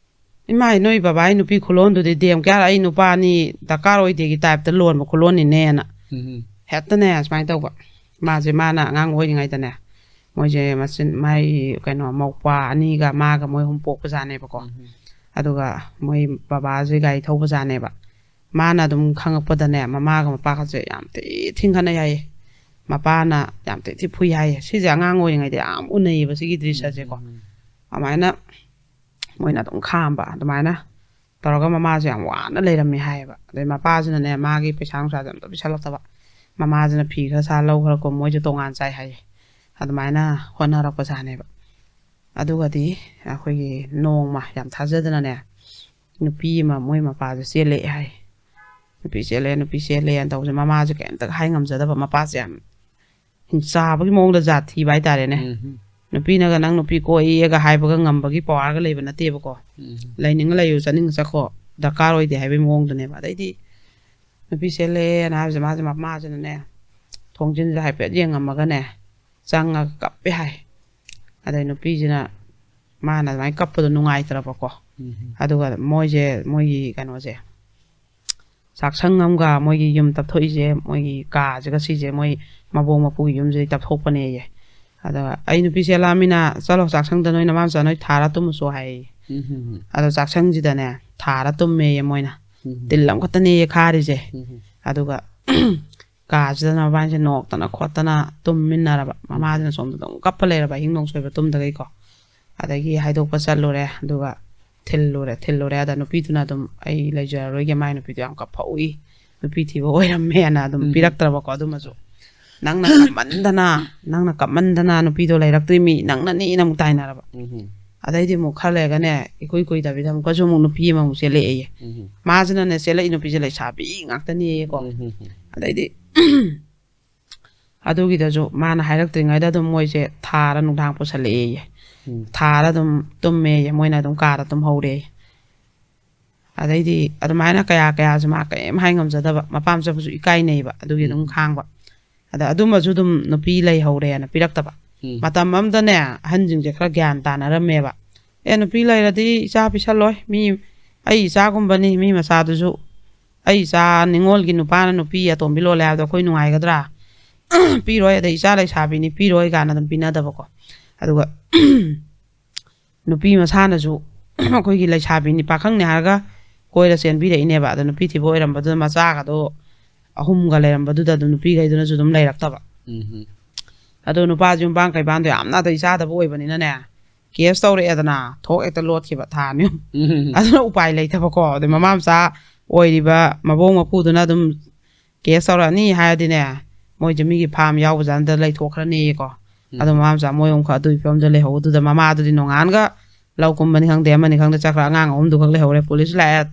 "ꯏꯃꯥꯏ, ꯅꯣꯏ ꯕꯕꯥꯒꯤ ꯅꯨꯄꯤ ꯈꯨꯂꯣꯟꯗꯨꯗꯤ ꯗꯦꯝ ꯀꯦꯌꯥꯔ, ꯑꯩ ꯅꯨꯄꯥꯅꯤ ꯗꯔꯀꯥꯔ ꯑꯣꯏꯗꯦꯒꯤ ꯇꯥꯏꯞꯇ ꯂꯣꯟꯕ ꯈꯨꯂꯣꯟꯅꯤꯅꯦꯅ"꯫ ꯎꯝ꯫ ꯍꯦꯛꯇꯅꯦ ꯁꯨꯃꯥꯏꯅ ꯇꯧꯕ꯫ ꯃꯥꯁꯦ, ꯃꯥꯅ ꯑꯉꯥꯡ ꯑꯣꯏꯔꯤꯉꯩꯗꯅꯦ, ꯃꯣꯏꯁꯦ ꯃꯆꯤꯟ, ꯃꯥꯏ ꯀꯩꯅꯣ, ꯃꯧꯄ꯭ꯋꯥ ꯑꯅꯤꯒ ꯃꯥꯒ ꯃꯣꯏ ꯑꯍꯨꯝ ꯄꯣꯛꯄꯖꯥꯠꯅꯦꯕꯀꯣ꯫ ꯎꯝ꯫ ꯑꯗꯨꯒ ꯃꯣꯏ ꯕꯕꯥꯁꯦ ꯒꯥꯔꯤ ꯊꯧꯕꯖꯥꯠꯅꯦꯕ꯫ ꯃꯥꯅ ꯑꯗꯨꯝ ꯈꯪꯉꯛꯄꯗꯅꯦ, ꯃꯃꯥꯒ ꯃꯄꯥꯒꯁꯦ ꯌꯥꯝ ꯊꯤ ꯊꯤꯡ ꯈꯠꯅꯩ ꯍꯥꯏꯌꯦ꯫ ꯃꯄꯥꯅ ꯌꯥꯝ ꯊꯤ ꯊꯤ ꯐꯨꯏ ꯍꯥꯏꯌꯦ꯫ ꯁꯤꯁꯦ ꯑꯉꯥꯡ ꯑꯣꯏꯔꯤꯉꯩꯗ ꯌꯥꯝ ꯎꯅꯩꯌꯦꯕ ꯁꯤꯒꯤ ꯗ꯭ꯔꯤꯁꯁꯦꯀꯣ꯫ ꯎꯝ꯫ ꯑꯗꯨꯃꯥꯏꯅ ꯃꯣꯏꯅ ꯑꯗꯨꯝ ꯈꯥꯝꯕ꯫ ꯑꯗꯨꯃꯥꯏꯅ ꯇꯧꯔꯒ ꯃꯃꯥꯁꯦ ꯌꯥꯝ ꯋꯥꯅ ꯂꯩꯔꯝꯃꯦ ꯍꯥꯏꯌꯦꯕ꯫ ꯑꯗꯩ ꯃꯄꯥꯁꯤꯅꯅꯦ, ꯃꯥꯒꯤ ꯄꯩꯁꯥ ꯅꯨꯡꯁꯥꯁꯦ ꯑꯝꯇ ꯄꯤꯁꯜꯂꯛꯇꯕ꯫ ꯃꯃꯥꯁꯤꯅ ꯐꯤ ꯈꯔ ꯁꯥ, ꯂꯧ ꯈꯔ ꯀꯨꯝ, ꯃꯣꯏꯁꯦ ꯇꯣꯉꯥꯟ ꯆꯥꯏ ꯍꯥꯏꯌꯦ꯫ ꯑꯗꯨꯃꯥꯏꯅ ꯍꯣꯠꯅꯔꯛꯄꯖꯥꯠꯅꯦꯕ꯫ ꯑꯗꯨꯒꯗꯤ ꯑꯩꯈꯣꯏꯒꯤ ꯅꯣꯡꯃ ꯌꯥꯝ ꯊꯥꯖꯗꯅꯅꯦ, ꯅꯨꯄꯤ ꯑꯃ ꯃꯣꯏ ꯃꯄꯥꯁꯦ ꯆꯦꯜꯂꯛꯑꯦ ꯍꯥꯏ꯫ ꯅꯨꯄꯤ ꯆꯦꯜꯂꯛꯑꯦ, ꯅꯨꯄꯤ ꯆꯦꯜꯂꯛꯑꯦꯅ ꯇꯧꯕꯁꯦ ꯃꯃꯥꯁꯦ ꯀꯩꯝꯇ ꯍꯥꯏ ꯉꯝꯖꯗꯕ, ꯃꯄꯥꯁꯦ ꯌꯥꯝ ꯍꯤꯡꯆꯥꯕꯒꯤ ꯃꯑꯣꯡꯗ ꯖꯥꯠ ꯊꯤꯕ ꯍꯥꯏꯇꯥꯔꯦꯅꯦ꯫ ꯅꯨꯄꯤꯅꯒ "ꯅꯪ ꯅꯨꯄꯤ ꯀꯣꯏꯌꯦꯒ" ꯍꯥꯏꯕꯒ ꯉꯝꯕꯒꯤ ꯄꯋꯥꯔꯒ ꯂꯩꯕ ꯅꯠꯇꯦꯕꯀꯣ꯫ "ꯂꯩꯅꯤꯡꯉ ꯂꯩꯌꯨ, ꯆꯠꯅꯤꯡꯉ ꯆꯠꯈꯣ, ꯗꯔꯀꯥꯔ ꯑꯣꯏꯗꯦ" ꯍꯥꯏꯕꯒꯤ ꯃꯑꯣꯡꯗꯅꯦꯕ꯫ ꯑꯗꯩꯗꯤ ꯅꯨꯄꯤ ꯆꯦꯜꯂꯛꯑꯦꯅ ꯍꯥꯏꯕꯁꯦ, ꯃꯥꯁꯦ, ꯃꯃꯥꯁꯤꯅꯅꯦ, ꯊꯣꯡꯖꯤꯟꯁꯦ ꯍꯥꯏꯐꯦꯠ ꯌꯦꯡꯉꯝꯃꯒꯅꯦ, ꯆꯪꯉꯒ ꯀꯞꯄꯦ ꯍꯥꯏ꯫ ꯑꯗꯩ ꯅꯨꯄꯤꯁꯤꯅ, ꯃꯥꯅ ꯑꯗꯨꯃꯥꯏꯅ ꯀꯞꯄꯗꯣ ꯅꯨꯡꯉꯥꯏꯇ꯭ꯔꯕꯀꯣ꯫ ꯑꯗꯨꯒ ꯃꯣꯏꯁꯦ, ꯃꯣꯏꯒꯤ ꯀꯩꯅꯣꯁꯦ, ꯆꯥꯛꯁꯪ ꯑꯃꯒ ꯃꯣꯏꯒꯤ ꯌꯨꯝ ꯇꯞꯊꯣꯛꯏꯁꯦ, ꯃꯣꯏꯒꯤ ꯀꯥꯁꯤꯒ, ꯁꯤꯁꯦ ꯃꯣꯏ ꯃꯕꯣꯛ ꯃꯄꯨꯒꯤ ꯌꯨꯝꯁꯤꯗꯩ ꯇꯞꯊꯣꯛꯄꯅꯦꯌꯦ꯫ ꯑꯗ "ꯑꯩ ꯅꯨꯄꯤ ꯆꯦꯜꯂꯛꯑꯃꯤꯅ ꯆꯠꯂꯣ, ꯆꯥꯛꯁꯪꯗ ꯅꯣꯏ ꯅꯃꯥ ꯃꯆꯥ ꯅꯣꯏ ꯊꯥꯔ ꯇꯨꯝꯃꯨꯆꯣ" ꯍꯥꯏꯌꯦ꯫ ꯑꯗꯣ ꯆꯥꯛꯁꯪꯁꯤꯗꯅꯦ ꯊꯥꯔ ꯇꯨꯝꯃꯦꯌꯦ ꯃꯣꯏꯅ꯫ ꯇꯤꯜ ꯑꯃꯈꯛꯇꯅꯦꯌꯦ ꯈꯥꯔꯤꯁꯦ꯫ ꯑꯗꯨꯒ ꯀꯥꯁꯤꯗꯅ ꯃꯕꯥꯅꯤꯁꯦ ꯅꯣꯛꯇꯅ ꯈꯣꯠꯇꯅ ꯇꯨꯝꯃꯤꯟꯅꯔꯕ꯫ ꯃꯃꯥꯁꯤꯅ ꯁꯣꯝꯗ ꯑꯗꯨꯝ ꯀꯞꯄ ꯂꯩꯔꯕ, ꯑꯍꯤꯡ ꯅꯣꯡ ꯁꯣꯏꯕ ꯇꯨꯝꯗꯈꯩꯀꯣ꯫ ꯑꯗꯒꯤ ꯍꯥꯏꯗꯣꯛꯄ ꯆꯠꯂꯨꯔꯦ, ꯑꯗꯨꯒ ꯊꯤꯜꯂꯨꯔꯦ꯫ ꯊꯤꯜꯂꯨꯔꯦ꯫ ꯑꯗ ꯅꯨꯄꯤꯗꯨꯅ ꯑꯗꯨꯝ "ꯑꯩ ꯂꯩꯖꯔꯔꯣꯏꯒꯦ, ꯃꯥꯏ ꯅꯨꯄꯤꯗꯣ ꯌꯥꯝ ꯀꯞꯐꯧꯏ, ꯅꯨꯄꯤ ꯊꯤꯕ ꯑꯣꯏꯔꯝꯃꯦꯅ" ꯑꯗꯨꯝ ꯄꯤꯔꯛꯇ꯭ꯔꯕꯀꯣ꯫ ꯑꯗꯨꯃꯁꯨ "ꯅꯪꯅ ꯀꯞꯃꯟꯗꯅ, ꯅꯪꯅ ꯀꯞꯃꯟꯗꯅ ꯅꯨꯄꯤꯗꯣ ꯂꯩꯔꯛꯇ꯭ꯔꯤꯃꯤ, ꯅꯪꯅꯅꯦꯅ" ꯑꯃꯨꯛ ꯇꯥꯏꯅꯔꯕ꯫ ꯑꯗꯩꯗꯤ ꯑꯃꯨꯛ ꯈꯔ ꯂꯩꯔꯒꯅꯦ, ꯏꯀꯨꯏ ꯀꯨꯏꯗꯕꯤꯗ ꯑꯃꯨꯛꯀꯁꯨ ꯑꯃꯨꯛ ꯅꯨꯄꯤ ꯑꯃꯃꯨꯛ ꯆꯦꯜꯂꯛꯑꯦꯌꯦ꯫ ꯃꯥꯁꯤꯅꯅꯦ ꯆꯦꯜꯂꯛꯏ ꯅꯨꯄꯤꯁꯦ ꯂꯩꯁꯥꯕꯤ ꯉꯥꯛꯇꯅꯦꯌꯦꯀꯣ꯫ ꯑꯗꯩꯗꯤ ꯑꯗꯨꯒꯤꯗꯁꯨ ꯃꯥꯅ ꯍꯥꯏꯔꯛꯇ꯭ꯔꯤꯉꯩꯗ ꯑꯗꯨꯝ ꯃꯣꯏꯁꯦ ꯊꯥꯔ ꯅꯨꯡꯗꯥꯡ ꯄꯨꯁꯜꯂꯛꯑꯦꯌꯦ꯫ ꯊꯥꯔ ꯑꯗꯨꯝ ꯇꯨꯝꯃꯦꯌꯦ, ꯃꯣꯏꯅ ꯑꯗꯨꯝ ꯀꯥꯗ ꯇꯨꯝꯍꯧꯔꯦ꯫ ꯑꯗꯩꯗꯤ ꯑꯗꯨꯃꯥꯏꯅ ꯀꯌꯥ ꯀꯌꯥꯁꯨ ꯃꯥ ꯀꯔꯤꯝ ꯍꯥꯏ ꯉꯝꯖꯗꯕ, ꯃꯄꯥꯝ ꯆꯠꯄꯁꯨ ꯏꯀꯥꯏꯅꯩꯕ, ꯑꯗꯨꯒꯤ ꯑꯗꯨꯝ ꯈꯥꯡꯕ꯫ ꯑꯗ ꯑꯗꯨꯃꯁꯨ ꯑꯗꯨꯝ ꯅꯨꯄꯤ ꯂꯩꯍꯧꯔꯦꯅ ꯄꯤꯔꯛꯇꯕ꯫ ꯃꯇꯝ ꯑꯃꯗꯅꯦ ꯑꯍꯟꯁꯤꯡꯁꯦ ꯈꯔ ꯒ꯭ꯌꯥꯟ ꯇꯥꯅꯔꯝꯃꯦꯕ꯫ "ꯑꯦ, ꯅꯨꯄꯤ ꯂꯩꯔꯗꯤ ꯏꯆꯥ ꯄꯤꯁꯜꯂꯣꯏ, ꯃꯤ, ꯑꯩ ꯏꯆꯥꯒꯨꯝꯕꯅꯤ, ꯃꯤ ꯃꯆꯥꯗꯨꯁꯨ ꯑꯩ ꯏꯆꯥ ꯅꯤꯉꯣꯜꯒꯤ ꯅꯨꯄꯥꯅ ꯅꯨꯄꯤ ꯑꯇꯣꯝꯕꯤ ꯂꯣꯜꯂꯦ ꯍꯥꯏꯕꯗꯣ ꯑꯩꯈꯣꯏ ꯅꯨꯡꯉꯥꯏꯒꯗ꯭ꯔꯥ? ꯄꯤꯔꯣꯏ, ꯑꯗꯩ ꯏꯆꯥ ꯂꯩꯁꯥꯕꯤꯅꯤ, ꯄꯤꯔꯣꯏ" ꯀꯥꯏꯅ ꯑꯗꯨꯝ ꯄꯤꯅꯗꯕꯀꯣ꯫ ꯑꯗꯨꯒ ꯅꯨꯄꯤ ꯃꯁꯥꯅꯁꯨ ꯑꯩꯈꯣꯏꯒꯤ ꯂꯩꯁꯥꯕꯤꯅꯤ, ꯄꯥꯈꯪꯅꯤ ꯍꯥꯏꯔꯒ ꯀꯣꯏꯔ ꯆꯦꯟꯕꯤꯔꯛꯏꯅꯦꯕ꯫ ꯑꯗꯣ ꯅꯨꯄꯤ ꯊꯤꯕ ꯑꯣꯏꯔꯝꯕꯗꯨꯗ ꯃꯆꯥꯒꯗꯣ ꯑꯍꯨꯝꯒ ꯂꯩꯔꯝꯕꯗꯨꯗ ꯑꯗꯨꯝ ꯅꯨꯄꯤꯈꯩꯗꯨꯅꯁꯨ ꯑꯗꯨꯝ ꯂꯩꯔꯛꯇꯕ꯫ ꯑꯗꯣ ꯅꯨꯄꯥꯁꯨ ꯌꯨꯝꯕꯥꯟ ꯀꯩꯕꯥꯟꯗꯣ ꯌꯥꯝꯅ ꯅꯥꯇꯩ ꯆꯥꯗꯕ ꯑꯣꯏꯕꯅꯤꯅꯅꯦ, ꯀꯦꯁ ꯇꯧꯔꯛꯑꯦꯗꯅ, ꯊꯣꯛ ꯍꯦꯛꯇ ꯂꯣꯠꯈꯤꯕ ꯊꯥ ꯑꯅꯤ ꯑꯍꯨꯝ꯫ ꯑꯗꯨꯅ ꯎꯄꯥꯏ ꯂꯩꯇꯕꯀꯣ꯫ ꯑꯗꯩ ꯃꯃꯥ ꯃꯆꯥ ꯑꯣꯏꯔꯤꯕ ꯃꯕꯣꯛ ꯃꯄꯨꯗꯨꯅ ꯑꯗꯨꯝ ꯀꯦꯁ ꯇꯧꯔꯛꯑꯅꯤ ꯍꯥꯏꯔꯗꯤꯅꯦ, ꯃꯣꯏꯁꯦ ꯃꯤꯒꯤ ꯐꯥꯝ ꯌꯥꯎꯕ ꯖꯥꯠ ꯅꯠꯇ ꯂꯩꯊꯣꯛꯈ꯭ꯔꯅꯦꯌꯦꯀꯣ꯫ ꯑꯗꯣ ꯃꯃꯥ ꯃꯆꯥ ꯃꯣꯏ ꯑꯃꯨꯛꯈꯛ ꯑꯗꯨꯒꯤ ꯐꯤꯕꯝꯗ ꯂꯩꯍꯧꯕꯗꯨꯗ ꯃꯃꯥꯗꯨꯗꯤ ꯅꯣꯡꯉꯥꯟꯒ ꯂꯧ ꯀꯨꯝꯕꯅꯤ ꯈꯪꯗꯦ, ꯑꯃꯅꯤ ꯈꯪꯗꯦ, ꯆꯠꯈ꯭ꯔ ꯑꯉꯥꯡ ꯑꯍꯨꯝꯗꯨꯈꯛ ꯂꯩꯍꯧꯔꯦ꯫ ꯄꯨꯂꯤꯁ ꯂꯥꯛꯑꯦ,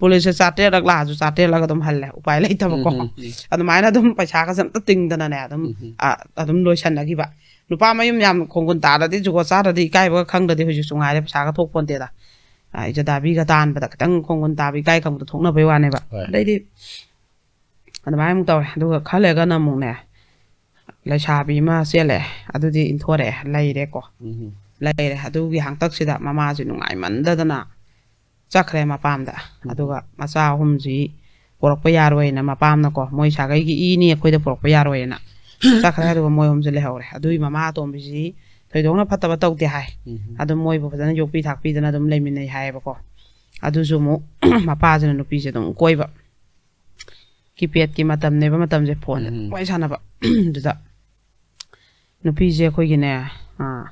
ꯄꯨꯂꯤꯁꯁꯦ ꯆꯥꯇ꯭ꯔꯦꯠꯂꯛ ꯂꯥꯛꯑꯁꯨ ꯆꯥꯇ꯭ꯔꯦꯠꯂꯛ ꯑꯗꯨꯝ ꯍꯜꯂꯦ, ꯎꯄꯥꯏ ꯂꯩꯇꯕꯀꯣ꯫ ꯎꯝ, ꯎꯝ, ꯎꯝ꯫ ꯑꯗꯨꯃꯥꯏꯅ ꯑꯗꯨꯝ ꯄꯩꯁꯥꯒꯁꯦ ꯑꯝꯇ ꯇꯤꯡꯗꯅꯅꯦ ꯑꯗꯨꯝ, ꯎꯝ, ꯎꯝ꯫ ꯑ, ꯑꯗꯨꯝ ꯂꯣꯏꯁꯟꯅꯈꯤꯕ꯫ ꯅꯨꯄꯥ ꯃꯌꯨꯝ ꯌꯥꯝ ꯈꯣꯡꯒꯨꯟ ꯇꯥꯔꯗꯤ, ꯖꯨꯒꯣꯠ ꯆꯥꯗ꯭ꯔꯗꯤ, ꯏꯀꯥꯏꯕꯒ ꯈꯪꯗ꯭ꯔꯗꯤ ꯍꯧꯖꯤꯛꯁꯨ ꯉꯥꯏꯔꯦ, ꯄꯩꯁꯥꯒ ꯊꯣꯛ ꯄꯣꯟꯇꯦꯗ꯫ ꯑ, ꯏꯖꯗꯥꯕꯤꯒ ꯇꯥꯟꯕꯗ ꯈꯤꯇꯪ ꯈꯣꯡꯒꯨꯟ ꯇꯥꯕ, ꯏꯀꯥꯏ ꯈꯪꯕꯗꯣ ꯊꯣꯛꯅꯕꯩ ꯋꯥꯅꯦꯕ꯫ ꯍꯣꯏ꯫ ꯑꯗꯩꯗꯤ ꯑꯗꯨꯃꯥꯏꯅ ꯑꯃꯨꯛ ꯇꯧꯔꯦ꯫ ꯑꯗꯨꯒ ꯈꯔ ꯂꯩꯔꯒꯅ ꯑꯃꯨꯛꯅꯦ, ꯂꯩꯁꯥꯕꯤ ꯑꯃ ꯆꯦꯜꯂꯛꯑꯦ꯫ ꯑꯗꯨꯗꯤ ꯏꯟꯊꯣꯔꯛꯑꯦ, ꯂꯩꯔꯦꯀꯣ꯫ ꯎꯝ꯫ ꯂꯩꯔꯦ꯫ ꯑꯗꯨꯒꯤ ꯍꯥꯡꯇꯛꯁꯤꯗ ꯃꯃꯥꯁꯦ ꯅꯨꯡꯉꯥꯏꯃꯟꯗꯗꯅ ꯆꯠꯈ꯭ꯔꯦ ꯃꯄꯥꯝꯗ꯫ ꯎꯝ꯫ ꯑꯗꯨꯒ ꯃꯆꯥ ꯑꯍꯨꯝꯁꯤ ꯄꯣꯔꯛꯄ ꯌꯥꯔꯣꯏꯅ ꯃꯄꯥꯝꯅꯀꯣ, ꯃꯣꯏ ꯁꯥꯒꯩꯒꯤ ꯏꯅꯤ, ꯑꯩꯈꯣꯏꯗ ꯄꯣꯔꯛꯄ ꯌꯥꯔꯣꯏꯅ ꯆꯠꯈ꯭ꯔꯦ꯫ ꯑꯗꯨꯒ ꯃꯣꯏ ꯑꯍꯨꯝꯁꯦ ꯂꯩꯍꯧꯔꯦ꯫ ꯑꯗꯨꯒꯤ ꯃꯃꯥ ꯑꯇꯣꯝꯕꯤꯁꯤ ꯊꯣꯏꯗꯣꯛꯅ ꯐꯠꯇꯕ ꯇꯧꯗꯦ ꯍꯥꯏ꯫ ꯎꯝ꯫ ꯑꯗꯨꯝ ꯃꯣꯏꯕꯨ ꯐꯖꯅ ꯌꯣꯛꯄꯤ ꯊꯥꯛꯄꯤꯗꯅ ꯑꯗꯨꯝ ꯂꯩꯃꯤꯟꯅꯩ ꯍꯥꯏꯌꯦꯕꯀꯣ꯫ ꯑꯗꯨꯁꯨ ꯑꯃꯨꯛ ꯃꯄꯥꯁꯤꯅ ꯅꯨꯄꯤꯁꯦ ꯑꯗꯨꯝ ꯀꯣꯏꯕ꯫ ꯀꯤꯄꯦꯗꯀꯤ ꯃꯇꯝꯅꯦꯕ, ꯃꯇꯝꯁꯦ ꯐꯣꯟꯗ ꯎꯝ꯫ ꯋꯥꯔꯤ ꯁꯥꯟꯅꯕ꯫ ꯑꯗꯨꯗ ꯅꯨꯄꯤꯁꯦ ꯑꯩꯈꯣꯏꯒꯤꯅꯦ, ꯑꯥ,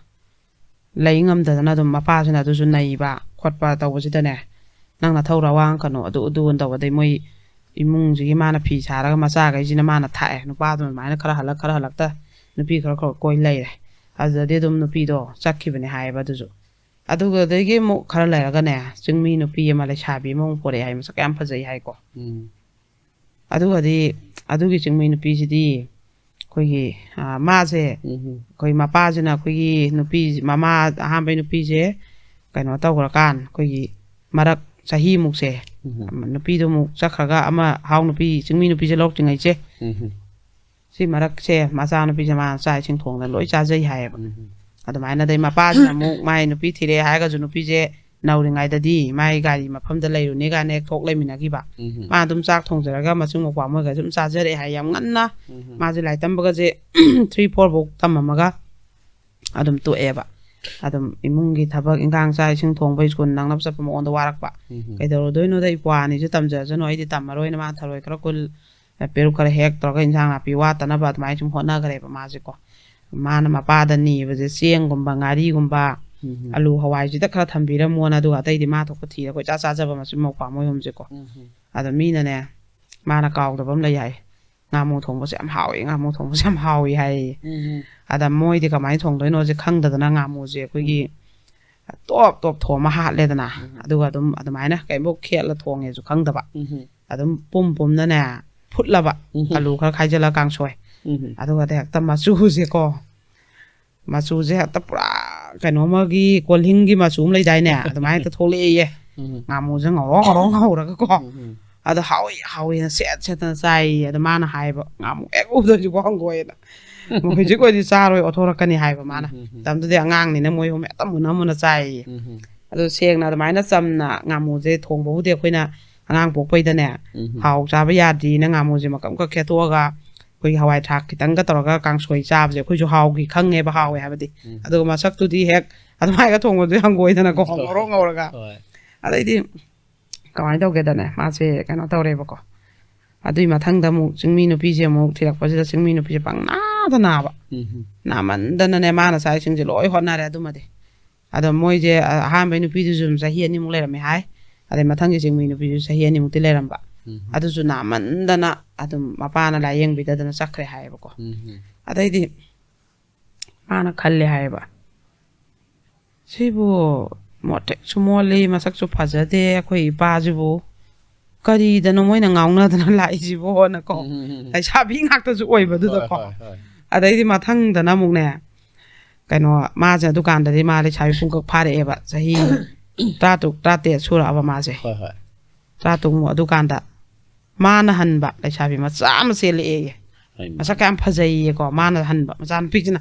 ꯂꯩ ꯉꯝꯗꯗꯅ ꯑꯗꯨꯝ ꯃꯄꯥꯁꯤꯅ ꯑꯗꯨꯁꯨ ꯅꯩꯕ ꯈꯣꯠꯄ ꯇꯧꯕꯁꯤꯗꯅꯦ, "ꯅꯪ ꯅꯊꯧ ꯋꯥ ꯉꯥꯡꯀꯅꯨ, ꯑꯗꯨ ꯑꯗꯨ" ꯇꯧꯕꯗꯩ ꯃꯣꯏ ꯏꯃꯨꯡꯁꯤꯒꯤ ꯃꯥꯅ ꯐꯤ ꯁꯥꯔꯒ ꯃꯆꯥꯈꯩꯁꯤꯅ ꯃꯥꯅ ꯊꯥꯛꯑꯦ꯫ ꯅꯨꯄꯥꯗꯨꯅ ꯑꯗꯨꯃꯥꯏꯅ ꯈꯔ ꯍꯜꯂꯛ ꯈꯔ ꯍꯜꯂꯛꯇ ꯅꯨꯄꯤ ꯈꯔ ꯈꯔ ꯀꯣꯏ ꯂꯩꯔꯦ꯫ ꯑꯗꯨꯗꯗꯤ ꯑꯗꯨꯝ ꯅꯨꯄꯤꯗꯣ ꯆꯠꯈꯤꯕꯅꯦ ꯍꯥꯏꯌꯦꯕ ꯑꯗꯨꯁꯨ꯫ ꯑꯗꯨꯒꯗꯒꯤ ꯑꯃꯨꯛ ꯈꯔ ꯂꯩꯔꯒꯅꯦ, ꯆꯤꯡꯃꯤ ꯅꯨꯄꯤ ꯑꯃ, ꯂꯩꯁꯥꯕꯤ ꯑꯃꯃꯨꯛ ꯄꯣꯔꯛꯑꯦ ꯍꯥꯏ, ꯃꯁꯛ ꯌꯥꯝ ꯐꯖꯩ ꯍꯥꯏꯀꯣ꯫ ꯎꯝ꯫ ꯑꯗꯨꯒꯗꯤ ꯑꯗꯨꯒꯤ ꯆꯤꯡꯃꯤ ꯅꯨꯄꯤꯁꯤꯗꯤ ꯑꯩꯈꯣꯏꯒꯤ, ꯑ, ꯃꯥꯁꯦ, ꯎꯝ꯫ ꯑꯩꯈꯣꯏ ꯃꯄꯥꯁꯤꯅ ꯑꯩꯈꯣꯏꯒꯤ ꯅꯨꯄꯤ, ꯃꯃꯥ ꯑꯍꯥꯟꯕꯩ ꯅꯨꯄꯤꯁꯦ ꯀꯩꯅꯣ ꯇꯧꯈ꯭ꯔꯀꯥꯟ, ꯑꯩꯈꯣꯏꯒꯤ ꯃꯔꯛ ꯆꯍꯤꯃꯨꯛꯁꯦ, ꯎꯝ꯫ ꯅꯨꯄꯤꯗꯣ ꯑꯃꯨꯛ ꯆꯠꯈ꯭ꯔꯒ ꯑꯃ ꯍꯥꯎ ꯅꯨꯄꯤ, ꯆꯤꯡꯃꯤ ꯅꯨꯄꯤꯁꯦ ꯂꯧꯔꯛꯇ꯭ꯔꯤꯉꯩꯁꯦ, ꯎꯝ꯫ ꯁꯤ ꯃꯔꯛꯁꯦ ꯃꯆꯥꯅꯨꯄꯤꯁꯦ ꯃꯥꯅ ꯆꯥꯛ ꯏꯁꯤꯡ ꯊꯣꯡꯗꯅ ꯂꯣꯏ ꯆꯥꯖꯩ ꯍꯥꯏꯌꯦꯕ꯫ ꯎꯝ꯫ ꯑꯗꯨꯃꯥꯏꯅ ꯑꯗꯩ ꯃꯄꯥꯁꯤꯅ ꯑꯃꯨꯛ ꯃꯥꯏ ꯅꯨꯄꯤ ꯊꯤꯔꯦ ꯍꯥꯏꯔꯒꯁꯨ ꯅꯨꯄꯤꯁꯦ ꯅꯧꯔꯤꯉꯩꯗꯗꯤ ꯃꯥꯏ ꯒꯥꯔꯤ ꯃꯐꯝꯗ ꯂꯩꯔꯨꯅꯦ ꯀꯥꯏꯅ ꯍꯦꯛ ꯊꯣꯛ ꯂꯩꯃꯤꯟꯅꯈꯤꯕ꯫ ꯎꯝ꯫ ꯃꯥ ꯑꯗꯨꯝ ꯆꯥꯛ ꯊꯣꯡꯖꯔꯒ ꯃꯆꯤꯟ ꯃꯧꯄ꯭ꯋꯥ ꯃꯣꯏꯒ ꯑꯗꯨꯝ ꯆꯥꯖꯔꯛꯑꯦ ꯍꯥꯏ ꯌꯥꯝ ꯉꯟꯅ꯫ ꯎꯝ꯫ ꯃꯥꯁꯦ ꯂꯥꯏꯔꯤꯛ ꯇꯝꯕꯒꯁꯦ three four ꯐꯥꯎ ꯇꯝꯃꯝꯃꯒ ꯑꯗꯨꯝ ꯇꯣꯛꯑꯦꯕ꯫ ꯑꯗꯨꯝ ꯏꯃꯨꯡꯒꯤ ꯊꯕꯛ ꯏꯟꯈꯥꯡ, ꯆꯥꯛ ꯏꯁꯤꯡ ꯊꯣꯡꯕ, ꯁ꯭ꯀꯨꯜ ꯅꯪꯅꯕ ꯆꯠꯄ ꯃꯉꯣꯟꯗ ꯋꯥꯔꯛꯄ꯫ ꯎꯝ꯫ "ꯀꯩꯗꯧꯔꯨꯗꯣꯏꯅꯣꯗ, ꯏꯄ꯭ꯋꯥ ꯑꯅꯤꯁꯦ ꯇꯝꯖꯔꯁꯅꯨ, ꯑꯩꯗꯤ ꯇꯝꯃꯔꯣꯏꯅ" ꯃꯥ ꯊꯔꯣꯏ ꯈꯔ ꯈꯨꯜ, ꯄꯦꯔꯨꯛ ꯈꯔ ꯍꯦꯛ ꯇꯧꯔꯒ ꯏꯟꯁꯥꯡ ꯅꯥꯄꯤ ꯋꯥꯠꯇꯅꯕ ꯑꯗꯨꯃꯥꯏꯅ ꯁꯨꯝ ꯍꯣꯠꯅꯈ꯭ꯔꯦꯕ ꯃꯥꯁꯦꯀꯣ꯫ ꯃꯥꯅ ꯃꯄꯥꯗ ꯅꯤꯕꯁꯦ ꯆꯦꯡꯒꯨꯝꯕ, ꯉꯥꯔꯤꯒꯨꯝꯕ, ꯎꯝ꯫ ꯑꯂꯨ ꯍꯋꯥꯏꯁꯤꯗ ꯈꯔ ꯊꯝꯕꯤꯔꯝꯃꯣꯅ, ꯑꯗꯨꯒ ꯑꯇꯩꯗꯤ ꯃꯥ ꯊꯣꯛꯄ ꯊꯤꯔꯒ ꯀꯣꯏꯆꯥ ꯆꯥꯖꯕ ꯃꯆꯤꯟ ꯃꯧꯄ꯭ꯋꯥ ꯃꯣꯏ ꯑꯍꯨꯝꯁꯦꯀꯣ꯫ ꯎꯝ꯫ ꯑꯗꯣ ꯃꯤꯅꯅꯦ, ꯃꯥꯅ ꯀꯥꯎꯗꯕ ꯑꯃ ꯂꯩ ꯍꯥꯏ, "ꯉꯥꯃꯨ ꯊꯣꯡꯕꯁꯦ ꯌꯥꯝ ꯍꯥꯎꯋꯦ, ꯉꯥꯃꯨ ꯊꯣꯡꯕꯁꯦ ꯌꯥꯝ ꯍꯥꯎꯋꯦ" ꯍꯥꯏꯌꯦ꯫ ꯎꯝ꯫ ꯑꯗ ꯃꯣꯏꯗꯤ ꯀꯃꯥꯏꯅ ꯊꯣꯡꯗꯣꯏꯅꯣꯁꯦ ꯈꯪꯗꯗꯅ ꯉꯥꯃꯨꯁꯦ ꯑꯩꯈꯣꯏꯒꯤ, ꯇꯣꯞ ꯇꯣꯞ ꯊꯣꯝꯃ ꯍꯥꯠꯂꯦꯗꯅ꯫ ꯎꯝ꯫ ꯑꯗꯨꯒ ꯑꯗꯨꯝ ꯑꯗꯨꯃꯥꯏꯅ ꯀꯩꯝꯐꯥꯎ ꯈꯦꯠꯂ ꯊꯣꯡꯉꯦꯁꯨ ꯈꯪꯗꯕ꯫ ꯎꯝ꯫ ꯑꯗꯨꯝ ꯄꯨꯝ ꯄꯨꯝꯅꯅꯦ ꯐꯨꯠꯂꯕ꯫ ꯎꯝ꯫ ꯑꯂꯨ ꯈꯔ ꯈꯥꯏꯖꯤꯜꯂ ꯀꯥꯡꯁꯣꯏ꯫ ꯎꯝ꯫ ꯑꯗꯨꯒꯗꯤ ꯍꯦꯛꯇ ꯃꯆꯨꯁꯦꯀꯣ, ꯃꯆꯨꯁꯦ ꯍꯦꯛꯇ ꯄꯨꯔꯥ ꯀꯩꯅꯣ ꯑꯃꯒꯤ ꯀꯣꯜꯍꯤꯡꯒꯤ ꯃꯆꯨ ꯑꯃ ꯂꯩꯗꯥꯏꯅꯦ, ꯑꯗꯨꯃꯥꯏꯅ ꯍꯦꯛꯇ ꯊꯣꯛꯂꯛꯑꯦꯌꯦ꯫ ꯎꯝ꯫ ꯉꯥꯃꯨꯁꯦ ꯉꯧꯔꯣ ꯉꯧꯔꯣ ꯉꯧꯔꯒꯀꯣ꯫ ꯎꯝ꯫ ꯑꯗꯣ ꯍꯥꯎꯏ ꯍꯥꯎꯏꯅ ꯁꯦꯠ ꯁꯦꯠꯇꯅ ꯆꯥꯏꯌꯦ꯫ ꯑꯗꯣ ꯃꯥꯅ ꯍꯥꯏꯕ, "ꯉꯥꯃꯨ ꯍꯦꯛ ꯎꯕꯗ ꯍꯧꯖꯤꯛꯐꯥꯎ ꯍꯪꯒꯣꯏꯌꯦꯅ꯫ ꯍꯧꯖꯤꯛ ꯑꯣꯏꯗꯤ ꯆꯥꯔꯣꯏ, ꯑꯣꯊꯣꯔꯛꯀꯅꯤ" ꯍꯥꯏꯕ ꯃꯥꯅ꯫ ꯎꯝ, ꯎꯝ, ꯎꯝ꯫ ꯃꯇꯝꯗꯨꯗꯤ ꯑꯉꯥꯡꯅꯤꯅ ꯃꯣꯏ ꯑꯍꯨꯝ ꯍꯦꯛꯇ ꯃꯨꯟꯅ ꯃꯨꯟꯅ ꯆꯥꯏꯌꯦ꯫ ꯎꯝ, ꯎꯝ꯫ ꯑꯗꯣ ꯁꯦꯡꯅ ꯑꯗꯨꯃꯥꯏꯅ ꯆꯝꯅ ꯉꯥꯃꯨꯁꯦ ꯊꯣꯡꯕꯕꯨꯗꯤ ꯑꯩꯈꯣꯏꯅ ꯑꯉꯥꯡ ꯄꯣꯛꯄꯩꯗꯅꯦ, ꯎꯝ, ꯎꯝ꯫ ꯍꯥꯎ ꯆꯥꯕ ꯌꯥꯗ꯭ꯔꯤꯅ ꯉꯥꯃꯨꯁꯦ ꯃꯀꯛ ꯃꯀꯛ ꯈꯦꯠꯇꯣꯛꯑꯒ ꯑꯩꯈꯣꯏꯒꯤ ꯍꯋꯥꯏ ꯊ꯭ꯔꯥꯛ ꯈꯤꯇꯪꯒ ꯇꯧꯔꯒ ꯀꯥꯡꯁꯣꯏ ꯆꯥꯕꯁꯦ ꯑꯩꯈꯣꯏꯁꯨ ꯍꯥꯎꯈꯤ, ꯈꯪꯉꯦꯕ ꯍꯥꯎꯋꯦ ꯍꯥꯏꯕꯗꯤ꯫ ꯎꯝ꯫ ꯑꯗꯨꯒ ꯃꯁꯛꯇꯨꯗꯤ ꯍꯦꯛ ꯑꯗꯨꯃꯥꯏꯅ ꯊꯣꯡꯕꯗꯨꯗꯤ ꯍꯪꯒꯣꯏꯗꯅꯀꯣ, ꯍꯣꯏ, ꯉꯧꯔꯣꯛ ꯉꯧꯔꯒ꯫ ꯍꯣꯏ꯫ ꯑꯗꯩꯗꯤ ꯀꯃꯥꯏꯅ ꯇꯧꯒꯦꯗꯅꯦ, ꯃꯥꯁꯦ ꯀꯩꯅꯣ ꯇꯧꯔꯦꯕꯀꯣ꯫ ꯑꯗꯨꯏ ꯃꯊꯪꯗ ꯑꯃꯨꯛ ꯆꯤꯡꯃꯤ ꯅꯨꯄꯤꯁꯦ ꯑꯃꯨꯛ ꯊꯤꯔꯛꯄꯁꯤꯗ ꯆꯤꯡꯃꯤ ꯅꯨꯄꯤꯁꯦ ꯄꯪꯅꯥꯗ ꯅꯥꯕ꯫ ꯎꯝ, ꯎꯝ꯫ ꯅꯥꯃꯟꯗꯅꯅꯦ ꯃꯥꯅ ꯆꯥꯛ ꯏꯁꯤꯡꯁꯦ ꯂꯣꯏ ꯍꯣꯠꯅꯔꯦ ꯑꯗꯨꯃꯗꯤ꯫ ꯑꯗꯣ ꯃꯣꯏꯁꯦ, ꯑ-, ꯑꯍꯥꯟꯕꯩ ꯅꯨꯄꯤꯗꯨꯁꯨ ꯑꯗꯨꯝ ꯆꯍꯤ ꯑꯅꯤꯃꯨꯛ ꯂꯩꯔꯝꯃꯦ ꯍꯥꯏ꯫ ꯑꯗꯩ ꯃꯊꯪꯒꯤ ꯆꯤꯡꯃꯤ ꯅꯨꯄꯤꯗꯨꯁꯨ ꯆꯍꯤ ꯑꯅꯤꯃꯨꯛꯇꯤ ꯂꯩꯔꯝꯕ꯫ ꯎꯝ꯫ ꯑꯗꯨꯁꯨ ꯅꯥꯃꯟꯗꯅ ꯑꯗꯨꯝ ꯃꯄꯥꯅ ꯂꯥꯏꯌꯦꯡꯕꯤꯗꯗꯅ ꯆꯠꯈ꯭ꯔꯦ ꯍꯥꯏꯌꯦꯕꯀꯣ꯫ ꯎꯝ꯫ ꯑꯗꯩꯗꯤ ꯃꯥꯅ ꯈꯜꯂꯦ ꯍꯥꯏꯌꯦꯕ, "ꯁꯤꯕꯨ ꯃꯣꯠꯇꯦꯛꯁꯨ ꯃꯣꯠꯂꯤ, ꯃꯁꯛꯁꯨ ꯐꯖꯗꯦ, ꯑꯩꯈꯣꯏ ꯏꯄꯥꯁꯤꯕꯨ ꯀꯔꯤꯗꯅꯣ ꯃꯣꯏꯅ ꯉꯥꯎꯅꯗꯅ ꯂꯥꯛꯏꯁꯤꯕꯣꯅꯀꯣ?" ꯎꯝ, ꯎꯝ, ꯎꯝ꯫ ꯂꯩꯁꯥꯕꯤ ꯉꯥꯛꯇꯁꯨ ꯑꯣꯏꯕꯗꯨꯗꯀꯣ꯫ ꯍꯣꯏ, ꯍꯣꯏ, ꯍꯣꯏ꯫ ꯑꯗꯩꯗꯤ ꯃꯊꯪꯗꯅ ꯑꯃꯨꯛꯅꯦ, ꯀꯩꯅꯣ, ꯃꯥꯁꯦ ꯑꯗꯨꯀꯥꯟꯗꯗꯤ ꯃꯥ ꯂꯩꯁꯥꯕꯤ ꯄꯨꯡꯀꯛ ꯐꯥꯔꯛꯑꯦꯕ, ꯆꯍꯤ ꯇꯔꯥꯇꯔꯨꯛ, ꯇꯔꯥꯇꯔꯦꯠ ꯁꯨꯔꯛꯑꯕ ꯃꯥꯁꯦ꯫ ꯍꯣꯏ, ꯍꯣꯏ꯫ ꯇꯔꯥꯇꯔꯨꯛꯃꯨꯛ ꯑꯗꯨꯀꯥꯟꯗ ꯃꯥꯅ ꯍꯟꯕ ꯂꯩꯁꯥꯕꯤ ꯃꯆꯥ ꯑꯃ ꯆꯦꯜꯂꯛꯑꯦꯌꯦ꯫ ꯍꯩꯃꯥ꯫ ꯃꯁꯛ ꯌꯥꯝ ꯐꯖꯩꯌꯦꯀꯣ, ꯃꯥꯅ ꯍꯟꯕ ꯃꯆꯥꯅꯨꯄꯤꯁꯤꯅ꯫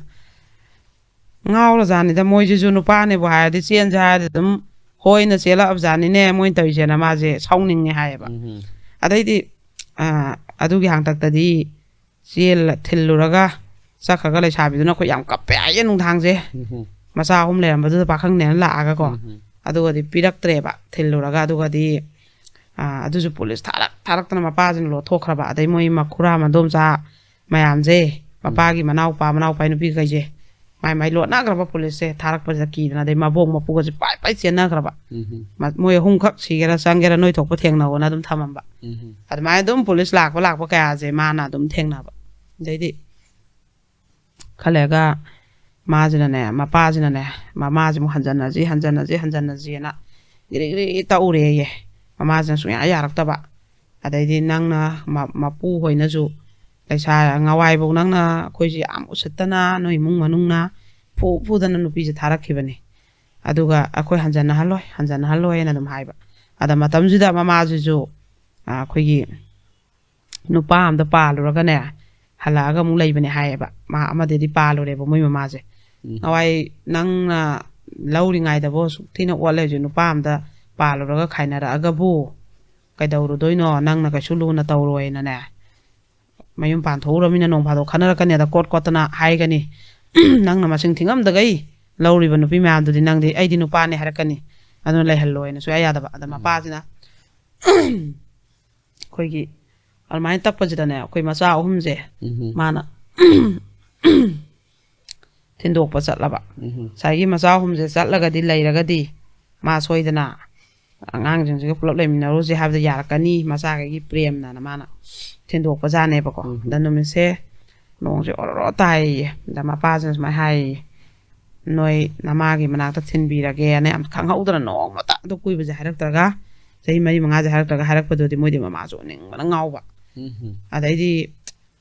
ꯉꯥꯎꯔꯖꯥꯠꯅꯤꯗ, ꯃꯣꯏꯁꯤꯁꯨ ꯅꯨꯄꯥꯅꯦꯕꯨ ꯍꯥꯏꯔꯗꯤ ꯆꯦꯟꯁꯦ ꯍꯥꯏꯔꯗꯤ ꯑꯗꯨꯝ ꯍꯣꯏꯅ ꯆꯦꯜꯂꯛꯑꯕꯖꯥꯠꯅꯤꯅꯦ ꯃꯣꯏꯅ ꯇꯧꯔꯤꯁꯦꯅ ꯃꯥꯁꯦ ꯁꯥꯎꯅꯤꯡꯉꯦ ꯍꯥꯏꯌꯦꯕ꯫ ꯎꯝ꯫ ꯑꯗꯩꯗꯤ, ꯑ, ꯑꯗꯨꯒꯤ ꯍꯥꯡꯇꯛꯇꯗꯤ ꯆꯦꯜꯂ ꯊꯤꯜꯂꯨꯔꯒ ꯆꯠꯈ꯭ꯔꯒ ꯂꯩꯁꯥꯕꯤꯗꯨꯅ ꯑꯩꯈꯣꯏ ꯌꯥꯝ ꯀꯞꯄꯦ ꯍꯥꯏꯌꯦ ꯅꯨꯡꯗꯥꯡꯁꯦ꯫ ꯎꯝ꯫ ꯃꯆꯥ ꯑꯍꯨꯝ ꯂꯩꯔꯝꯕꯗꯨꯗ ꯄꯥꯈꯪꯅꯦꯅ ꯂꯥꯛꯑꯒꯀꯣ꯫ ꯎꯝ꯫ ꯑꯗꯨꯒꯗꯤ ꯄꯤꯔꯛꯇ꯭ꯔꯦꯕ ꯊꯤꯜꯂꯨꯔꯒ꯫ ꯑꯗꯨꯒꯗꯤ, ꯑ, ꯑꯗꯨꯁꯨ ꯄꯨꯂꯤꯁ ꯊꯥꯔꯛ-, ꯊꯥꯔꯛꯇꯅ ꯃꯄꯥꯁꯤꯡ ꯂꯣꯠꯊꯣꯛꯈ꯭ꯔꯕ꯫ ꯑꯗꯩ ꯃꯣꯏ ꯃꯈꯨꯔꯥ ꯃꯗꯣꯝꯆꯥ ꯃꯌꯥꯝꯁꯦ, ꯃꯄꯥꯒꯤ ꯃꯅꯥꯎꯄꯥ, ꯃꯅꯥꯎꯄꯥꯒꯤ ꯅꯨꯄꯤꯈꯩꯁꯦ, ꯃꯥꯏ ꯃꯥꯏ ꯂꯣꯠꯅꯈ꯭ꯔꯕ ꯄꯨꯂꯤꯁꯁꯦ ꯊꯥꯔꯛꯄꯁꯤꯗ ꯀꯤꯗꯅ, ꯑꯗꯩ ꯃꯕꯣꯛ ꯃꯄꯨꯒꯁꯦ ꯄꯥꯏ ꯄꯥꯏ ꯆꯦꯟꯅꯈ꯭ꯔꯕ꯫ ꯎꯝ꯫ ꯃ-, ꯃꯣꯏ ꯑꯍꯨꯝꯈꯛ ꯁꯤꯒꯦꯔꯥ ꯆꯪꯒꯦꯔꯥ ꯅꯣꯏ ꯊꯣꯛꯄ ꯊꯦꯡꯅꯧꯅ ꯑꯗꯨꯝ ꯊꯝꯃꯝꯕ꯫ ꯎꯝ꯫ ꯑꯗꯨꯃꯥꯏꯅ ꯑꯗꯨꯝ ꯄꯨꯂꯤꯁ ꯂꯥꯛꯄ ꯂꯥꯛꯄ ꯀꯌꯥꯁꯦ ꯃꯥꯅ ꯑꯗꯨꯝ ꯊꯦꯡꯅꯕ꯫ ꯑꯗꯩꯗꯤ ꯈꯔ ꯂꯩꯔꯒ ꯃꯥꯁꯤꯅꯅꯦ, ꯃꯄꯥꯁꯤꯅꯅꯦ, ꯃꯃꯥꯁꯤꯃꯨꯛ ꯍꯟꯖꯟꯅꯁꯤ, ꯍꯟꯖꯟꯅꯁꯤ, ꯍꯟꯖꯟꯅꯁꯤꯅ ꯒꯤꯔꯤ ꯒꯤꯔꯤ ꯇꯛꯎꯔꯦꯌꯦ꯫ ꯃꯃꯥꯁꯤꯅ ꯁꯨꯡꯌꯥ ꯌꯥꯔꯛꯇꯕ꯫ ꯑꯗꯩꯗꯤ ꯅꯪꯅ ꯃ-, ꯃꯄꯨ ꯍꯣꯏꯅꯁꯨ ꯂꯩꯁꯥ ꯉꯋꯥꯏꯐꯧ ꯅꯪꯅ ꯑꯩꯈꯣꯏꯁꯦ ꯌꯥꯝ ꯎꯁꯤꯠꯇꯅ ꯅꯣꯏ ꯏꯃꯨꯡ ꯃꯅꯨꯡꯅ ꯐꯨ ꯐꯨꯗꯅ ꯅꯨꯄꯤꯁꯦ ꯊꯥꯔꯛꯈꯤꯕꯅꯤ꯫ ꯑꯗꯨꯒ ꯑꯩꯈꯣꯏ ꯍꯟꯖꯟꯅꯍꯜꯂꯣꯏ, ꯍꯟꯖꯟꯅꯍꯜꯂꯣꯏꯅ ꯑꯗꯨꯝ ꯍꯥꯏꯕ꯫ ꯑꯗ ꯃꯇꯝꯁꯤꯗ ꯃꯃꯥꯁꯤꯁꯨ, ꯑ, ꯑꯩꯈꯣꯏꯒꯤ ꯅꯨꯄꯥ ꯑꯝꯗ ꯄꯥꯜꯂꯨꯔꯒꯅꯦ, ꯍꯜꯂꯛꯑꯒ ꯑꯃꯨꯛ ꯂꯩꯕꯅꯦ ꯍꯥꯏꯌꯦꯕ꯫ ꯃꯥ ꯑꯃꯗꯗꯤ ꯄꯥꯜꯂꯨꯔꯦꯕ ꯃꯣꯏ ꯃꯃꯥꯁꯦ꯫ ꯎꯝ꯫ ꯅꯋꯥꯏ ꯅꯪꯅ ꯂꯧꯔꯤꯉꯩꯗꯕꯨ ꯑꯁꯨꯛ ꯊꯤꯅ ꯑꯣꯠꯂꯦ, ꯍꯧꯖꯤꯛ ꯅꯨꯄꯥ ꯑꯝꯗ ꯄꯥꯜꯂꯨꯔꯒ ꯈꯥꯏꯅꯔꯛꯑꯒꯕꯨ ꯀꯩꯗꯧꯔꯨꯗꯣꯏꯅꯣ? ꯅꯪꯅ ꯀꯩꯁꯨ ꯂꯨꯅ ꯇꯧꯔꯣꯏꯅꯅꯦ꯫ ꯃꯌꯨꯝ ꯄꯥꯟꯊꯣꯛꯎꯔꯃꯤꯅ ꯅꯣꯡ ꯐꯥꯗꯣꯛ ꯈꯟꯅꯔꯛꯀꯅꯤ, ꯑꯗ ꯀꯣꯠ ꯀꯣꯠꯇꯅ ꯍꯥꯏꯒꯅꯤ꯫ ꯅꯪꯅ ꯃꯁꯤꯡ ꯊꯤꯉꯝꯗꯒꯩ ꯂꯧꯔꯤꯕ ꯅꯨꯄꯤ ꯃꯌꯥꯝꯗꯨꯗꯤ ꯅꯪꯗꯤ ꯑꯩꯗꯤ ꯅꯨꯄꯥꯅꯦ ꯍꯥꯏꯔꯛꯀꯅꯤ꯫ ꯑꯗꯨꯅ ꯂꯩꯍꯜꯂꯣꯏꯅ ꯁꯨꯡꯌꯥ ꯌꯥꯗꯕ꯫ ꯑꯗ ꯎꯝ꯫ ꯃꯄꯥꯁꯤꯅ ꯑꯩꯈꯣꯏꯒꯤ ꯑꯗꯨꯃꯥꯏꯅ ꯇꯛꯄꯁꯤꯗꯅꯦ, ꯑꯩꯈꯣꯏ ꯃꯆꯥ ꯑꯍꯨꯝꯁꯦ ꯎꯝ꯫ ꯃꯥꯅ ꯊꯤꯟꯗꯣꯛꯄ ꯆꯠꯂꯕ꯫ ꯎꯝ꯫ ꯉꯁꯥꯏꯒꯤ ꯃꯆꯥ ꯑꯍꯨꯝꯁꯦ ꯆꯠꯂꯒꯗꯤ, ꯂꯩꯔꯒꯗꯤ ꯃꯥ ꯁꯣꯏꯗꯅ ꯑꯉꯥꯡꯁꯤꯡꯁꯤꯒ ꯄꯨꯂꯞ ꯂꯩꯃꯤꯟꯅꯔꯨꯁꯦ ꯍꯥꯏꯕꯗ ꯌꯥꯔꯛꯀꯅꯤ, ꯃꯆꯥꯈꯩꯒꯤ ꯄ꯭ꯔꯦꯝꯅꯅ ꯃꯥꯅ ꯊꯤꯟꯗꯣꯛꯄꯖꯥꯠꯅꯦꯕꯀꯣ꯫ ꯎꯝ꯫ ꯑꯗ ꯅꯨꯃꯤꯠꯁꯦ ꯅꯣꯡꯁꯦ ꯑꯣꯔꯣꯔꯣ ꯇꯥꯏꯌꯦ꯫ ꯑꯗ ꯃꯄꯥꯁꯤꯅ ꯁꯨꯃꯥꯏꯅ ꯍꯥꯏꯌꯦ, "ꯅꯣꯏ ꯅꯃꯥꯒꯤ ꯃꯅꯥꯛꯇ ꯊꯤꯟꯕꯤꯔꯒꯦꯅ ꯌꯥꯝ ꯈꯪꯍꯧꯗꯅ ꯅꯣꯡꯃꯇ ꯑꯗꯨ ꯀꯨꯏꯕꯁꯦ ꯍꯥꯏꯔꯛꯇ꯭ꯔꯒ, ꯆꯍꯤ ꯃꯔꯤ ꯃꯉꯥꯁꯦ ꯍꯥꯏꯔꯛꯇ꯭ꯔꯒ", ꯍꯥꯏꯔꯛꯄꯗꯨꯗꯤ ꯃꯣꯏꯗꯤ ꯃꯃꯥꯁꯦ ꯎꯅꯤꯡꯕꯅ ꯉꯥꯎꯕ꯫ ꯎꯝ꯫ ꯑꯗꯩꯗꯤ,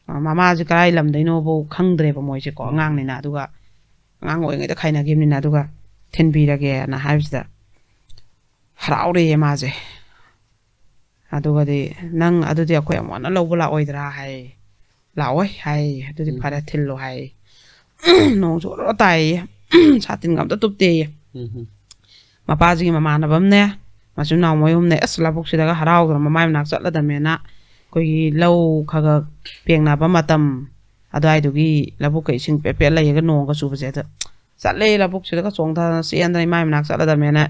ꯑ, ꯃꯃꯥꯁꯦ ꯀꯗꯥꯏ ꯂꯝꯗꯩꯅꯣꯐꯥꯎ ꯈꯪꯗ꯭ꯔꯦꯕ ꯃꯣꯏꯁꯦꯀꯣ, ꯎꯝ꯫ ꯑꯉꯥꯡꯅꯤꯅ꯫ ꯑꯗꯨꯒ ꯑꯉꯥꯡ ꯑꯣꯏꯔꯤꯉꯩꯗ ꯈꯥꯏꯅꯈꯤꯕꯅꯤꯅ, ꯑꯗꯨꯒ ꯊꯤꯟꯕꯤꯔꯒꯦꯅ ꯍꯥꯏꯕꯁꯤꯗ ꯍꯔꯥꯎꯔꯦꯌꯦ ꯃꯥꯁꯦ꯫ ꯑꯗꯨꯒꯗꯤ, "ꯅꯪ ꯑꯗꯨꯗꯤ ꯑꯩꯈꯣꯏ ꯑꯃꯨꯛ ꯍꯟꯅ ꯂꯧꯕ ꯂꯥꯛꯑꯣꯏꯗ꯭ꯔꯥ?" ꯍꯥꯏ꯫ "ꯂꯥꯛꯑꯣꯏ" ꯍꯥꯏ꯫ "ꯑꯗꯨꯗꯤ ꯎꯝ꯫ ꯐꯔꯦ, ꯊꯤꯜꯂꯣ" ꯍꯥꯏ꯫ ꯅꯣꯡꯁꯨ ꯑꯣꯔꯣ ꯇꯥꯏꯌꯦ꯫ ꯁꯥꯇꯤꯟꯒ ꯑꯝꯇ ꯇꯨꯞꯇꯦꯌꯦ꯫ ꯎꯝ꯫ ꯃꯄꯥꯁꯤꯒꯤ ꯃꯃꯥꯟꯅꯕ ꯑꯃꯅꯦ, ꯃꯆꯤꯟ ꯃꯅꯥꯎ ꯃꯣꯏ ꯑꯍꯨꯝꯅꯦ꯫ ꯑꯁ, ꯂꯧꯕꯨꯛꯁꯤꯗꯒ ꯍꯔꯥꯎꯗꯅ ꯃꯃꯥꯏ ꯃꯅꯥꯛ ꯆꯠꯂꯗꯃꯦꯅ, ꯑꯩꯈꯣꯏꯒꯤ ꯂꯧ ꯈꯔ ꯈꯔ ꯄꯦꯡꯅꯕ ꯃꯇꯝ ꯑꯗꯨꯋꯥꯏꯗꯨꯒꯤ ꯂꯧꯕꯨꯛꯀ ꯏꯁꯤꯡ ꯄꯦꯠ ꯄꯦꯠ ꯂꯩꯔꯒ ꯅꯣꯡꯒ ꯆꯨꯕꯁꯦ, ꯑꯗ ꯆꯠꯂꯦ ꯂꯧꯕꯨꯛꯁꯤꯗꯒ ꯆꯣꯡꯊꯗꯅ ꯆꯦꯟꯗꯅ ꯏꯃꯥꯏ ꯃꯅꯥꯛ ꯆꯠꯂꯗꯃꯦꯅ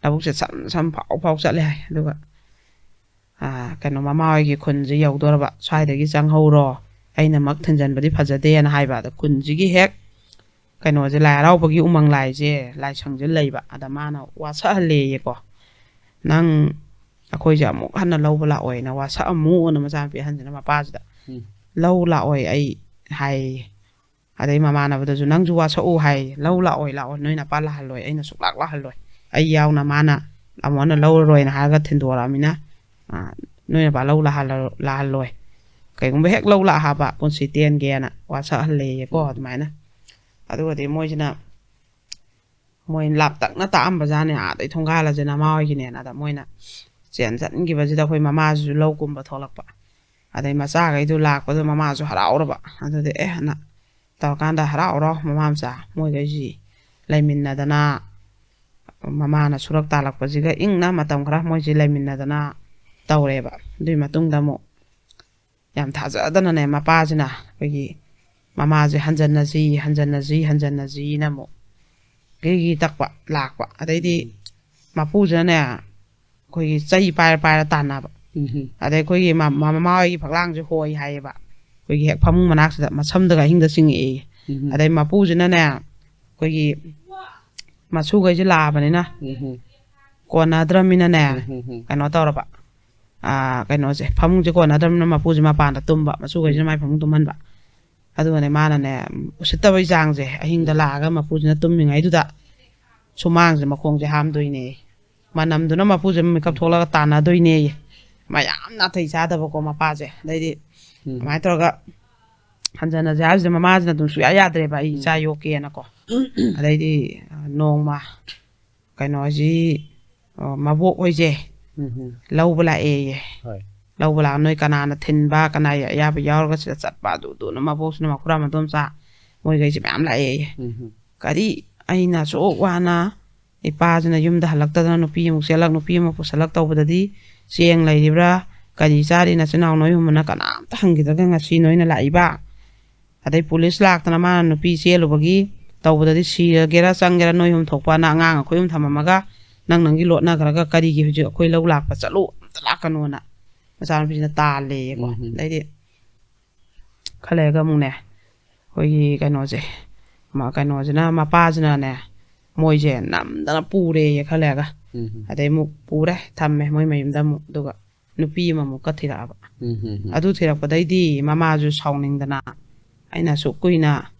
ꯂꯧꯕꯨꯛꯁꯦ ꯁꯝ ꯁꯝ ꯐꯥꯎ ꯐꯥꯎ ꯆꯠꯂꯦ ꯍꯥꯏ꯫ ꯑꯗꯨꯒ, ꯑ, ꯀꯩꯅꯣ, ꯃꯃꯥ ꯍꯣꯏꯒꯤ ꯈꯨꯟꯁꯦ ꯌꯧꯗꯣꯔꯕ, "ꯁ꯭ꯋꯥꯏꯗꯒꯤ ꯆꯪꯍꯧꯔꯣ, ꯑꯩꯅ ꯃꯛ ꯊꯤꯟꯖꯟꯕꯗꯤ ꯐꯖꯗꯦꯅ" ꯍꯥꯏꯕ꯫ ꯑꯗ ꯈꯨꯟꯁꯤꯒꯤ ꯍꯦꯛ ꯀꯩꯅꯣꯁꯦ, ꯂꯥꯏ ꯍꯔꯥꯎꯕꯒꯤ ꯎꯃꯪ ꯂꯥꯏꯁꯦ, ꯂꯥꯏꯁꯪꯁꯦ ꯂꯩꯕ꯫ ꯑꯗ ꯃꯥꯅ ꯋꯥꯁꯛꯍꯜꯂꯦꯌꯦꯀꯣ, "ꯅꯪ ꯑꯩꯈꯣꯏꯁꯦ ꯑꯃꯨꯛ ꯍꯟꯅ ꯂꯧꯕ ꯂꯥꯛꯑꯣꯏꯅ ꯋꯥꯁꯛꯑꯝꯃꯨꯅ" ꯃꯆꯥꯅꯨꯄꯤ ꯑꯍꯟꯁꯤꯅ ꯃꯄꯥꯁꯤꯗ꯫ ꯎꯝ꯫ "ꯂꯧ ꯂꯥꯛꯑꯣꯏ ꯑꯩ" ꯍꯥꯏꯌꯦ꯫ ꯑꯗꯩ ꯃꯃꯥꯟꯅꯕꯗꯁꯨ, "ꯅꯪꯁꯨ ꯋꯥꯁꯛꯎ" ꯍꯥꯏ, "ꯂꯧ ꯂꯥꯛꯑꯣꯏ, ꯂꯥꯛꯑꯣꯏ, ꯅꯣꯏ ꯅꯄꯥ ꯂꯥꯛꯍꯜꯂꯣꯏ, ꯑꯩꯅ ꯁꯨꯛꯂꯥꯛ ꯂꯥꯛꯍꯜꯂꯣꯏ, ꯑꯩ ꯌꯥꯎꯅ ꯃꯥꯅ ꯑꯃꯨꯛ ꯍꯟꯅ ꯂꯧꯔꯔꯣꯏꯅ" ꯍꯥꯏꯔꯒ ꯊꯤꯟꯗꯣꯔꯛꯑꯃꯤꯅ, ꯑ, ꯅꯣꯏ ꯅꯄꯥ ꯂꯧ ꯂꯥꯛꯍꯜꯂ-, ꯂꯥꯛꯍꯜꯂꯣꯏ, ꯀꯩꯒꯨꯝꯕ ꯍꯦꯛ ꯂꯧ ꯂꯥꯛꯑꯕ ꯄꯨꯟꯁꯤ ꯇꯦꯟꯒꯦꯅ ꯋꯥꯁꯛꯍꯜꯂꯦꯌꯦꯀꯣ꯫ ꯑꯗꯨꯃꯥꯏꯅ ꯑꯗꯨꯒꯗꯤ ꯃꯣꯏꯁꯤꯅ, ꯃꯣꯏ ꯂꯥꯞꯇꯛꯅ ꯇꯥꯛꯑꯝꯕꯖꯥꯠꯅꯦ, ꯑꯥꯗꯩ ꯊꯣꯡꯒꯥꯜꯂꯁꯦ ꯅꯃꯥ ꯍꯣꯏꯒꯤꯅꯦꯅ꯫ ꯑꯗ ꯃꯣꯏꯅ ꯆꯦꯟ ꯆꯟꯈꯤꯕꯁꯤꯗ ꯑꯩꯈꯣꯏ ꯃꯃꯥꯁꯤꯁꯨ ꯂꯧ ꯀꯨꯝꯕ ꯊꯣꯛꯂꯛꯄ, ꯑꯗꯩ ꯃꯆꯥꯈꯩꯗꯨ ꯂꯥꯛꯄꯗ ꯃꯃꯥꯁꯨ ꯍꯔꯥꯎꯔꯕ꯫ ꯑꯗꯨꯗꯤ ꯑꯦ ꯅ ꯇꯧꯔꯀꯥꯟꯗ ꯍꯔꯥꯎ ꯍꯔꯥꯎ ꯃꯃꯥ ꯃꯆꯥ ꯃꯣꯏꯈꯩꯁꯤ ꯂꯩꯃꯤꯟꯅꯗꯅ, ꯃꯃꯥꯅ ꯁꯨꯔꯛ ꯇꯥꯜꯂꯛꯄꯁꯤꯒ ꯏꯪꯅ ꯃꯇꯝ ꯈꯔ ꯃꯣꯏꯁꯤ ꯂꯩꯃꯤꯟꯅꯗꯅ ꯇꯧꯔꯦꯕ꯫ ꯑꯗꯨꯒꯤ ꯃꯇꯨꯡꯗ ꯑꯃꯨꯛ ꯌꯥꯝ ꯊꯥꯖꯗꯅꯅꯦ, ꯃꯄꯥꯁꯤꯅ ꯑꯩꯈꯣꯏꯒꯤ ꯃꯃꯥꯁꯦ ꯍꯟꯖꯟꯅꯁꯤ, ꯍꯟꯖꯟꯅꯁꯤ, ꯍꯟꯖꯟꯅꯁꯤꯅ ꯑꯃꯨꯛ ꯒꯤꯔꯤ ꯒꯤꯔꯤ ꯇꯛꯄ ꯂꯥꯛꯄ꯫ ꯑꯗꯩꯗꯤ ꯃꯄꯨꯁꯤꯅꯅꯦ, ꯑꯩꯈꯣꯏꯒꯤ ꯆꯩ ꯄꯥꯏꯔ ꯄꯥꯏꯔ ꯇꯥꯟꯅꯕ꯫ ꯎꯝ꯫ ꯑꯗꯩ ꯑꯩꯈꯣꯏꯒꯤ ꯃ-, ꯃ-, ꯃꯃꯥ ꯍꯣꯏꯒꯤ ꯐꯛꯂꯥꯡꯁꯦ ꯍꯣꯏ ꯍꯥꯏꯌꯦꯕ꯫ ꯑꯩꯈꯣꯏꯒꯤ ꯍꯦꯛ ꯐꯃꯨꯡ ꯃꯅꯥꯛꯁꯤꯗ ꯃꯁꯝꯗꯒ ꯑꯍꯤꯡꯗ ꯆꯤꯡꯉꯛꯑꯦꯌꯦ꯫ ꯎꯝ꯫ ꯑꯗꯩ ꯃꯄꯨꯁꯤꯅꯅꯦ, ꯑꯩꯈꯣꯏꯒꯤ ꯃꯁꯨꯈꯩꯁꯦ ꯂꯥꯛꯑꯕꯅꯤꯅ ꯎꯝ꯫ ꯀꯣꯟꯅꯗ꯭ꯔꯃꯤꯅꯅꯦ, ꯎꯝ꯫ ꯀꯩꯅꯣ ꯇꯧꯔꯕ, ꯑꯥ, ꯀꯩꯅꯣꯁꯦ, ꯐꯃꯨꯡꯁꯦ ꯀꯣꯟꯅꯗ꯭ꯔꯕꯅꯤꯅ ꯃꯄꯨꯁꯦ ꯃꯄꯥꯟꯗ ꯇꯨꯝꯕ, ꯃꯁꯨꯈꯩꯁꯤꯅ ꯃꯥꯏ ꯐꯃꯨꯡ ꯇꯨꯝꯍꯟꯕ꯫ ꯑꯗꯨꯒꯅꯦ ꯃꯥꯅꯅꯦ, ꯎꯁꯤꯠꯇꯕꯩ ꯆꯥꯡꯁꯦ, ꯑꯍꯤꯡꯗ ꯂꯥꯛꯑꯒ ꯃꯄꯨꯁꯤꯅ ꯇꯨꯝꯃꯤꯉꯩꯗꯨꯗ ꯁꯨꯃꯥꯡꯁꯦ ꯃꯈꯣꯡꯁꯦ ꯍꯥꯝꯗꯣꯏꯅꯦ꯫ ꯃꯅꯝꯗꯨꯅ ꯃꯄꯨꯁꯦ ꯃꯤꯀꯞ ꯊꯣꯛꯂꯒ ꯇꯥꯟꯅꯗꯣꯏꯅꯦ꯫ ꯃꯌꯥꯝ ꯅꯥꯇꯩ ꯆꯥꯗꯕꯀꯣ ꯃꯄꯥꯁꯦ꯫ ꯑꯗꯩꯗꯤ ꯎꯝ꯫ ꯑꯗꯨꯃꯥꯏꯅ ꯇꯧꯔꯒ ꯍꯟꯖꯟꯅꯁꯦ ꯍꯥꯏꯕꯁꯤꯗ ꯃꯃꯥꯁꯤꯅ ꯑꯗꯨꯝ ꯁꯨꯡꯌꯥ ꯌꯥꯗ꯭ꯔꯦꯕ, "ꯑꯩ ꯏꯆꯥ ꯌꯣꯛꯀꯦꯅꯀꯣ"꯫ ꯑꯗꯩꯗꯤ ꯅꯣꯡꯃ ꯀꯩꯅꯣꯁꯤ, ꯑ, ꯃꯕꯣꯛ ꯍꯣꯏꯁꯦ ꯎꯝ꯫ ꯂꯧꯕ ꯂꯥꯛꯑꯦꯌꯦ꯫ ꯍꯣꯏ꯫ ꯂꯧꯕ ꯂꯥꯛꯑ ꯅꯣꯏ ꯀꯅꯥꯅ ꯊꯤꯟꯕ, ꯀꯅꯥꯒꯤ ꯑꯌꯥꯕ ꯌꯥꯎꯔꯒ ꯁꯤꯗ ꯆꯠꯄ, ꯑꯗꯨ ꯑꯗꯨꯅ ꯃꯕꯣꯛꯁꯤꯅ ꯃꯈꯨꯔꯥ ꯃꯗꯣꯝꯆꯥ ꯃꯣꯏꯈꯩꯁꯦ ꯃꯌꯥꯝ ꯂꯥꯛꯑꯦꯌꯦ꯫ ꯎꯝ꯫ ꯀꯔꯤ ꯑꯩꯅ ꯑꯁꯨꯛ ꯋꯥꯅ ꯏꯄꯥꯁꯤꯅ ꯌꯨꯝꯗ ꯍꯜꯂꯛꯇꯗꯅ ꯅꯨꯄꯤ ꯑꯃꯨꯛ ꯆꯦꯜꯂꯛ, ꯅꯨꯄꯤ ꯑꯃꯨꯛ ꯄꯨꯁꯜꯂꯛ ꯇꯧꯕꯗꯗꯤ ꯆꯦꯡ ꯂꯩꯔꯤꯕ꯭ꯔꯥ, ꯀꯔꯤ ꯆꯥꯔꯤ ꯅꯆꯤꯟ ꯅꯅꯥꯎ ꯅꯣꯏ ꯑꯍꯨꯝꯅ ꯀꯅꯥꯝꯇ ꯍꯪꯈꯤꯗ꯭ꯔꯒ ꯉꯁꯤ ꯅꯣꯏꯅ ꯂꯥꯛꯏꯕ? ꯑꯗꯩ ꯄꯨꯂꯤꯁ ꯂꯥꯛꯇꯅ ꯃꯥꯅ ꯅꯨꯄꯤ ꯆꯦꯜꯂꯨꯕꯒꯤ ꯇꯧꯕꯗꯗꯤ ꯁꯤꯔꯒꯦꯔꯥ ꯆꯪꯒꯦꯔꯥ ꯅꯣꯏ ꯑꯍꯨꯝ ꯊꯣꯛꯄꯅ ꯑꯉꯥꯡ ꯑꯩꯈꯣꯏ ꯑꯍꯨꯝ ꯊꯝꯃꯝꯃꯒ ꯅꯪ ꯅꯪꯒꯤ ꯂꯣꯠꯅꯈ꯭ꯔꯒ ꯀꯔꯤꯒꯤ ꯍꯧꯖꯤꯛ ꯑꯩꯈꯣꯏ ꯂꯧ ꯂꯥꯛꯄ ꯆꯠꯂꯨ ꯑꯝꯇ ꯂꯥꯛꯀꯅꯣꯅ ꯃꯆꯥꯅꯨꯄꯤꯁꯤꯅ ꯇꯥꯜꯂꯦꯌꯦꯀꯣ꯫ ꯎꯝ꯫ ꯑꯗꯩꯗꯤ ꯈꯔ ꯂꯩꯔꯒ ꯑꯃꯨꯛꯅꯦ, ꯑꯩꯈꯣꯏꯒꯤ ꯀꯩꯅꯣꯁꯦ, ꯃ-, ꯀꯩꯅꯣꯁꯤꯅ, ꯃꯄꯥꯁꯤꯅꯅꯦ, ꯃꯣꯏꯁꯦ ꯅꯝꯗꯅ ꯄꯨꯔꯦꯌꯦ ꯈꯔ ꯂꯩꯔꯒ꯫ ꯎꯝ꯫ ꯑꯗꯩ ꯑꯃꯨꯛ ꯄꯨꯔꯦ, ꯊꯝꯃꯦ ꯃꯣꯏ ꯃꯌꯨꯝꯗ ꯑꯃꯨꯛ꯫ ꯑꯗꯨꯒ ꯅꯨꯄꯤ ꯑꯃꯃꯨꯛꯀ ꯊꯤꯔꯛꯑꯕ꯫ ꯎꯝ, ꯎꯝ, ꯎꯝ꯫ ꯑꯗꯨ ꯊꯤꯔꯛꯄꯗꯩꯗꯤ ꯃꯃꯥꯁꯨ ꯁꯥꯎꯅꯤꯡꯗꯅ, "ꯑꯩꯅ ꯑꯁꯨꯛ ꯀꯨꯏꯅ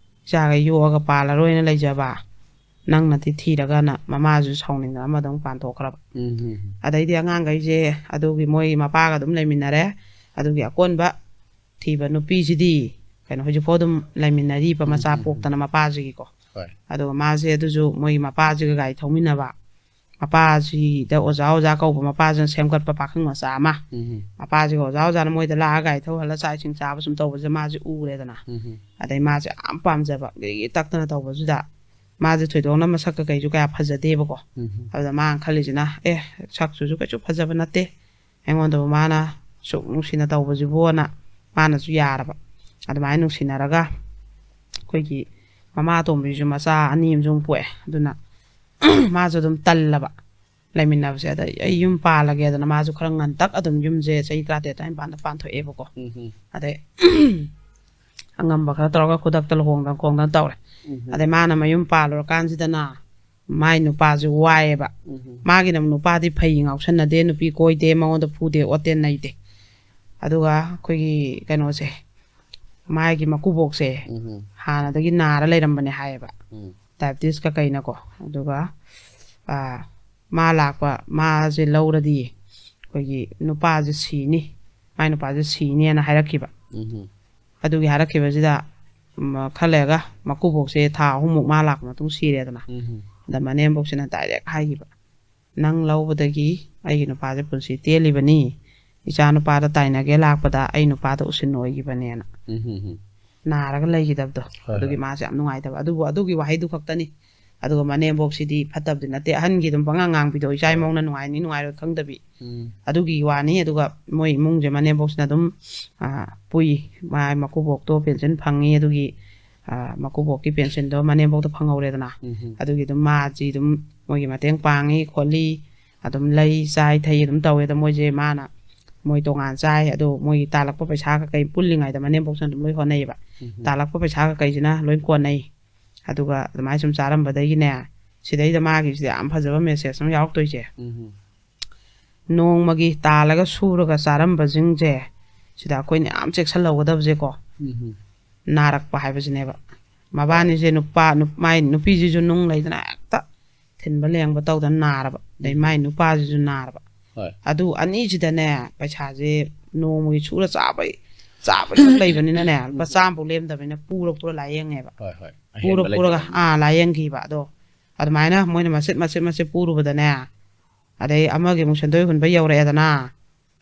ꯏꯆꯥꯒ ꯌꯣꯛꯑꯒ ꯄꯥꯜꯂꯔꯣꯏꯅ ꯂꯩꯖꯕ, ꯅꯪꯅꯗꯤ ꯊꯤꯔꯒꯅ ꯃꯃꯥꯁꯨ ꯁꯥꯎꯅꯤꯡꯗꯅ ꯑꯃꯗ ꯑꯃꯨꯛ ꯄꯥꯟꯊꯣꯛꯈ꯭ꯔꯕ꯫ ꯎꯝ ꯎꯝ ꯑꯗꯩꯗꯤ ꯑꯉꯥꯡꯈꯩꯁꯦ ꯑꯗꯨꯒꯤ ꯃꯣꯏꯒꯤ ꯃꯄꯥꯒ ꯑꯗꯨꯝ ꯂꯩꯃꯤꯟꯅꯔꯦ꯫ ꯑꯗꯨꯒꯤ ꯑꯀꯣꯟꯕ ꯊꯤꯕ ꯅꯨꯄꯤꯁꯤꯗꯤ ꯀꯩꯅꯣ ꯍꯧꯖꯤꯛꯐꯥꯎ ꯑꯗꯨꯝ ꯂꯩꯃꯤꯟꯅꯔꯤꯕ, ꯃꯆꯥ ꯎꯝ ꯎꯝ ꯄꯣꯛꯇꯅ ꯃꯄꯥꯁꯤꯒꯤꯀꯣ꯫ ꯍꯣꯏ ꯑꯗꯨꯒ ꯃꯥꯁꯦ ꯑꯗꯨꯁꯨ ꯃꯣꯏꯒꯤ ꯃꯄꯥꯁꯤꯒ ꯒꯥꯔꯤ ꯊꯧꯃꯤꯟꯅꯕ, ꯃꯄꯥꯁꯤꯗ ꯑꯣꯖꯥ ꯑꯣꯖꯥ ꯀꯧꯕ, ꯃꯄꯥꯁꯤꯅ ꯁꯦꯝꯒꯠꯄ ꯄꯥꯈꯪ ꯃꯆꯥ ꯑꯃ, ꯎꯝ ꯃꯄꯥꯁꯤꯒ ꯑꯣꯖꯥ ꯑꯣꯖꯥꯅ ꯃꯣꯏꯗ ꯂꯥꯛꯑꯒ ꯒꯥꯔꯤ ꯊꯧꯍꯜꯂ ꯆꯥꯛ ꯏꯁꯤꯡ ꯆꯥꯕ ꯁꯨꯝ ꯇꯧꯕꯁꯦ ꯃꯥꯁꯦ ꯎꯔꯦꯗꯅ꯫ ꯎꯝ ꯑꯗꯩ ꯃꯥꯁꯦ ꯌꯥꯝ ꯄꯥꯝꯖꯕ, ꯒ꯭ꯔꯤꯒꯤ ꯇꯛꯇꯅ ꯇꯧꯕꯁꯤꯗ, ꯃꯥꯁꯦ ꯊꯣꯏꯗꯣꯛꯅ ꯃꯁꯛ ꯀꯩꯁꯨ ꯀꯌꯥ ꯐꯖꯗꯦꯕꯀꯣ꯫ ꯎꯝ ꯑꯗꯨꯗ ꯃꯥꯅ ꯈꯜꯂꯤꯁꯤꯅ, ꯑꯦ, ꯁꯛꯇꯨꯁꯨ ꯀꯩꯁꯨ ꯐꯖꯕ ꯅꯠꯇꯦ, ꯑꯩꯉꯣꯟꯗꯕꯨ ꯃꯥꯅ ꯁꯨꯛ ꯅꯨꯡꯁꯤꯅ ꯇꯧꯕꯁꯤꯕꯨꯅ ꯃꯥꯅꯁꯨ ꯌꯥꯔꯕ꯫ ꯑꯗꯨꯃꯥꯏꯅ ꯅꯨꯡꯁꯤꯅꯔꯒ ꯑꯩꯈꯣꯏꯒꯤ ꯃꯃꯥ ꯑꯇꯣꯝꯕꯤꯁꯨ ꯃꯆꯥ ꯑꯅꯤ ꯑꯃꯁꯨ ꯑꯃꯨꯛ ꯄꯣꯛꯑꯦ꯫ ꯑꯗꯨꯅ ꯃꯥꯁꯨ ꯑꯗꯨꯝ ꯇꯜꯂꯕ ꯂꯩꯃꯤꯟꯅꯕꯁꯦ꯫ ꯑꯗ ꯑꯩ ꯌꯨꯝ ꯄꯥꯜꯂꯒꯦꯗꯅ ꯃꯥꯁꯨ ꯈꯔ ꯉꯟꯇꯛ ꯑꯗꯨꯝ ꯌꯨꯝꯁꯦ ꯆꯍꯤ ꯇꯔꯥꯇꯔꯦꯠ ꯇꯔꯥꯅꯤꯄꯥꯟꯗ ꯄꯥꯟꯊꯣꯛꯑꯦꯕꯀꯣ꯫ ꯎꯝ ꯑꯗꯩ ꯑꯉꯝꯕ ꯈꯔ ꯇꯧꯔꯒ ꯈꯨꯗꯛꯇ ꯂꯨꯍꯣꯡꯗꯅ ꯈꯣꯡꯗꯅ ꯇꯧꯔꯦ꯫ ꯎꯝ ꯑꯗꯩ ꯃꯥꯅ ꯃꯌꯨꯝ ꯄꯥꯜꯂꯨꯔꯀꯥꯟꯁꯤꯗꯅ ꯃꯥꯏ ꯅꯨꯄꯥꯁꯦ ꯋꯥꯏꯑꯦꯕ꯫ ꯎꯝ ꯃꯥꯒꯤꯅ ꯅꯨꯄꯥꯗꯤ ꯐꯩ, ꯉꯥꯎꯁꯟꯅꯗꯦ, ꯅꯨꯄꯤ ꯀꯣꯏꯗꯦ, ꯃꯉꯣꯟꯗ ꯐꯨꯗꯦ ꯑꯣꯠꯇꯦ ꯅꯩꯗꯦ꯫ ꯑꯗꯨꯒ ꯑꯩꯈꯣꯏꯒꯤ ꯀꯩꯅꯣꯁꯦ, ꯃꯥꯒꯤ ꯃꯀꯨꯕꯣꯛꯁꯦ ꯎꯝ ꯍꯥꯟꯅꯗꯒꯤ ꯅꯥꯔ ꯂꯩꯔꯝꯕꯅꯦ ꯍꯥꯏꯌꯦꯕ, ꯎꯝ ꯗꯥꯏꯕꯤꯇꯤꯁꯀ ꯀꯩꯅꯀꯣ꯫ ꯑꯗꯨꯒ ꯑꯥ, ꯃꯥ ꯂꯥꯛꯄ, ꯃꯥꯁꯦ ꯂꯧꯔꯗꯤ ꯑꯩꯈꯣꯏꯒꯤ ꯅꯨꯄꯥꯁꯦ ꯁꯤꯅꯤ, ꯃꯥꯏ ꯅꯨꯄꯥꯁꯦ ꯁꯤꯅꯦꯅ ꯍꯥꯏꯔꯛꯈꯤꯕ꯫ ꯎꯝ ꯑꯗꯨꯒꯤ ꯍꯥꯏꯔꯛꯈꯤꯕꯁꯤꯗ ꯎꯝ, ꯈꯔ ꯂꯩꯔꯒ ꯃꯀꯨꯕꯣꯛꯁꯦ ꯊꯥ ꯑꯍꯨꯝꯃꯨꯛ ꯃꯥ ꯂꯥꯛꯄ ꯃꯇꯨꯡ ꯁꯤꯔꯦꯗꯅ꯫ ꯎꯝ ꯑꯗ ꯃꯅꯦꯝꯕꯣꯛꯁꯤꯅ ꯗꯥꯏꯔꯦꯛ ꯍꯥꯏꯈꯤꯕ, "ꯅꯪ ꯂꯧꯕꯗꯒꯤ ꯑꯩꯒꯤ ꯅꯨꯄꯥꯁꯦ ꯄꯨꯟꯁꯤ ꯇꯦꯜꯂꯤꯕꯅꯤ, ꯏꯆꯥ ꯅꯨꯄꯥꯗ ꯇꯥꯏꯅꯒꯦ ꯂꯥꯛꯄꯗ ꯑꯩ ꯅꯨꯄꯥꯗ ꯎꯁꯤꯟ ꯑꯣꯏꯈꯤꯕꯅꯦꯅ", ꯎꯝ ꯅꯥꯔꯒ ꯂꯩꯈꯤꯗꯕꯗꯣ꯫ ꯍꯣꯏ, ꯑꯗꯨꯒꯤ ꯍꯣꯏ꯫ ꯃꯥꯁꯦ ꯌꯥꯝ ꯅꯨꯡꯉꯥꯏꯇꯕ꯫ ꯑꯗꯨꯕꯨ ꯑꯗꯨꯒꯤ ꯋꯥꯍꯩꯗꯨ ꯈꯛꯇꯅꯤ꯫ ꯑꯗꯨꯒ ꯃꯅꯦꯝꯕꯣꯛꯁꯤꯗꯤ ꯐꯠꯇꯕꯗꯤ ꯅꯠꯇꯦ, ꯑꯍꯟꯒꯤ ꯑꯗꯨꯝ ꯄꯉꯥꯡ ꯉꯥꯡꯕꯤꯗꯣ, ꯏꯆꯥ ꯍꯣꯏ꯫ ꯏꯃꯧꯅ ꯅꯨꯡꯉꯥꯏꯅꯤ ꯅꯨꯡꯉꯥꯏꯔꯣꯏ ꯈꯪꯗꯕꯤ꯫ ꯎꯝ ꯑꯗꯨꯒꯤ ꯋꯥꯅꯤ꯫ ꯑꯗꯨꯒ ꯃꯣꯏ ꯏꯃꯨꯡꯁꯦ ꯃꯅꯦꯝꯕꯣꯛꯁꯤꯅ ꯑꯗꯨꯝ ꯑꯥ, ꯄꯨꯏ꯫ ꯃꯥ ꯃꯀꯨꯕꯣꯛꯇꯣ ꯄꯦꯟꯁꯤꯟ ꯐꯪꯉꯤ꯫ ꯑꯗꯨꯒꯤ ꯑꯥ, ꯃꯀꯨꯕꯣꯛꯀꯤ ꯄꯦꯟꯁꯤꯟꯗꯣ ꯃꯅꯦꯝꯕꯣꯛꯇ ꯐꯪꯍꯧꯔꯦꯗꯅ꯫ ꯎꯝ ꯑꯗꯨꯒꯤ ꯑꯗꯨꯝ ꯃꯥꯁꯤ ꯑꯗꯨꯝ ꯃꯣꯏꯒꯤ ꯃꯇꯦꯡ ꯄꯥꯡꯉꯤ ꯈꯣꯠꯂꯤ, ꯑꯗꯨꯝ ꯂꯩ ꯆꯥꯏ ꯊꯩ ꯑꯗꯨꯝ ꯇꯧꯋꯦ꯫ ꯑꯗꯣ ꯃꯣꯏꯁꯦ ꯃꯥꯅ ꯃꯣꯏ ꯇꯣꯉꯥꯟ ꯆꯥꯏ꯫ ꯑꯗꯣ ꯃꯣꯏꯒꯤ ꯇꯥꯜꯂꯛꯄ ꯄꯩꯁꯥ ꯀꯩꯀꯩ ꯄꯨꯜꯂꯤꯉꯩꯗ ꯃꯅꯦꯝꯕꯣꯛꯁꯤꯅ ꯑꯗꯨꯝ ꯂꯣꯏ ꯍꯣꯠꯅꯩꯌꯦꯕ꯫ ꯎꯝ ꯇꯥꯜꯂꯛꯄ ꯄꯩꯁꯥ ꯀꯩꯀꯩꯁꯤꯅ ꯂꯣꯏ ꯀꯣꯟꯅꯩ꯫ ꯑꯗꯨꯒ ꯑꯗꯨꯃꯥꯏꯅ ꯁꯨꯝ ꯆꯥꯔꯝꯕꯗꯒꯤꯅꯦ, ꯁꯤꯗꯩꯗ ꯃꯥꯒꯤꯁꯤꯗ ꯌꯥꯝ ꯐꯖꯕ ꯃꯦꯁꯦꯖ ꯑꯃ ꯌꯥꯎꯔꯛꯇꯣꯏꯁꯦ꯫ ꯎꯝ ꯅꯣꯡꯃꯒꯤ ꯇꯥꯜꯂꯒ ꯁꯨꯔꯒ ꯆꯥꯔꯝꯕꯁꯤꯡꯁꯦ, ꯁꯤꯗ ꯑꯩꯈꯣꯏꯅ ꯌꯥꯝ ꯆꯦꯛꯁꯤꯜꯍꯧꯒꯗꯕꯁꯦꯀꯣ, ꯎꯝ ꯅꯥꯔꯛꯄ ꯍꯥꯏꯕꯁꯤꯅꯦꯕ꯫ ꯃꯕꯥꯅꯤꯁꯦ ꯅꯨꯄꯥ ꯅꯨ- ꯃꯥꯏ ꯅꯨꯄꯤꯁꯤꯁꯨ ꯅꯨꯡ ꯂꯩꯗꯅ ꯍꯦꯛꯇ ꯊꯤꯟꯕ ꯂꯦꯡꯕ ꯇꯧꯗꯅ ꯅꯥꯔꯕ, ꯑꯗꯩ ꯃꯥꯏ ꯅꯨꯄꯥꯁꯤꯁꯨ ꯅꯥꯔꯕ꯫ ꯍꯣꯏ꯫ ꯑꯗꯨ ꯑꯅꯤꯁꯤꯗꯅꯦ, ꯄꯩꯁꯥꯁꯦ ꯅꯣꯡꯃꯒꯤ ꯁꯨꯔ ꯆꯥꯕꯩ ꯆꯥꯕꯩ ꯈꯛ ꯂꯩꯕꯅꯤꯅꯅꯦ, ꯂꯨꯄꯥ ꯆꯥꯝꯐꯥꯎ ꯂꯦꯝꯗꯕꯅꯤꯅ ꯄꯨꯔ ꯄꯨꯔ ꯂꯥꯏꯌꯦꯡꯉꯦꯕ꯫ ꯍꯣꯏ ꯍꯣꯏ꯫ ꯄꯨꯔ ꯑꯍꯦꯟꯕ ꯄꯨꯔꯒ ꯂꯩꯇꯕ꯫ ꯑꯥ ꯂꯥꯏꯌꯦꯡꯈꯤꯕ꯫ ꯑꯗꯣ ꯑꯗꯨꯃꯥꯏꯅ ꯃꯣꯏꯅ ꯃꯆꯦꯠ ꯃꯆꯦꯠ ꯃꯆꯦꯠ ꯄꯨꯔꯨꯕꯗꯅꯦ, ꯑꯗꯩ ꯑꯃꯒꯤ ꯑꯃꯨꯛ ꯁꯦꯟꯗꯣꯏ ꯍꯨꯟꯕ ꯌꯧꯔꯛꯑꯦꯗꯅ,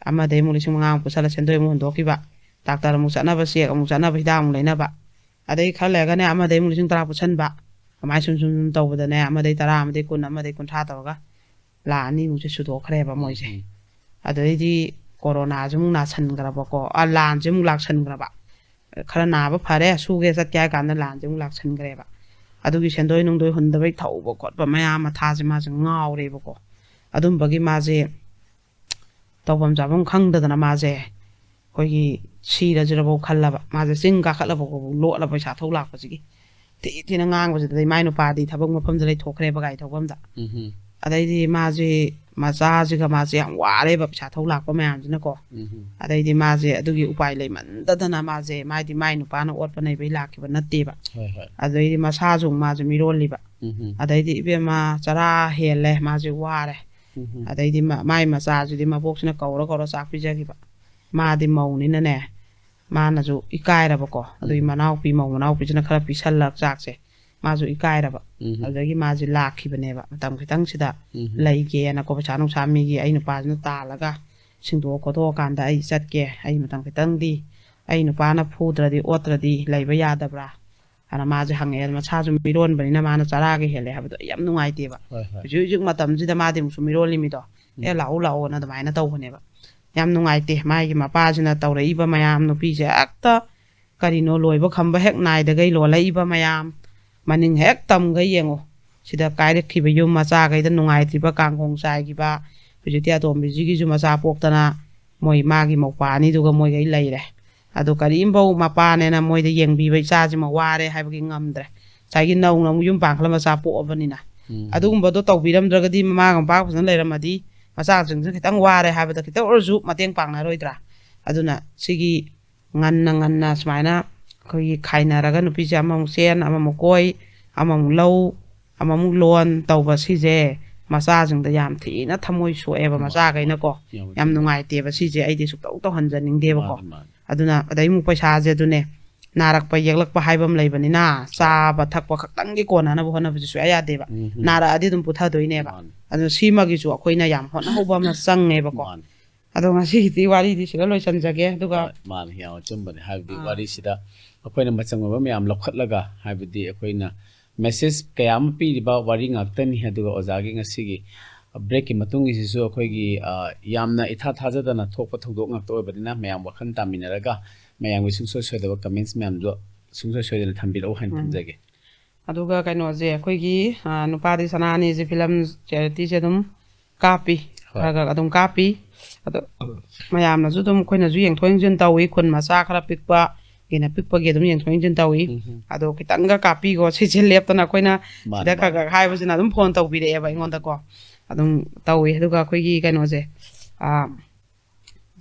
ꯑꯃꯗꯩ ꯑꯃꯨꯛ ꯂꯤꯁꯤꯡ ꯃꯉꯥ ꯑꯃꯨꯛ ꯄꯨꯁꯜꯂ ꯁꯦꯟꯗꯣꯏ ꯑꯃꯨꯛ ꯍꯨꯟꯗꯣꯛꯈꯤꯕ, ꯗꯥꯛꯇꯔ ꯑꯃꯨꯛ ꯆꯠꯅꯕ, ꯆꯦꯛ ꯑꯃꯨꯛ ꯆꯠꯅꯕ, ꯍꯤꯗꯥꯛ ꯑꯃꯨꯛ ꯂꯩꯅꯕ, ꯑꯗꯩ ꯈꯔ ꯂꯩꯔꯒꯅꯦ ꯑꯃꯗꯩ ꯑꯃꯨꯛ ꯂꯤꯁꯤꯡ ꯇꯔꯥ ꯄꯨꯁꯟꯕ, ꯑꯗꯨꯃꯥꯏꯅ ꯁꯨꯝ ꯁꯨꯝ ꯁꯨꯝ ꯇꯧꯕꯗꯅꯦ, ꯑꯃꯗꯩ ꯇꯔꯥ, ꯑꯃꯗꯩ ꯀꯨꯟ, ꯑꯃꯗꯩ ꯀꯨꯟꯊ꯭ꯔꯥ ꯇꯧꯔꯒ ꯂꯥꯛ ꯑꯅꯤꯃꯨꯛꯁꯦ ꯁꯨꯗꯣꯛꯈ꯭ꯔꯦꯕ ꯃꯣꯏꯁꯦ꯫ ꯎꯝ꯫ ꯑꯗꯩꯗꯤ ꯀꯣꯔꯣꯅꯥꯁꯨ ꯑꯃꯨꯛ ꯅꯥꯁꯟꯈ꯭ꯔꯕꯀꯣ, ꯑ, ꯂꯥꯟꯁꯦ ꯑꯃꯨꯛ ꯂꯥꯛꯁꯟꯈ꯭ꯔꯕ꯫ ꯈꯔ ꯅꯥꯕ ꯐꯔꯦ, ꯁꯨꯒꯦ ꯆꯠꯀꯦ ꯍꯥꯏ ꯀꯥꯟꯗ ꯂꯥꯟꯁꯦ ꯑꯃꯨꯛ ꯂꯥꯛꯁꯟꯈ꯭ꯔꯦꯕ꯫ ꯑꯗꯨꯒꯤ ꯁꯦꯟꯗꯣꯏ ꯅꯨꯡꯗꯣꯏ ꯍꯨꯟꯗꯕꯩ ꯊꯧꯕ ꯈꯣꯠꯄ ꯃꯌꯥꯝ ꯃꯊꯥꯁꯦ ꯃꯥꯁꯦ ꯉꯥꯎꯔꯦꯕꯀꯣ꯫ ꯑꯗꯨꯝꯕꯒꯤ ꯃꯥꯁꯦ ꯇꯧꯐꯝ ꯆꯥꯐꯝ ꯈꯪꯗꯗꯅ ꯃꯥꯁꯦ ꯑꯩꯈꯣꯏꯒꯤ ꯁꯤꯔꯁꯤꯔꯐꯥꯎ ꯈꯜꯂꯕ꯫ ꯃꯥꯁꯦ ꯆꯤꯡ ꯀꯥꯈꯠꯂꯕꯐꯥꯎ ꯂꯣꯠꯂꯕ ꯄꯩꯁꯥ ꯊꯧ ꯂꯥꯛꯄꯁꯤꯒꯤ꯫ ꯊꯤ ꯊꯤꯅ ꯉꯥꯡꯕꯁꯤꯗ ꯃꯥꯏ ꯅꯨꯄꯥꯗꯤ ꯊꯕꯛ ꯃꯐꯝꯗ ꯂꯩꯊꯣꯛꯈ꯭ꯔꯦꯕ ꯒꯥꯔꯤ ꯊꯧꯐꯝꯗ꯫ ꯎꯝ꯫ ꯑꯗꯩꯗꯤ ꯃꯥꯁꯦ ꯃꯆꯥꯁꯤꯒ ꯃꯥꯁꯦ ꯌꯥꯝ ꯋꯥꯔꯦꯕ ꯄꯩꯁꯥ ꯊꯧ ꯂꯥꯛꯄ ꯃꯌꯥꯝꯁꯤꯅꯀꯣ꯫ ꯎꯝ꯫ ꯑꯗꯩꯗꯤ ꯃꯥꯁꯦ ꯑꯗꯨꯒꯤ ꯎꯄꯥꯏ ꯂꯩꯃꯟꯗꯗꯅ ꯃꯥꯁꯦ, ꯃꯥꯗꯤ ꯃꯥꯏ ꯅꯨꯄꯥꯅ ꯑꯣꯠꯄ ꯅꯩꯕꯩ ꯂꯥꯛꯈꯤꯕ ꯅꯠꯇꯦꯕ꯫ ꯍꯣꯏ ꯍꯣꯏ꯫ ꯑꯗꯩꯗꯤ ꯃꯁꯥꯁꯨ ꯃꯥꯁꯦ ꯃꯤꯔꯣꯜꯂꯤꯕ꯫ ꯎꯝ꯫ ꯑꯗꯩꯗꯤ ꯏꯕꯦꯝꯃ ꯆꯔꯥ ꯍꯦꯜꯂꯦ, ꯃꯥꯁꯦ ꯋꯥꯔꯦ꯫ ꯎꯝ꯫ ꯑꯗꯩꯗꯤ ꯃ- ꯃꯥꯏ ꯃꯆꯥꯁꯤꯗꯤ ꯃꯕꯣꯛꯁꯤꯅ ꯀꯧꯔ ꯀꯧꯔ ꯆꯥꯛ ꯄꯤꯖꯈꯤꯕ꯫ ꯃꯥꯗꯤ ꯃꯧꯅꯤꯅꯅꯦ, ꯃꯥꯅꯁꯨ ꯏꯀꯥꯏꯔꯕꯀꯣ꯫ ꯑꯗꯨꯒꯤ ꯎꯝ꯫ ꯃꯅꯥꯎꯄꯤ, ꯃꯧ ꯃꯅꯥꯎꯄꯤꯁꯤꯅ ꯈꯔ ꯄꯤꯁꯜꯂ ꯆꯥꯛꯁꯦ, ꯃꯥꯁꯨ ꯏꯀꯥꯏꯔꯕ꯫ ꯎꯝ꯫ ꯑꯗꯨꯗꯒꯤ ꯃꯥꯁꯦ ꯂꯥꯛꯈꯤꯕꯅꯦꯕ ꯃꯇꯝ ꯈꯤꯇꯪꯁꯤꯗ ꯎꯝ꯫ ꯂꯩꯒꯦꯅꯀꯣ, ꯄꯩꯁꯥ ꯅꯨꯡꯁꯥ ꯃꯤꯒꯤ ꯑꯩ ꯅꯨꯄꯥꯁꯤꯅ ꯇꯥꯜꯂꯒ ꯁꯤꯡꯗꯣꯛꯑ ꯈꯣꯠꯇꯣꯛꯑꯀꯥꯟꯗ ꯑꯩ ꯆꯠꯀꯦ, ꯑꯩ ꯃꯇꯝ ꯈꯤꯇꯪꯗꯤ ꯑꯩ ꯅꯨꯄꯥꯅ ꯐꯨꯗ꯭ꯔꯗꯤ ꯑꯣꯠꯇ꯭ꯔꯗꯤ ꯂꯩꯕ ꯌꯥꯗꯕ꯭ꯔꯥ? ꯑꯗꯨꯅ ꯃꯥꯁꯦ ꯍꯪꯉꯛꯑꯦ꯫ ꯃꯁꯥꯁꯨ ꯃꯤꯔꯣꯟꯕꯅꯤꯅ ꯃꯥꯅ ꯆꯔꯥꯒ ꯍꯦꯜꯂꯦ ꯍꯥꯏꯕꯗꯣ ꯑꯩ ꯌꯥꯝ ꯅꯨꯡꯉꯥꯏꯇꯦꯕ꯫ ꯍꯣꯏ ꯍꯣꯏ꯫ ꯍꯧꯖꯤꯛ ꯍꯧꯖꯤꯛ ꯃꯇꯝꯁꯤꯗ ꯃꯥꯗꯤ ꯑꯃꯨꯛꯁꯨ ꯃꯤꯔꯣꯜꯂꯤꯃꯤꯗꯣ, "ꯑꯦ, ꯂꯥꯛꯑꯣ ꯂꯥꯛꯑꯣꯅ" ꯑꯗꯨꯃꯥꯏꯅ ꯇꯧꯕꯅꯦꯕ꯫ ꯌꯥꯝ ꯅꯨꯡꯉꯥꯏꯇꯦ ꯃꯥꯒꯤ ꯃꯄꯥꯁꯤꯅ ꯇꯧꯔꯛꯏꯕ ꯃꯌꯥꯝ, ꯅꯨꯄꯤꯁꯦ ꯍꯦꯛꯇ ꯀꯔꯤꯅꯣ ꯂꯣꯏꯕ ꯈꯝꯕ ꯍꯦꯛ ꯅꯥꯏꯗꯈꯩ ꯂꯣꯜꯂꯛꯏꯕ ꯃꯌꯥꯝ, ꯃꯅꯤꯡ ꯍꯦꯛ ꯇꯝꯒꯩ ꯌꯦꯡꯉꯣ꯫ ꯁꯤꯗ ꯀꯥꯏꯔꯛꯈꯤꯕ ꯌꯨꯝ ꯃꯆꯥꯈꯩꯗ ꯅꯨꯡꯉꯥꯏꯇ꯭ꯔꯤꯕ ꯀꯥꯡꯈꯣꯡ ꯆꯥꯏꯈꯤꯕ꯫ ꯍꯧꯖꯤꯛꯇꯤ ꯑꯇꯣꯝꯕꯤꯁꯤꯒꯤꯁꯨ ꯃꯆꯥ ꯄꯣꯛꯇꯅ ꯃꯣꯏ ꯃꯥꯒꯤ ꯃꯧꯄꯥ ꯑꯅꯤꯗꯨꯒ ꯃꯣꯏꯈꯩ ꯂꯩꯔꯦ꯫ ꯑꯗꯣ ꯀꯔꯤꯝꯐꯧ ꯃꯄꯥꯅꯦꯅ ꯃꯣꯏꯗ ꯌꯦꯡꯕꯤꯕ, "ꯏꯆꯥꯁꯤꯃ ꯋꯥꯔꯦ" ꯍꯥꯏꯕꯒꯤ ꯉꯝꯗ꯭ꯔꯦ꯫ ꯉꯁꯥꯏꯒꯤ ꯅꯧꯅ ꯑꯃꯨꯛ ꯌꯨꯝ ꯄꯥꯟꯈꯠꯂ ꯃꯆꯥ ꯄꯣꯛꯑꯕꯅꯤꯅ꯫ ꯎꯝ꯫ ꯑꯗꯨꯒꯨꯝꯕꯗꯣ ꯇꯧꯕꯤꯔꯝꯗ꯭ꯔꯒꯗꯤ ꯃꯃꯥꯒ ꯃꯄꯥꯒ ꯐꯖꯅ ꯂꯩꯔꯝꯃꯗꯤ ꯃꯆꯥꯁꯤꯡꯁꯨ ꯈꯤꯇꯪ ꯋꯥꯔꯦ ꯍꯥꯏꯕꯗ ꯈꯤꯇꯪ ꯑꯣꯏꯔꯁꯨ ꯃꯇꯦꯡ ꯄꯥꯡꯅꯔꯣꯏꯗ꯭ꯔꯥ? ꯑꯗꯨꯅ ꯁꯤꯒꯤ ꯉꯟꯅ ꯉꯟꯅ ꯁꯨꯃꯥꯏꯅ ꯑꯩꯈꯣꯏꯒꯤ ꯈꯥꯏꯅꯔꯒ ꯅꯨꯄꯤꯁꯦ ꯑꯃꯃꯨꯛ ꯆꯦꯟ, ꯑꯃꯃꯨꯛ ꯀꯣꯏ, ꯑꯃꯃꯨꯛ ꯂꯧ, ꯑꯃꯃꯨꯛ ꯂꯣꯟ ꯇꯧꯕ ꯁꯤꯁꯦ ꯃꯆꯥꯁꯤꯡꯗ ꯌꯥꯝ ꯊꯤꯅ ꯊꯃꯣꯏ ꯁꯣꯛꯑꯦꯕ꯫ ꯃꯆꯥꯈꯩꯅꯀꯣ ꯌꯥꯝ ꯅꯨꯡꯉꯥꯏꯇꯦꯕ ꯁꯤꯁꯦ꯫ ꯑꯩꯗꯤ ꯁꯨꯛꯇꯧ ꯇꯧꯍꯟꯖꯅꯤꯡꯗꯦꯕꯀꯣ꯫ ꯑꯗꯨꯅ ꯑꯗꯩ ꯑꯃꯨꯛ ꯄꯩꯁꯥꯁꯦ ꯑꯗꯨꯅꯦ, ꯅꯥꯔꯛꯄ ꯌꯦꯛꯂꯛꯄ ꯍꯥꯏꯕ ꯑꯃ ꯂꯩꯕꯅꯤꯅ ꯆꯥꯕ ꯊꯛꯄ ꯈꯛꯇꯪꯒꯤ ꯀꯣꯟꯅꯅꯕ ꯍꯣꯠꯅꯕꯁꯦ ꯁꯨꯡꯌꯥ ꯌꯥꯗꯦꯕ꯫ ꯅꯥꯔꯛꯑꯗꯤ ꯑꯗꯨꯝ ꯄꯨꯊꯗꯣꯏꯅꯦꯕ꯫ ꯑꯗꯨꯅ ꯁꯤꯃꯒꯤꯁꯨ ꯑꯩꯈꯣꯏꯅ ꯌꯥꯝ ꯍꯣꯠꯅꯍꯧꯕ ꯑꯃ ꯆꯪꯉꯦꯕꯀꯣ꯫ ꯑꯗꯣ ꯉꯁꯤꯒꯤꯗꯤ ꯋꯥꯔꯤꯗꯤ ꯁꯤꯗ ꯂꯣꯏꯁꯤꯟꯖꯒꯦ꯫ ꯑꯗꯨꯒ ꯍꯣꯏ, ꯃꯥꯅꯦ, ꯌꯥꯝ ꯑꯆꯨꯝꯕꯅꯦ꯫ ꯍꯥꯏꯕꯗꯤ ꯑꯥ꯫ ꯋꯥꯔꯤꯁꯤꯗ ꯑꯩꯈꯣꯏꯅ ꯃꯆꯪ ꯑꯣꯏꯕ ꯃꯌꯥꯝ ꯂꯧꯈꯠꯂꯒ, ꯍꯥꯏꯕꯗꯤ ꯑꯩꯈꯣꯏꯅ ꯃꯦꯁꯦꯖ ꯀꯌꯥ ꯑꯃ ꯄꯤꯔꯤꯕ ꯋꯥꯔꯤ ꯉꯥꯛꯇꯅꯤ꯫ ꯑꯗꯨꯒ ꯑꯣꯖꯥꯒꯤ ꯉꯁꯤꯒꯤ ꯕ꯭ꯔꯦꯛꯀꯤ ꯃꯇꯨꯡꯒꯤꯁꯤꯁꯨ ꯑꯩꯈꯣꯏꯒꯤ, ꯑ, ꯌꯥꯝꯅ ꯏꯊꯥ ꯊꯥꯖꯗꯅ ꯊꯣꯛꯄ ꯊꯧꯗꯣꯛ ꯉꯥꯛꯇ ꯑꯣꯏꯕꯅꯤꯅ, ꯃꯌꯥꯝ ꯋꯥꯈꯜ ꯇꯥꯃꯤꯟꯅꯔꯒ ꯃꯌꯥꯝꯒꯤ ꯁꯨꯡꯁꯣꯏ ꯁꯣꯏꯗꯕ ꯀꯃꯦꯟꯁ ꯃꯌꯥꯝꯗꯣ ꯁꯨꯡꯁꯣꯏ ꯁꯣꯏꯗꯅ ꯊꯝꯕꯤꯔꯛꯎ ꯍꯥꯏꯅ ꯎꯝ꯫ ꯊꯝꯖꯒꯦ꯫ ꯑꯗꯨꯒ ꯀꯩꯅꯣꯁꯦ, ꯑꯩꯈꯣꯏꯒꯤ, ꯑ, ꯅꯨꯄꯥꯗꯤ ꯁꯅꯥꯅꯤꯁꯦ ꯐꯤꯂꯝ ꯆꯦꯔꯤꯇꯤꯁꯦ ꯑꯗꯨꯝ ꯀꯥꯞꯄꯤ꯫ ꯍꯣꯏ꯫ ꯈꯔ ꯈꯔ ꯑꯗꯨꯝ ꯀꯥꯞꯄꯤ꯫ ꯑꯗꯣ ꯃꯌꯥꯝꯅꯁꯨ ꯑꯗꯨꯝ, ꯑꯩꯈꯣꯏꯅꯁꯨ ꯌꯦꯡꯊꯣꯛ ꯌꯦꯡꯁꯤꯟ ꯇꯧꯏ꯫ ꯈꯨꯟ ꯃꯆꯥ ꯈꯔ ꯄꯤꯛꯄ ꯒꯤꯅ ꯄꯤꯛꯄꯒꯤ ꯑꯗꯨꯝ ꯌꯦꯡꯊꯣꯛ ꯌꯦꯡꯁꯤꯟ ꯇꯧꯏ꯫ ꯎꯝ ꯍꯝ꯫ ꯑꯗꯣ ꯈꯤꯇꯪꯒ ꯀꯥꯞꯄꯤꯒꯣ ꯁꯤꯁꯦ ꯂꯦꯞꯇꯅ ꯑꯩꯈꯣꯏꯅ ꯃꯥꯅꯦ, ꯁꯤꯗ ꯈꯔ ꯃꯥꯅꯦ꯫ ꯈꯔ ꯍꯥꯏꯕꯁꯤꯅ ꯑꯗꯨꯝ ꯐꯣꯟ ꯇꯧꯕꯤꯔꯛꯑꯦꯕ ꯑꯩꯉꯣꯟꯗꯀꯣ꯫ ꯑꯗꯨꯝ ꯇꯧꯏ꯫ ꯑꯗꯨꯒ ꯑꯩꯈꯣꯏꯒꯤ ꯀꯩꯅꯣꯁꯦ, ꯑꯥ,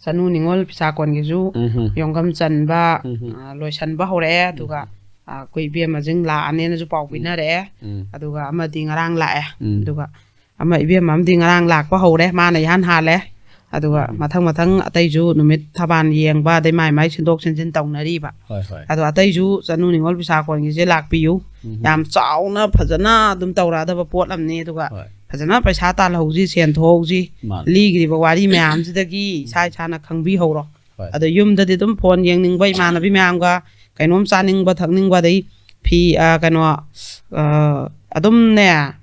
ꯆꯅꯨ ꯅꯤꯉꯣꯜ ꯐꯤꯁꯥꯀꯣꯟꯒꯤꯁꯨ ꯎꯝ ꯍꯝ꯫ ꯌꯣꯡꯒꯝ ꯆꯟꯕ, ꯎꯝ ꯍꯝ꯫ ꯑꯥ, ꯂꯣꯏꯁꯟꯕ ꯍꯧꯔꯛꯑꯦ꯫ ꯑꯗꯨꯒ, ꯎꯝ ꯍꯝ꯫ ꯑꯥ, ꯑꯩꯈꯣꯏ ꯏꯕꯦꯝꯃꯁꯤꯡ ꯂꯥꯛꯑꯅꯦꯅꯁꯨ ꯄꯥꯎ ꯎꯝ꯫ ꯄꯤꯅꯔꯛꯑꯦ꯫ ꯎꯝ꯫ ꯑꯗꯨꯒ ꯑꯃꯗꯤ ꯉꯔꯥꯡ ꯂꯥꯛꯑꯦ꯫ ꯎꯝ꯫ ꯑꯗꯨꯒ ꯑꯃ ꯏꯕꯦꯝꯃ ꯑꯃꯗꯤ ꯉꯔꯥꯡ ꯂꯥꯛꯄ ꯍꯧꯔꯦ, ꯃꯥꯅ ꯏꯍꯥꯟ ꯍꯥꯜꯂꯦ꯫ ꯑꯗꯨꯒ ꯎꯝ꯫ ꯃꯊꯪ ꯃꯊꯪ ꯑꯇꯩꯁꯨ ꯅꯨꯃꯤꯠ ꯊꯕꯥꯟ ꯌꯦꯡꯕ, ꯑꯗꯩ ꯃꯥꯏ ꯃꯥꯏ ꯁꯤꯟꯗꯣꯛ ꯁꯤꯟꯖꯤꯟ ꯇꯧꯅꯔꯤꯕ꯫ ꯍꯣꯏ, ꯍꯣꯏ꯫ ꯑꯗꯣ ꯑꯇꯩꯁꯨ ꯆꯅꯨ ꯅꯤꯉꯣꯜ ꯐꯤꯁꯥ ꯀꯣꯟꯒꯤꯁꯦ ꯂꯥꯛꯄꯤꯌꯨ꯫ ꯎꯝ꯫ ꯌꯥꯝ ꯆꯥꯎꯅ ꯐꯖꯅ ꯑꯗꯨꯝ ꯇꯧꯔꯛꯑꯗꯕ ꯄꯣꯠ ꯑꯃꯅꯤ꯫ ꯑꯗꯨꯒ ꯍꯣꯏ꯫ ꯐꯖꯅ ꯄꯩꯁꯥ ꯇꯥꯜꯍꯧꯁꯤ, ꯁꯦꯟ ꯊꯣꯛꯍꯧꯁꯤ꯫ ꯃꯥꯅꯤ꯫ ꯂꯤꯈ꯭ꯔꯤꯕ ꯋꯥꯔꯤ ꯃꯌꯥꯝꯁꯤꯗꯒꯤ ꯏꯁꯥ ꯏꯁꯥꯅ ꯈꯪꯕꯤꯍꯧꯔꯣ꯫ ꯍꯣꯏ꯫ ꯑꯗꯣ ꯌꯨꯝꯗꯗꯤ ꯑꯗꯨꯝ ꯐꯣꯟ ꯌꯦꯡꯅꯤꯡꯕ, ꯏꯃꯥꯟꯅꯕꯤ ꯃꯌꯥꯝꯒ ꯀꯩꯅꯣꯝ ꯆꯥꯅꯤꯡꯕ ꯊꯛꯅꯤꯡꯕ, ꯑꯗꯩ ꯐꯤ, ꯑ, ꯀꯩꯅꯣ, ꯑ, ꯑꯗꯨꯝꯅꯦ,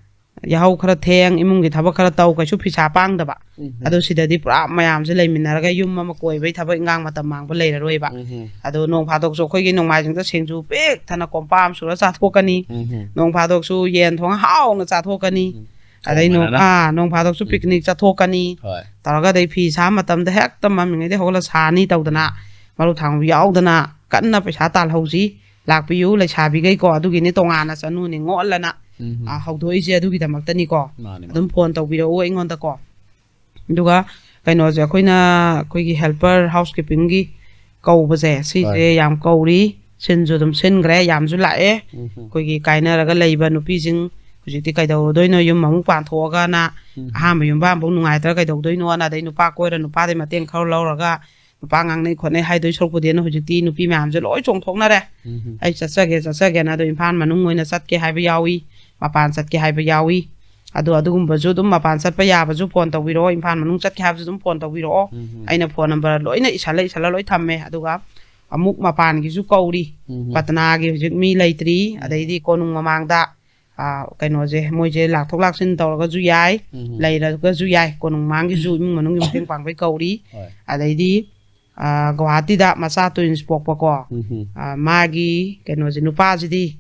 ꯌꯥꯍꯧ ꯈꯔ ꯊꯦꯡ, ꯏꯃꯨꯡꯒꯤ ꯊꯕꯛ ꯈꯔ ꯇꯧ, ꯀꯩꯁꯨ ꯐꯤꯁꯥ ꯄꯥꯡꯗꯕ꯫ ꯎꯝ꯫ ꯑꯗꯣ ꯁꯤꯗꯗꯤ ꯄꯨꯔꯥ ꯃꯌꯥꯝꯁꯦ ꯂꯩꯃꯤꯟꯅꯔꯒ ꯌꯨꯝ ꯑꯃ ꯀꯣꯏꯕꯩ ꯊꯕꯛ ꯏꯟꯈꯥꯡ ꯃꯇꯝ ꯃꯥꯡꯕ ꯂꯩꯔꯔꯣꯏꯕ꯫ ꯎꯝ꯫ ꯑꯗꯣ ꯅꯣꯡ ꯐꯥꯗꯣꯛꯁꯨ ꯑꯩꯈꯣꯏꯒꯤ ꯅꯣꯡꯃꯥꯏꯖꯤꯡꯗ ꯁꯤꯡꯖꯨ ꯄꯤꯛ ꯊꯟꯅ ꯀꯣꯝꯄꯥꯛ ꯑꯃ ꯁꯨꯔ ꯆꯥꯊꯣꯛꯀꯅꯤ꯫ ꯎꯝ꯫ ꯅꯣꯡ ꯐꯥꯗꯣꯛꯁꯨ ꯌꯦꯟ ꯊꯣꯡ ꯍꯥꯎꯅ ꯆꯥꯊꯣꯛꯀꯅꯤ꯫ ꯎꯝ꯫ ꯑꯗꯩ ꯅꯣꯡ-, ꯊꯣꯡ ꯃꯥꯟꯅꯅ꯫ ꯑꯥ, ꯅꯣꯡ ꯐꯥꯗꯣꯛꯁꯨ ꯎꯝ꯫ ꯄꯤꯛꯅꯤꯛ ꯆꯠꯊꯣꯛꯀꯅꯤ꯫ ꯍꯣꯏ꯫ ꯇꯧꯔꯒ ꯑꯗꯩ ꯐꯤ ꯁꯥ ꯃꯇꯝꯗ ꯍꯦꯛꯇ ꯃꯝꯃꯤꯉꯩꯗꯩ ꯍꯧꯒꯠꯂ ꯁꯥꯅꯤ ꯇꯧꯗꯅ, ꯃꯔꯨ ꯊꯥꯡ ꯌꯥꯎꯗꯅ ꯀꯟꯅ ꯄꯩꯁꯥ ꯇꯥꯜꯍꯧꯁꯤ꯫ ꯂꯥꯛꯄꯤꯌꯨ ꯂꯩꯁꯥꯕꯤꯈꯩꯀꯣ꯫ ꯑꯗꯨꯒꯤꯅꯤ ꯇꯣꯉꯥꯟꯅ ꯆꯅꯨ ꯅꯤꯉꯣꯜꯂꯅ, ꯎꯝ꯫ ꯑꯥ, ꯍꯧꯗꯣꯛꯏꯁꯦ ꯑꯗꯨꯒꯤꯗꯃꯛꯇꯅꯤꯀꯣ꯫ ꯃꯥꯅꯤ, ꯃꯥꯅꯤ꯫ ꯑꯗꯨꯝ ꯐꯣꯟ ꯇꯧꯕꯤꯔꯛꯎ ꯑꯩꯉꯣꯟꯗꯀꯣ꯫ ꯑꯗꯨꯒ ꯀꯩꯅꯣꯁꯦ, ꯑꯩꯈꯣꯏꯅ ꯑꯩꯈꯣꯏꯒꯤ helper housekeepingꯒꯤ ꯀꯧꯕꯁꯦ, ꯁꯤꯁꯦ ꯍꯣꯏ꯫ ꯌꯥꯝ ꯀꯧꯔꯤ꯫ ꯁꯤꯟꯁꯨ ꯑꯗꯨꯝ ꯁꯤꯟꯈ꯭ꯔꯦ, ꯌꯥꯝꯁꯨ ꯂꯥꯛꯑꯦ꯫ ꯑꯩꯈꯣꯏꯒꯤ ꯀꯥꯏꯅꯔꯒ ꯂꯩꯕ ꯅꯨꯄꯤꯁꯤꯡ ꯍꯧꯖꯤꯛꯇꯤ ꯀꯩꯗꯧꯔꯨꯗꯣꯏꯅꯣ, ꯌꯨꯝ ꯑꯃꯨꯛ ꯄꯥꯟꯊꯣꯛꯑꯒꯅ ꯑꯍꯥꯟꯕ ꯌꯨꯝꯕꯥꯟꯐꯧ ꯅꯨꯡꯉꯥꯏꯇ꯭ꯔꯥ ꯀꯩꯗꯧꯗꯣꯏꯅꯣꯅ, ꯑꯗꯩ ꯅꯨꯄꯥ ꯀꯣꯏꯔ ꯅꯨꯄꯥꯗꯩ ꯃꯇꯦꯡ ꯈꯔ ꯂꯧꯔꯒ ꯅꯨꯄꯥ ꯉꯥꯡꯅꯩ ꯈꯣꯠꯅꯩ ꯍꯥꯏꯗꯣꯏ ꯁꯔꯨꯛꯄꯨꯗꯤꯅ ꯍꯧꯖꯤꯛꯇꯤ ꯅꯨꯄꯤ ꯃꯌꯥꯝꯁꯦ ꯂꯣꯏ ꯆꯣꯡꯊꯣꯛꯅꯔꯦ꯫ ꯑꯩ ꯆꯠꯆꯒꯦ ꯆꯠꯆꯒꯦꯅ ꯑꯗꯣ ꯏꯝꯐꯥꯜ ꯃꯅꯨꯡ ꯑꯣꯏꯅ ꯆꯠꯀꯦ ꯍꯥꯏꯕ ꯌꯥꯎꯏ, ꯃꯄꯥꯟ ꯆꯠꯀꯦ ꯍꯥꯏꯕ ꯌꯥꯎꯏ꯫ ꯑꯗꯣ ꯑꯗꯨꯒꯨꯝꯕꯁꯨ ꯑꯗꯨꯝ ꯃꯄꯥꯟ ꯆꯠꯄ ꯌꯥꯕꯁꯨ ꯐꯣꯟ ꯇꯧꯕꯤꯔꯛꯑꯣ, ꯏꯝꯐꯥꯜ ꯃꯅꯨꯡ ꯆꯠꯀꯦ ꯍꯥꯏꯕꯁꯨ ꯑꯗꯨꯝ ꯐꯣꯟ ꯇꯧꯕꯤꯔꯛꯑꯣ꯫ ꯑꯩꯅ ꯐꯣꯟ ꯅꯝꯕꯔ ꯂꯣꯏꯅ ꯏꯁꯜꯂ ꯏꯁꯜꯂ ꯂꯣꯏ ꯊꯝꯃꯦ꯫ ꯑꯗꯨꯒ ꯑꯃꯨꯛ ꯃꯄꯥꯟꯒꯤꯁꯨ ꯀꯧꯔꯤ, ꯄꯇꯅꯥꯒꯤ ꯍꯧꯖꯤꯛ ꯃꯤ ꯂꯩꯇ꯭ꯔꯤ꯫ ꯑꯗꯩꯗꯤ ꯀꯣꯅꯨꯡ ꯃꯃꯥꯡꯗ ꯀꯩꯅꯣꯁꯦ, ꯃꯣꯏꯁꯦ ꯂꯥꯛꯊꯣꯛ ꯂꯥꯛꯁꯤꯟ ꯇꯧꯔꯒꯁꯨ ꯌꯥꯏ, ꯂꯩꯔꯒꯁꯨ ꯌꯥꯏ, ꯀꯣꯅꯨꯡ ꯃꯃꯥꯡꯒꯤꯁꯨ ꯏꯃꯨꯡ ꯃꯅꯨꯡꯒꯤ ꯃꯇꯦꯡ ꯄꯥꯡꯕꯩ ꯀꯧꯔꯤ꯫ ꯑꯗꯩꯗꯤ ꯒꯨꯋꯥꯍꯥꯇꯤꯗ ꯃꯆꯥ ꯇ꯭ꯋꯤꯟꯁ ꯄꯣꯛꯄꯀꯣ, ꯃꯥꯒꯤ ꯀꯩꯅꯣꯁꯦ, ꯅꯨꯄꯥꯁꯤꯗꯤ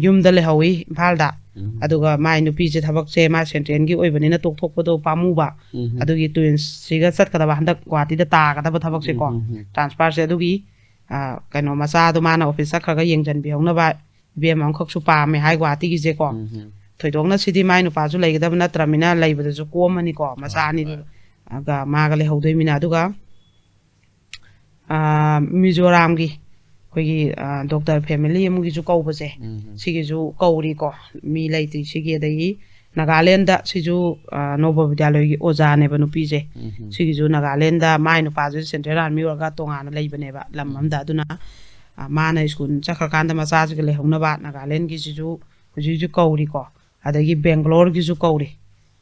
ꯌꯨꯝꯗ ꯂꯩꯍꯧꯋꯤ ꯏꯝꯐꯥꯜꯗ꯫ ꯑꯗꯨꯒ ꯃꯥꯏ ꯅꯨꯄꯤꯁꯦ ꯊꯕꯛꯁꯦ ꯃꯥ ꯁꯦꯟꯇ꯭ꯔꯦꯜꯒꯤ ꯑꯣꯏꯕꯅꯤꯅ ꯇꯣꯛꯊꯣꯛꯄꯗꯣ ꯄꯥꯝꯃꯨꯕ꯫ ꯑꯗꯨꯒꯤ ꯇ꯭ꯋꯤꯟꯁꯁꯤꯒ ꯆꯠꯀꯗꯕ ꯍꯟꯗꯛ ꯒꯨꯋꯥꯍꯥꯇꯤꯗ ꯇꯥꯒꯗꯕ ꯊꯕꯛꯁꯦꯀꯣ, ꯇ꯭ꯔꯥꯟꯁꯐꯔꯁꯦ꯫ ꯑꯗꯨꯒꯤ ꯀꯩꯅꯣ, ꯃꯆꯥꯗꯣ ꯃꯥꯅ ꯑꯣꯐꯤꯁ ꯆꯠꯈ꯭ꯔꯒ ꯌꯦꯡꯁꯤꯟꯕꯤꯍꯧꯅꯕ ꯏꯕꯦꯝꯃ ꯑꯃꯈꯛꯁꯨ ꯄꯥꯝꯃꯦ ꯍꯥꯏ ꯒꯨꯋꯥꯍꯥꯇꯤꯒꯤꯁꯦꯀꯣ꯫ ꯊꯣꯏꯗꯣꯛꯅ ꯁꯤꯗꯤ ꯃꯥꯏ ꯅꯨꯄꯥꯁꯨ ꯂꯩꯒꯗꯕ ꯅꯠꯇ꯭ꯔꯕꯅꯤꯅ ꯂꯩꯕꯗꯁꯨ ꯀꯣꯝꯃꯅꯤꯀꯣ, ꯃꯆꯥ ꯑꯅꯤꯗꯨ ꯒ ꯃꯥꯒ ꯂꯩꯍꯧꯗꯣꯏꯃꯤꯅ꯫ ꯑꯗꯨꯒ ꯃꯤꯖꯣꯔꯥꯝꯒꯤ ꯑꯩꯈꯣꯏꯒꯤ ꯗꯣꯛꯇꯔ ꯐꯦꯃꯤꯂꯤ ꯑꯃꯒꯤꯁꯨ ꯀꯧꯕꯁꯦ, ꯁꯤꯒꯤꯁꯨ ꯀꯧꯔꯤꯀꯣ꯫ ꯃꯤ ꯂꯩꯇ꯭ꯔꯤ ꯁꯤꯒꯤ꯫ ꯑꯗꯒꯤ ꯅꯥꯒꯥꯂꯦꯟꯗ ꯁꯤꯁꯨ ꯅꯣꯕꯣ ꯕꯤꯗ꯭ꯌꯥꯂꯣꯏꯒꯤ ꯑꯣꯖꯥꯅꯦꯕ ꯅꯨꯄꯤꯁꯦ꯫ ꯁꯤꯒꯤꯁꯨ ꯅꯥꯒꯥꯂꯦꯟꯗ ꯃꯥꯏ ꯅꯨꯄꯥꯁꯦ ꯁꯦꯟꯇ꯭ꯔꯦꯜ ꯑꯥꯔꯃꯤ ꯑꯣꯏꯔꯒ ꯇꯣꯉꯥꯟꯅ ꯂꯩꯕꯅꯦꯕ ꯂꯝ ꯑꯃꯗ꯫ ꯑꯗꯨꯅ ꯃꯥꯅ ꯁ꯭ꯀꯨꯜ ꯆꯠꯈ꯭ꯔꯀꯥꯟꯗ ꯃꯆꯥꯁꯤꯒ ꯂꯩꯍꯧꯅꯕ ꯅꯥꯒꯥꯂꯦꯟꯒꯤꯁꯤꯁꯨ ꯍꯧꯖꯤꯛ ꯍꯧꯖꯤꯛ ꯀꯧꯔꯤꯀꯣ꯫ ꯑꯗꯒꯤ ꯕꯦꯡꯒ꯭ꯂꯣꯔꯒꯤꯁꯨ ꯀꯧꯔꯤ꯫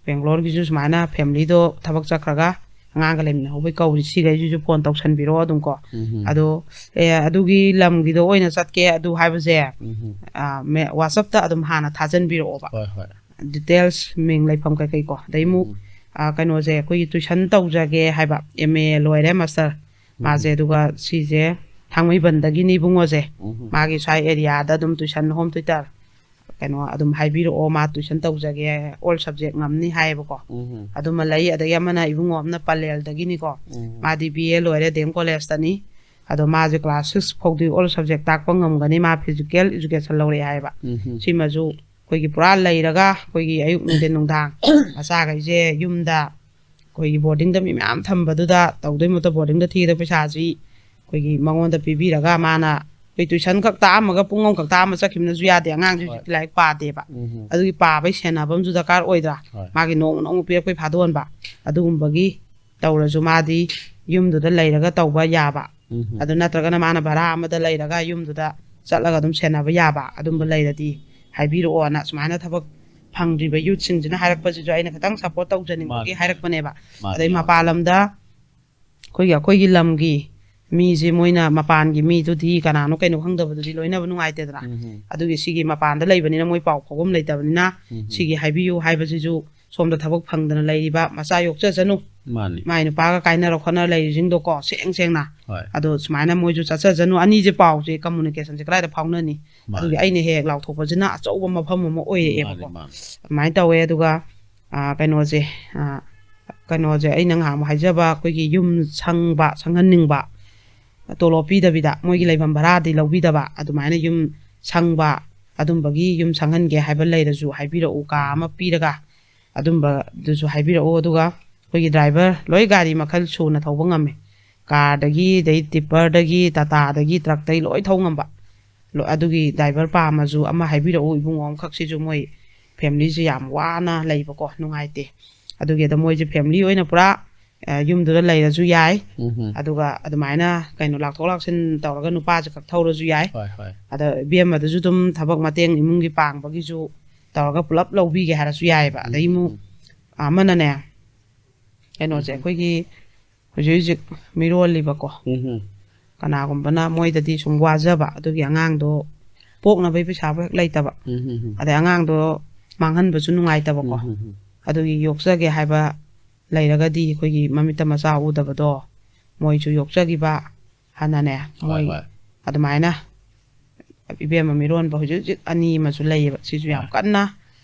ꯕꯦꯡꯒ꯭ꯂꯣꯔꯒꯤꯁꯨ ꯁꯨꯃꯥꯏꯅ ꯐꯦꯃꯤꯂꯤꯗꯣ ꯊꯕꯛ ꯆꯠꯈ꯭ꯔꯒ ꯑꯉꯥꯡꯒ ꯂꯩꯃꯤꯟꯅꯍꯧꯕꯩ ꯀꯧꯔꯤ꯫ ꯁꯤꯈꯩꯁꯤꯁꯨ ꯐꯣꯟ ꯇꯧꯁꯟꯕꯤꯔꯛꯑꯣ ꯑꯗꯨꯝ ꯀꯣ꯫ ꯑꯗꯣ ꯑꯦ, ꯑꯗꯨꯒꯤ ꯂꯝꯒꯤꯗꯣ ꯑꯣꯏꯅ ꯆꯠꯀꯦ ꯑꯗꯨ ꯍꯥꯏꯕꯁꯦ, ꯋꯥꯆꯞꯇ ꯑꯗꯨꯝ ꯍꯥꯟꯅ ꯊꯥꯖꯟꯕꯤꯔꯛꯑꯣꯕ꯫ ꯗꯤꯇꯦꯜꯁ, ꯃꯤꯡ, ꯂꯩꯐꯝ ꯀꯩꯀꯩ ꯀꯣ꯫ ꯑꯗꯩ ꯑꯃꯨꯛ ꯀꯩꯅꯣꯁꯦ, ꯑꯩꯈꯣꯏꯒꯤ ꯇꯨꯏꯁꯟ ꯇꯧꯖꯒꯦ ꯍꯥꯏꯕ, ꯑꯦꯝ ꯑꯦ ꯂꯣꯏꯔꯦ, ꯃꯥꯁꯇꯔ ꯃꯥꯁꯦ꯫ ꯑꯗꯨꯒ ꯁꯤꯁꯦ ꯊꯥꯡꯃꯩꯕꯟꯗꯒꯤꯅꯤ ꯏꯕꯨꯡꯉꯣꯁꯦ꯫ ꯃꯥꯒꯤ ꯁ꯭ꯋꯥꯏ ꯑꯦꯔꯤꯌꯥꯗ ꯑꯗꯨꯝ ꯇꯨꯏꯁꯟ, ꯍꯣꯝ ꯇ꯭ꯌꯨꯇꯔ ꯀꯩꯅꯣ ꯑꯗꯨꯝ ꯍꯥꯏꯕꯤꯔꯛꯑꯣ, ꯃꯥ ꯇꯨꯏꯁꯟ ꯇꯧꯖꯒꯦ, ꯑꯣꯜ ꯁꯕꯖꯦꯛ ꯉꯝꯅꯤ ꯍꯥꯏꯌꯦꯕꯀꯣ꯫ ꯑꯗꯨꯃ ꯂꯩ꯫ ꯑꯗꯒꯤ ꯑꯃꯅ ꯏꯕꯨꯡꯉꯣ ꯑꯃꯅ ꯄꯂꯦꯜꯗꯒꯤꯅꯤꯀꯣ꯫ ꯃꯥꯗꯤ ꯕꯤ ꯑꯦ ꯂꯣꯏꯔꯦ, ꯗꯤ ꯑꯦꯝ ꯀꯣꯂꯦꯖꯇꯅꯤ꯫ ꯑꯗꯣ ꯃꯥꯁꯦ ꯀ꯭ꯂꯥꯁ ꯁꯤꯛꯁ ꯐꯥꯎꯗꯤ ꯑꯣꯜ ꯁꯕꯖꯦꯛ ꯇꯥꯛꯄ ꯉꯝꯒꯅꯤ, ꯃꯥ ꯐꯤꯖꯤꯀꯦꯜ ꯏꯖꯨꯀꯦꯁꯟ ꯂꯧꯔꯛꯑꯦ ꯍꯥꯏꯕ꯫ ꯁꯤꯃꯁꯨ ꯑꯩꯈꯣꯏꯒꯤ ꯄꯨꯔꯥ ꯂꯩꯔꯒ ꯑꯩꯈꯣꯏꯒꯤ ꯑꯌꯨꯛ ꯅꯨꯡꯊꯤꯟ ꯅꯨꯡꯗꯥꯡ ꯃꯆꯥꯈꯩꯁꯦ ꯌꯨꯝꯗ ꯑꯩꯈꯣꯏꯒꯤ ꯕꯣꯔꯗꯤꯡꯗ ꯃꯤ ꯃꯌꯥꯝ ꯊꯝꯕꯗꯨꯗ ꯇꯧꯗꯣꯏ ꯃꯍꯨꯠꯇ ꯕꯣꯔꯗꯤꯡꯗ ꯊꯤꯒꯗꯕ ꯄꯩꯁꯥꯁꯤ ꯑꯩꯈꯣꯏꯒꯤ ꯃꯉꯣꯟꯗ ꯄꯤꯕꯤꯔꯒ ꯃꯥꯅ ꯑꯩꯈꯣꯏ ꯇꯨꯏꯁꯟ ꯈꯛ ꯇꯥꯛꯑꯝꯃꯒ ꯄꯨꯡ ꯑꯃꯈꯛ ꯇꯥꯛꯑꯝꯃ ꯆꯠꯈꯤꯕꯅꯁꯨ ꯌꯥꯗꯦ, ꯑꯉꯥꯡꯁꯦ ꯍꯣꯏ꯫ ꯍꯧꯖꯤꯛꯇꯤ ꯂꯥꯏꯔꯤꯛ ꯄꯥꯗꯦꯕ꯫ ꯎꯝ꯫ ꯑꯗꯨꯒꯤ ꯄꯥꯕꯩ ꯁꯦꯟꯅꯕ ꯑꯃꯁꯨ ꯗꯔꯀꯥꯔ ꯑꯣꯏꯗ꯭ꯔꯥ? ꯍꯣꯏ꯫ ꯃꯥꯒꯤ ꯅꯣꯡꯃ ꯅꯣꯡꯃ ꯄꯤꯔꯛꯄꯩ ꯐꯥꯗꯣꯛꯍꯟꯕ, ꯑꯗꯨꯒꯨꯝꯕꯒꯤ ꯇꯧꯔꯁꯨ ꯃꯥꯗꯤ ꯌꯨꯝꯗꯨꯗ ꯂꯩꯔꯒ ꯇꯧꯕ ꯌꯥꯕ꯫ ꯎꯝ꯫ ꯑꯗꯨ ꯅꯠꯇ꯭ꯔꯒꯅ ꯃꯥꯅ ꯚꯔꯥ ꯑꯃꯗ ꯂꯩꯔꯒ ꯌꯨꯝꯗꯨꯗ ꯆꯠꯂꯒ ꯑꯗꯨꯝ ꯁꯦꯟꯅꯕ ꯌꯥꯕ ꯑꯗꯨꯝꯕ ꯂꯩꯔꯗꯤ ꯍꯥꯏꯕꯤꯔꯛꯑꯣꯅ, ꯁꯨꯃꯥꯏꯅ ꯊꯕꯛ ꯐꯪꯗ꯭ꯔꯤꯕ ꯌꯨꯠꯁꯤꯡꯁꯤꯅ ꯍꯥꯏꯔꯛꯄꯁꯤꯁꯨ ꯑꯩꯅ ꯈꯤꯇꯪ ꯁꯞꯄꯣꯔꯠ ꯇꯧꯖꯅꯤꯡꯕꯒꯤ ꯃꯥꯅꯤ꯫ ꯍꯥꯏꯔꯛꯄꯅꯦꯕ꯫ ꯃꯥꯅꯤ, ꯑꯗꯩ ꯃꯥꯅꯤ꯫ ꯃꯄꯥꯟ ꯂꯝꯗ ꯑꯩꯈꯣꯏꯒꯤ, ꯑꯩꯈꯣꯏꯒꯤ ꯂꯝꯒꯤ ꯃꯤꯁꯦ ꯃꯣꯏꯅ ꯃꯄꯥꯟꯒꯤ ꯃꯤꯗꯨꯗꯤ ꯀꯅꯥꯅꯣ ꯀꯩꯅꯣ ꯈꯪꯗꯕꯗꯨꯗꯤ ꯂꯣꯏꯅꯕ ꯅꯨꯡꯉꯥꯏꯇꯦꯗꯅ꯫ ꯎꯝ꯫ ꯑꯗꯨꯒꯤ ꯁꯤꯒꯤ ꯃꯄꯥꯟꯗ ꯂꯩꯕꯅꯤꯅ ꯃꯣꯏ ꯄꯥꯎ ꯐꯥꯎꯐꯝ ꯂꯩꯇꯕꯅꯤꯅ ꯎꯝ꯫ ꯁꯤꯒꯤ ꯍꯥꯏꯕꯤꯌꯨ ꯍꯥꯏꯕꯁꯤꯁꯨ ꯁꯣꯝꯗ ꯊꯕꯛ ꯐꯪꯗꯅ ꯂꯩꯔꯤꯕ ꯃꯆꯥ ꯌꯣꯛꯆꯖꯅꯨ꯫ ꯃꯥꯅꯤ꯫ ꯃꯥꯏ ꯅꯨꯄꯥꯒ ꯀꯥꯏꯅꯔ ꯈꯣꯠꯅꯔ ꯂꯩꯔꯤꯁꯤꯡꯗꯣꯀꯣ, ꯁꯦꯡ ꯁꯦꯡꯅ꯫ ꯍꯣꯏ꯫ ꯑꯗꯣ ꯁꯨꯃꯥꯏꯅ ꯃꯣꯏꯁꯨ ꯆꯠꯆꯖꯅꯨ, ꯑꯅꯤꯁꯦ ꯄꯥꯎꯁꯦ, ꯀꯝꯃꯨꯅꯤꯀꯦꯁꯟꯁꯦ ꯀꯗꯥꯏꯗ ꯐꯥꯎꯅꯅꯤ? ꯃꯥꯅꯤ꯫ ꯑꯗꯨꯒꯤ ꯑꯩꯅ ꯍꯦꯛ ꯍꯦꯛ ꯂꯥꯎꯊꯣꯛꯄꯁꯤꯅ ꯑꯆꯧꯕ ꯃꯐꯝ ꯑꯃ ꯑꯣꯏꯔꯛꯑꯦꯕꯀꯣ꯫ ꯃꯥꯅꯤ, ꯃꯥꯅꯤ꯫ ꯑꯗꯨꯃꯥꯏꯅ ꯇꯧꯋꯦ꯫ ꯑꯗꯨꯒ, ꯑꯥ, ꯀꯩꯅꯣꯁꯦ, ꯑꯥ, ꯀꯩꯅꯣꯁꯦ, ꯑꯩꯅ ꯉꯍꯥꯟꯃꯨꯛ ꯍꯥꯏꯖꯕ ꯑꯩꯈꯣꯏꯒꯤ ꯌꯨꯝ ꯁꯪꯕ, ꯁꯪꯍꯟꯅꯤꯡꯕ, ꯇꯣꯂꯣꯞ ꯄꯤꯗꯕꯤꯗ ꯃꯣꯏꯒꯤ ꯂꯩꯐꯝ ꯚꯔꯥꯗꯤ ꯂꯧꯕꯤꯗꯕ, ꯑꯗꯨꯃꯥꯏꯅ ꯌꯨꯝ ꯁꯪꯕ, ꯑꯗꯨꯝꯕꯒꯤ ꯌꯨꯝ ꯁꯪꯍꯟꯒꯦ ꯍꯥꯏꯕ ꯂꯩꯔꯁꯨ ꯍꯥꯏꯕꯤꯔꯛꯎ, ꯀꯥ ꯑꯃ ꯄꯤꯔꯒ ꯑꯗꯨꯝꯕꯗꯨꯁꯨ ꯍꯥꯏꯕꯤꯔꯛꯎ꯫ ꯑꯗꯨꯒ ꯑꯩꯈꯣꯏꯒꯤ ꯗ꯭ꯔꯥꯏꯚꯔ, ꯂꯣꯏ ꯒꯥꯔꯤ ꯃꯈꯜ ꯁꯨꯅ ꯊꯧꯕ ꯉꯝꯃꯦ, ꯀꯥꯔꯗꯒꯤ, ꯑꯗꯩ ꯇꯤꯞꯄꯔꯗꯒꯤ, ꯇꯥꯇꯥꯗꯒꯤ, ꯇ꯭ꯔꯛꯇꯒꯤ ꯂꯣꯏ ꯊꯧ ꯉꯝꯕ꯫ ꯂꯣ-, ꯑꯗꯨꯒꯤ ꯗ꯭ꯔꯥꯏꯚꯔ ꯄꯥꯝꯃꯁꯨ ꯑꯃ ꯍꯥꯏꯕꯤꯔꯛꯎ, ꯏꯕꯨꯡꯉꯣ ꯑꯃꯈꯛꯁꯤꯁꯨ ꯃꯣꯏ ꯐꯦꯃꯤꯂꯤꯁꯦ ꯌꯥꯝ ꯋꯥꯅ ꯂꯩꯕꯀꯣ, ꯅꯨꯡꯉꯥꯏꯇꯦ꯫ ꯑꯗꯨꯒꯤ ꯑꯗ ꯃꯣꯏꯁꯦ ꯐꯦꯃꯤꯂꯤ ꯑꯣꯏꯅ ꯄꯨꯔꯥ, ꯑ, ꯌꯨꯝꯗꯨꯗ ꯂꯩꯔꯁꯨ ꯌꯥꯏ꯫ ꯎꯝ꯫ ꯑꯗꯨꯒ ꯑꯗꯨꯃꯥꯏꯅ ꯀꯩꯅꯣ ꯂꯥꯛꯊꯣꯛ ꯂꯥꯛꯁꯤꯟ ꯇꯧꯔꯒ ꯅꯨꯄꯥꯁꯦ ꯈꯛ ꯊꯧꯔꯁꯨ ꯌꯥꯏ꯫ ꯍꯣꯏ, ꯍꯣꯏ꯫ ꯑꯗ ꯏꯕꯦꯝꯃꯗꯨꯁꯨ ꯑꯗꯨꯝ ꯊꯕꯛ ꯃꯇꯦꯡ ꯏꯃꯨꯡꯒꯤ ꯄꯥꯡꯕꯒꯤꯁꯨ ꯇꯧꯔꯒ ꯄꯨꯂꯞ ꯂꯧꯕꯤꯒꯦ ꯍꯥꯏꯔꯁꯨ ꯌꯥꯏꯑꯕ꯫ ꯑꯗꯩ ꯑꯃꯨꯛ ꯎꯝ꯫ ꯑꯃꯅꯅꯦ, ꯀꯩꯅꯣꯁꯦ, ꯎꯝ꯫ ꯑꯩꯈꯣꯏꯒꯤ ꯍꯧꯖꯤꯛ ꯍꯧꯖꯤꯛ ꯃꯤꯔꯣꯜꯂꯤꯕꯀꯣ, ꯎꯝ꯫ ꯀꯅꯥꯒꯨꯝꯕꯅ ꯃꯣꯏꯗꯗꯤ ꯁꯨꯝ ꯋꯥꯖꯕ, ꯑꯗꯨꯒꯤ ꯑꯉꯥꯡꯗꯣ ꯄꯣꯛꯅꯕꯒꯤ ꯄꯩꯁꯥꯕꯨ ꯍꯦꯛ ꯂꯩꯇꯕ, ꯎꯝ, ꯎꯝ, ꯎꯝ꯫ ꯑꯗꯩ ꯑꯉꯥꯡꯗꯣ ꯃꯥꯡꯍꯟꯕꯁꯨ ꯅꯨꯡꯉꯥꯏꯇꯕꯀꯣ, ꯎꯝ, ꯎꯝ, ꯎꯝ꯫ ꯑꯗꯨꯒꯤ ꯌꯣꯛꯆꯒꯦ ꯍꯥꯏꯕ ꯂꯩꯔꯒꯗꯤ ꯑꯩꯈꯣꯏꯒꯤ ꯃꯃꯤꯠꯇ ꯃꯆꯥ ꯎꯗꯕꯗꯣ ꯃꯣꯏꯁꯨ ꯌꯣꯛꯆꯈꯤꯕ ꯍꯥꯟꯅꯅꯦ, ꯍꯣꯏ, ꯃꯣꯏ ꯍꯣꯏ꯫ ꯑꯗꯨꯃꯥꯏꯅ ꯏꯕꯦꯝꯃ ꯃꯤꯔꯣꯟꯕ ꯍꯧꯖꯤꯛ ꯍꯧꯖꯤꯛ ꯑꯅꯤ ꯑꯃꯁꯨ ꯂꯩꯌꯦꯕ꯫ ꯁꯤꯁꯨ ꯌꯥꯝ ꯍꯣꯏ꯫ ꯀꯟꯅ,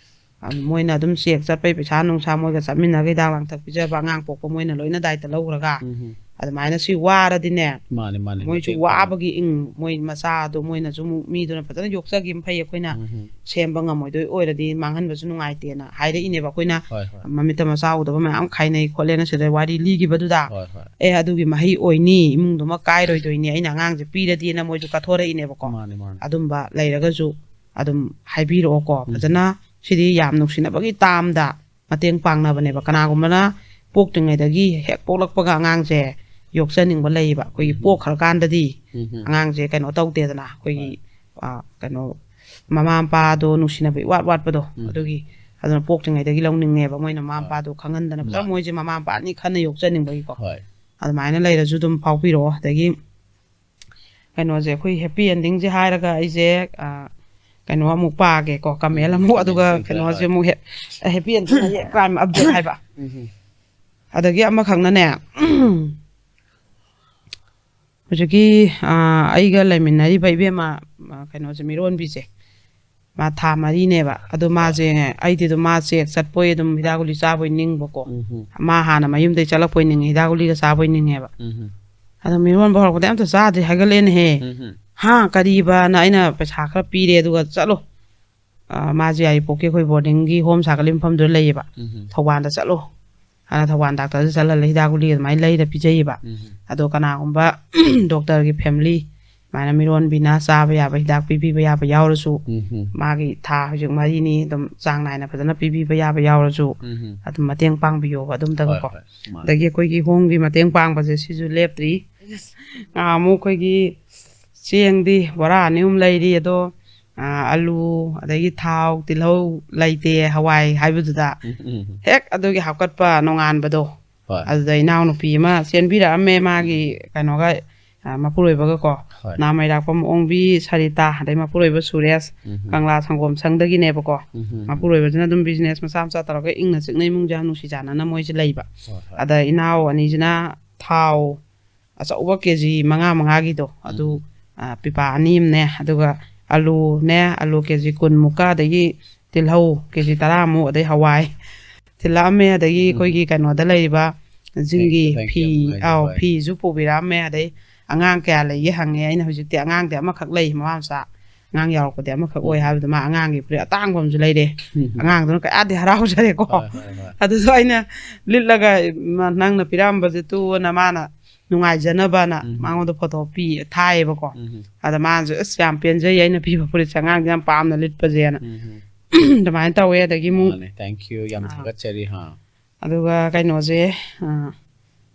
ꯑ, ꯃꯣꯏꯅ ꯑꯗꯨꯝ ꯆꯦꯛ ꯆꯠꯄꯩ ꯄꯩꯁꯥ ꯅꯨꯡꯁꯥ ꯃꯣꯏꯒ ꯆꯠꯃꯤꯟꯅꯔꯒ ꯍꯤꯗꯥꯛ ꯂꯥꯡꯊꯛ ꯄꯤꯖꯕ, ꯑꯉꯥꯡ ꯄꯣꯛꯄ ꯃꯣꯏꯅ ꯂꯣꯏꯅ ꯗꯥꯏꯇ ꯂꯧꯈ꯭ꯔꯒ, ꯎꯝ, ꯎꯝ꯫ ꯑꯗꯨꯃꯥꯏꯅ ꯁꯤ ꯋꯥꯔꯗꯤꯅꯦ, ꯃꯥꯅꯦ ꯃꯥꯅꯦ ꯃꯣꯏꯁꯨ ꯃꯇꯦꯡ ꯋꯥꯕꯒꯤ ꯏꯪ ꯃꯣꯏ ꯃꯆꯥꯗꯣ ꯃꯣꯏꯅꯁꯨ ꯑꯃꯨꯛ ꯃꯤꯗꯨꯅ ꯐꯖꯅ ꯌꯣꯛꯆꯈꯤꯕ ꯐꯩ, ꯑꯩꯈꯣꯏꯅ ꯎꯝ, ꯎꯝ. ꯁꯦꯝꯕ ꯉꯝꯃꯣꯏꯗꯣꯏ ꯑꯣꯏꯔꯗꯤ ꯃꯥꯡꯍꯟꯕꯁꯨ ꯅꯨꯡꯉꯥꯏꯇꯦꯅ ꯍꯥꯏꯔꯛꯏꯅꯦꯕ꯫ ꯑꯩꯈꯣꯏꯅ ꯍꯣꯏ ꯍꯣꯏ ꯃꯃꯤꯠꯇ ꯃꯆꯥ ꯎꯗꯕ ꯃꯌꯥꯝ ꯈꯥꯏꯅꯩ ꯈꯣꯠꯂꯦꯅ ꯁꯤꯗ ꯋꯥꯔꯤ ꯂꯤꯈꯤꯕꯗꯨꯗ, ꯍꯣꯏ ꯍꯣꯏ ꯑꯦ ꯑꯗꯨꯒꯤ ꯃꯍꯩ ꯑꯣꯏꯅꯤ, ꯏꯃꯨꯡꯗꯨꯃ ꯀꯥꯏꯔꯣꯏꯗꯣꯏꯅꯤ, ꯑꯩꯅ ꯑꯉꯥꯡꯁꯦ ꯄꯤꯔꯗꯤꯅ ꯃꯣꯏꯁꯨ ꯀꯠꯊꯣꯔꯛꯏꯅꯦꯕꯀꯣ꯫ ꯃꯥꯅꯦ ꯃꯥꯅꯦ ꯑꯗꯨꯝꯕ ꯂꯩꯔꯒꯁꯨ ꯑꯗꯨꯝ ꯍꯥꯏꯕꯤꯔꯛꯑꯣꯀꯣ꯫ ꯎꯝ. ꯐꯖꯅ ꯁꯤꯗꯤ ꯌꯥꯝ ꯅꯨꯡꯁꯤꯅꯕꯒꯤ ꯇꯥꯝꯗ ꯃꯇꯦꯡ ꯄꯥꯡꯅꯕꯅꯦꯕ꯫ ꯀꯅꯥꯒꯨꯝꯕꯅ ꯄꯣꯛꯇ꯭ꯔꯤꯉꯩꯗꯒꯤ ꯍꯦꯛ ꯄꯣꯛꯂꯛꯄꯒ ꯑꯉꯥꯡꯁꯦ ꯌꯣꯛꯆꯅꯤꯡꯕ ꯂꯩꯌꯦꯕ꯫ ꯑꯩꯈꯣꯏꯒꯤ ꯎꯝ. ꯄꯣꯛꯈ꯭ꯔꯀꯥꯟꯗꯗꯤ ꯎꯝ, ꯎꯝ. ꯑꯉꯥꯡꯁꯦ ꯀꯩꯅꯣ ꯇꯧꯗꯦꯗꯅ, ꯑꯩꯈꯣꯏꯒꯤ ꯑ, ꯀꯩꯅꯣ ꯃꯃꯥ ꯃꯄꯥꯗꯣ ꯅꯨꯡꯁꯤꯅꯕ ꯏꯋꯥꯠ ꯋꯥꯠꯄꯗꯣ, ꯎꯝ. ꯑꯗꯨꯒꯤ ꯑꯗꯨꯅ ꯄꯣꯛꯇ꯭ꯔꯤꯉꯩꯗꯒꯤ ꯂꯧꯅꯤꯡꯉꯦꯕ꯫ ꯃꯣꯏꯅ ꯃꯃꯥ ꯍꯣꯏ. ꯃꯄꯥꯗꯣ ꯈꯪꯍꯟꯗꯅ ꯐꯖꯅ ꯃꯥꯅꯤ. ꯃꯣꯏꯁꯦ ꯃꯃꯥ ꯃꯄꯥ ꯑꯅꯤ ꯈꯟꯅ ꯌꯣꯛꯆꯅꯤꯡꯕꯒꯤꯀꯣ꯫ ꯍꯣꯏ ꯑꯗꯨꯃꯥꯏꯅ ꯂꯩꯔꯁꯨ ꯑꯗꯨꯝ ꯐꯥꯎꯕꯤꯔꯛꯑꯣ꯫ ꯑꯗꯒꯤ ꯀꯩꯅꯣꯁꯦ, ꯑꯩꯈꯣꯏ ꯍꯦꯄꯤ ꯑꯦꯟꯗꯤꯡꯁꯦ ꯍꯥꯏꯔꯒ ꯑꯩꯁꯦ ꯑ, ꯀꯩꯅꯣ ꯑꯃꯨꯛ ꯄꯥꯒꯦꯀꯣ, ꯀꯃꯦꯟ ꯑꯃꯨꯛ, ꯑꯗꯨꯒ ꯀꯃꯦꯟꯁꯤꯡꯁꯦ, ꯀꯩꯅꯣꯁꯦ ꯍꯣꯏ. ꯑꯃꯨꯛ ꯍꯦꯞ-, ꯍꯦꯄꯤ ꯑꯦꯟꯗꯤꯡ ꯍꯥꯏꯌꯦ, ꯀ꯭ꯔꯥꯏꯝ ꯑꯞꯗꯦꯠ ꯍꯥꯏꯕ꯫ ꯎꯝ, ꯎꯝ. ꯑꯗꯒꯤ ꯑꯃꯈꯛꯅꯅꯦ, ꯍꯧꯖꯤꯛꯀꯤ ꯑ, ꯑꯩꯒ ꯂꯩꯃꯤꯟꯅꯔꯤꯕ ꯏꯕꯦꯝꯃ, ꯑ, ꯀꯩꯅꯣꯁꯦ, ꯃꯤꯔꯣꯟꯕꯤꯁꯦ, ꯃꯥ ꯊꯥ ꯃꯔꯤꯅꯦꯕ꯫ ꯑꯗꯣ ꯃꯥꯁꯦ, ꯑꯩꯗꯤ ꯑꯗꯨꯝ ꯃꯥ ꯆꯦꯛ ꯆꯠꯄꯣꯏ ꯑꯗꯨꯝ ꯍꯤꯗꯥꯛ ꯒꯨꯂꯤ ꯆꯥꯕꯣꯏ ꯅꯤꯡꯕꯀꯣ꯫ ꯎꯝ, ꯎꯝ. ꯃꯥ ꯍꯥꯟꯅ ꯃꯌꯨꯝꯗꯩ ꯆꯠꯂꯛꯄꯣꯏ ꯅꯤꯡꯉꯦ, ꯍꯤꯗꯥꯛ ꯒꯨꯂꯤꯒ ꯆꯥꯕꯣꯏ ꯅꯤꯡꯉꯦꯕ꯫ ꯎꯝ, ꯎꯝ. ꯑꯗꯣ ꯃꯤꯔꯣꯟꯕ ꯍꯧꯔꯛꯄꯗ ꯑꯝꯇ ꯆꯥꯗ꯭ꯔꯤ ꯍꯥꯏꯒꯠꯂꯦꯅꯦꯍꯦ꯫ ꯎꯝ, ꯎꯝ. ꯍꯥ, ꯀꯔꯤꯕꯅ ꯑꯩꯅ ꯄꯩꯁꯥ ꯈꯔ ꯄꯤꯔꯦ, ꯑꯗꯨꯒ ꯆꯠꯂꯣ꯫ ꯑ, ꯃꯥꯁꯦ ꯌꯥꯏꯔꯤꯄꯣꯛꯀꯤ ꯑꯩꯈꯣꯏ ꯕꯣꯔꯗꯤꯡꯒꯤ ꯍꯣꯝ ꯁꯥꯒꯠꯂꯤꯕ ꯃꯐꯝꯗꯨꯗ ꯂꯩꯌꯦꯕ꯫ ꯎꯝ, ꯎꯝ. ꯊꯧꯕꯥꯜꯗ ꯆꯠꯂꯣ꯫ ꯑꯗ ꯊꯧꯕꯥꯜ ꯗꯥꯛꯇꯔꯗ ꯆꯠꯂꯒ ꯍꯤꯗꯥꯛ ꯒꯨꯂꯤ ꯑꯗꯨꯃꯥꯏꯅ ꯂꯩꯔ ꯄꯤꯖꯩꯌꯦꯕ꯫ ꯎꯝ, ꯎꯝ. ꯑꯗꯣ ꯀꯅꯥꯒꯨꯝꯕ ꯗꯣꯛꯇꯔꯒꯤ ꯐꯦꯃꯤꯂꯤ, ꯑꯗꯨꯃꯥꯏꯅ ꯃꯤꯔꯣꯟꯕꯤꯅ ꯆꯥꯕ ꯌꯥꯕ ꯍꯤꯗꯥꯛ ꯄꯤꯕꯤꯕ ꯌꯥꯕ ꯌꯥꯎꯔꯁꯨ, ꯎꯝ, ꯎꯝ. ꯃꯥꯒꯤ ꯊꯥ ꯍꯧꯖꯤꯛ ꯃꯔꯤꯅꯤ ꯑꯗꯨꯝ ꯆꯥꯡ ꯅꯥꯏꯅ ꯐꯖꯅ ꯄꯤꯕꯤꯕ ꯌꯥꯕ ꯌꯥꯎꯔꯁꯨ, ꯎꯝ, ꯎꯝ. ꯑꯗꯨꯝ ꯃꯇꯦꯡ ꯄꯥꯡꯕꯤꯌꯣꯕ ꯑꯗꯨꯝꯇꯒꯀꯣ꯫ ꯍꯣꯏ, ꯍꯣꯏ. ꯃꯥꯅꯦ. ꯑꯗꯒꯤ ꯑꯩꯈꯣꯏꯒꯤ ꯍꯣꯝꯒꯤ ꯃꯇꯦꯡ ꯄꯥꯡꯕꯁꯦ ꯁꯤꯁꯨ ꯂꯦꯞꯇ꯭ꯔꯤ꯫ ꯅꯍꯥꯟꯃꯨꯛ ꯑꯩꯈꯣꯏꯒꯤ ꯆꯦꯡꯗꯤ ꯕꯣꯔꯥ ꯑꯅꯤ ꯑꯍꯨꯝ ꯂꯩꯔꯤ, ꯑꯗꯣ, ꯑ, ꯑꯂꯨ, ꯑꯗꯒꯤ ꯊꯥꯎ, ꯇꯤꯜꯍꯧ ꯂꯩꯇꯦ, ꯍꯋꯥꯏ ꯍꯥꯏꯕꯗꯨꯗ ꯎꯝ, ꯎꯝ, ꯎꯝ. ꯍꯦꯛ ꯑꯗꯨꯒꯤ ꯍꯥꯞꯀꯠꯄ ꯅꯣꯡꯉꯥꯟꯕꯗꯣ, ꯍꯣꯏ. ꯑꯗꯨꯗ ꯏꯅꯥꯎꯅꯨꯄꯤ ꯑꯃ ꯆꯦꯟꯕꯤꯔꯛꯑꯝꯃꯦ, ꯃꯥꯒꯤ ꯀꯩꯅꯣꯒ, ꯑ, ꯃꯄꯨꯔꯣꯏꯕꯒꯀꯣ꯫ ꯍꯣꯏ. ꯅꯥꯃꯩꯔꯥꯛꯄꯝ ꯑꯣꯡꯕꯤ ꯁꯔꯤꯇꯥ, ꯑꯗꯩ ꯃꯄꯨꯔꯣꯏꯕ ꯁꯨꯔꯦꯁ, ꯎꯝ, ꯎꯝ. ꯀꯪꯂꯥ ꯁꯪꯒꯣꯝ ꯁꯪꯗꯒꯤꯅꯦꯕꯀꯣ꯫ ꯎꯝ, ꯎꯝ. ꯃꯄꯨꯔꯣꯏꯕꯁꯤꯅ ꯑꯗꯨꯝ ꯕꯤꯖꯤꯅꯦꯁ ꯃꯆꯥ ꯃꯆꯥ ꯇꯧꯔꯒ ꯏꯪꯅ ꯆꯤꯛꯅ ꯏꯃꯨꯡꯁꯦ ꯌꯥꯝ ꯅꯨꯡꯁꯤ ꯆꯥꯟꯅꯅ ꯃꯣꯏꯁꯦ ꯂꯩꯕ꯫ ꯍꯣꯏ, ꯍꯣꯏ. ꯑꯗ ꯏꯅꯥꯎ ꯑꯅꯤꯁꯤꯅ ꯊꯥꯎ ꯑꯆꯧꯕ ꯀꯦ ꯖꯤ ꯃꯉꯥ ꯃꯉꯥꯒꯤꯗꯣ ꯑꯗꯨ, ꯎꯝ. ꯑ, ꯄꯤꯄꯥ ꯑꯅꯤ ꯑꯃꯅꯦ, ꯑꯗꯨꯒ ꯑꯂꯨꯅꯦ, ꯑꯂꯨ ꯀꯦ ꯖꯤ ꯀꯨꯟꯃꯨꯛꯀ, ꯑꯗꯒꯤ ꯇꯤꯜꯍꯧ ꯀꯦ ꯖꯤ ꯇꯔꯥꯃꯨꯛ, ꯑꯗꯩ ꯍꯋꯥꯏ ꯊꯤꯜꯂꯛꯑꯝꯃꯦ꯫ ꯑꯗꯒꯤ ꯎꯝ. ꯑꯩꯈꯣꯏꯒꯤ ꯀꯩꯅꯣꯗ ꯂꯩꯔꯤꯕ ꯖꯤꯡꯒꯤ Thank you, fee thank you, ꯑꯥꯎ ꯍꯣꯏ꯫ ꯐꯤꯁꯨ ꯄꯨꯕꯤꯔꯛꯑꯝꯃꯦ꯫ ꯑꯗꯩ ꯑꯉꯥꯡ ꯀꯌꯥ ꯂꯩꯒꯦ ꯍꯪꯉꯦ꯫ ꯑꯩꯅ ꯍꯧꯖꯤꯛꯇꯤ ꯑꯉꯥꯡꯗꯤ ꯑꯃꯈꯛ ꯂꯩ, ꯃꯃꯥ ꯃꯆꯥ ꯑꯉꯥꯡ ꯌꯥꯎꯔꯛꯄꯗꯤ ꯑꯃꯈꯛ ꯑꯣꯏ ꯎꯝ꯫ ꯍꯥꯏꯕꯗ ꯃꯥ ꯑꯉꯥꯡꯒꯤ ꯐꯨꯔꯤꯠ ꯑꯇꯥꯡꯕ ꯑꯃꯁꯨ ꯂꯩꯔꯦ꯫ ꯑꯉꯥꯡꯗꯨꯅ ꯀꯌꯥꯗꯤ ꯍꯔꯥꯎꯖꯔꯦꯀꯣ꯫ ꯍꯣꯏ, ꯍꯣꯏ, ꯍꯣꯏ꯫ ꯑꯗꯨꯁꯨ ꯑꯩꯅ ꯂꯤꯠꯂꯒ ꯃ- ꯅꯪꯅ ꯄꯤꯔꯛꯑꯝꯕꯁꯦ ꯇꯨꯅ ꯃꯥꯅ ꯅꯨꯡꯉꯥꯏꯖꯅꯕꯅ ꯎꯝ꯫ ꯃꯉꯣꯟꯗ ꯐꯣꯇꯣ ꯄꯤ ꯊꯥꯏꯌꯦꯕꯀꯣ꯫ ꯎꯝ꯫ ꯑꯗ ꯃꯥꯅꯁꯨ ꯑꯁ ꯌꯥꯝ ꯄꯦꯟꯖꯩ ꯑꯩꯅ ꯄꯤꯕ ꯐꯨꯔꯤꯠꯁꯦ ꯑꯉꯥꯡꯁꯦ ꯌꯥꯝ ꯄꯥꯝꯅ ꯂꯤꯠꯄꯁꯦꯅ꯫ ꯎꯝ꯫ ꯑꯗꯨꯃꯥꯏꯅ ꯇꯧꯋꯦ꯫ ꯑꯗꯒꯤ ꯑꯃꯨꯛ ꯃꯥꯅꯦ, thank you, ꯌꯥꯝ ꯑꯥ꯫ ꯊꯥꯒꯠꯆꯔꯤ ꯍꯥ꯫ ꯑꯗꯨꯒ ꯀꯩꯅꯣꯁꯦ ꯑꯥ,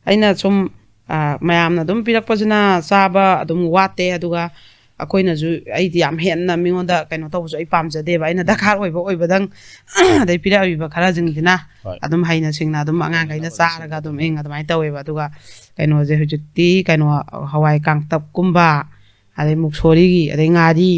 ꯑꯩꯅ ꯁꯨꯝ ꯑꯥ, ꯃꯌꯥꯝꯅ ꯑꯗꯨꯝ ꯄꯤꯔꯛꯄꯁꯤꯅ ꯆꯥꯕ ꯑꯗꯨꯝ ꯋꯥꯠꯇꯦ꯫ ꯑꯗꯨꯒ ꯑꯩꯈꯣꯏꯅꯁꯨ ꯑꯩꯗꯤ ꯌꯥꯝ ꯍꯦꯟꯅ ꯃꯤꯉꯣꯟꯗ ꯀꯩꯅꯣ ꯇꯧꯕꯁꯨ ꯑꯩ ꯄꯥꯝꯖꯗꯦꯕ꯫ ꯑꯩꯅ ꯗꯔꯀꯥꯔ ꯑꯣꯏꯕ ꯑꯣꯏꯕꯗꯪ ꯑꯗꯩ ꯄꯤꯔꯛꯏꯕ ꯈꯔꯁꯤꯡꯁꯤꯅ ꯍꯣꯏ꯫ ꯑꯗꯨꯝ ꯍꯩꯅ ꯁꯤꯡꯅ ꯑꯗꯨꯝ ꯑꯉꯥꯡꯈꯩꯅ ꯀꯣꯟꯅꯅꯕ ꯆꯥꯔꯒ ꯑꯗꯨꯝ ꯂꯣꯏꯁꯤꯟꯕꯗꯣ꯫ ꯏꯪ ꯑꯗꯨꯃꯥꯏꯅ ꯇꯧꯋꯦꯕ꯫ ꯑꯗꯨꯒ ꯀꯩꯅꯣꯁꯦ ꯍꯧꯖꯤꯛꯇꯤ ꯀꯩꯅꯣ ꯍꯋꯥꯏ ꯀꯥꯡꯇꯛꯀꯨꯝꯕ ꯑꯗꯩ ꯃꯨꯛꯁꯣꯔꯤꯒꯤ ꯑꯗꯩ ꯉꯥꯔꯤ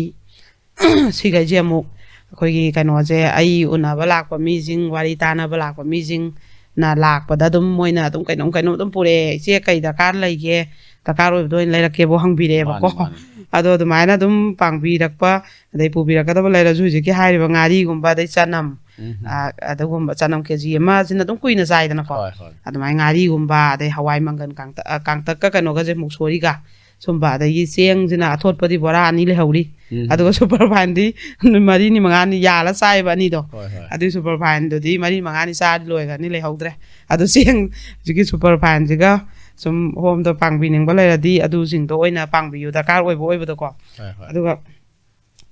ꯁꯤꯈꯩꯁꯦ ꯑꯃꯨꯛ ꯑꯩꯈꯣꯏꯒꯤ ꯀꯩꯅꯣꯁꯦ ꯑꯩ ꯎꯅꯕ ꯂꯥꯛꯄ ꯃꯤꯁꯤꯡ, ꯋꯥꯔꯤ ꯇꯥꯅꯕ ꯂꯥꯛꯄ ꯃꯤꯁꯤꯡꯅ ꯂꯥꯛꯄꯗ ꯑꯗꯨꯝ ꯃꯣꯏꯅ ꯑꯗꯨꯝ ꯀꯩꯅꯣꯝ ꯀꯩꯅꯣꯝ ꯑꯗꯨꯝ ꯄꯨꯔꯛꯑꯦ꯫ "ꯏꯆꯦ ꯀꯩ ꯗꯔꯀꯥꯔ ꯂꯩꯒꯦ? ꯗꯔꯀꯥꯔ ꯑꯣꯏꯕꯗꯣ ꯑꯣꯏꯅ ꯂꯩꯔꯛꯀꯦꯕꯨ" ꯍꯪꯕꯤꯔꯛꯑꯦꯕꯀꯣ꯫ ꯃꯥꯅꯦ, ꯃꯥꯅꯦ꯫ ꯑꯗꯣ ꯑꯗꯨꯃꯥꯏꯅ ꯑꯗꯨꯝ ꯄꯥꯡꯕꯤꯔꯛꯄ ꯑꯗꯩ ꯄꯨꯕꯤꯔꯛꯀꯗꯕ ꯂꯩꯔꯁꯨ ꯍꯧꯖꯤꯛꯀꯤ ꯍꯥꯏꯔꯤꯕ ꯉꯥꯔꯤꯒꯨꯝꯕ ꯑꯗꯩ ꯆꯅꯝ ꯎꯝ꯫ ꯑ, ꯑꯗꯨꯒꯨꯝꯕ ꯆꯅꯝ ꯀꯦ ꯖꯤ ꯑꯃꯁꯤꯅ ꯑꯗꯨꯝ ꯀꯨꯏꯅ ꯆꯥꯏꯗꯅꯀꯣ꯫ ꯍꯣꯏ, ꯍꯣꯏ꯫ ꯑꯗꯨꯃꯥꯏꯅ ꯉꯥꯔꯤꯒꯨꯝꯕ ꯑꯗꯩ ꯍꯋꯥꯏ ꯃꯪꯒꯟ ꯀꯥꯡꯇꯛ, ꯑ, ꯀꯥꯡꯇꯛꯀ ꯀꯩꯅꯣꯒꯁꯦ ꯃꯨꯛꯁꯣꯔꯤꯒ ꯁꯨꯝꯕ ꯑꯗꯒꯤ ꯆꯦꯡꯁꯤꯅ ꯑꯊꯣꯠꯄꯗꯤ ꯕꯣꯔꯥ ꯑꯅꯤ ꯂꯩꯍꯧꯔꯤ꯫ ꯎꯝ꯫ ꯑꯗꯨꯒ ꯁꯨꯄꯔ ꯐꯥꯏꯟꯗꯤ ꯅꯨꯃꯤꯠ ꯃꯔꯤꯅꯤ ꯃꯉꯥꯅꯤ ꯌꯥꯜꯂ ꯆꯥꯏꯕ ꯑꯅꯤꯗꯣ꯫ ꯍꯣꯏ, ꯍꯣꯏ꯫ ꯑꯗꯨꯒꯤ ꯁꯨꯄꯔ ꯐꯥꯏꯟꯗꯨꯗꯤ ꯃꯔꯤ ꯃꯉꯥꯅꯤ ꯆꯥꯔꯗꯤ ꯂꯣꯏꯈ꯭ꯔꯅꯤ, ꯂꯩꯍꯧꯗ꯭ꯔꯦ꯫ ꯑꯗꯨ ꯆꯦꯡ ꯍꯧꯖꯤꯛꯀꯤ ꯁꯨꯄꯔ ꯐꯥꯏꯟꯁꯤꯒ ꯁꯨꯝ ꯍꯣꯝꯗ ꯄꯥꯡꯕꯤꯅꯤꯡꯕ ꯂꯩꯔꯗꯤ ꯑꯗꯨꯁꯤꯡꯗꯣ ꯑꯣꯏꯅ ꯄꯥꯡꯕꯤꯌꯨ, ꯗꯔꯀꯥꯔ ꯑꯣꯏꯕ ꯑꯣꯏꯕꯗꯣꯀꯣ꯫ ꯍꯣꯏ, ꯍꯣꯏ꯫ ꯑꯗꯨꯒ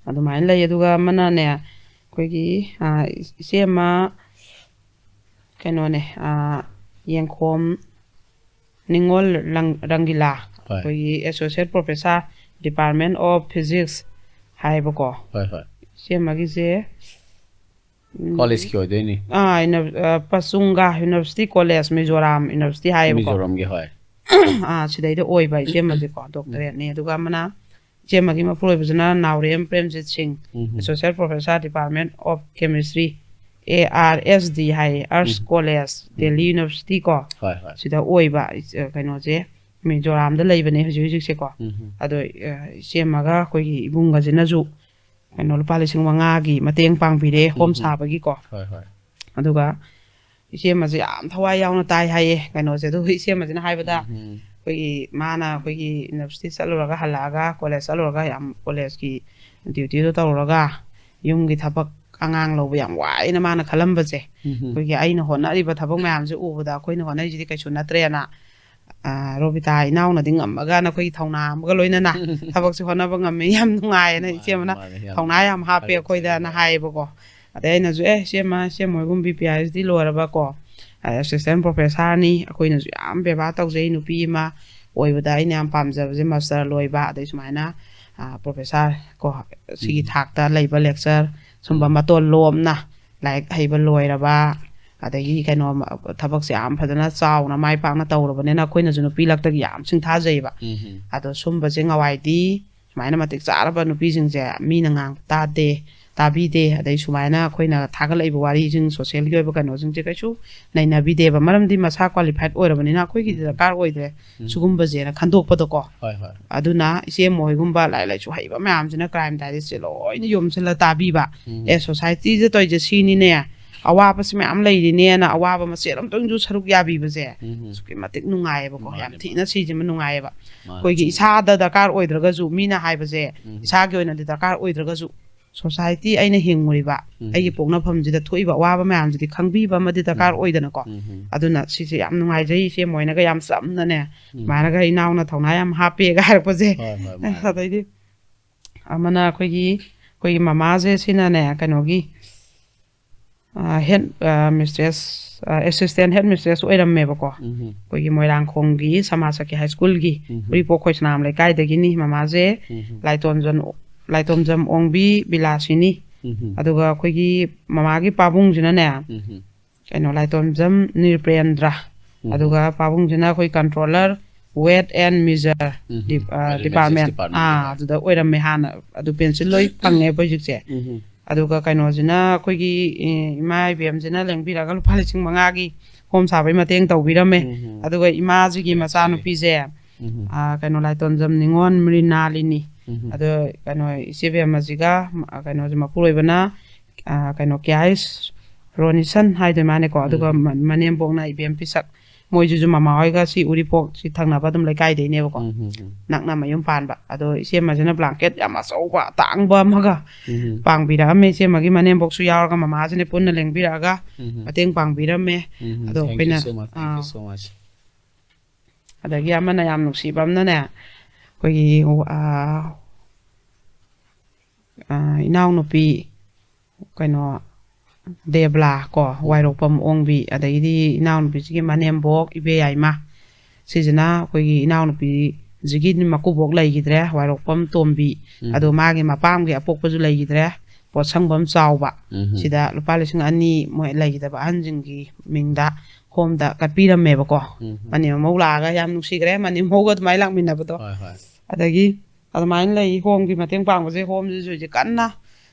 ꯑꯗꯨꯃꯥꯏꯅ ꯂꯩ꯫ ꯑꯗꯨꯒ ꯑꯃꯅꯅꯦ ꯑꯩꯈꯣꯏꯒꯤ ꯑ, ꯏꯆꯦ ꯑꯃ ꯀꯩꯅꯣꯅꯦ ꯑ, ꯌꯦꯡꯈꯣꯝ ꯅꯤꯉꯣꯜ ꯔꯪ- ꯔꯪꯒꯤꯂꯥ, ꯍꯣꯏ꯫ ꯑꯩꯈꯣꯏꯒꯤ Associate Professor, Department of Physics ꯍꯥꯏꯌꯦꯕꯀꯣ꯫ ꯍꯣꯏ, ꯍꯣꯏ꯫ ꯏꯆꯦ ꯑꯃꯒꯤꯁꯦ ꯎꯝ, ꯀꯣꯂꯦꯖꯀꯤ ꯑꯣꯏꯗꯣꯏꯅꯤ꯫ ꯑꯥ, ꯌꯨꯅꯤ- ꯑ, ꯄꯁꯨꯡꯒꯥ University College, ꯃꯤꯖꯣꯔꯥꯝ University ꯍꯥꯏꯌꯦꯕꯀꯣ꯫ ꯃꯤꯖꯣꯔꯥꯝꯒꯤ, ꯍꯣꯏ꯫ ꯑꯥ, ꯁꯤꯗꯩꯗ ꯑꯣꯏꯕ ꯏꯆꯦ ꯑꯃꯁꯦꯀꯣ, ꯗꯣꯛꯇꯔꯦꯠꯅꯤ꯫ ꯑꯗꯨꯒ ꯑꯃꯅ ꯏꯆꯦ ꯑꯃꯒꯤ ꯃꯄꯨꯔꯣꯏꯕꯁꯤꯅ ꯅꯥꯎꯔꯦꯝ ꯄ꯭ꯔꯦꯝꯖꯤꯠ ꯁꯤꯡ, ꯎꯝ꯫ Associate Professor, Department of Chemistry, A R S D ꯍꯥꯏꯌꯦ, Arts ꯎꯝ꯫ College, Delhi University ꯀꯣ꯫ ꯍꯣꯏ, ꯍꯣꯏ꯫ ꯁꯤꯗ ꯑꯣꯏꯕ ꯏꯆ- ꯀꯩꯅꯣꯁꯦ ꯃꯤꯖꯣꯔꯥꯝꯗ ꯂꯩꯕꯅꯦ ꯍꯧꯖꯤꯛ ꯍꯧꯖꯤꯛꯁꯦꯀꯣ꯫ ꯎꯝ꯫ ꯑꯗꯣ ꯑ, ꯏꯆꯦ ꯑꯃꯒ ꯑꯩꯈꯣꯏꯒꯤ ꯏꯕꯨꯡꯒꯁꯤꯅꯁꯨ ꯀꯩꯅꯣ ꯂꯨꯄꯥ ꯂꯤꯁꯤꯡ ꯃꯉꯥꯒꯤ ꯃꯇꯦꯡ ꯄꯥꯡꯕꯤꯔꯦ ꯍꯣꯝ ꯎꯝ꯫ ꯁꯥꯕꯒꯤꯀꯣ꯫ ꯍꯣꯏ, ꯍꯣꯏ꯫ ꯑꯗꯨꯒ ꯏꯆꯦ ꯑꯃꯁꯦ ꯌꯥꯝ ꯊꯋꯥꯏ ꯌꯥꯎꯅ ꯇꯥꯏ ꯍꯥꯏꯌꯦ ꯀꯩꯅꯣꯁꯦ꯫ ꯑꯗꯨ ꯏꯆꯦ ꯑꯃꯁꯤꯅ ꯍꯥꯏꯕꯗ ꯎꯝ. ꯑꯩꯈꯣꯏꯒꯤ ꯃꯥꯅ ꯑꯩꯈꯣꯏꯒꯤ ꯌꯨꯅꯤꯚꯔꯁꯤꯇꯤ ꯆꯠꯂꯨꯔꯒ ꯍꯜꯂꯛꯑꯒ ꯀꯣꯂꯦꯖ ꯆꯠꯂꯨꯔꯒ ꯌꯥꯝ ꯀꯣꯂꯦꯖꯀꯤ ꯗ꯭ꯌꯨꯇꯤꯗꯣ ꯇꯧꯔꯒ ꯌꯨꯝꯒꯤ ꯊꯕꯛ ꯑꯉꯥꯡ ꯂꯧꯕ ꯌꯥꯝ ꯋꯥꯏꯅ ꯃꯥꯅ ꯈꯜꯂꯝꯕꯁꯦ꯫ ꯎꯝ. ꯑꯩꯈꯣꯏꯒꯤ ꯑꯩꯅ ꯍꯣꯠꯅꯔꯤꯕ ꯊꯕꯛ ꯃꯌꯥꯝꯁꯦ ꯎꯕꯗ ꯑꯩꯈꯣꯏꯅ ꯍꯣꯠꯅꯔꯤꯁꯤꯗꯤ ꯀꯩꯁꯨ ꯅꯠꯇ꯭ꯔꯦꯅ꯫ ꯑ, ꯔꯣꯕꯤꯇꯥ ꯏꯅꯥꯎꯅꯗꯤ ꯉꯝꯃꯒ ꯅꯈꯣꯏꯒꯤ ꯊꯧꯅꯥ ꯑꯃꯒ ꯂꯣꯏꯅꯅ ꯊꯕꯛꯁꯦ ꯍꯣꯠꯅꯕ ꯉꯝꯃꯦ꯫ ꯌꯥꯝ ꯅꯨꯡꯉꯥꯏꯌꯦꯅ ꯏꯆꯦ ꯑꯃꯅ ꯃꯥꯅꯦ, ꯌꯥꯝ ꯊꯧꯅꯥ ꯌꯥꯝ ꯍꯥꯞꯄꯦ ꯊꯥꯒꯠꯆꯔꯤ꯫ ꯑꯩꯈꯣꯏꯗꯅ ꯍꯥꯏꯌꯦꯕꯀꯣ꯫ ꯑꯗꯩ ꯑꯩꯅꯁꯨ ꯑꯦ ꯏꯆꯦꯃ, ꯏꯆꯦꯃ ꯍꯣꯏꯒꯨꯝ B P I S D ꯂꯣꯏꯔꯕꯀꯣ, assistant ꯄ꯭ꯔꯣꯐꯦꯁꯥꯔꯅꯤ꯫ ꯑꯩꯈꯣꯏꯅꯁꯨ ꯌꯥꯝ ꯕꯦꯕꯥꯔ ꯇꯧꯖꯩ꯫ ꯅꯨꯄꯤ ꯑꯃ ꯑꯣꯏꯕꯗ ꯑꯩꯅ ꯌꯥꯝ ꯄꯥꯝꯖꯕꯁꯦ ꯃꯥꯁꯇꯔ ꯂꯣꯏꯕ, ꯑꯗꯩ ꯁꯨꯃꯥꯏꯅ ꯄ꯭ꯔꯣꯐꯦꯁꯥꯔ ꯀꯣ ꯁꯤꯒꯤ ꯎꯝ. ꯊꯥꯛꯇ ꯂꯩꯕ lecture ꯁꯨꯝꯕ ꯎꯝ. ꯃꯇꯣꯟ ꯂꯣꯝꯅ ꯂꯥꯏꯔꯤꯛ ꯍꯩꯕ ꯂꯣꯏꯔꯕ, ꯑꯗꯒꯤ ꯀꯩꯅꯣ ꯊꯕꯛꯁꯦ ꯌꯥꯝ ꯐꯖꯅ ꯆꯥꯎꯅ ꯃꯥꯏ ꯄꯥꯛꯅ ꯇꯧꯔꯕꯅꯤꯅ ꯑꯩꯈꯣꯏꯅꯁꯨ ꯅꯨꯄꯤ ꯂꯛꯇꯒꯤ ꯌꯥꯝ ꯁꯤꯡꯊꯥꯖꯩꯕ꯫ ꯎꯝ. ꯑꯗꯣ ꯁꯨꯝꯕꯁꯦ ꯉꯋꯥꯏꯗꯤ ꯁꯨꯃꯥꯏꯅ ꯃꯇꯤꯛ ꯆꯥꯔꯕ ꯅꯨꯄꯤꯁꯤꯡꯁꯦ ꯃꯤꯅ ꯉꯥꯡꯕ ꯇꯥꯗꯦ, ꯇꯥꯕꯤꯗꯦ꯫ ꯑꯗꯩ ꯁꯨꯃꯥꯏꯅ ꯑꯩꯈꯣꯏꯅ ꯊꯥꯒꯠꯂꯛꯏꯕ ꯋꯥꯔꯤꯁꯤꯡ, ꯁꯣꯁꯦꯜꯒꯤ ꯑꯣꯏꯕ ꯀꯩꯅꯣꯁꯤꯡꯁꯦ ꯀꯩꯁꯨ ꯅꯩꯅꯕꯤꯗꯦꯕ꯫ ꯃꯔꯝꯗꯤ ꯃꯁꯥ ꯀ꯭ꯋꯥꯂꯤꯐꯥꯏꯠ ꯑꯣꯏꯔꯕꯅꯤꯅ ꯑꯩꯈꯣꯏꯒꯤꯗꯤ ꯗꯔꯀꯥꯔ ꯑꯣꯏꯗ꯭ꯔꯦ ꯎꯝ. ꯁꯤꯒꯨꯝꯕꯁꯦꯅ ꯈꯟꯗꯣꯛꯄꯗꯣꯀꯣ꯫ ꯍꯣꯏ, ꯍꯣꯏ. ꯑꯗꯨꯅ ꯏꯆꯦ ꯃꯣꯏꯒꯨꯝꯕ ꯂꯥꯏꯔꯤꯛ ꯂꯥꯏꯁꯨ ꯍꯩꯕ ꯃꯌꯥꯝꯁꯤꯅ ꯀ꯭ꯔꯥꯏꯝ ꯗꯥꯏꯔꯤꯁꯁꯦ ꯂꯣꯏꯅ ꯌꯣꯝꯁꯤꯜꯂ ꯇꯥꯕꯤꯕ꯫ ꯎꯝ. ꯑꯦ, ꯁꯣꯁꯥꯏꯇꯤꯗ ꯇꯧꯔꯤꯁꯦ ꯁꯤꯅꯤꯅꯦ, ꯑꯋꯥꯕꯁꯤ ꯃꯌꯥꯝ ꯂꯩꯔꯤꯅꯦꯅ ꯑꯋꯥꯕ ꯃꯆꯦꯠ ꯑꯃꯇꯪꯁꯨ ꯁꯔꯨꯛ ꯌꯥꯕꯤꯕꯁꯦ ꯎꯝ. ꯑꯁꯨꯛꯀꯤ ꯃꯇꯤꯛ ꯅꯨꯡꯉꯥꯏꯌꯦꯕꯀꯣ꯫ ꯌꯥꯝ ꯃꯥꯅꯦ, ꯊꯤꯅ ꯁꯤꯁꯤꯃ ꯅꯨꯡꯉꯥꯏꯌꯦꯕ꯫ ꯃꯥꯅꯦ. ꯑꯩꯈꯣꯏꯒꯤ ꯏꯁꯥꯗ ꯗꯔꯀꯥꯔ ꯑꯣꯏꯗ꯭ꯔꯒꯁꯨ, ꯃꯤꯅ ꯍꯥꯏꯕꯁꯦ ꯎꯝ. ꯏꯁꯥꯒꯤ ꯑꯣꯏꯅꯗꯤ ꯗꯔꯀꯥꯔ ꯑꯣꯏꯗ꯭ꯔꯒꯁꯨ, ꯁꯣꯁꯥꯏꯇꯤ, ꯑꯩꯅ ꯍꯤꯡꯉꯨꯔꯤꯕ ꯎꯝ. ꯑꯩꯒꯤ ꯄꯣꯛꯅꯐꯝꯁꯤꯗ ꯊꯣꯛꯏꯕ ꯑꯋꯥꯕ ꯃꯌꯥꯝꯁꯤꯗꯤ ꯈꯪꯕꯤꯕ ꯑꯃꯗꯤ ꯗꯔꯀꯥꯔ ꯎꯝ. ꯑꯣꯏꯗꯅꯀꯣ꯫ ꯎꯝ. ꯑꯗꯨꯅ ꯁꯤꯁꯦ ꯌꯥꯝ ꯅꯨꯡꯉꯥꯏꯖꯩ ꯏꯆꯦ ꯃꯣꯏꯅꯒ ꯌꯥꯝ ꯆꯝꯅꯅꯦ ꯎꯝ. ꯁꯨꯃꯥꯏꯅꯒ ꯏꯅꯥꯎꯅ ꯊꯧꯅꯥ ꯌꯥꯝ ꯍꯥꯞꯄꯦꯒ ꯍꯥꯏꯔꯛꯄꯁꯦ꯫ ꯍꯣꯏ, ꯍꯣꯏ, ꯃꯥꯅꯦ. ꯑꯗꯩꯗꯤ ꯑꯃꯅ ꯑꯩꯈꯣꯏꯒꯤ ꯑꯩꯈꯣꯏꯒꯤ ꯃꯃꯥꯁꯦ ꯁꯤꯅꯅꯦ ꯀꯩꯅꯣꯒꯤ ꯍꯦꯠ ꯃꯤꯁꯇ꯭ꯔꯦꯁ, ꯑꯦꯁꯤꯁꯇꯦꯟ ꯍꯦꯠ ꯃꯤꯁꯇ꯭ꯔꯦꯁ ꯑꯣꯏꯔꯝꯃꯦꯕꯀꯣ꯫ ꯎꯝ. ꯑꯩꯈꯣꯏꯒꯤ ꯃꯣꯏꯔꯥꯡꯈꯣꯡꯒꯤ ꯁꯃꯥꯖ ꯁꯈꯤ ꯍꯥꯏ ꯁ꯭ꯀꯨꯜꯒꯤ ꯎꯝ. ꯎꯔꯤꯄꯣꯛ ꯈꯣꯏꯁꯅꯥꯝ ꯂꯩꯀꯥꯏꯗꯒꯤꯅꯤ꯫ ꯃꯃꯥꯁꯦ ꯎꯝ. ꯂꯥꯏꯇꯣꯝꯖꯝ, ꯂꯥꯏꯇꯣꯝꯖꯝ ꯑꯣꯡꯕꯤ ꯕꯤꯂꯥꯁꯤꯅꯤ꯫ ꯎꯝ. ꯑꯗꯨꯒ ꯑꯩꯈꯣꯏꯒꯤ ꯃꯃꯥꯒꯤ ꯄꯥꯕꯨꯡꯁꯤꯅꯅꯦ ꯎꯝ. ꯀꯩꯅꯣ ꯂꯥꯏꯇꯣꯝꯖꯝ ꯅꯤꯔꯄ꯭ꯔꯦꯟꯗ꯭ꯔ꯫ ꯎꯝ. ꯑꯗꯨꯒ ꯄꯥꯕꯨꯡꯁꯤꯅ ꯑꯩꯈꯣꯏ controller weight and measure um. Department. Remittances department. ꯑꯥ, ꯑꯗꯨꯗ ꯑꯣꯏꯔꯝꯃꯦ ꯍꯥꯟꯅ꯫ ꯑꯗꯨ ꯄꯦꯟꯁꯤꯜ ꯂꯣꯏ ꯐꯪꯉꯦꯕ ꯍꯧꯖꯤꯛꯁꯦ꯫ ꯎꯝ. ꯑꯗꯨꯒ ꯀꯩꯅꯣꯁꯤꯅ ꯑꯩꯈꯣꯏꯒꯤ ꯏ-, ꯏꯃꯥ ꯏꯕꯦꯝꯁꯤꯅ ꯂꯦꯡꯕꯤꯔꯒ ꯂꯨꯄꯥ ꯂꯤꯁꯤꯡ ꯃꯉꯥꯒꯤ ꯍꯣꯝ ꯁꯥꯕꯒꯤ ꯃꯇꯦꯡ ꯇꯧꯕꯤꯔꯝꯃꯦ꯫ ꯎꯝ. ꯑꯗꯨꯒ ꯏꯃꯥꯁꯤꯒꯤ ꯌꯥꯝ ꯃꯆꯥꯅꯨꯄꯤꯁꯦ ꯎꯝ. ꯑꯥ, ꯀꯩꯅꯣ ꯂꯥꯏꯇꯣꯟꯖꯝ ꯅꯤꯉꯣꯜ ꯃ꯭ꯔꯤꯅꯥꯂꯤꯅꯤ꯫ ꯎꯝ. ꯑꯗꯣ ꯀꯩꯅꯣ ꯏꯆꯦ ꯕꯦꯝꯃꯁꯤꯒ ꯑ, ꯀꯩꯅꯣꯁꯦ ꯃꯄꯨꯔꯣꯏꯕꯅ ꯑ, ꯀꯩꯅꯣ ꯀꯦ ꯑꯥꯏ ꯑꯦꯁ ꯔꯣꯅꯤꯁꯟ ꯍꯥꯏꯗꯣꯏ ꯃꯥꯅꯦꯀꯣ꯫ ꯑꯗꯨꯒ ꯎꯝ꯫ ꯃ-, ꯃꯅꯦꯝꯕꯣꯛꯅ ꯏꯕꯦꯝ ꯄꯤꯁꯛ꯫ ꯃꯣꯏꯁꯤꯁꯨ ꯃꯃꯥ ꯍꯣꯏꯒ ꯁꯤ ꯎꯔꯤꯄꯣꯛ ꯁꯤ ꯊꯪꯅꯕ ꯑꯗꯨꯝ ꯂꯩꯀꯥꯏꯗꯩꯅꯦꯕꯀꯣ꯫ ꯎꯝ, ꯎꯝ, ꯎꯝ꯫ ꯅꯛꯅ ꯃꯌꯨꯝ ꯄꯥꯟꯕ꯫ ꯑꯗꯣ ꯏꯆꯦ ꯑꯃꯁꯤꯅ blanket ꯌꯥꯝ ꯑꯆꯧꯕ ꯑꯇꯥꯡꯕ ꯑꯃꯒ ꯎꯝ꯫ ꯄꯥꯡꯕꯤꯔꯛꯑꯝꯃꯦ꯫ ꯏꯆꯦ ꯑꯃꯒꯤ ꯃꯅꯦꯝꯕꯣꯛꯁꯨ ꯌꯥꯎꯔꯒ ꯃꯃꯥꯁꯤꯅ ꯄꯨꯟꯅ ꯂꯦꯡꯕꯤꯔꯛꯑꯒ ꯎꯝ꯫ ꯃꯇꯦꯡ ꯄꯥꯡꯕꯤꯔꯝꯃꯦ꯫ ꯎꯝ꯫ ꯑꯗꯣ Thank you ꯑꯩꯈꯣꯏꯅ, so much. Thank you ah, so much. ꯑꯗꯒꯤ ꯑꯃꯅ ꯌꯥꯝ ꯅꯨꯡꯁꯤꯕ ꯑꯃꯅꯅꯦ, ꯑꯩꯈꯣꯏꯒꯤ, ꯑꯥ, ꯑꯥ, ꯏꯅꯥꯎꯅꯨꯄꯤ ꯀꯩꯅꯣ ꯗꯦꯕꯂꯥ ꯀꯣ, ꯎꯝ꯫ ꯋꯥꯏꯔꯣꯛꯄꯝ ꯑꯣꯡꯕꯤ, ꯑꯗꯒꯤꯗꯤ ꯏꯅꯥꯎꯅꯨꯄꯤꯁꯤꯒꯤ ꯃꯅꯦꯝꯕꯣꯛ ꯏꯕꯦꯌꯥꯏꯃ, ꯁꯤꯁꯤꯅ ꯑꯩꯈꯣꯏꯒꯤ ꯏꯅꯥꯎꯅꯨꯄꯤꯁꯤꯒꯤ ꯃꯀꯨꯕꯣꯛ ꯂꯩꯈꯤꯗ꯭ꯔꯦ, ꯋꯥꯏꯔꯣꯛꯄꯝ ꯇꯣꯝꯕꯤ, ꯎꯝ꯫ ꯑꯗꯣ ꯃꯥꯒꯤ ꯃꯄꯥꯝꯒꯤ ꯑꯄꯣꯛꯄꯁꯨ ꯂꯩꯈꯤꯗ꯭ꯔꯦ, ꯄꯣꯠꯁꯪꯕꯝ ꯆꯥꯎꯕ, ꯎꯝ꯫ ꯁꯤꯗ ꯂꯨꯄꯥ ꯂꯤꯁꯤꯡ ꯑꯅꯤ ꯃꯣꯏ ꯂꯩꯈꯤꯗꯕ ꯑꯍꯟꯁꯤꯡꯒꯤ ꯃꯤꯡꯗ ꯍꯣꯝꯗ ꯀꯠꯄꯤꯔꯝꯃꯦꯕꯀꯣ꯫ ꯎꯝ꯫ ꯃꯅꯦꯝ ꯃꯧ ꯂꯥꯛꯑꯒ ꯌꯥꯝ ꯅꯨꯡꯁꯤꯈ꯭ꯔꯦ, ꯃꯅꯦꯝ ꯃꯧꯒ ꯑꯗꯨꯃꯥꯏꯅ ꯂꯥꯛꯃꯤꯟꯅꯕꯗꯣ꯫ ꯍꯣꯏ, ꯍꯣꯏ꯫ ꯑꯗꯒꯤ ꯑꯗꯨꯃꯥꯏꯅ ꯂꯩ, ꯍꯣꯝꯒꯤ ꯃꯇꯦꯡ ꯄꯥꯡꯕꯁꯦ, ꯍꯣꯝꯁꯤꯁꯨ ꯍꯧꯖꯤꯛ ꯀꯟꯅ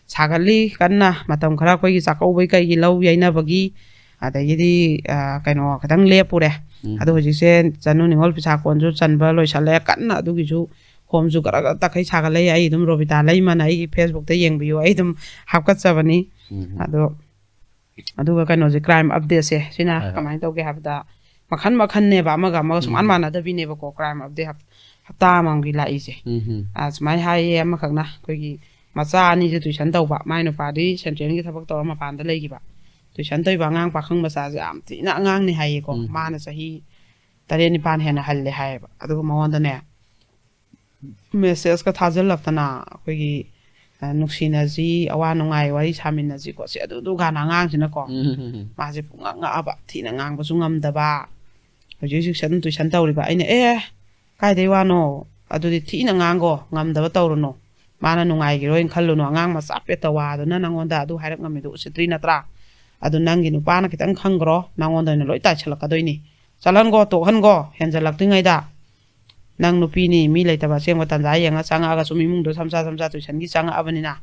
ꯁꯥꯒꯠꯂꯤ, ꯀꯟꯅ ꯃꯇꯝ ꯈꯔ ꯑꯩꯈꯣꯏꯒꯤ ꯆꯥꯛꯀꯧꯕꯩ ꯀꯩꯒꯤ ꯂꯧ ꯌꯩꯅꯕꯒꯤ, ꯑꯗꯒꯤꯗꯤ, ꯑ, ꯀꯩꯅꯣ ꯈꯤꯇꯪ ꯂꯦꯞꯄꯨꯔꯦ꯫ ꯎꯝ꯫ ꯑꯗꯣ ꯍꯧꯖꯤꯛꯁꯦ ꯆꯅꯨ ꯅꯤꯉꯣꯜ ꯐꯤꯁꯥ ꯀꯣꯟꯁꯨ ꯆꯟꯕ ꯂꯣꯏꯁꯜꯂꯦ, ꯀꯟꯅ ꯑꯗꯨꯒꯤꯁꯨ ꯍꯣꯝꯁꯨ ꯈꯔ ꯈꯔ ꯇꯈꯩ ꯁꯥꯒꯠꯂꯛꯏ꯫ ꯑꯩ ꯑꯗꯨꯝ ꯔꯣꯕꯤꯇꯥ ꯂꯩꯃꯅ ꯑꯩꯒꯤ Facebookꯇ ꯌꯦꯡꯕꯤꯌꯨ, ꯑꯩ ꯑꯗꯨꯝ ꯍꯥꯞꯀꯠꯆꯕꯅꯤ꯫ ꯎꯝ꯫ ꯑꯗꯣ ꯑꯗꯨꯒ ꯀꯩꯅꯣꯁꯦ, crime updateꯁꯦ ꯁꯤꯅ ꯍꯣꯏ, ꯍꯣꯏ꯫ ꯀꯃꯥꯏꯅ ꯇꯧꯒꯦ ꯍꯥꯏꯕꯗ, ꯃꯈꯟ ꯃꯈꯟꯅꯦꯕ, ꯑꯃꯒ ꯑꯃꯒ ꯁꯨꯃꯥꯟ ꯎꯝ꯫ ꯃꯥꯟꯅꯗꯕꯤꯅꯦꯕꯀꯣ, crime update ꯍꯞ-, ꯍꯞꯇꯥ ꯑꯃꯃꯝꯒꯤ ꯂꯥꯛꯏꯁꯦ꯫ ꯎꯝ꯫ ꯑ, ꯁꯨꯃꯥꯏꯅ ꯍꯥꯏꯌꯦ, ꯑꯃꯈꯛꯅ ꯑꯩꯈꯣꯏꯒꯤ ꯃꯆꯥ ꯑꯅꯤꯁꯦ tuition ꯇꯧꯕ, ꯃꯥꯏ ꯅꯨꯄꯥꯗꯤ centralꯒꯤ ꯊꯕꯛ ꯇꯧꯔ ꯃꯄꯥꯟꯗ ꯂꯩꯈꯤꯕ, tuition ꯇꯧꯔꯤꯕ ꯑꯉꯥꯡ ꯄꯥꯈꯪ ꯃꯆꯥꯁꯦ ꯌꯥꯝ ꯊꯤꯅ ꯑꯉꯥꯡꯅꯦ ꯍꯥꯏꯌꯦꯀꯣ꯫ ꯎꯝ꯫ ꯃꯥꯅ ꯆꯍꯤ ꯇꯔꯦꯠ ꯅꯤꯄꯥꯟ ꯍꯦꯟꯅ ꯍꯜꯂꯦ ꯍꯥꯏꯌꯦꯕ꯫ ꯑꯗꯨꯒ ꯃꯉꯣꯟꯗꯅꯦ, messageꯀ ꯊꯥꯖꯤꯜꯂꯛꯇꯅ, ꯑꯩꯈꯣꯏꯒꯤ, ꯑ, "ꯅꯨꯡꯁꯤꯅꯁꯤ, ꯑꯋꯥ ꯅꯨꯡꯉꯥꯏ ꯋꯥꯔꯤ ꯁꯥꯃꯤꯟꯅꯁꯤ ꯈꯣꯠꯁꯤ", ꯑꯗꯨ ꯑꯗꯨ ꯀꯥꯟꯅ ꯑꯉꯥꯡꯁꯤꯅꯀꯣ, ꯎꯝ, ꯎꯝ, ꯎꯝ꯫ ꯃꯥꯁꯦ ꯄꯨꯡꯉꯛ ꯉꯛꯑꯕ, ꯊꯤꯅ ꯉꯥꯡꯕꯁꯨ ꯉꯝꯗꯕ꯫ ꯍꯧꯖꯤꯛ ꯍꯧꯖꯤꯛꯁꯦ ꯑꯗꯨꯝ tuition ꯇꯧꯔꯤꯕ꯫ ꯑꯩꯅ, "ꯑꯦ, ꯀꯥꯏꯗꯩ ꯋꯥꯅꯣ? ꯑꯗꯨꯗꯤ ꯊꯤꯅ ꯉꯥꯡꯒꯣ, ꯉꯝꯗꯕ ꯇꯧꯔꯨꯅꯨ꯫ ꯃꯥꯅ ꯅꯨꯡꯉꯥꯏꯈꯤꯔꯣꯏꯅ ꯈꯜꯂꯨꯅꯨ꯫ ꯑꯉꯥꯡ ꯃꯆꯥ ꯄꯦꯇꯋꯥꯗꯨꯅ ꯅꯪꯉꯣꯟꯗ ꯑꯗꯨ ꯍꯥꯏꯔꯛ ꯉꯝꯃꯤꯗꯣ ꯎꯁꯤꯠꯇ꯭ꯔꯤ ꯅꯠꯇ꯭ꯔꯥ? ꯑꯗꯨ ꯅꯪꯒꯤ ꯅꯨꯄꯥꯅ ꯈꯤꯇꯪ ꯈꯪꯈ꯭ꯔꯣ, ꯅꯪꯉꯣꯟꯗ ꯑꯣꯏꯅ ꯂꯣꯏ ꯇꯥꯏꯁꯜꯂꯛꯀꯗꯣꯏꯅꯤ꯫ ꯆꯠꯍꯟꯒꯣ, ꯇꯣꯛꯍꯟꯒꯣ, ꯍꯦꯟꯖꯜꯂꯛꯇ꯭ꯔꯤꯉꯩꯗ꯫ ꯅꯪ ꯅꯨꯄꯤꯅꯤ, ꯃꯤ ꯂꯩꯇꯕ ꯑꯁꯦꯡꯕ ꯇꯟꯖꯥ ꯌꯦꯡꯉ ꯆꯪꯉꯛꯑꯒ ꯁꯨꯝ ꯏꯃꯨꯡꯗꯣ ꯁꯝꯁꯥ ꯁꯝꯁꯥ tuitionꯒꯤ ꯆꯪꯉꯛꯑꯕꯅꯤꯅ,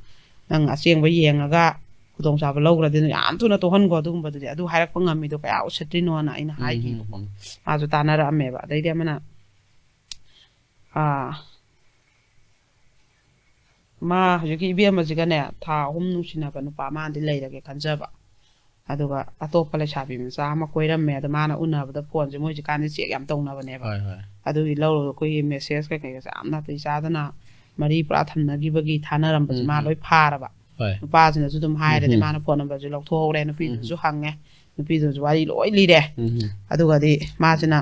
ꯅꯪ ꯑꯁꯦꯡꯕ ꯌꯦꯡꯉꯒ ꯈꯨꯗꯣꯡꯆꯥꯕ ꯂꯧꯈ꯭ꯔꯗꯤ ꯅꯪ ꯌꯥꯝ ꯊꯨꯅ ꯇꯣꯛꯍꯟꯈꯣ꯫ ꯑꯗꯨꯒꯨꯝꯕꯗꯨꯗꯤ, ꯑꯗꯨ ꯍꯥꯏꯔꯛꯄ ꯉꯝꯃꯤꯗꯣ ꯀꯌꯥ ꯎꯁꯤꯠꯇ꯭ꯔꯤꯅꯣꯅ" ꯑꯩꯅ ꯎꯝ, ꯍꯥꯏꯈꯤꯕꯀꯣ꯫ ꯎꯝ, ꯎꯝ꯫ ꯃꯥꯁꯨ ꯇꯥꯟꯅꯔꯛꯑꯝꯃꯦꯕ꯫ ꯑꯗꯩꯗꯤ ꯑꯃꯅ, ꯑꯥ, ꯃꯥ ꯍꯧꯖꯤꯛꯀꯤ ꯏꯕꯦꯝꯃꯁꯤꯒꯅꯦ ꯊꯥ ꯑꯍꯨꯝ ꯅꯨꯡꯁꯤꯅꯕ ꯅꯨꯄꯥ ꯃꯥꯗꯤ ꯂꯩꯔꯒꯦ ꯈꯟꯖꯕ꯫ ꯑꯗꯨꯒ ꯑꯇꯣꯞꯄ ꯂꯩꯁꯥꯕꯤ ꯃꯆꯥ ꯑꯃ ꯀꯣꯏꯔꯝꯃꯦ꯫ ꯑꯗꯣ ꯃꯥꯅ ꯎꯅꯕꯗ ꯐꯣꯟꯁꯦ ꯃꯣꯏ ꯍꯧꯖꯤꯛꯀꯥꯟꯗꯤ ꯆꯦꯛ ꯌꯥꯝ ꯇꯧꯅꯕꯅꯦꯕ꯫ ꯍꯣꯏ ꯍꯣꯏ ꯑꯗꯨꯒꯤ ꯂꯧꯔꯒ ꯑꯩꯈꯣꯏꯒꯤ ꯃꯦꯁꯦꯖ ꯀꯩꯀꯩꯒꯁꯦ ꯌꯥꯝ ꯅꯥꯇꯩ ꯆꯥꯗꯅ ꯃꯔꯤ ꯄꯨꯔꯥ ꯊꯝꯅꯈꯤꯕꯒꯤ ꯊꯥꯅꯔꯝꯕꯁꯦ ꯃꯥ ꯎꯝ꯫ ꯂꯣꯏ ꯐꯥꯔꯕ꯫ ꯍꯣꯏ ꯅꯨꯄꯥꯁꯤꯅꯁꯨ ꯑꯗꯨꯝ ꯍꯥꯏꯔꯗꯤ ꯎꯝ꯫ ꯃꯥꯅ ꯐꯣꯟ ꯅꯝꯕꯔꯁꯨ ꯂꯧꯊꯣꯛꯍꯧꯔꯦ, ꯅꯨꯄꯤꯗꯨꯁꯨ ꯍꯪꯉꯦ, ꯅꯨꯄꯤꯗꯨꯅꯁꯨ ꯋꯥꯔꯤ ꯂꯣꯏ ꯂꯤꯔꯦ꯫ ꯎꯝ꯫ ꯑꯗꯨꯒꯗꯤ ꯃꯥꯁꯤꯅ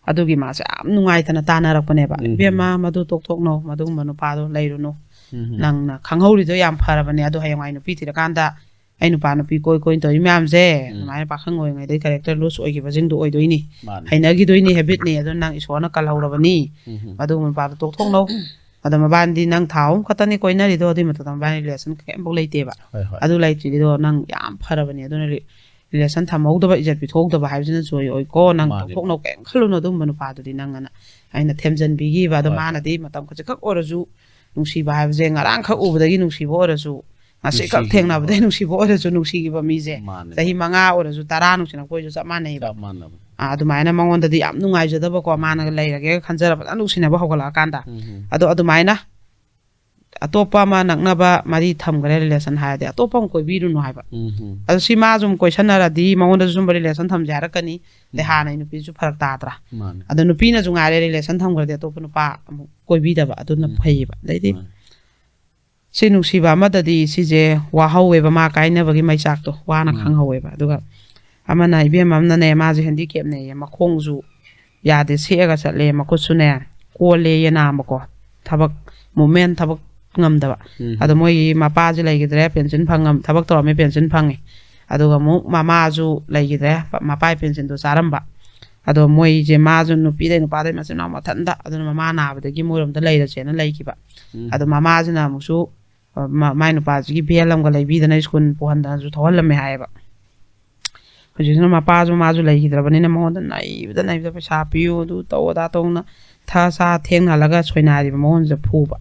ꯑꯗꯨꯒꯤ ꯃꯥꯁꯦ ꯌꯥꯝ ꯅꯨꯡꯉꯥꯏꯇꯅ ꯇꯥꯟꯅꯔꯛꯄꯅꯦꯕ꯫ ꯎꯝ꯫ "ꯏꯕꯦꯝꯃ, ꯃꯗꯨ ꯇꯣꯛꯊꯣꯛꯅꯧ, ꯃꯗꯨꯒꯨꯝꯕ ꯅꯨꯄꯥꯗꯣ ꯂꯩꯔꯨꯅꯨ꯫ ꯎꯝ꯫ ꯅꯪꯅ ꯈꯪꯍꯧꯔꯤꯗꯣ ꯌꯥꯝ ꯐꯔꯕꯅꯦ꯫ ꯑꯗꯣ ꯍꯌꯦꯡꯋꯥꯏ ꯅꯨꯄꯤ ꯊꯤꯔꯀꯥꯟꯗ ꯑꯩ ꯅꯨꯄꯥ ꯅꯨꯄꯤ ꯀꯣꯏ ꯀꯣꯏꯅ ꯇꯧꯔꯤ ꯃꯌꯥꯝꯁꯦ ꯎꯝ꯫ ꯑꯗꯨꯃꯥꯏꯅ ꯄꯥꯈꯪ ꯑꯣꯏꯔꯤꯉꯩꯗꯩ ꯀꯦꯔꯦꯛꯇꯔ ꯂꯨꯁ ꯑꯣꯏꯈꯤꯕꯁꯤꯡꯗꯣ ꯑꯣꯏꯗꯣꯏꯅꯤ꯫ ꯃꯥꯅꯤ꯫ ꯍꯩꯅꯈꯤꯗꯣꯏꯅꯤ, ꯍꯦꯕꯤꯠꯅꯤ꯫ ꯑꯗꯣ ꯅꯪ ꯏꯁꯣꯔꯅ ꯀꯜꯍꯧꯔꯕꯅꯤ꯫ ꯎꯝ꯫ ꯃꯗꯨꯒꯨꯝꯕ ꯅꯨꯄꯥꯗꯣ ꯇꯣꯛꯊꯣꯛꯅꯧ꯫ ꯑꯗꯣ ꯃꯕꯥꯅꯤꯗꯤ ꯅꯪ ꯊꯥ ꯑꯍꯨꯝ ꯈꯛꯇꯅꯤ ꯀꯣꯏꯅꯔꯤꯗꯣ, ꯑꯗꯨꯏ ꯃꯊꯛꯇ ꯃꯕꯥꯅꯤ ꯔꯤꯂꯦꯁꯟ ꯀꯩꯝꯐꯥꯎ ꯂꯩꯇꯦꯕ꯫ ꯍꯣꯏ ꯍꯣꯏ ꯑꯗꯨ ꯂꯩꯇ꯭ꯔꯤꯗꯣ ꯅꯪ ꯌꯥꯝ ꯐꯔꯕꯅꯦ꯫ ꯑꯗꯨꯅ ꯔꯤꯂꯦꯁꯟ ꯊꯝꯍꯧꯗꯕ, ꯏꯖꯠ ꯄꯤꯊꯣꯛꯍꯧꯗꯕ ꯍꯥꯏꯕꯁꯤꯅ ꯖꯣꯏ ꯑꯣꯏꯀꯣ꯫ ꯅꯪ ꯃꯥꯅꯦ꯫ ꯇꯣꯛꯊꯣꯛꯅꯧ, ꯀꯩꯝ ꯈꯜꯂꯨꯅꯨ ꯑꯗꯨꯝꯕ ꯅꯨꯄꯥꯗꯨꯗꯤ ꯅꯪ ꯑꯅ ꯑꯩꯅ ꯊꯦꯝꯖꯤꯟꯕꯤꯈꯤꯕ꯫ ꯑꯗꯣ ꯍꯣꯏ꯫ ꯃꯥꯅꯗꯤ ꯃꯇꯝ ꯈꯖꯤꯛꯈꯛ ꯑꯣꯏꯔꯁꯨ ꯅꯨꯡꯁꯤꯕ ꯍꯥꯏꯕꯁꯦ ꯉꯔꯥꯡꯈꯛ ꯎꯕꯗꯒꯤ ꯅꯨꯡꯁꯤꯕ ꯑꯣꯏꯔꯁꯨ, ꯉꯁꯤꯈꯛ ꯅꯨꯡꯁꯤꯈꯤꯕ꯫ ꯊꯦꯡꯅꯕꯗꯒꯤ ꯅꯨꯡꯁꯤꯕ ꯑꯣꯏꯔꯁꯨ, ꯅꯨꯡꯁꯤꯈꯤꯕ ꯃꯤꯁꯦ ꯃꯥꯅꯦ꯫ ꯆꯍꯤ ꯃꯉꯥ ꯑꯣꯏꯔꯁꯨ ꯇꯔꯥ ꯅꯨꯡꯁꯤꯅꯔꯛꯄ ꯑꯣꯏꯔꯁꯨ ꯆꯞ ꯃꯥꯟꯅꯩꯕ꯫ ꯆꯞ ꯃꯥꯟꯅꯕ꯫ ꯑꯥ, ꯑꯗꯨꯃꯥꯏꯅ ꯃꯉꯣꯟꯗꯗꯤ ꯌꯥꯝ ꯅꯨꯡꯉꯥꯏꯖꯗꯕꯀꯣ, ꯃꯥꯅꯒ ꯂꯩꯔꯒꯦꯒ ꯈꯟꯖꯔꯕ ꯐꯖꯅ ꯅꯨꯡꯁꯤꯅꯕ ꯍꯧꯒꯠꯂꯛꯑꯀꯥꯟꯗ꯫ ꯎꯝ꯫ ꯑꯗꯣ ꯑꯗꯨꯃꯥꯏꯅ ꯑꯇꯣꯞꯄ ꯑꯃ ꯅꯛꯅꯕ ꯃꯔꯤ ꯊꯝꯈ꯭ꯔꯦ ꯔꯤꯂꯦꯁꯟ ꯍꯥꯏꯔꯗꯤ ꯑꯇꯣꯞꯄ ꯑꯃ ꯀꯣꯏꯕꯤꯔꯨꯅꯨ ꯍꯥꯏꯕ꯫ ꯎꯝ꯫ ꯑꯗꯣ ꯁꯤ ꯃꯥꯁꯨ ꯑꯃꯨꯛ ꯀꯣꯏꯁꯟꯅꯔꯗꯤ ꯃꯉꯣꯟꯗꯁꯨ ꯁꯨꯝꯕ ꯔꯤꯂꯦꯁꯟ ꯊꯝꯁꯦ ꯍꯥꯏꯔꯛꯀꯅꯤ꯫ ꯑꯗꯩ ꯎꯝ꯫ ꯍꯥꯟꯅꯩ ꯅꯨꯄꯤꯁꯨ ꯐꯔꯛ ꯇꯥꯗ꯭ꯔꯥ? ꯃꯥꯅꯦ꯫ ꯑꯗꯣ ꯅꯨꯄꯤꯅꯁꯨ ꯉꯥꯏꯔꯦ ꯔꯤꯂꯦꯁꯟ ꯊꯝꯈ꯭ꯔꯗꯤ ꯑꯇꯣꯞꯄ ꯅꯨꯄꯥ ꯑꯃꯨꯛ ꯀꯣꯏꯕꯤꯗꯕ, ꯑꯗꯨꯅ ꯎꯝ꯫ ꯐꯩꯌꯦꯕ꯫ ꯑꯗꯩꯗꯤ ꯃꯥꯅꯦ꯫ ꯁꯤ ꯅꯨꯡꯁꯤꯕ ꯑꯃꯗꯗꯤ ꯁꯤꯁꯦ ꯋꯥꯍꯧꯋꯦꯕ, ꯃꯥ ꯀꯥꯏꯅꯕꯒꯤ ꯃꯩꯆꯥꯛꯇꯣ ꯋꯥꯅ ꯎꯝ꯫ ꯈꯪꯍꯧꯋꯦꯕ꯫ ꯑꯗꯨꯒ ꯑꯃꯅ ꯏꯕꯦꯝꯃ ꯑꯃꯅꯅꯦ, ꯃꯥꯁꯦ ꯍꯦꯟꯗꯤꯀꯦꯞꯅꯦꯌꯦ, ꯃꯈꯣꯡꯁꯨ ꯌꯥꯗꯦ, ꯁꯦꯛꯑꯒ ꯆꯠꯂꯦ, ꯃꯈꯨꯠꯁꯨꯅꯦ ꯀꯣꯜꯂꯦꯌꯦ ꯅꯥꯝꯃꯀꯣ, ꯊꯕꯛ ꯃꯨꯞꯃꯦꯟ ꯊꯕꯛ ꯉꯝꯗꯕ꯫ ꯎꯝ꯫ ꯑꯗꯣ ꯃꯣꯏꯒꯤ ꯃꯄꯥꯁꯦ ꯂꯩꯈꯤꯗ꯭ꯔꯦ, ꯄꯦꯟꯁꯤꯟ ꯐꯪꯉꯝ-, ꯊꯕꯛ ꯇꯧꯔꯝꯃꯦ, ꯄꯦꯟꯁꯤꯟ ꯐꯪꯉꯦ꯫ ꯑꯗꯨꯒ ꯑꯃꯨꯛ ꯃꯃꯥꯁꯨ ꯂꯩꯈꯤꯗ꯭ꯔꯦ, ꯃꯄꯥꯒꯤ ꯄꯦꯟꯁꯤꯟꯗꯣ ꯆꯥꯔꯝꯕ꯫ ꯑꯗꯣ ꯃꯣꯏꯁꯦ, ꯃꯥꯁꯨ ꯅꯨꯄꯤꯗꯩ ꯅꯨꯄꯥꯗꯩ ꯃꯆꯤꯟ ꯃꯅꯥꯎ ꯃꯊꯟꯇ, ꯑꯗꯨꯅ ꯃꯃꯥ ꯅꯥꯕꯗꯒꯤ ꯃꯣꯏꯔꯣꯝꯗ ꯂꯩꯔꯁꯦꯅ ꯂꯩꯈꯤꯕ꯫ ꯎꯝ꯫ ꯑꯗꯣ ꯃꯃꯥꯁꯤꯅ ꯑꯃꯨꯛꯁꯨ, ꯑ, ꯃ-, ꯃꯥꯏ ꯅꯨꯄꯥꯁꯤꯒꯤ ꯚꯦꯟ ꯑꯃꯒ ꯂꯩꯕꯤꯗꯅ ꯁ꯭ꯀꯨꯜ ꯄꯨꯍꯟꯗꯅꯁꯨ ꯊꯧꯍꯜꯂꯝꯃꯦ ꯍꯥꯏꯌꯦꯕ꯫ ꯍꯧꯖꯤꯛꯁꯤꯅ ꯃꯄꯥꯁꯨ ꯃꯥꯁꯨ ꯂꯩꯈꯤꯗ꯭ꯔꯕꯅꯤꯅ ꯃꯉꯣꯟꯗ ꯅꯩꯕꯗ ꯅꯩꯕꯗ, "ꯄꯩꯁꯥ ꯄꯤꯌꯨ, ꯑꯗꯨ ꯇꯧ, ꯑꯗꯥ ꯇꯧꯅ", ꯊ ꯁꯥ ꯊꯦꯡꯅꯍꯜꯂꯒ ꯁꯣꯏꯅꯥꯏꯔꯤꯕ ꯃꯉꯣꯟꯁꯤꯗ ꯐꯨꯕ꯫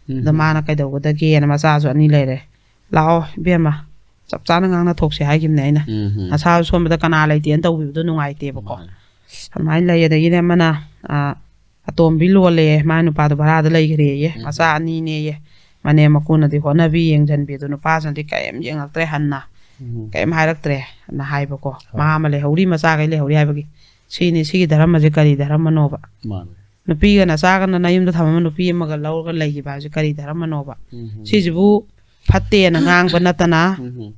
ꯎꯝ꯫ ꯑꯗꯣ ꯃꯥꯅ ꯀꯩꯗꯧꯒꯗꯒꯦꯅ, ꯃꯆꯥꯁꯨ ꯑꯅꯤ ꯂꯩꯔꯦ, "ꯂꯥꯛꯑꯣ ꯏꯕꯦꯝꯃ, ꯆꯞ ꯆꯥꯅ ꯉꯥꯡꯅ ꯊꯣꯛꯁꯦ" ꯍꯥꯏꯈꯤꯕꯅꯦ ꯑꯩꯅ꯫ ꯎꯝ꯫ "ꯅꯁꯥꯁꯨ ꯁꯣꯟꯕꯗ ꯀꯅꯥ ꯂꯩꯇꯦꯅ ꯇꯧꯕꯤꯕꯗꯣ ꯅꯨꯡꯉꯥꯏꯇꯦꯕꯀꯣ"꯫ ꯃꯥꯅꯦ꯫ ꯑꯗꯨꯃꯥꯏꯅ ꯂꯩ꯫ ꯑꯗꯒꯤꯗꯤ ꯑꯃꯅ, ꯑ, ꯑꯇꯣꯝꯕꯤ ꯂꯣꯜꯂꯦ, ꯃꯥꯏ ꯅꯨꯄꯥꯗꯣ ꯚꯔꯥꯗ ꯂꯩꯈ꯭ꯔꯦꯌꯦ, ꯎꯝ꯫ ꯃꯆꯥ ꯑꯅꯤꯅꯦꯌꯦ꯫ ꯃꯅꯦꯝ ꯃꯀꯨꯅꯗꯤ ꯍꯣꯠꯅꯕꯤ, ꯌꯦꯡꯁꯤꯟꯕꯤ, ꯑꯗꯨ ꯅꯨꯄꯥꯁꯤꯅꯗꯤ ꯀꯔꯤꯝ ꯌꯦꯡꯉꯛꯇ꯭ꯔꯦ ꯍꯟꯅ꯫ ꯎꯝ꯫ ꯀꯔꯤꯝ ꯍꯥꯏꯔꯛꯇ꯭ꯔꯦ ꯅ ꯍꯥꯏꯕꯀꯣ꯫ ꯍꯣꯏ꯫ ꯃꯥ ꯑꯃ ꯂꯩꯍꯧꯔꯤ, ꯃꯆꯥꯈꯩ ꯂꯩꯍꯧꯔꯤ ꯍꯥꯏꯕꯒꯤ꯫ ꯁꯤꯅꯤ, ꯁꯤꯒꯤ ꯙꯔꯃꯁꯦ ꯀꯔꯤ ꯙꯔꯃꯅꯣꯕ? ꯃꯥꯅꯦ꯫ ꯅꯨꯄꯤꯒ ꯅꯆꯥꯒꯅ ꯅꯌꯨꯝꯗ ꯊꯝꯃꯝꯕ ꯅꯨꯄꯤ ꯑꯃꯒ ꯂꯧꯔꯒ ꯂꯩꯈꯤꯕ ꯍꯥꯏꯁꯦ ꯀꯔꯤ ꯙꯔꯃꯅꯣꯕ? ꯎꯝ꯫ ꯁꯤꯁꯤꯕꯨ ꯐꯠꯇꯦꯅ ꯉꯥꯡꯕ ꯅꯠꯇꯅ ꯎꯝ꯫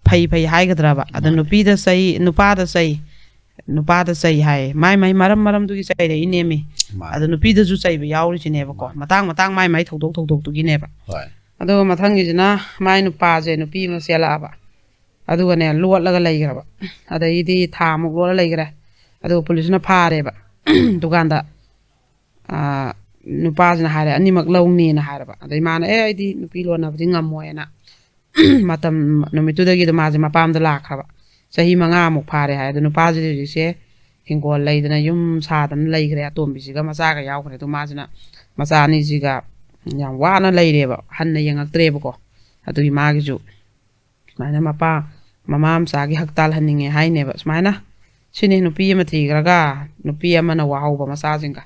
ꯐꯩ ꯐꯩ ꯍꯥꯏꯒꯗ꯭ꯔꯕ? ꯑꯗ ꯃꯥꯅꯦ꯫ ꯅꯨꯄꯤꯗ ꯆꯩ, ꯅꯨꯄꯥꯗ ꯆꯩ, ꯅꯨꯄꯥꯗ ꯆꯩ ꯍꯥꯏ꯫ ꯃꯥꯏ ꯃꯥꯏ ꯃꯔꯝ ꯃꯔꯝꯗꯨꯒꯤ ꯆꯩꯔꯛꯏꯅꯦꯃꯤ꯫ ꯃꯥꯅꯦ꯫ ꯑꯗ ꯅꯨꯄꯤꯗꯁꯨ ꯆꯩꯕ ꯌꯥꯎꯔꯤꯁꯤꯅꯦꯕꯀꯣ꯫ ꯃꯥꯅꯦ꯫ ꯃꯇꯥꯡ ꯃꯇꯥꯡ ꯃꯥꯏ ꯃꯥꯏ ꯊꯧꯗꯣꯛ ꯊꯧꯗꯣꯛꯇꯨꯒꯤꯅꯦꯕ꯫ ꯍꯣꯏ꯫ ꯑꯗꯨꯒ ꯃꯊꯪꯒꯤꯁꯤꯅ ꯃꯥꯏ ꯅꯨꯄꯥꯁꯦ ꯅꯨꯄꯤ ꯑꯃ ꯆꯦꯜꯂꯛꯑꯕ꯫ ꯑꯗꯨꯒꯅꯦ ꯂꯣꯠꯂꯒ ꯂꯩꯈ꯭ꯔꯕ꯫ ꯑꯗꯩꯗꯤ ꯊꯥ ꯑꯃꯨꯛ ꯂꯣꯠꯂ ꯂꯩꯈ꯭ꯔꯦ꯫ ꯑꯗꯨꯒ ꯄꯨꯂꯤꯁꯅ ꯐꯥꯔꯦꯕ꯫ ꯗꯨꯀꯥꯟꯗ, ꯑꯥ, ꯅꯨꯄꯥꯁꯤꯅ ꯍꯥꯏꯔꯦ ꯑꯅꯤꯃꯛ ꯂꯧꯅꯤꯅ ꯍꯥꯏꯔꯕ꯫ ꯑꯗꯩ ꯃꯥꯅ, "ꯑꯦ, ꯑꯩꯗꯤ ꯅꯨꯄꯤ ꯂꯣꯟꯅꯕꯗꯤ ꯉꯝꯃꯣꯏꯅ" ꯃꯇꯝ ꯅꯨꯃꯤꯠꯇꯨꯗꯒꯤ ꯑꯗꯨꯝ ꯃꯥꯁꯦ ꯃꯄꯥꯝꯗ ꯂꯥꯛꯈ꯭ꯔꯕ꯫ ꯆꯍꯤ ꯃꯉꯥꯃꯨꯛ ꯐꯥꯔꯦ ꯍꯥꯏ꯫ ꯑꯗꯣ ꯅꯨꯄꯥꯁꯤꯗꯤ ꯍꯧꯖꯤꯛꯁꯦ ꯍꯤꯡꯒꯣꯜ ꯂꯩꯗꯅ ꯌꯨꯝ ꯁꯥꯗꯅ ꯂꯩꯈ꯭ꯔꯦ꯫ ꯑꯇꯣꯝꯕꯤꯁꯤꯒ ꯃꯆꯥꯒ ꯌꯥꯎꯈ꯭ꯔꯦ꯫ ꯑꯗꯣ ꯃꯥꯁꯤꯅ ꯃꯆꯥ ꯑꯅꯤꯁꯤꯒ ꯌꯥꯝ ꯋꯥꯅ ꯂꯩꯔꯦꯕ꯫ ꯍꯟꯅ ꯌꯦꯡꯉꯛꯇ꯭ꯔꯦꯕꯀꯣ꯫ ꯑꯗꯨꯒꯤ ꯃꯥꯒꯤꯁꯨ ꯁꯨꯃꯥꯏꯅ ꯃꯄꯥ ꯃꯃꯥ ꯃꯆꯥꯒꯤ ꯍꯛ ꯇꯥꯜꯍꯟꯅꯤꯡꯉꯦ ꯍꯥꯏꯅꯦꯕ꯫ ꯁꯨꯃꯥꯏꯅ ꯁꯤꯅꯤ ꯅꯨꯄꯤ ꯑꯃ ꯊꯤꯈ꯭ꯔꯒ ꯅꯨꯄꯤ ꯑꯃꯅ ꯋꯥꯍꯧꯕ ꯃꯆꯥꯁꯤꯡꯒ꯫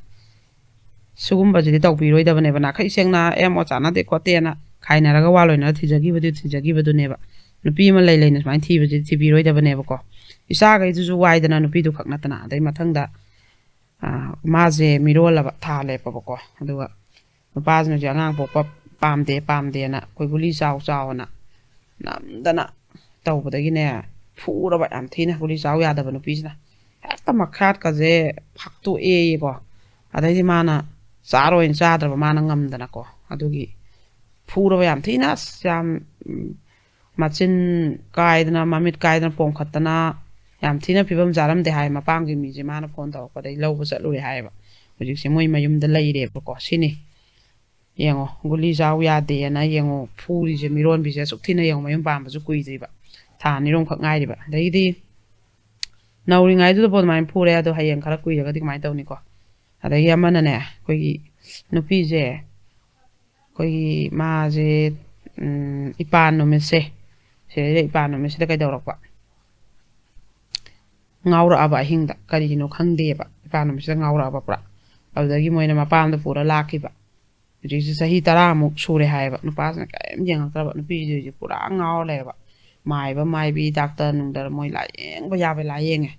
ꯁꯤꯒꯨꯝꯕꯁꯤꯗꯤ ꯇꯧꯕꯤꯔꯣꯏꯗꯕꯅꯦꯕ꯫ ꯅꯥꯈꯩ ꯁꯦꯡꯅ "ꯑꯦ, ꯃꯣ ꯆꯥꯟꯅꯗꯦ ꯈꯣꯠꯇꯦꯅ" ꯈꯥꯏꯅꯔꯒ ꯋꯥ ꯂꯣꯏꯅꯔ ꯊꯤꯖꯈꯤꯕꯗꯨ ꯊꯤꯖꯈꯤꯕꯗꯨꯅꯦꯕ꯫ ꯅꯨꯄꯤ ꯑꯃ ꯂꯩ ꯂꯩꯅ ꯁꯨꯃꯥꯏꯅ ꯊꯤꯕꯁꯤꯗꯤ ꯊꯤꯕꯤꯔꯣꯏꯗꯕꯅꯦꯕꯀꯣ꯫ ꯏꯆꯥꯈꯩꯗꯨꯁꯨ ꯋꯥꯏꯗꯅ, ꯅꯨꯄꯤꯗꯨ ꯈꯛ ꯅꯠꯇꯅ꯫ ꯑꯗꯩ ꯃꯊꯪꯗ, ꯑꯥ, ꯃꯥꯁꯦ ꯃꯤꯔꯣꯜꯂꯕ, ꯊꯥ ꯂꯦꯞꯄꯕꯀꯣ꯫ ꯑꯗꯨꯒ ꯅꯨꯄꯥꯁꯤꯅꯁꯨ ꯑꯉꯥꯡ ꯄꯣꯛꯄ ꯄꯥꯝꯗꯦ, ꯄꯥꯝꯗꯦꯅ ꯑꯩꯈꯣꯏ ꯒꯨꯂꯤ ꯆꯥꯎ ꯆꯥꯎꯅ ꯅꯝꯗꯅ ꯇꯧꯕꯗꯒꯤꯅꯦ, ꯐꯨꯔꯕ ꯌꯥꯝ ꯊꯤꯅ, ꯒꯨꯂꯤ ꯆꯥꯎ ꯌꯥꯗꯕ ꯅꯨꯄꯤꯁꯤꯅ꯫ ꯍꯦꯛꯇ ꯃꯈ꯭ꯌꯥꯠꯀꯁꯦ ꯐꯥꯛꯇꯣꯛꯑꯦꯌꯦꯀꯣ꯫ ꯑꯗꯩꯗꯤ ꯃꯥꯅ ꯆꯥꯔꯣꯏꯅ ꯆꯥꯗ꯭ꯔꯕ, ꯃꯥꯅ ꯉꯝꯗꯅꯀꯣ꯫ ꯑꯗꯨꯒꯤ ꯐꯨꯔꯕ ꯌꯥꯝ ꯊꯤꯅ, ꯑꯁ, ꯌꯥꯝ, ꯎꯝ, ꯃꯆꯤꯟ ꯀꯥꯏꯗꯅ, ꯃꯃꯤꯠ ꯀꯥꯏꯗꯅ ꯄꯣꯝꯈꯠꯇꯅ, ꯌꯥꯝ ꯊꯤꯅ ꯐꯤꯕꯝ ꯆꯥꯔꯝꯗꯦ ꯍꯥꯏ꯫ ꯃꯄꯥꯝꯒꯤ ꯃꯤꯁꯦ ꯃꯥꯅ ꯐꯣꯟ ꯇꯧꯔꯛꯄꯗꯒꯤ ꯂꯧꯕ ꯆꯠꯂꯨꯔꯦ ꯍꯥꯏꯌꯦꯕ꯫ ꯍꯧꯖꯤꯛꯁꯦ ꯃꯣꯏ ꯃꯌꯨꯝꯗ ꯂꯩꯔꯦꯕꯀꯣ꯫ ꯁꯤꯅꯤ꯫ ꯌꯦꯡꯉꯣ, ꯒꯨꯂꯤ ꯆꯥꯎ ꯌꯥꯗꯦꯅ ꯌꯦꯡꯉꯣ, ꯐꯨꯔꯤꯁꯦ, ꯃꯤꯔꯣꯟꯕꯤꯁꯦ ꯑꯁꯨꯛ ꯊꯤꯅ ꯌꯦꯡꯉꯣ, ꯃꯌꯨꯝ ꯄꯥꯟꯕꯁꯨ ꯀꯨꯏꯗ꯭ꯔꯤꯕ, ꯊꯥ ꯑꯅꯤꯔꯣꯝꯈꯛ ꯉꯥꯏꯔꯤꯕ꯫ ꯑꯗꯩꯗꯤ ꯅꯧꯔꯤꯉꯩꯗꯨꯗꯕꯨ ꯑꯗꯨꯃꯥꯏꯅ ꯐꯨꯔꯦ, ꯑꯗꯣ ꯍꯌꯦꯡ ꯈꯔ ꯀꯨꯏꯔꯒꯗꯤ ꯀꯃꯥꯏꯅ ꯇꯧꯅꯤꯀꯣ? ꯑꯗꯒꯤ ꯑꯃꯅꯅꯦ, ꯑꯩꯈꯣꯏꯒꯤ ꯅꯨꯄꯤꯁꯦ, ꯑꯩꯈꯣꯏꯒꯤ ꯃꯥꯁꯦ, ꯎꯝ, ꯏꯄꯥꯟ ꯅꯨꯃꯤꯠꯁꯦ, ꯁꯤꯗꯩꯗ ꯏꯄꯥꯟ ꯅꯨꯃꯤꯠꯁꯤꯗ ꯀꯩꯗꯧꯔꯛꯄ? ꯉꯥꯎꯔꯛꯑꯕ ꯑꯍꯤꯡꯗ, ꯀꯔꯤꯒꯤꯅꯣ ꯈꯪꯗꯦꯕ, ꯏꯄꯥꯟ ꯅꯨꯃꯤꯠꯁꯤꯗ ꯉꯥꯎꯔꯛꯑꯕ ꯄꯨꯔꯥ꯫ ꯑꯗꯨꯗꯒꯤ ꯃꯣꯏꯅ ꯃꯄꯥꯝꯗ ꯄꯨꯔ ꯂꯥꯛꯈꯤꯕ꯫ ꯍꯧꯖꯤꯛꯁꯦ ꯆꯍꯤ ꯇꯔꯥꯃꯨꯛ ꯁꯨꯔꯦ ꯍꯥꯏꯌꯦꯕ꯫ ꯅꯨꯄꯥꯁꯤꯅ ꯀꯔꯤꯝ ꯌꯦꯡꯉꯛꯇ꯭ꯔꯕ, ꯅꯨꯄꯤꯁꯤꯗꯤ ꯍꯧꯖꯤꯛ ꯄꯨꯔꯥ ꯉꯥꯎꯔ ꯂꯩꯔꯕ꯫ ꯃꯥꯏꯕ ꯃꯥꯏꯕꯤ, ꯗꯥꯛꯇꯔ ꯅꯨꯡꯗꯔ ꯃꯣꯏ ꯂꯥꯏꯌꯦꯡꯕ ꯌꯥꯕ ꯂꯥꯏꯌꯦꯡꯉꯦ꯫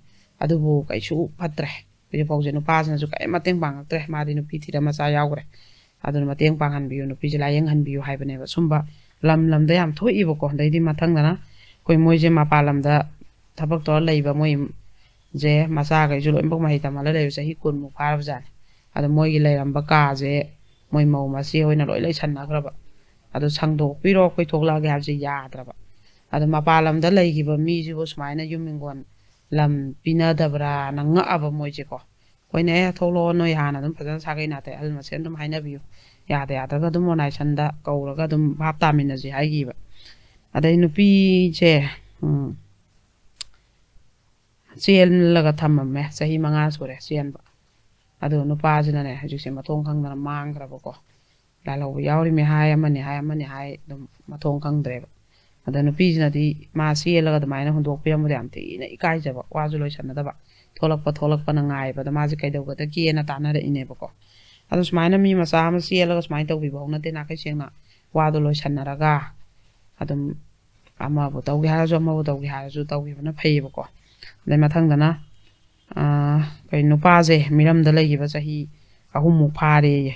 ꯑꯗꯨꯕꯨ ꯀꯩꯁꯨ ꯐꯠꯇ꯭ꯔꯦ꯫ ꯍꯧꯖꯤꯛ ꯐꯥꯎꯁꯦ ꯅꯨꯄꯥꯁꯤꯅꯁꯨ ꯀꯔꯤꯝ ꯃꯇꯦꯡ ꯄꯥꯡꯉꯛꯇ꯭ꯔꯦ꯫ ꯃꯥꯗꯤ ꯅꯨꯄꯤ ꯊꯤꯔ ꯃꯆꯥ ꯌꯥꯎꯈ꯭ꯔꯦ꯫ ꯑꯗꯨꯅ ꯃꯇꯦꯡ ꯄꯥꯡꯍꯟꯕꯤꯌꯨ, ꯅꯨꯄꯤꯁꯦ ꯂꯥꯏꯌꯦꯡꯍꯟꯕꯤꯌꯨ ꯍꯥꯏꯕꯅꯦꯕ꯫ ꯁꯨꯝꯕ ꯂꯝ ꯂꯝꯗ ꯌꯥꯝ ꯊꯣꯛꯏꯕꯀꯣ꯫ ꯑꯗꯩꯗꯤ ꯃꯊꯪꯗꯅ ꯑꯩꯈꯣꯏ ꯃꯣꯏꯁꯦ ꯃꯄꯥꯟ ꯂꯝꯗ ꯊꯕꯛ ꯇꯧꯔ ꯂꯩꯕ ꯃꯣꯏꯁꯦ ꯃꯆꯥꯈꯩꯁꯨ ꯂꯣꯏꯅꯃꯛ ꯃꯍꯩ ꯇꯝꯍꯜꯂ ꯂꯩꯕ ꯆꯍꯤ ꯀꯨꯟꯃꯨꯛ ꯐꯥꯔꯕꯖꯥꯠꯅꯤ꯫ ꯑꯗꯣ ꯃꯣꯏꯒꯤ ꯂꯩꯔꯝꯕ ꯀꯥꯁꯦ ꯃꯣꯏ ꯃꯧ ꯃꯆꯦ ꯍꯣꯏꯅ ꯂꯣꯏ ꯂꯩꯁꯟꯅꯈ꯭ꯔꯕ꯫ ꯑꯗꯣ ꯁꯪꯗꯣꯛꯄꯤꯔꯣ, ꯑꯩꯈꯣꯏ ꯊꯣꯛꯂꯛꯑꯒꯦ ꯍꯥꯏꯕꯁꯦ ꯌꯥꯗ꯭ꯔꯕ꯫ ꯑꯗꯣ ꯃꯄꯥꯟ ꯂꯝꯗ ꯂꯩꯈꯤꯕ ꯃꯤꯁꯤꯕꯨ ꯁꯨꯃꯥꯏꯅ ꯌꯨꯝ ꯍꯤꯡꯒꯣꯜ ꯂꯝ ꯄꯤꯅꯗꯕ꯭ꯔꯥꯅ ꯉꯛꯑꯕ ꯃꯣꯏꯁꯦꯀꯣ꯫ ꯑꯩꯈꯣꯏꯅ "ꯑꯦ, ꯊꯣꯛꯂꯛꯑꯣ, ꯅꯣꯏ ꯍꯥꯟꯅ ꯑꯗꯨꯝ ꯐꯖꯅ ꯁꯥꯒꯩ ꯅꯥꯇꯩ ꯑꯍꯜ ꯃꯁꯦꯟ ꯑꯗꯨꯝ ꯍꯥꯏꯅꯕꯤꯌꯨ, ꯌꯥꯗ ꯌꯥꯗ꯭ꯔꯒ ꯑꯗꯨꯝ ꯑꯣꯔꯒꯅꯥꯏꯖꯦꯁꯟꯗ ꯀꯧꯔꯒ ꯑꯗꯨꯝ ꯚꯥꯞ ꯇꯥꯃꯤꯟꯅꯁꯤ" ꯍꯥꯏꯈꯤꯕ꯫ ꯑꯗꯩ ꯅꯨꯄꯤꯁꯦ ꯎꯝ, ꯆꯦꯜꯂꯒ ꯊꯝꯃꯝꯃꯦ ꯆꯍꯤ ꯃꯉꯥ ꯁꯨꯔꯦ ꯆꯦꯟꯕ꯫ ꯑꯗꯣ ꯅꯨꯄꯥꯁꯤꯅꯅꯦ ꯍꯧꯖꯤꯛꯁꯦ ꯃꯊꯣꯡ ꯈꯪꯗꯅ ꯃꯥꯡꯈ꯭ꯔꯕꯀꯣ꯫ ꯂꯥꯜꯍꯧꯕ ꯌꯥꯎꯔꯤꯃꯦ ꯍꯥꯏ, ꯑꯃꯅꯤ ꯍꯥꯏ, ꯑꯃꯅꯤ ꯍꯥꯏ, ꯑꯗꯨꯝ ꯃꯊꯣꯡ ꯈꯪꯗ꯭ꯔꯦꯕ꯫ ꯑꯗ ꯅꯨꯄꯤꯁꯤꯅꯗꯤ ꯃꯥ ꯆꯦꯜꯂꯒ ꯑꯗꯨꯃꯥꯏꯅ ꯍꯨꯟꯗꯣꯛꯄꯤꯔꯝꯕꯗ ꯌꯥꯝ ꯊꯤꯅ ꯏꯀꯥꯏꯖꯕ, ꯋꯥꯁꯨ ꯂꯣꯏꯁꯟꯅꯗꯕ, ꯊꯣꯛꯂꯛꯄ ꯊꯣꯛꯂꯛꯄꯅ ꯉꯥꯏꯕꯗ ꯃꯥꯁꯦ ꯀꯩꯗꯧꯒꯗꯒꯦꯅ ꯇꯥꯟꯅꯔꯛꯏꯅꯦꯕꯀꯣ꯫ ꯑꯗꯣ ꯁꯨꯃꯥꯏꯅ ꯃꯤ ꯃꯆꯥ ꯑꯃ ꯆꯦꯜꯂꯒ ꯁꯨꯃꯥꯏꯅ ꯇꯧꯕꯤꯕ ꯍꯧꯅꯗꯦ꯫ ꯅꯥꯈꯩ ꯁꯦꯡꯅ ꯋꯥꯗꯣ ꯂꯣꯏꯁꯟꯅꯔꯒ ꯑꯗꯨꯝ ꯑꯃꯕꯨ ꯇꯧꯒꯦ ꯍꯥꯏꯔꯁꯨ ꯑꯃꯕꯨ ꯇꯧꯒꯦ ꯍꯥꯏꯔꯁꯨ ꯇꯧꯈꯤꯕꯅ ꯐꯩꯌꯦꯕꯀꯣ꯫ ꯑꯗꯩ ꯃꯊꯪꯗꯅ ꯑꯥ, ꯀꯩ ꯅꯨꯄꯥꯁꯦ ꯃꯤꯔꯝꯗ ꯂꯩꯈꯤꯕ ꯆꯍꯤ ꯑꯍꯨꯝꯃꯨꯛ ꯐꯥꯔꯦꯌꯦ꯫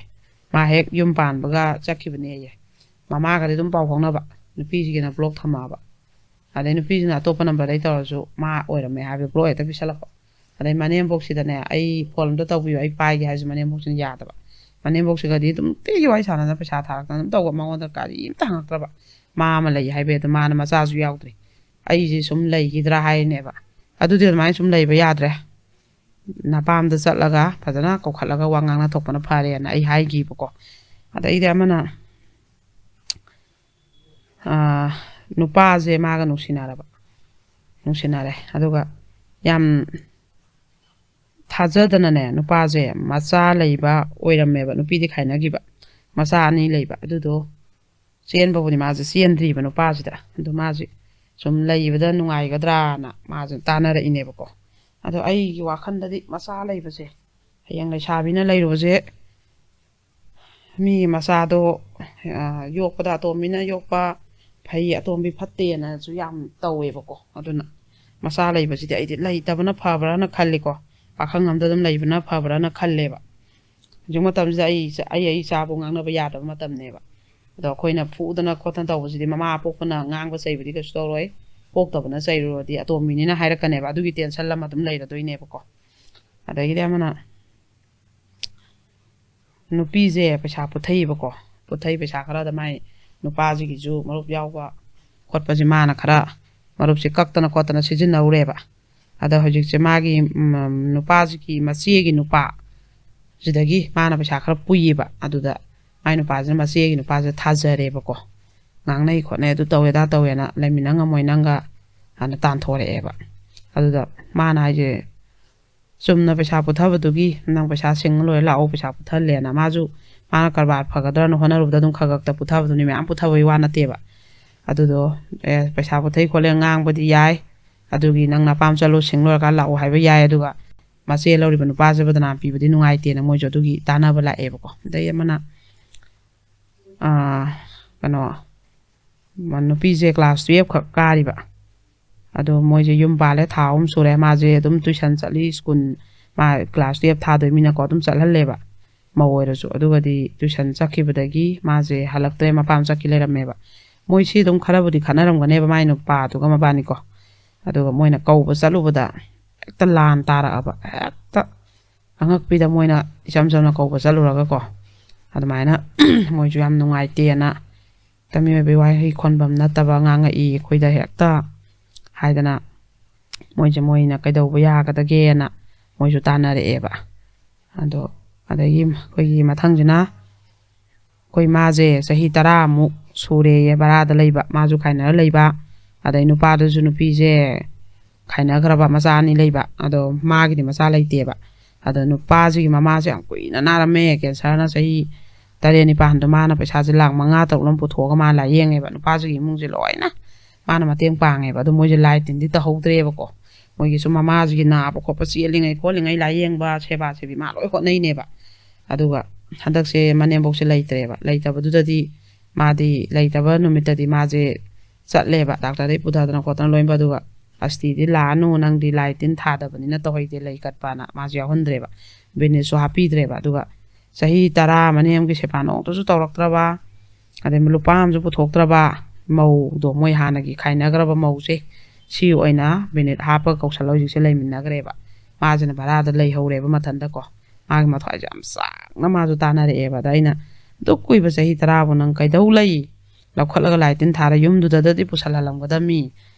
ꯃꯥ ꯍꯦꯛ ꯌꯨꯝ ꯄꯥꯟꯕꯒ ꯆꯠꯈꯤꯕꯅꯦꯌꯦ꯫ ꯃꯃꯥꯒꯗꯤ ꯑꯗꯨꯝ ꯄꯥꯎ ꯐꯥꯎꯅꯕ, ꯅꯨꯄꯤꯁꯤꯒꯤꯅ ꯕ꯭ꯂꯣꯛ ꯊꯝꯃꯛꯑꯕ꯫ ꯑꯗꯩ ꯅꯨꯄꯤꯁꯤꯅ ꯑꯇꯣꯞꯄ ꯅꯝꯕꯔꯗꯩ ꯇꯧꯔꯁꯨ ꯃꯥ ꯑꯣꯏꯔꯝꯃꯦ ꯍꯥꯏꯕ ꯕ꯭ꯂꯣꯛ ꯍꯦꯛꯇ ꯄꯤꯁꯜꯂꯛꯄ꯫ ꯑꯗꯩ ꯃꯅꯦꯝꯕꯣꯛꯁꯤꯗꯅꯦ, "ꯑꯩ ꯐꯣꯟ ꯑꯝꯇ ꯇꯧꯕꯤꯌꯨ, ꯑꯩ ꯄꯥꯏꯒꯦ" ꯍꯥꯏꯁꯦ ꯃꯅꯦꯝꯕꯣꯛꯁꯤꯅ ꯌꯥꯗꯕ꯫ ꯃꯅꯦꯝꯕꯣꯛꯁꯤꯒꯗꯤ ꯑꯗꯨꯝ ꯅꯨꯡꯇꯤꯒꯤ ꯋꯥꯔꯤ ꯁꯥꯟꯅꯗꯅ ꯄꯩꯁꯥ ꯊꯥꯔꯛꯇꯅ ꯑꯗꯨꯝ ꯇꯧꯕ, ꯃꯉꯣꯟꯗ ꯀꯔꯤꯝꯇ ꯍꯪꯉꯛꯇ꯭ꯔꯕ꯫ ꯃꯥ ꯑꯃ ꯂꯩ ꯍꯥꯏꯕꯩ ꯑꯗꯨ ꯃꯥꯅ ꯃꯆꯥꯁꯨ ꯌꯥꯎꯗ꯭ꯔꯤ꯫ ꯑꯩꯁꯦ ꯁꯨꯝ ꯂꯩꯈꯤꯗ꯭ꯔꯥ ꯍꯥꯏꯅꯦꯕ꯫ ꯑꯗꯨꯗꯤ ꯑꯗꯨꯃꯥꯏꯅ ꯁꯨꯝ ꯂꯩꯕ ꯌꯥꯗ꯭ꯔꯦ꯫ ꯅꯄꯥꯝꯗ ꯆꯠꯂꯒ ꯐꯖꯅ ꯀꯧꯈꯠꯂꯒ ꯋꯥ ꯉꯥꯡꯅ ꯊꯣꯛꯄꯅ ꯐꯔꯦꯅ ꯑꯩ ꯍꯥꯏꯈꯤꯕꯀꯣ꯫ ꯑꯗꯩꯗꯤ ꯑꯃꯅ, ꯑꯥ, ꯅꯨꯄꯥꯁꯦ ꯃꯥꯒ ꯅꯨꯡꯁꯤꯅꯔꯕ, ꯅꯨꯡꯁꯤꯅꯔꯦ꯫ ꯑꯗꯨꯒ ꯌꯥꯝ ꯊꯥꯖꯗꯅꯅꯦ, ꯅꯨꯄꯥꯁꯦ ꯃꯆꯥ ꯂꯩꯕ ꯑꯣꯏꯔꯝꯃꯦꯕ, ꯅꯨꯄꯤꯗꯤ ꯈꯥꯏꯅꯈꯤꯕ, ꯃꯆꯥ ꯑꯅꯤ ꯂꯩꯕ꯫ ꯑꯗꯨꯗꯣ ꯆꯦꯟꯕꯕꯨꯗꯤ ꯃꯥꯁꯦ ꯆꯦꯟꯗ꯭ꯔꯤꯕ ꯅꯨꯄꯥꯁꯤꯗ꯫ ꯑꯗꯣ ꯃꯥꯁꯦ ꯁꯨꯝ ꯂꯩꯕꯗ ꯅꯨꯡꯉꯥꯏꯒꯗ꯭ꯔꯥꯅ ꯃꯥꯁꯦ ꯇꯥꯟꯅꯔꯛꯏꯅꯦꯕꯀꯣ꯫ ꯑꯗꯣ ꯑꯩꯒꯤ ꯋꯥꯈꯜꯗꯗꯤ ꯃꯆꯥ ꯂꯩꯕꯁꯦ, ꯍꯌꯦꯡ ꯂꯩꯁꯥꯕꯤꯅ ꯂꯩꯔꯨꯕꯁꯦ, ꯃꯤꯒꯤ ꯃꯆꯥꯗꯣ, ꯑ, ꯌꯣꯛꯄꯗ ꯑꯇꯣꯝꯕꯤꯅ ꯌꯣꯛꯄ ꯐꯩ, ꯑꯇꯣꯝꯕꯤ ꯐꯠꯇꯦꯅꯁꯨ ꯌꯥꯝ ꯇꯧꯋꯦꯕꯀꯣ꯫ ꯑꯗꯨꯅ ꯃꯆꯥ ꯂꯩꯕꯁꯤꯗꯤ ꯑꯩꯗꯤ ꯂꯩꯇꯕꯅ ꯐꯕ꯭ꯔꯥꯅ ꯈꯜꯂꯤꯀꯣ꯫ ꯄꯥꯈꯪ ꯑꯝꯗ ꯑꯗꯨꯝ ꯂꯩꯕꯅ ꯐꯕ꯭ꯔꯥꯅ ꯈꯜꯂꯦꯕ꯫ ꯍꯧꯖꯤꯛ ꯃꯇꯝꯁꯤꯗ ꯑꯩ ꯑꯩ ꯑꯩ ꯏꯆꯥꯕꯨ ꯉꯥꯡꯅꯕ ꯌꯥꯗꯕ ꯃꯇꯝꯅꯦꯕ꯫ ꯑꯗꯣ ꯑꯩꯈꯣꯏꯅ ꯐꯨꯗꯅ ꯈꯣꯠꯇꯅ ꯇꯧꯕꯁꯤꯗꯤ ꯃꯃꯥ ꯑꯄꯣꯛꯄꯅ ꯉꯥꯡꯕ ꯆꯩꯕꯗꯤ ꯀꯩꯁꯨ ꯇꯧꯔꯣꯏ꯫ ꯄꯣꯛꯇꯕꯅ ꯆꯩꯔꯨꯔꯗꯤ ꯑꯇꯣꯝꯕꯤꯅꯤꯅ ꯍꯥꯏꯔꯛꯀꯅꯦꯕ꯫ ꯑꯗꯨꯒꯤ ꯇꯦꯟꯁꯟ ꯑꯃ ꯑꯗꯨꯝ ꯂꯩꯔꯗꯣꯏꯅꯦꯕꯀꯣ꯫ ꯑꯗꯒꯤꯗꯤ ꯑꯃꯅ ꯅꯨꯄꯤꯁꯦ ꯄꯩꯁꯥ ꯄꯨꯊꯩꯌꯦꯕꯀꯣ꯫ ꯄꯨꯊꯩ, ꯄꯩꯁꯥ ꯈꯔꯗ ꯃꯥꯏ ꯅꯨꯄꯥꯁꯤꯒꯤꯁꯨ ꯃꯔꯨꯞ ꯌꯥꯎꯕ ꯈꯣꯠꯄꯁꯦ ꯃꯥꯅ ꯈꯔ ꯃꯔꯨꯞꯁꯦ ꯀꯛꯇꯅ ꯈꯣꯠꯇꯅ ꯁꯤꯖꯤꯟꯅꯧꯔꯦꯕ꯫ ꯑꯗ ꯍꯧꯖꯤꯛꯁꯦ ꯃꯥꯒꯤ ꯎꯝ, ꯅꯨꯄꯥꯁꯤꯒꯤ ꯃꯆꯦꯒꯤ ꯅꯨꯄꯥ ꯁꯤꯗꯒꯤ ꯃꯥꯅ ꯄꯩꯁꯥ ꯈꯔ ꯄꯨꯏꯌꯦꯕ꯫ ꯑꯗꯨꯗ ꯃꯥꯏ ꯅꯨꯄꯥꯁꯤꯅ ꯃꯆꯦꯒꯤ ꯅꯨꯄꯥꯁꯦ ꯊꯥꯖꯔꯦꯕꯀꯣ꯫ ꯉꯥꯡꯅꯩ ꯈꯣꯠꯅꯩ, ꯑꯗꯨ ꯇꯧꯋꯦ ꯑꯗꯥ ꯇꯧꯋꯦꯅ, ꯂꯩꯃꯤꯟꯅ ꯉꯝꯃꯣꯏ ꯅꯪꯒ ꯍꯥꯏꯅ ꯇꯥꯟꯊꯣꯔꯛꯑꯦꯕ꯫ ꯑꯗꯨꯗ ꯃꯥꯅ ꯍꯥꯏꯁꯦ, ꯆꯨꯝꯅ ꯄꯩꯁꯥ ꯄꯨꯊꯕꯗꯨꯒꯤ ꯅꯪ ꯄꯩꯁꯥ ꯁꯤꯡ ꯂꯣꯏꯔ ꯂꯥꯛꯑꯣ, ꯄꯩꯁꯥ ꯄꯨꯊꯍꯜꯂꯦꯅ꯫ ꯃꯥꯁꯨ ꯃꯥꯅ ꯀꯔꯕꯥꯔ ꯐꯒꯗ꯭ꯔꯅ ꯍꯣꯠꯅꯔꯨꯕꯗ ꯑꯗꯨꯝ ꯈꯔ ꯈꯛꯇ ꯄꯨꯊꯕꯗꯨꯅꯤ, ꯃꯌꯥꯝ ꯄꯨꯊꯕꯒꯤ ꯋꯥ ꯅꯠꯇꯦꯕ꯫ ꯑꯗꯨꯗꯣ ꯑꯦ ꯄꯩꯁꯥ ꯄꯨꯊꯩ ꯈꯣꯠꯂꯦ ꯉꯥꯡꯕꯗꯤ ꯌꯥꯏ, ꯑꯗꯨꯒꯤ ꯅꯪ ꯅꯄꯥꯝ ꯆꯠꯂꯣ, ꯁꯤꯡ ꯂꯣꯏꯔꯀꯥꯟ ꯂꯥꯛꯑꯣ ꯍꯥꯏꯕ ꯌꯥꯏ꯫ ꯑꯗꯨꯒ ꯃꯆꯦ ꯂꯧꯔꯤꯕ ꯅꯨꯄꯥꯁꯦ ꯕꯗꯅꯥꯝ ꯄꯤꯕꯗꯤ ꯅꯨꯡꯉꯥꯏꯇꯦꯅ ꯃꯣꯏꯁꯨ ꯑꯗꯨꯒꯤ ꯇꯥꯟꯅꯕ ꯂꯥꯛꯑꯦꯕꯀꯣ꯫ ꯑꯗꯩ ꯑꯃꯅ ꯑꯥ, ꯀꯩꯅꯣ, ꯃ- ꯅꯨꯄꯤꯁꯦ ꯀ꯭ꯂꯥꯁ ꯇꯨꯌꯦꯜꯞ ꯈꯛ ꯀꯥꯔꯤꯕ꯫ ꯑꯗꯣ ꯃꯣꯏꯁꯦ ꯌꯨꯝ ꯄꯥꯜꯂꯦ, ꯊꯥ ꯑꯍꯨꯝ ꯁꯨꯔꯦ꯫ ꯃꯥꯁꯦ ꯑꯗꯨꯝ ꯇꯨꯏꯁꯟ ꯆꯠꯂꯤ, ꯁ꯭ꯀꯨꯜ, ꯃꯥ ꯀ꯭ꯂꯥꯁ ꯇꯨꯌꯦꯜꯞ ꯊꯥꯗꯣꯏꯃꯤꯅꯀꯣ ꯑꯗꯨꯝ ꯆꯠꯍꯜꯂꯦꯕ꯫ ꯃꯧ ꯑꯣꯏꯔꯁꯨ꯫ ꯑꯗꯨꯒꯗꯤ ꯇꯨꯏꯁꯟ ꯆꯠꯈꯤꯕꯗꯒꯤ ꯃꯥꯁꯦ ꯍꯜꯂꯛꯇ꯭ꯔꯦ, ꯃꯄꯥꯝ ꯆꯠꯈꯤ ꯂꯩꯔꯝꯃꯦꯕ꯫ ꯃꯣꯏꯁꯤ ꯑꯗꯨꯝ ꯈꯔꯕꯨꯗꯤ ꯈꯠꯅꯔꯝꯒꯅꯦꯕ ꯃꯥꯏ ꯅꯨꯄꯥꯗꯨꯒ ꯃꯕꯥꯅꯤꯀꯣ꯫ ꯑꯗꯨꯒ ꯃꯣꯏꯅ ꯀꯧꯕ ꯆꯠꯂꯨꯕꯗ ꯍꯦꯛꯇ ꯂꯥꯟ ꯇꯥꯔꯛꯑꯕ꯫ ꯍꯦꯛꯇ ꯑꯉꯛꯄꯤꯗ ꯃꯣꯏꯅ ꯏꯆꯝ ꯆꯝꯅ ꯀꯧꯕ ꯆꯠꯂꯨꯔꯒꯀꯣ꯫ ꯑꯗꯨꯃꯥꯏꯅ ꯃꯣꯏꯁꯨ ꯌꯥꯝ ꯅꯨꯡꯉꯥꯏꯇꯦꯅ, ꯍꯦꯛꯇ ꯃꯤꯑꯣꯏꯕꯒꯤ ꯋꯥꯍꯩ ꯈꯣꯟꯐꯝ ꯅꯠꯇꯕ ꯉꯥꯡꯉꯛꯏ ꯑꯩꯈꯣꯏꯗ ꯍꯦꯛꯇ ꯍꯥꯏꯗꯅ, ꯃꯣꯏꯁꯦ ꯃꯣꯏꯅ ꯀꯩꯗꯧꯕ ꯌꯥꯒꯗꯒꯦꯅ ꯃꯣꯏꯁꯨ ꯇꯥꯟꯅꯔꯛꯑꯦꯕ꯫ ꯑꯗꯣ ꯑꯗꯒꯤ ꯑꯩꯈꯣꯏꯒꯤ ꯃꯊꯪꯁꯤꯅ ꯑꯩꯈꯣꯏ ꯃꯥꯁꯦ ꯆꯍꯤ ꯇꯔꯥꯃꯨꯛ ꯁꯨꯔꯦꯌꯦ ꯚꯔꯥꯗ ꯂꯩꯕ, ꯃꯥꯁꯨ ꯈꯥꯏꯅꯔ ꯂꯩꯕ꯫ ꯑꯗꯩ ꯅꯨꯄꯥꯗꯨꯁꯨ ꯅꯨꯄꯤꯁꯦ ꯈꯥꯏꯅꯈ꯭ꯔꯕ, ꯃꯆꯥ ꯑꯅꯤ ꯂꯩꯕ꯫ ꯑꯗꯣ ꯃꯥꯒꯤꯗꯤ ꯃꯆꯥ ꯂꯩꯇꯦꯕ꯫ ꯑꯗꯣ ꯅꯨꯄꯥꯁꯤꯒꯤ ꯃꯃꯥꯁꯦ ꯌꯥꯝ ꯀꯨꯏꯅ ꯅꯥꯔꯝꯃꯦ, ꯀꯦꯟꯁꯔꯅ ꯆꯍꯤ ꯇꯔꯦꯠ ꯅꯤꯄꯥꯟꯗꯣ꯫ ꯃꯥꯅ ꯄꯩꯁꯥꯁꯦ ꯂꯥꯛ ꯃꯉꯥ ꯇꯔꯨꯛ ꯑꯃ ꯄꯨꯊꯣꯛꯑꯒ ꯃꯥ ꯂꯥꯏꯌꯦꯡꯉꯦꯕ꯫ ꯅꯨꯄꯥꯁꯤꯒꯤ ꯏꯃꯨꯡꯁꯦ ꯂꯣꯏꯅ ꯃꯥꯅ ꯃꯇꯦꯡ ꯄꯥꯡꯉꯦꯕ꯫ ꯑꯗꯣ ꯃꯣꯏꯁꯦ ꯂꯥꯏ ꯇꯤꯟꯗꯤ ꯇꯧꯍꯧꯗ꯭ꯔꯦꯕꯀꯣ꯫ ꯃꯣꯏꯒꯤꯁꯨ ꯃꯃꯥꯁꯤꯒꯤ ꯅꯥꯕ ꯈꯣꯠꯄ, ꯆꯦꯜꯂꯤꯉꯩ ꯈꯣꯠꯂꯤꯉꯩ ꯂꯥꯏꯌꯦꯡꯕ, ꯁꯦꯕꯥ ꯁꯦꯕꯤ ꯃꯥ ꯂꯣꯏ ꯍꯣꯠꯅꯩꯅꯦꯕ꯫ ꯑꯗꯨꯒ ꯍꯟꯗꯛꯁꯦ ꯃꯅꯦꯝꯕꯣꯛꯁꯦ ꯂꯩꯇ꯭ꯔꯦꯕ꯫ ꯂꯩꯇꯕꯗꯨꯗꯗꯤ ꯃꯥꯗꯤ ꯂꯩꯇꯕ ꯅꯨꯃꯤꯠꯇꯗꯤ ꯃꯥꯁꯦ ꯆꯠꯂꯦꯕ, ꯗꯥꯛꯇꯔꯗꯩ ꯄꯨꯊꯗꯅ ꯈꯣꯠꯇꯅ ꯂꯣꯏꯅ꯫ ꯑꯗꯨꯒ ꯑꯁꯇꯤꯗꯤ ꯂꯥꯛꯑꯅꯨ, ꯅꯪꯗꯤ ꯂꯥꯏ ꯇꯤꯟ ꯊꯥꯗꯕꯅꯤꯅ ꯇꯧꯍꯩꯗꯦ, ꯂꯩ ꯀꯠꯄꯅ꯫ ꯃꯥꯁꯨ ꯌꯥꯎꯍꯟꯗ꯭ꯔꯦꯕ, ꯕꯤꯅꯦꯠꯁꯨ ꯍꯥꯞꯄꯤꯗ꯭ꯔꯦꯕ꯫ ꯑꯗꯨꯒ ꯆꯍꯤ ꯇꯔꯥ ꯑꯃ ꯅꯦꯝꯒꯤ ꯁꯦꯕꯥ ꯅꯣꯡꯇꯁꯨ ꯇꯧꯔꯛꯇ꯭ꯔꯕ, ꯑꯗꯩ ꯂꯨꯄꯥ ꯑꯃꯁꯨ ꯄꯨꯊꯣꯛꯇ꯭ꯔꯕ ꯃꯧꯗꯣ, ꯃꯣꯏ ꯍꯥꯟꯅꯒꯤ ꯈꯥꯏꯅꯈ꯭ꯔꯕ ꯃꯧꯁꯦ, ꯁꯤ ꯑꯣꯏꯅ ꯕꯤꯅꯦꯠ ꯍꯥꯞꯄꯒ ꯀꯧꯁꯜꯂ ꯍꯧꯖꯤꯛꯁꯦ ꯂꯩꯃꯤꯟꯅꯈ꯭ꯔꯦꯕ꯫ ꯃꯥꯁꯤꯅ ꯚꯔꯥꯗ ꯂꯩꯍꯧꯔꯦꯕ ꯃꯊꯟꯇꯀꯣ꯫ ꯃꯥꯒꯤ ꯃꯊ꯭ꯋꯥꯏꯁꯦ ꯌꯥꯝ ꯆꯥꯛꯅ ꯃꯥꯁꯨ ꯇꯥꯅꯔꯛꯑꯦꯕ꯫ ꯑꯗ ꯑꯩꯅ, "ꯑꯗꯨꯛ ꯀꯨꯏꯕ ꯆꯍꯤ ꯇꯔꯥꯕꯨ ꯅꯪ ꯀꯩꯗꯧ ꯂꯩ? ꯂꯧꯈꯠꯂꯒ ꯂꯥꯏ ꯇꯤꯟ ꯊꯥꯔ ꯌꯨꯝꯗꯨꯗꯗꯤ ꯄꯨꯁꯜꯍꯜꯂꯝꯒꯗꯕꯅꯤ꯫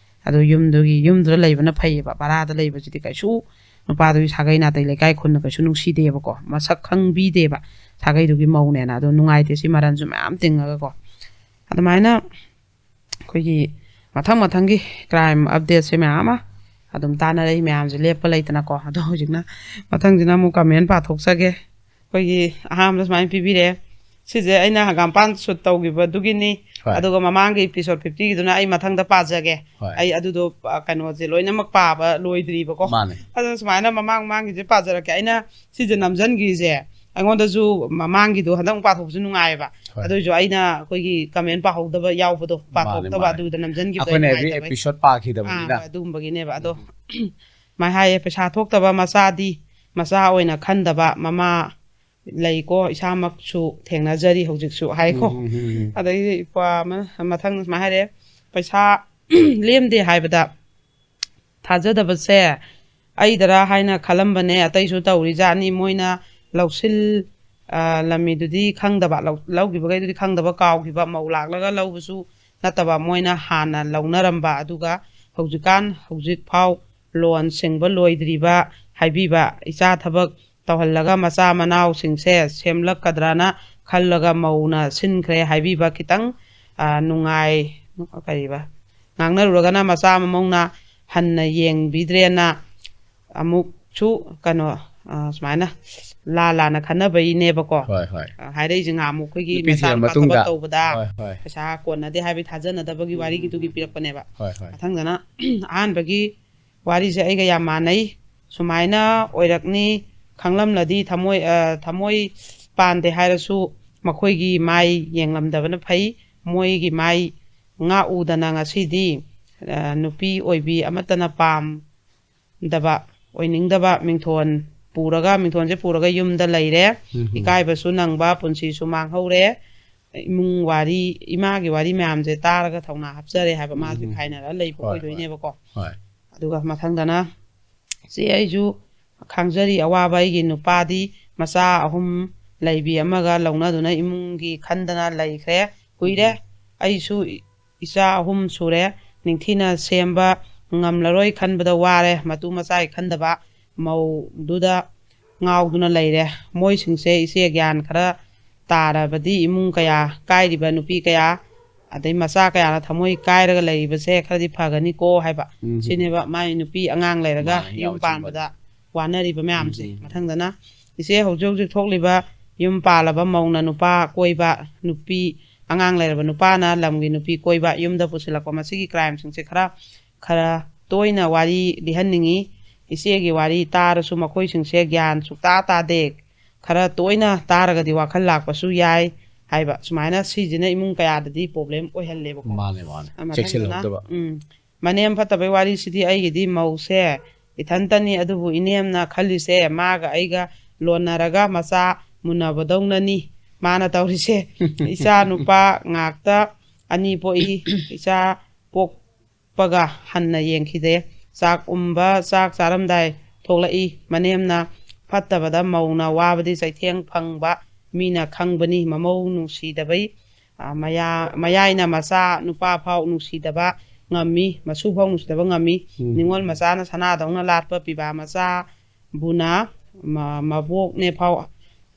ꯑꯗꯨ ꯌꯨꯝꯗꯨꯒꯤ, ꯌꯨꯝꯗꯨꯗ ꯂꯩꯕꯅ ꯐꯩꯌꯦꯕ꯫ ꯚꯔꯥꯗ ꯂꯩꯕꯁꯤꯗꯤ ꯀꯩꯁꯨ ꯅꯨꯄꯥꯗꯨꯒꯤ ꯁꯥꯒꯩ ꯅꯥꯇꯩ ꯂꯩꯀꯥꯏ ꯈꯨꯟꯅ ꯀꯩꯁꯨ ꯅꯨꯡꯁꯤꯗꯦꯕꯀꯣ, ꯃꯁꯛ ꯈꯪꯕꯤꯗꯦꯕ ꯁꯥꯒꯩꯗꯨꯒꯤ ꯃꯧꯅꯦꯅ꯫ ꯑꯗꯣ ꯅꯨꯡꯉꯥꯏꯇꯦ, ꯁꯤ ꯃꯔꯟꯁꯨ ꯃꯌꯥꯝ ꯇꯤꯡꯉꯒꯀꯣ"꯫ ꯑꯗꯨꯃꯥꯏꯅ ꯑꯩꯈꯣꯏꯒꯤ ꯃꯊꯪ ꯃꯊꯪꯒꯤ ꯀ꯭ꯔꯥꯏꯝ ꯑꯞꯗꯦꯠꯁꯦ ꯃꯌꯥꯝ ꯑꯃ ꯑꯗꯨꯝ ꯇꯥꯟꯅꯔꯛꯏ ꯃꯌꯥꯝꯁꯦ ꯂꯦꯞꯄ ꯂꯩꯇꯅꯀꯣ꯫ ꯑꯗꯣ ꯍꯧꯖꯤꯛꯅ ꯃꯊꯪꯁꯤꯅ ꯑꯃꯨꯛ ꯀꯃꯦꯟ ꯄꯥꯊꯣꯛꯆꯒꯦ꯫ ꯑꯩꯈꯣꯏꯒꯤ ꯑꯍꯥꯟꯕꯗ ꯁꯨꯃꯥꯏꯅ ꯄꯤꯕꯤꯔꯦ꯫ ꯁꯤꯁꯦ ꯑꯩꯅ ꯍꯪꯒꯥꯝꯄꯥꯟ ꯁꯨꯠ ꯇꯧꯈꯤꯕꯗꯨꯒꯤꯅꯤ꯫ ꯍꯣꯏ꯫ ꯑꯗꯨꯒ ꯃꯃꯥꯡꯒꯤ ꯏꯄꯤꯁꯣꯠ ꯐꯤꯐꯇꯤꯒꯤꯗꯨꯅ ꯑꯩ ꯃꯊꯪꯗ ꯄꯥꯖꯒꯦ꯫ ꯍꯣꯏ꯫ ꯑꯩ ꯑꯗꯨꯗꯣ, ꯑ, ꯀꯩꯅꯣꯁꯦ ꯂꯣꯏꯅꯃꯛ ꯄꯥꯕ ꯂꯣꯏꯗ꯭ꯔꯤꯕꯀꯣ꯫ ꯃꯥꯅꯦ꯫ ꯑꯗꯨꯅ ꯁꯨꯃꯥꯏꯅ ꯃꯃꯥꯡ ꯃꯃꯥꯡꯒꯤꯁꯦ ꯄꯥꯖꯔꯛꯀꯦ꯫ ꯑꯩꯅ ꯁꯤꯁꯦ ꯅꯝꯖꯟꯈ꯭ꯔꯤꯁꯦ, ꯑꯩꯉꯣꯟꯗꯁꯨ ꯃꯃꯥꯡꯒꯤꯗꯣ ꯍꯟꯗꯛ ꯑꯃꯨꯛ ꯄꯥꯊꯣꯛꯄꯁꯨ ꯅꯨꯡꯉꯥꯏꯌꯦꯕ꯫ ꯍꯣꯏ꯫ ꯑꯗꯨꯏꯁꯨ ꯑꯩꯅ ꯑꯩꯈꯣꯏꯒꯤ ꯀꯃꯦꯟ ꯄꯥꯍꯧꯗꯕ ꯌꯥꯎꯕꯗꯣ, ꯃꯥꯅꯦ, ꯄꯥꯊꯣꯛꯇꯕ, ꯃꯥꯅꯦ꯫ ꯑꯗꯨꯗ ꯅꯝꯖꯟꯈꯤꯕꯗꯣ ꯑꯩꯈꯣꯏꯅ ꯑꯦꯚ꯭ꯔꯤ ꯅꯨꯡꯉꯥꯏꯇꯕꯩ꯫ ꯑꯦꯄꯤꯁꯣꯠ ꯄꯥꯈꯤꯗꯕꯅꯤꯅ꯫ ꯑꯥ, ꯑꯗꯨꯒꯨꯝꯕꯒꯤꯅꯦꯕ꯫ ꯑꯗꯣ ꯁꯨꯃꯥꯏꯅ ꯍꯥꯏꯌꯦ, "ꯄꯩꯁꯥ ꯊꯣꯛꯇꯕ ꯃꯆꯥꯗꯤ ꯃꯆꯥ ꯑꯣꯏꯅ ꯈꯟꯗꯕ ꯃꯃꯥ ꯂꯩꯀꯣ, ꯏꯁꯥꯃꯛꯁꯨ ꯊꯦꯡꯅꯖꯔꯤ ꯍꯧꯖꯤꯛꯁꯨ", ꯍꯥꯏꯀꯣ꯫ ꯎꯝ, ꯎꯝ, ꯎꯝ, ꯎꯝ꯫ ꯑꯗꯩꯗꯤ ꯏꯄ꯭ꯋꯥ ꯑꯃ ꯃꯊꯪ ꯁꯨꯃꯥꯏꯅ ꯍꯥꯏꯔꯦ, "ꯄꯩꯁꯥ ꯂꯦꯝꯗꯦ ꯍꯥꯏꯕꯗ ꯊꯥꯖꯗꯕꯁꯦ ꯑꯩꯗꯔꯥ ꯍꯥꯏꯅ ꯈꯜꯂꯝꯕꯅꯦ, ꯑꯇꯩꯁꯨ ꯇꯧꯔꯤꯖꯥꯠꯅꯤ꯫ ꯃꯣꯏꯅ ꯂꯧꯁꯤꯜ, ꯑ, ꯂꯝꯃꯤꯗꯨꯗꯤ ꯈꯪꯗꯕ, ꯂꯧ-, ꯂꯧꯈꯤꯕꯈꯩꯗꯨꯗꯤ ꯈꯪꯗꯕ, ꯀꯥꯎꯈꯤꯕ, ꯃꯧ ꯂꯥꯛꯂꯒ ꯂꯧꯕꯁꯨ ꯅꯠꯇꯕ, ꯃꯣꯏꯅ ꯍꯥꯟꯅ ꯂꯧꯅꯔꯝꯕ, ꯑꯗꯨꯒ ꯍꯧꯖꯤꯛꯀꯥꯟ, ꯍꯧꯖꯤꯛ ꯐꯥꯎ ꯂꯣꯟ ꯁꯤꯡꯕ ꯂꯣꯏꯗ꯭ꯔꯤꯕ ꯍꯥꯏꯕꯤꯕ, ꯏꯆꯥ ꯊꯕꯛ ꯇꯧꯍꯜꯂꯒ ꯃꯆꯥ ꯃꯅꯥꯎꯁꯤꯡꯁꯦ ꯁꯦꯝꯂꯛꯀꯗ꯭ꯔꯅ ꯈꯜꯂꯒ ꯃꯧꯅ ꯁꯤꯟꯈ꯭ꯔꯦ ꯍꯥꯏꯕꯤꯕ, ꯈꯤꯇꯪ, ꯑ, ꯅꯨꯡꯉꯥꯏ, ꯀꯔꯤꯕ, ꯉꯥꯡꯅꯔꯨꯔꯒꯅ ꯃꯆꯥ ꯃꯃꯧꯅ ꯍꯟꯅ ꯌꯦꯡꯕꯤꯗ꯭ꯔꯦꯅ ꯑꯃꯨꯛꯁꯨ ꯀꯩꯅꯣ, ꯑ, ꯁꯨꯃꯥꯏꯅ ꯂꯥ ꯂꯥꯅ ꯈꯟꯅꯕꯩꯅꯦꯕꯀꯣ꯫ ꯍꯣꯏ, ꯍꯣꯏ꯫ ꯑ, ꯍꯥꯏꯔꯛꯏꯁꯦ ꯉꯍꯥꯟꯃꯨꯛ ꯑꯩꯈꯣꯏꯒꯤ ꯅꯨꯄꯤ ꯊꯤꯔ ꯃꯆꯥꯅꯨꯄꯥ ꯃꯇꯨꯡꯗ꯫ ꯊꯕꯛ ꯇꯧꯕꯗ ꯍꯣꯏ, ꯍꯣꯏ꯫ ꯄꯩꯁꯥ ꯀꯣꯟꯅꯗꯦ ꯍꯥꯏꯕꯒꯤ ꯊꯥꯖꯅꯗꯕꯒꯤ ꯎꯝ, ꯋꯥꯔꯤꯒꯤꯗꯨꯒꯤ ꯎꯝ, ꯎꯝ꯫ ꯄꯤꯔꯛꯄꯅꯦꯕ꯫ ꯍꯣꯏ, ꯍꯣꯏ꯫ ꯃꯊꯪꯗꯅ ꯑꯍꯥꯟꯕꯒꯤ ꯋꯥꯔꯤꯁꯦ ꯑꯩꯒ ꯌꯥꯝ ꯃꯥꯟꯅꯩ꯫ ꯁꯨꯃꯥꯏꯅ ꯑꯣꯏꯔꯛꯅꯤ ꯈꯪꯂꯝꯂꯗꯤ ꯊꯃꯣꯏ, ꯑ, ꯊꯃꯣꯏ ꯄꯥꯟꯗꯦ ꯍꯥꯏꯔꯁꯨ ꯃꯈꯣꯏꯒꯤ ꯃꯥꯏ ꯌꯦꯡꯂꯝꯗꯕꯅ ꯐꯩ꯫ ꯃꯣꯏꯒꯤ ꯃꯥꯏ ꯉꯥꯛꯎꯗꯅ ꯉꯁꯤꯗꯤ, ꯑ, ꯅꯨꯄꯤ ꯑꯣꯏꯕꯤ ꯑꯃꯠꯇꯅ ꯄꯥꯝꯗꯕ, ꯑꯣꯏꯅꯤꯡꯗꯕ ꯃꯤꯡꯊꯣꯟ ꯄꯨꯔꯒ, ꯃꯤꯡꯊꯣꯟꯁꯦ ꯄꯨꯔꯒ ꯌꯨꯝꯗ ꯂꯩꯔꯦ꯫ ꯎꯝ꯫ ꯏꯀꯥꯏꯕꯁꯨ ꯅꯪꯕ ꯄꯨꯟꯁꯤꯁꯨ ꯃꯥꯡꯍꯧꯔꯦ꯫ ꯏꯃꯨꯡ ꯋꯥꯔꯤ, ꯏꯃꯥꯒꯤ ꯋꯥꯔꯤ ꯃꯌꯥꯝꯁꯦ ꯇꯥꯔꯒ ꯊꯧꯅꯥ ꯍꯥꯞꯆꯔꯦ ꯍꯥꯏꯕ, ꯃꯥꯁꯦ ꯎꯝ꯫ ꯈꯥꯏꯅꯔ ꯂꯩꯕ ꯍꯣꯏ, ꯍꯣꯏ꯫ ꯑꯣꯏꯗꯣꯏꯅꯦꯕꯀꯣ꯫ ꯍꯣꯏ꯫ ꯑꯗꯨꯒ ꯃꯊꯪꯗꯅ, "ꯆꯦ, ꯑꯩꯁꯨ ꯈꯥꯡꯖꯔꯤ ꯑꯋꯥꯕ ꯑꯩꯒꯤ ꯅꯨꯄꯥꯗꯤ ꯃꯆꯥ ꯑꯍꯨꯝ ꯂꯩꯕꯤ ꯑꯃꯒ ꯂꯧꯅꯗꯨꯅ ꯏꯃꯨꯡꯒꯤ ꯈꯟꯗꯅ ꯂꯩꯈ꯭ꯔꯦ ꯀꯨꯏꯔꯦ꯫ ꯎꯝ꯫ ꯑꯩꯁꯨ ꯏ-, ꯏꯆꯥ ꯑꯍꯨꯝ ꯁꯨꯔꯦ꯫ ꯅꯤꯡꯊꯤꯅ ꯁꯦꯝꯕ ꯉꯝꯂꯔꯣꯏ ꯈꯟꯕꯗ ꯋꯥꯔꯦ꯫ ꯃꯇꯨ ꯃꯆꯥꯒꯤ ꯈꯟꯗꯕ ꯃꯧꯗꯨꯗ ꯉꯥꯎꯗꯨꯅ ꯂꯩꯔꯦ꯫ ꯃꯣꯏꯁꯤꯡꯁꯦ ꯏꯆꯦ ꯒ꯭ꯌꯥꯟ ꯈꯔ ꯇꯥꯔꯕꯗꯤ ꯏꯃꯨꯡ ꯀꯌꯥ ꯀꯥꯏꯔꯤꯕ ꯅꯨꯄꯤ ꯀꯌꯥ, ꯑꯗꯩ ꯃꯆꯥ ꯀꯌꯥꯅ ꯊꯃꯣꯏ ꯀꯥꯏꯔꯒ ꯂꯩꯔꯤꯕꯁꯦ ꯈꯔꯗꯤ ꯐꯒꯅꯤꯀꯣ" ꯍꯥꯏꯕ꯫ ꯎꯝ꯫ ꯁꯤꯅꯦꯕ ꯃꯥꯏ ꯅꯨꯄꯤ ꯑꯉꯥꯡ ꯂꯩꯔꯒ ꯃꯥꯅꯤ, ꯌꯨꯝ ꯌꯥꯝ ꯆꯨꯝꯕꯅꯤ꯫ ꯄꯥꯟꯕꯗ ꯋꯥꯅꯔꯤꯕ ꯃꯌꯥꯝꯁꯦ꯫ ꯎꯝ꯫ ꯃꯊꯪꯗꯅ, ꯏꯆꯦ, ꯍꯧꯖꯤꯛ ꯍꯧꯖꯤꯛ ꯊꯣꯛꯂꯤꯕ ꯌꯨꯝ ꯄꯥꯜꯂꯕ ꯃꯧꯅ ꯅꯨꯄꯥ ꯀꯣꯏꯕ, ꯅꯨꯄꯤ ꯑꯉꯥꯡ ꯂꯩꯔꯕ ꯅꯨꯄꯥꯅ ꯂꯝꯒꯤ ꯅꯨꯄꯤ ꯀꯣꯏꯕ, ꯌꯨꯝꯗ ꯄꯨꯁꯤꯜꯂꯛꯄ, ꯃꯁꯤꯒꯤ crimeꯁꯤꯡꯁꯦ ꯈꯔ, ꯈꯔ ꯇꯣꯏꯅ ꯋꯥꯔꯤ ꯂꯤꯍꯟꯅꯤꯡꯉꯤ꯫ ꯏꯆꯦꯒꯤ ꯋꯥꯔꯤ ꯇꯥꯔꯁꯨ ꯃꯈꯣꯏꯁꯤꯡꯁꯦ ꯒ꯭ꯌꯥꯟ ꯁꯨꯛꯇꯥ ꯇꯥꯗꯦ꯫ ꯈꯔ ꯇꯣꯏꯅ ꯇꯥꯔꯒꯗꯤ ꯋꯥꯈꯜ ꯂꯥꯛꯄꯁꯨ ꯌꯥꯏ ꯍꯥꯏꯕ꯫ ꯁꯨꯃꯥꯏꯅ ꯁꯤꯁꯤꯅ ꯏꯃꯨꯡ ꯀꯌꯥꯗꯗꯤ problem ꯑꯣꯏꯍꯜꯂꯦꯕꯀꯣ꯫ ꯃꯥꯅꯦ, ꯃꯥꯅꯦ꯫ ꯑ, ꯃꯊꯪꯗꯅ, ꯆꯦꯛꯁꯤꯜꯍꯧꯗꯕ꯫ ꯎꯝ, ꯃꯅꯦꯝ ꯐꯠꯇꯕꯩ ꯋꯥꯔꯤꯁꯤꯗꯤ ꯑꯩꯒꯤꯗꯤ ꯃꯧꯁꯦ ꯏꯊꯟꯇꯅꯤ, ꯑꯗꯨꯕꯨ ꯏꯅꯦꯝꯅ ꯈꯜꯂꯤꯁꯦ ꯃꯥꯒ ꯑꯩꯒ ꯂꯣꯟꯅꯔꯒ ꯃꯆꯥ ꯃꯨꯟꯅꯕꯗꯧꯅꯅꯤ ꯃꯥꯅ ꯇꯧꯔꯤꯁꯦ꯫ ꯏꯆꯥ ꯅꯨꯄꯥ ꯉꯥꯛꯇ ꯑꯅꯤ ꯄꯣꯛꯏ꯫ ꯏꯆꯥ ꯄꯣꯛ ꯄꯒ ꯍꯟꯅ ꯌꯦꯡꯈꯤꯗꯦ꯫ ꯆꯥꯛ ꯎꯝꯕ, ꯆꯥꯛ ꯆꯥꯔꯝꯗꯥꯏ ꯊꯣꯛꯂꯛꯏ꯫ ꯃꯅꯦꯝꯅ ꯐꯠꯇꯕꯗ ꯃꯧꯅ ꯋꯥꯕꯗꯤ ꯆꯩꯊꯦꯡ ꯐꯪꯕ ꯃꯤꯅ ꯈꯪꯕꯅꯤ꯫ ꯃꯃꯧ ꯅꯨꯡꯁꯤꯗꯕꯩ, ꯑ, ꯃꯌꯥ-, ꯃꯌꯥꯏꯅ ꯃꯆꯥ ꯅꯨꯄꯥ ꯐꯥꯎ ꯅꯨꯡꯁꯤꯗꯕ ꯉꯝꯃꯤ, ꯃꯁꯨ ꯐꯥꯎ ꯅꯨꯡꯁꯤꯗꯕ ꯉꯝꯃꯤ꯫ ꯎꯝ꯫ ꯅꯤꯉꯣꯜ ꯃꯆꯥꯅ ꯁꯅꯥꯗꯧꯅ ꯂꯥꯠꯄ ꯄꯤꯕꯥ ꯃꯆꯥ ꯕꯨꯅ ꯃ-, ꯃꯕꯣꯛꯅꯦ ꯐꯥꯎ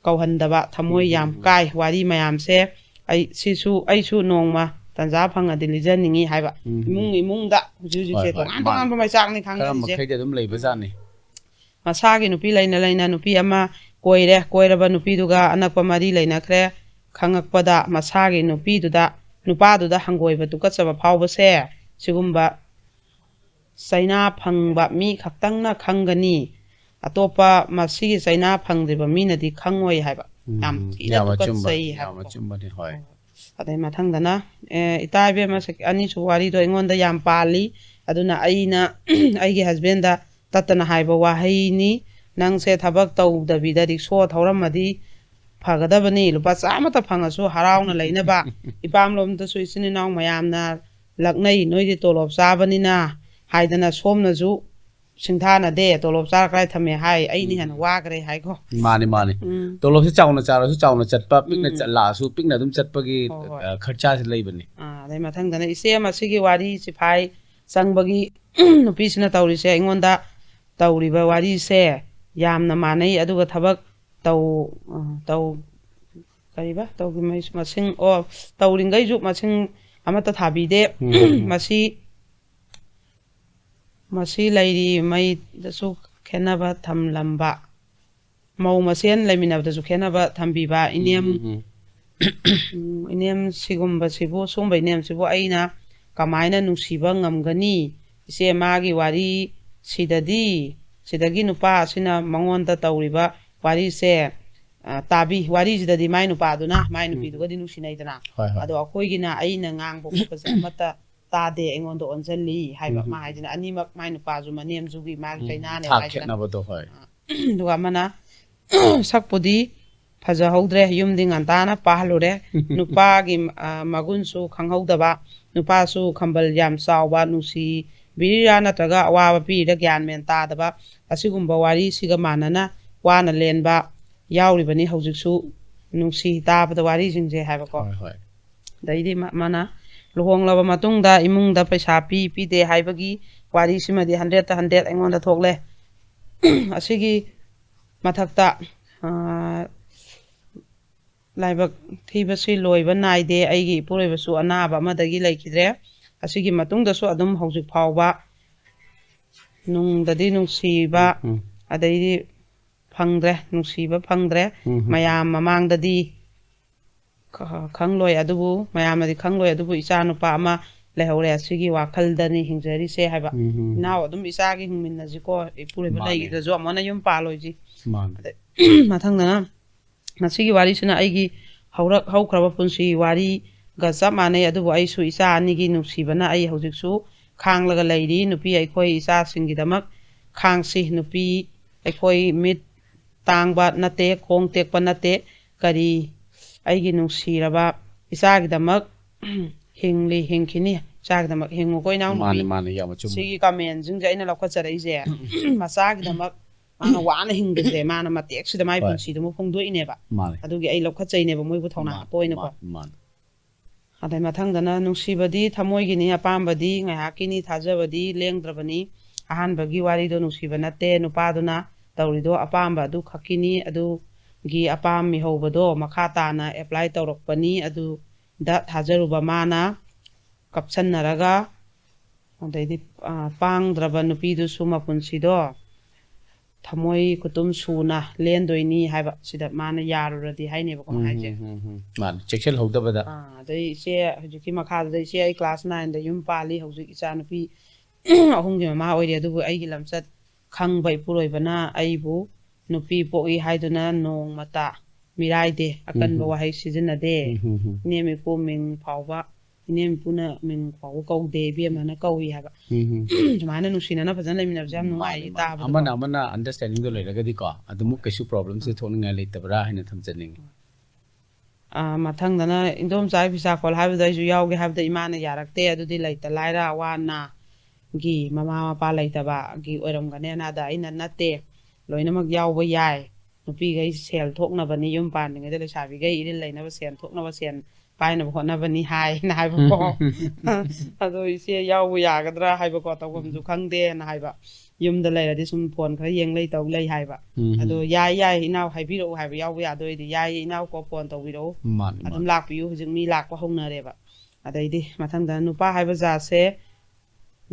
ꯀꯧꯍꯟꯗꯕ ꯊꯃꯣꯏ ꯌꯥꯝ ꯎꯝ꯫ ꯀꯥꯏ꯫ ꯋꯥꯔꯤ ꯃꯌꯥꯝꯁꯦ ꯑꯩ ꯁꯤꯁꯨ, ꯑꯩꯁꯨ ꯅꯣꯡꯃ ꯇꯟꯖꯥ ꯐꯪꯉꯗꯤ ꯂꯤꯖꯅꯤꯡꯉꯤ ꯍꯥꯏꯕ꯫ ꯎꯝ꯫ ꯏꯃꯨꯡ ꯏꯃꯨꯡꯗ ꯍꯧꯖꯤꯛ ꯍꯧꯖꯤꯛꯁꯦ ꯍꯣꯏ, ꯍꯣꯏ꯫ ꯇꯣꯉꯥꯟ ꯃꯥ-, ꯇꯣꯉꯥꯟꯕ ꯃꯩꯆꯥꯛꯅꯤ ꯈꯔ ꯈꯪꯅꯔꯤꯁꯦ꯫ ꯃꯈꯩꯗꯤ ꯑꯗꯨꯝ ꯂꯩꯕꯖꯥꯠꯅꯤ꯫ ꯃꯁꯥꯒꯤ ꯅꯨꯄꯤ ꯂꯩꯅ ꯂꯩꯅ ꯅꯨꯄꯤ ꯑꯃ ꯀꯣꯏꯔꯦ, ꯀꯣꯏꯔꯕ ꯅꯨꯄꯤꯗꯨꯒ ꯑꯅꯛꯄ ꯃꯔꯤ ꯂꯩꯅꯈ꯭ꯔꯦ꯫ ꯈꯪꯉꯛꯄꯗ ꯃꯁꯥꯒꯤ ꯅꯨꯄꯤꯗꯨꯗ, ꯅꯨꯄꯥꯗꯨꯗ ꯍꯪꯒꯣꯏꯕ ꯇꯨꯀꯠꯆꯕ ꯐꯥꯎꯕꯁꯦ ꯁꯤꯒꯨꯝꯕ ꯆꯩꯅꯥ ꯐꯪꯕ ꯃꯤ ꯈꯛꯇꯪꯅ ꯈꯪꯒꯅꯤ꯫ ꯑꯇꯣꯞꯄ ꯃꯁꯤꯒꯤ ꯆꯩꯅꯥ ꯐꯪꯗ꯭ꯔꯤꯕ ꯃꯤꯅꯗꯤ ꯈꯪꯉꯣꯏ ꯍꯥꯏꯕ꯫ ꯎꯝ, ꯌꯥꯝ ꯊꯤꯅ ꯌꯥꯝ ꯑꯆꯨꯝꯕ, ꯇꯨꯀꯠꯆꯩ ꯌꯥꯝ ꯍꯥꯏꯕꯀꯣ꯫ ꯑꯆꯨꯝꯕꯅꯤ, ꯍꯣꯏ꯫ ꯑꯗꯩ ꯃꯊꯪꯗꯅ, ꯑꯦ, ꯏꯇꯥ ꯏꯕꯦꯝꯃ, ꯁꯦ-, ꯑꯅꯤꯁꯨꯕ ꯋꯥꯔꯤꯗꯣ ꯑꯩꯉꯣꯟꯗ ꯌꯥꯝ ꯄꯥꯜꯂꯤ꯫ ꯑꯗꯨꯅ ꯑꯩꯅ ꯑꯩꯒꯤ ꯍꯁꯕꯦꯟꯗ ꯇꯠꯇꯅ ꯍꯥꯏꯕ ꯋꯥꯍꯩꯅꯤ, "ꯅꯪꯁꯦ ꯊꯕꯛ ꯇꯧꯗꯕꯤꯗ ꯔꯤꯛꯁꯣ ꯊꯧꯔꯝꯃꯗꯤ ꯐꯒꯗꯕꯅꯤ, ꯂꯨꯄꯥ ꯆꯥꯝꯃꯇ ꯐꯪꯉꯁꯨ ꯍꯔꯥꯎꯅ ꯂꯩꯅꯕ, ꯏꯄꯥꯝꯂꯣꯝꯗꯁꯨ ꯏꯆꯤꯟ ꯏꯅꯥꯎ ꯃꯌꯥꯝꯅ ꯂꯛꯅꯩ, ꯅꯣꯏꯗꯤ ꯇꯣꯂꯣꯞ ꯆꯥꯕꯅꯤꯅ" ꯍꯥꯏꯗꯅ ꯁꯣꯝꯅꯁꯨ ꯁꯤꯡꯊꯥꯅꯗꯦ꯫ "ꯇꯣꯂꯣꯞ ꯆꯥꯔ ꯀꯗꯥꯏ ꯊꯝꯃꯦ ꯍꯥꯏ, ꯑꯩꯅ ꯍꯦꯟꯅ ꯋꯥꯈ꯭ꯔꯦ" ꯍꯥꯏꯀꯣ꯫ ꯃꯥꯅꯤ, ꯃꯥꯅꯤ꯫ ꯎꯝ꯫ ꯇꯣꯂꯣꯞꯁꯦ ꯆꯥꯎꯅ ꯆꯥꯔꯁꯨ ꯆꯥꯎꯅ ꯆꯠꯄ, ꯄꯤꯛꯅ ꯎꯝ꯫ ꯆꯠꯂꯛꯑꯁꯨ ꯄꯤꯛꯅ ꯑꯗꯨꯝ ꯆꯠꯄꯒꯤ ꯍꯣꯏ, ꯍꯣꯏ꯫ ꯑ, ꯈꯔꯆꯥꯁꯦ ꯂꯩꯕꯅꯤ꯫ ꯑꯥ, ꯑꯗꯩ ꯃꯊꯪꯗꯅ ꯏꯆꯦ ꯃꯁꯤꯒꯤ ꯋꯥꯔꯤ ꯁꯤꯐꯥꯏ ꯆꯪꯕꯒꯤ ꯅꯨꯄꯤꯁꯤꯅ ꯇꯧꯔꯤꯁꯦ ꯑꯩꯉꯣꯟꯗ ꯇꯧꯔꯤꯕ ꯋꯥꯔꯤꯁꯦ ꯌꯥꯝꯅ ꯃꯥꯟꯅꯩ꯫ ꯑꯗꯨꯒ ꯊꯕꯛ ꯇꯧ-, ꯑ, ꯇꯧ-, ꯀꯔꯤꯕ? ꯇꯧꯔꯤꯉꯩꯁꯨ ꯃꯁꯤꯡ, ꯑꯣ, ꯇꯧꯔꯤꯉꯩꯁꯨ ꯃꯁꯤꯡ ꯑꯃꯠꯇ ꯊꯥꯕꯤꯗꯦ꯫ ꯎꯝ, ꯎꯝ, ꯎꯝ꯫ ꯃꯁꯤ, ꯃꯁꯤ ꯂꯩꯔꯤꯉꯩꯗꯁꯨ ꯈꯦꯠꯅꯕ ꯊꯝꯂꯝꯕ, ꯃꯧ ꯃꯁꯦꯟ ꯂꯩꯃꯤꯟꯅꯕꯗꯁꯨ ꯈꯦꯠꯅꯕ ꯊꯝꯕꯤꯕ ꯏꯅꯦꯝ, ꯎꯝ, ꯎꯝ, ꯎꯝ꯫ ꯎꯝ, ꯏꯅꯦꯝ ꯁꯤꯒꯨꯝꯕꯁꯤꯕꯨ, ꯁꯨꯝꯕ ꯏꯅꯦꯝꯁꯤꯕꯨ ꯑꯩꯅ ꯀꯃꯥꯏꯅ ꯅꯨꯡꯁꯤꯕ ꯉꯝꯒꯅꯤ? ꯏꯆꯦ, ꯃꯥꯒꯤ ꯋꯥꯔꯤ ꯁꯤꯗꯗꯤ, ꯁꯤꯗꯒꯤ ꯅꯨꯄꯥ ꯑꯁꯤꯅ ꯃꯉꯣꯟꯗ ꯇꯧꯔꯤꯕ ꯋꯥꯔꯤꯁꯦ, ꯑ, ꯇꯥꯕꯤ꯫ ꯋꯥꯔꯤꯁꯤꯗꯗꯤ ꯃꯥꯏ ꯅꯨꯄꯥꯗꯨꯅ ꯃꯥꯏ ꯎꯝ꯫ ꯅꯨꯄꯤꯗꯨꯒꯗꯤ ꯅꯨꯡꯁꯤꯅꯩꯗꯅ꯫ ꯍꯣꯏ, ꯍꯣꯏ꯫ ꯑꯗꯣ ꯑꯩꯈꯣꯏꯒꯤꯅ ꯑꯩꯅ ꯉꯥꯡꯕ ꯈꯣꯠꯄꯁꯦ ꯑꯃꯠꯇ ꯇꯥꯗꯦ, ꯑꯩꯉꯣꯟꯗ ꯑꯣꯟꯁꯤꯜꯂꯤ ꯍꯥꯏꯕ꯫ ꯎꯝ꯫ ꯃꯥ ꯍꯥꯏꯁꯤꯅ ꯑꯅꯤꯃꯛ ꯃꯥꯏ ꯅꯨꯄꯥꯁꯨ ꯃꯅꯦꯝꯁꯨꯒꯤ ꯃꯥꯒꯤ ꯎꯝ꯫ ꯆꯩꯅꯥꯅꯦꯕ ꯊꯥꯛ ꯍꯥꯏꯁꯤꯅ꯫ ꯈꯦꯠꯅꯕꯗꯣ, ꯍꯣꯏ꯫ ꯑꯗꯨꯒ ꯑꯃꯅ ꯁꯛꯄꯨꯗꯤ ꯐꯖꯍꯧꯗ꯭ꯔꯦ, ꯌꯨꯝꯗꯤ ꯉꯟꯇꯥꯅ ꯄꯥꯜꯂꯨꯔꯦ꯫ ꯅꯨꯄꯥꯒꯤ, ꯑ, ꯃꯒꯨꯟꯁꯨ ꯈꯪꯍꯧꯗꯕ, ꯅꯨꯄꯥꯁꯨ ꯈꯝꯕꯜ ꯌꯥꯝ ꯆꯥꯎꯕ, ꯅꯨꯡꯁꯤꯕꯤꯔꯤꯔꯥ ꯅꯠꯇ꯭ꯔꯒ ꯑꯋꯥꯕ ꯄꯤꯔꯤꯔꯥ ꯒ꯭ꯌꯥꯟ ꯃꯦꯟ ꯇꯥꯗꯕ, ꯑꯁꯤꯒꯨꯝꯕ ꯋꯥꯔꯤꯁꯤꯒ ꯃꯥꯟꯅꯅ ꯋꯥꯅ ꯂꯦꯟꯕ ꯌꯥꯎꯔꯤꯕꯅꯤ ꯍꯧꯖꯤꯛꯁꯨ ꯅꯨꯡꯁꯤ ꯇꯥꯕꯗ ꯋꯥꯔꯤꯁꯤꯡꯁꯦ ꯍꯥꯏꯕꯀꯣ꯫ ꯍꯣꯏ, ꯍꯣꯏ꯫ ꯑꯗꯩꯗꯤ ꯃ-, ꯃꯥꯅ ꯂꯨꯍꯣꯡꯂꯕ ꯃꯇꯨꯡꯗ ꯏꯃꯨꯡꯗ ꯄꯩꯁꯥ ꯄꯤ ꯄꯤꯗꯦ ꯍꯥꯏꯕꯒꯤ ꯋꯥꯔꯤꯁꯤꯃꯗꯤ ꯍꯟꯗ꯭ꯔꯦꯠꯇ ꯍꯟꯗ꯭ꯔꯦꯠ ꯑꯩꯉꯣꯟꯗ ꯊꯣꯛꯂꯦ꯫ ꯑꯁꯤꯒꯤ ꯃꯊꯛꯇ, ꯑ, ꯂꯥꯏꯕꯛ ꯊꯤꯕꯁꯤ ꯂꯣꯏꯕ ꯅꯥꯏꯗꯦ꯫ ꯑꯩꯒꯤ ꯏꯄꯨꯔꯣꯏꯕꯁꯨ ꯑꯅꯥꯕ ꯑꯃꯗꯒꯤ ꯂꯩꯈꯤꯗ꯭ꯔꯦ꯫ ꯑꯁꯤꯒꯤ ꯃꯇꯨꯡꯗꯁꯨ ꯑꯗꯨꯝ ꯍꯧꯖꯤꯛ ꯐꯥꯎꯕ ꯅꯨꯡꯗꯗꯤ ꯅꯨꯡꯁꯤꯕ, ꯎꯝ꯫ ꯑꯗꯩꯗꯤ ꯐꯪꯗ꯭ꯔꯦ, ꯅꯨꯡꯁꯤꯕ ꯐꯪꯗ꯭ꯔꯦ꯫ ꯎꯝ꯫ ꯃꯌꯥꯝ ꯃꯃꯥꯡꯗꯗꯤ ꯈ-, ꯈꯪꯂꯣꯏ, ꯑꯗꯨꯕꯨ ꯃꯌꯥꯝꯅꯗꯤ ꯈꯪꯂꯣꯏ, ꯑꯗꯨꯕꯨ ꯏꯆꯥ ꯅꯨꯄꯥ ꯑꯃ ꯂꯩꯍꯧꯔꯦ, ꯑꯁꯤꯒꯤ ꯋꯥꯈꯜꯗꯅꯤ ꯍꯤꯡꯖꯔꯤꯁꯦ ꯍꯥꯏꯕ꯫ ꯎꯝ, ꯎꯝ, ꯎꯝ꯫ "ꯏꯅꯥꯎ ꯑꯗꯨꯝ ꯏꯆꯥꯒꯤ ꯍꯤꯡꯃꯤꯟꯅꯁꯤꯀꯣ, ꯏꯄꯨꯔꯣꯏꯕ ꯃꯥꯅꯦ꯫ ꯂꯩꯈꯤꯗ꯭ꯔꯁꯨ ꯑꯃꯨꯛ ꯍꯟꯅ ꯌꯨꯝ ꯄꯥꯜꯂꯣꯏꯁꯤ"꯫ ꯃꯥꯅꯦ꯫ ꯑꯗꯩ ꯃꯊꯪꯗꯅ ꯃꯁꯤꯒꯤ ꯋꯥꯔꯤꯁꯤꯅ ꯑꯩꯒꯤ ꯍꯧꯔꯛ ꯍꯧꯈ꯭ꯔꯕ ꯄꯨꯟꯁꯤ ꯋꯥꯔꯤꯒ ꯆꯞ ꯃꯥꯟꯅꯩ, ꯑꯗꯨꯕꯨ ꯑꯩꯁꯨ ꯏꯆꯥ ꯑꯅꯤꯒꯤ ꯅꯨꯡꯁꯤꯕꯅ ꯑꯩ ꯍꯧꯖꯤꯛꯁꯨ ꯈꯥꯡꯂꯒ ꯂꯩꯔꯤ꯫ ꯅꯨꯄꯤ ꯑꯩꯈꯣꯏ ꯏꯆꯥꯁꯤꯡꯒꯤꯗꯃꯛ ꯈꯥꯡꯁꯤ꯫ ꯅꯨꯄꯤ ꯑꯩꯈꯣꯏ ꯃꯤꯠ ꯇꯥꯡꯕ ꯅꯠꯇꯦ, ꯈꯣꯡ ꯇꯦꯛꯄ ꯅꯠꯇꯦ꯫ ꯀꯔꯤ ꯑꯩꯒꯤ ꯅꯨꯡꯁꯤꯔꯕ ꯏꯆꯥꯒꯤꯗꯃꯛ ꯍꯤꯡꯂꯤ, ꯍꯤꯡꯈꯤꯅꯤ꯫ ꯏꯆꯥꯒꯤꯗꯃꯛ ꯍꯤꯡꯉꯨꯀꯣ, ꯏꯅꯥꯎꯅꯨꯄꯤ꯫ ꯃꯥꯅꯦ, ꯃꯥꯅꯦ, ꯌꯥꯝ ꯑꯆꯨꯝꯕ꯫ ꯁꯤꯒꯤ ꯀꯃꯦꯟꯁꯤꯡꯁꯦ ꯑꯩꯅ ꯂꯧꯈꯠꯆꯔꯛꯏꯁꯦ ꯃꯆꯥꯒꯤꯗꯃꯛ ꯃꯥꯅ ꯋꯥꯅ ꯍꯤꯡꯕꯁꯦ, ꯃꯥꯅ ꯃꯇꯦꯛꯁꯤꯗ ꯃꯥꯏ ꯍꯣꯏ꯫ ꯄꯨꯟꯁꯤꯗꯨꯃ ꯐꯣꯡꯗꯣꯛꯏꯅꯦꯕ꯫ ꯃꯥꯅꯦ꯫ ꯑꯗꯨꯒꯤ ꯑꯩ ꯂꯧꯈꯠꯆꯩꯅꯦꯕ ꯃꯣꯏꯕꯨ ꯊꯧꯅꯥ ꯃꯥꯅꯦ, ꯍꯥꯞꯄ ꯑꯣꯏꯅꯀꯣ꯫ ꯃꯥꯅꯦ, ꯃꯥꯅꯦ꯫ ꯑꯗꯩ ꯃꯊꯪꯗꯅ ꯅꯨꯡꯁꯤꯕꯗꯤ ꯊꯃꯣꯏꯒꯤꯅꯤ, ꯑꯄꯥꯝꯕꯗꯤ ꯉꯥꯏꯍꯥꯛꯀꯤꯅꯤ, ꯊꯥꯖꯕꯗꯤ ꯂꯦꯡꯗ꯭ꯔꯕꯅꯤ꯫ ꯑꯍꯥꯟꯕꯒꯤ ꯋꯥꯔꯤꯗꯣ ꯅꯨꯡꯁꯤꯕ ꯅꯠꯇꯦ, ꯅꯨꯄꯥꯗꯨꯅ ꯇꯧꯔꯤꯗꯣ ꯑꯄꯥꯝꯕ ꯑꯗꯨ ꯈꯛꯀꯤꯅꯤ, ꯑꯗꯨꯒꯤ ꯑꯄꯥꯝ ꯃꯤꯍꯧꯕꯗꯣ ꯃꯈꯥ ꯇꯥꯅ ꯑꯦꯄ꯭ꯂꯥꯏ ꯇꯧꯔꯛꯄꯅꯤ꯫ ꯑꯗꯨꯗ ꯊꯥꯖꯔꯨꯕ ꯃꯥꯅ ꯀꯞꯁꯟꯅꯔꯒ, ꯑꯗꯩꯗꯤ ꯑ, ꯄꯥꯡꯗ꯭ꯔꯕ ꯅꯨꯄꯤꯗꯨꯁꯨ ꯃꯄꯨꯟꯁꯤꯗꯣ ꯊꯃꯣꯏ ꯈꯨꯇꯨꯝ ꯁꯨꯅ ꯂꯦꯟꯗꯣꯏꯅꯤ ꯍꯥꯏꯕ, ꯁꯤꯗ ꯃꯥꯅ ꯌꯥꯔꯨꯔꯗꯤ ꯍꯥꯏꯅꯦꯕꯀꯣ ꯎꯝ, ꯍꯥꯏꯁꯦ꯫ ꯎꯝ, ꯎꯝ, ꯎꯝ꯫ ꯃꯥꯅꯦ, ꯆꯦꯛꯁꯤꯜꯍꯧꯗꯕꯗ꯫ ꯑꯥ, ꯑꯗꯩ ꯏꯆꯦ ꯍꯧꯖꯤꯛꯀꯤ ꯃꯈꯥꯗꯨꯗ, ꯏꯆꯦ ꯑꯩ ꯀ꯭ꯂꯥꯁ ꯅꯥꯏꯟꯗ ꯌꯨꯝ ꯄꯥꯜꯂꯤ, ꯍꯧꯖꯤꯛ ꯏꯆꯥ ꯅꯨꯄꯤ ꯑꯍꯨꯝꯒꯤ ꯃꯃꯥ ꯑꯣꯏꯔꯤ, ꯑꯗꯨꯕꯨ ꯑꯩꯒꯤ ꯂꯝꯆꯠ ꯈꯪꯕ ꯏꯄꯨꯔꯣꯏꯕꯅ ꯑꯩꯕꯨ ꯅꯨꯄꯤ ꯄꯣꯛꯏ ꯍꯥꯏꯗꯨꯅ ꯅꯣꯡꯃꯇ ꯃꯤꯔꯥꯏꯗꯦ, ꯑꯀꯟꯕ ꯎꯝ꯫ ꯋꯥꯍꯩ ꯁꯤꯖꯤꯟꯅꯗꯦ꯫ ꯎꯝ, ꯎꯝ, ꯎꯝ꯫ ꯏꯅꯦꯝ ꯏꯀꯨ ꯃꯤꯡ ꯐꯥꯎꯕ, ꯏꯅꯦꯝ ꯏꯀꯨꯅ ꯃꯤꯡ ꯐꯥꯎꯕ ꯀꯧꯗꯦ, ꯏꯕꯦꯝꯃꯅ ꯀꯧꯏ ꯍꯥꯏꯕ꯫ ꯎꯝ, ꯎꯝ꯫ ꯁꯨꯃꯥꯏꯅ ꯅꯨꯡꯁꯤꯅꯅ ꯐꯖꯅ ꯂꯩꯃꯤꯟꯅꯕꯁꯦ ꯌꯥꯝ ꯅꯨꯡꯉꯥꯏꯌꯦ ꯃꯥꯅꯦ, ꯃꯥꯅꯦ꯫ ꯇꯥꯕꯗꯀꯣ꯫ ꯑꯃꯅ ꯑꯃꯅ ꯑꯟꯗꯔꯁꯇꯦꯟꯗꯤꯡꯗꯣ ꯂꯩꯔꯒꯗꯤꯀꯣ, ꯑꯗꯨꯃꯨꯛ ꯀꯩꯁꯨ ꯄ꯭ꯔꯣꯕ꯭ꯂꯦꯝꯁꯦ ꯊꯣꯛꯅꯤꯡꯉꯥꯏ ꯂꯩꯇꯕ꯭ꯔꯥ ꯍꯥꯏꯅ ꯊꯝꯖꯅꯤꯡꯉꯤ꯫ ꯑꯥ, ꯃꯊꯪꯗꯅ ꯏꯟꯗꯣꯝꯆꯥ ꯐꯤꯁꯥ ꯈꯣꯜ ꯍꯥꯏꯕꯗ ꯑꯩꯁꯨ ꯌꯥꯎꯒꯦ ꯍꯥꯏꯕꯗ ꯏꯃꯥꯅ ꯌꯥꯔꯛꯇꯦ꯫ ꯑꯗꯨꯗꯤ ꯂꯩꯇ ꯂꯥꯏꯔ ꯑꯋꯥ ꯑꯅꯥꯒꯤ ꯃꯃꯥ ꯃꯄꯥ ꯂꯩꯇꯕꯒꯤ ꯑꯣꯏꯔꯝꯒꯅꯦꯅ꯫ ꯑꯗ ꯑꯩꯅ, "ꯅꯠꯇꯦ, ꯂꯣꯏꯅꯃꯛ ꯌꯥꯎꯕ ꯌꯥꯏ꯫ ꯅꯨꯄꯤꯈꯩ ꯁꯦꯜ ꯊꯣꯛꯅꯕꯅꯤ, ꯌꯨꯝ ꯄꯥꯟꯗ꯭ꯔꯤꯉꯩꯗ ꯂꯩꯁꯥꯕꯤꯈꯩ ꯏꯔꯤꯜ ꯂꯩꯅꯕ, ꯁꯦꯜ ꯊꯣꯛꯅꯕ, ꯁꯦꯜ ꯄꯥꯏꯅꯕ ꯍꯣꯠꯅꯕꯅꯤ" ꯍꯥꯏꯅ ꯍꯥꯏꯕꯀꯣ꯫ ꯑꯗꯣ ꯏꯆꯦ ꯌꯥꯎꯕ ꯌꯥꯒꯗ꯭ꯔꯥ ꯍꯥꯏꯕꯀꯣ, ꯇꯧꯐꯝꯁꯨ ꯈꯪꯗꯦꯅ ꯍꯥꯏꯕ꯫ ꯌꯨꯝꯗ ꯂꯩꯔꯗꯤ ꯁꯨꯝ ꯐꯣꯟ ꯈꯔ ꯌꯦꯡ ꯂꯩ ꯇꯧ ꯂꯩ ꯍꯥꯏꯕ꯫ ꯎꯝ꯫ ꯑꯗꯣ ꯌꯥꯏ, ꯌꯥꯏ, ꯏꯅꯥꯎ ꯍꯥꯏꯕꯤꯔꯛꯎ ꯍꯥꯏꯕ, ꯌꯥꯎꯕ ꯌꯥꯗꯣꯏꯗꯤ ꯌꯥꯏ, ꯏꯅꯥꯎ ꯀꯣ ꯐꯣꯟ ꯇꯧꯕꯤꯔꯛꯎ꯫ ꯃꯥꯅꯦ, ꯑꯗꯨꯝ ꯃꯥꯅꯦ꯫ ꯂꯥꯛꯄꯤꯌꯨ, ꯍꯧꯖꯤꯛ ꯃꯤ ꯂꯥꯛꯄ ꯍꯧꯅꯔꯦꯕ꯫ ꯑꯗꯩꯗꯤ ꯃꯊꯪꯗ ꯅꯨꯄꯥ ꯍꯥꯏꯕ ꯖꯥꯠꯁꯦ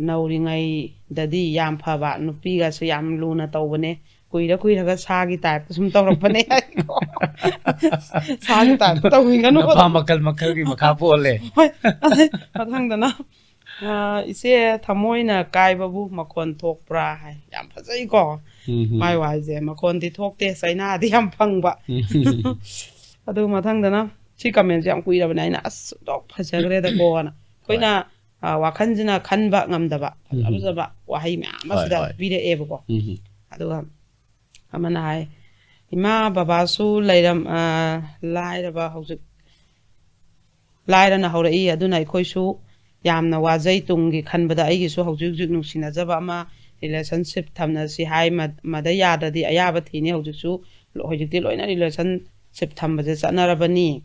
ꯅꯧꯔꯤꯉꯩꯗꯗꯤ ꯌꯥꯝ ꯐꯕ, ꯅꯨꯄꯤꯒꯁꯦ ꯌꯥꯝ ꯂꯨꯅ ꯇꯧꯕꯅꯦ, ꯀꯨꯏꯔ ꯀꯨꯏꯔꯒ ꯁꯥꯒꯤ ꯇꯥꯏꯞꯇ ꯁꯨꯝ ꯇꯧꯔꯛꯄꯅꯦ ꯍꯥꯏꯀꯣ꯫ ꯁꯥꯒꯤ ꯇꯥꯏꯞꯇ ꯇꯧꯕꯤꯒꯅꯨ꯫ ꯅꯨꯄꯥ ꯃꯈꯜ ꯃꯈꯜꯒꯤ ꯃꯈꯥ ꯄꯣꯜꯂꯦ꯫ ꯍꯣꯏ, ꯑꯗꯩ ꯃꯊꯪꯗꯅ ꯑꯥ, ꯏꯆꯦ, ꯊꯃꯣꯏꯅ ꯀꯥꯏꯕꯕꯨ ꯃꯈꯣꯟ ꯊꯣꯛꯄ꯭ꯔꯥ ꯍꯥꯏ꯫ ꯌꯥꯝ ꯐꯖꯩꯀꯣ꯫ ꯎꯝ, ꯎꯝ꯫ ꯃꯥꯏ ꯋꯥꯍꯩꯁꯦ꯫ ꯃꯈꯣꯟꯗꯤ ꯊꯣꯛꯇꯦ, ꯆꯩꯅꯥꯗꯤ ꯌꯥꯝ ꯐꯪꯕ꯫ ꯎꯝ꯫ ꯑꯗꯨ ꯃꯊꯪꯗꯅ, ꯁꯤ comment ꯁꯦ ꯌꯥꯝ ꯀꯨꯏꯔꯕꯅꯦ ꯑꯩꯅ, "ꯑꯁ, ꯑꯣꯟꯊꯣꯛ ꯐꯖꯈ꯭ꯔꯦꯗꯀꯣꯅ." ꯑꯩꯈꯣꯏꯅ, ꯍꯣꯏ꯫ ꯑꯥ, ꯋꯥꯈꯜꯁꯤꯅ ꯈꯟꯕ ꯉꯝꯗꯕ ꯐꯖ ꯎꯝ꯫ ꯐꯖꯕ ꯋꯥꯍꯩ ꯃꯌꯥꯝ ꯑꯃ ꯍꯣꯏ, ꯁꯤꯗ ꯍꯣꯏ꯫ ꯄꯤꯔꯛꯑꯦꯕꯀꯣ꯫ ꯎꯝ꯫ ꯑꯗꯨꯒ ꯑꯃꯅ ꯍꯥꯏ, "ꯏꯃꯥ ꯕꯕꯥꯁꯨ ꯂꯩꯔꯝ-, ꯑꯥ, ꯂꯥꯏꯔꯕ ꯍꯧꯖꯤꯛ ꯂꯥꯏꯔꯅ ꯍꯧꯔꯛꯏ, ꯑꯗꯨꯅ ꯑꯩꯈꯣꯏꯁꯨ ꯌꯥꯝꯅ ꯋꯥꯖꯩ꯫ ꯇꯨꯡꯒꯤ ꯈꯟꯕꯗ ꯑꯩꯒꯤꯁꯨ ꯍꯧꯖꯤꯛ ꯍꯧꯖꯤꯛ ꯅꯨꯡꯁꯤꯅꯖꯕ ꯑꯃ relationship ꯊꯝꯅꯁꯤ ꯍꯥꯏ, ꯃ-, ꯃꯗ ꯌꯥꯗ꯭ꯔꯗꯤ ꯑꯌꯥꯕ ꯊꯤꯅꯤ꯫ ꯍꯧꯖꯤꯛꯁꯨ ꯂꯣ-, ꯍꯧꯖꯤꯛꯇꯤ ꯂꯣꯏꯅ relationship ꯊꯝꯕꯁꯦ ꯆꯠꯅꯔꯕꯅꯤ꯫"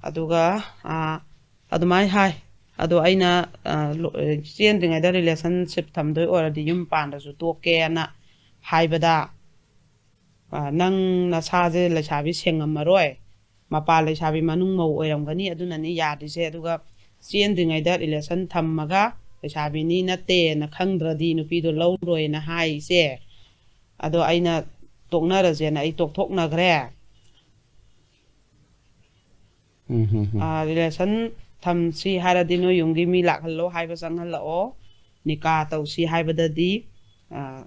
ꯑꯗꯨꯒ, ꯑꯥ, ꯑꯗꯨꯃꯥꯏꯅ ꯍꯥꯏ꯫ ꯑꯗꯣ ꯑꯩꯅ, ꯑꯥ, ꯂꯣ-, ꯆꯦꯟꯗ꯭ꯔꯤꯉꯩꯗ relationship ꯊꯝꯗꯣꯏ ꯑꯣꯏꯔꯗꯤ ꯌꯨꯝ ꯄꯥꯟꯗ꯭ꯔꯁꯨ ꯇꯣꯛꯀꯦꯅ ꯍꯥꯏꯕꯗ, ꯑ, "ꯅꯪ ꯅꯁꯥꯁꯦ ꯂꯩꯁꯥꯕꯤ ꯁꯦꯡꯉꯝꯃꯔꯣꯏ, ꯃꯄꯥꯟ ꯂꯩꯁꯥꯕꯤ ꯃꯅꯨꯡ ꯃꯧ ꯑꯣꯏꯔꯝꯒꯅꯤ, ꯑꯗꯨꯅꯅꯤ ꯌꯥꯗ꯭ꯔꯤꯁꯦ꯫ ꯑꯗꯨꯒ ꯆꯦꯟꯗ꯭ꯔꯤꯉꯩꯗ relation ꯊꯝꯃꯒ ꯂꯩꯁꯥꯕꯤꯅꯤ ꯅꯠꯇꯦꯅ ꯈꯪꯗ꯭ꯔꯗꯤ ꯅꯨꯄꯤꯗꯣ ꯂꯧꯔꯣꯏꯅ ꯍꯥꯏ ꯏꯆꯦ꯫ ꯑꯗꯣ ꯑꯩꯅ ꯇꯣꯛꯅꯔꯁꯦꯅ ꯑꯩ ꯇꯣꯛꯊꯣꯛꯅꯈ꯭ꯔꯦ꯫" ꯎꯝ, ꯍꯝ, ꯍꯝ꯫ ꯑ, relation ꯊꯝꯁꯤ ꯍꯥꯏꯔꯗꯤ ꯅꯣꯏ ꯌꯨꯝꯒꯤ ꯃꯤ ꯂꯥꯛꯍꯜꯂꯣ ꯍꯥꯏꯕ ꯆꯪꯍꯜꯂꯛꯑꯣ, ꯅꯤꯀꯥ ꯇꯧꯁꯤ ꯍꯥꯏꯕꯗꯗꯤ, ꯑ,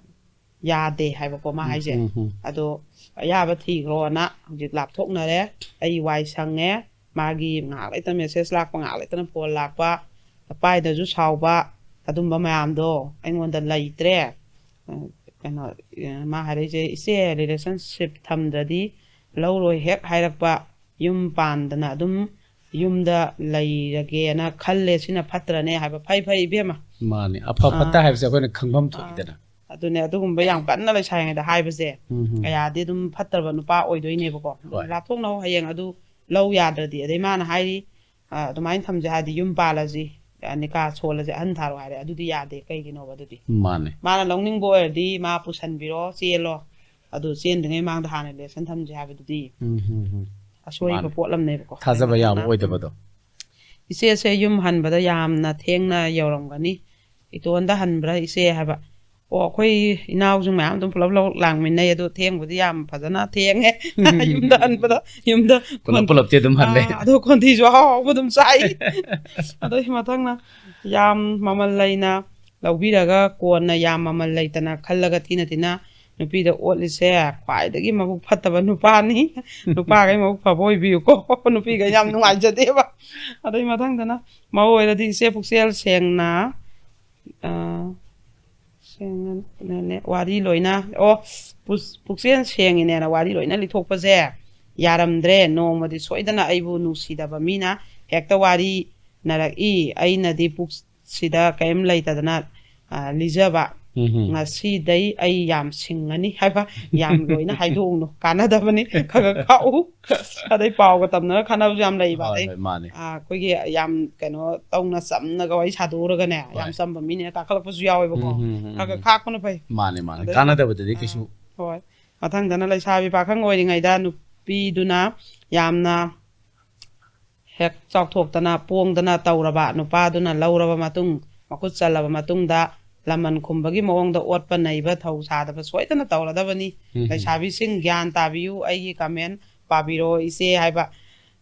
ꯌꯥꯗꯦ ꯍꯥꯏꯕꯀꯣ ꯃꯥ ꯎꯝ, ꯍꯥꯏꯁꯦ꯫ ꯎꯝ, ꯎꯝ꯫ ꯑꯗꯣ ꯑꯌꯥꯕ ꯊꯤꯈ꯭ꯔꯣꯅ ꯍꯧꯖꯤꯛ ꯂꯥꯞꯊꯣꯛꯅꯔꯦ꯫ ꯑꯩ ꯋꯥꯏ ꯁꯪꯉꯦ꯫ ꯃꯥꯒꯤ ꯉꯥꯏꯍꯥꯛ ꯂꯩꯇꯅ message ꯂꯥꯛꯄ, ꯉꯥꯏꯍꯥꯛ ꯂꯩꯇꯅ phone ꯂꯥꯛꯄ, ꯄꯥꯏꯗꯁꯨ ꯁꯥꯎꯕ, ꯑꯗꯨꯝꯕ ꯃꯌꯥꯝꯗꯣ ꯑꯩꯉꯣꯟꯗ ꯂꯩꯇ꯭ꯔꯦ꯫ ꯑ, ꯀꯩꯅꯣ, ꯑ, ꯃꯥ ꯍꯥꯏꯔꯛꯏꯁꯦ, "ꯏꯆꯦ, relationship ꯊꯝꯗ꯭ꯔꯗꯤ ꯂꯧꯔꯣꯏ ꯍꯦꯛ ꯍꯥꯏꯔꯛꯄ, ꯌꯨꯝ ꯄꯥꯟꯗꯅ ꯑꯗꯨꯝ ꯌꯨꯝꯗ ꯂꯩꯔꯒꯦꯅ ꯈꯜꯂꯦ, ꯁꯤꯅ ꯐꯠꯇ꯭ꯔꯅꯦ?" ꯍꯥꯏꯕ꯫ ꯐꯩ, ꯐꯩ, ꯏꯕꯦꯝꯃ꯫ ꯃꯥꯅꯦ꯫ ꯑꯐ ꯐꯠꯇ ꯑꯥ꯫ ꯍꯥꯏꯕꯁꯦ ꯑꯩꯈꯣꯏꯅ ꯈꯪꯐꯝ ꯑꯥ꯫ ꯊꯣꯛꯏꯗꯅ꯫ ꯑꯗꯨꯅꯦ, ꯑꯗꯨꯒꯨꯝꯕ ꯌꯥꯝ ꯀꯟꯅ ꯂꯩꯁꯥꯔꯤꯉꯩꯗ ꯍꯥꯏꯕꯁꯦ, ꯎꯝ, ꯎꯝ꯫ ꯀꯌꯥꯗꯤ ꯑꯗꯨꯝ ꯐꯠꯇ꯭ꯔꯕ ꯅꯨꯄꯥ ꯑꯣꯏꯗꯣꯏꯅꯦꯕꯀꯣ꯫ ꯍꯣꯏ꯫ ꯂꯥꯞꯊꯣꯛꯅꯧ, ꯍꯌꯦꯡ ꯑꯗꯨ ꯂꯧ ꯌꯥꯗ꯭ꯔꯗꯤ꯫ ꯑꯗꯩ ꯃꯥꯅ ꯍꯥꯏꯔꯤ, ꯑ, "ꯑꯗꯨꯃꯥꯏꯅ ꯊꯝꯁꯦ ꯍꯥꯏꯔꯗꯤ ꯌꯨꯝ ꯄꯥꯜꯂꯁꯤ, ꯑ, ꯅꯤꯀꯥ ꯁꯣꯜꯂꯁꯦ, ꯑꯍꯟ ꯊꯥꯔꯣ" ꯍꯥꯏꯔꯦ꯫ ꯑꯗꯨꯗꯤ ꯌꯥꯗꯦ꯫ ꯀꯩꯒꯤꯅꯣꯕ ꯑꯗꯨꯗꯤ? ꯃꯥꯅꯦ꯫ ꯃꯥꯅ ꯂꯧꯅꯤꯡꯕ ꯑꯣꯏꯔꯗꯤ ꯃꯥ ꯄꯨꯁꯟꯕꯤꯔꯣ, ꯆꯦꯜꯂꯣ꯫ ꯑꯗꯨ ꯆꯦꯟꯗ꯭ꯔꯤꯉꯩ ꯃꯃꯥꯡꯗ ꯍꯥꯟꯅ relation ꯊꯝꯁꯦ ꯍꯥꯏꯕꯗꯨꯗꯤ ꯎꯝ, ꯎꯝ, ꯎꯝ꯫ ꯑꯁꯣꯏꯕ ꯃꯥꯅꯦ꯫ ꯄꯣꯠ ꯑꯃꯅꯦꯕꯀꯣ꯫ ꯊꯥꯖꯕ ꯌꯥꯕ ꯑꯗꯨꯅ, ꯑꯣꯏꯗꯕꯗꯣ꯫ ꯎꯝ꯫ "ꯏꯆꯦꯁꯦ ꯌꯨꯝ ꯍꯟꯕꯗ ꯌꯥꯝꯅ ꯊꯦꯡꯅ ꯌꯧꯔꯝꯒꯅꯤ꯫ ꯏꯇꯣꯟꯗ ꯍꯟꯕ꯭ꯔꯥ ꯏꯆꯦ?" ꯍꯥꯏꯕ꯫ ꯑꯣ, ꯑꯩꯈꯣꯏ ꯏꯅꯥꯎꯁꯤꯡ ꯃꯌꯥꯝ ꯑꯗꯨꯝ ꯄꯨꯂꯞ ꯂꯧ ꯂꯥꯡꯃꯤꯟꯅꯩ꯫ ꯑꯗꯣ ꯊꯦꯡꯕꯨꯗꯤ ꯌꯥꯝ ꯐꯖꯅ ꯊꯦꯡꯉꯦ꯫ ꯌꯨꯝꯗ ꯍꯟꯕꯗ, ꯌꯨꯝꯗ ꯄꯨꯂꯞ ꯄꯨꯂꯞꯇꯤ ꯑꯗꯨꯝ ꯍꯜꯂꯦ꯫ ꯑꯥ, ꯑꯗꯣ ꯈꯣꯟꯊꯤꯁꯨ ꯑꯍꯥꯎ ꯑꯍꯥꯎꯕ ꯑꯗꯨꯝ ꯆꯥꯏ꯫ ꯑꯗꯩ ꯃꯊꯪꯅ ꯌꯥꯝ ꯃꯃꯜ ꯂꯩꯅ ꯂꯧꯕꯤꯔꯒ ꯀꯣꯟꯅ ꯌꯥꯝ ꯃꯃꯜ ꯂꯩꯇꯅ ꯈꯜꯂꯒ ꯊꯤꯅ ꯊꯤꯅ ꯅꯨꯄꯤꯗ ꯑꯣꯠꯂꯤꯁꯦ ꯈ꯭ꯋꯥꯏꯗꯒꯤ ꯃꯕꯨꯛ ꯐꯠꯇꯕ ꯅꯨꯄꯥꯅꯤ꯫ ꯅꯨꯄꯥꯈꯩ ꯃꯕꯨꯛ ꯐꯕ ꯑꯣꯏꯕꯤꯌꯨꯀꯣ꯫ ꯅꯨꯄꯤꯈꯩ ꯌꯥꯝ ꯅꯨꯡꯉꯥꯏꯖꯗꯦꯕ꯫ ꯑꯗꯩ ꯃꯊꯪꯗꯅ ꯃꯧ ꯑꯣꯏꯔꯗꯤ ꯏꯆꯦ ꯄꯨꯛꯆꯦꯜ ꯁꯦꯡꯅ, ꯑ, ꯁꯦꯡꯅꯅꯦ, ꯋꯥꯔꯤ ꯂꯣꯏꯅ, ꯑꯣ, ꯄꯨꯛ-, ꯄꯨꯛꯆꯦꯜ ꯁꯦꯡꯉꯤꯅꯦꯅ ꯋꯥꯔꯤ ꯂꯣꯏꯅ ꯂꯤꯊꯣꯛꯄꯁꯦ ꯌꯥꯔꯝꯗ꯭ꯔꯦ꯫ ꯅꯣꯡꯃꯗꯤ ꯁꯣꯏꯗꯅ ꯑꯩꯕꯨ ꯅꯨꯡꯁꯤꯗꯕ ꯃꯤꯅ ꯍꯦꯛꯇ ꯋꯥꯔꯤ ꯅꯔꯛꯏ꯫ ꯑꯩꯅꯗꯤ ꯄꯨꯛꯁꯤꯗ ꯀꯔꯤꯝ ꯂꯩꯇꯗꯅ, ꯑ, ꯂꯤꯖꯕ꯫ ꯎꯝ ꯍꯝ꯫ ꯉꯁꯤꯗꯩ ꯑꯩ ꯌꯥꯝ ꯁꯤꯡꯉꯅꯤ ꯍꯥꯏꯕ꯫ ꯌꯥꯝ ꯂꯣꯏꯅ ꯍꯥꯏꯗꯣꯛꯎꯅꯨ, ꯀꯥꯟꯅꯗꯕꯅꯤ꯫ ꯈꯔ ꯈꯔ ꯈꯥꯛꯎ꯫ ꯑꯗꯩ ꯄꯥꯎꯒ ꯇꯝꯅꯔ ꯈꯠꯅꯕꯁꯨ ꯌꯥꯝ ꯂꯩꯕ꯫ ꯍꯣꯏ, ꯑꯗꯩ, ꯍꯣꯏ, ꯃꯥꯅꯦ꯫ ꯑ, ꯑꯩꯈꯣꯏꯒꯤ ꯌꯥꯝ ꯀꯩꯅꯣ ꯇꯧꯅ ꯆꯝꯅꯒ ꯋꯥꯔꯤ ꯁꯥꯗꯣꯛꯎꯔꯒꯅꯦ, ꯌꯥꯝ ꯍꯣꯏ꯫ ꯆꯝꯕ ꯃꯤꯅ ꯀꯥꯈꯠꯂꯛꯄꯁꯨ ꯌꯥꯎꯋꯦꯕꯀꯣ꯫ ꯎꯝ, ꯎꯝ, ꯎꯝ, ꯈꯔ ꯈꯔ ꯎꯝ꯫ ꯈꯥꯛꯄꯅ ꯐꯩ꯫ ꯃꯥꯅꯦ, ꯃꯥꯅꯦ꯫ ꯑꯗꯩ, ꯀꯥꯟꯅꯗꯕꯗꯗꯤ ꯑ, ꯀꯩꯁꯨ ꯍꯣꯏ꯫ ꯃꯊꯪꯗꯅ ꯂꯩꯁꯥꯕꯤ ꯄꯥꯈꯪ ꯑꯣꯏꯔꯤꯉꯩꯗ ꯅꯨꯄꯤꯗꯨꯅ ꯌꯥꯝꯅ ꯍꯦꯛ ꯆꯥꯎꯊꯣꯛꯇꯅ ꯄꯣꯡꯗꯅ ꯇꯧꯔꯕ, ꯅꯨꯄꯥꯗꯨꯅ ꯂꯧꯔꯕ ꯃꯇꯨꯡ, ꯃꯈꯨꯠ ꯆꯜꯂꯕ ꯃꯇꯨꯡꯗ ꯂꯃꯟ ꯈꯨꯝꯕꯒꯤ ꯃꯑꯣꯡꯗ ꯑꯣꯠꯄ ꯅꯩꯕ ꯊꯧ ꯁꯥꯗꯕ ꯁꯣꯏꯗꯅ ꯇꯧꯔꯗꯕꯅꯤ꯫ ꯎꯝ꯫ ꯂꯩꯁꯥꯕꯤꯁꯤꯡ ꯒ꯭ꯌꯥꯟ ꯇꯥꯕꯤꯌꯨ, ꯑꯩꯒꯤ comment ꯄꯥꯕꯤꯔꯣ ꯏꯆꯦ ꯍꯥꯏꯕ꯫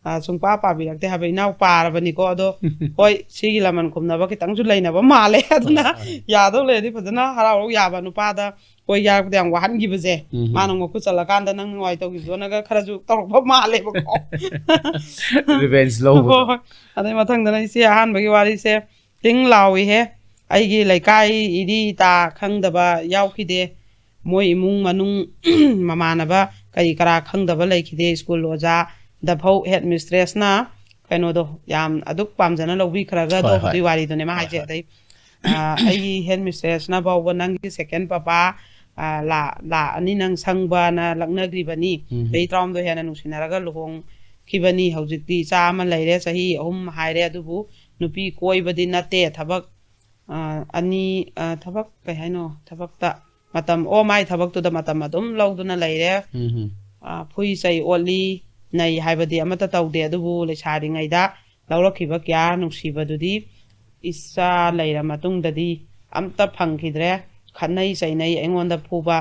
ꯑ, ꯁꯨꯡꯄꯥ ꯄꯥꯕꯤꯔꯛꯇꯦ ꯍꯥꯏꯕ ꯏꯅꯥꯎ ꯄꯥꯔꯕꯅꯤꯀꯣ꯫ ꯑꯗꯣ ꯍꯣꯏ, ꯁꯤꯒꯤ ꯂꯃꯟ ꯈꯨꯝꯅꯕ ꯈꯤꯇꯪꯁꯨ ꯂꯩꯅꯕ ꯃꯥꯜꯂꯦ꯫ ꯑꯗꯨꯅ ꯍꯣꯏ, ꯍꯣꯏ꯫ ꯌꯥꯗꯧ ꯂꯩꯔꯗꯤ ꯐꯖꯅ ꯍꯔꯥꯎ ꯍꯔꯥꯎ ꯌꯥꯕ ꯅꯨꯄꯥꯗ ꯀꯣꯏ ꯌꯥꯔꯛꯄꯗ ꯌꯥꯝ ꯋꯥꯍꯟꯈꯤꯕꯁꯦ꯫ ꯎꯝ꯫ ꯃꯥꯅ ꯃꯈꯨꯠ ꯆꯠꯂꯀꯥꯟꯗ ꯅꯪ ꯅꯨꯡꯉꯥꯏ ꯇꯧꯈꯤꯕꯗꯣꯅꯒ ꯈꯔꯁꯨ ꯇꯧꯔꯛꯄ ꯃꯥꯜꯂꯦꯕꯀꯣ꯫ Revenge ꯂꯧꯕꯗꯣ꯫ ꯍꯣꯏ, ꯍꯣꯏ꯫ ꯑꯗꯩ ꯃꯊꯪꯗꯅ ꯏꯆꯦ ꯑꯍꯥꯟꯕꯒꯤ ꯋꯥꯔꯤꯁꯦ ꯇꯤꯡ ꯂꯥꯎꯏꯍꯦ꯫ ꯑꯩꯒꯤ ꯂꯩꯀꯥꯏ ꯏꯔꯤ ꯏꯇꯥ ꯈꯪꯗꯕ ꯌꯥꯎꯈꯤꯗꯦ꯫ ꯃꯣꯏ ꯏꯃꯨꯡ ꯃꯅꯨꯡ ꯃꯃꯥꯟꯅꯕ ꯀꯔꯤ ꯀꯔꯥ ꯈꯪꯗꯕ ꯂꯩꯈꯤꯗꯦ꯫ ꯁ꯭ꯀꯨꯜ ꯑꯣꯖꯥꯗ ꯐꯧ ꯍꯦꯠ ꯃꯤꯁꯇ꯭ꯔꯦꯁꯅ ꯀꯩꯅꯣꯗꯣ ꯌꯥꯝ ꯑꯗꯨꯛ ꯄꯥꯝꯖꯅ ꯂꯧꯕꯤꯈ꯭ꯔꯒꯗꯣ꯫ ꯍꯣꯏ, ꯍꯣꯏ꯫ ꯑꯗꯨꯒꯤ ꯋꯥꯔꯤꯗꯨꯅꯦ ꯃꯥ ꯍꯣꯏ, ꯍꯥꯏꯁꯦ꯫ ꯍꯣꯏ꯫ ꯑꯗꯩ, ꯑ, ꯑꯩꯒꯤ ꯍꯦꯠ ꯃꯤꯁꯇ꯭ꯔꯦꯁꯅ ꯐꯥꯎꯕ ꯅꯪꯒꯤ ꯁꯦꯀꯦꯟ ꯄꯄꯥ, ꯑ, ꯂꯥ-, ꯂꯥꯛꯑꯅꯤ ꯅꯪ ꯁꯪꯕꯅ ꯂꯛꯅꯈ꯭ꯔꯤꯕꯅꯤ꯫ ꯎꯝ꯫ ꯆꯍꯤ ꯇꯔꯥꯍꯨꯝꯗꯣꯏ ꯍꯦꯟꯅ ꯅꯨꯡꯁꯤꯅꯔꯒ ꯂꯨꯍꯣꯡꯈꯤꯕꯅꯤ꯫ ꯍꯧꯖꯤꯛꯇꯤ ꯏꯆꯥ ꯑꯃ ꯂꯩꯔꯦ, ꯆꯍꯤ ꯑꯍꯨꯝ ꯍꯥꯏꯔꯦ꯫ ꯑꯗꯨꯕꯨ ꯅꯨꯄꯤ ꯀꯣꯏꯕꯗꯤ ꯅꯠꯇꯦ, ꯊꯕꯛ, ꯑ, ꯑꯅꯤ, ꯑ, ꯊꯕꯛ ꯀꯩ ꯍꯥꯏꯅꯣ? ꯊꯕꯛꯇ ꯃꯇꯝ, ꯑꯣ, ꯃꯥꯏ ꯊꯕꯛꯇꯨꯗ ꯃꯇꯝ ꯑꯗꯨꯝ ꯂꯧꯗꯨꯅ ꯂꯩꯔꯦ꯫ ꯎꯝ꯫ ꯑ, ꯐꯨꯏ ꯆꯩ ꯑꯣꯠꯂꯤ, ꯅꯩ ꯍꯥꯏꯕꯗꯤ ꯑꯃꯠꯇ ꯇꯧꯗꯦ꯫ ꯑꯗꯨꯕꯨ ꯂꯩꯁꯥꯔꯤꯉꯩꯗ ꯂꯧꯔꯛꯈꯤꯕ ꯀꯤꯌꯥꯔ ꯅꯨꯡꯁꯤꯕꯗꯨꯗꯤ ꯏꯆꯥ ꯂꯩꯔ ꯃꯇꯨꯡꯗꯗꯤ ꯑꯝꯇ ꯐꯪꯈꯤꯗ꯭ꯔꯦ꯫ ꯈꯠꯅꯩ ꯆꯩꯅꯩ, ꯑꯩꯉꯣꯟꯗ ꯐꯨꯕ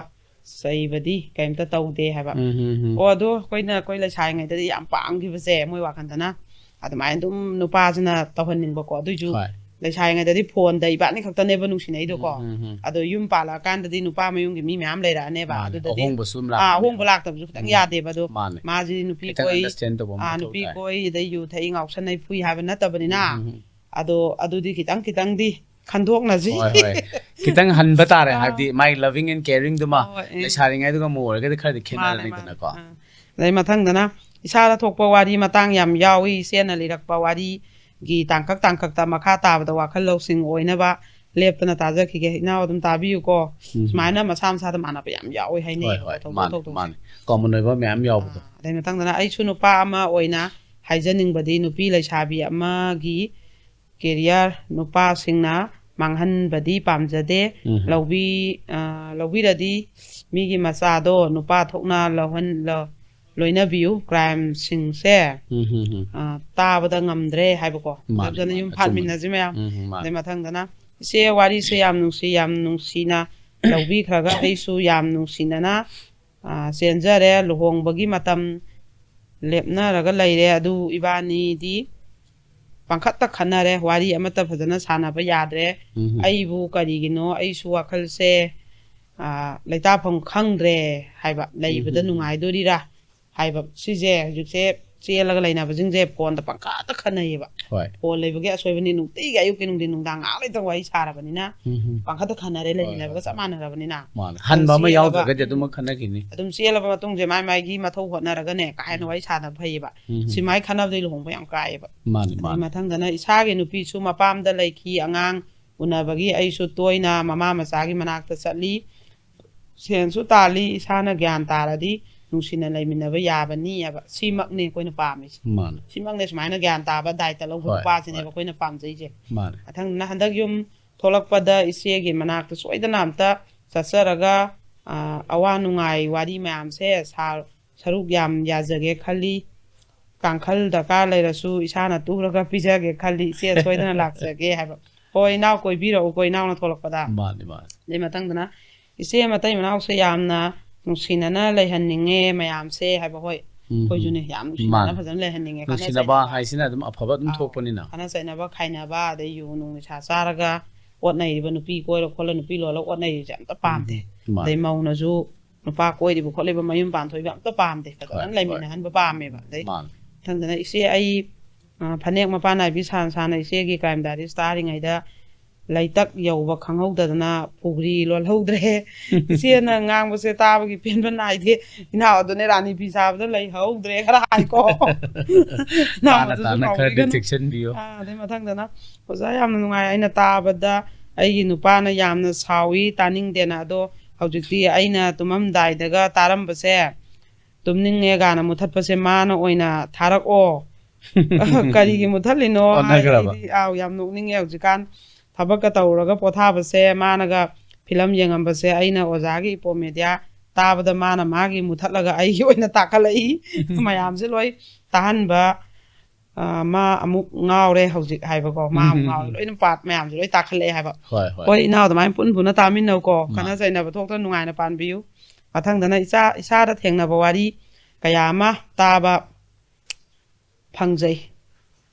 ꯆꯩꯕꯗꯤ ꯀꯩꯝꯇ ꯇꯧꯗꯦ ꯍꯥꯏꯕ꯫ ꯎꯝ, ꯎꯝ, ꯎꯝ. ꯑꯣ, ꯑꯗꯣ ꯑꯩꯈꯣꯏꯅ, ꯑꯩꯈꯣꯏ ꯂꯩꯁꯥꯔꯤꯉꯩꯗꯗꯤ ꯌꯥꯝ ꯄꯥꯝꯈꯤꯕꯁꯦ, ꯃꯣꯏ ꯋꯥꯈꯟꯗꯅ ꯑꯗꯨꯃꯥꯏꯅ ꯑꯗꯨꯝ ꯅꯨꯄꯥꯁꯤꯅ ꯇꯧꯍꯟꯅꯤꯡꯕꯀꯣ꯫ ꯑꯗꯨꯏꯁꯨ ꯍꯣꯏ. ꯂꯩꯁꯥꯔꯤꯉꯩꯗꯗꯤ ꯐꯣꯟꯗ ꯏꯕꯥꯅꯤ ꯈꯛꯇꯅꯦꯕ ꯅꯨꯡꯁꯤꯅꯩꯗꯣꯀꯣ꯫ ꯎꯝ, ꯎꯝ, ꯎꯝ. ꯑꯗꯣ ꯌꯨꯝ ꯄꯥꯜꯂꯛꯑꯀꯥꯟꯗꯗꯤ ꯅꯨꯄꯥ ꯃꯌꯨꯝꯒꯤ ꯃꯤ ꯃꯌꯥꯝ ꯂꯩꯔꯛꯑꯅꯦꯕ꯫ ꯃꯥꯅꯦ. ꯑꯗꯨꯗꯗꯤ ꯑꯍꯣꯡꯕꯁꯨ ꯑꯗꯨꯝ ꯑꯥ, ꯂꯥꯛꯄꯅꯦ. ꯑꯍꯣꯡꯕ ꯂꯥꯛꯇꯕꯁꯨ ꯈꯤꯇꯪ ꯎꯝ. ꯌꯥꯗꯦꯕ꯫ ꯑꯗꯣ ꯃꯥꯅꯦ. ꯃꯥꯁꯤ ꯅꯨꯄꯤ ꯈꯤꯇꯪ ꯀꯣꯏ, understand ꯇꯧꯕ ꯑꯃ ꯑꯥ, ꯃꯊꯧ ꯅꯨꯄꯤ ꯇꯥꯏ. ꯀꯣꯏ, ꯑꯗꯩ ꯌꯨ ꯊꯛꯏ, ꯉꯥꯎꯁꯟꯅꯩ, ꯐꯨꯏ ꯍꯥꯏꯕ ꯅꯠꯇꯕꯅꯤꯅ꯫ ꯎꯝ, ꯎꯝ. ꯑꯗꯣ ꯑꯗꯨꯗꯤ ꯈꯤꯇꯪ ꯈꯤꯇꯪꯗꯤ ꯈꯟꯗꯣꯛꯅꯁꯤ꯫ ꯍꯣꯏ, ꯍꯣꯏ. ꯈꯤꯇꯪ ꯍꯟꯕ ꯇꯥꯔꯦ. ꯑꯥ. ꯍꯥꯏꯕꯗꯤ ꯃꯥꯏ loving and caringꯗꯨꯃ ꯍꯣꯏ, ꯑꯦ. ꯂꯩꯁꯥꯔꯤꯉꯩꯗꯨꯒ ꯑꯃꯨꯛ ꯑꯣꯏꯔꯒꯗꯤ ꯈꯔꯗꯤ ꯃꯥꯅꯦ, ꯈꯦꯠꯅꯔꯅꯤꯗꯅꯀꯣ. ꯃꯥꯅꯦ. ꯑꯥ. ꯑꯗꯩ ꯃꯊꯪꯗꯅ ꯏꯁꯥꯗ ꯊꯣꯛꯄ ꯋꯥꯔꯤ ꯃꯇꯥꯡ ꯌꯥꯝ ꯌꯥꯎꯏ꯫ ꯏꯆꯦꯅ ꯂꯤꯔꯛꯄ ꯋꯥꯔꯤꯒꯤ ꯇꯥꯡꯀꯛ ꯇꯥꯡꯀꯛꯇ ꯃꯈꯥ ꯇꯥꯕꯗ ꯋꯥꯈꯜ ꯂꯧꯁꯤꯡ ꯑꯣꯏꯅꯕ ꯂꯦꯞꯇꯅ ꯇꯥꯖꯈꯤꯒꯦ꯫ ꯏꯅꯥꯎ ꯑꯗꯨꯝ ꯇꯥꯕꯤꯌꯨꯀꯣ꯫ ꯎꯝ. ꯁꯨꯃꯥꯏꯅ ꯃꯁꯥ ꯃꯁꯥꯗ ꯃꯥꯟꯅꯕ ꯌꯥꯝ ꯌꯥꯎꯏ ꯍꯥꯏꯅꯩ ꯍꯣꯏ, ꯍꯣꯏ. ꯊꯧꯗꯣꯛ ꯃꯥꯅꯦ, ꯊꯧꯗꯣꯛꯁꯦ꯫ ꯃꯥꯅꯦ. Common ꯑꯣꯏꯕ ꯃꯌꯥꯝ ꯌꯥꯎꯕꯗꯣ. ꯑꯥ, ꯑꯗꯩ ꯃꯊꯪꯗꯅ ꯑꯩꯁꯨ ꯅꯨꯄꯥ ꯑꯃ ꯑꯣꯏꯅ ꯍꯥꯏꯖꯅꯤꯡꯕꯗꯤ ꯅꯨꯄꯤ ꯂꯩꯁꯥꯕꯤ ꯑꯃꯒꯤ career ꯅꯨꯄꯥꯁꯤꯡꯅ ꯃꯥꯡꯍꯟꯕꯗꯤ ꯄꯥꯝꯖꯗꯦ꯫ ꯎꯝ. ꯂꯧꯕꯤ-, ꯑ, ꯂꯧꯕꯤꯔꯗꯤ ꯃꯤꯒꯤ ꯃꯆꯥꯗꯣ ꯅꯨꯄꯥ ꯊꯣꯛꯅ ꯂꯧꯍꯟ-, ꯂ-, ꯂꯣꯏꯅꯕꯤꯌꯨ꯫ Crimeꯁꯤꯡꯁꯦ, ꯎꯝ, ꯎꯝ, ꯎꯝ. ꯑ, ꯇꯥꯕꯗ ꯉꯝꯗ꯭ꯔꯦ ꯍꯥꯏꯕꯀꯣ꯫ ꯃꯥꯅꯦ, ꯐꯖꯅ ꯃꯥꯅꯦ. ꯌꯨꯝ ꯑꯆꯨꯝꯕꯅꯦ. ꯐꯥꯠꯃꯤꯟꯅꯁꯤ ꯃꯌꯥꯝ꯫ ꯎꯝ, ꯎꯝ, ꯃꯥꯅꯦ. ꯑꯗꯩ ꯃꯊꯪꯗꯅ, "ꯏꯆꯦ, ꯋꯥꯔꯤꯁꯦ ꯌꯥꯝ ꯅꯨꯡꯁꯤ, ꯌꯥꯝ ꯅꯨꯡꯁꯤꯅ ꯂꯧꯕꯤꯈ꯭ꯔꯒ ꯑꯩꯁꯨ ꯌꯥꯝ ꯅꯨꯡꯁꯤꯅꯅ, ꯑ, ꯆꯦꯟꯖꯔꯦ꯫ ꯂꯨꯍꯣꯡꯕꯒꯤ ꯃꯇꯝ ꯂꯦꯞꯅꯔꯒ ꯂꯩꯔꯦ꯫ ꯑꯗꯨ ꯏꯕꯥꯅꯤꯗꯤ ꯄꯪꯈꯠꯇ ꯈꯟꯅꯔꯦ꯫ ꯋꯥꯔꯤ ꯑꯃꯠꯇ ꯐꯖꯅ ꯁꯥꯟꯅꯕ ꯌꯥꯗ꯭ꯔꯦ꯫ ꯎꯝ. ꯑꯩꯕꯨ ꯀꯔꯤꯒꯤꯅꯣ ꯑꯩꯁꯨ ꯋꯥꯈꯜꯁꯦ, ꯑ, ꯂꯩꯇꯥꯐꯝ ꯈꯪꯗ꯭ꯔꯦ" ꯍꯥꯏꯕ꯫ "ꯂꯩꯕꯗ ꯎꯝ. ꯅꯨꯡꯉꯥꯏꯗꯣꯔꯤꯔꯥ" ꯍꯥꯏꯕ꯫ ꯁꯤꯁꯦ ꯍꯧꯖꯤꯛꯁꯦ ꯆꯦꯜꯂꯒ ꯂꯩꯅꯕꯁꯤꯡꯁꯦ ꯐꯣꯟꯗ ꯄꯪꯈꯠꯇ ꯈꯟꯅꯩꯌꯦꯕ꯫ ꯍꯣꯏ. ꯐꯣꯟ ꯂꯩꯕꯒꯤ ꯑꯁꯣꯏꯕꯅꯤ꯫ ꯅꯨꯡꯇꯤꯒꯤ ꯑꯌꯨꯛꯀꯤ ꯅꯨꯡꯊꯤꯟ ꯅꯨꯡꯗꯥꯡ ꯉꯥꯏꯍꯥꯛ ꯂꯩꯇꯪ ꯋꯥꯔꯤ ꯁꯥꯔꯕꯅꯤꯅ ꯎꯝ. ꯄꯪꯈꯠꯇ ꯈꯟꯅꯔꯦ, ꯍꯣꯏ, ꯂꯩꯃꯤꯟꯅꯕꯒ ꯍꯣꯏ, ꯆꯞ ꯍꯣꯏ. ꯃꯥꯟꯅꯔꯕꯅꯤꯅ꯫ ꯃꯥꯅꯦ. ꯍꯟꯕ ꯑꯃ ꯆꯦꯜꯂꯕ ꯌꯥꯎꯗ꯭ꯔꯒꯗꯤ ꯃꯇꯨꯡ ꯑꯗꯨꯃꯛ ꯈꯟꯅꯈꯤꯅꯤ. ꯑꯗꯨꯝ ꯆꯦꯜꯂꯕ ꯃꯇꯨꯡꯁꯦ ꯃꯥꯏ ꯃꯥꯏꯒꯤ ꯃꯊꯧ ꯍꯣꯠꯅꯔꯒꯅꯦ ꯀꯥ ꯍꯦꯟꯅ ꯋꯥꯔꯤ ꯁꯥꯟꯅꯕ ꯐꯩꯌꯦꯕ꯫ ꯎꯝ. ꯁꯤꯃꯥꯏ ꯈꯟꯅꯕꯗꯩ ꯂꯨꯍꯣꯡꯕ ꯌꯥꯝ ꯀꯥꯏꯌꯦꯕ꯫ ꯃꯥꯅꯦ, ꯑꯗꯩ ꯃꯥꯅꯦ. ꯃꯊꯪꯗꯅ ꯏꯁꯥꯒꯤ ꯅꯨꯄꯤꯁꯨ ꯃꯄꯥꯝꯗ ꯂꯩꯈꯤ꯫ ꯑꯉꯥꯡ ꯎꯅꯕꯒꯤ ꯑꯩꯁꯨ ꯇꯣꯏꯅ ꯃꯃꯥ ꯃꯆꯥꯒꯤ ꯃꯅꯥꯛꯇ ꯆꯠꯂꯤ꯫ ꯁꯦꯟꯁꯨ ꯇꯥꯜꯂꯤ꯫ ꯏꯁꯥꯅ ꯒ꯭ꯌꯥꯟ ꯇꯥꯔꯗꯤ ꯅꯨꯡꯁꯤꯅ ꯂꯩꯃꯤꯟꯅꯕ ꯌꯥꯕꯅꯤ ꯍꯥꯏꯕ꯫ ꯁꯤꯃꯛꯅꯦ ꯑꯩꯈꯣꯏꯅ ꯄꯥꯝꯃꯤꯁꯦ꯫ ꯃꯥꯅꯦ. ꯁꯤꯃꯛꯅꯦ ꯁꯨꯃꯥꯏꯅ ꯒ꯭ꯌꯥꯟ ꯇꯥꯕ ꯗꯥꯏꯇ ꯂꯧꯕ ꯍꯣꯏ, ꯅꯨꯄꯥꯁꯤꯅꯦꯕ ꯍꯣꯏ. ꯑꯩꯈꯣꯏꯅ ꯄꯥꯝꯖꯩꯁꯦ꯫ ꯃꯥꯅꯦ. ꯃꯊꯪꯗꯅ ꯍꯟꯗꯛ ꯌꯨꯝ ꯊꯣꯛꯂꯛꯄꯗ ꯏꯆꯦꯒꯤ ꯃꯅꯥꯛꯇ ꯁꯣꯏꯗꯅ ꯑꯝꯇ ꯆꯠꯆꯔꯒ, ꯑ, ꯑꯋꯥ ꯅꯨꯡꯉꯥꯏ ꯋꯥꯔꯤ ꯃꯌꯥꯝꯁꯦ ꯁꯥ-, ꯁꯔꯨꯛ ꯌꯥꯝ ꯌꯥꯖꯒꯦ ꯈꯜꯂꯤ꯫ ꯀꯥꯡꯈꯜ ꯗꯔꯀꯥꯔ ꯂꯩꯔꯁꯨ ꯏꯁꯥꯅ ꯇꯨꯔꯒ ꯄꯤꯖꯒꯦ ꯈꯜꯂꯤ꯫ ꯏꯆꯦ ꯁꯣꯏꯗꯅ ꯂꯥꯛꯆꯒꯦ ꯍꯥꯏꯕ꯫ ꯍꯣꯏ, ꯏꯅꯥꯎ ꯀꯣꯏꯕꯤꯔꯛꯎꯀꯣ, ꯏꯅꯥꯎꯅ ꯊꯣꯛꯂꯛꯄꯗ꯫ ꯃꯥꯅꯤ ꯃꯥꯅꯤ ꯑꯗꯩ ꯃꯊꯪꯗꯅ, "ꯏꯆꯦ ꯃꯇꯩ ꯃꯅꯥꯎꯁꯦ ꯌꯥꯝꯅ ꯅꯨꯡꯁꯤꯅꯅ ꯂꯩꯍꯟꯅꯤꯡꯉꯦ ꯃꯌꯥꯝꯁꯦ" ꯍꯥꯏꯕ꯫ ꯍꯣꯏ, ꯎꯝ. ꯑꯩꯈꯣꯏꯁꯨꯅꯦ ꯌꯥꯝ ꯅꯨꯡꯁꯤꯅꯅ ꯃꯥꯅꯤ. ꯐꯖꯅ ꯂꯩꯍꯟꯅꯤꯡꯉꯦ꯫ ꯈꯠꯅ ꯅꯨꯡꯁꯤꯅꯕ ꯆꯩꯅꯕ, ꯍꯥꯏꯁꯤꯅ ꯑꯗꯨꯝ ꯑꯐꯕ ꯑꯗꯨꯝ ꯑꯥꯎ, ꯊꯣꯛꯄꯅꯤꯅ. ꯈꯠꯅ ꯆꯩꯅꯕ, ꯈꯥꯏꯅꯕ, ꯑꯗꯩ ꯌꯨ ꯅꯨꯡ ꯅꯤꯁꯥ ꯆꯥꯔꯒ ꯑꯣꯠꯅꯔꯤꯕ, ꯅꯨꯄꯤ ꯀꯣꯏꯔ ꯈꯣꯠꯂ ꯅꯨꯄꯤ ꯂꯣꯜꯂ ꯑꯣꯠꯅꯔꯤꯁꯦ ꯑꯝꯇ ꯄꯥꯝꯗꯦ꯫ ꯃꯥꯅꯤ. ꯑꯗꯩ ꯃꯧꯅꯁꯨ ꯅꯨꯄꯥ ꯀꯣꯏꯔꯤꯕ ꯈꯣꯠꯂꯤꯕ, ꯃꯌꯨꯝ ꯄꯥꯟꯊꯣꯛꯏꯕ ꯑꯝꯇ ꯄꯥꯝꯗꯦ꯫ ꯐꯖꯅ ꯍꯣꯏ, ꯍꯣꯏ. ꯂꯩꯃꯤꯟꯅꯍꯟꯕ ꯄꯥꯝꯃꯦꯕ꯫ ꯑꯗꯩ ꯃꯥꯅꯤ. ꯃꯊꯪꯗꯅ, "ꯏꯆꯦ, ꯑꯩ, ꯑ, ꯐꯅꯦꯛ ꯃꯄꯥꯟ ꯅꯥꯏꯕꯤ ꯁꯥꯅ ꯁꯥꯅ ꯏꯆꯦꯒꯤ ꯀ꯭ꯔꯥꯏꯝ ꯗꯥꯏꯔꯤꯁ ꯇꯥꯔꯤꯉꯩꯗ ꯂꯩꯇꯛ ꯌꯧꯕ ꯈꯪꯍꯧꯗꯗꯅ ꯄꯨꯈ꯭ꯔꯤ ꯂꯣꯜꯍꯧꯗ꯭ꯔꯦ꯫ ꯏꯆꯦꯅ ꯉꯥꯡꯕꯁꯦ ꯇꯥꯕꯒꯤ ꯄꯦꯟꯕ ꯅꯥꯏꯗꯦ꯫ ꯏꯅꯥꯎ ꯑꯗꯨꯅꯦ ꯔꯥꯅꯤ ꯐꯤ ꯁꯥꯕꯗ ꯂꯩꯍꯧꯗ꯭ꯔꯦ" ꯈꯔ ꯍꯥꯏꯀꯣ꯫ ꯏꯅꯥꯎ ꯇꯥꯅ ꯑꯗꯨꯁꯨ ꯇꯥꯅ ꯈꯔꯗꯤ ꯀꯥꯎꯕꯤꯒꯅꯨ꯫ ꯆꯦꯛꯁꯤꯟꯕꯤꯌꯨ. ꯑꯥ, ꯑꯗꯩ ꯃꯊꯪꯗꯅ, "ꯑꯣꯖꯥ, ꯌꯥꯝꯅ ꯅꯨꯡꯉꯥꯏ꯫ ꯑꯩꯅ ꯇꯥꯕꯗ ꯑꯩꯒꯤ ꯅꯨꯄꯥꯅ ꯌꯥꯝꯅ ꯁꯥꯎꯏ, ꯇꯥꯅꯤꯡꯗꯦꯅ꯫ ꯑꯗꯣ ꯍꯧꯖꯤꯛꯇꯤ ꯑꯩꯅ ꯇꯨꯝꯃꯝꯗꯥꯏꯗꯒ ꯇꯥꯔꯝꯕꯁꯦ, ꯇꯨꯝꯅꯤꯡꯉꯦ ꯒꯥꯅ ꯃꯨꯊꯠꯄꯁꯦ ꯃꯥꯅ ꯑꯣꯏꯅ ꯊꯥꯔꯛꯑꯣ꯫ ꯀꯔꯤꯒꯤ ꯃꯨꯊꯠꯂꯤꯅꯣ?" ꯍꯥꯏ꯫ ꯑꯣꯟꯅꯈ꯭ꯔꯕ? ꯑꯩꯗꯤ, ꯑꯥꯎ, ꯌꯥꯝ ꯅꯣꯛꯅꯤꯡꯉꯦ꯫ ꯍꯧꯖꯤꯛꯀꯥꯟ ꯊꯕꯛꯀ ꯇꯧꯔꯒ ꯄꯣꯊꯥꯕꯁꯦ, ꯃꯥꯅꯒ ꯐꯤꯂꯝ ꯌꯦꯡꯉꯝꯕꯁꯦ, ꯑꯩꯅ ꯑꯣꯖꯥꯒꯤ ꯏꯄꯣꯝ ꯃꯦꯗꯤꯌꯥ ꯇꯥꯕꯗ ꯃꯥꯅ ꯃꯥꯒꯤ ꯃꯨꯊꯠꯂꯒ ꯑꯩꯒꯤ ꯑꯣꯏꯅ ꯇꯥꯈꯠꯂꯛꯏ꯫ ꯃꯌꯥꯝꯁꯦ ꯂꯣꯏ ꯇꯥꯍꯟꯕ, ꯑ, "ꯃꯥ ꯑꯃꯨꯛ ꯉꯥꯎꯔꯦ ꯍꯧꯖꯤꯛ" ꯍꯥꯏꯕꯀꯣ꯫ "ꯃꯥ ꯑꯃꯨꯛ ꯎꯝ, ꯉꯥꯎꯔꯦ", ꯎꯝ. ꯂꯣꯏꯅ ꯄꯥꯠ ꯃꯌꯥꯝꯁꯦ ꯂꯣꯏ ꯇꯥꯈꯠꯂꯛꯑꯦ ꯍꯥꯏꯕ꯫ ꯍꯣꯏ ꯍꯣꯏ. ꯍꯣꯏ, ꯏꯅꯥꯎ, ꯑꯗꯨꯃꯥꯏꯅ ꯄꯨꯟ ꯄꯨꯟꯅ ꯇꯥꯃꯤꯟꯅꯧꯀꯣ꯫ ꯃꯥ. ꯈꯠꯅ ꯆꯩꯅꯕ ꯊꯣꯛꯇꯅ ꯅꯨꯡꯉꯥꯏꯅ ꯄꯥꯟꯕꯤꯌꯨ꯫ ꯃꯊꯪꯗꯅ, "ꯏꯆꯥ, ꯏꯁꯥꯗ ꯊꯦꯡꯅꯕ ꯋꯥꯔꯤ ꯀꯌꯥ ꯑꯃ ꯇꯥꯕ ꯐꯪꯖꯩ꯫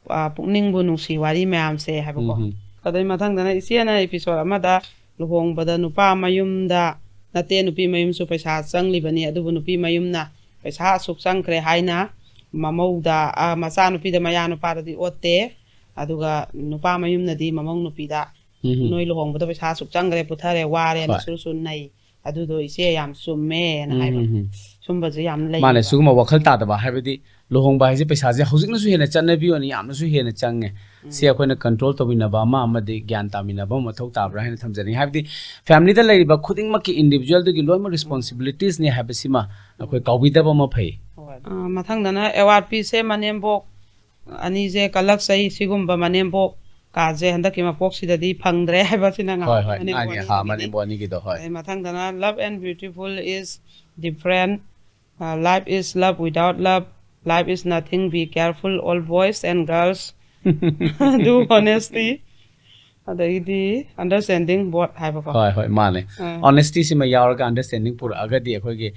ꯑ, ꯄꯨꯛꯅꯤꯡꯕꯨ ꯅꯨꯡꯁꯤ ꯋꯥꯔꯤ ꯃꯌꯥꯝꯁꯦ" ꯍꯥꯏꯕꯀꯣ꯫ ꯎꯝ. ꯑꯗꯩ ꯃꯊꯪꯗꯅ, "ꯏꯆꯦꯅ ꯏꯄꯤꯁꯣꯠ ꯑꯃꯗ ꯂꯨꯍꯣꯡꯕꯗ ꯅꯨꯄꯥ ꯃꯌꯨꯝꯗ ꯅꯠꯇꯦ, ꯅꯨꯄꯤ ꯃꯌꯨꯝꯁꯨ ꯄꯩꯁꯥ ꯆꯪꯂꯤꯕꯅꯤ, ꯑꯗꯨꯕꯨ ꯅꯨꯄꯤ ꯃꯌꯨꯝꯅ ꯄꯩꯁꯥ ꯑꯁꯨꯛ ꯆꯪꯈ꯭ꯔꯦ ꯍꯥꯏꯅ ꯃꯃꯧꯗ, ꯑ, ꯃꯆꯥꯅꯨꯄꯤꯗ, ꯃꯌꯥ ꯅꯨꯄꯥꯗꯗꯤ ꯑꯣꯠꯇꯦ, ꯑꯗꯨꯒ ꯅꯨꯄꯥ ꯃꯌꯨꯝꯅꯗꯤ ꯃꯃꯧ ꯅꯨꯄꯤꯗ, ꯎꯝ. 'ꯅꯣꯏ ꯂꯨꯍꯣꯡꯕꯗ ꯄꯩꯁꯥ ꯑꯁꯨꯛ ꯆꯪꯈ꯭ꯔꯦ, ꯄꯨꯊꯔꯦ, ꯋꯥꯔꯦꯅ' ꯍꯣꯏ. ꯁꯨꯔ ꯁꯨꯔ ꯅꯩ꯫ ꯑꯗꯨꯗꯣ ꯏꯆꯦ ꯌꯥꯝ ꯆꯨꯝꯃꯦꯅ ꯍꯥꯏꯕ꯫ ꯎꯝ, ꯎꯝ. ꯁꯨꯝꯕꯁꯦ ꯌꯥꯝ ꯃꯥꯅꯦ, ꯂꯩꯌꯦꯕ꯫ ꯁꯤꯒꯨꯝꯕ ꯋꯥꯈꯜ ꯇꯥꯗꯕ ꯍꯥꯏꯕꯗꯤ ꯂꯨꯍꯣꯡꯕ ꯍꯥꯏꯁꯦ ꯄꯩꯁꯥꯁꯦ ꯍꯧꯖꯤꯛꯅꯁꯨ ꯍꯦꯟꯅ ꯆꯠꯅꯕꯤ ꯑꯣꯏꯅ ꯌꯥꯝꯅꯁꯨ ꯍꯦꯟꯅ ꯆꯪꯉꯦ꯫ ꯎꯝ. ꯁꯤ ꯑꯩꯈꯣꯏꯅ ꯀꯟꯇ꯭ꯔꯣꯜ ꯇꯧꯃꯤꯟꯅꯕ ꯑꯃ ꯑꯃꯗꯤ ꯒ꯭ꯌꯥꯟ ꯇꯥꯃꯤꯟꯅꯕ ꯑꯃ ꯃꯊꯧ ꯇꯥꯕ꯭ꯔꯥ ꯍꯥꯏꯅ ꯊꯝꯖꯅꯤꯡꯉꯤ꯫ ꯍꯥꯏꯕꯗꯤ ꯐꯦꯃꯤꯂꯤꯗ ꯂꯩꯔꯤꯕ ꯈꯨꯗꯤꯡꯃꯛꯀꯤ ꯏꯟꯗꯤꯕꯤꯖꯨꯋꯦꯜꯗꯨꯒꯤ ꯂꯣꯏꯅꯃꯛ ꯔꯦꯁꯄꯣꯟꯁꯤꯕꯤꯂꯤꯇꯤꯁꯅꯤ ꯍꯥꯏꯕꯁꯤꯃ ꯑꯩꯈꯣꯏ ꯀꯥꯎꯕꯤꯗꯕ ꯑꯃ ꯐꯩ꯫ ꯑ, ꯃꯊꯪꯗꯅ ꯑꯦꯋꯥꯔꯗ ꯄꯤꯁꯦ ꯃꯅꯦꯝꯕꯣꯛ ꯑꯅꯤꯁꯦ ꯀꯜꯂꯛꯆꯩ꯫ ꯁꯤꯒꯨꯝꯕ ꯃꯅꯦꯝꯕꯣꯛ ꯀꯥꯁꯦ ꯍꯟꯗꯛꯀꯤ ꯃꯄꯣꯛꯁꯤꯗꯗꯤ ꯐꯪꯗ꯭ꯔꯦ ꯍꯥꯏꯕꯁꯤꯅ ꯍꯣꯏ ꯉꯥꯎꯔꯦ ꯍꯣꯏ. ꯃꯅꯦꯝꯕꯣꯛ ꯑꯅꯤ, ꯑꯅꯤꯗꯨꯒꯤꯗꯤ꯫ ꯍꯥ, ꯃꯅꯦꯝꯕꯣꯛ ꯑꯅꯤꯒꯤꯗꯣ, ꯍꯣꯏ. ꯑꯗꯩ ꯃꯊꯪꯗꯅ, "Love and beautiful is different. Uh, life is love without love. Life is nothing. Be careful, all boys and girls. Do honesty." ꯑꯗꯒꯤꯗꯤ understanding both ꯍꯥꯏꯕꯀꯣ꯫ ꯍꯣꯏ ꯍꯣꯏ, ꯃꯥꯅꯦ꯫ ꯑꯥ꯫ Honesty ꯁꯤꯃ ꯌꯥꯎꯔꯒ understanding ꯄꯨꯔꯛꯑꯒꯗꯤ ꯑꯩꯈꯣꯏꯒꯤ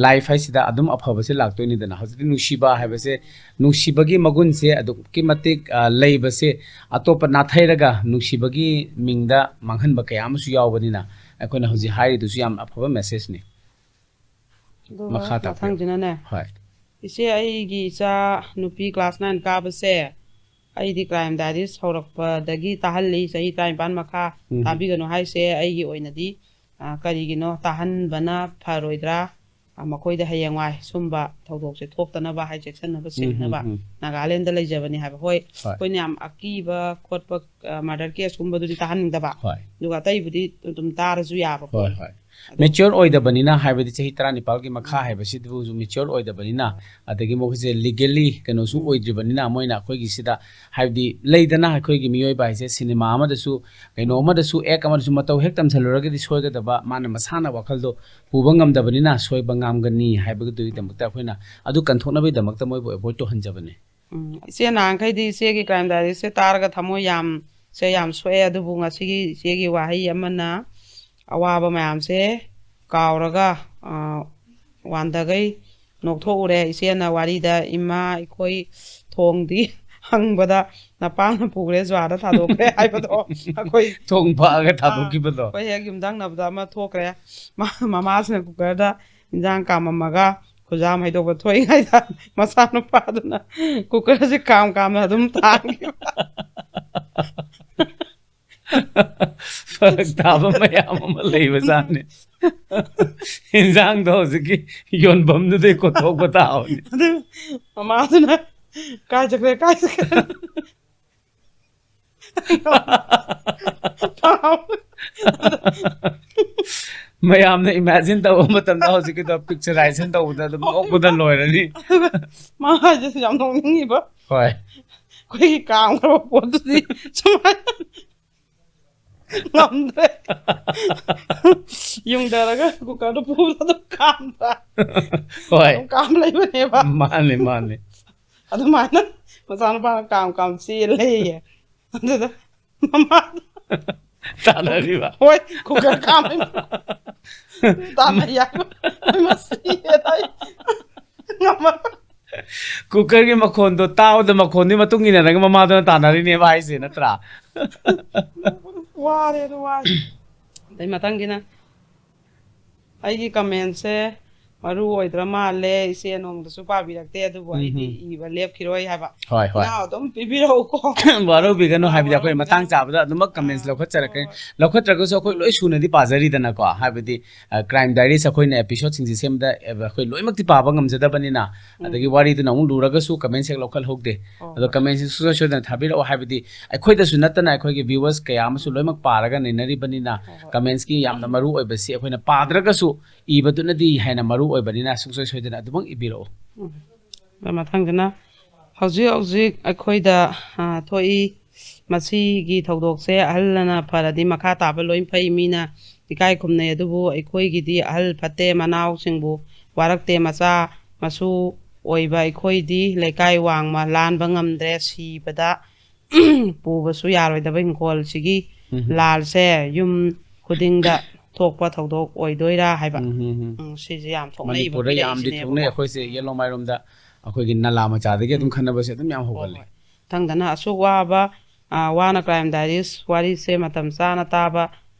life ꯍꯥꯏꯁꯤꯗ ꯑꯗꯨꯝ ꯑꯐꯕꯁꯦ ꯂꯥꯛꯇꯣꯏꯅꯤꯗꯅ꯫ ꯍꯧꯖꯤꯛꯇꯤ ꯅꯨꯡꯁꯤꯕ ꯍꯥꯏꯕꯁꯦ, ꯅꯨꯡꯁꯤꯕꯒꯤ ꯃꯒꯨꯟꯁꯦ ꯑꯗꯨꯛꯀꯤ ꯃꯇꯤꯛ ꯑ, ꯂꯩꯕꯁꯦ ꯑꯇꯣꯞꯄ ꯅꯥꯊꯩꯔꯒ ꯅꯨꯡꯁꯤꯕꯒꯤ ꯃꯤꯡꯗ ꯃꯥꯡꯍꯟꯕ ꯀꯌꯥ ꯑꯃꯁꯨ ꯌꯥꯎꯕꯅꯤꯅ, ꯑꯩꯈꯣꯏꯅ ꯍꯧꯖꯤꯛ ꯍꯥꯏꯔꯤꯗꯨꯁꯨ ꯌꯥꯝ ꯑꯐꯕ message ꯅꯤ꯫ ꯑꯗꯨꯒ ꯃꯈꯥ ꯇꯥꯛꯄꯤꯌꯨ꯫ ꯃꯊꯪꯁꯤꯅꯅꯦ, ꯍꯣꯏ꯫ ꯏꯆꯦ, ꯑꯩꯒꯤ ꯏꯆꯥ ꯅꯨꯄꯤ class nine ꯀꯥꯕꯁꯦ ꯑꯩꯗꯤ Crime Diaries ꯍꯧꯔꯛꯄꯗꯒꯤ ꯇꯥꯍꯜꯂꯤ, ꯆꯍꯤ ꯇꯔꯥꯅꯤꯄꯥꯟ ꯃꯈꯥ꯫ ꯎꯝ꯫ ꯇꯥꯕꯤꯒꯅꯨ ꯍꯥꯏꯁꯦ ꯑꯩꯒꯤ ꯑꯣꯏꯅꯗꯤ, ꯑ, ꯀꯔꯤꯒꯤꯅꯣ ꯇꯥꯍꯟꯕꯅ ꯐꯔꯣꯏꯗ꯭ꯔꯥ? ꯑ, ꯃꯈꯣꯏꯗ ꯍꯌꯦꯡꯋꯥꯏ ꯁꯨꯝꯕ ꯊꯧꯗꯣꯛꯁꯦ ꯊꯣꯛꯇꯅꯕ, ꯍꯥꯏ, ꯆꯦꯛꯁꯤꯟꯅꯕ, ꯎꯝ, ꯁꯦꯡꯅꯕ꯫ ꯎꯝ, ꯎꯝ꯫ ꯅꯥꯒꯥꯂꯦꯟꯗ ꯂꯩꯖꯕꯅꯤ ꯍꯥꯏꯕ꯫ ꯍꯣꯏ, ꯍꯣꯏ꯫ ꯑꯩꯈꯣꯏꯅ ꯌꯥꯝ ꯑꯀꯤꯕ ꯈꯣꯠꯄ, ꯑ, murder case ꯀꯨꯝꯕꯗꯨꯗꯤ ꯇꯥꯍꯟꯅꯤꯡꯗꯕ꯫ ꯍꯣꯏ꯫ ꯑꯗꯨꯒ ꯑꯇꯩꯕꯨꯗꯤ ꯑꯗꯨꯝ ꯇꯥꯔꯁꯨ ꯌꯥꯕꯀꯣ꯫ ꯍꯣꯏ, ꯍꯣꯏ꯫ ꯑꯗꯨꯝ Mature ꯑꯣꯏꯗꯕꯅꯤꯅ, ꯍꯥꯏꯕꯗꯤ ꯆꯍꯤ ꯇꯔꯥꯅꯤꯄꯥꯜꯒꯤ ꯃꯈꯥ ꯍꯥꯏꯕꯁꯤꯗꯤꯕꯨ mature ꯑꯣꯏꯗꯕꯅꯤꯅ, ꯑꯗꯒꯤ ꯃꯈꯣꯏꯁꯦ legally ꯀꯩꯅꯣꯁꯨ ꯑꯣꯏꯗ꯭ꯔꯤꯕꯅꯤꯅ, ꯃꯣꯏꯅ ꯑꯩꯈꯣꯏꯒꯤ ꯁꯤꯗ, ꯍꯥꯏꯕꯗꯤ ꯂꯩꯗꯅ, ꯑꯩꯈꯣꯏꯒꯤ ꯃꯤꯑꯣꯏꯕ ꯍꯥꯏꯁꯦ ꯁꯤꯅꯦꯃꯥ ꯑꯃꯗꯁꯨ, ꯀꯩꯅꯣ ꯑꯃꯗꯁꯨ, act ꯑꯃꯗꯁꯨ ꯃꯇꯧ ꯍꯦꯛ ꯇꯝꯁꯤꯜꯂꯨꯔꯒꯗꯤ ꯁꯣꯏꯒꯗꯕ, ꯃꯥꯅ ꯃꯁꯥꯅ ꯋꯥꯈꯜꯗꯣ ꯄꯨꯕ ꯉꯝꯗꯕꯅꯤꯅ ꯁꯣꯏꯕ ꯉꯥꯝꯒꯅꯤ ꯍꯥꯏꯕꯗꯨꯒꯤꯗꯃꯛꯇ ꯑꯩꯈꯣꯏꯅ ꯑꯗꯨ ꯀꯟꯊꯣꯛꯅꯕꯒꯤꯗꯃꯛꯇ ꯃꯣꯏꯕꯨ avoid ꯇꯧꯍꯟꯖꯕꯅꯦ꯫ ꯎꯝ, ꯏꯆꯦ, ꯅꯍꯥꯟꯈꯩꯗꯤ ꯏꯆꯦꯒꯤ Crime Diaries ꯁꯦ ꯇꯥꯔꯒ ꯊꯃꯣꯏ ꯌꯥꯝ, ꯁꯦ ꯌꯥꯝ ꯁꯣꯛꯑꯦ, ꯑꯗꯨꯕꯨ ꯉꯁꯤꯒꯤ ꯏꯆꯦꯒꯤ ꯋꯥꯍꯩ ꯑꯃꯅ ꯑꯋꯥꯕ ꯃꯌꯥꯝꯁꯦ ꯀꯥꯎꯔꯒ, ꯑ, ꯋꯥꯟꯗꯒꯩ ꯅꯣꯛꯊꯣꯛꯎꯔꯦ꯫ ꯏꯆꯦꯅ ꯋꯥꯔꯤꯗ "ꯏꯃꯥ, ꯑꯩꯈꯣꯏ ꯊꯣꯡꯗꯤ" ꯍꯪꯕꯗ "ꯅꯄꯥꯅ ꯄꯨꯈ꯭ꯔꯦ, ꯖ꯭ꯋꯥꯔꯗ ꯊꯥꯗꯣꯛꯈ꯭ꯔꯦ" ꯍꯥꯏꯕꯗꯣ ꯑꯩꯈꯣꯏ ꯊꯣꯡ ꯐꯥꯛꯑꯒ ꯊꯥꯗꯣꯛꯈꯤꯕꯗꯣ꯫ ꯑꯩꯈꯣꯏ ꯍꯦꯛ ꯌꯨꯝꯊꯪꯅꯕꯗ ꯑꯃ ꯊꯣꯛꯈ꯭ꯔꯦ꯫ ꯃꯥ-, ꯃꯃꯥꯁꯤꯅ cooker ꯗ ꯏꯟꯖꯥꯡ ꯀꯥꯝꯃꯝꯃꯒ ꯈꯨꯖꯥꯝ ꯍꯩꯗꯣꯛꯄ ꯊꯣꯛꯏꯉꯩꯗ ꯃꯆꯥꯅꯨꯄꯥꯗꯨꯅ cooker ꯁꯦ ꯀꯥꯝ ꯀꯥꯝꯅ ꯑꯗꯨꯝ ꯊꯥꯡꯈꯤꯕ꯫ ꯐꯔꯛ ꯇꯥꯕ ꯃꯌꯥꯝ ꯑꯃ ꯂꯩꯕꯖꯥꯠꯅꯤ꯫ ꯏꯟꯖꯥꯡꯗꯣ ꯍꯧꯖꯤꯛꯀꯤ ꯌꯣꯟꯐꯝꯗꯨꯗꯩ ꯀꯣꯠꯊꯣꯛꯄ ꯇꯥꯕꯅꯤ꯫ ꯑꯗꯨ ꯃꯃꯥꯗꯨꯅ "ꯀꯥꯏ ꯆꯠꯈ꯭ꯔꯦ, ꯀꯥꯏ ꯆꯠꯈ꯭ꯔꯦ?" ꯃꯌꯥꯝꯅ imagine ꯇꯧꯕ ꯃꯇꯝꯗ ꯍꯧꯖꯤꯛꯀꯤꯗꯣ picturization ꯇꯧꯕꯗ ꯑꯗꯨꯝ ꯅꯣꯛꯄꯗ ꯂꯣꯏꯔꯅꯤ꯫ ꯑꯗꯨꯒ ꯃꯥ ꯍꯥꯏꯁꯦ ꯌꯥꯝ ꯅꯣꯛꯅꯤꯡꯉꯤꯕ꯫ ꯍꯣꯏ꯫ ꯑꯩꯈꯣꯏꯒꯤ ꯀꯥꯝꯈ꯭ꯔꯕ ꯄꯣꯠꯇꯨꯗꯤ ꯁꯨꯃꯥꯏꯅ ꯉꯝꯗ꯭ꯔꯦ꯫ ꯌꯨꯡꯊꯔꯒ cooker ꯗꯣ ꯄꯨꯔ ꯑꯗꯨꯝ ꯀꯥꯝꯕ꯫ ꯍꯣꯏ꯫ ꯑꯗꯨꯝ ꯀꯥꯝ ꯂꯩꯕꯅꯦꯕ꯫ ꯃꯥꯅꯤ, ꯃꯥꯅꯤ꯫ ꯑꯗꯨꯃꯥꯏꯅ ꯃꯆꯥꯅꯨꯄꯥꯅ ꯀꯥꯝ ꯀꯥꯝ ꯆꯦꯜꯂꯦꯌꯦ꯫ ꯑꯗꯨꯗ ꯃꯃꯥ ꯇꯥꯟꯅꯔꯤꯕ? ꯍꯣꯏ, ꯀꯨꯀꯔ ꯀꯥꯝꯃꯤ꯫ ꯇꯥꯟꯅꯩ ꯍꯥꯏꯕ꯫ ꯑꯩ ꯃꯁꯤ ꯍꯦꯟꯅ ꯑꯩ ꯉꯝꯃꯔꯣꯏ꯫ ꯀꯨꯀꯔꯒꯤ ꯃꯈꯣꯟꯗꯣ ꯇꯥꯕꯗ ꯃꯈꯣꯟꯗꯨꯒꯤ ꯃꯇꯨꯡ ꯏꯟꯅꯔꯒ ꯃꯃꯥꯗꯨꯅ ꯇꯥꯟꯅꯔꯤꯅꯦꯕ ꯍꯥꯏꯁꯦ, ꯅꯠꯇ꯭ꯔꯥ? ꯋꯥꯔꯦ ꯑꯗꯨ ꯋꯥꯔꯦ꯫ ꯑꯗꯩ ꯃꯊꯪꯒꯤꯅ ꯑꯩꯒꯤ ꯀꯃꯦꯟꯁꯦ ꯃꯔꯨ ꯑꯣꯏꯗ꯭ꯔ ꯃꯥꯜꯂꯦ, ꯏꯆꯦ ꯅꯣꯡꯗꯁꯨ ꯄꯥꯕꯤꯔꯛꯇꯦ, ꯑꯗꯨꯕꯨ ꯑꯩꯗꯤ ꯏꯕ ꯂꯦꯞꯈꯤꯔꯣꯏ ꯍꯥꯏꯕ꯫ ꯍꯣꯏ, ꯍꯣꯏ꯫ ꯏꯅꯥꯎ ꯑꯗꯨꯝ ꯄꯤꯕꯤꯔꯛꯎꯀꯣ꯫ ꯋꯥꯔꯧꯕꯤꯒꯅꯨ ꯍꯥꯏꯕꯗꯤ ꯑꯩꯈꯣꯏ ꯃꯇꯥꯡ ꯆꯥꯕꯗ ꯑꯗꯨꯃꯛ ꯀꯃꯦꯟꯁ ꯂꯧꯈꯠꯆꯔꯛꯀꯦ꯫ ꯂꯧꯈꯠꯇ꯭ꯔꯒꯁꯨ ꯑꯩꯈꯣꯏ ꯂꯣꯏ ꯁꯨꯅꯗꯤ ꯄꯥꯖꯔꯤꯗꯅꯀꯣ, ꯍꯥꯏꯕꯗꯤ ꯀ꯭ꯔꯥꯏꯝ ꯗꯥꯏꯔꯤꯁ ꯑꯩꯈꯣꯏꯅ ꯑꯦꯄꯤꯁꯣꯗꯁꯤꯡꯁꯦ ꯁꯦꯝꯕꯗ ꯑꯩꯈꯣꯏ ꯂꯣꯏꯅꯃꯛꯇꯤ ꯄꯥꯕ ꯉꯝꯖꯗꯕꯅꯤꯅ, ꯑꯗꯒꯤ ꯋꯥꯔꯤꯗꯨꯅ ꯑꯃꯨꯛ ꯂꯨꯔꯒꯁꯨ ꯀꯃꯦꯟꯁ ꯍꯦꯛ ꯂꯧꯈꯠꯍꯧꯗꯦ꯫ ꯑꯗꯣ ꯀꯃꯦꯟꯁꯤ ꯁꯨꯡꯁꯣꯏ ꯁꯣꯏꯗꯅ ꯊꯥꯕꯤꯔꯛꯑꯣ, ꯍꯥꯏꯕꯗꯤ ꯑꯩꯈꯣꯏꯗꯁꯨ ꯅꯠꯇꯅ ꯑꯩꯈꯣꯏꯒꯤ ꯚ꯭ꯌꯨꯋꯔꯁ ꯀꯌꯥ ꯑꯃꯁꯨ ꯂꯣꯏꯅꯃꯛ ꯄꯥꯔꯒ ꯅꯩꯅꯔꯤꯕꯅꯤꯅ, ꯀꯃꯦꯟꯁꯀꯤ ꯌꯥꯝꯅ ꯃꯔꯨ ꯑꯣꯏꯕꯁꯤ ꯑꯩꯈꯣꯏꯅ ꯄꯥꯗ꯭ꯔꯒꯁꯨ ꯏꯕꯗꯨꯅꯗꯤ ꯍꯦꯟꯅ ꯃꯔꯨ ꯑꯣꯏꯕꯅꯤꯅ ꯁꯨꯡꯁꯣꯏ ꯁꯣꯏꯗꯅ ꯑꯗꯨꯃꯛ ꯏꯕꯤꯔꯛꯎ꯫ ꯑꯗ ꯃꯊꯪꯗꯅ ꯍꯧꯖꯤꯛ ꯍꯧꯖꯤꯛ ꯑꯩꯈꯣꯏꯗ, ꯑ, ꯊꯣꯛꯏ꯫ ꯃꯁꯤꯒꯤ ꯊꯧꯗꯣꯛꯁꯦ ꯑꯍꯜꯅ ꯐꯔꯗꯤ ꯃꯈꯥ ꯇꯥꯕ ꯂꯣꯏ ꯐꯩ, ꯃꯤꯅ ꯏꯀꯥꯏ ꯈꯨꯝꯅꯩ꯫ ꯑꯗꯨꯕꯨ ꯑꯩꯈꯣꯏꯒꯤꯗꯤ ꯑꯍꯜ ꯐꯠꯇꯦ, ꯃꯅꯥꯎꯁꯤꯡꯕꯨ ꯋꯥꯔꯛꯇꯦ꯫ ꯃꯆꯥ ꯃꯁꯨ ꯑꯣꯏꯕ ꯑꯩꯈꯣꯏꯗꯤ ꯂꯩꯀꯥꯏ ꯋꯥꯡꯃ ꯂꯥꯟꯕ ꯉꯝꯗ꯭ꯔꯦ꯫ ꯁꯤꯕꯗ ꯄꯨꯕꯁꯨ ꯌꯥꯔꯣꯏꯗꯕ ꯏꯪꯈꯣꯜꯁꯤꯒꯤ ꯂꯥꯜꯁꯦ ꯌꯨꯝ ꯈꯨꯗꯤꯡꯗ ꯊꯣꯛꯄ ꯊꯧꯗꯣꯛ ꯑꯣꯏꯗꯣꯏꯔꯥ ꯍꯥꯏꯕ꯫ ꯎꯝ, ꯁꯤꯁꯦ ꯌꯥꯝ ꯊꯣꯛꯅꯩꯕ, ꯃꯅꯤꯄꯨꯔꯗ ꯌꯥꯝꯗꯤ ꯊꯣꯛꯅꯩ꯫ ꯑꯩꯈꯣꯏꯁꯦ ꯌꯦꯂꯣꯡꯃꯥꯏꯔꯣꯝꯗ ꯑꯩꯈꯣꯏꯒꯤ ꯅꯂꯥ ꯃꯆꯥꯗꯒꯤ ꯑꯗꯨꯝ ꯈꯠꯅꯕꯁꯦ ꯑꯗꯨꯝ ꯌꯥꯝ ꯍꯧꯒꯜꯂꯦ꯫ ꯃꯊꯪꯗꯅ ꯑꯁꯨꯛ ꯋꯥꯕ, ꯑ, ꯋꯥꯅ ꯀ꯭ꯔꯥꯏꯝ ꯗꯥꯏꯔꯤꯁ ꯋꯥꯔꯤꯁꯦ ꯃꯇꯝ ꯆꯥꯅ ꯇꯥꯕ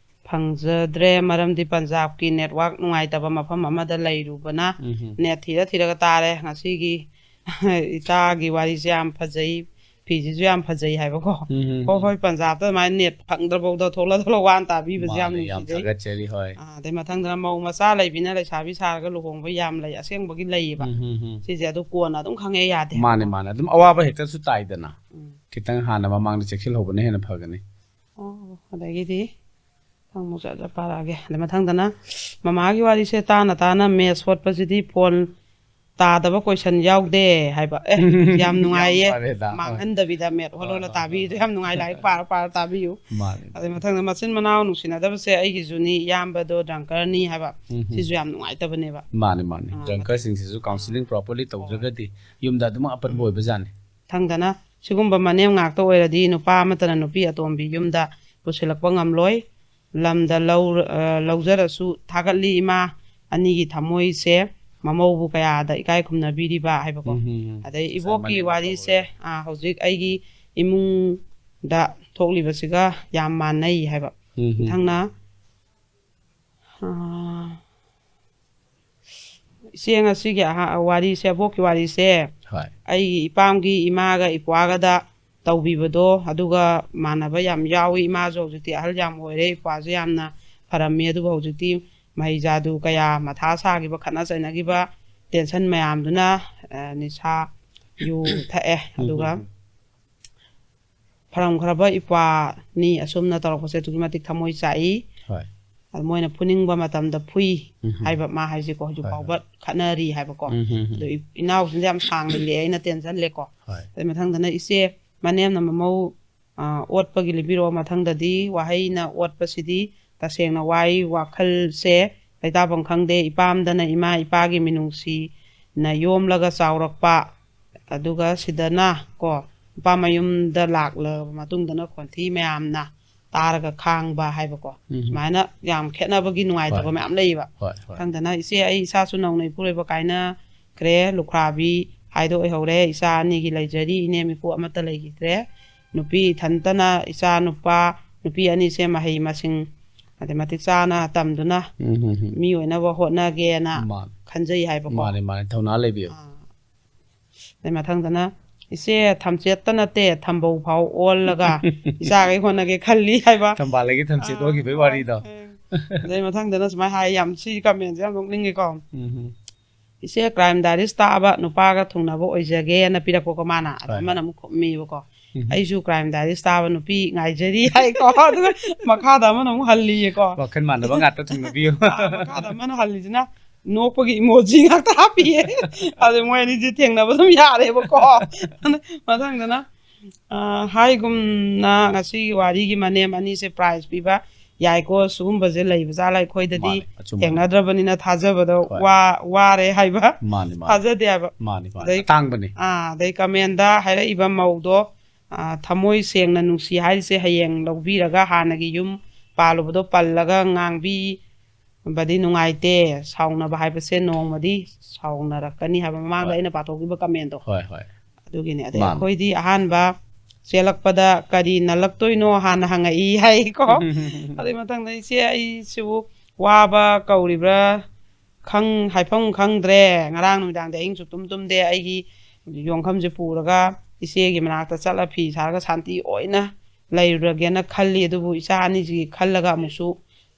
ꯐꯪꯖꯗ꯭ꯔꯦ, ꯃꯔꯝꯗꯤ ꯄꯟꯖꯥꯕꯀꯤ ꯅꯦꯠꯋꯥꯛ ꯅꯨꯡꯉꯥꯏꯇꯕ ꯃꯐꯝ ꯑꯃꯗ ꯂꯩꯔꯨꯕꯅ ꯅꯦꯠ ꯊꯤꯔ ꯊꯤꯔꯒ ꯇꯥꯔꯦ꯫ ꯉꯁꯤꯒꯤ ꯏꯇꯥꯒꯤ ꯋꯥꯔꯤꯁꯦ ꯌꯥꯝ ꯐꯖꯩ, ꯐꯤꯁꯤꯁꯨ ꯌꯥꯝ ꯐꯖꯩ ꯍꯥꯏꯕꯀꯣ꯫ ꯍꯣꯏ, ꯍꯣꯏ, ꯄꯟꯖꯥꯕꯇ ꯑꯗꯨꯃꯥꯏꯅ ꯅꯦꯠ ꯐꯪꯗ꯭ꯔꯐꯥꯎꯗ ꯊꯣꯛꯂ ꯊꯣꯛꯂ ꯋꯥꯅ ꯇꯥꯕꯤꯕꯁꯦ ꯌꯥꯝ ꯅꯨꯡꯁꯤꯖꯩ꯫ ꯊꯥꯒꯠꯆꯔꯤ꯫ ꯍꯣꯏ꯫ ꯑꯥ, ꯑꯗꯩ ꯃꯊꯪꯗꯅ ꯃꯧ ꯃꯆꯥ ꯂꯩꯕꯤꯅ ꯂꯩꯁꯥꯕꯤ ꯁꯥꯔꯒ ꯂꯨꯍꯣꯡꯕ ꯌꯥꯝ ꯂꯩ, ꯑꯁꯦꯡꯕꯒꯤ ꯂꯩꯌꯦꯕ꯫ ꯁꯤꯁꯦ ꯑꯗꯨ ꯀꯣꯟꯅ ꯑꯗꯨꯝ ꯈꯪꯉꯦ ꯌꯥꯗꯦ꯫ ꯃꯥꯅꯦ, ꯃꯥꯅꯦ꯫ ꯑꯗꯨꯝ ꯑꯋꯥꯕ ꯍꯦꯛꯇꯁꯨ ꯇꯥꯏꯗꯅ꯫ ꯈꯤꯇꯪ ꯍꯥꯟꯅ ꯃꯃꯥꯡꯗ ꯆꯦꯛꯁꯤꯜꯍꯧꯕꯅ ꯍꯦꯟꯅ ꯐꯒꯅꯤ꯫ ꯑꯣ, ꯑꯗꯒꯤꯗꯤ ꯃꯊꯪ ꯑꯃꯨꯛ ꯆꯠꯂ ꯄꯥꯔꯛꯑꯒꯦ꯫ ꯑꯗꯩ ꯃꯊꯪꯗꯅ ꯃꯃꯥꯒꯤ ꯋꯥꯔꯤꯁꯦ ꯇꯥꯅ ꯇꯥꯅ ꯃꯦꯠꯁ ꯍꯣꯠꯄꯁꯤꯗꯤ ꯐꯣꯟ ꯇꯥꯗꯕ ꯀꯣꯏꯁꯟ ꯌꯥꯎꯗꯦ ꯍꯥꯏꯕ꯫ ꯑꯦ, ꯌꯥꯝ ꯅꯨꯡꯉꯥꯏꯌꯦ꯫ ꯐꯔꯦꯗ꯫ ꯃꯥꯡꯍꯟꯗꯕꯤꯗ ꯃꯦꯠ ꯍꯣꯠ ꯍꯣꯠꯅ ꯇꯥꯕꯤꯔꯤꯗꯣ ꯌꯥꯝ ꯅꯨꯡꯉꯥꯏ꯫ ꯂꯥꯏꯔꯤꯛ ꯄꯥꯔ ꯄꯥꯔ ꯇꯥꯕꯤꯌꯨ꯫ ꯃꯥꯅꯦ꯫ ꯑꯗꯩ ꯃꯊꯪꯗ ꯃꯆꯤꯟ ꯃꯅꯥꯎ ꯅꯨꯡꯁꯤꯅꯗꯕꯁꯦ ꯑꯩꯒꯤꯁꯨꯅꯤ, ꯏꯌꯥꯝꯕꯗꯣ ꯗ꯭ꯔꯪꯀꯔꯅꯤ ꯍꯥꯏꯕ꯫ ꯁꯤꯁꯨ ꯌꯥꯝ ꯅꯨꯡꯉꯥꯏꯇꯕꯅꯦꯕ꯫ ꯃꯥꯅꯦ, ꯃꯥꯅꯦ꯫ ꯗ꯭ꯔꯪꯀꯔꯁꯤꯡꯁꯤꯁꯨ ꯀꯥꯎꯟꯁꯤꯂꯤꯡ ꯄ꯭ꯔꯣꯄꯔꯂꯤ ꯇꯧꯗ꯭ꯔꯒꯗꯤ ꯌꯨꯝꯗ ꯑꯗꯨꯝ ꯑꯄꯟꯕ ꯑꯣꯏꯕꯖꯥꯠꯅꯤ꯫ ꯃꯊꯪꯗꯅ ꯁꯤꯒꯨꯝꯕ ꯃꯅꯦꯝ ꯉꯥꯛꯇ ꯑꯣꯏꯔꯗꯤ ꯅꯨꯄꯥ ꯑꯃꯠꯇꯅ ꯅꯨꯄꯤ ꯑꯇꯣꯝꯕꯤ ꯌꯨꯝꯗ ꯄꯨꯁꯤꯜꯂꯛꯄ ꯉꯝꯂꯣꯏ꯫ ꯂꯝꯗ ꯂꯧ-, ꯑ, ꯂꯧꯖꯔꯁꯨ ꯊꯥꯒꯠꯂꯤ ꯏꯃꯥ ꯑꯅꯤꯒꯤ ꯊꯃꯣꯏꯁꯦ, ꯃꯃꯧꯕꯨ ꯀꯌꯥꯗ ꯏꯀꯥꯏ ꯈꯨꯝꯅꯕꯤꯔꯤꯕ ꯍꯥꯏꯕꯀꯣ꯫ ꯎꯝ, ꯎꯝ, ꯎꯝ꯫ ꯑꯗꯩ ꯉꯁꯥꯏ ꯏꯕꯣꯛꯀꯤ ꯃꯅꯦꯝꯅ ꯋꯥꯔꯤꯁꯦ, ꯇꯧꯕꯗꯣ꯫ ꯑ, ꯍꯧꯖꯤꯛ ꯑꯩꯒꯤ ꯏꯃꯨꯡꯗ ꯊꯣꯛꯂꯤꯕꯁꯤꯒ ꯌꯥꯝ ꯃꯥꯟꯅꯩ ꯍꯥꯏꯕ꯫ ꯎꯝ, ꯎꯝ, ꯃꯊꯪꯅ, ꯎꯝ꯫ ꯑ, ꯏꯆꯦ, ꯉꯁꯤꯒꯤ ꯑꯍ-, ꯋꯥꯔꯤꯁꯦ, ꯑꯕꯣꯛꯀꯤ ꯋꯥꯔꯤꯁꯦ, ꯍꯣꯏ꯫ ꯑꯩꯒꯤ ꯏꯄꯥꯝꯒꯤ ꯏꯃꯥꯒ ꯏꯄ꯭ꯋꯥꯒꯗ ꯇꯧꯕꯤꯕꯗꯣ, ꯑꯗꯨꯒ ꯃꯥꯟꯅꯕ ꯌꯥꯝ ꯌꯥꯎꯏ꯫ ꯏꯃꯥꯁꯨ ꯍꯧꯖꯤꯛꯇꯤ ꯑꯍꯜ ꯌꯥꯝ ꯑꯣꯏꯔꯦ, ꯏꯄ꯭ꯋꯥꯁꯨ ꯌꯥꯝꯅ ꯐꯔꯝꯃꯤ꯫ ꯑꯗꯨꯕꯨ ꯍꯧꯖꯤꯛꯇꯤ ꯃꯍꯩ ꯖꯥꯗꯨ ꯀꯌꯥ ꯃꯊꯥ ꯁꯥꯈꯤꯕ, ꯈꯠꯅ ꯆꯩꯅꯈꯤꯕ, ꯇꯦꯟꯁꯟ ꯃꯌꯥꯝꯗꯨꯅ, ꯑ, ꯅꯤꯁꯥ ꯌꯨ ꯊꯛꯑꯦ꯫ ꯎꯝ, ꯑꯗꯨꯒ ꯎꯝ, ꯎꯝ꯫ ꯐꯔꯝꯈ꯭ꯔꯕ ꯏꯄ꯭ꯋꯥꯅꯤ ꯑꯁꯨꯝꯅ ꯇꯧꯔꯛꯄꯁꯦ ꯑꯗꯨꯛꯀꯤ ꯃꯇꯤꯛ ꯊꯃꯣꯏ ꯆꯥꯛꯏ꯫ ꯍꯣꯏ꯫ ꯑꯗꯨ ꯃꯣꯏꯅ ꯐꯨꯅꯤꯡꯕ ꯃꯇꯝꯗ ꯐꯨꯏ ꯎꯝ, ꯎꯝ꯫ ꯍꯥꯏꯕ ꯃꯥ ꯍꯥꯏꯁꯦꯀꯣ, ꯍꯧꯖꯤꯛ ꯍꯣꯏ, ꯐꯥꯎꯕ ꯍꯣꯏ꯫ ꯈꯠꯅꯔꯤ ꯍꯥꯏꯕꯀꯣ꯫ ꯎꯝ, ꯎꯝ, ꯎꯝ꯫ ꯑꯗꯨ ꯏ-, ꯏꯅꯥꯎꯁꯤꯡꯁꯦ ꯌꯥꯝ ꯁꯥꯡꯅ ꯂꯤꯔꯛꯑꯦ, ꯑꯩꯅ ꯇꯦꯟꯁꯤꯜꯂꯦꯀꯣ꯫ ꯍꯣꯏ꯫ ꯑꯗꯩ ꯃꯊꯪꯗꯅ ꯏꯆꯦ, ꯃꯅꯦꯝꯅ ꯃꯃꯧ, ꯑ, ꯑꯣꯠꯄꯒꯤ ꯂꯤꯕꯤꯔꯛꯑꯣ꯫ ꯃꯊꯪꯗꯗꯤ ꯋꯥꯍꯩꯅ ꯑꯣꯠꯄꯁꯤꯗꯤ ꯇꯁꯦꯡꯅ ꯋꯥꯏ, ꯋꯥꯈꯜꯁꯦ ꯂꯩꯇꯥꯐꯝ ꯈꯪꯗꯦ꯫ ꯏꯄꯥꯝꯗꯅ ꯏꯃꯥ ꯏꯄꯥꯒꯤ ꯃꯤꯅꯨꯡꯁꯤꯅ ꯌꯣꯝꯂꯒ ꯆꯥꯎꯔꯛꯄ, ꯑꯗꯨꯒ ꯁꯤꯗꯅ ꯀꯣ, ꯅꯨꯄꯥ ꯃꯌꯨꯝꯗ ꯂꯥꯛꯂꯕ ꯃꯇꯨꯡꯗꯅ ꯈꯣꯟꯊꯤ ꯃꯌꯥꯝꯅ ꯇꯥꯔꯒ ꯈꯥꯡꯕ ꯍꯥꯏꯕꯀꯣ꯫ ꯎꯝ꯫ ꯁꯨꯃꯥꯏꯅ ꯌꯥꯝ ꯈꯦꯠꯅꯕꯒꯤ ꯅꯨꯡꯉꯥꯏꯇꯕ ꯍꯣꯏ꯫ ꯃꯌꯥꯝ ꯂꯩꯌꯦꯕ꯫ ꯍꯣꯏ, ꯍꯣꯏ꯫ ꯃꯊꯪꯗꯅ, "ꯏꯆꯦ, ꯑꯩ ꯏꯆꯥꯁꯨ ꯅꯧꯅ ꯏꯄꯨꯔꯣꯏꯕ ꯀꯥꯏꯅꯈ꯭ꯔꯦ, ꯂꯨꯈ꯭ꯔꯥꯕꯤ ꯍꯥꯏꯗꯣ ꯑꯣꯏꯍꯧꯔꯦ꯫ ꯏꯆꯥ ꯑꯅꯤꯒꯤ ꯂꯩꯖꯔꯤ, ꯏꯅꯦꯝ ꯏꯀꯨ ꯑꯃꯠꯇ ꯂꯩꯈꯤꯗ꯭ꯔꯦ꯫ ꯅꯨꯄꯤ ꯏꯊꯟꯇꯅ, ꯏꯆꯥ ꯅꯨꯄꯥ, ꯅꯨꯄꯤ ꯑꯅꯤꯁꯦ ꯃꯍꯩ ꯃꯁꯤꯡ ꯑꯗꯩ ꯃꯇꯤꯛ ꯆꯥꯅ ꯇꯝꯗꯨꯅ ꯎꯝ, ꯎꯝ, ꯎꯝ꯫ ꯃꯤ ꯑꯣꯏꯅꯕ ꯍꯣꯠꯅꯒꯦꯅ ꯃꯥꯅꯤ꯫ ꯈꯟꯖꯩ" ꯍꯥꯏꯕꯀꯣ꯫ ꯃꯥꯅꯤ, ꯃꯥꯅꯤ꯫ ꯊꯧꯅꯥ ꯂꯩꯕꯤꯌꯨ꯫ ꯑꯥ꯫ ꯑꯗꯩ ꯃꯊꯪꯗꯅ, "ꯏꯆꯦ, ꯊꯝꯆꯦꯠꯇ ꯅꯠꯇꯦ, ꯊꯝꯕꯧ ꯐꯥꯎ ꯑꯣꯜꯂꯒ ꯏꯆꯥꯈꯩ ꯍꯣꯠꯅꯒꯦ ꯈꯜꯂꯤ" ꯍꯥꯏꯕ꯫ ꯊꯝꯕꯥꯜ ꯂꯩꯒꯤ ꯊꯝꯆꯦꯠ ꯑꯥ, ꯑꯣꯟꯈꯤꯕꯒꯤ ꯍꯣꯏ, ꯋꯥꯔꯤꯗꯣ꯫ ꯑꯦ꯫ ꯑꯗꯩ ꯃꯊꯪꯗꯅ ꯁꯨꯃꯥꯏꯅ ꯍꯥꯏ, ꯌꯥꯝ, ꯁꯤ comment ꯁꯦ ꯌꯥꯝ ꯅꯣꯛꯅꯤꯡꯉꯦꯀꯣ꯫ ꯎꯝ꯫ "ꯏꯆꯦ, Crime Diaries ꯇꯥꯕ ꯅꯨꯄꯥꯒ ꯊꯨꯡꯅꯕ ꯑꯣꯏꯖꯒꯦꯅ" ꯄꯤꯔꯛꯄꯀꯣ ꯃꯥꯅ꯫ ꯑꯗ ꯍꯣꯏ, ꯑꯃꯅ ꯍꯣꯏ꯫ ꯑꯃꯨꯛ ꯈꯨꯝꯃꯤꯕꯀꯣ, ꯎꯝ꯫ "ꯑꯩꯁꯨ Crime Diaries ꯇꯥꯕ ꯅꯨꯄꯤ ꯉꯥꯏꯖꯔꯤ" ꯍꯥꯏꯀꯣ꯫ ꯑꯗꯨꯒ ꯃꯈꯥꯗ ꯑꯃꯅ ꯑꯃꯨꯛ ꯍꯜꯂꯤꯌꯦꯀꯣ꯫ ꯋꯥꯈꯜ ꯃꯥꯟꯅꯕ ꯉꯥꯛꯇ ꯊꯨꯡꯅꯕꯤꯌꯨ꯫ ꯑꯥ, ꯃꯈꯥꯗ ꯑꯃꯅ ꯍꯜꯂꯤꯁꯤꯅ ꯅꯣꯛꯄꯒꯤ emoji ꯉꯥꯛꯇ ꯍꯥꯞꯄꯤꯌꯦ꯫ ꯑꯗꯨ ꯃꯣꯏ ꯑꯅꯤꯁꯦ ꯊꯦꯡꯅꯕ ꯑꯗꯨꯝ ꯌꯥꯔꯦꯕꯀꯣ꯫ ꯃꯊꯪꯗꯅ, ꯑ, ꯍꯥꯏꯒꯨꯝꯅ ꯉꯁꯤꯒꯤ ꯋꯥꯔꯤꯒꯤ ꯃꯅꯦꯝ ꯑꯅꯤꯁꯦ prize ꯄꯤꯕ ꯌꯥꯏꯀꯣ꯫ ꯁꯤꯒꯨꯝꯕꯁꯦ ꯂꯩꯕ ꯖꯥꯠꯂ? ꯑꯩꯈꯣꯏꯗꯗꯤ ꯃꯥꯅꯦ, ꯑꯆꯨꯝꯕꯅꯦ꯫ ꯊꯦꯡꯅꯗ꯭ꯔꯕꯅꯤꯅ ꯊꯥꯖꯕꯗ ꯍꯣꯏ꯫ ꯋꯥ-, ꯋꯥꯔꯦ ꯍꯥꯏꯕ꯫ ꯃꯥꯅꯦ, ꯃꯥꯅꯦ꯫ ꯊꯥꯖꯗꯦ ꯍꯥꯏꯕ꯫ ꯃꯥꯅꯦ, ꯃꯥꯅꯦ꯫ ꯑꯗꯩ, ꯑꯇꯥꯡꯕꯅꯦ꯫ ꯑꯥ, ꯑꯗꯩ comment ꯗ ꯍꯥꯏꯔꯛꯏꯕ ꯃꯧꯗꯣ, ꯊꯃꯣꯏ ꯁꯦꯡꯅ ꯅꯨꯡꯁꯤ ꯍꯥꯏꯔꯤꯁꯦ ꯍꯌꯦꯡ ꯂꯧꯕꯤꯔꯒ ꯍꯥꯟꯅꯒꯤ ꯌꯨꯝ ꯄꯥꯜꯂꯨꯕꯗꯣ ꯄꯜꯂꯒ ꯉꯥꯡꯕꯤꯕꯗꯤ ꯅꯨꯡꯉꯥꯏꯇꯦ꯫ ꯁꯥꯎꯅꯕ ꯍꯥꯏꯕꯁꯦ ꯅꯣꯡꯃꯗꯤ ꯁꯥꯎꯅꯔꯛꯀꯅꯤ ꯍꯥꯏꯕ ꯃꯃꯥꯡꯗ ꯑꯩꯅ ꯄꯥꯊꯣꯛꯈꯤꯕ ꯀꯃꯦꯟꯗꯣ꯫ ꯍꯣꯏ ꯍꯣꯏ꯫ ꯑꯗꯨꯒꯤꯅꯦ꯫ ꯑꯗꯩ ꯑꯩꯈꯣꯏꯗꯤ ꯑꯍꯥꯟꯕ ꯆꯦꯜꯂꯛꯄꯗ "ꯀꯔꯤ ꯅꯜꯂꯛꯇꯣꯏꯅꯣ?" ꯍꯥꯟꯅ ꯍꯪꯉꯛꯏ ꯍꯥꯏꯀꯣ꯫ ꯑꯗꯨꯏ ꯃꯊꯪꯗ "ꯏꯆꯦ, ꯑꯩꯁꯤꯕꯨ ꯋꯥꯕ ꯀꯧꯔꯤꯕ꯭ꯔꯥ ꯈꯪ ꯍꯥꯏꯐꯝ ꯈꯪꯗ꯭ꯔꯦ꯫ ꯉꯔꯥꯡ ꯅꯨꯃꯤꯗꯥꯡꯗꯤ ꯑꯍꯤꯡꯁꯨ ꯇꯨꯝ ꯇꯨꯝꯗꯦ꯫ ꯑꯩꯒꯤ ꯌꯣꯡꯈꯝꯁꯦ ꯄꯨꯔꯒ ꯏꯆꯦꯒꯤ ꯃꯅꯥꯛꯇ ꯆꯠꯂ ꯐꯤ ꯁꯥꯔꯒ ꯁꯥꯟꯇꯤ ꯑꯣꯏꯅ ꯂꯩꯔꯨꯔꯒꯦꯅ ꯈꯜꯂꯤ꯫ ꯑꯗꯨꯕꯨ ꯏꯆꯥ ꯑꯅꯤꯁꯤꯒꯤ ꯈꯜꯂꯒ ꯑꯃꯨꯛꯁꯨ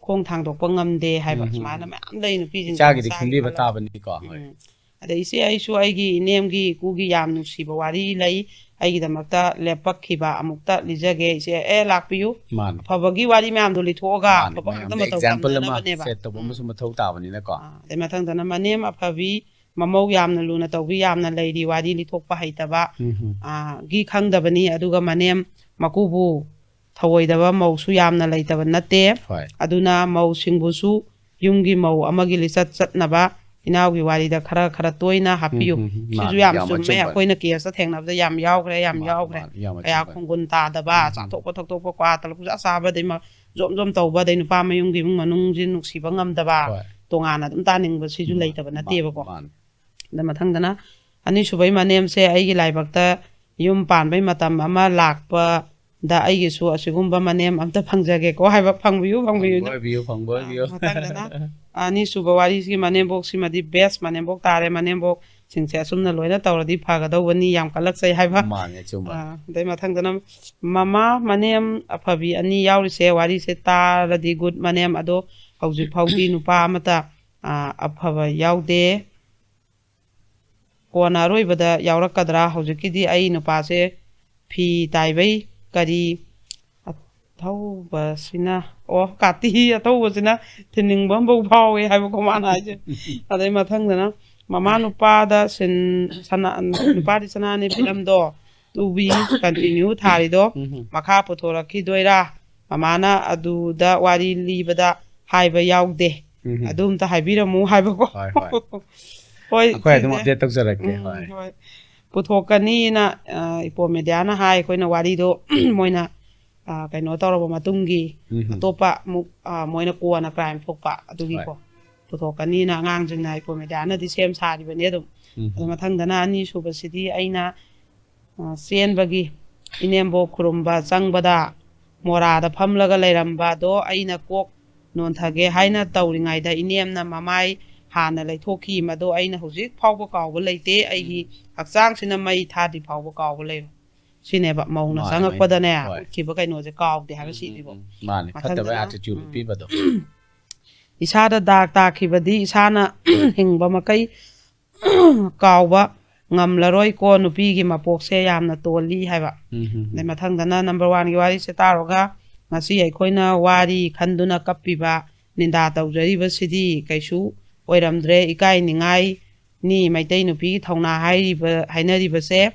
ꯈꯣꯡ ꯊꯥꯡꯗꯣꯛꯄ ꯉꯝꯗꯦ" ꯍꯥꯏꯕ꯫ ꯁꯨꯃꯥꯏꯅ ꯃꯌꯥꯝ ꯂꯩ ꯅꯨꯄꯤꯁꯤꯡꯁꯦ ꯏꯆꯥꯒꯤꯗꯤ ꯃꯆꯥꯒꯤ ꯈꯟꯕꯤꯕ ꯈꯜꯂꯒ꯫ ꯇꯥꯕꯅꯤꯀꯣ꯫ ꯍꯣꯏ꯫ ꯎꯝ꯫ ꯑꯗꯩ "ꯏꯆꯦ, ꯑꯩꯁꯨ ꯑꯩꯒꯤ ꯏꯅꯦꯝꯒꯤ ꯏꯀꯨꯒꯤ ꯌꯥꯝ ꯅꯨꯡꯁꯤꯕ ꯋꯥꯔꯤ ꯂꯩ꯫ ꯑꯩꯒꯤꯗꯃꯛꯇ ꯂꯦꯞꯄꯛꯈꯤꯕ ꯑꯃꯨꯛꯇ ꯂꯤꯖꯒꯦ ꯏꯆꯦ"꯫ ꯑꯦ, ꯂꯥꯛꯄꯤꯌꯨ꯫ ꯃꯥꯅꯦ꯫ ꯑꯐꯕꯒꯤ ꯋꯥꯔꯤ ꯃꯌꯥꯝꯗꯣ ꯂꯤꯊꯣꯛꯑꯒ ꯃꯥꯅꯦ꯫ ꯑꯐꯕ ꯃꯌꯥꯝ ꯉꯥꯛꯇ ꯃꯇꯧ example ꯑꯃ ꯇꯝꯅꯅꯕꯅꯦꯕ꯫ set ꯇꯧꯕ ꯎꯝ꯫ ꯑꯃꯁꯨ ꯃꯊꯧ ꯇꯥꯕꯅꯤꯅꯀꯣ꯫ ꯑꯥ, ꯑꯗꯩ ꯃꯊꯪꯗꯅ ꯃꯅꯦꯝ ꯑꯐꯕꯤ ꯃꯃꯧ ꯌꯥꯝꯅ ꯂꯨꯅ ꯇꯧꯕꯤ ꯌꯥꯝꯅ ꯂꯩꯔꯤ ꯋꯥꯔꯤ ꯂꯤꯊꯣꯛꯄ ꯍꯩꯇꯕ꯫ ꯎꯝ ꯍꯝ꯫ ꯑꯥ, ꯒꯤ ꯈꯪꯗꯕꯅꯤ꯫ ꯑꯗꯨꯒ ꯃꯅꯦꯝ ꯃꯀꯨꯕꯨ ꯊꯧꯑꯣꯏꯗꯕ ꯃꯧꯁꯨ ꯌꯥꯝꯅ ꯂꯩꯇꯕ ꯅꯠꯇꯦ꯫ ꯍꯣꯏ꯫ ꯑꯗꯨꯅ ꯃꯧꯁꯤꯡꯕꯨꯁꯨ ꯌꯨꯝꯒꯤ ꯃꯧ ꯑꯃꯒꯤ ꯂꯤꯆꯠ ꯆꯠꯅꯕ ꯏꯅꯥꯎꯒꯤ ꯋꯥꯔꯤꯗ ꯈꯔ ꯈꯔ ꯇꯣꯏꯅ ꯍꯥꯞꯄꯤꯌꯨ꯫ ꯎꯝ, ꯎꯝ, ꯎꯝ꯫ ꯁꯤꯁꯨ ꯃꯥꯅꯤ, ꯌꯥꯝ ꯌꯥꯝ ꯆꯨꯝꯃꯦ꯫ ꯑꯆꯨꯝꯕ꯫ ꯑꯩꯈꯣꯏꯅ case ꯊꯦꯡꯅꯕꯗ ꯌꯥꯝ ꯌꯥꯎꯈ꯭ꯔꯦ, ꯌꯥꯝ ꯃꯥꯅꯤ, ꯌꯥꯎꯈ꯭ꯔꯦ꯫ ꯃꯥꯅꯤ, ꯌꯥꯝ ꯀꯌꯥ ꯑꯆꯨꯝꯕ꯫ ꯈꯣꯡꯒꯨꯟ ꯇꯥꯗꯕ, ꯎꯝ, ꯎꯝ꯫ ꯆꯥꯊꯣꯛꯄ ꯊꯛꯇꯣꯛꯄ, ꯀ꯭ꯋꯥ ꯇꯂꯞ ꯄꯨꯡꯆꯥ ꯆꯥꯕ, ꯑꯗꯩ ꯃ-, ꯖꯣꯝ ꯖꯣꯝ ꯇꯧꯕ, ꯑꯗꯩ ꯅꯨꯄꯥ ꯃꯌꯨꯝꯒꯤ ꯏꯃꯨꯡ ꯃꯅꯨꯡꯁꯤ ꯅꯨꯡꯁꯤꯕ ꯉꯝꯗꯕ, ꯍꯣꯏ꯫ ꯇꯣꯉꯥꯟꯅ ꯑꯗꯨꯝ ꯇꯥꯅꯤꯡꯕ, ꯁꯤꯁꯨ ꯃꯥꯅꯤ, ꯂꯩꯇꯕ ꯃꯥꯅꯤ, ꯅꯠꯇꯦꯕꯀꯣ꯫ ꯃꯥꯅꯤ꯫ ꯑꯗ ꯃꯊꯪꯗꯅ ꯑꯅꯤꯁꯨꯕꯩ ꯃꯅꯦꯝꯁꯦ ꯑꯩꯒꯤ ꯂꯥꯏꯕꯛꯇ ꯌꯨꯝ ꯄꯥꯟꯕꯩ ꯃꯇꯝ ꯑꯃ ꯂꯥꯛꯄꯗ ꯑꯩꯒꯤꯁꯨ ꯑꯁꯤꯒꯨꯝꯕ ꯃꯅꯦꯝ ꯑꯝꯇ ꯐꯪꯖꯒꯦꯀꯣ ꯍꯥꯏꯕ꯫ ꯐꯪꯕꯤꯌꯨ, ꯐꯪꯕꯤꯌꯨ꯫ ꯐꯪꯕ ꯑꯣꯏꯕꯤꯌꯨ, ꯐꯪꯕ ꯑꯣꯏꯕꯤꯌꯨ꯫ ꯑꯥ, ꯃꯊꯪꯗꯅ ꯑꯅꯤꯁꯨꯕ ꯋꯥꯔꯤꯁꯤꯒꯤ ꯃꯅꯦꯝꯕꯣꯛꯁꯤꯃꯗꯤ best ꯃꯅꯦꯝꯕꯣꯛ ꯇꯥꯔꯦ꯫ ꯃꯅꯦꯝꯕꯣꯛꯁꯤꯡꯁꯦ ꯑꯁꯨꯝꯅ ꯂꯣꯏꯅ ꯇꯧꯔꯗꯤ ꯐꯒꯗꯧꯕꯅꯤ, ꯌꯥꯝ ꯀꯜꯂꯛꯆꯩ ꯍꯥꯏꯕ꯫ ꯃꯥꯅꯦ, ꯑꯆꯨꯝꯕ꯫ ꯑꯥ, ꯑꯗꯩ ꯃꯊꯪꯗꯅ ꯃꯃꯥ ꯃꯅꯦꯝ ꯑꯐꯕꯤ ꯑꯅꯤ ꯌꯥꯎꯔꯤꯁꯦ, ꯋꯥꯔꯤꯁꯦ ꯇꯥꯔꯗꯤ good ꯃꯅꯦꯝ, ꯑꯗꯣ ꯍꯧꯖꯤꯛ ꯐꯥꯎꯗꯤ ꯅꯨꯄꯥ ꯑꯃꯇ, ꯑꯥ, ꯑꯐꯕ ꯌꯥꯎꯗꯦ꯫ ꯀꯣꯟꯅ ꯑꯔꯣꯏꯕꯗ ꯌꯥꯎꯔꯛꯀꯗ꯭ꯔꯥ? ꯍꯧꯖꯤꯛꯀꯤꯗꯤ ꯑꯩ ꯅꯨꯄꯥꯁꯦ ꯐꯤ ꯇꯥꯏꯕꯩ ꯀꯔꯤ ꯑꯊꯧꯕꯁꯤꯅ, ꯑꯣ, ꯀꯥꯇꯤ ꯑꯊꯧꯕꯁꯤꯅ ꯊꯤꯟꯅꯤꯡꯕ ꯑꯃꯐꯥꯎ ꯐꯥꯎꯋꯦ ꯍꯥꯏꯕꯀꯣ ꯃꯥꯅ ꯍꯥꯏꯁꯦ꯫ ꯑꯗꯩ ꯃꯊꯪꯗꯅ ꯃꯃꯥ ꯅꯨꯄꯥꯗ ꯁꯤꯟ-, ꯁꯅꯥ-, ꯅꯨꯄꯥꯗꯤ ꯁꯅꯥꯅꯤ ꯐꯤꯂꯝꯗꯣ two B continue ꯊꯥꯔꯤꯗꯣ ꯎꯝ꯫ ꯃꯈꯥ ꯄꯨꯊꯣꯔꯛꯈꯤꯗꯣꯏꯔꯥ? ꯃꯃꯥꯅ ꯑꯗꯨꯗ ꯋꯥꯔꯤ ꯂꯤꯕꯗ ꯍꯥꯏꯕ ꯌꯥꯎꯗꯦ꯫ ꯎꯝ꯫ ꯑꯗꯨ ꯑꯝꯇ ꯍꯥꯏꯕꯤꯔꯝꯃꯨ ꯍꯥꯏꯕꯀꯣ꯫ ꯍꯣꯏ, ꯍꯣꯏ꯫ ꯍꯣꯏ, ꯑꯩꯈꯣꯏ ꯑꯗꯨꯝ ꯁꯤꯁꯦ update ꯇꯧꯖꯔꯛꯀꯦ꯫ ꯎꯝ, ꯍꯣꯏ꯫ ꯍꯣꯏ꯫ ꯄꯨꯊꯣꯛꯀꯅꯤꯅ, ꯑ, ꯏꯄꯣꯝ ꯃꯦꯗꯤꯌꯥꯅ ꯍꯥꯏ꯫ ꯑꯩꯈꯣꯏꯅ ꯋꯥꯔꯤꯗꯣ ꯃꯣꯏꯅ, ꯑ, ꯀꯩꯅꯣ ꯇꯧꯔꯕ ꯃꯇꯨꯡꯒꯤ ꯎꯝ꯫ ꯑꯇꯣꯞꯄ ꯑꯃꯨꯛ, ꯑ, ꯃꯣꯏꯅ ꯀꯣꯟꯅ ꯀ꯭ꯔꯥꯏꯝ ꯊꯣꯛꯄ ꯑꯗꯨꯒꯤꯀꯣ꯫ ꯍꯣꯏ꯫ ꯄꯨꯊꯣꯛꯀꯅꯤꯅ ꯑꯉꯥꯡꯁꯤꯡꯅ ꯏꯄꯣꯝ ꯃꯦꯗꯤꯌꯥꯅꯗꯤ ꯁꯦꯝ ꯁꯥꯔꯤꯕꯅꯤ ꯑꯗꯨꯝ꯫ ꯎꯝ꯫ ꯑꯗꯨ ꯃꯊꯪꯗꯅ ꯑꯅꯤꯁꯨꯕꯁꯤꯗꯤ ꯑꯩꯅ, ꯑ, ꯆꯦꯟꯕꯒꯤ ꯏꯅꯦꯝꯕꯣꯛ ꯈꯨꯔꯨꯝꯕ ꯆꯪꯕꯗ ꯃꯣꯔꯥꯗ ꯐꯝꯂꯒ ꯂꯩꯔꯝꯕꯗꯣ ꯑꯩꯅ ꯀꯣꯛ ꯅꯣꯟꯊꯒꯦ ꯍꯥꯏꯅ ꯇꯧꯔꯤꯉꯩꯗ ꯏꯅꯦꯝꯅ ꯃꯃꯥꯏ ꯍꯥꯟꯅ ꯂꯩꯊꯣꯛꯈꯤ꯫ ꯃꯗꯣ ꯑꯩꯅ ꯍꯧꯖꯤꯛ ꯐꯥꯎꯕ ꯀꯥꯎꯕ ꯂꯩꯇꯦ꯫ ꯑꯩꯒꯤ ꯎꯝ꯫ ꯍꯛꯆꯥꯡꯁꯤꯅ ꯃꯩ ꯊꯥꯗ꯭ꯔꯤ ꯐꯥꯎꯕ ꯀꯥꯎꯕ ꯂꯩꯔꯣꯏ꯫ ꯁꯤꯅꯦꯕ ꯃꯧꯅ ꯃꯥꯅꯦ, ꯆꯪꯉꯛꯄꯗꯅꯦ ꯃꯥꯅꯦ꯫ ꯍꯣꯏ꯫ ꯎꯠꯈꯤꯕ ꯀꯩꯅꯣꯁꯦ ꯀꯥꯎꯗꯦ ꯍꯥꯏꯕ ꯎꯝ, ꯁꯤꯅꯤꯕꯣ꯫ ꯎꯝ, ꯎꯝ꯫ ꯃꯥꯅꯦ, ꯐꯠꯇꯕ ꯃꯊꯪꯗꯅ, attitude ꯎꯝ꯫ ꯄꯤꯕꯗꯣ꯫ ꯏꯁꯥꯗ ꯗꯥꯛ ꯇꯥꯈꯤꯕꯗꯤ ꯏꯁꯥꯅ ꯍꯤꯡꯕ ꯃꯈꯩ ꯀꯥꯎꯕ ꯉꯝꯂꯔꯣꯏꯀꯣ, ꯅꯨꯄꯤꯒꯤ ꯃꯄꯣꯛꯁꯦ ꯌꯥꯝꯅ ꯇꯣꯜꯂꯤ ꯍꯥꯏꯕ꯫ ꯎꯝ, ꯎꯝ, ꯎꯝ꯫ ꯑꯗꯩ ꯃꯊꯪꯗꯅ number one ꯒꯤ ꯋꯥꯔꯤꯁꯦ ꯇꯥꯔꯣꯒ꯫ ꯉꯁꯤ ꯑꯩꯈꯣꯏꯅ ꯋꯥꯔꯤ ꯈꯟꯗꯨꯅ ꯀꯞꯄꯤꯕ, ꯅꯤꯟꯗꯥ ꯇꯧꯖꯔꯤꯕꯁꯤꯗꯤ ꯀꯩꯁꯨ ꯑꯣꯏꯔꯝꯗ꯭ꯔꯦ, ꯏꯀꯥꯏꯅꯤꯡꯉꯥꯏꯅꯤ꯫ ꯃꯩꯇꯩ ꯅꯨꯄꯤꯒꯤ ꯊꯧꯅꯥ ꯍꯥꯏꯔꯤꯕ, ꯍꯥꯏꯅꯔꯤꯕꯁꯦ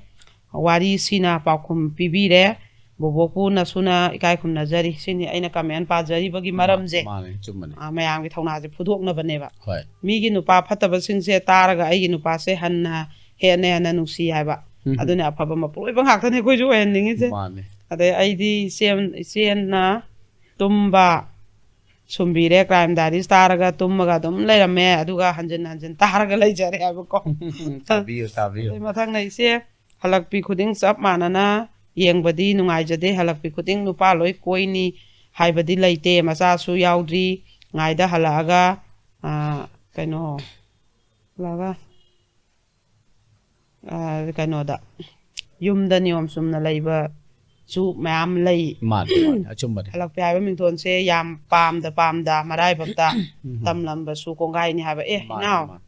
ꯋꯥꯔꯤꯁꯤꯅ ꯄꯥꯎꯈꯨꯝ ꯄꯤꯕꯤꯔꯦ꯫ ꯕꯣꯕꯣꯛꯄꯨ ꯅꯁꯨꯅ ꯏꯀꯥꯏ ꯈꯨꯝꯅꯖꯔꯤ꯫ ꯁꯤꯅꯤ ꯑꯩꯅ comment ꯄꯥꯖꯔꯤꯕꯒꯤ ꯃꯥ-, ꯃꯔꯝꯁꯦ꯫ ꯃꯥꯅꯦ, ꯆꯨꯝꯕꯅꯦ꯫ ꯑ, ꯃꯌꯥꯝꯒꯤ ꯊꯧꯅꯥꯁꯦ ꯐꯨꯗꯣꯛꯅꯕꯅꯦꯕ꯫ ꯍꯣꯏ꯫ ꯃꯤꯒꯤ ꯅꯨꯄꯥ ꯐꯠꯇꯕꯁꯤꯡꯁꯦ ꯇꯥꯔꯒ ꯑꯩꯒꯤ ꯅꯨꯄꯥꯁꯦ ꯍꯟꯅ ꯍꯦꯟꯅ ꯍꯦꯟꯅ ꯅꯨꯡꯁꯤ ꯍꯥꯏꯕ꯫ ꯎꯝ꯫ ꯑꯗꯨꯅ ꯑꯐꯕ ꯃꯄꯨꯔꯣꯏꯕ ꯉꯥꯛꯇꯅꯦ ꯑꯩꯈꯣꯏꯁꯨ ꯑꯣꯏꯍꯟꯅꯤꯡꯉꯤꯁꯦ꯫ ꯃꯥꯅꯦ꯫ ꯑꯗꯩ ꯑꯩꯗꯤ ꯏꯆꯦ, ꯏꯆꯦꯅ ꯇꯨꯝꯕ ꯁꯨꯝꯕꯤꯔꯦ꯫ Crime Diaries ꯇꯥꯔꯒ ꯇꯨꯝꯃꯒ ꯑꯗꯨꯝ ꯂꯩꯔꯝꯃꯦ, ꯑꯗꯨꯒ ꯍꯟꯖꯤꯟ ꯍꯟꯖꯤꯟ ꯇꯥꯔꯒ ꯂꯩꯖꯔꯦ ꯍꯥꯏꯕꯀꯣ꯫ ꯇꯥꯕꯤꯌꯨ, ꯇꯥꯕꯤꯌꯨ꯫ ꯑꯗꯩ ꯃꯊꯪꯅ ꯏꯆꯦ, ꯍꯜꯂꯛꯄꯤ ꯈꯨꯗꯤꯡ ꯆꯞ ꯃꯥꯟꯅꯅ ꯌꯦꯡꯕꯗꯤ ꯅꯨꯡꯉꯥꯏꯖꯗꯦ꯫ ꯍꯜꯂꯛꯄꯤ ꯈꯨꯗꯤꯡ ꯅꯨꯄꯥ ꯂꯣꯏ ꯀꯣꯏꯅꯤ ꯍꯥꯏꯕꯗꯤ ꯂꯩꯇꯦ꯫ ꯃꯆꯥꯁꯨ ꯌꯥꯎꯗ꯭ꯔꯤ꯫ ꯉꯥꯏꯗ ꯍꯜꯂꯛꯑꯒ, ꯑ, ꯀꯩꯅꯣ, ꯍꯜꯂꯛꯑꯒ, ꯑ, ꯀꯩꯅꯣꯗ, ꯌꯨꯝꯗ ꯅꯤꯌꯣꯝ ꯆꯨꯝꯅ ꯂꯩꯕꯁꯨ ꯃꯌꯥꯝ ꯂꯩ꯫ ꯃꯥꯅꯤ, ꯃꯥꯅꯤ, ꯑꯆꯨꯝꯕꯅꯤ꯫ ꯍꯜꯂꯛꯄꯤ ꯍꯥꯏꯕ ꯃꯤꯡꯊꯣꯟꯁꯦ ꯌꯥꯝ ꯄꯥꯝꯗ ꯄꯥꯝꯗ ꯃꯔꯥꯏꯕꯛꯇ ꯎꯝ꯫ ꯇꯝꯂꯝꯕꯁꯨ ꯀꯣꯡꯒꯥꯏꯅꯤ ꯍꯥꯏꯕ꯫ ꯑꯦ, ꯃꯥꯅꯤ, ꯏꯅꯥꯎ, ꯃꯥꯅꯤ꯫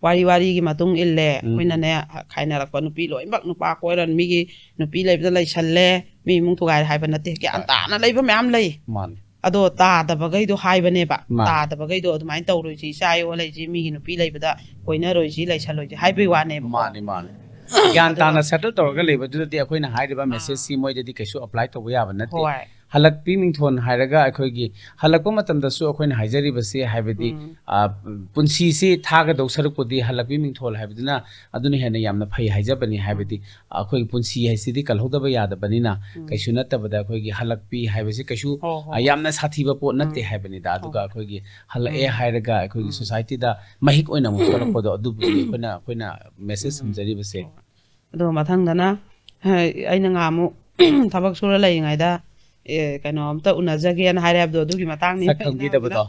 ꯋꯥꯔꯤ ꯋꯥꯔꯤꯒꯤ ꯃꯇꯨꯡ ꯏꯜꯂꯦ꯫ ꯎꯝ꯫ ꯑꯩꯈꯣꯏꯅꯅꯦ, ꯈꯥꯏꯅꯔꯛꯄ ꯅꯨꯄꯤ ꯂꯣꯏꯅꯃꯛ ꯅꯨꯄꯥ ꯀꯣꯏꯔ ꯃꯤꯒꯤ ꯅꯨꯄꯤ ꯂꯩꯕꯗ ꯂꯩꯁꯜꯂꯦ, ꯃꯤ ꯏꯃꯨꯡ ꯊꯨꯒꯥꯏꯔꯦ ꯍꯥꯏꯕ ꯅꯠꯇꯦ꯫ ꯒ꯭ꯌꯥꯟ ꯍꯣꯏ꯫ ꯇꯥꯅ ꯂꯩꯕ ꯃꯌꯥꯝ ꯂꯩ꯫ ꯃꯥꯅꯤ꯫ ꯑꯗꯣ ꯇꯥꯗꯕꯈꯩꯗꯣ ꯍꯥꯏꯕꯅꯦꯕ꯫ ꯃꯥꯅꯤ꯫ ꯇꯥꯗꯕꯈꯩꯗꯣ ꯑꯗꯨꯃꯥꯏꯅ ꯇꯧꯔꯣꯏꯁꯤ, ꯏꯆꯥ ꯌꯣꯛꯑ ꯂꯩꯁꯤ, ꯃꯤꯒꯤ ꯅꯨꯄꯤ ꯂꯩꯕꯗ ꯀꯣꯏꯅꯔꯣꯏꯁꯤ, ꯂꯩꯁꯜꯂꯣꯏꯁꯤ ꯍꯥꯏꯕꯩ ꯋꯥꯅꯦꯕꯀꯣ꯫ ꯃꯥꯅꯤ, ꯃꯥꯅꯤ꯫ ꯒ꯭ꯌꯥꯟ ꯑꯗꯨꯒ ꯇꯥꯅ settle ꯇꯧꯔꯒ ꯂꯩꯕꯗꯨꯗꯗꯤ ꯑꯩꯈꯣꯏꯅ ꯍꯥꯏꯔꯤꯕ ꯑꯥ꯫ Message ꯁꯤ ꯃꯣꯏꯗꯗꯤ ꯀꯩꯁꯨ apply ꯇꯧꯕ ꯌꯥꯕ ꯅꯠꯇꯦ꯫ ꯍꯣꯏ꯫ ꯍꯜꯂꯛꯄꯤ ꯃꯤꯡꯊꯣꯟ ꯍꯥꯏꯔꯒ ꯑꯩꯈꯣꯏꯒꯤ ꯍꯜꯂꯛꯄ ꯃꯇꯝꯗꯁꯨ ꯑꯩꯈꯣꯏꯅ ꯍꯥꯏꯖꯔꯤꯕꯁꯤ, ꯍꯥꯏꯕꯗꯤ, ꯎꯝ꯫ ꯑ, ꯄꯨꯟꯁꯤꯁꯤ ꯊꯥꯒꯗꯧ ꯁꯔꯨꯛꯄꯨꯗꯤ ꯍꯜꯂꯛꯄꯤ ꯃꯤꯡꯊꯣꯜ ꯍꯥꯏꯕꯗꯨꯅ ꯑꯗꯨꯅ ꯍꯦꯟꯅ ꯌꯥꯝꯅ ꯐꯩ ꯍꯥꯏꯖꯕꯅꯤ꯫ ꯍꯥꯏꯕꯗꯤ ꯑꯩꯈꯣꯏꯒꯤ ꯄꯨꯟꯁꯤ ꯍꯥꯏꯁꯤꯗꯤ ꯀꯜꯍꯧꯗꯕ ꯌꯥꯗꯕꯅꯤꯅ, ꯎꯝ꯫ ꯀꯩꯁꯨ ꯅꯠꯇꯕꯗ ꯑꯩꯈꯣꯏꯒꯤ ꯍꯜꯂꯛꯄꯤ ꯍꯥꯏꯕꯁꯤ ꯀꯩꯁꯨ, ꯍꯣ, ꯍꯣ, ꯑ, ꯌꯥꯝꯅ ꯁꯥꯊꯤꯕ ꯄꯣꯠ ꯅꯠꯇꯦ ꯎꯝ꯫ ꯍꯥꯏꯕꯅꯤꯗ꯫ ꯑꯗꯨꯒ ꯍꯣ꯫ ꯑꯩꯈꯣꯏꯒꯤ ꯍꯜꯂꯛꯑꯦ ꯎꯝ꯫ ꯍꯥꯏꯔꯒ ꯑꯩꯈꯣꯏꯒꯤ ꯎꯝ꯫ ꯁꯣꯁꯥꯏꯇꯤꯗ ꯃꯍꯤꯛ ꯑꯣꯏꯅ ꯑꯃꯨꯛ ꯊꯣꯛꯂꯛꯄꯗꯣ, ꯑꯗꯨꯕꯨꯗꯤ ꯑꯩꯈꯣꯏꯅ, ꯑꯩꯈꯣꯏꯅ ꯃꯦꯁꯦꯖ ꯎꯝ꯫ ꯊꯝꯖꯔꯤꯕꯁꯦ꯫ ꯍꯣ꯫ ꯑꯗꯨꯒ ꯃꯊꯪꯗꯅ, ꯍ-, ꯑꯩꯅ ꯉꯍꯥꯟꯃꯨꯛ ꯊꯕꯛ ꯁꯨꯔ ꯂꯩꯔꯤꯉꯩꯗ, ꯑꯦ, ꯀꯩꯅꯣ ꯑꯝꯇ ꯎꯅꯖꯒꯦꯅ ꯍꯥꯏꯔꯦ ꯍꯥꯏꯕꯗꯣ, ꯑꯗꯨꯒꯤ ꯃꯇꯥꯡꯅꯤ꯫ ꯁꯛ ꯈꯪꯕꯤꯗꯕꯗꯣ꯫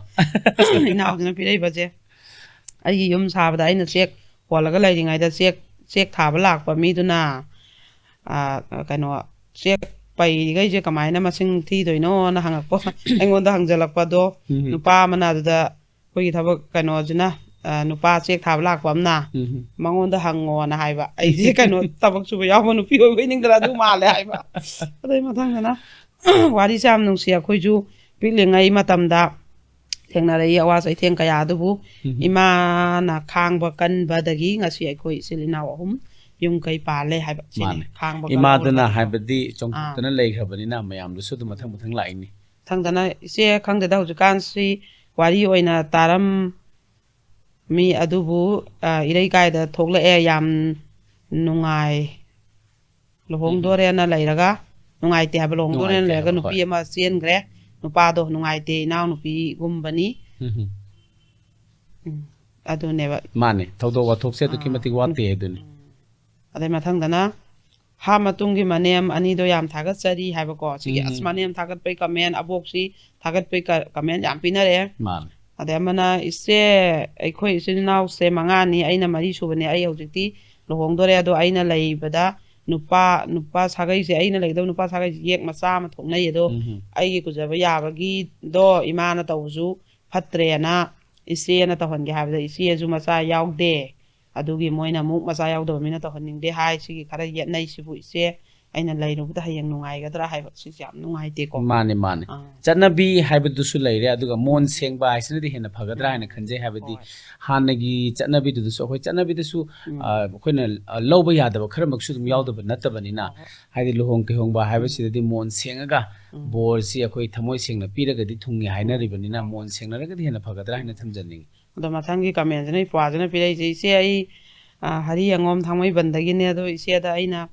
ꯏꯅꯥꯎꯁꯤꯅ ꯄꯤꯔꯛꯏꯕꯁꯦ꯫ ꯑꯩꯒꯤ ꯌꯨꯝ ꯁꯥꯕꯗ ꯑꯩꯅ ꯆꯦꯛ ꯍꯣꯜꯂꯒ ꯂꯩꯔꯤꯉꯩꯗ ꯆꯦꯛ, ꯆꯦꯛ ꯊꯥꯕ ꯂꯥꯛꯄ ꯃꯤꯗꯨꯅ, ꯑ, ꯀꯩꯅꯣ, ꯆꯦꯛ ꯄꯩꯔꯤꯈꯩꯁꯦ ꯀꯃꯥꯏꯅ ꯃꯁꯤꯡ ꯊꯤꯗꯣꯏꯅꯣꯅ ꯍꯪꯉꯛꯄ, ꯑꯩꯉꯣꯟꯗ ꯍꯪꯖꯜꯂꯛꯄꯗꯣ, ꯎꯝ꯫ ꯅꯨꯄꯥ ꯑꯃꯅ ꯑꯗꯨꯗ ꯑꯩꯈꯣꯏꯒꯤ ꯊꯕꯛ ꯀꯩꯅꯣꯁꯤꯅ, ꯑ, ꯅꯨꯄꯥ ꯆꯦꯛ ꯊꯥꯕ ꯂꯥꯛꯄ ꯑꯃꯅ ꯎꯝ꯫ ꯃꯉꯣꯟꯗ ꯍꯪꯉꯣꯅ ꯍꯥꯏꯕ꯫ ꯑꯩꯁꯦ ꯀꯩꯅꯣ ꯊꯕꯛ ꯁꯨꯕ ꯌꯥꯎꯕ ꯅꯨꯄꯤ ꯑꯣꯏꯕꯩ ꯅꯤꯡꯗꯅ ꯑꯗꯨ ꯃꯥꯜꯂꯦ ꯍꯥꯏꯕ꯫ ꯑꯗꯩ ꯃꯊꯪꯗꯅ ꯋꯥꯔꯤꯁꯦ ꯌꯥꯝ ꯅꯨꯡꯁꯤ꯫ ꯑꯩꯈꯣꯏꯁꯨ ꯄꯤꯛꯂꯤꯉꯩ ꯃꯇꯝꯗ ꯊꯦꯡꯅꯔꯛꯏ ꯑꯋꯥ ꯆꯩꯊꯦꯡ ꯀꯌꯥ ꯑꯗꯨꯕꯨ ꯎꯝ꯫ ꯏꯃꯥꯅ ꯈꯥꯡꯕ ꯀꯟꯕꯗꯒꯤ ꯉꯁꯤ ꯑꯩꯈꯣꯏ ꯏꯆꯤꯜ ꯏꯅꯥꯎ ꯑꯍꯨꯝ ꯌꯨꯝ ꯀꯩ ꯄꯥꯜꯂꯦ ꯍꯥꯏꯕ꯫ ꯁꯤꯅꯤ ꯃꯥꯅꯦ꯫ ꯈꯥꯡꯕ ꯏꯃꯥꯗꯨꯅ ꯀꯟꯍꯧꯔꯕꯗꯣ꯫ ꯍꯥꯏꯕꯗꯤ ꯆꯣꯡꯊꯣꯛꯇꯅ ꯑꯥ꯫ ꯂꯩꯈ꯭ꯔꯕꯅꯤꯅ ꯃꯌꯥꯝꯗꯨꯁꯨ ꯑꯗꯨꯝ ꯃꯊꯪ ꯃꯊꯪ ꯂꯥꯛꯏꯅꯤ꯫ ꯃꯊꯪꯗꯅ ꯏꯆꯦ, ꯈꯪꯗꯦꯗ, ꯍꯧꯖꯤꯛꯀꯥꯟꯁꯤ ꯋꯥꯔꯤ ꯑꯣꯏꯅ ꯇꯥꯔꯝꯃꯤ ꯑꯗꯨꯕꯨ, ꯑ, ꯏꯔꯩꯀꯥꯏꯗ ꯊꯣꯛꯂꯛꯑꯦ, ꯌꯥꯝ ꯅꯨꯡꯉꯥꯏ꯫ ꯂꯨꯍꯣꯡꯗꯣꯔꯦꯅ ꯂꯩꯔꯒ, ꯅꯨꯡꯉꯥꯏꯇꯦ ꯍꯥꯏꯕ, ꯂꯨꯍꯣꯡꯗꯣꯔꯦꯅ ꯅꯨꯡꯉꯥꯏꯇꯦ ꯂꯩꯔꯒ ꯍꯥꯏꯕ, ꯅꯨꯄꯤ ꯍꯣꯏ꯫ ꯑꯃ ꯆꯦꯟꯈ꯭ꯔꯦ꯫ ꯅꯨꯄꯥꯗꯣ ꯅꯨꯡꯉꯥꯏꯇꯦ, ꯏꯅꯥꯎꯅꯨꯄꯤꯒꯨꯝꯕꯅꯤ꯫ ꯎꯝ, ꯑꯗꯨꯅꯦꯕ꯫ ꯃꯥꯅꯦ, ꯊꯧꯗꯣꯛ ꯋꯥꯊꯣꯛꯁꯦ ꯑꯗꯨꯛꯀꯤ ꯑꯥ, ꯃꯇꯤꯛ ꯋꯥꯠꯇꯦ ꯍꯥꯏꯗꯨꯅꯤ꯫ ꯎꯝ꯫ ꯑꯗꯩ ꯃꯊꯪꯗꯅ, "ꯍꯥ ꯃꯇꯨꯡꯒꯤ ꯃꯅꯦꯝ ꯑꯅꯤꯗꯣ ꯌꯥꯝ ꯊꯥꯒꯠꯆꯔꯤ" ꯍꯥꯏꯕꯀꯣ꯫ ꯁꯤꯒꯤ, ꯑꯁ, ꯎꯝ꯫ ꯃꯅꯦꯝ ꯊꯥꯒꯠꯄꯩ ꯀꯃꯦꯟ, ꯑꯕꯣꯛꯁꯤ ꯊꯥꯒꯠꯄꯩ ꯀ-, ꯀꯃꯦꯟ ꯌꯥꯝ ꯄꯤꯅꯔꯛꯑꯦ꯫ ꯃꯥꯅꯦ꯫ ꯑꯗꯩ ꯑꯃꯅ, "ꯏꯆꯦ, ꯑꯩꯈꯣꯏ ꯏꯆꯤꯜ ꯏꯅꯥꯎꯁꯦ ꯃꯉꯥꯅꯤ, ꯑꯩꯅ ꯃꯔꯤ ꯁꯨꯕꯅꯦ꯫ ꯑꯩ ꯍꯧꯖꯤꯛꯇꯤ ꯂꯨꯍꯣꯡꯗꯣꯔꯦ, ꯑꯗꯣ ꯑꯩꯅ ꯂꯩꯕꯗ ꯅꯨꯄꯥ, ꯅꯨꯄꯥ ꯁꯥꯒꯩꯁꯦ, ꯑꯩꯅ ꯂꯩꯒꯗꯕ ꯅꯨꯄꯥ ꯁꯥꯒꯩꯁꯦ ꯌꯦꯛ ꯃꯆꯥ ꯑꯃ ꯊꯣꯛꯅꯩ, ꯑꯗꯣ ꯎꯝ꯫ ꯑꯩꯒꯤ ꯀꯨꯖꯕ ꯌꯥꯕꯒꯤꯗꯣ ꯏꯃꯥꯅ ꯇꯧꯕꯁꯨ ꯐꯠꯇ꯭ꯔꯦꯅ ꯏꯆꯦꯅ ꯇꯧꯍꯟꯒꯦ ꯍꯥꯏꯕꯗ ꯏꯆꯦꯁꯨ ꯃꯆꯥ ꯌꯥꯎꯗꯦ꯫ ꯑꯗꯨꯒꯤ ꯃꯣꯏꯅ ꯑꯃꯨꯛ ꯃꯆꯥ ꯌꯥꯎꯗꯕ ꯃꯤꯅ ꯇꯧꯍꯟꯅꯤꯡꯗꯦ ꯍꯥꯏ꯫ ꯁꯤꯒꯤ ꯈꯔ ꯌꯦꯠꯅꯩ꯫ ꯁꯤꯕꯨ ꯏꯆꯦ, ꯑꯩꯅ ꯂꯩꯔꯨꯕꯗ ꯍꯌꯦꯡ ꯅꯨꯡꯉꯥꯏꯒꯗ꯭ꯔꯥ ꯍꯥꯏꯕ, ꯁꯤꯁꯦ ꯌꯥꯝ ꯅꯨꯡꯉꯥꯏꯇꯦꯀꯣ꯫ ꯃꯥꯅꯦ, ꯃꯥꯅꯦ꯫ ꯑꯥ꯫ ꯆꯠꯅꯕꯤ ꯍꯥꯏꯕꯗꯨꯁꯨ ꯂꯩꯔꯦ, ꯑꯗꯨꯒ ꯃꯣꯟ ꯁꯦꯡꯕ ꯍꯥꯏꯁꯤꯅꯗꯤ ꯍꯦꯟꯅ ꯐꯒꯗ꯭ꯔꯥ ꯍꯥꯏꯅ ꯈꯟꯖꯩ꯫ ꯍꯥꯏꯕꯗꯤ ꯍꯣꯏ꯫ ꯍꯥꯟꯅꯒꯤ ꯆꯠꯅꯕꯤꯗꯨꯗꯁꯨ, ꯑꯩꯈꯣꯏ ꯆꯠꯅꯕꯤꯗꯁꯨ ꯎꯝ꯫ ꯑ, ꯑꯩꯈꯣꯏꯅ ꯑ, ꯂꯧꯕ ꯌꯥꯗꯕ ꯈꯔꯃꯛꯁꯨ ꯑꯗꯨꯝ ꯌꯥꯎꯗꯕ ꯅꯠꯇꯕꯅꯤꯅ, ꯍꯣꯏ꯫ ꯍꯥꯏꯗꯤ ꯂꯨꯍꯣꯡ ꯀꯩꯍꯣꯡꯕ ꯍꯥꯏꯕꯁꯤꯗꯗꯤ ꯃꯣꯟ ꯁꯦꯡꯉꯒ ꯎꯝ꯫ ꯕꯣꯔꯁꯤ ꯑꯩꯈꯣꯏ ꯊꯃꯣꯏ ꯁꯦꯡꯅ ꯄꯤꯔꯒꯗꯤ ꯊꯨꯡꯉꯦ ꯍꯥꯏꯅꯔꯤꯕꯅꯤꯅ, ꯃꯣꯟ ꯁꯦꯡꯅꯔꯒꯗꯤ ꯍꯦꯟꯅ ꯐꯒꯗ꯭ꯔꯥ ꯍꯥꯏꯅ ꯊꯝꯖꯅꯤꯡꯉꯤ꯫ ꯑꯗꯣ ꯃꯊꯪꯒꯤ ꯀꯃꯦꯟꯁꯤꯅ ꯏꯄ꯭ꯋꯥꯁꯤꯅ ꯄꯤꯔꯛꯏꯁꯦ, "ꯏꯆꯦ, ꯑꯩ, ꯑ, ꯍꯔꯤ ꯑꯉꯣꯝ ꯊꯥꯡꯃꯩꯕꯟꯗꯒꯤꯅꯦ꯫ ꯑꯗꯣ ꯏꯆꯦꯗ ꯑꯩꯅ,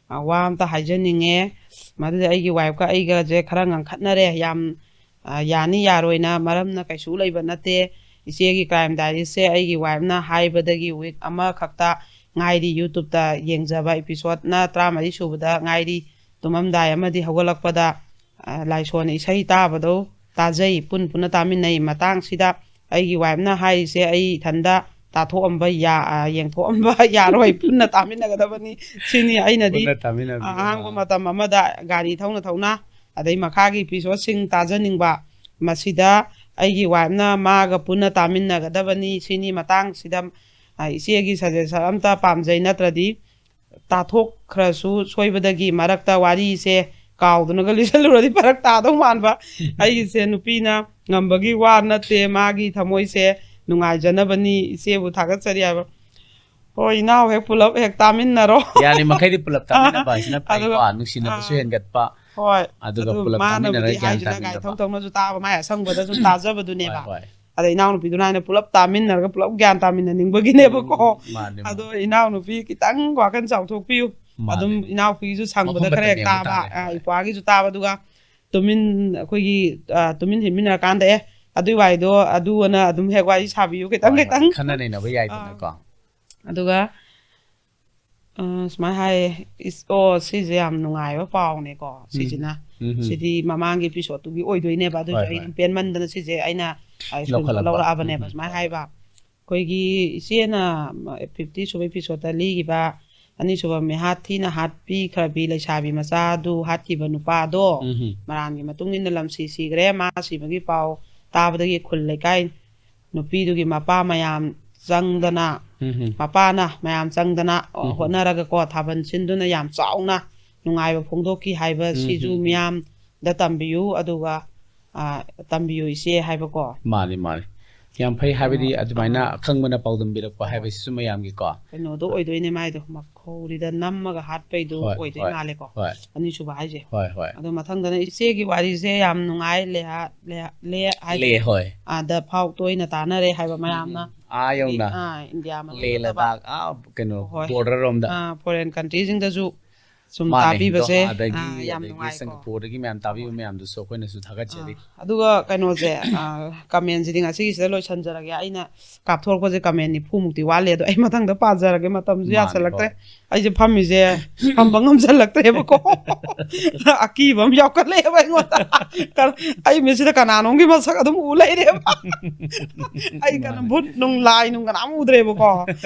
ꯑ, ꯋꯥ ꯑꯝꯇ ꯍꯥꯏꯖꯅꯤꯡꯉꯦ꯫ ꯃꯗꯨꯗꯤ ꯑꯩꯒꯤ ꯋꯥꯏꯐꯀ ꯑꯩꯒꯁꯦ ꯈꯔ ꯉꯥꯡꯈꯠꯅꯔꯦ꯫ ꯌꯥꯝ, ꯑ, ꯌꯥꯅꯤ ꯌꯥꯔꯣꯏꯅ ꯃꯔꯝꯅ ꯀꯩꯁꯨ ꯂꯩꯕ ꯅꯠꯇꯦ꯫ ꯏꯆꯦꯒꯤ ꯀ꯭ꯔꯥꯏꯝ ꯗꯥꯏꯔꯤꯁꯦ ꯑꯩꯒꯤ ꯋꯥꯏꯐꯅ ꯍꯥꯏꯕꯗꯒꯤ ꯋꯤꯛ ꯑꯃꯈꯛꯇ ꯉꯥꯏꯔꯤ꯫ ꯌꯨꯇ꯭ꯌꯨꯕꯇ ꯌꯦꯡꯖꯕ ꯏꯄꯤꯁꯣꯗꯅ ꯇꯔꯥꯃꯔꯤ ꯁꯨꯕꯗ ꯉꯥꯏꯔꯤ꯫ ꯇꯨꯝꯃꯝꯗꯥꯏ ꯑꯃꯗꯤ ꯍꯧꯒꯠꯂꯛꯄꯗ, ꯑ, ꯂꯥꯏꯁꯣꯟ ꯏꯁꯩ ꯇꯥꯕꯗꯣ ꯇꯥꯖꯩ, ꯄꯨꯟ ꯄꯨꯟꯅ ꯇꯥꯃꯤꯟꯅꯩ꯫ ꯃꯇꯥꯡꯁꯤꯗ ꯑꯩꯒꯤ ꯋꯥꯏꯐꯅ ꯍꯥꯏꯔꯤꯁꯦ ꯑꯩ ꯏꯊꯟꯗ ꯇꯥꯊꯣꯛꯑꯝꯕ ꯌꯥ-, ꯑ, ꯌꯦꯡꯊꯣꯛꯑꯝꯕ ꯌꯥꯔꯣꯏ, ꯄꯨꯟꯅ ꯇꯥꯃꯤꯟꯅꯒꯗꯕꯅꯤ ꯁꯤꯅꯤ꯫ ꯑꯩꯅꯗꯤ ꯄꯨꯟꯅ ꯇꯥꯃꯤꯟꯅꯕꯤꯌꯨ꯫ ꯑꯍꯥꯡꯕ ꯃꯇꯝ ꯑꯃꯗ ꯒꯥꯔꯤ ꯊꯧꯅ ꯊꯧꯅ ꯑꯗꯩ ꯃꯈꯥꯒꯤ ꯏꯄꯤꯁꯣꯗꯁꯤꯡ ꯇꯥꯖꯅꯤꯡꯕ, ꯃꯁꯤꯗ ꯑꯩꯒꯤ ꯋꯥꯏꯐꯅ ꯃꯥꯒ ꯄꯨꯟꯅ ꯇꯥꯃꯤꯟꯅꯒꯗꯕꯅꯤ ꯁꯤꯅꯤ꯫ ꯃꯇꯥꯡꯁꯤꯗ, ꯑ, ꯏꯆꯦꯒꯤ ꯁꯖꯦꯁꯟ ꯑꯝꯇ ꯄꯥꯝꯖꯩ, ꯅꯠꯇ꯭ꯔꯗꯤ ꯇꯥꯊꯣꯛꯈ꯭ꯔꯁꯨ ꯁꯣꯏꯕꯗꯒꯤ ꯃꯔꯛꯇ ꯋꯥꯔꯤꯁꯦ ꯀꯥꯎꯗꯨꯅꯒ ꯂꯤꯁꯜꯂꯨꯔꯗꯤ ꯐꯔꯛ ꯇꯥꯗꯧ ꯃꯥꯟꯕ꯫ ꯑꯩꯒꯤꯁꯦ ꯅꯨꯄꯤꯅ ꯉꯝꯕꯒꯤ ꯋꯥ ꯅꯠꯇꯦ, ꯃꯥꯒꯤ ꯊꯃꯣꯏꯁꯦ ꯅꯨꯡꯉꯥꯏꯖꯅꯕꯅꯤ꯫ ꯏꯆꯦꯕꯨ ꯊꯥꯒꯠꯆꯔꯤ" ꯍꯥꯏꯕ꯫ ꯍꯣꯏ, ꯏꯅꯥꯎ ꯍꯦꯛ ꯄꯨꯂꯞ ꯍꯦꯛ ꯇꯥꯃꯤꯟꯅꯔꯣ꯫ ꯌꯥꯔꯤ ꯃꯈꯩꯗꯤ ꯄꯨꯂꯞ ꯇꯥꯃꯤꯟꯅꯕ ꯍꯥꯏꯁꯤꯅ ꯐꯩꯀꯣ, ꯑꯗꯨꯒ, ꯅꯨꯡꯁꯤꯅꯕꯁꯨ ꯑꯥ, ꯍꯦꯟꯒꯠꯄ꯫ ꯍꯣꯏ꯫ ꯑꯗꯨꯒ ꯑꯗꯨ ꯄꯨꯂꯞ ꯃꯥꯅꯕꯨꯗꯤ ꯇꯥꯃꯤꯟꯅꯔꯒ ꯒ꯭ꯌꯥꯟ ꯍꯥꯏꯁꯤꯅ ꯒꯥꯔꯤ ꯇꯥꯃꯤꯟꯅꯕ꯫ ꯊꯧ ꯊꯧꯅꯁꯨ ꯇꯥꯕ, ꯃꯥꯏ ꯑꯁꯪꯕꯗ ꯁꯨꯝ ꯇꯥꯖꯕꯗꯨꯅꯦꯕ꯫ ꯍꯣꯏ, ꯍꯣꯏ꯫ ꯑꯗ ꯏꯅꯥꯎꯅꯨꯄꯤꯗꯨꯅ ꯍꯥꯏꯅ ꯄꯨꯂꯞ ꯇꯥꯃꯤꯟꯅꯔꯒ ꯄꯨꯂꯞ ꯒ꯭ꯌꯥꯟ ꯇꯥꯃꯤꯟꯅꯅꯤꯡꯕꯒꯤꯅꯦꯕꯀꯣ꯫ ꯃꯥꯅꯦ, ꯃꯥꯅꯦ꯫ ꯑꯗꯣ ꯏꯅꯥꯎꯅꯨꯄꯤ ꯈꯤꯇꯪ ꯋꯥꯈꯜ ꯆꯥꯎꯊꯣꯛꯄꯤꯌꯨ꯫ ꯃꯥꯅꯦ꯫ ꯑꯗꯨꯝ ꯏꯅꯥꯎꯄꯤꯒꯤꯁꯨ ꯁꯪꯕꯗ ꯃꯐꯝ ꯈꯔ ꯍꯦꯛ ꯈꯛꯇꯪ ꯌꯦꯡꯕ ꯇꯥꯕ, ꯇꯥꯔꯦ, ꯑ, ꯍꯣꯏ꯫ ꯏꯄ꯭ꯋꯥꯒꯤꯁꯨ ꯇꯥꯕ, ꯑꯗꯨꯒ ꯇꯨꯃꯤꯟ, ꯑꯩꯈꯣꯏꯒꯤ, ꯑ, ꯇꯨꯃꯤꯟ ꯍꯤꯞꯃꯤꯟꯅꯔꯀꯥꯟꯗ, "ꯑꯦ, ꯑꯗꯨꯏ ꯋꯥꯏꯗꯣ ꯑꯗꯨ" ꯑꯅ ꯑꯗꯨꯝ ꯍꯦꯛ ꯋꯥꯔꯤ ꯁꯥꯕꯤꯌꯨ ꯈꯤꯇꯪ ꯍꯣꯏ, ꯍꯣꯏ꯫ ꯈꯤꯇꯪ꯫ ꯈꯟꯅ ꯅꯩꯅꯕ ꯌꯥꯏꯗꯅꯀꯣ꯫ ꯑꯗꯨꯒ, ꯑ, ꯁꯨꯃꯥꯏꯅ ꯍꯥꯏꯌꯦ, "ꯏꯁ, ꯑꯣ, ꯁꯤꯁꯦ ꯌꯥꯝ ꯅꯨꯡꯉꯥꯏꯕ ꯄꯥꯎꯅꯦꯀꯣ, ꯁꯤꯁꯤꯅ꯫ ꯎꯝ꯫ ꯁꯤꯗꯤ ꯃꯃꯥꯡꯒꯤ ꯏꯄꯤꯁꯣꯗꯇꯨꯒꯤ ꯑꯣꯏꯗꯣꯏꯅꯦꯕ, ꯑꯗꯨꯁꯨ ꯍꯣꯏ, ꯑꯩ ꯍꯣꯏ꯫ ꯑꯗꯨꯝ ꯄꯦꯟꯃꯟꯗꯅ ꯁꯤꯁꯦ ꯑꯩꯅ, ꯑ, ꯏꯁꯀ꯭ꯔꯤꯟꯁꯣꯠ ꯂꯧꯈꯠꯂꯛꯄ꯫ ꯂꯧꯔꯛꯑꯕꯅꯦꯕ꯫ ꯎꯝ꯫ ꯁꯨꯃꯥꯏꯅ ꯍꯥꯏꯕ, ꯑꯩꯈꯣꯏꯒꯤ ꯏꯆꯦꯅ ꯐꯤꯐꯇꯤ ꯁꯨꯕ ꯏꯄꯤꯁꯣꯗꯇ ꯂꯤꯈꯤꯕ ꯑꯅꯤꯁꯨꯕ ꯃꯤꯍꯥꯠ ꯊꯤꯅ ꯍꯥꯠꯄꯤꯈ꯭ꯔꯕꯤ ꯂꯩꯁꯥꯕꯤ ꯃꯆꯥꯗꯨ ꯍꯥꯠꯈꯤꯕ ꯅꯨꯄꯥꯗꯣ, ꯎꯝ꯫ ꯃꯔꯥꯟꯒꯤ ꯃꯇꯨꯡ ꯏꯟꯅ ꯂꯝꯁꯤ ꯁꯤꯈ꯭ꯔꯦ꯫ ꯃꯥ ꯁꯤꯕꯒꯤ ꯄꯥꯎ ꯇꯥꯕꯗꯒꯤ ꯈꯨꯜ ꯂꯩꯀꯥꯏ ꯅꯨꯄꯤꯗꯨꯒꯤ ꯃꯄꯥ ꯃꯌꯥꯝ ꯆꯪꯗꯅ, ꯎꯝ꯫ ꯃꯄꯥꯅ ꯃꯌꯥꯝ ꯆꯪꯗꯅ ꯎꯝ꯫ ꯍꯣꯠꯅꯔꯒꯀꯣ, ꯊꯥꯕꯜ ꯁꯤꯟꯗꯨꯅ ꯌꯥꯝ ꯆꯥꯎꯅ ꯅꯨꯡꯉꯥꯏꯕ ꯐꯣꯡꯗꯣꯛꯈꯤ ꯍꯥꯏꯕ, ꯎꯝ, ꯁꯤꯁꯨ ꯎꯝ, ꯎꯝ꯫ ꯃꯤꯌꯥꯝꯗ ꯇꯝꯕꯤꯌꯨ, ꯑꯗꯨꯒ, ꯑ, ꯇꯝꯕꯤꯌꯨ ꯏꯆꯦ ꯍꯥꯏꯕꯀꯣ꯫ ꯃꯥꯅꯤ, ꯃꯥꯅꯤ꯫ ꯌꯥꯝ ꯐꯩ, ꯍꯥꯏꯕꯗꯤ ꯀꯩꯅꯣ, ꯑꯗꯨꯃꯥꯏꯅ ꯑꯥ꯫ ꯑꯈꯪꯕꯅ ꯄꯥꯎꯗꯝꯕꯤꯔꯛꯄ ꯍꯣꯏ꯫ ꯍꯥꯏꯕꯁꯤꯁꯨ ꯃꯌꯥꯝꯒꯤꯀꯣ꯫ ꯀꯩꯅꯣꯗꯣ ꯑꯣꯏꯗꯣꯏꯅꯦ ꯃꯥꯏꯗꯣ, ꯃꯈꯧꯔꯤꯗ ꯅꯝꯃꯒ ꯍꯥꯠꯄꯩꯗꯣ ꯍꯣꯏ, ꯑꯣꯏꯗꯣꯏ ꯍꯣꯏ, ꯃꯥꯜꯂꯦꯀꯣ꯫ ꯍꯣꯏ꯫ ꯑꯅꯤꯁꯨꯕ ꯍꯥꯏꯁꯦ꯫ ꯍꯣꯏ, ꯍꯣꯏ꯫ ꯑꯗꯣ ꯃꯊꯪꯗꯅ ꯏꯆꯦꯒꯤ ꯋꯥꯔꯤꯁꯦ ꯌꯥꯝ ꯅꯨꯡꯉꯥꯏ, ꯂꯦꯍꯥ-, ꯂꯦ-, ꯍꯥꯏ-, ꯂꯦ, ꯍꯣꯏ꯫ ꯑꯥꯗ ꯐꯥꯎ ꯇꯣꯏꯅ ꯇꯥꯅꯔꯦ ꯍꯥꯏꯕ ꯃꯌꯥꯝꯅ꯫ ꯎꯝ, ꯎꯝ꯫ ꯑꯥ ꯌꯧꯅ꯫ ꯑꯥ, ꯏꯟꯗꯤꯌꯥ ꯃꯅꯨꯡ ꯂꯦ ꯅꯠꯇꯕ꯫ ꯂꯗꯥꯛ, ꯑꯥ, ꯀꯩꯅꯣ, ꯍꯣꯏ꯫ Border ꯔꯣꯝꯗ꯫ ꯑꯥ, foreign country ꯁꯤꯡꯗꯁꯨ ꯁꯨꯝ ꯃꯥꯅꯦ, ꯇꯥꯕꯤꯕꯁꯦ, ꯗꯣꯍꯥꯗꯒꯤ, ꯑꯥ, ꯌꯥꯝ ꯑꯗꯒꯤ ꯅꯨꯡꯉꯥꯏꯀꯣ꯫ ꯁꯤꯡꯒꯥꯄꯨꯔꯗꯒꯤ ꯃꯌꯥꯝ ꯇꯥꯕꯤꯕ ꯑꯍꯣꯏ꯫ ꯃꯌꯥꯝꯗꯨꯁꯨ ꯑꯩꯈꯣꯏꯅꯁꯨ ꯊꯥꯒꯠꯆꯔꯤ꯫ ꯑꯥ, ꯑꯗꯨꯒ ꯀꯩꯅꯣꯁꯦ, ꯑꯥ, comment ꯁꯤꯗꯤ ꯉꯁꯤꯒꯤꯁꯤꯗ ꯂꯣꯏꯁꯟꯖꯔꯒꯦ꯫ ꯑꯩꯅ ꯀꯥꯞꯊꯣꯔꯛꯄꯁꯦ comment ꯅꯤꯐꯨ ꯃꯨꯛꯇꯤ ꯋꯥꯠꯂꯤ, ꯑꯗꯣ ꯑꯩ ꯃꯊꯪꯗ ꯄꯥꯖꯔꯒꯦ, ꯃꯇꯝꯁꯨ ꯃꯥꯅꯦ, ꯌꯥꯁꯜꯂꯛꯇ꯭ꯔꯦ꯫ ꯍꯣꯏ꯫ ꯑꯩꯁꯦ ꯐꯝꯃꯤꯁꯦ ꯐꯝꯕ ꯉꯝꯁꯜꯂꯛꯇ꯭ꯔꯦꯕꯀꯣ꯫ ꯑꯀꯤꯕ ꯑꯃ ꯌꯥꯎꯈꯠꯂꯛꯑꯦꯕ ꯑꯩꯉꯣꯟꯗ꯫ ꯀ-, ꯑꯩ ꯃꯤꯠꯁꯤꯗ ꯀꯅꯥꯅꯣꯝꯒꯤ ꯃꯁꯛ ꯑꯗꯨꯝ ꯎ ꯂꯩꯔꯦꯕ꯫ ꯑꯩ ꯀꯅꯥ-, ꯃꯥꯅꯦ꯫ ꯚꯨꯠ ꯅꯨꯡ ꯂꯥꯏ ꯅꯨꯡ ꯀꯅꯥꯝ ꯎꯗ꯭ꯔꯦꯕꯀꯣ꯫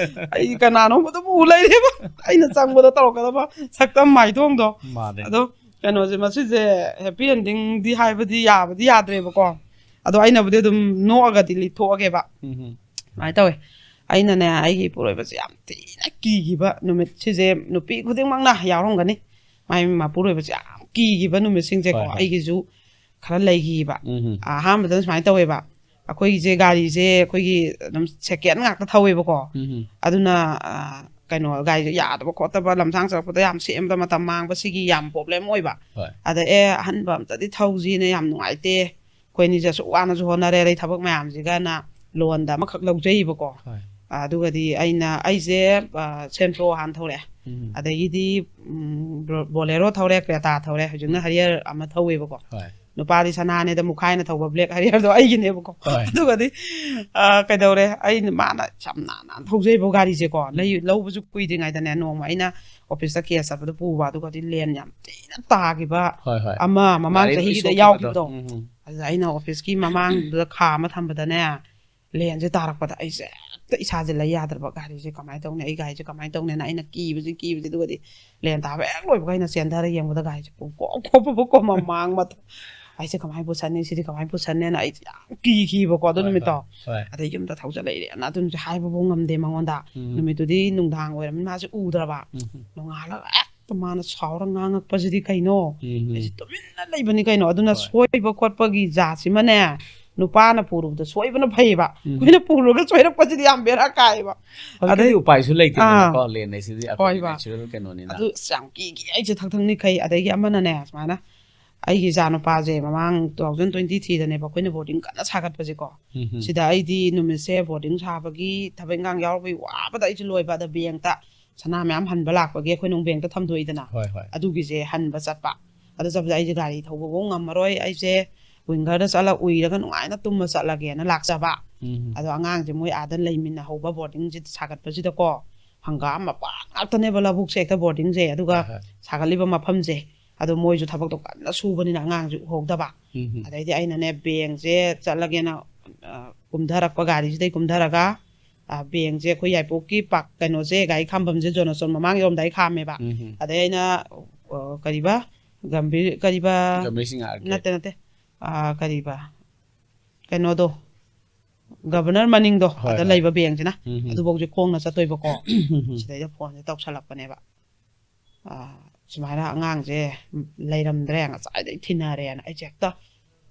ꯑꯩ ꯀꯅꯥꯅꯣꯝ ꯑꯗꯨꯝ ꯎ ꯂꯩꯔꯦꯕ꯫ ꯑꯩꯅ ꯆꯪꯕꯗ ꯇꯧꯔꯛꯀꯗꯕ ꯁꯛꯇꯝ ꯃꯥꯏꯊꯣꯡꯗꯣ꯫ ꯃꯥꯅꯦ꯫ ꯑꯗꯣ ꯀꯩꯅꯣꯁꯦ, ꯃꯁꯤꯁꯦ happy ending ꯗꯤ ꯍꯥꯏꯕꯗꯤ ꯌꯥꯕꯗꯤ ꯌꯥꯗ꯭ꯔꯦꯕꯀꯣ꯫ ꯑꯗꯣ ꯑꯩꯅꯕꯨꯗꯤ ꯑꯗꯨꯝ ꯅꯣꯛꯑꯒꯗꯤ ꯂꯤꯊꯣꯛꯑꯒꯦꯕ꯫ ꯎꯝ ꯍꯝ꯫ ꯁꯨꯃꯥꯏꯅ ꯇꯧꯋꯦ꯫ ꯑꯩꯅꯅꯦ, ꯑꯩꯒꯤ ꯏꯄꯨꯔꯣꯏꯕꯁꯦ ꯌꯥꯝ ꯊꯤꯅ ꯀꯤꯈꯤꯕ ꯅꯨꯃꯤꯠ, ꯁꯤꯁꯦ ꯅꯨꯄꯤ ꯈꯨꯗꯤꯡꯃꯛꯅ ꯌꯥꯎꯔꯝꯒꯅꯤ꯫ ꯃꯥꯏ ꯃꯄꯨꯔꯣꯏꯕꯁꯦ ꯌꯥꯝ ꯀꯤꯈꯤꯕ ꯅꯨꯃꯤꯠꯁꯤꯡꯁꯦꯀꯣ, ꯍꯣꯏ, ꯍꯣꯏ꯫ ꯑꯩꯒꯤꯁꯨ ꯈꯔ ꯂꯩꯈꯤꯕ꯫ ꯎꯝ ꯍꯝ꯫ ꯑꯍꯥꯟꯕꯗ ꯁꯨꯃꯥꯏꯅ ꯇꯧꯋꯦꯕ꯫ ꯑꯩꯈꯣꯏꯒꯤꯁꯦ ꯒꯥꯔꯤꯁꯦ ꯑꯩꯈꯣꯏꯒꯤ ꯑꯗꯨꯝ second ꯉꯥꯛꯇ ꯊꯧꯋꯦꯕꯀꯣ꯫ ꯎꯝ ꯍꯝ꯫ ꯑꯗꯨꯅ, ꯑ, ꯀꯩꯅꯣ, ꯒꯥꯔꯤꯁꯦ ꯌꯥꯗꯕ ꯈꯣꯠꯇꯕ, ꯂꯝꯁꯥꯡ ꯆꯠꯂꯛꯄꯗ ꯌꯥꯝ ꯁꯦꯝꯕꯗ ꯃꯇꯝ ꯃꯥꯡꯕ, ꯁꯤꯒꯤ ꯌꯥꯝ problem ꯑꯣꯏꯕ꯫ ꯍꯣꯏ꯫ ꯑꯗ, "ꯑꯦ, ꯑꯍꯟꯕ ꯑꯝꯇꯗꯤ ꯊꯧꯁꯤꯅꯦ, ꯌꯥꯝ ꯅꯨꯡꯉꯥꯏꯇꯦ꯫ ꯑꯩꯈꯣꯏ ꯑꯅꯤꯁꯦ ꯑꯁꯨꯛ ꯋꯥꯅꯁꯨ ꯍꯣꯠꯅꯔꯦ, ꯑꯗꯩ ꯊꯕꯛ ꯃꯌꯥꯝꯁꯤꯒꯅ" loan ꯗ ꯑꯃꯈꯛ ꯂꯧꯖꯩꯕꯀꯣ꯫ ꯍꯣꯏ꯫ ꯑꯗꯨꯒꯗꯤ ꯑꯩꯅ, ꯑꯩꯁꯦ, ꯑ, Santro ꯍꯥꯟꯅ ꯊꯧꯔꯛꯑꯦ꯫ ꯎꯝ꯫ ꯑꯗꯒꯤꯗꯤ, ꯎꯝ, Bo-, Bolero ꯊꯧꯔꯦ, Creta ꯊꯧꯔꯦ, ꯍꯧꯖꯤꯛꯅ ꯎꯝ꯫ Harrier ꯑꯃ ꯊꯧꯋꯦꯕꯀꯣ꯫ ꯍꯣꯏ꯫ ꯅꯨꯄꯥꯗꯤ ꯁꯅꯥꯅꯦꯗ, ꯃꯨꯈꯥꯏꯅ ꯊꯧꯕ Black Harrier ꯗꯣ ꯑꯩꯒꯤꯅꯦꯕꯀꯣ꯫ ꯍꯣꯏ꯫ ꯑꯗꯨꯒꯗꯤ, ꯑ, ꯀꯩꯗꯧꯔꯦ, ꯑꯩꯅ, ꯃꯥꯅ ꯌꯥꯝ ꯅꯥꯟꯅ ꯊꯧꯖꯩꯕ ꯒꯥꯔꯤꯁꯦꯀꯣ꯫ ꯂꯩ-, ꯎꯝ꯫ ꯂꯧꯕꯁꯨ ꯀꯨꯏꯗ꯭ꯔꯤꯉꯩꯗꯅꯦ, ꯅꯣꯡꯃ ꯑꯩꯅ office ꯇ case ꯆꯠꯄꯗ ꯄꯨꯕ, ꯑꯗꯨꯒꯗꯤ ꯂꯦꯟ ꯌꯥꯝ ꯊꯤꯅ ꯇꯥꯈꯤꯕ ꯍꯣꯏ, ꯍꯣꯏ꯫ ꯑꯃ ꯃꯃꯥꯡ ꯒꯥꯔꯤ ꯂꯣꯏ ꯆꯍꯤꯒꯤꯗ ꯁꯣꯛꯈꯤꯕꯗꯣ꯫ ꯌꯥꯎꯈꯤꯕꯗꯣ꯫ ꯎꯝ, ꯎꯝ꯫ ꯑꯗꯨꯗ ꯑꯩꯅ office ꯀꯤ ꯃꯃꯥꯡꯗꯨꯗ ꯈꯥ ꯑꯃ ꯊꯝꯕꯗꯅꯦ, ꯂꯦꯟꯁꯦ ꯇꯥꯔꯛꯄꯗ ꯑꯩꯁꯦ ꯍꯦꯛꯇ ꯏꯁꯥꯁꯦ ꯂꯩ ꯌꯥꯗ꯭ꯔꯕ, ꯒꯥꯔꯤꯁꯦ ꯀꯃꯥꯏꯅ ꯇꯧꯅꯤ, ꯑꯩ ꯒꯥꯔꯤꯁꯦ ꯀꯃꯥꯏꯅ ꯇꯧꯅꯤꯅ ꯑꯩꯅ ꯀꯤꯕꯁꯤ, ꯀꯤꯕꯁꯤ꯫ ꯑꯗꯨꯒꯗꯤ ꯂꯦꯟ ꯇꯥꯕ ꯍꯦꯛ ꯂꯣꯏꯕꯒ ꯑꯩꯅ ꯆꯦꯟꯊꯔ ꯌꯦꯡꯕꯗ ꯒꯥꯔꯤꯁꯦ ꯄꯨꯡꯀꯣꯞ ꯀꯣꯞꯄꯕꯀꯣ, ꯃꯃꯥꯡ ꯃꯊꯛ꯫ ꯑꯩꯁꯦ ꯀꯃꯥꯏꯅ ꯄꯨꯁꯟꯅꯤ, ꯁꯤꯗꯤ ꯀꯃꯥꯏꯅ ꯄꯨꯁꯟꯅꯤꯅ ꯑꯩꯁꯦ ꯌꯥꯝ ꯀꯤꯈꯤꯕꯀꯣ ꯑꯗꯨ ꯍꯣꯏ, ꯅꯨꯃꯤꯠꯇꯣ꯫ ꯍꯣꯏ, ꯍꯣꯏ꯫ ꯑꯗꯩ ꯌꯨꯝꯗ ꯊꯧꯖꯜꯂꯛꯏꯔꯦꯅ ꯑꯗꯨꯝꯁꯨ ꯍꯥꯏꯕꯐꯥꯎ ꯉꯝꯗꯦ ꯃꯉꯣꯟꯗ꯫ ꯎꯝ꯫ ꯅꯨꯃꯤꯠꯇꯨꯗꯤ ꯅꯨꯡꯗꯥꯡ ꯑꯣꯏꯔꯕꯅꯤꯅ ꯃꯥꯁꯦ ꯎꯗ꯭ꯔꯕ꯫ ꯎꯝ꯫ ꯅꯣꯡꯉꯥꯜꯂꯒ ꯍꯦꯛ ꯃꯥꯅ ꯁꯥꯎꯔ ꯉꯥꯡꯉꯛꯄꯁꯤꯗꯤ ꯀꯩꯅꯣ? ꯎꯝ. ꯑꯩꯁꯦ ꯇꯨꯃꯤꯟꯅ ꯂꯩꯕꯅꯤ ꯀꯩꯅꯣ꯫ ꯑꯗꯨꯅ ꯍꯣꯏ. ꯁꯣꯏꯕ ꯈꯣꯠꯄꯒꯤ ꯖꯥꯠꯁꯤꯃꯅꯦ, ꯅꯨꯄꯥꯅ ꯄꯨꯔꯨꯕꯗ ꯁꯣꯏꯕꯅ ꯐꯩꯌꯦꯕ꯫ ꯎꯝ. ꯑꯩꯈꯣꯏꯅ ꯄꯨꯔꯨꯔꯒ ꯁꯣꯏꯔꯛꯄꯁꯤꯗꯤ ꯌꯥꯝ ꯕꯦꯔꯥ ꯀꯥꯏꯌꯦꯕ꯫ ꯍꯧꯖꯤꯛꯇꯤ ꯑꯗꯩ- ꯎꯄꯥꯏꯁꯨ ꯂꯩꯇꯦꯗꯅꯀꯣ, ꯑꯥ. ꯂꯦꯟ ꯍꯥꯏꯁꯤꯗꯤ ꯍꯣꯏ, ꯑꯩꯈꯣꯏ ꯍꯣꯏ. ꯅꯦꯆꯔꯦꯜ ꯀꯩꯅꯣꯅꯤꯅ. ꯑꯗꯨ ꯑꯁ ꯌꯥꯝ ꯀꯤꯈꯤ ꯑꯩꯁꯦ ꯊꯛ ꯊꯛꯅꯤ ꯈꯩ꯫ ꯑꯗꯒꯤ ꯑꯃꯅꯅꯦ ꯁꯨꯃꯥꯏꯅ, ꯑꯩꯒꯤ ꯏꯆꯥ ꯅꯨꯄꯥꯁꯦ ꯃꯃꯥꯡ two thousand twenty three ꯗꯅꯦꯕ ꯑꯩꯈꯣꯏꯅ ꯕꯣꯔꯗꯤꯡ ꯀꯟꯅ ꯁꯥꯒꯠꯄꯁꯦꯀꯣ꯫ ꯎꯝ. ꯁꯤꯗ ꯑꯩꯗꯤ ꯅꯨꯃꯤꯠꯁꯦ ꯕꯣꯔꯗꯤꯡ ꯁꯥꯕꯒꯤ ꯊꯕꯛ ꯏꯪꯈꯥꯡ ꯌꯥꯎꯔꯨꯕꯒꯤ ꯋꯥꯕꯗ ꯑꯩꯁꯦ ꯂꯣꯏꯕ꯫ ꯑꯗ ꯕꯦꯡꯇ ꯁꯅꯥ ꯃꯌꯥꯝ ꯍꯟꯕ ꯂꯥꯛꯄꯒꯤ ꯑꯩꯈꯣꯏꯅ ꯑꯃꯨꯛ ꯕꯦꯡꯇ ꯊꯝꯗꯣꯛꯏꯗꯅ꯫ ꯍꯣꯏ, ꯍꯣꯏ. ꯑꯗꯨꯒꯤꯁꯦ ꯍꯟꯕ ꯆꯠꯄ꯫ ꯑꯗꯨ ꯆꯠꯄꯗ ꯑꯩꯁꯦ ꯒꯥꯔꯤ ꯊꯧꯕꯐꯧ ꯉꯝꯃꯔꯣꯏ, ꯑꯩꯁꯦ ꯋꯤꯡꯒꯔꯗ ꯆꯠꯂ ꯎꯏꯔꯒ ꯅꯨꯡꯉꯥꯏꯅ ꯇꯨꯝꯃ ꯆꯠꯂꯒꯦꯅ ꯂꯥꯛꯆꯕ꯫ ꯎꯝ. ꯑꯗꯣ ꯑꯉꯥꯡꯁꯦ ꯃꯣꯏ ꯑꯥꯗ ꯂꯩꯃꯤꯟꯅꯍꯧꯕ ꯕꯣꯔꯗꯤꯡꯁꯦ ꯁꯥꯒꯠꯄꯁꯤꯗꯀꯣ, ꯍꯪꯒꯥꯝ ꯃꯄꯥꯟ ꯉꯥꯛꯇꯅꯦꯕ ꯂꯧꯕꯨꯛꯁꯦ ꯍꯦꯛꯇ ꯕꯣꯔꯗꯤꯡꯁꯦ꯫ ꯑꯗꯨꯒ ꯍꯣꯏ, ꯍꯣꯏ. ꯁꯥꯒꯠꯂꯤꯕ ꯃꯐꯝꯁꯦ, ꯑꯗꯣ ꯃꯣꯏꯁꯨ ꯊꯕꯛꯇꯣ ꯀꯟꯅ ꯁꯨꯕꯅꯤꯅ ꯑꯉꯥꯡꯁꯦ ꯎꯍꯧꯗꯕ꯫ ꯎꯝ. ꯑꯗꯩꯗꯤ ꯑꯩꯅꯅꯦ ꯕꯦꯡꯁꯦ ꯆꯠꯂꯒꯦꯅ, ꯑ, ꯀꯨꯝꯊꯔꯛꯄ, ꯒꯥꯔꯤꯁꯤꯗꯩ ꯀꯨꯝꯊꯔꯒ, ꯑ, ꯕꯦꯡꯁꯦ ꯑꯩꯈꯣꯏ ꯌꯥꯏꯄꯣꯛꯀꯤ ꯄꯥꯛ ꯀꯩꯅꯣꯁꯦ, ꯒꯥꯔꯤ ꯈꯥꯝꯐꯝꯁꯦ ꯖꯣꯅꯣꯁꯣꯟ ꯃꯃꯥꯡ ꯌꯧꯔꯝꯗꯥꯏ ꯈꯥꯝꯃꯦꯕ꯫ ꯎꯝ. ꯑꯗꯩ ꯑꯩꯅ, ꯑ, ꯀꯔꯤꯕ, ꯒꯝꯚꯤꯔ ꯀꯔꯤꯕ, ꯒꯝꯚꯤꯔ ꯁꯤꯡ ꯑꯥꯔ ꯀꯦ. ꯅꯠꯇꯦ, ꯅꯠꯇꯦ, ꯑ, ꯀꯔꯤꯕ, ꯀꯩꯅꯣꯗꯣ, ꯒꯕꯔꯅꯔ ꯃꯅꯤꯡꯗꯣ, ꯍꯣꯏ, ꯑꯗ ꯍꯣꯏ. ꯂꯩꯕ ꯕꯦꯡꯁꯤꯅ, ꯎꯝ. ꯑꯗꯨꯐꯥꯎꯁꯦ ꯈꯣꯡꯅ ꯆꯠꯇꯣꯏꯕꯀꯣ꯫ ꯎꯝ. ꯁꯤꯗꯩꯗ ꯐꯣꯟꯁꯦ ꯇꯧꯁꯜꯂꯛꯄꯅꯦꯕ, ꯑ, ꯁꯨꯃꯥꯏꯅ ꯑꯉꯥꯡꯁꯦ ꯂꯩꯔꯝꯗ꯭ꯔꯦ, ꯉꯁꯥꯏꯗꯩ ꯊꯤꯅꯔꯦꯅ꯫ ꯑꯩꯁꯦ ꯍꯦꯛꯇ,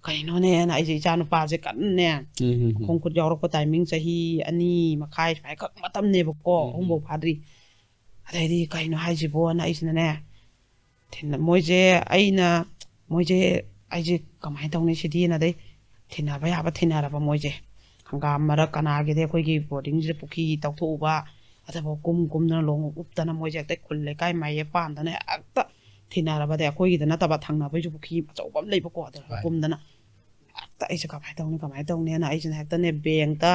ꯀꯩꯅꯣꯅꯦꯅ, ꯑꯩꯁꯦ ꯏꯆꯥ ꯅꯨꯄꯥꯁꯦ ꯀꯟꯅꯅꯦ, ꯎꯝ. ꯈꯣꯡ ꯈꯨꯠ ꯌꯥꯎꯔꯛꯄ ꯇꯥꯏꯃꯤꯡ ꯆꯍꯤ ꯑꯅꯤ ꯃꯈꯥꯏ ꯁꯨꯃꯥꯏꯅ ꯈꯛ ꯃꯇꯝꯅꯦꯕꯀꯣ, ꯎꯝ. ꯑꯍꯨꯝꯐꯧ ꯐꯥꯗ꯭ꯔꯤ꯫ ꯑꯗꯩꯗꯤ ꯀꯩꯅꯣ ꯍꯥꯏꯁꯤꯕꯣꯅ ꯑꯩꯁꯤꯅꯅꯦ, ꯊꯤꯟ-, ꯃꯣꯏꯁꯦ ꯑꯩꯅ, ꯃꯣꯏꯁꯦ, ꯑꯩꯁꯦ ꯀꯃꯥꯏꯅ ꯇꯧꯅꯤ ꯁꯤꯗꯤꯅ, ꯑꯗꯩ ꯊꯤꯟꯅꯕ ꯌꯥꯕ ꯊꯤꯟꯅꯔꯕ ꯃꯣꯏꯁꯦ꯫ ꯍꯪꯒꯥꯝ ꯃꯔꯛ ꯀꯅꯥꯒꯤꯗꯤ ꯑꯩꯈꯣꯏꯒꯤ ꯕꯣꯔꯗꯤꯡꯁꯤꯗ ꯄꯨꯈ꯭ꯔꯤ ꯇꯧꯊꯣꯛꯎꯕ, ꯑꯗꯨꯐꯥꯎ ꯀꯨꯝ ꯀꯨꯝꯗꯅ ꯂꯣꯡ ꯎꯞꯇꯅ ꯃꯣꯏꯁꯦ ꯍꯦꯛꯇ ꯈꯨꯜ ꯂꯩꯀꯥꯏ ꯃꯥꯏꯌꯦꯞ ꯄꯥꯟꯗꯅ ꯍꯦꯛꯇ ꯊꯤꯟꯅꯔꯕꯗꯤ, ꯑꯩꯈꯣꯏꯒꯤꯗ ꯅꯠꯇꯕ ꯊꯪꯅꯕꯩꯁꯨ ꯄꯨꯈ꯭ꯔꯤ ꯑꯆꯧꯕ ꯑꯃ ꯂꯩꯕꯀꯣ, ꯑꯗꯨꯗ ꯍꯣꯏ. ꯀꯨꯝꯗꯅ ꯍꯦꯛꯇ ꯑꯩꯁꯦ ꯀꯃꯥꯏꯅ ꯇꯧꯅꯤ, ꯀꯃꯥꯏꯅ ꯇꯧꯅꯤꯅ ꯑꯩꯁꯤꯅ ꯍꯦꯛꯇꯅꯦ ꯕꯦꯡꯇ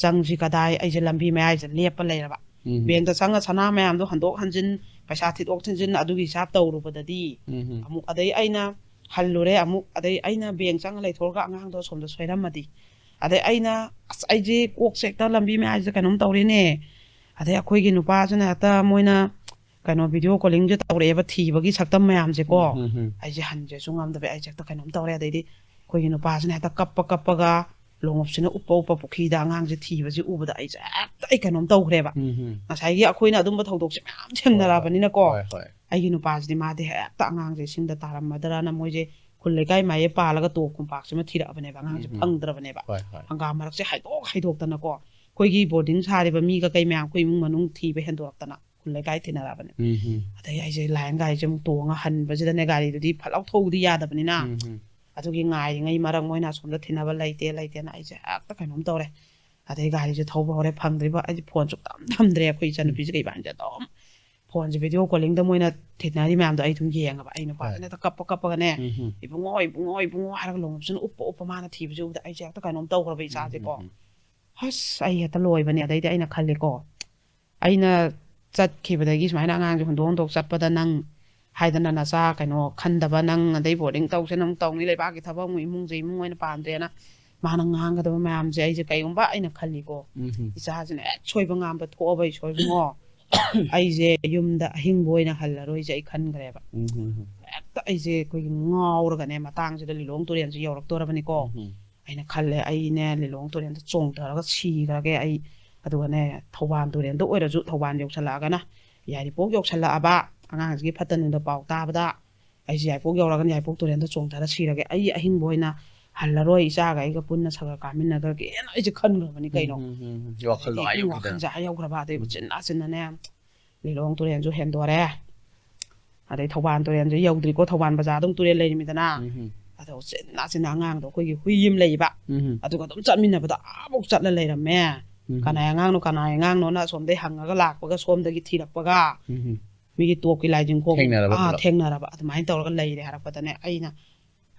ꯆꯪꯁꯤ ꯀꯗꯥꯏ, ꯑꯩꯁꯦ ꯂꯝꯕꯤ ꯃꯌꯥꯏꯁꯦ ꯂꯦꯞꯄ ꯂꯩꯔꯕ꯫ ꯎꯝ. ꯕꯦꯡꯇ ꯆꯪꯉ ꯁꯅꯥ ꯃꯌꯥꯝꯗꯣ ꯍꯟꯗꯣꯛ ꯍꯟꯖꯤꯟ, ꯄꯩꯁꯥ ꯊꯤꯗꯣꯛ ꯊꯤꯟꯖꯤꯟ, ꯑꯗꯨꯒꯤ ꯍꯤꯁꯥꯞ ꯇꯧꯔꯨꯕꯗꯗꯤ ꯎꯝ. ꯑꯃꯨꯛ ꯑꯗꯩ ꯑꯩꯅ ꯍꯜꯂꯨꯔꯦ ꯑꯃꯨꯛ, ꯑꯗꯩ ꯑꯩꯅ ꯕꯦꯡ ꯆꯪꯉ ꯂꯩꯊꯣꯛꯑꯒ ꯑꯉꯥꯡꯗꯣ ꯑꯁꯣꯝꯗ ꯁꯣꯏꯔꯝꯃꯗꯤ, ꯑꯗꯩ ꯑꯩꯅ, ꯑꯁ, ꯑꯩꯁꯦ ꯀꯣꯛꯁꯦ ꯍꯦꯛꯇ ꯂꯝꯕꯤ ꯃꯌꯥꯏꯁꯤꯗ ꯀꯩꯅꯣꯝ ꯇꯧꯔꯦꯅꯦ꯫ ꯑꯗꯩ ꯑꯩꯈꯣꯏꯒꯤ ꯅꯨꯄꯥꯁꯤꯅ ꯍꯦꯛꯇ ꯃꯣꯏꯅ ꯀꯩꯅꯣ ꯚꯤꯗꯤꯑꯣ ꯀꯣꯂꯤꯡꯁꯦ ꯇꯧꯔꯛꯑꯦꯕ ꯊꯤꯕꯒꯤ ꯁꯛꯇꯝ ꯃꯌꯥꯝꯁꯦꯀꯣ꯫ ꯎꯝ, ꯎꯝ, ꯎꯝ. ꯑꯩꯁꯦ ꯍꯟꯁꯦꯁꯨ ꯉꯝꯗꯕ, ꯑꯩꯁꯦ ꯍꯦꯛꯇ ꯀꯩꯅꯣꯝ ꯇꯧꯔꯦ꯫ ꯑꯗꯩꯗꯤ ꯑꯩꯈꯣꯏꯒꯤ ꯅꯨꯄꯥꯁꯤꯅ ꯍꯦꯛꯇ ꯀꯞꯄ ꯀꯞꯄꯒ ꯂꯣꯡꯎꯞꯁꯤꯅ ꯎꯞꯄ ꯎꯞꯄ ꯄꯨꯈ꯭ꯔꯤꯗ ꯑꯉꯥꯡꯁꯦ ꯊꯤꯕꯁꯦ ꯎꯕꯗ ꯑꯩꯁꯦ ꯍꯦꯛꯇ ꯑꯩ ꯀꯩꯅꯣꯝ ꯇꯧꯈ꯭ꯔꯦꯕ꯫ ꯎꯝ, ꯎꯝ. ꯉꯁꯥꯏꯒꯤ ꯑꯩꯈꯣꯏꯅ ꯑꯗꯨꯝꯕ ꯊꯧꯗꯣꯛꯁꯦ ꯃꯌꯥꯝ ꯊꯦꯡꯅꯔꯕꯅꯤꯅꯀꯣ꯫ ꯍꯣꯏ, ꯍꯣꯏ. ꯑꯩꯒꯤ ꯅꯨꯄꯥꯁꯤꯗꯤ ꯃꯥꯗꯤ ꯍꯦꯛꯇ ꯑꯉꯥꯡꯁꯦ ꯏꯁꯤꯡꯗ ꯇꯥꯔꯝꯃꯗ꯭ꯔꯅ ꯃꯣꯏꯁꯦ ꯈꯨꯜ ꯂꯩꯀꯥꯏ ꯃꯥꯏꯌꯦ ꯄꯥꯜꯂꯒ ꯇꯣꯞ ꯈꯣꯡꯄꯥꯛꯁꯤꯃ ꯊꯤꯔꯛꯑꯕꯅꯦꯕ, ꯑꯉꯥꯡꯁꯦ ꯎꯝ, ꯎꯝ꯫ ꯐꯪꯗ꯭ꯔꯕꯅꯦꯕ꯫ ꯍꯣꯏ, ꯍꯣꯏ꯫ ꯍꯪꯒꯥꯝ ꯃꯔꯛꯁꯦ ꯍꯥꯏꯗꯣꯛ ꯍꯥꯏꯗꯣꯛꯇꯅꯀꯣ, ꯑꯩꯈꯣꯏꯒꯤ ꯕꯣꯔꯗꯤꯡ ꯁꯥꯔꯤꯕ ꯃꯤꯒ ꯀꯩ ꯃꯌꯥꯝ ꯑꯩꯈꯣꯏ ꯏꯃꯨꯡ ꯃꯅꯨꯡ ꯊꯤꯕ ꯍꯦꯟꯗꯣꯔꯛꯇꯅ ꯈꯨꯜ ꯂꯩꯀꯥꯏ ꯊꯤꯅꯔꯛꯑꯕꯅꯦ꯫ ꯎꯝ, ꯎꯝ꯫ ꯑꯗꯩ ꯑꯩꯁꯦ ꯂꯥꯏꯟ ꯒꯥꯔꯤꯁꯦ ꯑꯃꯨꯛ ꯇꯣꯡꯉ ꯍꯟꯕꯁꯤꯗꯅꯦ, ꯒꯥꯔꯤꯗꯨꯗꯤ ꯐꯠ ꯂꯥꯎ ꯊꯧꯕꯗꯤ ꯌꯥꯗꯕꯅꯤꯅ, ꯎꯝ, ꯎꯝ꯫ ꯑꯗꯨꯒꯤ ꯉꯥꯏꯔꯤꯉꯩ ꯃꯔꯛ ꯃꯣꯏꯅ ꯑꯁꯣꯝꯗ ꯊꯤꯅꯕ ꯂꯩꯇꯦ ꯂꯩꯇꯦꯅ ꯑꯩꯁꯦ ꯍꯦꯛꯇ ꯀꯩꯅꯣꯝ ꯇꯧꯔꯦ꯫ ꯑꯗꯩ ꯒꯥꯔꯤꯁꯦ ꯊꯧꯕ ꯍꯧꯔꯦ, ꯐꯪꯗ꯭ꯔꯤꯕ ꯑꯩꯁꯦ ꯐꯣꯟ ꯁꯨꯛꯊꯝ ꯊꯝꯗ꯭ꯔꯦ꯫ ꯑꯩꯈꯣꯏ ꯏꯆꯟꯅꯨꯄꯤꯁꯦ ꯀꯩ ꯏꯕꯥꯅꯤꯁꯦ ꯑꯗꯨꯝ ꯐꯣꯟꯁꯦ ꯚꯤꯗꯤꯑꯣ ꯀꯣꯂꯤꯡꯗ ꯃꯣꯏꯅ ꯊꯦꯡꯅꯔꯤ ꯃꯌꯥꯝꯗꯣ ꯑꯩ ꯑꯗꯨꯝ ꯌꯦꯡꯉꯕ꯫ ꯑꯩ ꯅꯨꯄꯥꯁꯤꯅ ꯍꯣꯏ꯫ ꯍꯦꯛꯇ ꯀꯞꯄ ꯀꯞꯄꯒꯅꯦ, ꯎꯝ, ꯎꯝ꯫ "ꯏꯕꯨꯡꯉꯣ, ꯏꯕꯨꯡꯉꯣ, ꯏꯕꯨꯡꯉꯣ" ꯍꯥꯏꯔꯒ ꯂꯣꯡꯉꯨꯞꯁꯤꯅ ꯎꯞꯄ ꯎꯞꯄ ꯃꯥꯅ ꯊꯤꯕꯁꯦ ꯎꯕꯗ ꯑꯩꯁꯦ ꯍꯦꯛꯇ ꯀꯩꯅꯣꯝ ꯇꯧꯈ꯭ꯔꯕ ꯏꯆꯥꯁꯦꯀꯣ꯫ ꯎꯝ, ꯎꯝ꯫ ꯑꯁ, ꯑꯩ ꯍꯦꯛꯇ ꯂꯣꯏꯕꯅꯦ꯫ ꯑꯗꯩꯗꯤ ꯑꯩꯅ ꯈꯜꯂꯦꯀꯣ, ꯑꯩꯅ ꯆꯠꯈꯤꯕꯗꯒꯤ ꯁꯨꯃꯥꯏꯅ ꯑꯉꯥꯡꯁꯦ ꯍꯨꯟꯗꯣꯛ ꯍꯨꯟꯗꯣꯛ ꯆꯠꯄꯗ ꯅꯪ ꯍꯥꯏꯗꯅ ꯅꯆꯥ ꯀꯩꯅꯣ ꯈꯟꯗꯕ, ꯅꯪ ꯑꯗꯩ ꯕꯣꯔꯗꯤꯡ ꯇꯧꯁꯦꯅ ꯑꯃꯨꯛ ꯇꯧꯅꯤ, ꯂꯩꯕꯥꯛꯀꯤ ꯊꯕꯛ ꯑꯃꯨꯛ ꯏꯃꯨꯡꯁꯦ ꯏꯃꯨꯡ ꯑꯣꯏꯅ ꯄꯥꯟꯗ꯭ꯔꯦꯅ ꯃꯥꯅ ꯉꯥꯡꯒꯗꯕ ꯃꯌꯥꯝꯁꯦ ꯑꯩꯁꯦ ꯀꯩꯒꯨꯝꯕ ꯑꯩꯅ ꯈꯜꯂꯤꯀꯣ, ꯎꯝ, ꯎꯝ꯫ ꯏꯆꯥꯁꯤꯅ ꯍꯦꯛ ꯁꯣꯏꯕ ꯉꯥꯝꯕ ꯊꯣꯛꯑꯕ, "ꯏꯁꯣꯔ ꯏꯕꯨꯡꯉꯣ, ꯑꯩꯁꯦ ꯌꯨꯝꯗ ꯑꯍꯤꯡꯕ ꯑꯣꯏꯅ ꯍꯜꯂꯔꯣꯏꯁꯦ" ꯑꯩ ꯈꯟꯈ꯭ꯔꯦꯕ꯫ ꯎꯝ, ꯎꯝ, ꯎꯝ꯫ ꯍꯦꯛꯇ ꯑꯩꯁꯦ ꯑꯩꯈꯣꯏꯒꯤ ꯉꯥꯎꯔꯒꯅꯦ, ꯃꯇꯥꯡꯁꯤꯗ ꯂꯤꯂꯣꯡ ꯇꯨꯔꯦꯜꯁꯦ ꯌꯧꯔꯛꯇꯣꯔꯕꯅꯤꯀꯣ꯫ ꯎꯝ, ꯎꯝ꯫ ꯑꯩꯅ ꯈꯜꯂꯦ, "ꯑꯩꯅꯦ ꯂꯤꯂꯣꯡ ꯇꯨꯔꯦꯜꯗ ꯆꯣꯡꯊꯔꯒ ꯁꯤꯈ꯭ꯔꯒꯦ ꯑꯩ, ꯑꯗꯨꯒꯅꯦ ꯊꯧꯕꯥꯜ ꯇꯨꯔꯦꯜꯗ ꯑꯣꯏꯔꯁꯨ, ꯊꯧꯕꯥꯜ ꯌꯧꯁꯜꯂꯛꯑꯒꯅ, ꯌꯥꯏꯔꯤꯄꯣꯛ ꯌꯧꯁꯜꯂꯛꯑꯕ, ꯑꯉꯥꯡꯁꯤꯒꯤ ꯐꯠꯇ ꯅꯨꯡꯗ ꯄꯥꯎ ꯇꯥꯕꯗ ꯑꯩꯁꯦ ꯌꯥꯏꯔꯤꯄꯣꯛ ꯌꯧꯔꯒꯅ ꯌꯥꯏꯔꯤꯄꯣꯛ ꯇꯨꯔꯦꯜꯗ ꯆꯣꯡꯊꯔ ꯁꯤꯔꯒꯦ, ꯑꯩ ꯑꯍꯤꯡꯕ ꯑꯣꯏꯅ ꯍꯜꯂꯔꯣꯏ, ꯏꯆꯥꯒ ꯑꯩꯒ ꯄꯨꯟꯅ ꯁꯒꯔ ꯀꯥꯃꯤꯟꯅꯈ꯭ꯔꯒꯦꯅ" ꯑꯩꯁꯦ ꯈꯟꯈ꯭ꯔꯕꯅꯤ ꯀꯩꯅꯣ꯫ ꯎꯝ, ꯎꯝ, ꯎꯝ, ꯎꯝ꯫ ꯋꯥꯈꯜꯗꯣ ꯑꯗꯩꯗꯤ ꯑꯥ ꯑꯩ ꯌꯧꯈꯤꯗꯅ꯫ ꯋꯥꯈꯜꯁꯦ ꯑꯥ ꯌꯧꯈ꯭ꯔꯕ, ꯑꯗꯩ ꯎꯝ꯫ ꯎꯆꯤꯟ ꯅꯥꯆꯤꯟꯅꯅꯦ ꯂꯤꯂꯣꯡ ꯇꯨꯔꯦꯜꯁꯨ ꯍꯦꯟꯗꯣꯔꯦ꯫ ꯑꯗꯩ ꯊꯧꯕꯥꯜ ꯇꯨꯔꯦꯜꯁꯨ ꯌꯧꯗ꯭ꯔꯤꯀꯣ, ꯊꯧꯕꯥꯜ ꯕꯖꯥꯔꯗ ꯑꯃꯨꯛ ꯇꯨꯔꯦꯜ ꯂꯩꯔꯤꯃꯤꯗꯅ꯫ ꯎꯝ, ꯎꯝ꯫ ꯑꯗꯣ ꯎꯆꯤꯟ ꯅꯥꯆꯤꯟꯅ ꯑꯉꯥꯡꯗꯣ, ꯑꯩꯈꯣꯏꯒꯤ ꯍꯨꯏ ꯑꯃ ꯂꯩꯌꯦꯕ, ꯎꯝ, ꯎꯝ꯫ ꯑꯗꯨꯒ ꯑꯗꯨꯝ ꯆꯠꯃꯤꯟꯅꯕꯗ ꯑꯥꯕꯨꯛ ꯆꯠꯂ ꯂꯩꯔꯝꯃꯦ꯫ ꯎꯝ꯫ ꯀꯅꯥꯏ ꯑꯉꯥꯡꯅꯣ ꯀꯅꯥꯏ ꯑꯉꯥꯡꯅꯣꯅ ꯑꯁꯣꯝꯗꯩ ꯍꯪꯉꯒ ꯂꯥꯛꯄꯒ, ꯁꯣꯝꯗꯒꯤ ꯊꯤꯔꯛꯄꯒ, ꯎꯝ, ꯎꯝ꯫ ꯃꯤꯒꯤ ꯇꯣꯞꯀꯤ ꯂꯥꯏꯖꯤꯡ ꯈꯣꯛ ꯊꯦꯡꯅꯔꯕ ꯑꯥ, ꯄꯨꯂꯞ꯫ ꯊꯦꯡꯅꯔꯕ꯫ ꯑꯗꯨꯃꯥꯏꯅ ꯇꯧꯔꯒ ꯂꯩꯔꯦ ꯍꯥꯏꯔꯛꯄꯗꯅꯦ, ꯑꯩꯅ,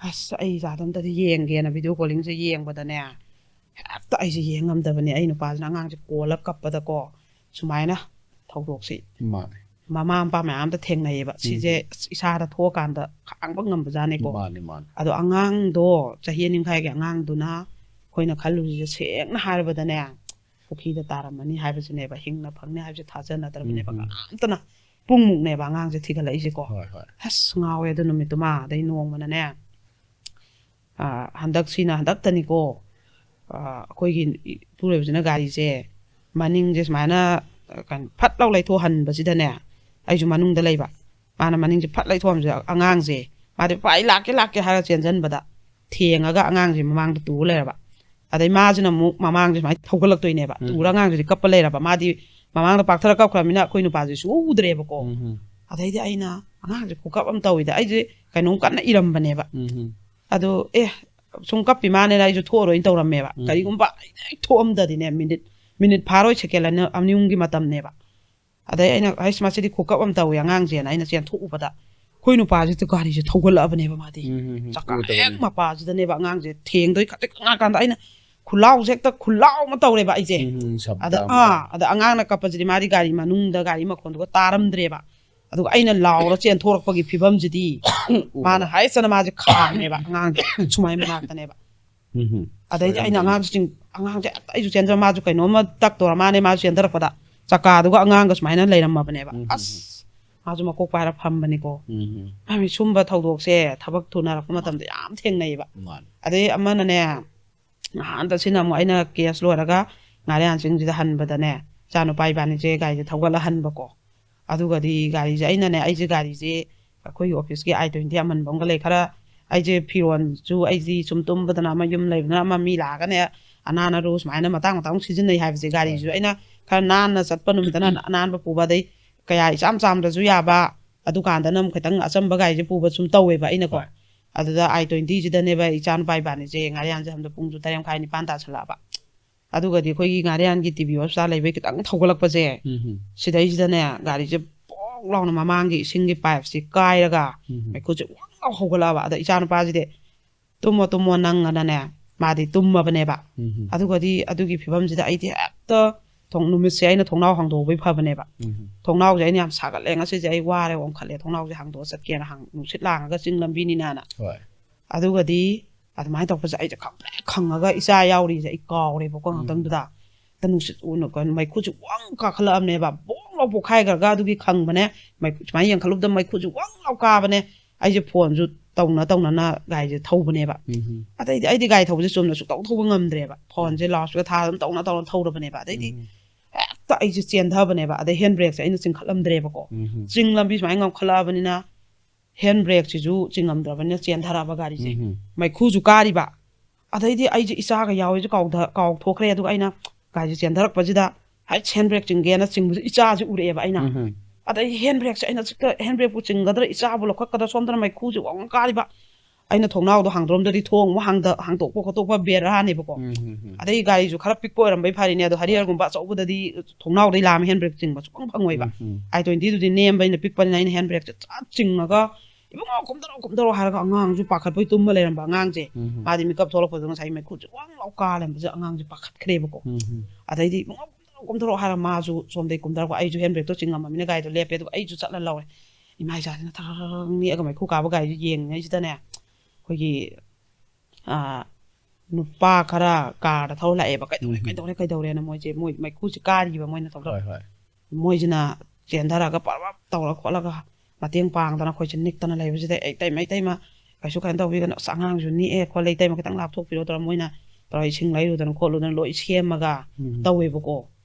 "ꯑꯁ, ꯑꯩ ꯖꯥꯗ ꯑꯝꯇꯗꯤ ꯌꯦꯡꯒꯦꯅ" ꯚꯤꯗꯤꯑꯣ ꯀꯣꯂꯤꯡꯁꯦ ꯌꯦꯡꯕꯗꯅꯦ, ꯍꯦꯛꯇ ꯑꯩꯁꯦ ꯌꯦꯡ ꯉꯝꯗꯕꯅꯦ꯫ ꯑꯩ ꯅꯨꯄꯥꯁꯤꯅ ꯑꯉꯥꯡꯁꯦ ꯀꯣꯜꯂ ꯀꯞꯄꯗꯀꯣ, ꯁꯨꯃꯥꯏꯅ ꯊꯧꯗꯣꯛꯁꯤ ꯃꯥꯅꯦ꯫ ꯃꯃꯥ ꯃꯄꯥ ꯃꯌꯥꯝ ꯑꯝꯇ ꯊꯦꯡꯅꯩꯌꯦꯕ꯫ ꯁꯤꯁꯦ ꯎꯝ꯫ ꯑꯁ, ꯏꯁꯥꯗ ꯊꯣꯛꯑꯀꯥꯟꯗ ꯈꯥꯡꯕ ꯉꯝꯕꯖꯥꯠꯅꯤꯀꯣ꯫ ꯃꯥꯅꯦ, ꯃꯥꯅꯦ꯫ ꯑꯗꯣ ꯑꯉꯥꯡꯗꯣ ꯆꯍꯤ ꯑꯅꯤ ꯃꯈꯥꯏꯒꯤ ꯑꯉꯥꯡꯗꯨꯅ ꯑꯩꯈꯣꯏꯅ ꯈꯜꯂꯨꯁꯤꯁꯦ ꯁꯦꯡꯅ ꯍꯥꯏꯔꯕꯗꯅꯦ, ꯄꯨꯈ꯭ꯔꯤꯗ ꯇꯥꯔꯝꯃꯅꯤ ꯍꯥꯏꯕꯁꯤꯅꯦꯕ, ꯍꯤꯡꯅ ꯐꯪꯅꯤ ꯍꯥꯏꯕꯁꯦ ꯊꯥꯖꯅꯗ꯭ꯔꯕꯅꯦꯕ꯫ ꯎꯝ, ꯎꯝ꯫ ꯀꯅꯥꯝꯇꯅ, ꯄꯨꯡꯃꯨꯛꯅꯦꯕ ꯑꯉꯥꯡꯁꯦ ꯊꯤꯒꯠꯂꯛꯏꯁꯦꯀꯣ꯫ ꯍꯣꯏ, ꯍꯣꯏ꯫ ꯑꯁ, ꯉꯥꯎꯋꯦ ꯑꯗꯨ ꯅꯨꯃꯤꯠꯇꯨꯃ꯫ ꯑꯗꯩ ꯅꯣꯡꯃꯅꯅꯦ, ꯑꯥ, ꯍꯟꯗꯛꯁꯤꯅ ꯍꯟꯗꯛꯇꯅꯤꯀꯣ, ꯑꯥ, ꯑꯩꯈꯣꯏꯒꯤ ꯏꯄꯨꯔꯣꯏꯕꯁꯤꯅ ꯒꯥꯔꯤꯁꯦ ꯃꯅꯤꯡꯁꯦ ꯁꯨꯃꯥꯏꯅ, ꯑꯥ, ꯀꯩꯅꯣ, ꯐꯠ ꯂꯥꯎ ꯂꯩꯊꯣꯛꯍꯟꯕꯁꯤꯗꯅꯦ, ꯑꯩꯁꯨ ꯃꯅꯨꯡꯗ ꯂꯩꯕ, ꯃꯥꯅ ꯃꯅꯤꯡꯁꯦ ꯐꯠ ꯂꯩꯊꯣꯛꯑꯝꯁꯦ, ꯑꯉꯥꯡꯁꯦ, ꯃꯥꯗꯤ ꯄꯥꯏ ꯂꯥꯛꯀꯦ ꯂꯥꯛꯀꯦ ꯍꯥꯏꯔ ꯆꯦꯟꯁꯤꯟꯕꯗ ꯊꯦꯡꯉꯒ ꯑꯉꯥꯡꯁꯦ ꯃꯃꯥꯡꯗ ꯇꯨꯔ ꯂꯩꯔꯕ꯫ ꯑꯗꯩ ꯃꯥꯁꯤꯅ ꯑꯃꯨꯛ ꯃꯃꯥꯡꯁꯦ ꯁꯨꯃꯥꯏꯅ ꯊꯧꯒꯠꯂꯛꯇꯣꯏꯅꯦꯕ꯫ ꯎꯝ. ꯇꯨꯔ ꯑꯉꯥꯡꯁꯤꯗꯤ ꯀꯞꯄ ꯂꯩꯔꯕ꯫ ꯃꯥꯗꯤ ꯃꯃꯥꯡꯗ ꯄꯥꯛꯊꯔ ꯀꯞꯈ꯭ꯔꯕꯅꯤꯅ ꯑꯩꯈꯣꯏ ꯅꯨꯄꯥꯁꯦ ꯁꯨꯗ꯭ꯔꯦꯕꯀꯣ꯫ ꯎꯝ. ꯑꯗꯩꯗꯤ ꯑꯩꯅ, "ꯑꯉꯥꯡꯁꯦ ꯈꯨꯀꯞ ꯑꯃ ꯇꯧꯋꯤꯗ", ꯑꯩꯁꯦ ꯀꯩꯅꯣꯝ ꯀꯟꯅ ꯏꯔꯝꯕꯅꯦꯕ꯫ ꯎꯝ. ꯑꯗꯣ, "ꯑꯦ, ꯁꯨꯝ ꯀꯞꯄꯤ ꯃꯥꯅꯦꯅ" ꯑꯩꯁꯨ ꯊꯣꯛꯑꯔꯣꯏꯅ ꯇꯧꯔꯝꯃꯦꯕ꯫ ꯎꯝ. ꯀꯔꯤꯒꯨꯝꯕ ꯑꯩꯅ ꯍꯦꯛ ꯊꯣꯛꯑꯝꯗꯗꯤꯅꯦ, ꯃꯤꯅꯤꯠ, ꯃꯤꯅꯤꯠ ꯐꯥꯔꯣꯏ, ꯁꯦꯀꯦꯟ ꯑꯅꯤ, ꯑꯅꯤ ꯑꯍꯨꯝꯒꯤ ꯃꯇꯝꯅꯦꯕ꯫ ꯑꯗꯩ ꯑꯩꯅ, "ꯍꯩꯁ, ꯃꯁꯤꯗꯤ ꯈꯨꯀꯞ ꯑꯃ ꯇꯧꯏ ꯑꯉꯥꯡꯁꯦꯅ" ꯑꯩꯅ ꯆꯦꯟꯊꯣꯛꯎꯕꯗ, ꯑꯩꯈꯣꯏ ꯅꯨꯄꯥꯁꯤꯗ ꯒꯥꯔꯤꯁꯦ ꯊꯧꯒꯠꯂꯛꯑꯕꯅꯦꯕ ꯃꯥꯗꯤ꯫ ꯎꯝ, ꯎꯝ, ꯎꯝ. ꯆꯀꯥ ꯎꯗꯕꯅꯤ. ꯍꯦꯛ ꯃꯄꯥꯁꯤꯗꯅꯦꯕ ꯑꯉꯥꯡꯁꯦ ꯊꯦꯡꯗꯣꯏ ꯈꯖꯤꯛ ꯉꯥꯏꯀꯥꯟꯗ ꯑꯩꯅ ꯈꯨꯂꯥꯎꯁꯦ ꯍꯦꯛꯇ ꯈꯨꯂꯥꯎ ꯑꯃ ꯇꯧꯔꯦꯕ ꯑꯩꯁꯦ꯫ ꯎꯝ, ꯎꯝ, ꯁꯞ ꯑꯗ ꯇꯥꯕ. ꯑꯥ, ꯑꯗ ꯑꯉꯥꯡꯅ ꯀꯞꯄꯁꯤꯗꯤ ꯃꯥꯗꯤ ꯒꯥꯔꯤ ꯃꯅꯨꯡꯗ ꯒꯥꯔꯤ ꯃꯈꯣꯟꯗꯨꯒ ꯇꯥꯔꯝꯗ꯭ꯔꯦꯕ꯫ ꯑꯗꯨꯒ ꯑꯩꯅ ꯂꯥꯎꯔ ꯆꯦꯟꯊꯣꯔꯛꯄꯒꯤ ꯐꯤꯕꯝꯁꯤꯗꯤ ꯎꯕ. ꯃꯥꯅ ꯍꯥꯏꯁꯇꯅ ꯃꯥꯁꯦ ꯈꯥꯝꯃꯦꯕ ꯑꯉꯥꯡꯁꯦ ꯁꯨꯃꯥꯏꯅ ꯃꯅꯥꯛꯇꯅꯦꯕ꯫ ꯎꯝ. ꯑꯗꯩꯗꯤ ꯑꯩꯅ ꯁꯣꯏꯔꯝꯗꯣꯏꯅꯤ. ꯑꯉꯥꯡꯁꯤꯡ, ꯑꯉꯥꯡꯁꯦ ꯑꯩꯁꯨ ꯆꯦꯟꯖ-, ꯃꯥꯁꯨ ꯀꯩꯅꯣꯝꯃ ꯇꯛꯇꯧꯔ ꯃꯥꯅꯦ, ꯃꯥꯁꯨ ꯆꯦꯟꯊꯔꯛꯄꯗ ꯆꯀꯥꯗꯨꯒ ꯑꯉꯥꯡꯒ ꯁꯨꯃꯥꯏꯅ ꯂꯩꯔꯝꯃꯕꯅꯦꯕ꯫ ꯎꯝ. ꯑꯁ, ꯃꯥꯁꯨ ꯃꯀꯣꯛ ꯄꯥꯏꯔ ꯐꯝꯕꯅꯤꯀꯣ꯫ ꯎꯝ. ꯍꯥꯏꯕꯗꯤ ꯁꯨꯝꯕ ꯊꯧꯗꯣꯛꯁꯦ ꯊꯕꯛ ꯊꯨꯅꯔꯛꯄ ꯃꯇꯝꯗ ꯌꯥꯝ ꯊꯦꯡꯅꯩꯌꯦꯕ꯫ ꯃꯥꯅꯤ. ꯑꯗꯩ ꯑꯃꯅꯅꯦ, ꯅꯍꯥꯟꯗ ꯁꯤꯅ ꯑꯃꯨꯛ ꯑꯩꯅ ꯀꯦꯁ ꯂꯣꯏꯔꯒ ꯉꯥꯔꯤꯌꯥꯟ ꯆꯤꯡꯁꯤꯗ ꯍꯟꯕꯗꯅꯦ, ꯏꯆꯥꯅꯨꯄꯥ ꯏꯕꯥꯅꯤꯁꯦ ꯒꯥꯔꯤꯁꯦ ꯊꯧꯒꯠꯂ ꯍꯟꯕꯀꯣ꯫ ꯑꯗꯨꯒꯗꯤ ꯒꯥꯔꯤꯁꯦ ꯑꯩꯅꯅꯦ, ꯑꯩꯁꯦ ꯒꯥꯔꯤꯁꯦ ꯑꯩꯈꯣꯏꯒꯤ ꯑꯣꯐꯤꯁꯀꯤ ꯑꯥꯏ ꯇ꯭ꯋꯦꯟꯇꯤ ꯑꯃꯟꯕ ꯑꯃꯒ ꯂꯩ꯫ ꯈꯔ ꯑꯩꯁꯦ ꯐꯤꯔꯣꯟꯁꯨ ꯑꯩꯗꯤ ꯁꯨꯝ ꯇꯨꯝꯕꯗꯅ ꯑꯃ, ꯌꯨꯝ ꯂꯩꯕꯅ ꯑꯃ, ꯃꯤ ꯂꯥꯛꯑꯒꯅꯦ ꯑꯅꯥꯟꯅꯔꯨ ꯁꯨꯃꯥꯏꯅ ꯃꯇꯥꯡ ꯃꯇꯥꯡ ꯁꯤꯖꯤꯟꯅꯩ ꯍꯥꯏꯕꯁꯦ꯫ ꯒꯥꯔꯤꯁꯨ ꯍꯣꯏ. ꯑꯩꯅ ꯈꯔ ꯅꯥꯟꯅ ꯆꯠꯄ ꯅꯨꯃꯤꯠꯇꯅ ꯑꯅꯥꯟꯕ ꯄꯨꯕ, ꯑꯗꯩ ꯀꯌꯥ ꯏꯆꯥꯝ ꯆꯥꯝꯗ꯭ꯔꯁꯨ ꯌꯥꯕ, ꯑꯗꯨꯀꯥꯟꯗꯅ ꯑꯃꯨꯛ ꯈꯤꯇꯪ ꯑꯆꯝꯕ ꯒꯥꯔꯤꯁꯦ ꯄꯨꯕ ꯁꯨꯝ ꯇꯧꯋꯦꯕ ꯑꯩꯅꯀꯣ꯫ ꯍꯣꯏ. ꯑꯗꯨꯗ ꯑꯥꯏ ꯇ꯭ꯋꯦꯟꯇꯤꯁꯤꯗꯅꯦꯕ ꯏꯆꯥꯅꯨꯄꯥ ꯏꯕꯥꯅꯤꯁꯦ ꯉꯥꯔꯤꯌꯥꯟꯁꯦ ꯍꯟꯗꯛ ꯄꯨꯡꯁꯨ ꯇꯔꯦꯠ ꯃꯈꯥꯏ ꯅꯤꯄꯥꯟ ꯇꯥꯁꯜꯂꯛꯑꯕ꯫ ꯑꯗꯨꯒꯗꯤ ꯑꯩꯈꯣꯏꯒꯤ ꯉꯥꯔꯤꯌꯥꯟꯒꯤ ꯇꯤ ꯕꯤ ꯍꯣꯁꯄꯤꯇꯥꯜ ꯂꯩꯕꯩ ꯈꯤꯇꯪ ꯊꯧꯒꯠꯂꯛꯄꯁꯦ, ꯎꯝ. ꯁꯤꯗꯩꯁꯤꯗꯅꯦ ꯒꯥꯔꯤꯁꯦ ꯄꯣꯛ ꯂꯥꯎꯅ ꯃꯃꯥꯡꯒꯤ ꯏꯁꯤꯡꯒꯤ ꯄꯥꯏꯞꯁꯤ ꯀꯥꯏꯔꯒ ꯎꯝ. ꯃꯩꯈꯨꯁꯦ ꯋꯪ ꯂꯥꯎ ꯍꯧꯒꯠꯂꯛꯑꯕ꯫ ꯑꯗ ꯏꯆꯥꯅꯨꯄꯥꯁꯤꯗꯤ, "ꯇꯨꯝꯃꯣ, ꯇꯨꯝꯃꯣ ꯅꯪ" ꯑꯅꯅꯦ, ꯃꯥꯗꯤ ꯇꯨꯝꯃꯕꯅꯦꯕ꯫ ꯎꯝ. ꯑꯗꯨꯒꯗꯤ ꯑꯗꯨꯒꯤ ꯐꯤꯕꯝꯁꯤꯗ ꯑꯩꯗꯤ ꯍꯦꯛꯇ ꯊꯣꯡ-, ꯅꯨꯃꯤꯠꯁꯦ ꯑꯩꯅ ꯊꯣꯡꯅꯥꯎ ꯍꯥꯡꯗꯣꯛꯎꯕꯩ ꯐꯕꯅꯦꯕ꯫ ꯎꯝ. ꯊꯣꯡꯅꯥꯎꯁꯦ ꯑꯩꯅ ꯌꯥꯝ ꯁꯥꯒꯠꯂꯦ ꯉꯁꯤꯁꯦ, ꯑꯩ ꯋꯥꯔꯦ, ꯑꯣꯟꯈꯠꯂꯦ, ꯊꯣꯡꯅꯥꯎꯁꯦ ꯍꯥꯡꯗꯣꯛꯑ ꯆꯠꯀꯦꯅ ꯍꯥꯡ-, ꯅꯨꯡꯁꯤꯠ ꯂꯥꯡꯉꯒ ꯆꯤꯡ ꯂꯝꯕꯤꯅꯤꯅꯥꯅ꯫ ꯍꯣꯏ. ꯑꯗꯨꯒꯗꯤ ꯑꯗꯨꯃꯥꯏꯅ ꯇꯧꯕꯁꯦ ꯑꯩꯁꯦ ꯈꯪꯄ꯭ꯔꯦꯛ ꯈꯪꯉꯒ ꯏꯆꯥ ꯌꯥꯎꯔꯤꯁꯦ ꯑꯩ ꯀꯥꯎꯔꯦꯕꯀꯣ ꯎꯝ. ꯉꯥꯛꯇꯪꯗꯨꯗ꯫ ꯑꯗ ꯅꯨꯡꯁꯤꯠ ꯎꯅ ꯀꯩꯅꯣ ꯃꯩꯈꯨꯁꯦ ꯋꯪ ꯀꯥꯈꯠꯂꯛꯑꯕꯅꯦꯕ, ꯕꯣꯡ ꯂꯥꯎ ꯄꯣꯛꯈꯥꯏꯈ꯭ꯔꯒ꯫ ꯑꯗꯨꯒꯤ ꯈꯪꯕꯅꯦ, ꯃꯩ-, ꯁꯨꯃꯥꯏꯅ ꯌꯦꯡꯈꯠꯂꯨꯕꯗ ꯃꯩꯈꯨꯁꯦ ꯋꯪ ꯂꯥꯎ ꯀꯥꯕꯅꯦ꯫ ꯑꯩꯁꯦ ꯐꯣꯟꯁꯨ ꯇꯧꯅ ꯇꯧꯅꯅ ꯒꯥꯔꯤꯁꯦ ꯊꯧꯕꯅꯦꯕ꯫ ꯎꯝ. ꯑꯗꯩꯗꯤ ꯑꯩꯗꯤ ꯒꯥꯔꯤ ꯊꯧꯕꯁꯦ ꯆꯨꯝꯅ ꯁꯨꯛꯇꯧ ꯊꯧꯕ ꯉꯝꯗ꯭ꯔꯦꯕ, ꯐꯣꯟꯁꯦ ꯂꯥꯎꯁꯄꯤꯀꯔ ꯊꯥ ꯑꯗꯨꯝ ꯇꯧꯅ ꯇꯧꯅ ꯊꯧꯔꯕꯅꯦꯕ꯫ ꯑꯗꯩꯗꯤ ꯎꯝ. ꯍꯦꯛꯇ ꯍꯦꯛꯇ ꯑꯩꯁꯦ ꯆꯦꯟꯊꯕꯅꯦꯕ꯫ ꯑꯗꯩ ꯍꯦꯟ ꯕ꯭ꯔꯦꯛꯁꯦ ꯑꯩꯅ ꯆꯤꯡꯈꯠꯂꯝꯗ꯭ꯔꯦꯕꯀꯣ꯫ ꯎꯝ ꯆꯤꯡ ꯂꯝꯕꯤ ꯁꯨꯃꯥꯏꯅ ꯉꯝꯈꯠꯂꯛꯑꯕꯅꯤꯅ ꯍꯦꯟ ꯕ꯭ꯔꯦꯛꯁꯤꯁꯨ ꯆꯤꯡꯉꯝꯗ꯭ꯔꯕꯅꯤꯅ ꯆꯦꯟꯊꯔꯛꯑꯕ ꯒꯥꯔꯤꯁꯦ꯫ ꯎꯝ ꯃꯩꯈꯨꯁꯨ ꯀꯥꯔꯤꯕ꯫ ꯑꯗꯩꯗꯤ ꯑꯩꯁꯦ ꯏꯆꯥꯒ ꯌꯥꯎꯋꯦꯁꯦ ꯀꯥꯎꯊ ꯀꯥꯎꯊꯣꯛꯈ꯭ꯔꯦ꯫ ꯑꯗꯨꯒ ꯑꯩꯅ ꯒꯥꯔꯤꯁꯦ ꯆꯦꯟꯊꯔꯛꯄꯁꯤꯗ ꯍꯦꯛ ꯍꯦꯟ ꯕ꯭ꯔꯦꯛ ꯆꯤꯡꯒꯦꯅ ꯆꯤꯡꯕꯁꯦ ꯏꯆꯥꯁꯦ ꯎꯔꯛꯑꯦꯕ ꯑꯩꯅ꯫ ꯎꯝ ꯑꯗꯩ ꯍꯦꯟ ꯕ꯭ꯔꯦꯛꯁꯦ ꯑꯩꯅ ꯆꯤꯛꯇ ꯍꯦꯟ ꯕ꯭ꯔꯦꯛꯄꯨ ꯆꯤꯡꯒꯗ꯭ꯔꯥ, ꯏꯆꯥꯕꯨ ꯂꯧꯈꯠꯀꯗ꯭ꯔꯥ, ꯁꯣꯝꯗꯅ ꯃꯩꯈꯨꯁꯦ ꯋꯥꯡ ꯀꯥꯔꯤꯕ꯫ ꯑꯩꯅ ꯊꯣꯡꯅꯥꯎꯗꯣ ꯍꯥꯡꯗꯣꯔꯝꯗ꯭ꯔꯗꯤ ꯊꯣꯡ ꯑꯃꯨꯛ ꯍꯥꯡꯗ ꯍꯥꯡꯗꯣꯛꯄ ꯈꯣꯠꯇꯣꯛꯄ ꯕꯦꯔꯥꯅꯦꯕꯀꯣ꯫ ꯎꯝ ꯎꯝ ꯎꯝ ꯑꯗꯩ ꯒꯥꯔꯤꯁꯨ ꯈꯔ ꯄꯤꯛꯄ ꯑꯣꯏꯔꯝꯕꯩ ꯐꯔꯤꯅꯦ꯫ ꯑꯗꯣ ꯍꯔꯤꯌꯔꯒꯨꯝꯕ ꯑꯆꯧꯕꯗꯗꯤ ꯊꯣꯡꯅꯥꯎꯗꯩ ꯂꯥꯝꯃ ꯍꯦꯟ ꯕ꯭ꯔꯦꯛ ꯆꯤꯡꯕ ꯁꯨꯡꯐꯪ ꯐꯪꯉꯣꯏꯕ꯫ ꯎꯝ ꯎꯝ ꯑꯥꯏ ꯇ꯭ꯋꯦꯟꯇꯤꯗꯨꯗꯤ ꯅꯦꯝꯕꯅꯤꯅ, ꯄꯤꯛꯄꯅꯤꯅ ꯑꯩꯅ ꯍꯦꯟ ꯕ꯭ꯔꯦꯛꯁꯦ ꯆꯠ ꯆꯤꯡꯉꯒ "ꯏꯕꯨꯡꯉꯣ, ꯀꯨꯝꯊꯔꯛꯑꯣ, ꯀꯨꯝꯊꯔꯛꯑꯣ" ꯍꯥꯏꯔꯒ ꯑꯉꯥꯡꯁꯨ ꯄꯥꯈꯠꯄꯩ ꯇꯨꯝꯃ ꯂꯩꯔꯝꯕ ꯑꯉꯥꯡꯁꯦ꯫ ꯎꯝ ꯃꯥꯗꯤ ꯃꯤꯀꯞ ꯊꯣꯛꯂꯛꯄꯗꯨ ꯉꯁꯥꯏ ꯃꯩꯈꯨꯁꯦ ꯋꯥꯡ ꯂꯥꯎ ꯀꯥꯜꯂꯦꯕꯁꯦ, ꯑꯉꯥꯡꯁꯦ ꯄꯥꯈꯠꯈ꯭ꯔꯦꯕꯀꯣ꯫ ꯎꯝ ꯎꯝ ꯑꯗꯩꯗꯤ "ꯏꯕꯨꯡꯉꯣ, ꯀꯨꯝꯊꯔꯛꯑꯣ, ꯀꯨꯝꯊꯔꯛꯑꯣ" ꯍꯥꯏꯔꯒ ꯃꯥꯁꯨ ꯁꯣꯝꯗꯩ ꯀꯨꯝꯊꯔꯛꯄ, ꯑꯩꯁꯨ ꯍꯦꯟ ꯕ꯭ꯔꯦꯛꯇꯣ ꯆꯤꯡꯉꯝꯃꯕꯅꯤꯅ ꯒꯥꯔꯤꯗꯣ ꯂꯦꯞꯄꯦ꯫ ꯑꯗꯨꯒ ꯑꯩꯁꯨ ꯆꯠꯂ ꯂꯧꯔꯦ꯫ ꯏꯃꯥ ꯏꯆꯥꯁꯤꯅ ꯊꯔ ꯅꯤꯛꯑꯒ ꯃꯩꯈꯨ ꯀꯥꯕ ꯒꯥꯔꯤꯗꯨ ꯌꯦꯡꯉꯤꯉꯩꯁꯤꯗꯅꯦ, ꯑꯩꯈꯣꯏꯒꯤ ꯑꯥ, ꯅꯨꯄꯥ ꯈꯔ ꯀꯥꯔꯗ ꯊꯧꯔ ꯂꯥꯛꯑꯦꯕ꯫ "ꯀꯩꯗꯧꯔꯦ, ꯎꯝ꯫ ꯀꯩꯗꯧꯔꯦ, ꯀꯩꯗꯧꯔꯦꯅ?" ꯃꯣꯏꯁꯦ, ꯃꯣꯏ ꯃꯩꯈꯨꯁꯦ ꯀꯥꯔꯤꯕ ꯃꯣꯏꯅ ꯊꯧꯔ꯫ ꯍꯣꯏ ꯍꯣꯏ ꯃꯣꯏꯁꯤꯅ ꯆꯦꯟꯊꯔꯒ ꯄꯔꯞ ꯇꯧꯔ ꯈꯣꯠꯂꯒ ꯃꯇꯦꯡ ꯄꯥꯡꯗꯅ ꯑꯩꯈꯣꯏꯁꯦ ꯅꯤꯛꯇꯅ ꯂꯩꯕꯁꯤꯗ, "ꯑꯩ ꯏꯇꯩꯃ, ꯏꯇꯩꯃ, ꯀꯩꯁꯨ ꯀꯩꯅꯣ ꯇꯧꯕꯤꯒꯅꯨ꯫ ꯑꯁ, ꯑꯉꯥꯡꯁꯨ ꯅꯤꯛꯑꯦ ꯈꯣꯠꯂꯦ, ꯏꯇꯩꯃ, ꯈꯤꯇꯪ ꯂꯥꯞꯊꯣꯛꯄꯤꯔꯣ" ꯇꯧꯔ ꯃꯣꯏꯅ ꯇꯧꯔ ꯏꯁꯤꯡ ꯂꯩꯔꯨꯗꯅ ꯈꯣꯠꯂꯨꯗꯅ ꯂꯣꯏ ꯁꯦꯝꯃꯒ ꯎꯝ꯫ ꯇꯧꯋꯦꯕꯀꯣ꯫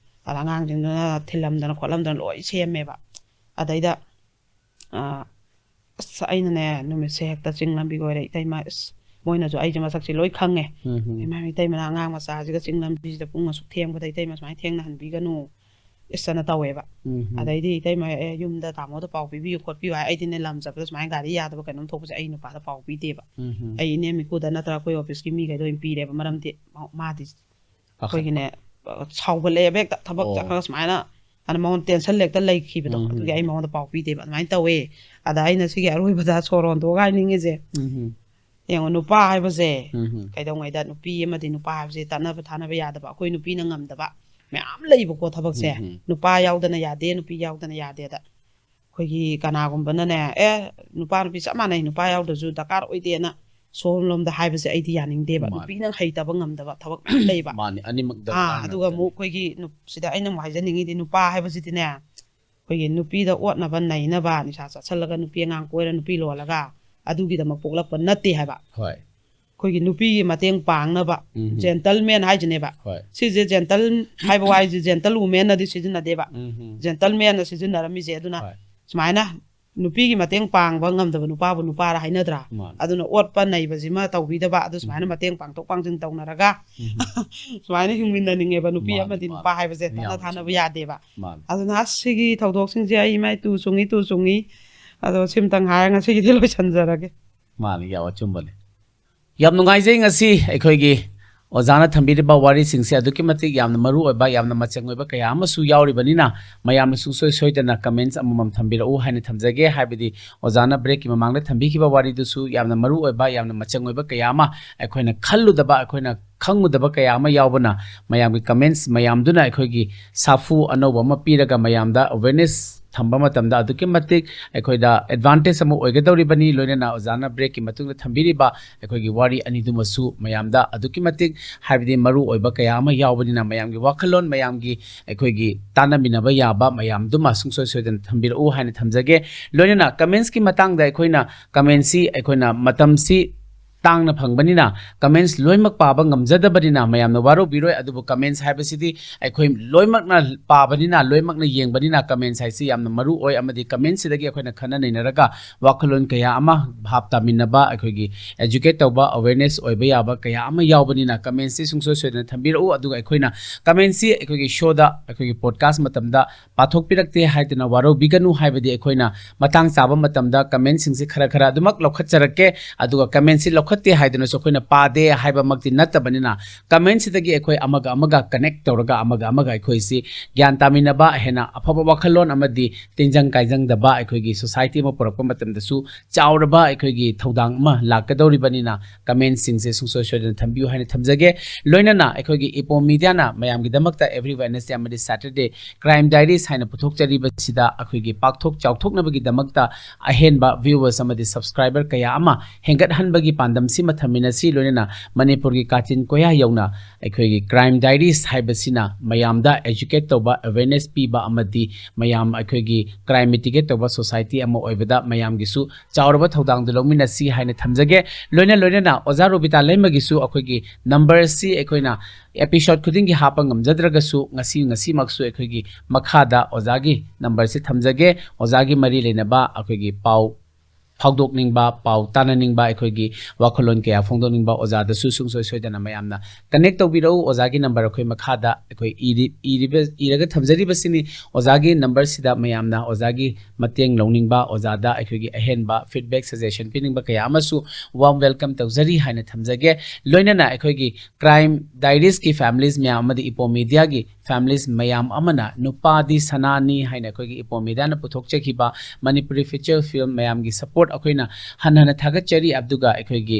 ꯑꯗ ꯑꯉꯥꯡꯁꯤꯡꯗꯨꯅ ꯊꯤꯜꯂꯝꯗꯅ ꯈꯣꯠꯂꯝꯗꯅ ꯂꯣꯏ ꯁꯦꯝꯃꯦꯕ꯫ ꯑꯗꯩꯗ ꯑꯥ, ꯑꯁ, ꯑꯩꯅꯅꯦ, ꯅꯨꯃꯤꯠꯁꯦ ꯍꯦꯛꯇ ꯆꯤꯡ ꯂꯝꯕꯤꯒ ꯑꯣꯏꯔꯦ, ꯏꯇꯩꯃ꯫ ꯑꯁ, ꯃꯣꯏꯅꯁꯨ ꯑꯩꯁꯦ ꯃꯁꯛꯁꯦ ꯂꯣꯏ ꯈꯪꯉꯦ꯫ ꯎꯝ ꯎꯝ "ꯏꯃꯥ, ꯏꯇꯩꯃꯅ ꯑꯉꯥꯡ ꯃꯆꯥꯁꯤꯒ ꯆꯤꯡ ꯂꯝꯕꯤꯁꯤꯗ ꯄꯨꯡ ꯑꯁꯨꯛ ꯊꯦꯡꯕꯗ ꯏꯇꯩꯃ ꯁꯨꯃꯥꯏꯅ ꯊꯦꯡꯅꯍꯟꯕꯤꯒꯅꯨ" ꯏꯁ ꯑꯅ ꯇꯧꯋꯦꯕ꯫ ꯎꯝ ꯎꯝ ꯑꯗꯩꯗꯤ ꯏꯇꯩꯃ, "ꯑꯦ, ꯌꯨꯝꯗ ꯇꯥꯃꯣꯗ ꯄꯥꯎ ꯄꯤꯕꯤꯌꯨ ꯈꯣꯠꯄꯤꯌꯨ" ꯍꯥꯏ꯫ ꯑꯩꯗꯤꯅꯦ, ꯂꯝ ꯆꯠꯄꯗ ꯁꯨꯃꯥꯏꯅ ꯒꯥꯔꯤ ꯌꯥꯗꯕ ꯀꯩꯅꯣꯝ ꯊꯣꯛꯄꯁꯦ ꯑꯩ ꯅꯨꯄꯥꯗ ꯄꯥꯎ ꯄꯤꯗꯦꯕ꯫ ꯎꯝ ꯎꯝ ꯑꯩ ꯏꯅꯦꯝ ꯏꯀꯨꯗ ꯅꯠꯇ꯭ꯔꯒ ꯑꯩꯈꯣꯏ ꯑꯣꯐꯤꯁꯀꯤ ꯃꯤꯈꯩꯗ ꯑꯣꯏꯅ ꯄꯤꯔꯦꯕ꯫ ꯃꯔꯝꯗꯤ ꯃꯥ-, ꯃꯥꯗꯤ ꯄꯥꯈꯠꯄ꯫ ꯑꯩꯈꯣꯏꯒꯤꯅꯦ, ꯁꯥꯎꯒꯠꯂꯛꯑꯦꯕ ꯍꯦꯛꯇ꯫ ꯊꯕꯛ ꯑꯣ꯫ ꯆꯠꯈ꯭ꯔꯒ ꯁꯨꯃꯥꯏꯅ ꯑꯅ ꯃꯉꯣꯟꯗ ꯇꯦꯟꯁꯟ ꯍꯦꯛꯇ ꯂꯩꯈꯤꯕꯗꯣ꯫ ꯎꯝ, ꯑꯗꯨꯒꯤ ꯎꯝ, ꯑꯩ ꯎꯝ꯫ ꯃꯉꯣꯟꯗ ꯄꯥꯎ ꯄꯤꯗꯦꯕ꯫ ꯑꯗꯨꯃꯥꯏꯅ ꯇꯧꯋꯦ꯫ ꯑꯗ ꯑꯩꯅ ꯁꯤꯒꯤ ꯑꯔꯣꯏꯕꯗ ꯁꯣꯔ ꯍꯣꯟꯗꯣꯛꯑꯒ ꯍꯥꯏꯅꯤꯡꯉꯤꯁꯦ, ꯎꯝ ꯎꯝ ꯌꯦꯡꯉꯣ, ꯅꯨꯄꯥ ꯍꯥꯏꯕꯁꯦ ꯎꯝ ꯎꯝ ꯀꯩꯗꯧꯉꯩꯗ ꯅꯨꯄꯤ ꯑꯃꯗꯤ ꯅꯨꯄꯥ ꯍꯥꯏꯕꯁꯦ ꯇꯠꯅꯕ ꯊꯥꯅꯕ ꯌꯥꯗꯕ, ꯑꯩꯈꯣꯏ ꯅꯨꯄꯤꯅ ꯉꯝꯗꯕ ꯃꯌꯥꯝ ꯂꯩꯕꯀꯣ ꯊꯕꯛꯁꯦ꯫ ꯎꯝ ꯎꯝ ꯅꯨꯄꯥ ꯌꯥꯎꯗꯅ ꯌꯥꯗꯦ, ꯅꯨꯄꯤ ꯌꯥꯎꯗꯅ ꯌꯥꯗꯦꯗ꯫ ꯑꯩꯈꯣꯏꯒꯤ ꯀꯅꯥꯒꯨꯝꯕꯅꯅꯦ, "ꯑꯦ, ꯅꯨꯄꯥ ꯅꯨꯄꯤ ꯆꯞ ꯃꯥꯟꯅꯩ, ꯅꯨꯄꯥ ꯌꯥꯎꯗ꯭ꯔꯁꯨ ꯗꯔꯀꯥꯔ ꯑꯣꯏꯗꯦꯅ" ꯁꯣꯝꯂꯣꯝꯗ ꯍꯥꯏꯕꯁꯦ ꯑꯩꯗꯤ ꯌꯥꯅꯤꯡꯗꯦꯕ꯫ ꯃꯥꯅꯤ꯫ ꯅꯨꯄꯤꯅ ꯍꯩꯇꯕ ꯉꯝꯗꯕ ꯊꯕꯛ ꯃꯌꯥꯝ ꯂꯩꯕ꯫ ꯃꯥꯅꯤ, ꯑꯅꯤꯃꯛ ꯑꯥ, ꯗꯔꯀꯥꯔ ꯑꯗꯨꯒ ꯑꯃꯨꯛ ꯉꯥꯛꯇꯅꯤ꯫ ꯑꯩꯈꯣꯏꯒꯤ ꯅꯨꯞ-, ꯁꯤꯗ ꯑꯩꯅ ꯑꯃꯨꯛ ꯍꯥꯏꯖꯅꯤꯡꯉꯤꯗꯤ, ꯅꯨꯄꯥ ꯍꯥꯏꯕꯁꯤꯗꯤꯅꯦ, ꯑꯩꯈꯣꯏꯒꯤ ꯅꯨꯄꯤꯗ ꯑꯣꯠꯅꯕ ꯅꯩꯅꯕ, ꯅꯤꯁꯥ ꯆꯥꯁꯜꯂꯒ ꯅꯨꯄꯤ ꯑꯉꯥꯡ ꯀꯣꯏꯔ ꯅꯨꯄꯤ ꯂꯣꯜꯂꯒ, ꯑꯗꯨꯒꯤꯗꯃꯛ ꯄꯣꯛꯂꯛꯄ ꯅꯠꯇꯦ ꯍꯥꯏꯕ꯫ ꯍꯣꯏ꯫ ꯑꯩꯈꯣꯏꯒꯤ ꯅꯨꯄꯤꯒꯤ ꯃꯇꯦꯡ ꯄꯥꯡꯅꯕ ꯎꯝ. ꯖꯦꯟꯇꯜꯃꯦꯟ ꯍꯥꯏꯁꯤꯅꯦꯕ꯫ ꯍꯣꯏ. ꯁꯤꯁꯦ ꯖꯦꯟꯇꯜ ꯍꯥꯏꯕ ꯋꯥꯍꯩꯁꯦ ꯖꯦꯟꯇꯜ ꯋꯨꯃꯦꯟꯅꯗꯤ ꯁꯤꯖꯤꯟꯅꯗꯦꯕ, ꯎꯝ. ꯖꯦꯟꯇꯜꯃꯦꯟꯅ ꯁꯤꯖꯤꯟꯅꯔꯝꯃꯤꯁꯦ꯫ ꯑꯗꯨꯅ ꯍꯣꯏ. ꯁꯨꯃꯥꯏꯅ ꯅꯨꯄꯤꯒꯤ ꯃꯇꯦꯡ ꯄꯥꯡꯕ ꯉꯝꯗꯕ ꯅꯨꯄꯥꯕꯨ ꯅꯨꯄꯥꯔ ꯍꯥꯏꯅꯗ꯭ꯔꯥ? ꯃꯥꯅꯤ. ꯑꯗꯨꯅ ꯑꯣꯠꯄ ꯅꯩꯕꯁꯤꯃ ꯇꯧꯕꯤꯗꯕ, ꯑꯗꯨ ꯁꯨꯃꯥꯏꯅ ꯃꯇꯦꯡ ꯄꯥꯡꯊꯣꯛ ꯄꯥꯡꯁꯤꯟ ꯇꯧꯅꯔꯒ ꯎꯝ. ꯁꯨꯃꯥꯏꯅ ꯍꯤꯡꯃꯤꯟꯅꯅꯤꯡꯉꯦꯕ ꯅꯨꯄꯤ ꯃꯥꯅꯤ, ꯑꯃꯗꯤ ꯃꯥꯅꯤ. ꯅꯨꯄꯥ ꯍꯥꯏꯕꯁꯦ ꯇꯠꯅ ꯌꯥꯝ ꯊꯥꯅꯕ ꯆꯨꯝꯃꯦ. ꯌꯥꯗꯦꯕ꯫ ꯃꯥꯅꯤ. ꯑꯗꯨꯅ ꯑꯁ, ꯁꯤꯒꯤ ꯊꯧꯗꯣꯛꯁꯤꯡꯁꯦ ꯑꯩ ꯏꯃꯥꯏ ꯇꯨ ꯆꯨꯡꯉꯤ, ꯇꯨ ꯆꯨꯡꯉꯤ꯫ ꯑꯗꯣ ꯁꯤꯝꯇꯪ ꯍꯥꯏꯔꯒ ꯉꯁꯤꯒꯤꯗꯤ ꯂꯣꯏꯁꯤꯟꯖꯔꯒꯦ꯫ ꯃꯥꯅꯤ, ꯌꯥꯝ ꯑꯆꯨꯝꯕꯅꯤ꯫ ꯌꯥꯝ ꯅꯨꯡꯉꯥꯏꯖꯩ ꯉꯁꯤ ꯑꯩꯈꯣꯏꯒꯤ ꯑꯣꯖꯥꯅ ꯊꯝꯕꯤꯔꯤꯕ ꯋꯥꯔꯤꯁꯤꯡꯁꯦ ꯑꯗꯨꯛꯀꯤ ꯃꯇꯤꯛ ꯌꯥꯝꯅ ꯃꯔꯨ ꯑꯣꯏꯕ, ꯌꯥꯝꯅ ꯃꯆꯪ ꯑꯣꯏꯕ ꯀꯌꯥ ꯑꯃꯁꯨ ꯌꯥꯎꯔꯤꯕꯅꯤꯅ, ꯃꯌꯥꯝꯅ ꯁꯨꯡꯁꯣꯏ ꯁꯣꯏꯗꯅ comments ꯑꯃꯃꯝ ꯊꯝꯕꯤꯔꯛꯎ ꯍꯥꯏꯅ ꯊꯝꯖꯒꯦ꯫ ꯍꯥꯏꯕꯗꯤ ꯑꯣꯖꯥꯅ breakꯀꯤ ꯃꯃꯥꯡꯗ ꯊꯝꯕꯤꯈꯤꯕ ꯋꯥꯔꯤꯗꯨꯁꯨ ꯌꯥꯝꯅ ꯃꯔꯨ ꯑꯣꯏꯕ, ꯌꯥꯝꯅ ꯃꯆꯪ ꯑꯣꯏꯕ ꯀꯌꯥ ꯑꯃ, ꯑꯩꯈꯣꯏꯅ ꯈꯜꯂꯨꯗꯕ, ꯑꯩꯈꯣꯏꯅ ꯈꯪꯉꯨꯗꯕ ꯀꯌꯥ ꯑꯃ ꯌꯥꯎꯕꯅ, ꯃꯌꯥꯝꯒꯤ comments ꯃꯌꯥꯝꯗꯨꯅ ꯑꯩꯈꯣꯏꯒꯤ ꯁꯥꯐꯨ ꯑꯅꯧꯕ ꯑꯃ ꯄꯤꯔꯒ ꯃꯌꯥꯝꯗ awareness ꯊꯝꯕ ꯃꯇꯝꯗ ꯑꯗꯨꯛꯀꯤ ꯃꯇꯤꯛ ꯑꯩꯈꯣꯏꯗ advantage ꯑꯃ ꯑꯣꯏꯒꯗꯧꯔꯤꯕꯅꯤ꯫ ꯂꯣꯏꯅꯅ ꯑꯣꯖꯥꯅ breakꯀꯤ ꯃꯇꯨꯡꯗ ꯊꯝꯕꯤꯔꯤꯕ ꯑꯩꯈꯣꯏꯒꯤ ꯋꯥꯔꯤ ꯑꯅꯤꯗꯨꯃꯁꯨ ꯃꯌꯥꯝꯗ ꯑꯗꯨꯛꯀꯤ ꯃꯇꯤꯛ, ꯍꯥꯏꯕꯗꯤ ꯃꯔꯨ ꯑꯣꯏꯕ ꯀꯌꯥ ꯑꯃ ꯌꯥꯎꯕꯅꯤꯅ, ꯃꯌꯥꯝꯒꯤ ꯋꯥꯈꯜꯂꯣꯟ, ꯃꯌꯥꯝꯒꯤ ꯑꯩꯈꯣꯏꯒꯤ ꯇꯥꯟꯅꯃꯤꯟꯅꯕ ꯌꯥꯕ ꯃꯌꯥꯝꯗꯨꯃ ꯁꯨꯡꯁꯣꯏ ꯁꯣꯏꯗꯅ ꯊꯝꯕꯤꯔꯛꯎ ꯍꯥꯏꯅ ꯊꯝꯖꯒꯦ꯫ ꯂꯣꯏꯅꯅ commentsꯀꯤ ꯃꯇꯥꯡꯗ ꯑꯩꯈꯣꯏꯅ, commentꯁꯤ ꯑꯩꯈꯣꯏꯅ ꯃꯇꯝꯁꯤ ꯇꯥꯡꯅ ꯐꯪꯕꯅꯤꯅ comments ꯂꯣꯏꯅꯃꯛ ꯄꯥꯕ ꯉꯝꯖꯗꯕꯅꯤꯅ ꯃꯌꯥꯝꯅ ꯋꯥꯔꯧꯕꯤꯔꯣꯏ꯫ ꯑꯗꯨꯕꯨ comments ꯍꯥꯏꯕꯁꯤꯗꯤ ꯑꯩꯈꯣꯏ ꯂꯣꯏꯅꯃꯛꯅ ꯄꯥꯕꯅꯤꯅ, ꯂꯣꯏꯅꯃꯛꯅ ꯌꯦꯡꯕꯅꯤꯅ comments ꯍꯥꯏꯁꯤ ꯌꯥꯝꯅ ꯃꯔꯨ ꯑꯣꯏ꯫ ꯑꯃꯗꯤ commentsꯁꯤꯗꯒꯤ ꯑꯩꯈꯣꯏꯅ ꯈꯟꯅ ꯅꯩꯅꯔꯒ ꯋꯥꯈꯜꯂꯣꯟ ꯀꯌꯥ ꯑꯃ ꯚꯥꯞ ꯇꯥꯃꯤꯟꯅꯕ, ꯑꯩꯈꯣꯏꯒꯤ educate ꯇꯧꯕ, awareness ꯑꯣꯏꯕ ꯌꯥꯕ ꯀꯌꯥ ꯑꯃ ꯌꯥꯎꯕꯅꯤꯅ commentsꯁꯤ ꯁꯨꯡꯁꯣꯏ ꯁꯣꯏꯗꯅ ꯊꯝꯕꯤꯔꯛꯎ꯫ ꯑꯗꯨꯒ ꯑꯩꯈꯣꯏꯅ commentsꯁꯤ ꯑꯩꯈꯣꯏꯒꯤ showꯗ, ꯑꯩꯈꯣꯏꯒꯤ podcast ꯃꯇꯝꯗ ꯄꯥꯊꯣꯛꯄꯤꯔꯛꯇꯦ ꯍꯥꯏꯗꯨꯅ ꯋꯥꯔꯧꯕꯤꯒꯅꯨ꯫ ꯍꯥꯏꯕꯗꯤ ꯑꯩꯈꯣꯏꯅ ꯃꯇꯥꯡ ꯆꯥꯕ ꯃꯇꯝꯗ commentꯁꯤꯡꯁꯤ ꯈꯔ ꯈꯔ ꯑꯗꯨꯃꯛ ꯂꯧꯈꯠꯆꯔꯛꯀꯦ꯫ ꯑꯗꯨꯒ commentꯁꯤ ꯂꯧꯈꯠꯇꯦ ꯍꯥꯏꯗꯨꯅꯁꯨ ꯑꯩꯈꯣꯏꯅ ꯄꯥꯗꯦ ꯍꯥꯏꯕꯃꯛꯇꯤ ꯅꯠꯇꯕꯅꯤꯅ, commentꯁꯤꯗꯒꯤ ꯑꯩꯈꯣꯏ ꯑꯃꯒ ꯑꯃꯒ connect ꯇꯧꯔꯒ ꯑꯃꯒ ꯑꯃꯒ ꯑꯩꯈꯣꯏꯁꯤ ꯒ꯭ꯌꯥꯟ ꯇꯥꯃꯤꯟꯅꯕ, ꯍꯦꯟꯅ ꯑꯐꯕ ꯋꯥꯈꯜꯂꯣꯟ ꯑꯃꯗꯤ ꯇꯤꯟꯖꯪ ꯀꯥꯏꯖꯪꯗꯕ ꯑꯩꯈꯣꯏꯒꯤ society ꯑꯃ ꯄꯨꯔꯛꯄ ꯃꯇꯝꯗꯁꯨ ꯆꯥꯎꯔꯕ ꯑꯩꯈꯣꯏꯒꯤ ꯊꯧꯗꯥꯡ ꯑꯃ ꯂꯥꯛꯀꯗꯧꯔꯤꯕꯅꯤꯅ, commentsꯁꯤꯡꯁꯦ ꯁꯨꯡꯁꯣꯏ ꯁꯣꯏꯗꯅ ꯊꯝꯕꯤꯌꯨ ꯍꯥꯏꯅ ꯊꯝꯖꯒꯦ꯫ ꯂꯣꯏꯅꯅ ꯑꯩꯈꯣꯏꯒꯤ ꯏꯄꯣꯝ Mediaꯅ ꯃꯌꯥꯝꯒꯤꯗꯃꯛꯇ every Wednesday ꯑꯃꯗꯤ Saturday Crime Diaries ꯍꯥꯏꯅ ꯄꯨꯊꯣꯛꯆꯔꯤꯕꯁꯤꯗ ꯑꯩꯈꯣꯏꯒꯤ ꯄꯥꯛꯊꯣꯛ ꯆꯥꯎꯊꯣꯛꯅꯕꯒꯤꯗꯃꯛꯇ ꯑꯍꯦꯟꯕ viewers ꯑꯃꯗꯤ subscriber ꯀꯌꯥ ꯑꯃ ꯍꯦꯟꯒꯠꯍꯟꯕꯒꯤ ꯄꯥꯟꯗꯝ ꯁꯤꯃ ꯊꯝꯃꯤꯟꯅꯁꯤ꯫ ꯂꯣꯏꯅꯅ ꯃꯅꯤꯄꯨꯔꯒꯤ ꯀꯥꯆꯤꯟ ꯀꯣꯌꯥ ꯌꯧꯅ ꯑꯩꯈꯣꯏꯒꯤ Crime Diaries ꯍꯥꯏꯕꯁꯤꯅ ꯃꯌꯥꯝꯗ educate ꯇꯧꯕ, awareness ꯄꯤꯕ ꯑꯃꯗꯤ ꯃꯌꯥꯝ ꯑꯩꯈꯣꯏꯒꯤ crime mitigate ꯇꯧꯕ society ꯑꯃ ꯑꯣꯏꯕꯗ ꯃꯌꯥꯝꯒꯤꯁꯨ ꯆꯥꯎꯔꯕ ꯊꯧꯗꯥꯡꯗꯨ ꯂꯧꯃꯤꯟꯅꯁꯤ ꯍꯥꯏꯅ ꯊꯝꯖꯒꯦ꯫ ꯂꯣꯏꯅ ꯂꯣꯏꯅꯅ ꯑꯣꯖꯥ ꯔꯣꯕꯤꯇꯥ ꯂꯩꯃꯒꯤꯁꯨ ꯑꯩꯈꯣꯏꯒꯤ number ꯑꯁꯤ ꯑꯩꯈꯣꯏꯅ episode ꯈꯨꯗꯤꯡꯒꯤ ꯍꯥꯞꯄ ꯉꯝꯖꯗ꯭ꯔꯒꯁꯨ ꯉꯁꯤ, ꯉꯁꯤꯃꯛꯁꯨ ꯑꯩꯈꯣꯏꯒꯤ ꯃꯈꯥꯗ ꯑꯣꯖꯥꯒꯤ number ꯁꯤ ꯊꯝꯖꯒꯦ꯫ ꯑꯣꯖꯥꯒꯤ ꯃꯔꯤ ꯂꯩꯅꯕ ꯑꯩꯈꯣꯏꯒꯤ ꯄꯥꯎ ꯐꯥꯎꯗꯣꯛꯅꯤꯡꯕ, ꯄꯥꯎ ꯇꯥꯅꯅꯤꯡꯕ, ꯑꯩꯈꯣꯏꯒꯤ ꯋꯥꯈꯜꯂꯣꯟ ꯀꯌꯥ ꯐꯣꯡꯗꯣꯛꯅꯤꯡꯕ ꯑꯣꯖꯥꯗꯁꯨ ꯁꯨꯡꯁꯣꯏ ꯁꯣꯏꯗꯅ ꯃꯌꯥꯝꯅ connect ꯇꯧꯕꯤꯔꯛꯎ꯫ ꯑꯣꯖꯥꯒꯤ number ꯑꯩꯈꯣꯏ ꯃꯈꯥꯗ ꯑꯩꯈꯣꯏ ꯏꯔꯤ-, ꯏꯔꯤꯕ, ꯏꯔꯒ ꯊꯝꯖꯔꯤꯕꯁꯤꯅꯤ꯫ ꯑꯣꯖꯥꯒꯤ number ꯁꯤꯗ ꯃꯌꯥꯝꯅ ꯑꯣꯖꯥꯒꯤ ꯃꯇꯦꯡ ꯂꯧꯅꯤꯡꯕ, ꯑꯣꯖꯥꯗ ꯑꯩꯈꯣꯏꯒꯤ ꯑꯍꯦꯟꯕ feedback, suggestion ꯄꯤꯅꯤꯡꯕ ꯀꯌꯥ ꯑꯃꯁꯨ warm welcome ꯇꯧꯖꯔꯤ ꯍꯥꯏꯅ ꯊꯝꯖꯒꯦ꯫ ꯂꯣꯏꯅꯅ ꯑꯩꯈꯣꯏꯒꯤ Crime Diaries ꯀꯤ families ꯃꯌꯥꯝ ꯑꯃꯗꯤ ꯏꯄꯣ media ꯒꯤ families ꯃꯌꯥꯝ ꯑꯃꯅ ꯅꯨꯄꯥꯗꯤ ꯁꯅꯥꯅꯤ ꯍꯥꯏꯅ ꯑꯩꯈꯣꯏꯒꯤ ꯏꯄꯣ media ꯅ ꯄꯨꯊꯣꯛꯆꯈꯤꯕ ꯃꯅꯤꯄꯨꯔꯤ feature film ꯃꯌꯥꯝꯒꯤ support ꯑꯩꯈꯣꯏꯅ ꯍꯟꯅ ꯍꯟꯅ ꯊꯥꯒꯠꯆꯔꯤ꯫ ꯑꯗꯨꯒ ꯑꯩꯈꯣꯏꯒꯤ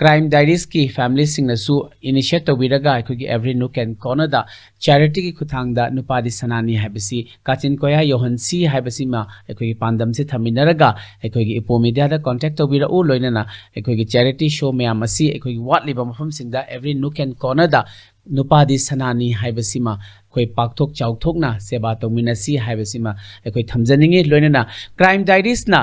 Crime Diaries ꯀꯤ families ꯁꯤꯡꯅꯁꯨ initiate ꯇꯧꯕꯤꯔꯒ ꯑꯩꯈꯣꯏꯒꯤ Every Nook and Corner the charity ꯒꯤ ꯈꯨꯠꯊꯥꯡꯗ ꯅꯨꯄꯥꯗꯤ ꯁꯅꯥꯅꯤ ꯍꯥꯏꯕꯁꯤ ꯀꯥꯆꯤꯟ ꯀꯣꯌꯥ ꯌꯧꯍꯟꯁꯤ ꯍꯥꯏꯕꯁꯤꯃ ꯑꯩꯈꯣꯏꯒꯤ ꯄꯥꯟꯗꯝꯁꯤ ꯊꯝꯃꯤꯟꯅꯔꯒ ꯑꯩꯈꯣꯏꯒꯤ ꯏꯄꯣ media ꯗ contact ꯇꯧꯕꯤꯔꯛꯎ꯫ ꯂꯣꯏꯅꯅ ꯑꯩꯈꯣꯏꯒꯤ charity show ꯃꯌꯥꯝ ꯑꯁꯤ ꯑꯩꯈꯣꯏꯒꯤ ꯋꯥꯠꯂꯤꯕ ꯃꯐꯝꯁꯤꯡꯗ Every Nook and Corner ꯗ ꯅꯨꯄꯥꯗꯤ ꯁꯅꯥꯅꯤ ꯍꯥꯏꯕꯁꯤꯃ ꯑꯩꯈꯣꯏ ꯄꯥꯛꯊꯣꯛ ꯆꯥꯎꯊꯣꯛꯅ ꯁꯦꯕꯥ ꯇꯧꯃꯤꯟꯅꯁꯤ ꯍꯥꯏꯕꯁꯤꯃ ꯑꯩꯈꯣꯏ ꯊꯝꯖꯅꯤꯡꯉꯤ꯫ ꯂꯣꯏꯅꯅ Crime Diaries ꯅ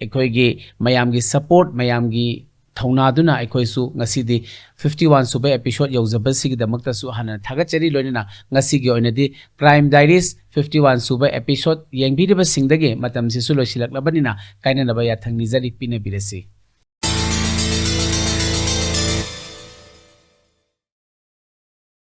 ꯑꯩꯈꯣꯏꯒꯤ ꯃꯌꯥꯝꯒꯤ support, ꯃꯌꯥꯝꯒꯤ ꯊꯧꯅꯥꯗꯨꯅ ꯑꯩꯈꯣꯏꯁꯨ ꯉꯁꯤꯗꯤ fifty one ꯁꯨꯕ episode ꯌꯧꯖꯕꯁꯤꯒꯤꯗꯃꯛꯇꯁꯨ ꯍꯥꯟꯅ ꯊꯥꯒꯠꯆꯔꯤ꯫ ꯂꯣꯏꯅꯅ ꯉꯁꯤꯒꯤ ꯑꯣꯏꯅꯗꯤ Crime Diaries fifty one ꯁꯨꯕ episode ꯌꯦꯡꯕꯤꯔꯤꯕꯁꯤꯡꯗꯒꯤ ꯃꯇꯝꯁꯤꯁꯨ ꯂꯣꯏꯁꯤꯜꯂꯛꯂꯕꯅꯤꯅ ꯀꯥꯏꯅꯅꯕ ꯌꯥꯊꯪ ꯅꯤꯖꯔꯤ, ꯄꯤꯅꯕꯤꯔꯁꯤ꯫